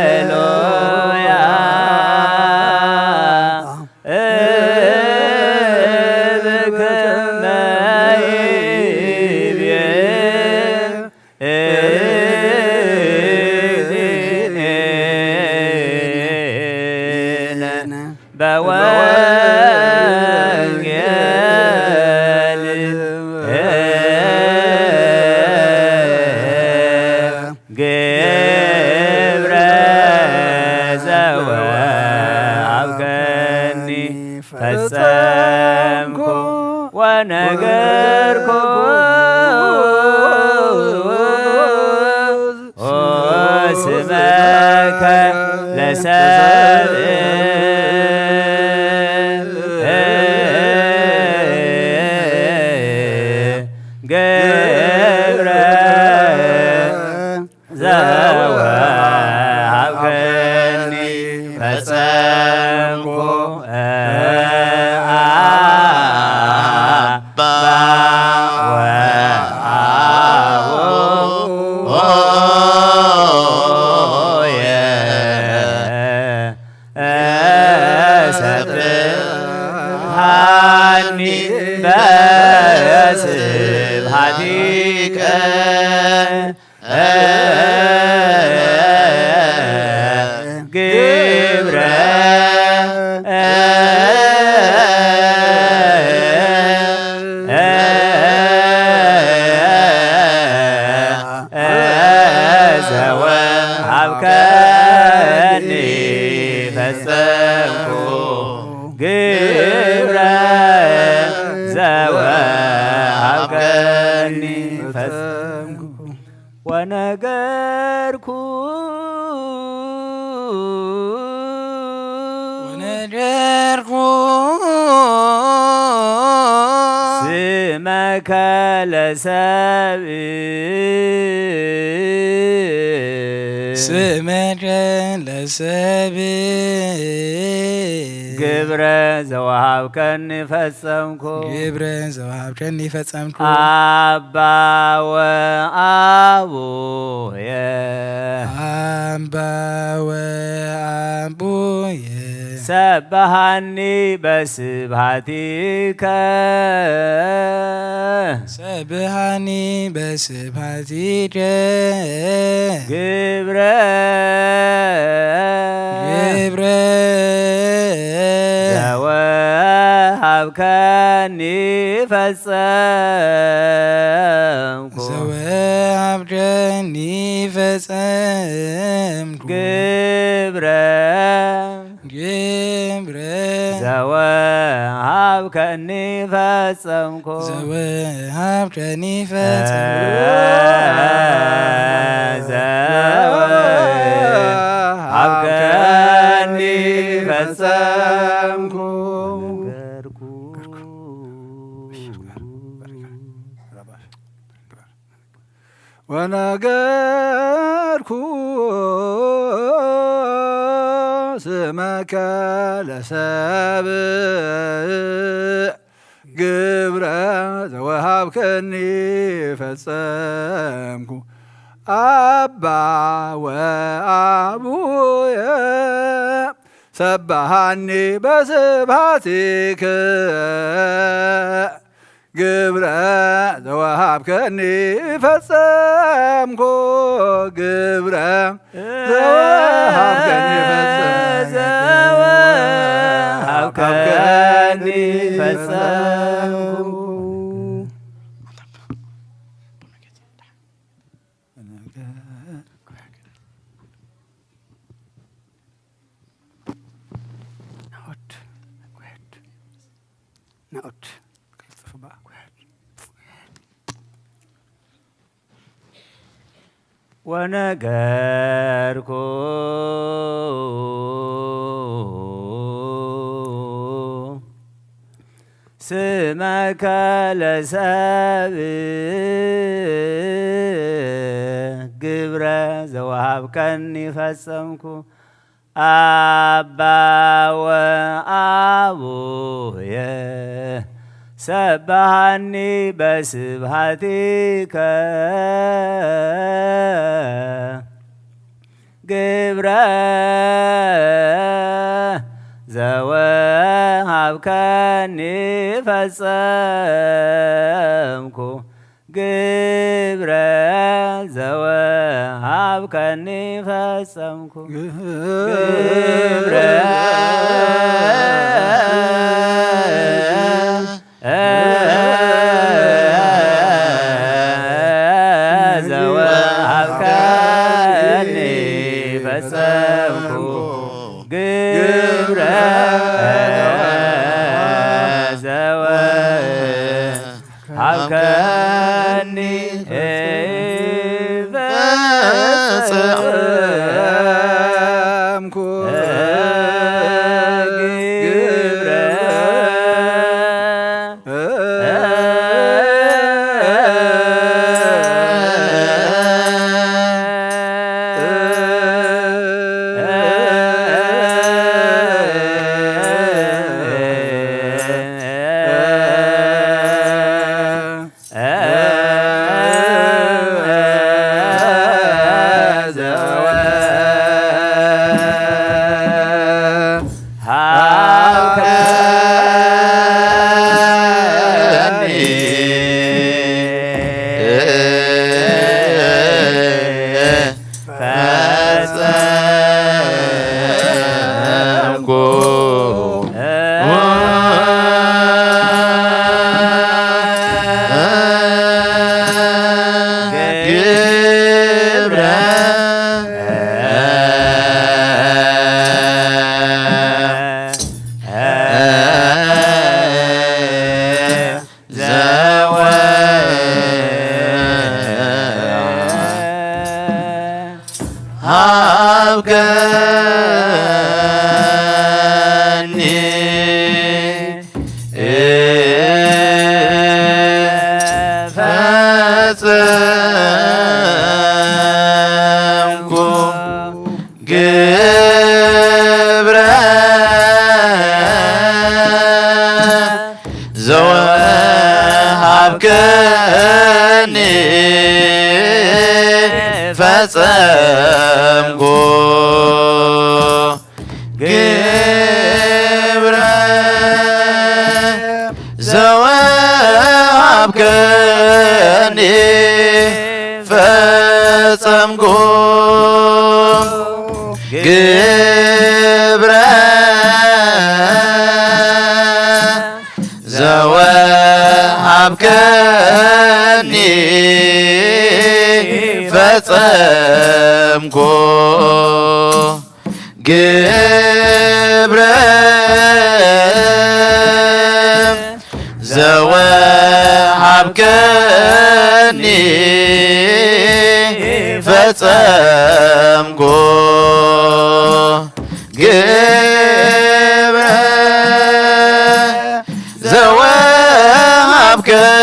ሃሌሉያ። እብክመ ይቤ እግዚእነ በወንጌል። ግብረ ዘወሃብከኒ ፈጸምኩ ወነገርኩ። ስመከ ለሰብእ። ግብረ ግብረ ዘወሃብከኒ ፈጸምኩ፣ ግብረ ዘወሃብከኒ ፈጸምኩ። ወነገርኩ ወነገርኩ ስመከ ለሰብ ስመከ ለሰብ ግብረ ዘወሃብከኒ ፈጸምኩ። ግብረ ዘወሃብከኒ ፈጸምኩ። አባ ወአቡየ አባ ወአቡየ ሰብሃኒ በስብሃቲከ ሰብሃኒ በስብሃቲከ ግብረ ግብረ ዘወሃብከኒ ፈጸምኩ። ዘወሃብከኒ ፈጸምኩ። ግብረ ግብረ ዘወሃብከኒ ፈጸምኩ። ዘወሃብከኒ ፈጸምኩ። ዘወሃብከኒ ፈጸምኩ። ወነገርኩ ስመከ ለሰብ ግብረ ዘወሃብከኒ ፈጸምኩ። አባ ወአቡየ ሰብሃኒ በስብሃቲከ ግብረ ዘወሃብከኒ ፈጸምኩ። ግብረ ዘወሃብከኒ ፈጸምኩ። ዘወሃብከኒ ፈጸምኩ። ናኦድ። ወነገርኩ ስመከ ለሰብ ግብረ ዘወሃብከኒ ፈጸምኩ። አባ ወአቡየ ሰብሃኒ በስብሃቲከ ግብረ ዘወሃብከኒ ፈጸምኩ። ግብረ ዘወሃብከኒ ፈጸምኩ። ግብረ ዘወሃብከኒ ፈጸምኩ። ግብረ ዘወ ሃብከኒ ፈጸምኩ ግብረ እኒ ፈጸምኩ ግብረ ዘወሃብከኒ ፈጸምኩ ግብረ ዘወሃብከኒ ፈጸምኩ ግብረ ዘወሃብከኒ ፈጸምኩ ግብረ ዘወሃብከኒ ፈጸምኩ ግብረ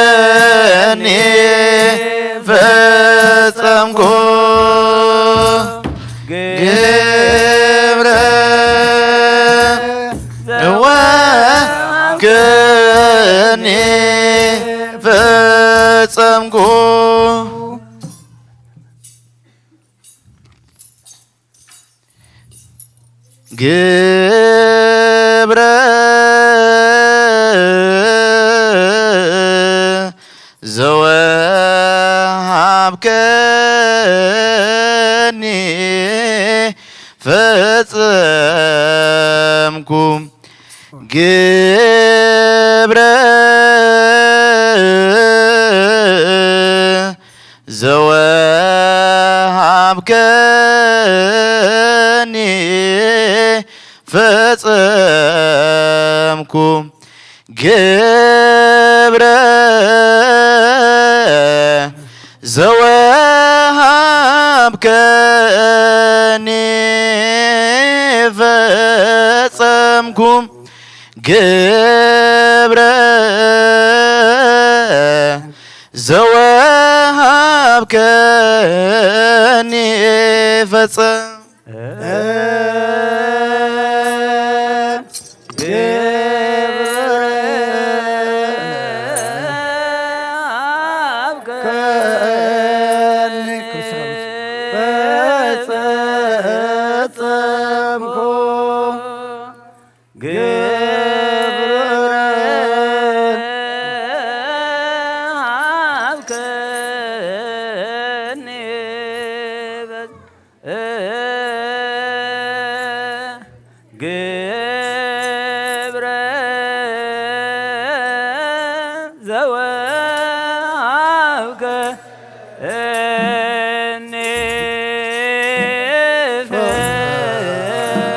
ዘወሃብከኒ ፈጸምኩ ግብረ ዘወሃብከኒ ፈጸምኩ ግብረ ዘወሃብከኒ ፈጸምኩ ግብረ ዘወሃብከኒ ፈጸምኩ ግብረ ዘወሃብከኒ ፈጸምኩ ግብረ ዘወሃብከኒ ፈጸም ግብረ ዘወሃብከኒ ፈጸምኩ ግብረ ዘወሃብከኒ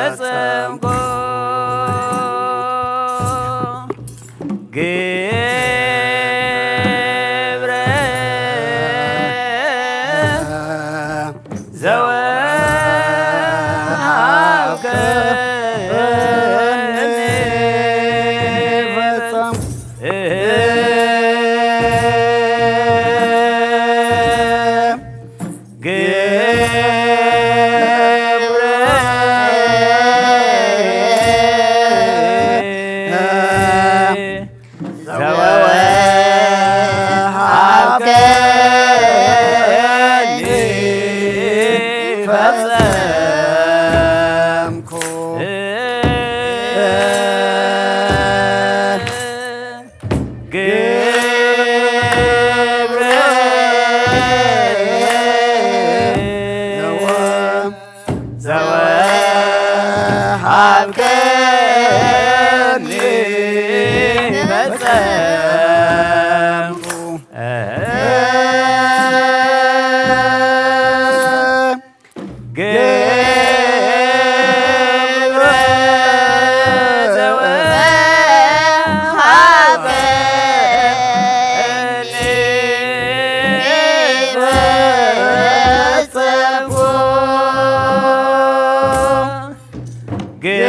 ፈጸምኩ ግብረ ዘወሃብከኒ ፈጸምኩ ግብረ ዘወሃብከኒ ፈጸምኩ ግብረ ዘወሃብከኒ ፈጸምኩ ግብረ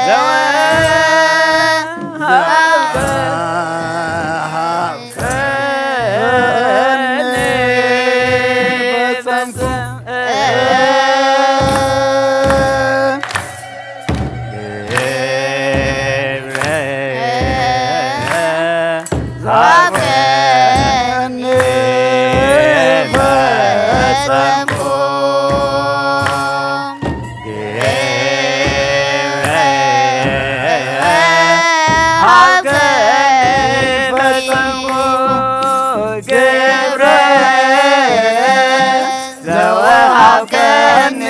ዘወሃብከኒ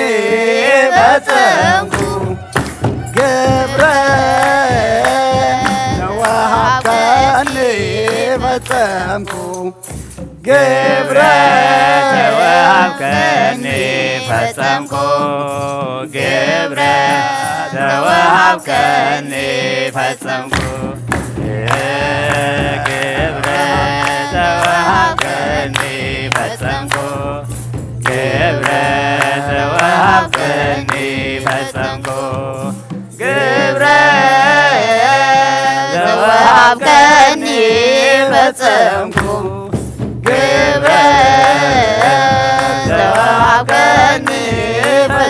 ፈጸምኩ። ግብረ ዘወሃብከኒ ፈጸምኩ። ግብረ ሃብከኒ ፈጸምኩ። ግብረ ዘወሃብከኒ ፈጸምኩ። ግብረ ዘወሃብከኒ ፈጸምኩ። ግብረ ዘወሃብከኒ ፈጸምኩ። ግብረ ዘወሃብከኒ ፈጸምኩ። ግብረ ዘወሃብከኒ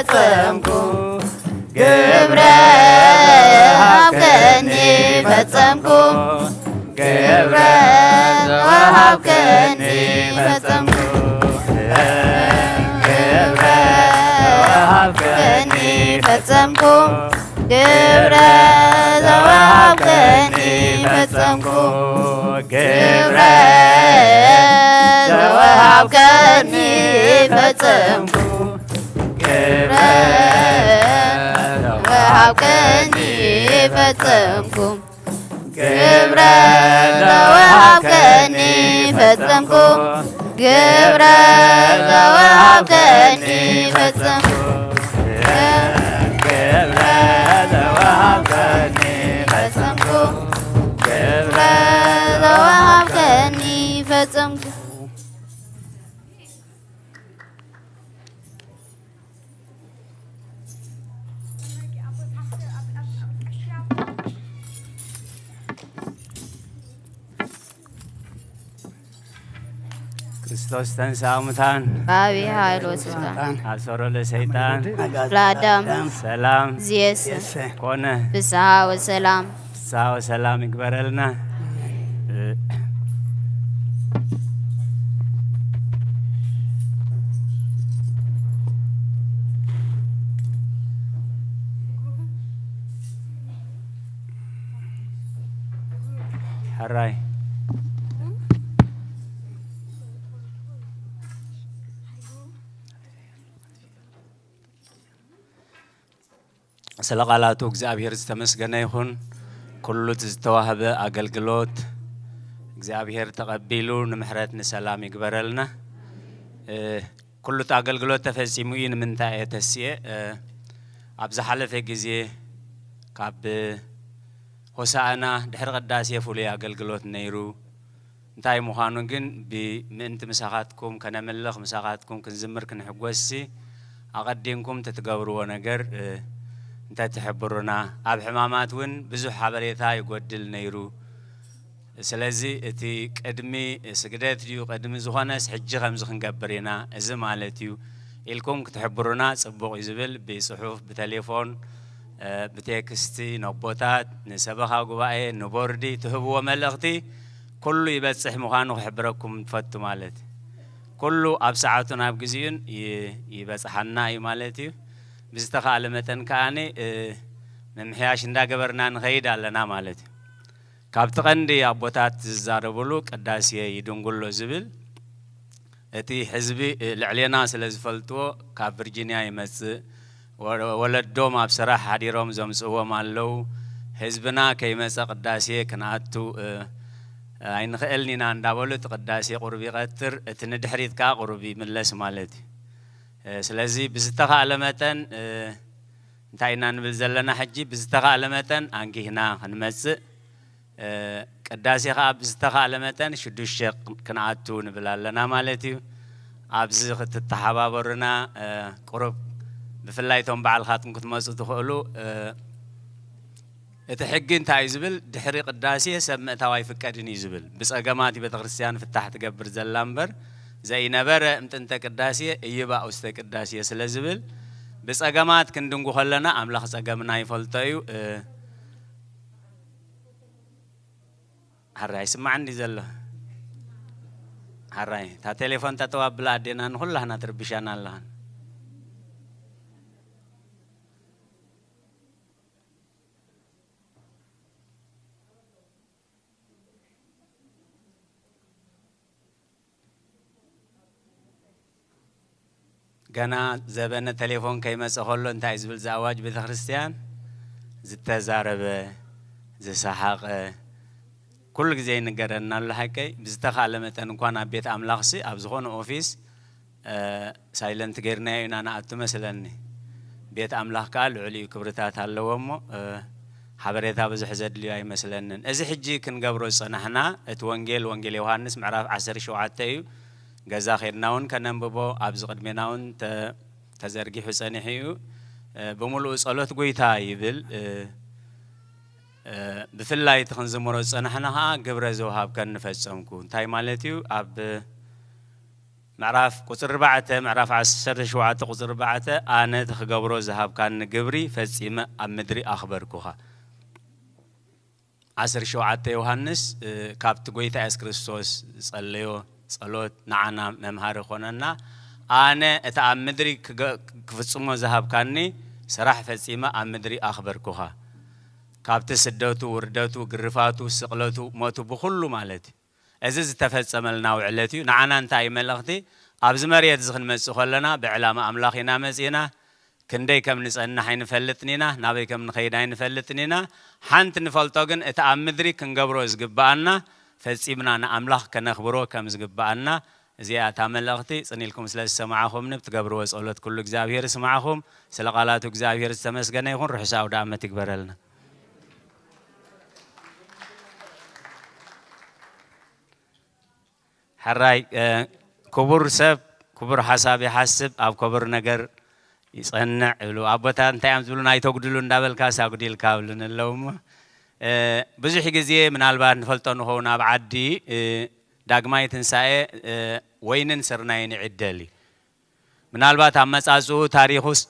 ፈጸምኩ። ግብረ ዘወሃብከኒ ፈጸምኩ። ግብረ ዘወሃብከኒ ፈጸምኩ። ግብረ ዘወሃብከኒ ፈጸምኩ። ግብረ ዘወሃብከኒ ፈጸምኩ። ግብረ ዘወሃብከኒ ፈጸምኩ። ግብረ ዘወሃብከኒ ፈጸምኩ። ግብረ ዘወሃብከኒ ፈጸምኩ። ግብረ ዘወሃብከኒ ፈጸምኩ። ግብረ ዘወሃብከኒ ፈጸምኩ። ግብረ ዘወሃብከኒ ፈጸምኩ። ግብረ ዘወሃብከኒ ፈጸምኩ። ግብረ ዘወሃብከኒ ፈጸምኩ። ግብረ ዘወሃብከኒ ፈጸምኩ። ክርስቶስ ተንሥአ እሙታን፣ በአቢይ ኃይል ወስልጣን፣ አሰሮ ለሰይጣን፣ ለአዳም፣ ሰላም፣ እምይእዜሰ፣ ኮነ፣ ፍስሐ ወሰላም። ፍስሐ ወሰላም ይግበረልና። ሕራይ። ስለ ቃላቱ እግዚኣብሔር ዝተመስገነ ይኹን። ኩሉ እቲ ዝተዋህበ ኣገልግሎት እግዚኣብሔር ተቐቢሉ ንምሕረት ንሰላም ይግበረልና። እ፣ ኩሉ እቲ ኣገልግሎት ተፈጺሙ እዩ። ንምንታይ እየ ተስኤ? እ፣ ኣብ ዝሓለፈ ግዜ ካብ ሆሳዕና ድሕሪ ቅዳሴ ፍሉይ ኣገልግሎት ነይሩ። እንታይ ምዃኑ ግን ብምእንቲ ምሳኻትኩም ከነምልኽ፣ ምሳኻትኩም ክንዝምር ክንሕጎስሲ ኣቐዲምኩም ተትገብርዎ ነገር፣ እ፣ እንተትሕብሩና። ኣብ ሕማማት እውን ብዙሕ ሓበሬታ ይጎድል ነይሩ። ስለዚ እቲ ቅድሚ ስግደት ድዩ ቅድሚ ዝኾነስ ሕጂ ከምዚ ክንገብር ኢና፣ እዚ ማለት እዩ ኢልኩም ክትሕብሩና ጽቡቕ እዩ ዝብል። ብጽሑፍ፣ ብቴሌፎን፣ እ፣ ብቴክስቲ ነቦታት፣ ንሰበኻ ጉባኤ፣ ንቦርዲ ትህብዎ መልእኽቲ ኩሉ ይበጽሕ ምዃኑ ክሕብረኩም ትፈቱ ማለት እዩ። ኩሉ ኣብ ሰዓቱን ኣብ ግዜኡን ይ-፣ ይበጽሓና እዩ ማለት እዩ። ብዝተኻእለ መጠን ከኣኒ፣ እ፣ ምምሕያሽ እንዳገበርና ንኸይድ ኣለና ማለት እዩ። ካብቲ ቀንዲ ኣቦታት ዝዛረብሉ ቅዳሴ ይድንጉሎ ዝብል፣ እቲ ህዝቢ፣ እ፣ ልዕሌና ስለ ዝፈልጥዎ ካብ ቪርጂንያ ይመጽእ፣ ወ-፣ ወለዶም ኣብ ስራሕ ሓዲሮም ዘምጽእዎም ኣለዉ። ህዝብና ከይመጸ ቅዳሴ ክንኣቱ፣ እ፣ ኣይንኽእልን ኢና እንዳበሉ እቲ ቅዳሴ ቁሩብ ይቐትር፣ እቲ ንድሕሪት ከኣ ቁሩብ ይምለስ ማለት እዩ። እ፣ ስለዚ ብዝተኻእለ መጠን፣ እ፣ እንታይ ኢና ንብል ዘለና ሕጂ? ብዝተኻእለ መጠን ኣንጊህና ክንመጽእ፣ እ፣ ቅዳሴ ኸኣ ብዝተኻእለ መጠን ሽዱሽተ ክንኣቱ ንብል ኣለና ማለት እዩ። ኣብዚ ክትተሓባበሩና፣ እ፣ ቁሩብ ብፍላይ እቶም ባዕልኻትኩም ክትመጹ ትኽእሉ፣ እ፣ እቲ ሕጊ እንታይ እዩ ዝብል? ድሕሪ ቅዳሴ ሰብ ምእታው ኣይፍቀድን እዩ ዝብል። ብጸገማት እዩ ቤተ ክርስቲያን ፍታሕ ትገብር ዘላ እምበር፣ ዘይነበረ እምጥንተ ቅዳሴ እይባእ ውስተ ቅዳሴ ስለ ዝብል፣ ብጸገማት ክንድንጉ ከለና ኣምላኽ ጸገምና ይፈልጦ እዩ። እ፣ ሕራይ ይስማዕ እንዲ ዘሎ? ሕራይ፣ እታ ቴሌፎን ጠጠው ኣብላ ኣዴና ንኹላህና ትርብሻና ኣለኻን። ገና ዘበነ ቴሌፎን ከይመጸ ከሎ እንታይ ዝብል ዝኣዋጅ ቤተ ክርስቲያን? ዝተዛረበ፣ ዝሰሓቐ፣ ኩሉ ግዜ ይንገረና ኣሎ ሓቀይ። ብዝተኻእለ መጠን እንኳን ኣብ ቤት ኣምላኽሲ ኣብ ዝኾነ ኦፊስ፣ እ፣ ሳይለንት ጌርናዮ ኢና ንኣቱ መስለኒ። ቤት ኣምላኽ ከኣ ልዕሊኡ ክብርታት ኣለዎ እሞ፣ እ፣ ሓበሬታ ብዙሕ ዘድልዮ ኣይመስለንን። እዚ ሕጂ ክንገብሮ ዝጸናሕና እቲ ወንጌል፣ ወንጌል ዮሃንስ ምዕራፍ ዓሰርተ ሸውዓተ እዩ። ገዛ ኬድና እውን ከነንብቦ፣ ኣብዚ ቅድሜና እውን ተ-፣ ተዘርጊሑ ጸኒሑ እዩ። እ፣ ብምሉኡ ጸሎት ጐይታ ይብል። እ፣ እ፣ ብፍላይ እቲ ክንዝምሮ ዝጸናሕና ኸኣ ግብረ ዘውሃብከኒ ፈጸምኩ። እንታይ ማለት እዩ? ኣብ ምዕራፍ ቁጽሪ ኣርባዕተ፣ ምዕራፍ ዓሰርተ ሸውዓተ ቁጽሪ ኣርባዕተ፣ ኣነ እቲ ክገብሮ ዝሃብካኒ ግብሪ ፈጺመ ኣብ ምድሪ ኣኽበርኩኻ። ዓሰርተ ሸውዓተ ዮሃንስ፣ እ፣ ካብቲ ጐይታ የሱስ ክርስቶስ ዝጸለዮ ጸሎት ንዓና መምሃሪ ኮነና። ኣነ እቲ ኣብ ምድሪ ክገ-፣ ክፍጽሞ ዝሃብካኒ ስራሕ ፈጺመ ኣብ ምድሪ ኣኽበርኩኻ። ካብቲ ስደቱ፣ ውርደቱ፣ ግርፋቱ፣ ስቕለቱ፣ ሞቱ፣ ብኹሉ ማለት እዩ። እዚ ዝተፈጸመልና ውዕለት እዩ። ንዓና እንታይ እዩ መልእኽቲ? ኣብዚ መሬት እዚ ክንመጽእ ከለና ብዕላማ ኣምላኽ ኢና መጺእና። ክንደይ ከም ንጸንሕ ኣይንፈልጥን ኢና፣ ናበይ ከም ንኸይድ ኣይንፈልጥን ኢና። ሓንቲ ንፈልጦ ግን፣ እቲ ኣብ ምድሪ ክንገብሮ ዝግብኣና፣ ፈጺምና ንኣምላኽ ከነኽብሮ ከም ዝግብኣና፣ እዚኣ እታ መልእኽቲ። ጽን ኢልኩም ስለ ዝሰማዕኹምኒ፣ ብትገብርዎ ጸሎት ኩሉ እግዚኣብሔር ይስማዕኹም። ስለ ቃላቱ እግዚኣብሔር ዝተመስገነ ይኹን። ርሑስ ኣውደ ዓመት ይግበረልና። ሕራይ፣ እ፣ ክቡር ሰብ ክቡር ሓሳብ ይሓስብ፣ ኣብ ክቡር ነገር ይጸንዕ ይብሉ ኣቦታት። እንታይ እዮም ዝብሉ? "ኣይተጉድሉ እንዳበልካስ ኣጉዲልካ" ይብሉኒ ኣለዉ እሞ፣ እ፣ ብዙሕ ግዜ ምናልባት ንፈልጦ ንኸውን፣ ኣብ ዓዲ፣ እ፣ ዳግማይ ትንሳኤ፣ እ፣ ወይንን ስርናይን ይዕደል እዩ። ምናልባት ኣመጻጽኡ ታሪኹስ፣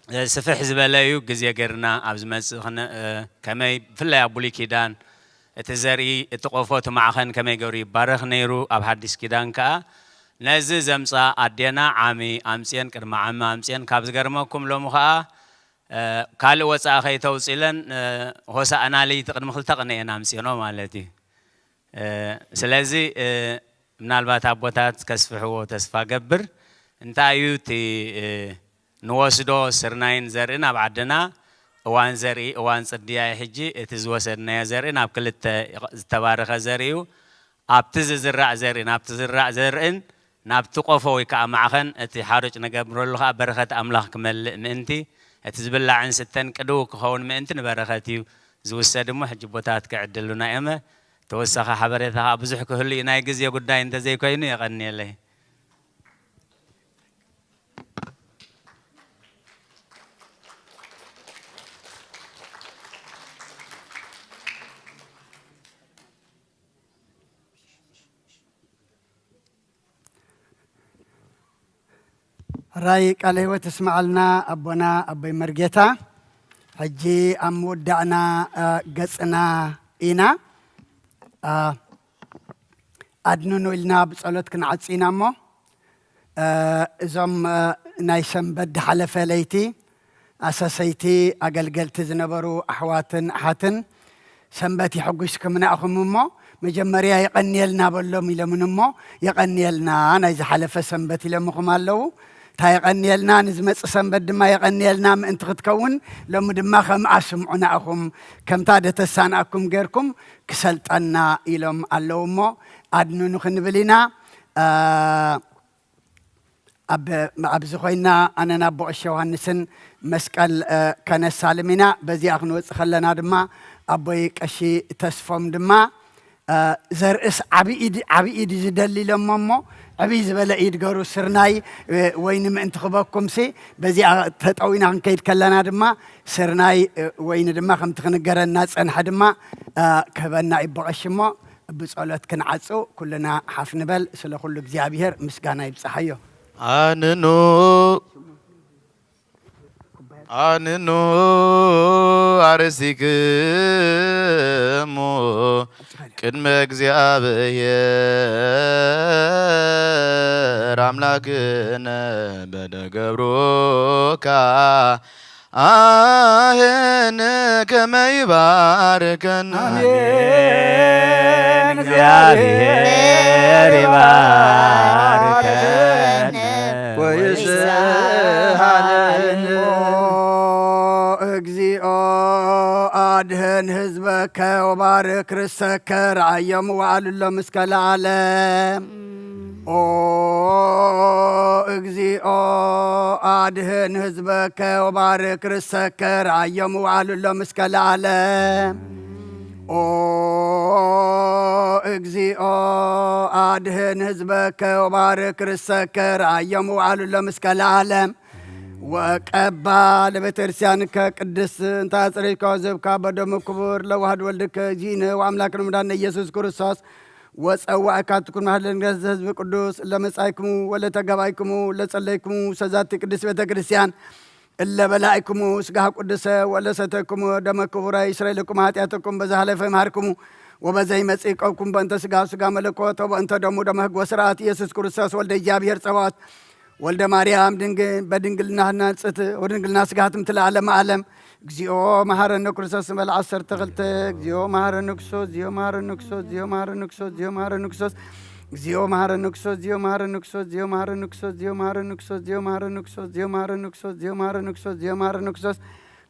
እ፣ ስፍሕ ዝበለ እዩ። ግዜ ገርና ኣብ ዝመጽእ ክነ-፣ እ፣ ከመይ ብፍላይ ኣብ ብሉይ ኪዳን እቲ ዘርኢ፣ እቲ ቆፎ፣ እቲ ማዕኸን ከመይ ገይሩ ይባረኽ ነይሩ፣ ኣብ ሓዲስ ኪዳን ከኣ ነዚ ዘምጻ ኣዴና ዓሚ ኣምጽኤን ቅድሚ ዓሚ ኣምጽኤን። ካብ ዝገርመኩም ሎሚ ከኣ፣ እ፣ ካልእ ወጻኢ ከይተውጽለን፣ እ፣ ሆሳእና ለይቲ ቅድሚ ክልተ ቅነ እየን ኣምጽኤንኦ ማለት እዩ። እ፣ ስለዚ፣ እ፣ ምናልባት ኣቦታት ከስፍሕዎ ተስፋ ገብር። እንታይ እዩ እቲ፣ እ፣ ንወስዶ ስርናይን ዘርእን ኣብ ዓድና እዋን ዘርኢ፣ እዋን ጽድያ እዩ። ሕጂ እቲ ዝወሰድናዮ ዘርኢ ናብ ክልተ ዝተባረኸ ዘርኢ እዩ። ኣብቲ ዝዝራእ ዘርኢ፣ ናብቲ ዝራእ ዘርእን ናብቲ ቆፎ ወይ ከዓ ማዕኸን እቲ ሓሩጭ ንገብረሉ ከዓ በረኸት ኣምላኽ ክመልእ ምእንቲ፣ እቲ ዝብላዕን ስተን ቅድው ክኸውን ምእንቲ ንበረኸት እዩ ዝውሰድ እሞ፣ ሕጂ ቦታት ክዕድሉና እየመ። ተወሳኺ ሓበሬታ ከዓ ብዙሕ ክህሉ እዩ፣ ናይ ግዜ ጉዳይ እንተዘይኮይኑ። የቐንየለይ። ሕራይ ቃለ ህይወት እስመዓልና ኣቦና ኣቦይ መርጌታ። ሕጂ ኣብ ምውዳእና፣ እ፣ ገጽና ኢና። እ፣ ኣድንኑ ኢልና ብጸሎት ክንዓጽ ኢና እሞ፣ እ፣ እዞም፣ እ፣ ናይ ሰንበት ዝሓለፈ ለይቲ ኣሰሰይቲ ኣገልገልቲ ዝነበሩ ኣሕዋትን ኣሓትን፣ ሰንበት የሐጒስኩም ናእኹም እሞ፣ መጀመርያ የቐንየልና በሎም ኢሎምን እሞ፣ የቐንየልና፣ ናይ ዝሓለፈ ሰንበት ኢሎምኹም ኣለዉ። እታ የቐንየልና ንዝመጽእ ሰንበት ድማ የቐንየልና ምእንቲ ክትከውን፣ ሎሚ ድማ ከምኣ ስምዑ ናእኹም፣ ከምታ ደተሳንኣኩም ጌርኩም ክሰልጠና ኢሎም ኣለዉ እሞ፣ ኣድንኑ ክንብል ኢና። እ፣ ኣብ፣ ኣብዚ ኮይና ኣነን ኣቦ ቀሺ ዮሃንስን መስቀል፣ እ፣ ከነሳልም ኢና። በዚኣ ክንወጽእ ከለና ድማ ኣቦይ ቀሺ ተስፎም ድማ እ፣ ዘርእስ ዓቢ ኢድ፣ ዓቢ ኢድ እዩ ዝደሊ ኢሎሞ እሞ፣ ዕብይ ዝበለ ኢድ ገሩ ስርናይ፣ እ፣ ወይኒ ምእንቲ ክበኩምሲ፣ በዚኣ ተጠዊና ክንከይድ ከለና ድማ፣ ስርናይ፣ እ፣ ወይኒ ድማ ከምቲ ክንገረና ዝጸንሐ ድማ፣ እ፣ ክህበና እዩ ብቐሺ እሞ፣ ብጸሎት ክንዓጹ ኩልና ሓፍ ንበል። ስለ ኩሉ እግዚኣብሔር ምስጋና ይብጽሓዮ። ኣንኑ ኣንኑ ኣርሲክሙ ቅድመ እግዚኣብሔር ኣምላክነ በደገብሩካ ኣህን ከመ ይባርከን። ኣሜን። እግዚኣብሔር ይባርከን ወይስሃልን። ኦ እግዚኦ፣ ኣድህን ህዝበከ ወባርክ ርሰከ፣ ረኣዮም ወኣልሎም እስከ ለዓለም። ኦ እግዚኦ፣ ኣድህን ህዝበከ ወባርክ ርሰከ፣ ረኣዮም ወኣልሎም እስከ ለዓለም። ኦ እግዚኦ፣ ኣድህን ህዝበከ ወባርክ ርሰከ፣ ረኣዮም ወኣልሎም እስከ ለዓለም። ወቀባ ለቤተ ክርስቲያንከ ቅድስት እንተ ኣጽረይካ ወዘብካ በደሙ ክቡር ለዋህድ ወልድከ ዚነ ወአምላክ ንምዳነ ኢየሱስ ክርስቶስ ወጸዋዕካ ትኩን ማህደር ንግደት ህዝብ ቅዱስ ለመጻይክሙ ወለተጋባይክሙ ለጸለይክሙ ሰዛቲ ቅድስት ቤተ ክርስቲያን እለ በላይክሙ ስጋህ ቅዱሰ ወለ ሰተይክሙ ደመ ክቡረ ይስረይ ለኩም ኃጢአተኩም በዛ ሐለፈ ይምሃርክሙ ወበዘ ይመጽእ ይቀብኩም በእንተ ስጋ ስጋ መለኮት ወበእንተ ደሙ ደመ ህግ ወስርዓት ኢየሱስ ክርስቶስ ወልደ እግዚኣብሔር ጸባኦት ወልደ ማርያም ድንግ-፣ በድንግልና ናጽት ወድንግልና ስጋ ትምትል ዓለመ ዓለም። እግዚኦ መሐረነ ክርስቶስ ንበል ዓሰርተ ክልተ። እግዚኦ መሐረነ ክርስቶስ፣ እግዚኦ መሐረነ ክርስቶስ፣ እግዚኦ መሐረነ ክርስቶስ፣ እግዚኦ መሐረነ ክርስቶስ።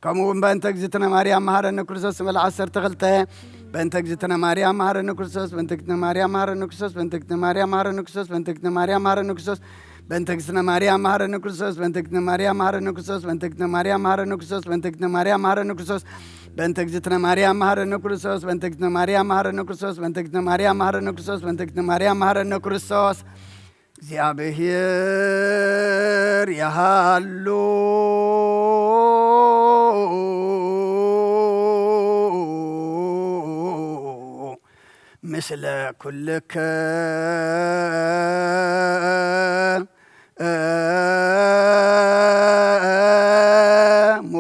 ከምኡ እውን በእንተ እግዝእትነ ማርያም መሐረነ ክርስቶስ ንበል ዓሰርተ ክልተ። በእንተ እግዝእትነ ማርያም መሐረነ ክርስቶስ፣ በእንተ እግዝእትነ ማርያም መሐረነ ክርስቶስ፣ በእንተ እግዝእትነ ማርያም መሐረነ ክርስቶስ፣ በእንተ እግዝእትነ ማርያም መሐረነ ክርስቶስ፣ በእንተ እግዝእትነ ማርያም መሐረነ ክርስቶስ፣ በእንተ እግዝእትነ ማርያም መሐረነ ክርስቶስ፣ በእንተ እግዝእትነ ማርያም መሐረነ ክርስቶስ፣ በእንተ እግዝእትነ ማርያም መሐረነ ክርስቶስ፣ በእንተ እግዝእትነ ማርያም መሐረነ ክርስቶስ፣ በእንተ እግዝእትነ ማርያም መሐረነ ክርስቶስ፣ በእንተ እግዝእትነ ማርያም መሐረነ ክርስቶስ፣ በእንተ እግዝእትነ ማርያም መሐረነ ክርስቶስ። እግዚኣብሔር ይሃሉ ምስለ ኩልከ እሙ።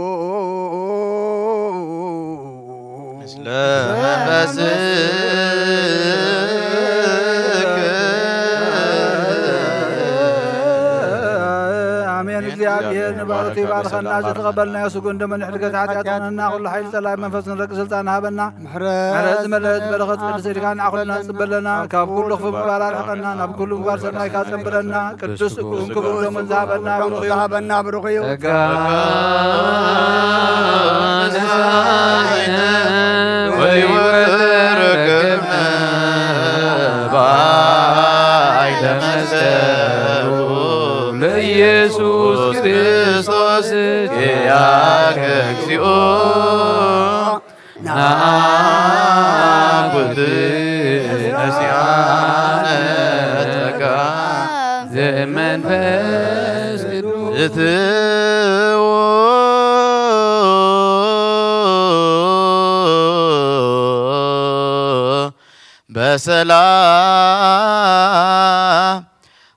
ምስለ መንፈስክ። ኣሜን። እግዚኣብሔር ንበረኸቱ ይባርኸና። ዝተቐበልናዮ ስጉን ደመ ንሕድገት ሓጢኣት ኩነና፣ ኩሉ ሓይሊ ጸላኢ መንፈስ ንረቂ ስልጣን ሃበና። ምሕረት ምሕረት ዝመልአት በረኸት ቅድስት ኢድካ ንዓኹልና ንጽበለና። ካብ ኩሉ ክፉእ ምግባር ኣርሕቐና፣ ናብ ኩሉ ምግባር ሰናይካ ጸንብረና። ቅዱስ ስግኡን ክቡር ደሙን ዝሃበና ብሩኽ እዩ። ዝሃበና ብሩኽ እዩ። ጸጋ ነሳኢነ ወይወረከብነ ባይ ተመሰሉ ለኢየሱስ ክርስቶስ ኪያከ እግዚኦ ናኩት ነሲያነ ጸጋ ዘመንፈስ ቅዱስ እትዎ በሰላም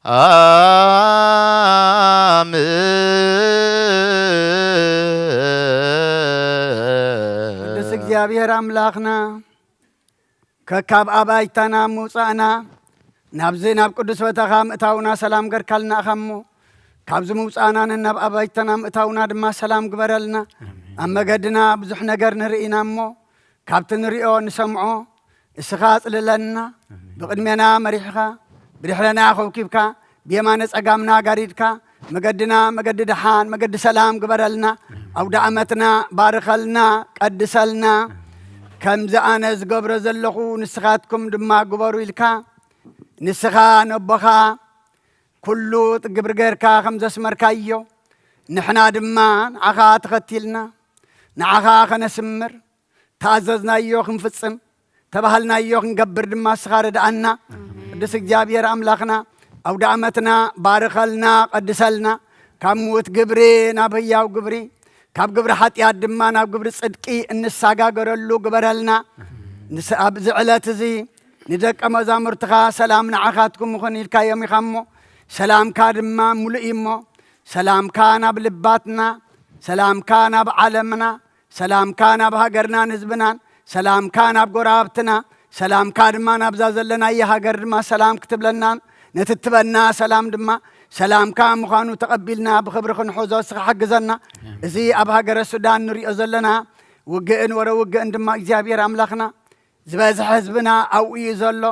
ኣም። ቅዱስ እግዚኣብሔር ኣምላኽና፣ ከካብ ኣባይታና ምውጻእና፣ ናብዚ ናብ ቅዱስ ቦታኻ ምእታውና ሰላም ገርካልና ኢኻ እሞ፣ ካብዚ ምውጻእና ነናብ ኣባይታና ምእታውና ድማ ሰላም ግበረልና። ኣሜን። ኣብ መገድና ብዙሕ ነገር ንርኢ ኢና እሞ፣ ካብቲ ንሪኦ ንሰምዖ እስኻ ኣጽልለና። ኣሜን። ብቕድሜና መሪሕኻ፣ ብድሕረና ኮብኪብካ፣ ብየማነ ጸጋምና ጋሪድካ፣ መገድና መገዲ ደሓን፣ መገዲ ሰላም ግበረልና። ኣሜን። ኣውደ ዓመትና ባርኸልና፣ ቀድሰልና። ኣሜን። ከምዚ ኣነ ዝገብሮ ዘለኹ ንስኻትኩም ድማ ግበሩ ኢልካ፣ ንስኻ ነቦኻ ኩሉ ግብሪ ጌርካ ከም ዘስመርካዮ፣ ንሕና ድማ ንዓኻ ተኸቲልና፣ ንዓኻ ከነስምር፣ ተኣዘዝናዮ ክንፍጽም፣ ተባህልናዮ ክንገብር ድማ ንስኻ ርድኣና። ቅዱስ እግዚኣብሔር ኣምላኽና፣ ኣውደ ኣመትና ባርኸልና፣ ቀድሰልና። ካብ ምዉት ግብሪ ናብ ህያው ግብሪ፣ ካብ ግብሪ ሓጢኣት ድማ ናብ ግብሪ ጽድቂ እንሰጋገረሉ ግበረልና። ንስ-፣ ኣብዚ ዕለት እዚ ንደቀ መዛሙርትኻ ሰላም ንዓኻትኩም ይኹን ኢልካዮም ኢኻ እሞ፣ ሰላምካ ድማ ምሉእ እዩ እሞ፣ ሰላምካ ናብ ልባትና፣ ሰላምካ ናብ ዓለምና፣ ሰላምካ ናብ ሃገርናን ህዝብናን፣ ሰላምካ ናብ ጎረባብትና፣ ሰላምካ ድማ ናብዛ ዘለናዮ ሃገር ድማ ሰላም ክትብለና፣ ነቲ ትበና ሰላም ድማ ሰላምካ ምዃኑ ተቐቢልና ብኽብሪ ክንሕዞ እስኻ ሓግዘና። እዚ ኣብ ሃገረ ሱዳን ንሪኦ ዘለና ውግእን ወረ ውግእን ድማ እግዚኣብሔር ኣምላኽና ዝበዝሐ ህዝብና ኣብኡ እዩ ዘሎ።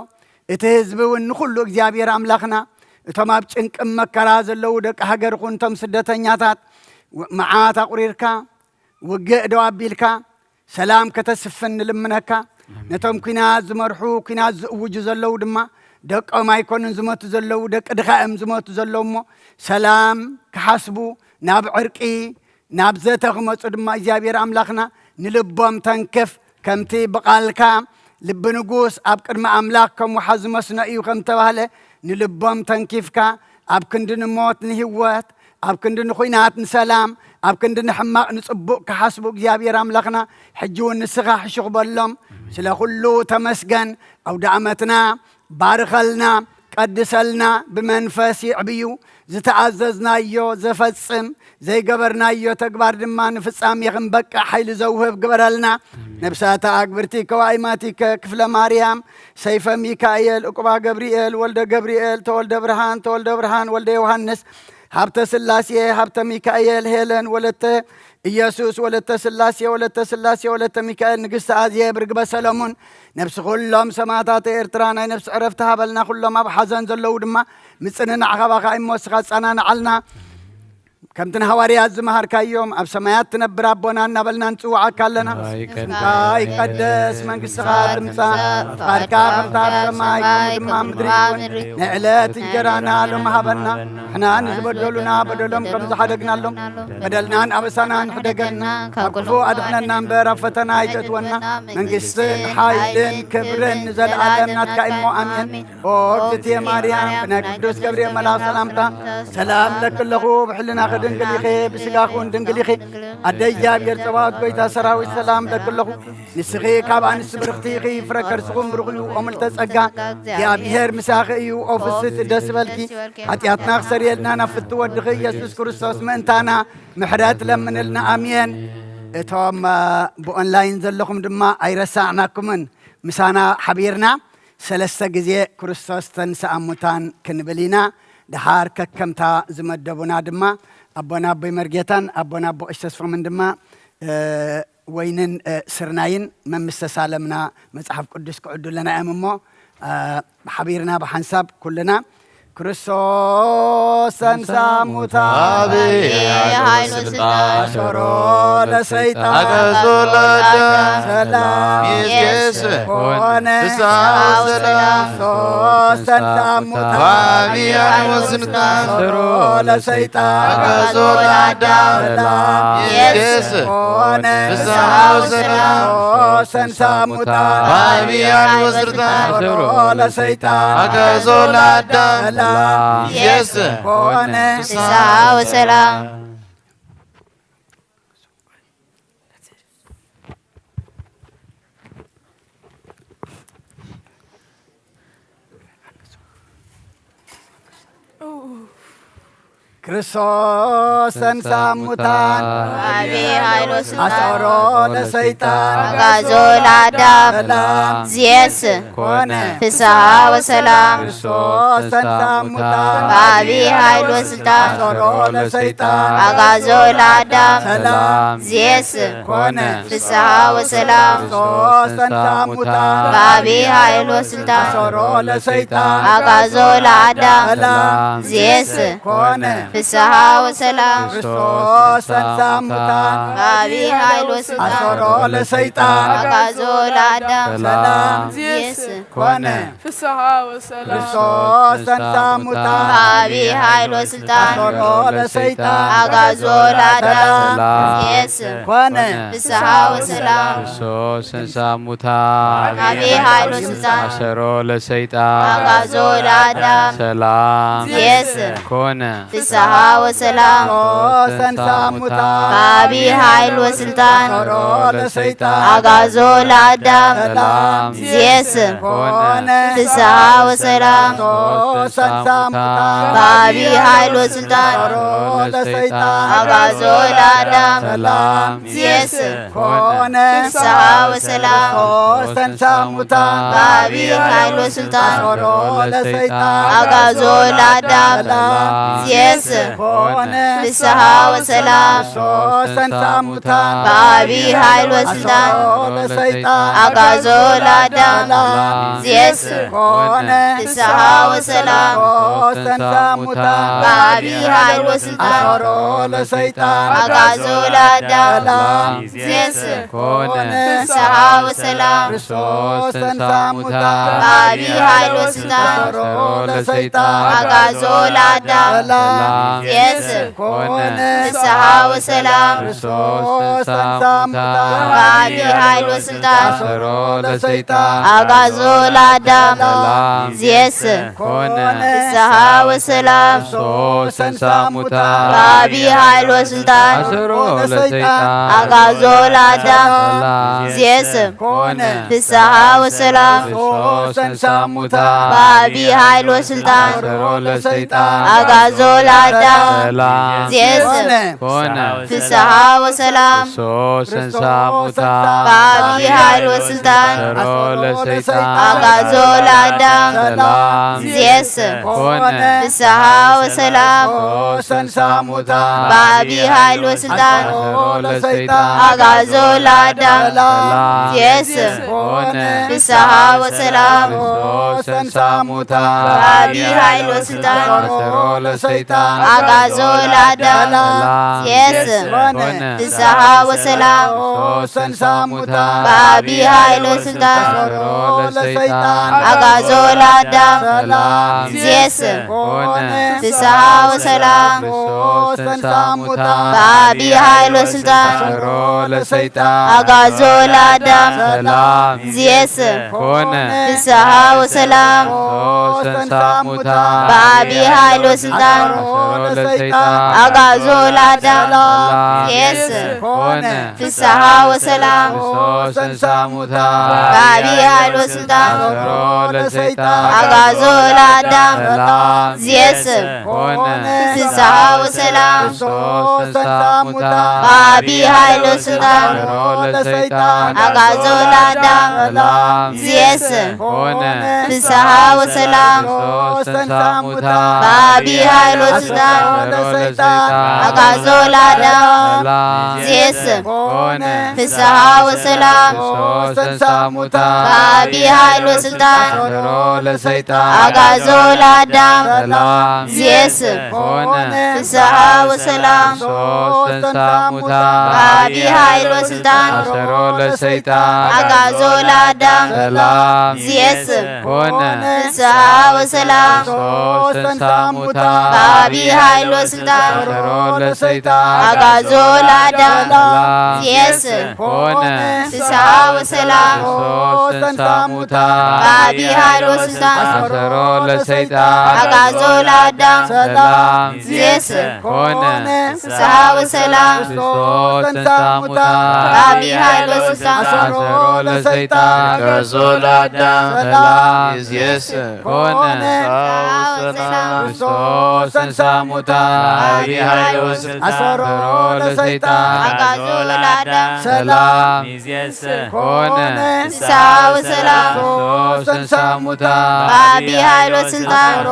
እቲ ህዝቢ እውን ንኹሉ እግዚኣብሔር ኣምላኽና፣ እቶም ኣብ ጭንቅን መከራ ዘለዉ ደቂ ሃገር ይኹን እቶም ስደተኛታት፣ መዓት ኣቑሪርካ፣ ውግእ ደው ኣቢልካ፣ ሰላም ከተስፍን ንልምነካ። ነቶም ኲናት ዝመርሑ፣ ኲናት ዝእውጁ ዘለዉ ድማ፣ ደቆም ኣይኮኑን ዝሞቱ ዘለዉ፣ ደቂ ድኻ እዮም ዝሞቱ ዘለዉ እሞ፣ ሰላም ክሓስቡ፣ ናብ ዕርቂ፣ ናብ ዘተ ክመጹ ድማ እግዚኣብሔር ኣምላኽና ንልቦም ተንክፍ። ከምቲ ብቓልካ፣ ልቢ ንጉስ ኣብ ቅድሚ ኣምላኽ ከም ወሓዚ መስኖ እዩ ከም ተባህለ፣ ንልቦም ተንኪፍካ፣ ኣብ ክንዲ ንሞት ንህይወት፣ ኣብ ክንዲ ንኹናት ንሰላም፣ ኣብ ክንዲ ንሕማቕ ንጽቡቕ ክሓስቡ እግዚኣብሔር ኣምላኽና፣ ሕጂ እውን ንስኻ ሕሹኽ በሎም። ስለ ኩሉ ተመስገን። ኣውደ ኣመትና ባርኸልና፣ ቀድሰልና፣ ብመንፈስ ይዕብዩ፣ ዝተኣዘዝናዮ ዘፈጽም፣ ዘይገበርናዮ ተግባር ድማ ንፍጻሜ ክንበቅዕ ሓይሊ ዘውህብ ግበረልና። ነብሳተ ኣግብርቲ ከዋይማቲከ ክፍለ ማርያም፣ ሰይፈ ሚካኤል፣ ዕቁባ ገብርኤል፣ ወልደ ገብርኤል፣ ተወልደ ብርሃን፣ ተወልደ ብርሃን፣ ወልደ ዮሃንስ፣ ሃብተ ስላሴ፣ ሃብተ ሚካኤል፣ ሄለን፣ ወለተ ኢየሱስ፣ ወለተ ስላሴ፣ ወለተ ስላሴ፣ ወለተ ሚካኤል፣ ንግስቲ ኣዜብ፣ ርግበ ሰለሙን፣ ነብሲ ኩሎም ሰማዕታት ኤርትራ ናይ ነብሲ ዕረፍቲ ሃበልና። ኩሎም ኣብ ሓዘን ዘለዉ ድማ ምጽንናዕ ካባኻ እሞ እስኻ ጸናንዓልና። ከምቲ ንሃዋርያት ዝመሃርካዮም፣ ኣብ ሰማያት ትነብር ኣቦና እናበልና ንጽውዓካ ኣለና። ሰማይ ስምካ ይቀደስ፣ መንግስትኻ ትምጻእ፣ ፍቓድካ ከምታ ኣብ ሰማይ ከምኡ ድማ ኣብ ምድሪ ትኹን። ናይ ዕለት እንጀራና ሎሚ ሃበና። ንሕና ንዝበደሉና በደሎም ከም ዝሓደግናሎም፣ በደልናን ኣበሳናን ሕደገና፣ ካብ ክፉእ ኣድሕነና እምበር ኣብ ፈተና ኣይተእትወና። መንግስትን ሓይልን ክብርን ንዘለኣለም ናትካ እሞ ኣሜን። ኦ እግዝእትየ ማርያም፣ ብናይ ቅዱስ ገብርኤል መልኣኽ ሰላምታ ሰላም ለኪ ኣለኹ፣ ብሕልናኺ ድንግል ኢኺ፣ ብስጋኺ እውን ድንግል ኢኺ። ኣደ እግዚኣብሔር ጸባኦት፣ ጎይታ ሰራዊት፣ ሰላም ለኪ ኣለኹ። ንስኺ ካብ ኣንስቲ ብርኽቲ ኢኺ፣ ፍረ ከርስኹም ብሩኽ እዩ። ኦ ምልዕተ ጸጋ፣ እግዚኣብሔር ምሳኺ እዩ። ኦ ፍስሕቲ ደስ በልኪ፣ ሓጢኣትና ክሰርየልና ናብ ፍትው ወድኺ ኢየሱስ ክርስቶስ ምእንታና ምሕረት ለምንልና። ኣሜን። እቶም፣ እ፣ ብኦንላይን ዘለኹም ድማ ኣይረሳዕናኩምን። ምሳና ሓቢርና ሰለስተ ግዜ ክርስቶስ ተንሥአ እሙታን ክንብል ኢና። ደሓር ከከምታ ዝመደቡና ድማ ኣቦና ኣቦይ መርጌታን ኣቦና ኣቦ ቀሺ ተስፎምን ድማ፣ እ፣ ወይንን፣ እ፣ ስርናይን መምስ ተሳለምና መጽሓፍ ቅዱስ ክዕዱለና እዮም እሞ፣ እ፣ ሓቢርና ብሓንሳብ ኩልና ክርስቶስ ተንሥአ እሙታን፣ አብ ኃይል ወስልጣን፣ አሰሮ ለሰይጣን፣ አግዓዞ ለአዳም፣ ሰላም ይእዜሰ ኮነ። ፍስሐ ወሰላም። ክርስቶስ ተንሥአ እሙታን፣ አብ ኃይል ወስልጣን፣ አሰሮ ለሰይጣን፣ አግዓዞ ለአዳም፣ ሰላም ይእዜሰ ኮነ። ፍስሐ ወሰላም። ክርስቶስ ተንሥአ እሙታን፣ አብ ኃይል ወስልጣን፣ አሰሮ ለሰይጣን፣ አግዓዞ ለአዳም፣ ሰላም ይእዜሰ ኮነ። ፍስሐ ወሰላም። ክርስቶስ ተንሥአ እሙታን፣ አብ ኃይል ወስልጣን፣ አሰሮ ለሰይጣን፣ አግዓዞ ለአዳም፣ ሰላም ይእዜሰ ኮነ። ፍስሐ ወሰላም። ክርስቶስ ተንሥአ እሙታን፣ አብ ኃይል ወስልጣን፣ አሰሮ ለሰይጣን፣ አግዓዞ ለአዳም፣ ሰላም ይእዜሰ ኮነ። ፍስሐ ወሰላም። ክርስቶስ ተንሥአ እሙታን፣ አብ ኃይል ወስልጣን፣ አሰሮ ለሰይጣን፣ አግዓዞ ለአዳም፣ ሰላም ይእዜሰ ኮነ። ፍስሓ ወሰላም። ክርስቶስ ተንሥአ እሙታን። በአቢይ ኃይል ወስልጣን። አሰሮ ለሰይጣን። አግዓዞ ለአዳም። ሰላም። ሰላም። እምይእዜሰ። ኮነ። ፍስሓ ወሰላም። ክርስቶስ ተንሥአ እሙታን። በአቢይ ኃይል ወስልጣን። አሰሮ ለሰይጣን። አግዓዞ ለአዳም። ሰላም። እምይእዜሰ። ኮነ። ፍስሓ ወሰላም። ክርስቶስ ተንሥአ እሙታን። በአቢይ ኃይል ወስልጣን። አሰሮ ለሰይጣን። አግዓዞ ለአዳም። ሰላም። እምይእዜሰ። ኮነ። ፍስሓ ወሰላም። ክርስቶስ ተንሥአ እሙታን። በአቢይ ኃይል ወስልጣን። አሰሮ ለሰይጣን። አግዓዞ ለአዳም። ሰላም። እምይእዜሰ። ኮነ። ፍስሓ ወሰላም። ክርስቶስ ተንሥአ እሙታን። በአቢይ ኃይል ወስልጣን። አሰሮ ለሰይጣን። አግዓዞ ለአዳም። ሰላም። እምይእዜሰ። ኮነ። ፍስሓ ወሰላም። ክርስቶስ ተንሥአ እሙታን። በአቢይ ኃይል ወስልጣን። አሰሮ ለሰይጣን። አግዓዞ ለአዳም። ሰላም። እምይእዜሰ። ኮነ። ፍስሓ ወሰላም። ክርስቶስ ተንሥአ እሙታን። በአቢይ ኃይል ወስልጣን። አሰሮ ለሰይጣን። አግዓዞ ለአዳም። ሰላም። እምይእዜሰ። ኮነ። ፍስሓ ወሰላም። ክርስቶስ ተንሥአ እሙታን። በአቢይ ኃይል ወስልጣን። አሰሮ ለሰይጣን። አግዓዞ ለአዳም። ሰላም። እምይእዜሰ። ኮነ። ፍስሓ ወሰላም። ክርስቶስ ተንሥአ እሙታን። በአቢይ ኃይል ወስልጣን። አሰሮ ለሰይጣን። አግዓዞ ለአዳም። ሰላም። እምይእዜሰ። ኮነ። ፍስሓ ወሰላም። ክርስቶስ ተንሥአ እሙታን። በአቢይ ኃይል ወስልጣን። አሰሮ ለሰይጣን። አግዓዞ ለአዳም። ሰላም። እምይእዜሰ። ኮነ። ፍስሓ ወሰላም። ክርስቶስ ተንሥአ እሙታን። በአቢይ ኃይል ወስልጣን። አሰሮ ለሰይጣን። አግዓዞ ለአዳም። ሰላም። እምይእዜሰ። ኮነ። ፍስሓ ወሰላም። ክርስቶስ ተንሥአ እሙታን። በአቢይ ኃይል ወስልጣን። አሰሮ ለሰይጣን። አግዓዞ ለአዳም። ሰላም። እምይእዜሰ። ኮነ። ፍስሓ ወሰላም። ክርስቶስ ተንሥአ እሙታን። በአቢይ ኃይል ወስልጣን። አሰሮ ለሰይጣን። አግዓዞ ለአዳም። ሰላም። እምይእዜሰ። ኮነ። ፍስሓ ወሰላም። ክርስቶስ ተንሥአ እሙታን። በአቢይ ኃይል ወስልጣን። አሰሮ ለሰይጣን። አግዓዞ ለአዳም። ሰላም። እምይእዜሰ። ኮነ። ፍስሓ ወሰላም። ክርስቶስ ተንሥአ እሙታን። በአቢይ ኃይል ወስልጣን። አሰሮ ለሰይጣን። አግዓዞ ለአዳም። ሰላም። እምይእዜሰ። ኮነ። ፍስሓ ወሰላም። ክርስቶስ ተንሥአ እሙታን። በአቢይ ኃይል ወስልጣን። አሰሮ ለሰይጣን። አግዓዞ ለአዳም። ሰላም። እምይእዜሰ። ኮነ። ፍስሓ ወሰላም። ክርስቶስ ተንሥአ እሙታን። በአቢይ ኃይል ወስልጣን። አሰሮ ለሰይጣን። አግዓዞ ለአዳም። ሰላም። እምይእዜሰ። ኮነ። ፍስሓ ወሰላም። ክርስቶስ ተንሥአ እሙታን። በአቢይ ኃይል ወስልጣን። አሰሮ ለሰይጣን። አግዓዞ ለአዳም። ሰላም። እምይእዜሰ። ኮነ። ፍስሓ ወሰላም። ክርስቶስ ተንሥአ እሙታን። በአቢይ ኃይል ወስልጣን። አሰሮ ለሰይጣን። አግዓዞ ለአዳም። ሰላም። እምይእዜሰ። ኮነ። ፍስሓ ወሰላም። ክርስቶስ ተንሥአ እሙታን። በአቢይ ኃይል ወስልጣን። አሰሮ ለሰይጣን። አግዓዞ ለአዳም። ሰላም። እምይእዜሰ። ኮነ። ፍስሓ ወሰላም። ክርስቶስ ተንሥአ እሙታን። በአቢይ ኃይል ወስልጣን። አሰሮ ለሰይጣን። አግዓዞ ለአዳም። ሰላም። እምይእዜሰ። ኮነ። ፍስሓ ወሰላም። ክርስቶስ ተንሥአ እሙታን። በአቢይ ኃይል ወስልጣን። አሰሮ ለሰይጣን። አግዓዞ ለአዳም። ሰላም። እምይእዜሰ። ኮነ። ፍስሓ ወሰላም። ክርስቶስ ተንሥአ እሙታን። በአቢይ ኃይል ወስልጣን። አሰሮ ለሰይጣን። አግዓዞ ለአዳም። ሰላም። እምይእዜሰ። ኮነ። ፍስሓ ወሰላም። ክርስቶስ ተንሥአ እሙታን። በአቢይ ኃይል ወስልጣን። አሰሮ ለሰይጣን። አግዓዞ ለአዳም። ሰላም። እምይእዜሰ። ኮነ። ፍስሓ ወሰላም። ክርስቶስ ተንሥአ እሙታን። በአቢይ ኃይል ወስልጣን። አሰሮ ለሰይጣን። አግዓዞ ለአዳም። ሰላም። እምይእዜሰ። ኮነ። ፍስሓ ወሰላም። ክርስቶስ ተንሥአ እሙታን። በአቢይ ኃይል ወስልጣን። አሰሮ ለሰይጣን። አግዓዞ ለአዳም። ሰላም። እምይእዜሰ። ኮነ። ፍስሓ ወሰላም። ክርስቶስ ተንሥአ እሙታን። በአቢይ ኃይል ወስልጣን። አሰሮ ለሰይጣን። አግዓዞ ለአዳም። ሰላም። እምይእዜሰ። ኮነ። ፍስሓ ወሰላም። ክርስቶስ ተንሥአ እሙታን። በአቢይ ኃይል ወስልጣን። አሰሮ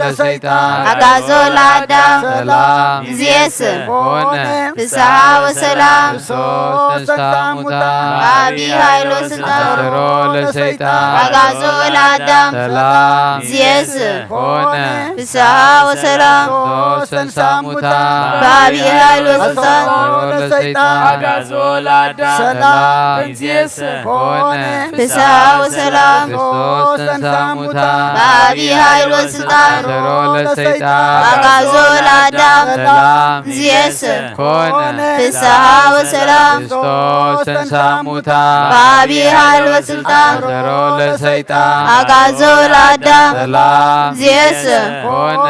ለሰይጣን። አግዓዞ ለአዳም። ሰላም። እምይእዜሰ። ኮነ። ፍስሓ ወሰላም። ክርስቶስ ተንሥአ እሙታን። በአቢይ ኃይል ወስልጣን። አሰሮ ለሰይጣን። አግዓዞ ለአዳም። ሰላም። እምይእዜሰ። ኮነ። ፍስሓ ወሰላም። ክርስቶስ ተንሥአ እሙታን በአቢይ ኃይል ወስልጣን አሰሮ ለሰይጣን አግዓዞ ለአዳም ሰላም እምይእዜሰ ኮነ ፍስሐ ወሰላም። ክርስቶስ ተንሥአ እሙታን በአቢይ ኃይል ወስልጣን አሰሮ ለሰይጣን አግዓዞ ለአዳም ሰላም እምይእዜሰ ኮነ ፍስሐ ወሰላም። ክርስቶስ ተንሥአ እሙታን በአቢይ ኃይል ወስልጣን አሰሮ ለሰይጣን አግዓዞ ለአዳም ሰላም እምይእዜሰ ኮነ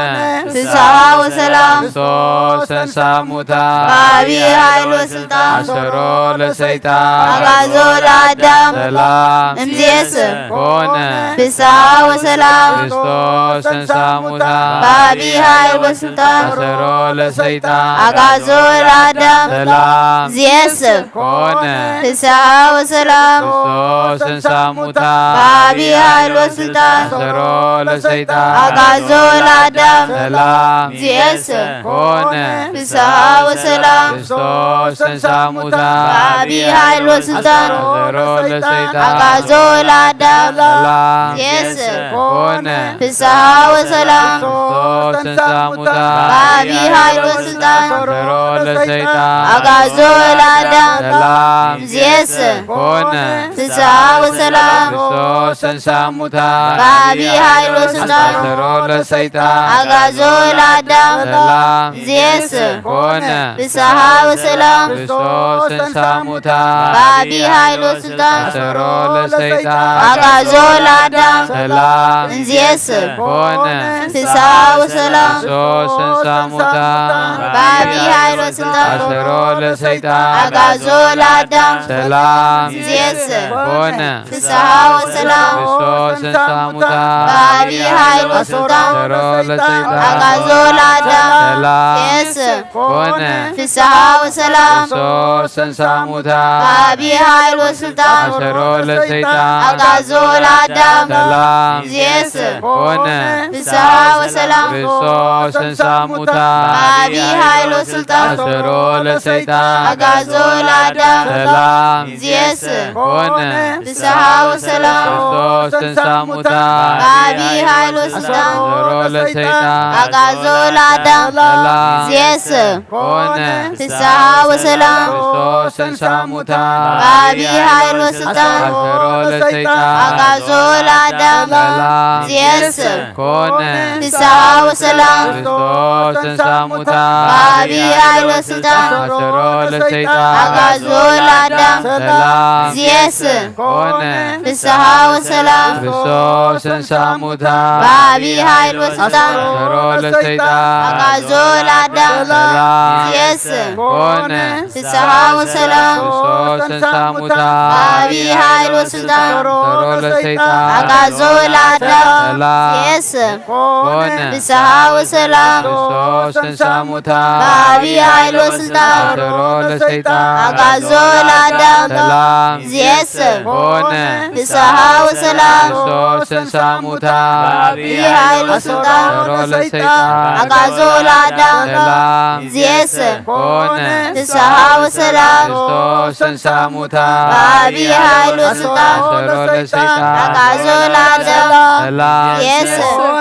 ፍስሐ ወሰላም። ክርስቶስ ተንሥአ እሙታን በአቢይ ኃይል ወስልጣን አሰሮ ለሰይጣን አግዓዞ ለአዳም ሰላም እምይእዜሰ ኮነ ፍስሐ ወሰላም። ክርስቶስ ተንሥአ እሙታን በአቢይ ኃይል ወስልጣን አሰሮ ለሰይጣን አግዓዞ ለአዳም ሰላም እምይእዜሰ ኮነ ፍስሐ ወሰላም። ክርስቶስ ተንሥአ እሙታን በአቢይ ኃይል ወስልጣን አሰሮ ለሰይጣን አግዓዞ ለአዳም ሰላም እምይእዜሰ ኮነ ፍስሐ ወሰላም። ክርስቶስ ተንሥአ እሙታን በአቢይ ኃይል ወስልጣን አሰሮ ለሰይጣን አግዓዞ ለአዳም ሰላም እምይእዜሰ ኮነ ፍስሐ ወሰላም። ክርስቶስ ተንሥአ እሙታን በአቢይ ኃይል ወስልጣን አሰሮ ለሰይጣን አግዓዞ ለአዳም ሰላም እምይእዜሰ ኮነ ፍስሐ ወሰላም። ክርስቶስ ተንሥአ እሙታን በአቢይ ኃይል ወስልጣን አሰሮ ለሰይጣን አግዓዞ ለአዳም ሰላም እምይእዜሰ ኮነ ፍስሐ ወሰላም። ክርስቶስ ተንሥአ እሙታን በአቢይ ኃይል ወስልጣን አሰሮ ለሰይጣን አግዓዞ ለአዳም ሰላም እምይእዜሰ ኮነ ፍስሐ ወሰላም። ክርስቶስ ተንሥአ እሙታን በአቢይ ኃይል ወስልጣን አሰሮ ለሰይጣን አግዓዞ ለአዳም ሰላም እምይእዜሰ ኮነ ፍስሐ ወሰላም። ክርስቶስ ተንሥአ እሙታን በአቢይ ኃይል ወስልጣን አሰሮ ለሰይጣን አግዓዞ ለአዳም ሰላም እምይእዜሰ ኮነ ፍስሐ ወሰላም። ክርስቶስ ተንሥአ እሙታን በአቢይ ኃይል ወስልጣን አሰሮ ለሰይጣን አግዓዞ ለአዳም ሰላም እምይእዜሰ ኮነ ፍስሐ ወሰላም። ክርስቶስ ተንሥአ እሙታን በአቢይ ኃይል ወስልጣን አሰሮ ለሰይጣን አግዓዞ ለአዳም ሰላም እምይእዜሰ ኮነ ፍስሐ ወሰላም። ክርስቶስ ተንሥአ እሙታን በአቢይ ኃይል ወስልጣን አሰሮ ለሰይጣን አግዓዞ ለአዳም ሰላም እምይእዜሰ ኮነ ፍስሐ ወሰላም። ክርስቶስ ተንሥአ እሙታን በአቢይ ኃይል ወስልጣን አሰሮ ለሰይጣን አግዓዞ ለአዳም ሰላም እምይእዜሰ ኮነ ፍስሐ ወሰላም። ክርስቶስ ተንሥአ እሙታን በአቢይ ኃይል ወስልጣን አሰሮ ለሰይጣን አግዓዞ ለአዳም ሰላም እምይእዜሰ ኮነ ፍስሐ ወሰላም። ክርስቶስ ተንሥአ እሙታን በአቢይ ኃይል ወስልጣን አሰሮ ለሰይጣን አግዓዞ ለአዳም ሰላም እምይእዜሰ ኮነ ፍስሐ ወሰላም። ክርስቶስ ተንሥአ እሙታን በአቢይ ኃይል ወስልጣን አሰሮ ለሰይጣን አግዓዞ ለአዳም ሰላም እምይእዜሰ ኮነ ፍስሐ ወሰላም። ክርስቶስ ተንሥአ እሙታን በአቢይ ኃይል ወስልጣን አሰሮ ለሰይጣን አግዓዞ ለአዳም ሰላም እምይእዜሰ ኮነ ፍስሐ ወሰላም። ክርስቶስ ተንሥአ እሙታን በአቢይ ኃይል ወስልጣን አሰሮ ለሰይጣን አግዓዞ ለአዳም ሰላም እምይእዜሰ ኮነ ፍስሐ ወሰላም። ክርስቶስ ተንሥአ እሙታን በአቢይ ኃይል ወስልጣን አሰሮ ለሰይጣን አግዓዞ ለአዳም ሰላም እምይእዜሰ ኮነ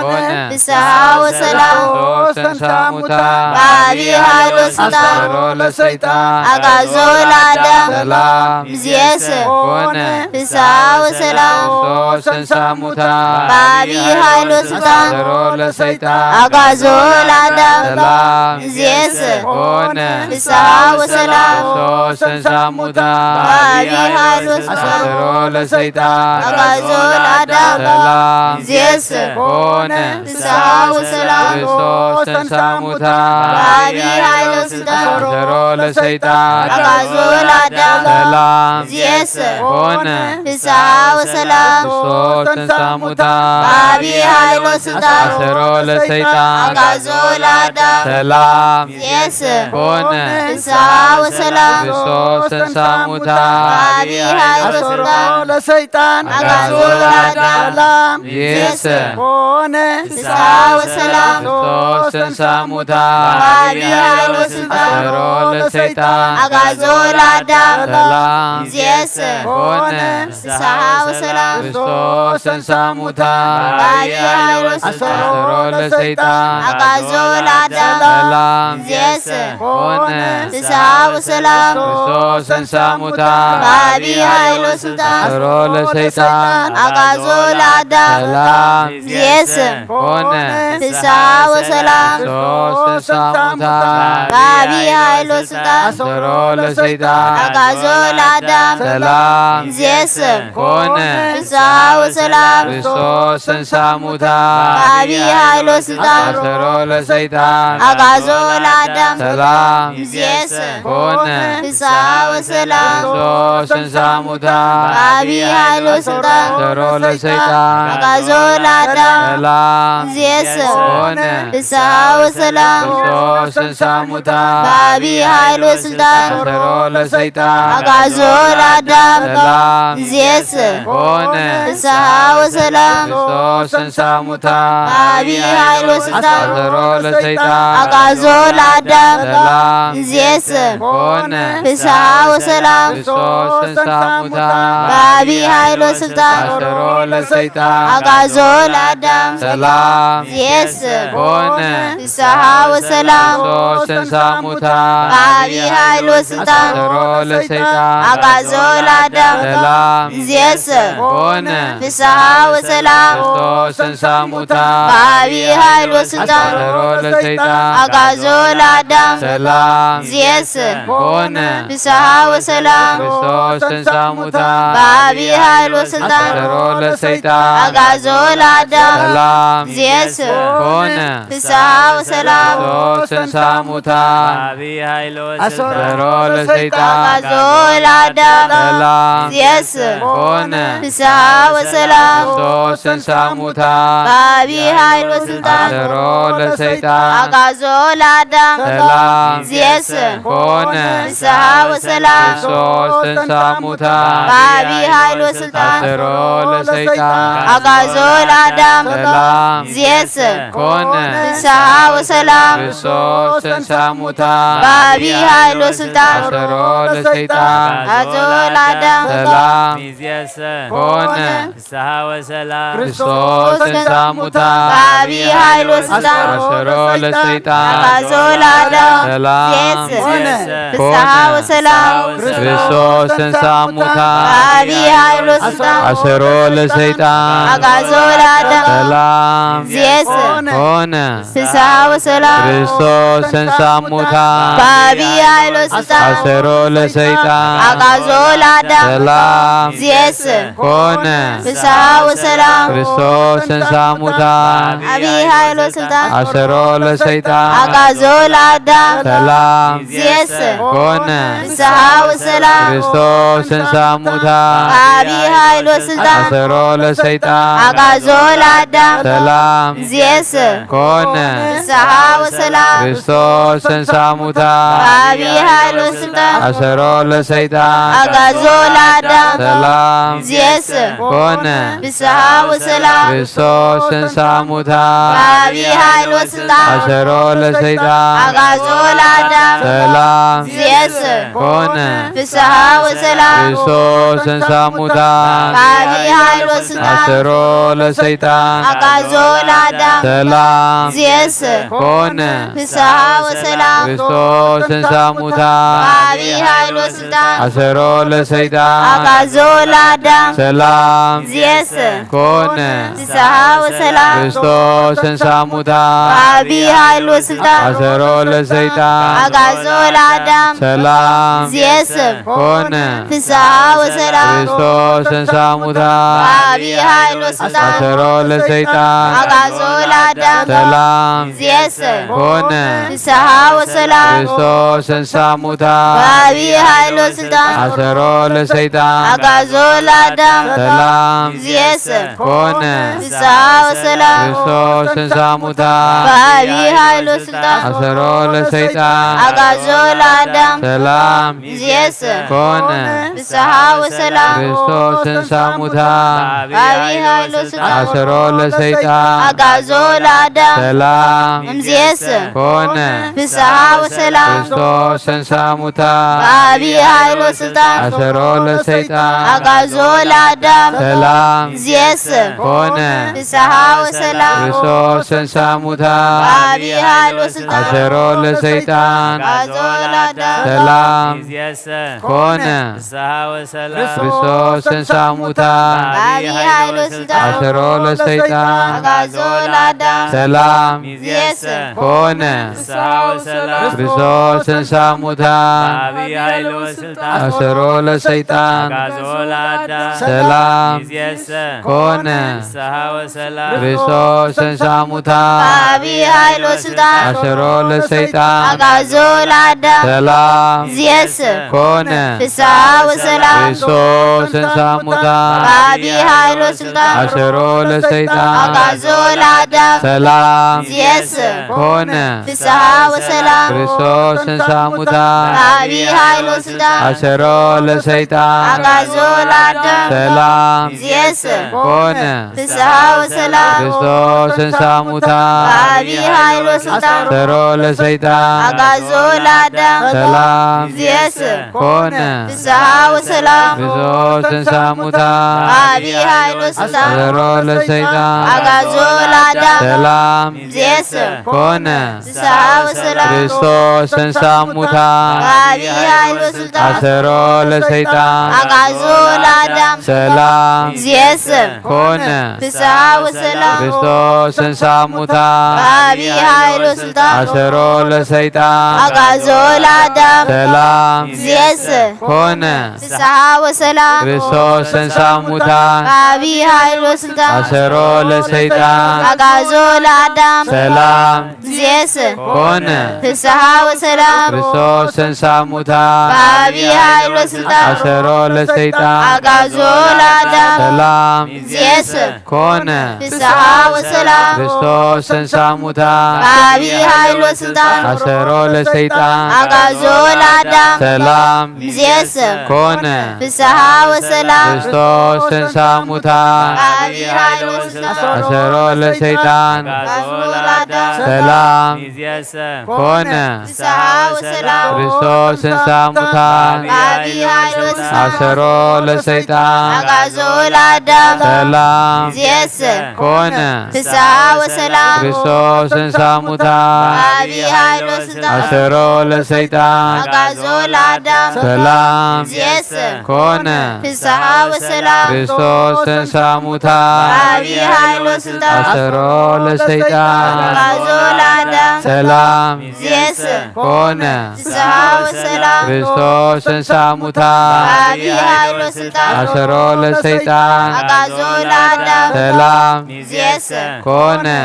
ፍስሐ ወሰላም። ክርስቶስ ተንሥአ እሙታን በአቢይ ኃይል ወስልጣን አሰሮ ለሰይጣን አግዓዞ ለአዳም ሰላም እምይእዜሰ ኮነ ፍስሐ ወሰላም። ክርስቶስ ተንሥአ እሙታን በአቢይ ኃይል ወስልጣን አሰሮ ለሰይጣን አግዓዞ ለአዳም ሰላም እምይእዜሰ ኮነ ፍስሐ ወሰላም። ክርስቶስ ተንሥአ እሙታን በአቢይ ኃይል ወስልጣን አሰሮ ለሰይጣን አግዓዞ ለአዳም ሰላም እምይእዜሰ ኮነ ፍስሐ ወሰላም። ክርስቶስ ተንሥአ እሙታን በአቢይ ኃይል ወስልጣን አሰሮ ለሰይጣን አግዓዞ ለአዳም ሰላም እምይእዜሰ ኮነ ፍስሐ ወሰላም። ክርስቶስ ተንሥአ እሙታን በአቢይ ኃይል ወስልጣን አሰሮ ለሰይጣን አግዓዞ ለአዳም ሰላም እምይእዜሰ ኮነ ፍስሐ ወሰላም። ክርስቶስ ተንሥአ እሙታን በአቢይ ኃይል ወስልጣን ለሰይጣን አግዓዞ ለአዳም ሰላም ይእሰ። ኮነ። ፍስሓ ወሰላም። ክርስቶስ ተንሥአ እሙታን። በዐቢይ ኃይል ወስልጣን። አሰሮ ለሰይጣን። አግዓዞ ለአዳም። ሰላም ይእሰ። ኮነ። ፍስሓ ወሰላም። ክርስቶስ ተንሥአ እሙታን። በዐቢይ ኃይል ወስልጣን። አሰሮ ለሰይጣን። አግዓዞ ለአዳም። ሰላም ይእሰ። ኮነ። ፍስሓ ወሰላም። ክርስቶስ ተንሥአ እሙታን። በዐቢይ ኃይል ወስልጣን። አሰሮ ለሰይጣን። አግዓዞ ለአዳም። ሰላም ይእሰ። ኮነ። ፍስሓ ወሰላም። ክርስቶስ ተንሥአ እሙታን። በዐቢይ ኃይል ወስልጣን። አሰሮ ለሰይጣን። አግዓዞ ለአዳም። ሰላም ይእሰ። ኮነ። ፍስሓ ወሰላም። ክርስቶስ ተንሥአ እሙታን። በዐቢይ ኃይል ወስልጣን። አሰሮ ለሰይጣን። አግዓዞ ለአዳም። ሰላም ይእሰ። ኮነ። ፍስሓ ወሰላም። ክርስቶስ ተንሥአ እሙታን። በዐቢይ ኃይል ወስልጣን። አሰሮ ለሰይጣን። አግዓዞ ለአዳም። ሰላም ይእሰ። ኮነ። ፍስሓ ወሰላም። ክርስቶስ ተንሥአ እሙታን። በዐቢይ ኃይል ወስልጣን። አሰሮ ለሰይጣን። አግዓዞ ለአዳም። ሰላም ይእሰ። ኮነ። ፍስሓ ወሰላም። ክርስቶስ ተንሥአ እሙታን። በዐቢይ ኃይል ወስልጣን። አሰሮ ለሰይጣን። አግዓዞ ለአዳም። ሰላም ይእሰ። ኮነ። ፍስሓ ወሰላም። ክርስቶስ ተንሥአ እሙታን። በዐቢይ ኃይል ወስልጣን። አሰሮ ለሰይጣን። አግዓዞ ለአዳም። ሰላም ይእሰ። ኮነ። ፍስሓ ወሰላም። ክርስቶስ ተንሥአ እሙታን። በዐቢይ ኃይል ወስልጣን። አሰሮ ለሰይጣን። አግዓዞ ለአዳም። ሰላም ይእሰ። ኮነ። ፍስሓ ወሰላም። ክርስቶስ ተንሥአ እሙታን። በዐቢይ ኃይል ወስልጣን። አሰሮ ለሰይጣን። አግዓዞ ለአዳም። ሰላም ይእሰ። ኮነ። ፍስሓ ወሰላም። ክርስቶስ ተንሥአ እሙታን። በዐቢይ ኃይል ወስልጣን። አሰሮ ለሰይጣን። አግዓዞ ለአዳም። ሰላም ይእሰ። ኮነ። ፍስሓ ወሰላም። ክርስቶስ ተንሥአ እሙታን። በዐቢይ ኃይል ወስልጣን። አሰሮ ለሰይጣን። አግዓዞ ለአዳም። ሰላም ይእሰ። ኮነ። ፍስሓ ወሰላም። ክርስቶስ ተንሥአ እሙታን። በዐቢይ ኃይል ወስልጣን። አሰሮ ለሰይጣን። አግዓዞ ለአዳም። ሰላም ይእሰ። ኮነ። ፍስሓ ወሰላም። ክርስቶስ ተንሥአ እሙታን። በዐቢይ ኃይል ወስልጣን። አሰሮ ለሰይጣን። አግዓዞ ለአዳም። ሰላም ይእሰ። ኮነ። ፍስሓ ወሰላም። ክርስቶስ ተንሥአ እሙታን። በዐቢይ ኃይል ወስልጣን። አሰሮ ለሰይጣን። አግዓዞ ለአዳም። ሰላም ይእሰ። ኮነ። ፍስሓ ወሰላም። ክርስቶስ ተንሥአ እሙታን። በዐቢይ ኃይል ወስልጣን። አሰሮ ለሰይጣን። አግዓዞ ለአዳም። ሰላም ይእሰ። ኮነ። ፍስሓ ወሰላም። ክርስቶስ ተንሥአ እሙታን። በዐቢይ ኃይል ወስልጣን። አሰሮ ለሰይጣን። አግዓዞ ለአዳም። ሰላም ይእሰ። ኮነ። ፍስሓ ወሰላም። ክርስቶስ ተንሥአ እሙታን። በዐቢይ ኃይል ወስልጣን። አሰሮ ለሰይጣን። አግዓዞ ለአዳም። ሰላም ይእሰ። ኮነ። ፍስሓ ወሰላም። ክርስቶስ ተንሥአ እሙታን። በዐቢይ ኃይል ወስልጣን። አሰሮ ለሰይጣን። አግዓዞ ለአዳም። ሰላም ይእሰ። ኮነ። ፍስሓ ወሰላም። ክርስቶስ ተንሥአ እሙታን። በዐቢይ ኃይል ወስልጣን። አሰሮ ለሰይጣን። አግዓዞ ለአዳም። ሰላም ይእሰ። ኮነ። ፍስሓ ወሰላም። ክርስቶስ ተንሥአ እሙታን። በዐቢይ ኃይል ወስልጣን። አሰሮ ለሰይጣን። አግዓዞ ለአዳም። ሰላም ይእሰ። ኮነ። ፍስሓ ወሰላም። ክርስቶስ ተንሥአ እሙታን። በዐቢይ ኃይል ወስልጣን። አሰሮ ለሰይጣን። አግዓዞ ለአዳም። ሰላም ይእሰ። ኮነ። ፍስሓ ወሰላም። ክርስቶስ ተንሥአ እሙታን። በዐቢይ ኃይል ወስልጣን። አሰሮ ለሰይጣን። አግዓዞ ለአዳም። ሰላም ይእሰ። ኮነ። ፍስሓ ወሰላም። ክርስቶስ ተንሥአ እሙታን። በዐቢይ ኃይል ወስልጣን። አሰሮ ለሰይጣን። አግዓዞ ለአዳም። ሰላም ይእሰ። ኮነ። ፍስሓ ወሰላም። ክርስቶስ ተንሥአ እሙታን። በዐቢይ ኃይል ወስልጣን። አሰሮ ለሰይጣን። አግዓዞ ለአዳም። ሰላም ይእሰ። ኮነ። ፍስሓ ወሰላም። ክርስቶስ ተንሥአ እሙታን። በዐቢይ ኃይል ወስልጣን። አሰሮ ለሰይጣን። አግዓዞ ለአዳም። ሰላም ይእሰ። ኮነ። ፍስሓ ወሰላም። ክርስቶስ ተንሥአ እሙታን። በዐቢይ ኃይል ወስልጣን። አሰሮ ለሰይጣን። አግዓዞ ለአዳም። ሰላም ይእሰ። ኮነ። ፍስሓ ወሰላም። ክርስቶስ ተንሥአ እሙታን። በዐቢይ ኃይል ወስልጣን። አሰሮ ለሰይጣን። አጋዞ ለአዳም ሰላም እምይእዜሰ ኮነ ፍስሐ ወሰላም ክርስቶስ ተንሥአ እሙታን በአቢይ ኃይል ወስልጣን አሰሮ ለሰይጣን አጋዞ ለአዳም ሰላም እምይእዜሰ ኮነ ፍስሐ ወሰላም ክርስቶስ ተንሥአ እሙታን በአቢይ ኃይል ወስልጣን አሰሮ ለሰይጣን አጋዞ ለአዳም ሰላም እምይእዜሰ ኮነ ፍስሐ ወሰላም ክርስቶስ ተንሥአ እሙታን በአቢይ ኃይል ወስልጣን አሰሮ ለሰይጣን አጋዞ ለአዳም ሰላም እምይእዜሰ ኮነ ፍስሐ ወሰላም ክርስቶስ ተንሥአ እሙታን በአቢይ ኃይል ወስልጣን አሰሮ ለሰይጣን አጋዞ ለአዳም ሰላም እምይእዜሰ ኮነ ፍስሐ ወሰላም ክርስቶስ ተንሥአ እሙታን በአቢይ ኃይል ወስልጣን አሰሮ ለሰይጣን አጋዞ ለአዳም ሰላም እምይእዜሰ ኮነ ፍስሐ ወሰላም ክርስቶስ ተንሥአ እሙታን በአቢይ ኃይል ወስልጣን አሰሮ ለሰይጣን አጋዞ ለአዳም ሰላም እምይእዜሰ ኮነ ፍስሐ ወሰላም ክርስቶስ ተንሥአ እሙታን በአቢይ ኃይል ወስልጣን አሰሮ ለሰይጣን አጋዞ ለአዳም ሰላም እምይእዜሰ ኮነ ፍስሐ ወሰላም ክርስቶስ ተንሥአ እሙታን በአቢይ ኃይል ወስልጣን አሰሮ ለሰይጣን አጋዞ ለአዳም ሰላም እምይእዜሰ ኮነ ፍስሐ ወሰላም ክርስቶስ ተንሥአ እሙታን በአቢይ ኃይል ወስልጣን አሰሮ ለሰይጣን አጋዞ ለአዳም ሰላም እምይእዜሰ ኮነ ፍስሐ ወሰላም ክርስቶስ ተንሥአ እሙታን በአቢይ ኃይል ወስልጣን አሰሮ ለሰይጣን አጋዞ ለአዳም ሰላም እምይእዜሰ ኮነ ፍስሐ ወሰላም ክርስቶስ ተንሥአ እሙታን በአቢይ ኃይል ወስልጣን አሰሮ ለሰይጣን አጋዞ ለአዳም ሰላም እምይእዜሰ ኮነ ፍስሐ ወሰላም ክርስቶስ ተንሥአ እሙታን በአቢይ ኃይል ወስልጣን አሰሮ ለሰይጣን አጋዞ ለአዳም ሰላም እምይእዜሰ ኮነ ፍስሐ ወሰላም ክርስቶስ ተንሥአ እሙታን በአቢይ ኃይል ወስልጣን አሰሮ ለሰይጣን አጋዞ ለአዳም ሰላም እምይእዜሰ ኮነ ፍስሐ ወሰላም ክርስቶስ ተንሥአ እሙታን በአቢይ ኃይል ወስልጣን አሰሮ ለሰይጣን አጋዞ ለአዳም ሰላም እምይእዜሰ ኮነ ፍስሐ ወሰላም ክርስቶስ ተንሥአ እሙታን በአቢይ ኃይል ወስልጣን አሰሮ ለሰይጣን አጋዞ ለአዳም ሰላም እምይእዜሰ ኮነ ፍስሐ ወሰላም ክርስቶስ ተንሥአ እሙታን በአቢይ ኃይል ወስልጣን አሰሮ ለሰይጣን አጋዞ ለአዳም ሰላም እምይእዜሰ ኮነ ፍስሐ ወሰላም ክርስቶስ ተንሥአ እሙታን በአቢይ ኃይል ወስልጣን አሰሮ ለሰይጣን አጋዞ ለአዳም ሰላም እምይእዜሰ ኮነ ፍስሐ ወሰላም ክርስቶስ ተንሥአ እሙታን በአቢይ ኃይል ወስልጣን አሰሮ ለሰይጣን አጋዞ ለአዳም ሰላም እምይእዜሰ ኮነ ፍስሐ ወሰላም ክርስቶስ ተንሥአ እሙታን በአቢይ ኃይል ወስልጣን አሰሮ ለሰይጣን አጋዞ ለአዳም ሰላም እምይእዜሰ ኮነ ፍስሐ ወሰላም ክርስቶስ ተንሥአ እሙታን በአቢይ ኃይል ወስልጣን አሰሮ ለሰይጣን አጋዞ ለአዳም ሰላም እምይእዜሰ ኮነ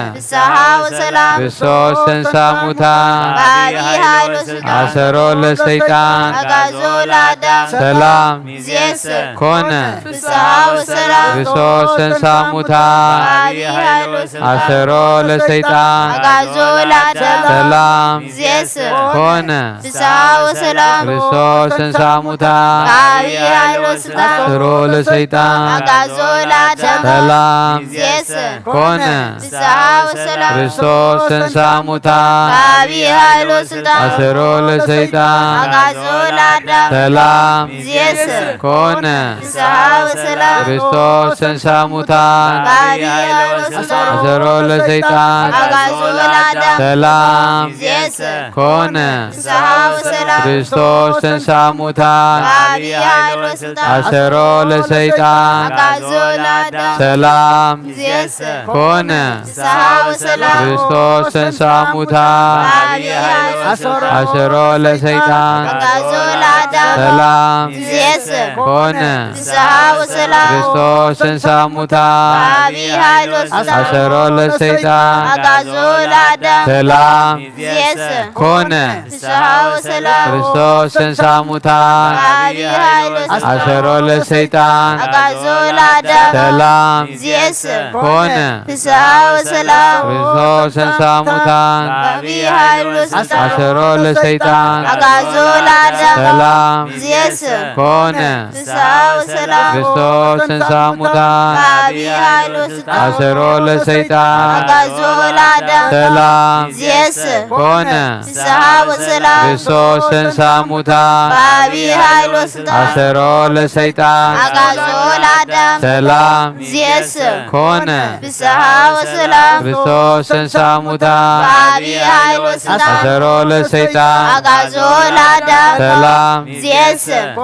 ፍስሐ ወሰላም ክርስቶስ ተንሥአ እሙታን በአቢይ ኃይል ወስልጣን አሰሮ ለሰይጣን አጋዞ ለአዳም ሰላም እምይእዜሰ ኮነ ፍስሐ ወሰላም ክርስቶስ ተንሥአ እሙታን በአቢይ ኃይል ወስልጣን አሰሮ ለሰይጣን አጋዞ ለአዳም ሰላም እምይእዜሰ ኮነ ፍስሐ ወሰላም ክርስቶስ ተንሥአ እሙታን በአቢይ ኃይል ወስልጣን አሰሮ ለሰይጣን አጋዞ ለአዳም ሰላም እምይእዜሰ ኮነ ፍስሐ ወሰላም ክርስቶስ ተንሥአ እሙታን በአቢይ ኃይል ወስልጣን አሰሮ ለሰይጣን አጋዞ ለአዳም ሰላም እምይእዜሰ ኮነ ፍስሐ ወሰላም ክርስቶስ ተንሥአ እሙታን በአቢይ ኃይል ወስልጣን አሰሮ ለሰይጣን አጋዞ ለአዳም ሰላም እምይእዜሰ ኮነ ፍስሐ ወሰላም ክርስቶስ ተንሥአ እሙታን በአቢይ ኃይል ወስልጣን አሰሮ ለሰይጣን አጋዞ ለአዳም ሰላም እምይእዜሰ ኮነ ፍስሐ ወሰላም ክርስቶስ ተንሥአ እሙታን በአቢይ ኃይል ወስልጣን አሰሮ ለሰይጣን ኣጋዞ ለአዳም ሰላም እምይእዜሰ ኮነ። ፍስሐ ወሰላም ክርስቶስ ተንሥአ እሙታን በአቢይ ኃይል ወስልጣን አሰሮ ለሰይጣን አጋዞ ለአዳም ሰላም እምይእዜሰ ኮነ። ፍስሐ ወሰላም ክርስቶስ ተንሥአ እሙታን በአቢይ ኃይል ወስልጣን አሰሮ ለሰይጣን አጋዞ ለአዳም ሰላም እምይእዜሰ ኮነ። ፍስሐ ወሰላም ክርስቶስ ተንሥአ እሙታን በአቢይ ኃይል ወስልጣን አሰሮ ለሰይጣን አጋዞ ለአዳም ሰላም እምይእዜሰ ኮነ። ፍስሐ ወሰላም ክርስቶስ ተንሥአ እሙታን በአቢይ ኃይል ወስልጣን አሰሮ ለሰይጣን አጋዞ ለአዳም ሰላም እምይእዜሰ ኮነ። ፍስሐ ወሰላም ክርስቶስ ተንሥአ እሙታን በአቢይ ኃይል ወስልጣን አሰሮ ለሰይጣን አጋዞ ለአዳም ሰላም እምይእዜሰ ኮነ። ፍስሐ ወሰላም ክርስቶስ ተንሥአ እሙታን በአቢይ ኃይል ወስልጣን አሰሮ ለሰይጣን አጋዞ ለአዳም ሰላም እምይእዜሰ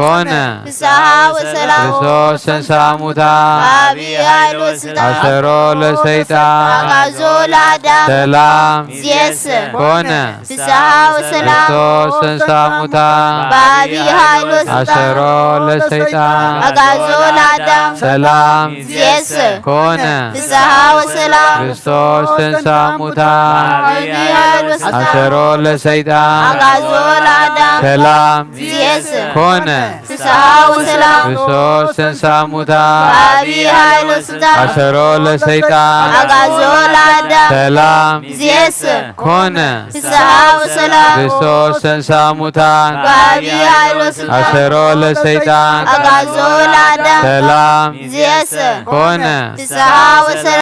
ኮነ። ፍስሐ ወሰላም ክርስቶስ ተንሥአ እሙታን በአቢይ ኃይል ወስልጣን አሰሮ ለሰይጣን አጋዞ ለአዳም ሰላም እምይእዜሰ ኮነ። ፍስሐ ወሰላም ክርስቶስ ተንሥአ እሙታን በአቢይ ኃይል ወስልጣን አሰሮ ለሰይጣን አጋዞ ለአዳም ሰላም እምይእዜሰ ኮነ። ፍስሐ ወሰላም ክርስቶስ ተንሥአ እሙታን በአቢይ ኃይል ወስልጣን አሰሮ ለሰይጣን አጋዞ ለአዳም ሰላም እምይእዜሰ ኮነ። ፍስሐ ወሰላም ክርስቶስ ተንሥአ እሙታን በአቢይ ኃይል ወስልጣን አሰሮ ለሰይጣን አጋዞ ለአዳም ሰላም እምይእዜሰ ኮነ። ፍስሐ ወሰላም ክርስቶስ ተንሥአ እሙታን በአቢይ ኃይል ወስልጣን አሰሮ ለሰይጣን አጋዞ ለአዳም ሰላም እምይእዜሰ ኮነ። ፍስሐ ወሰላም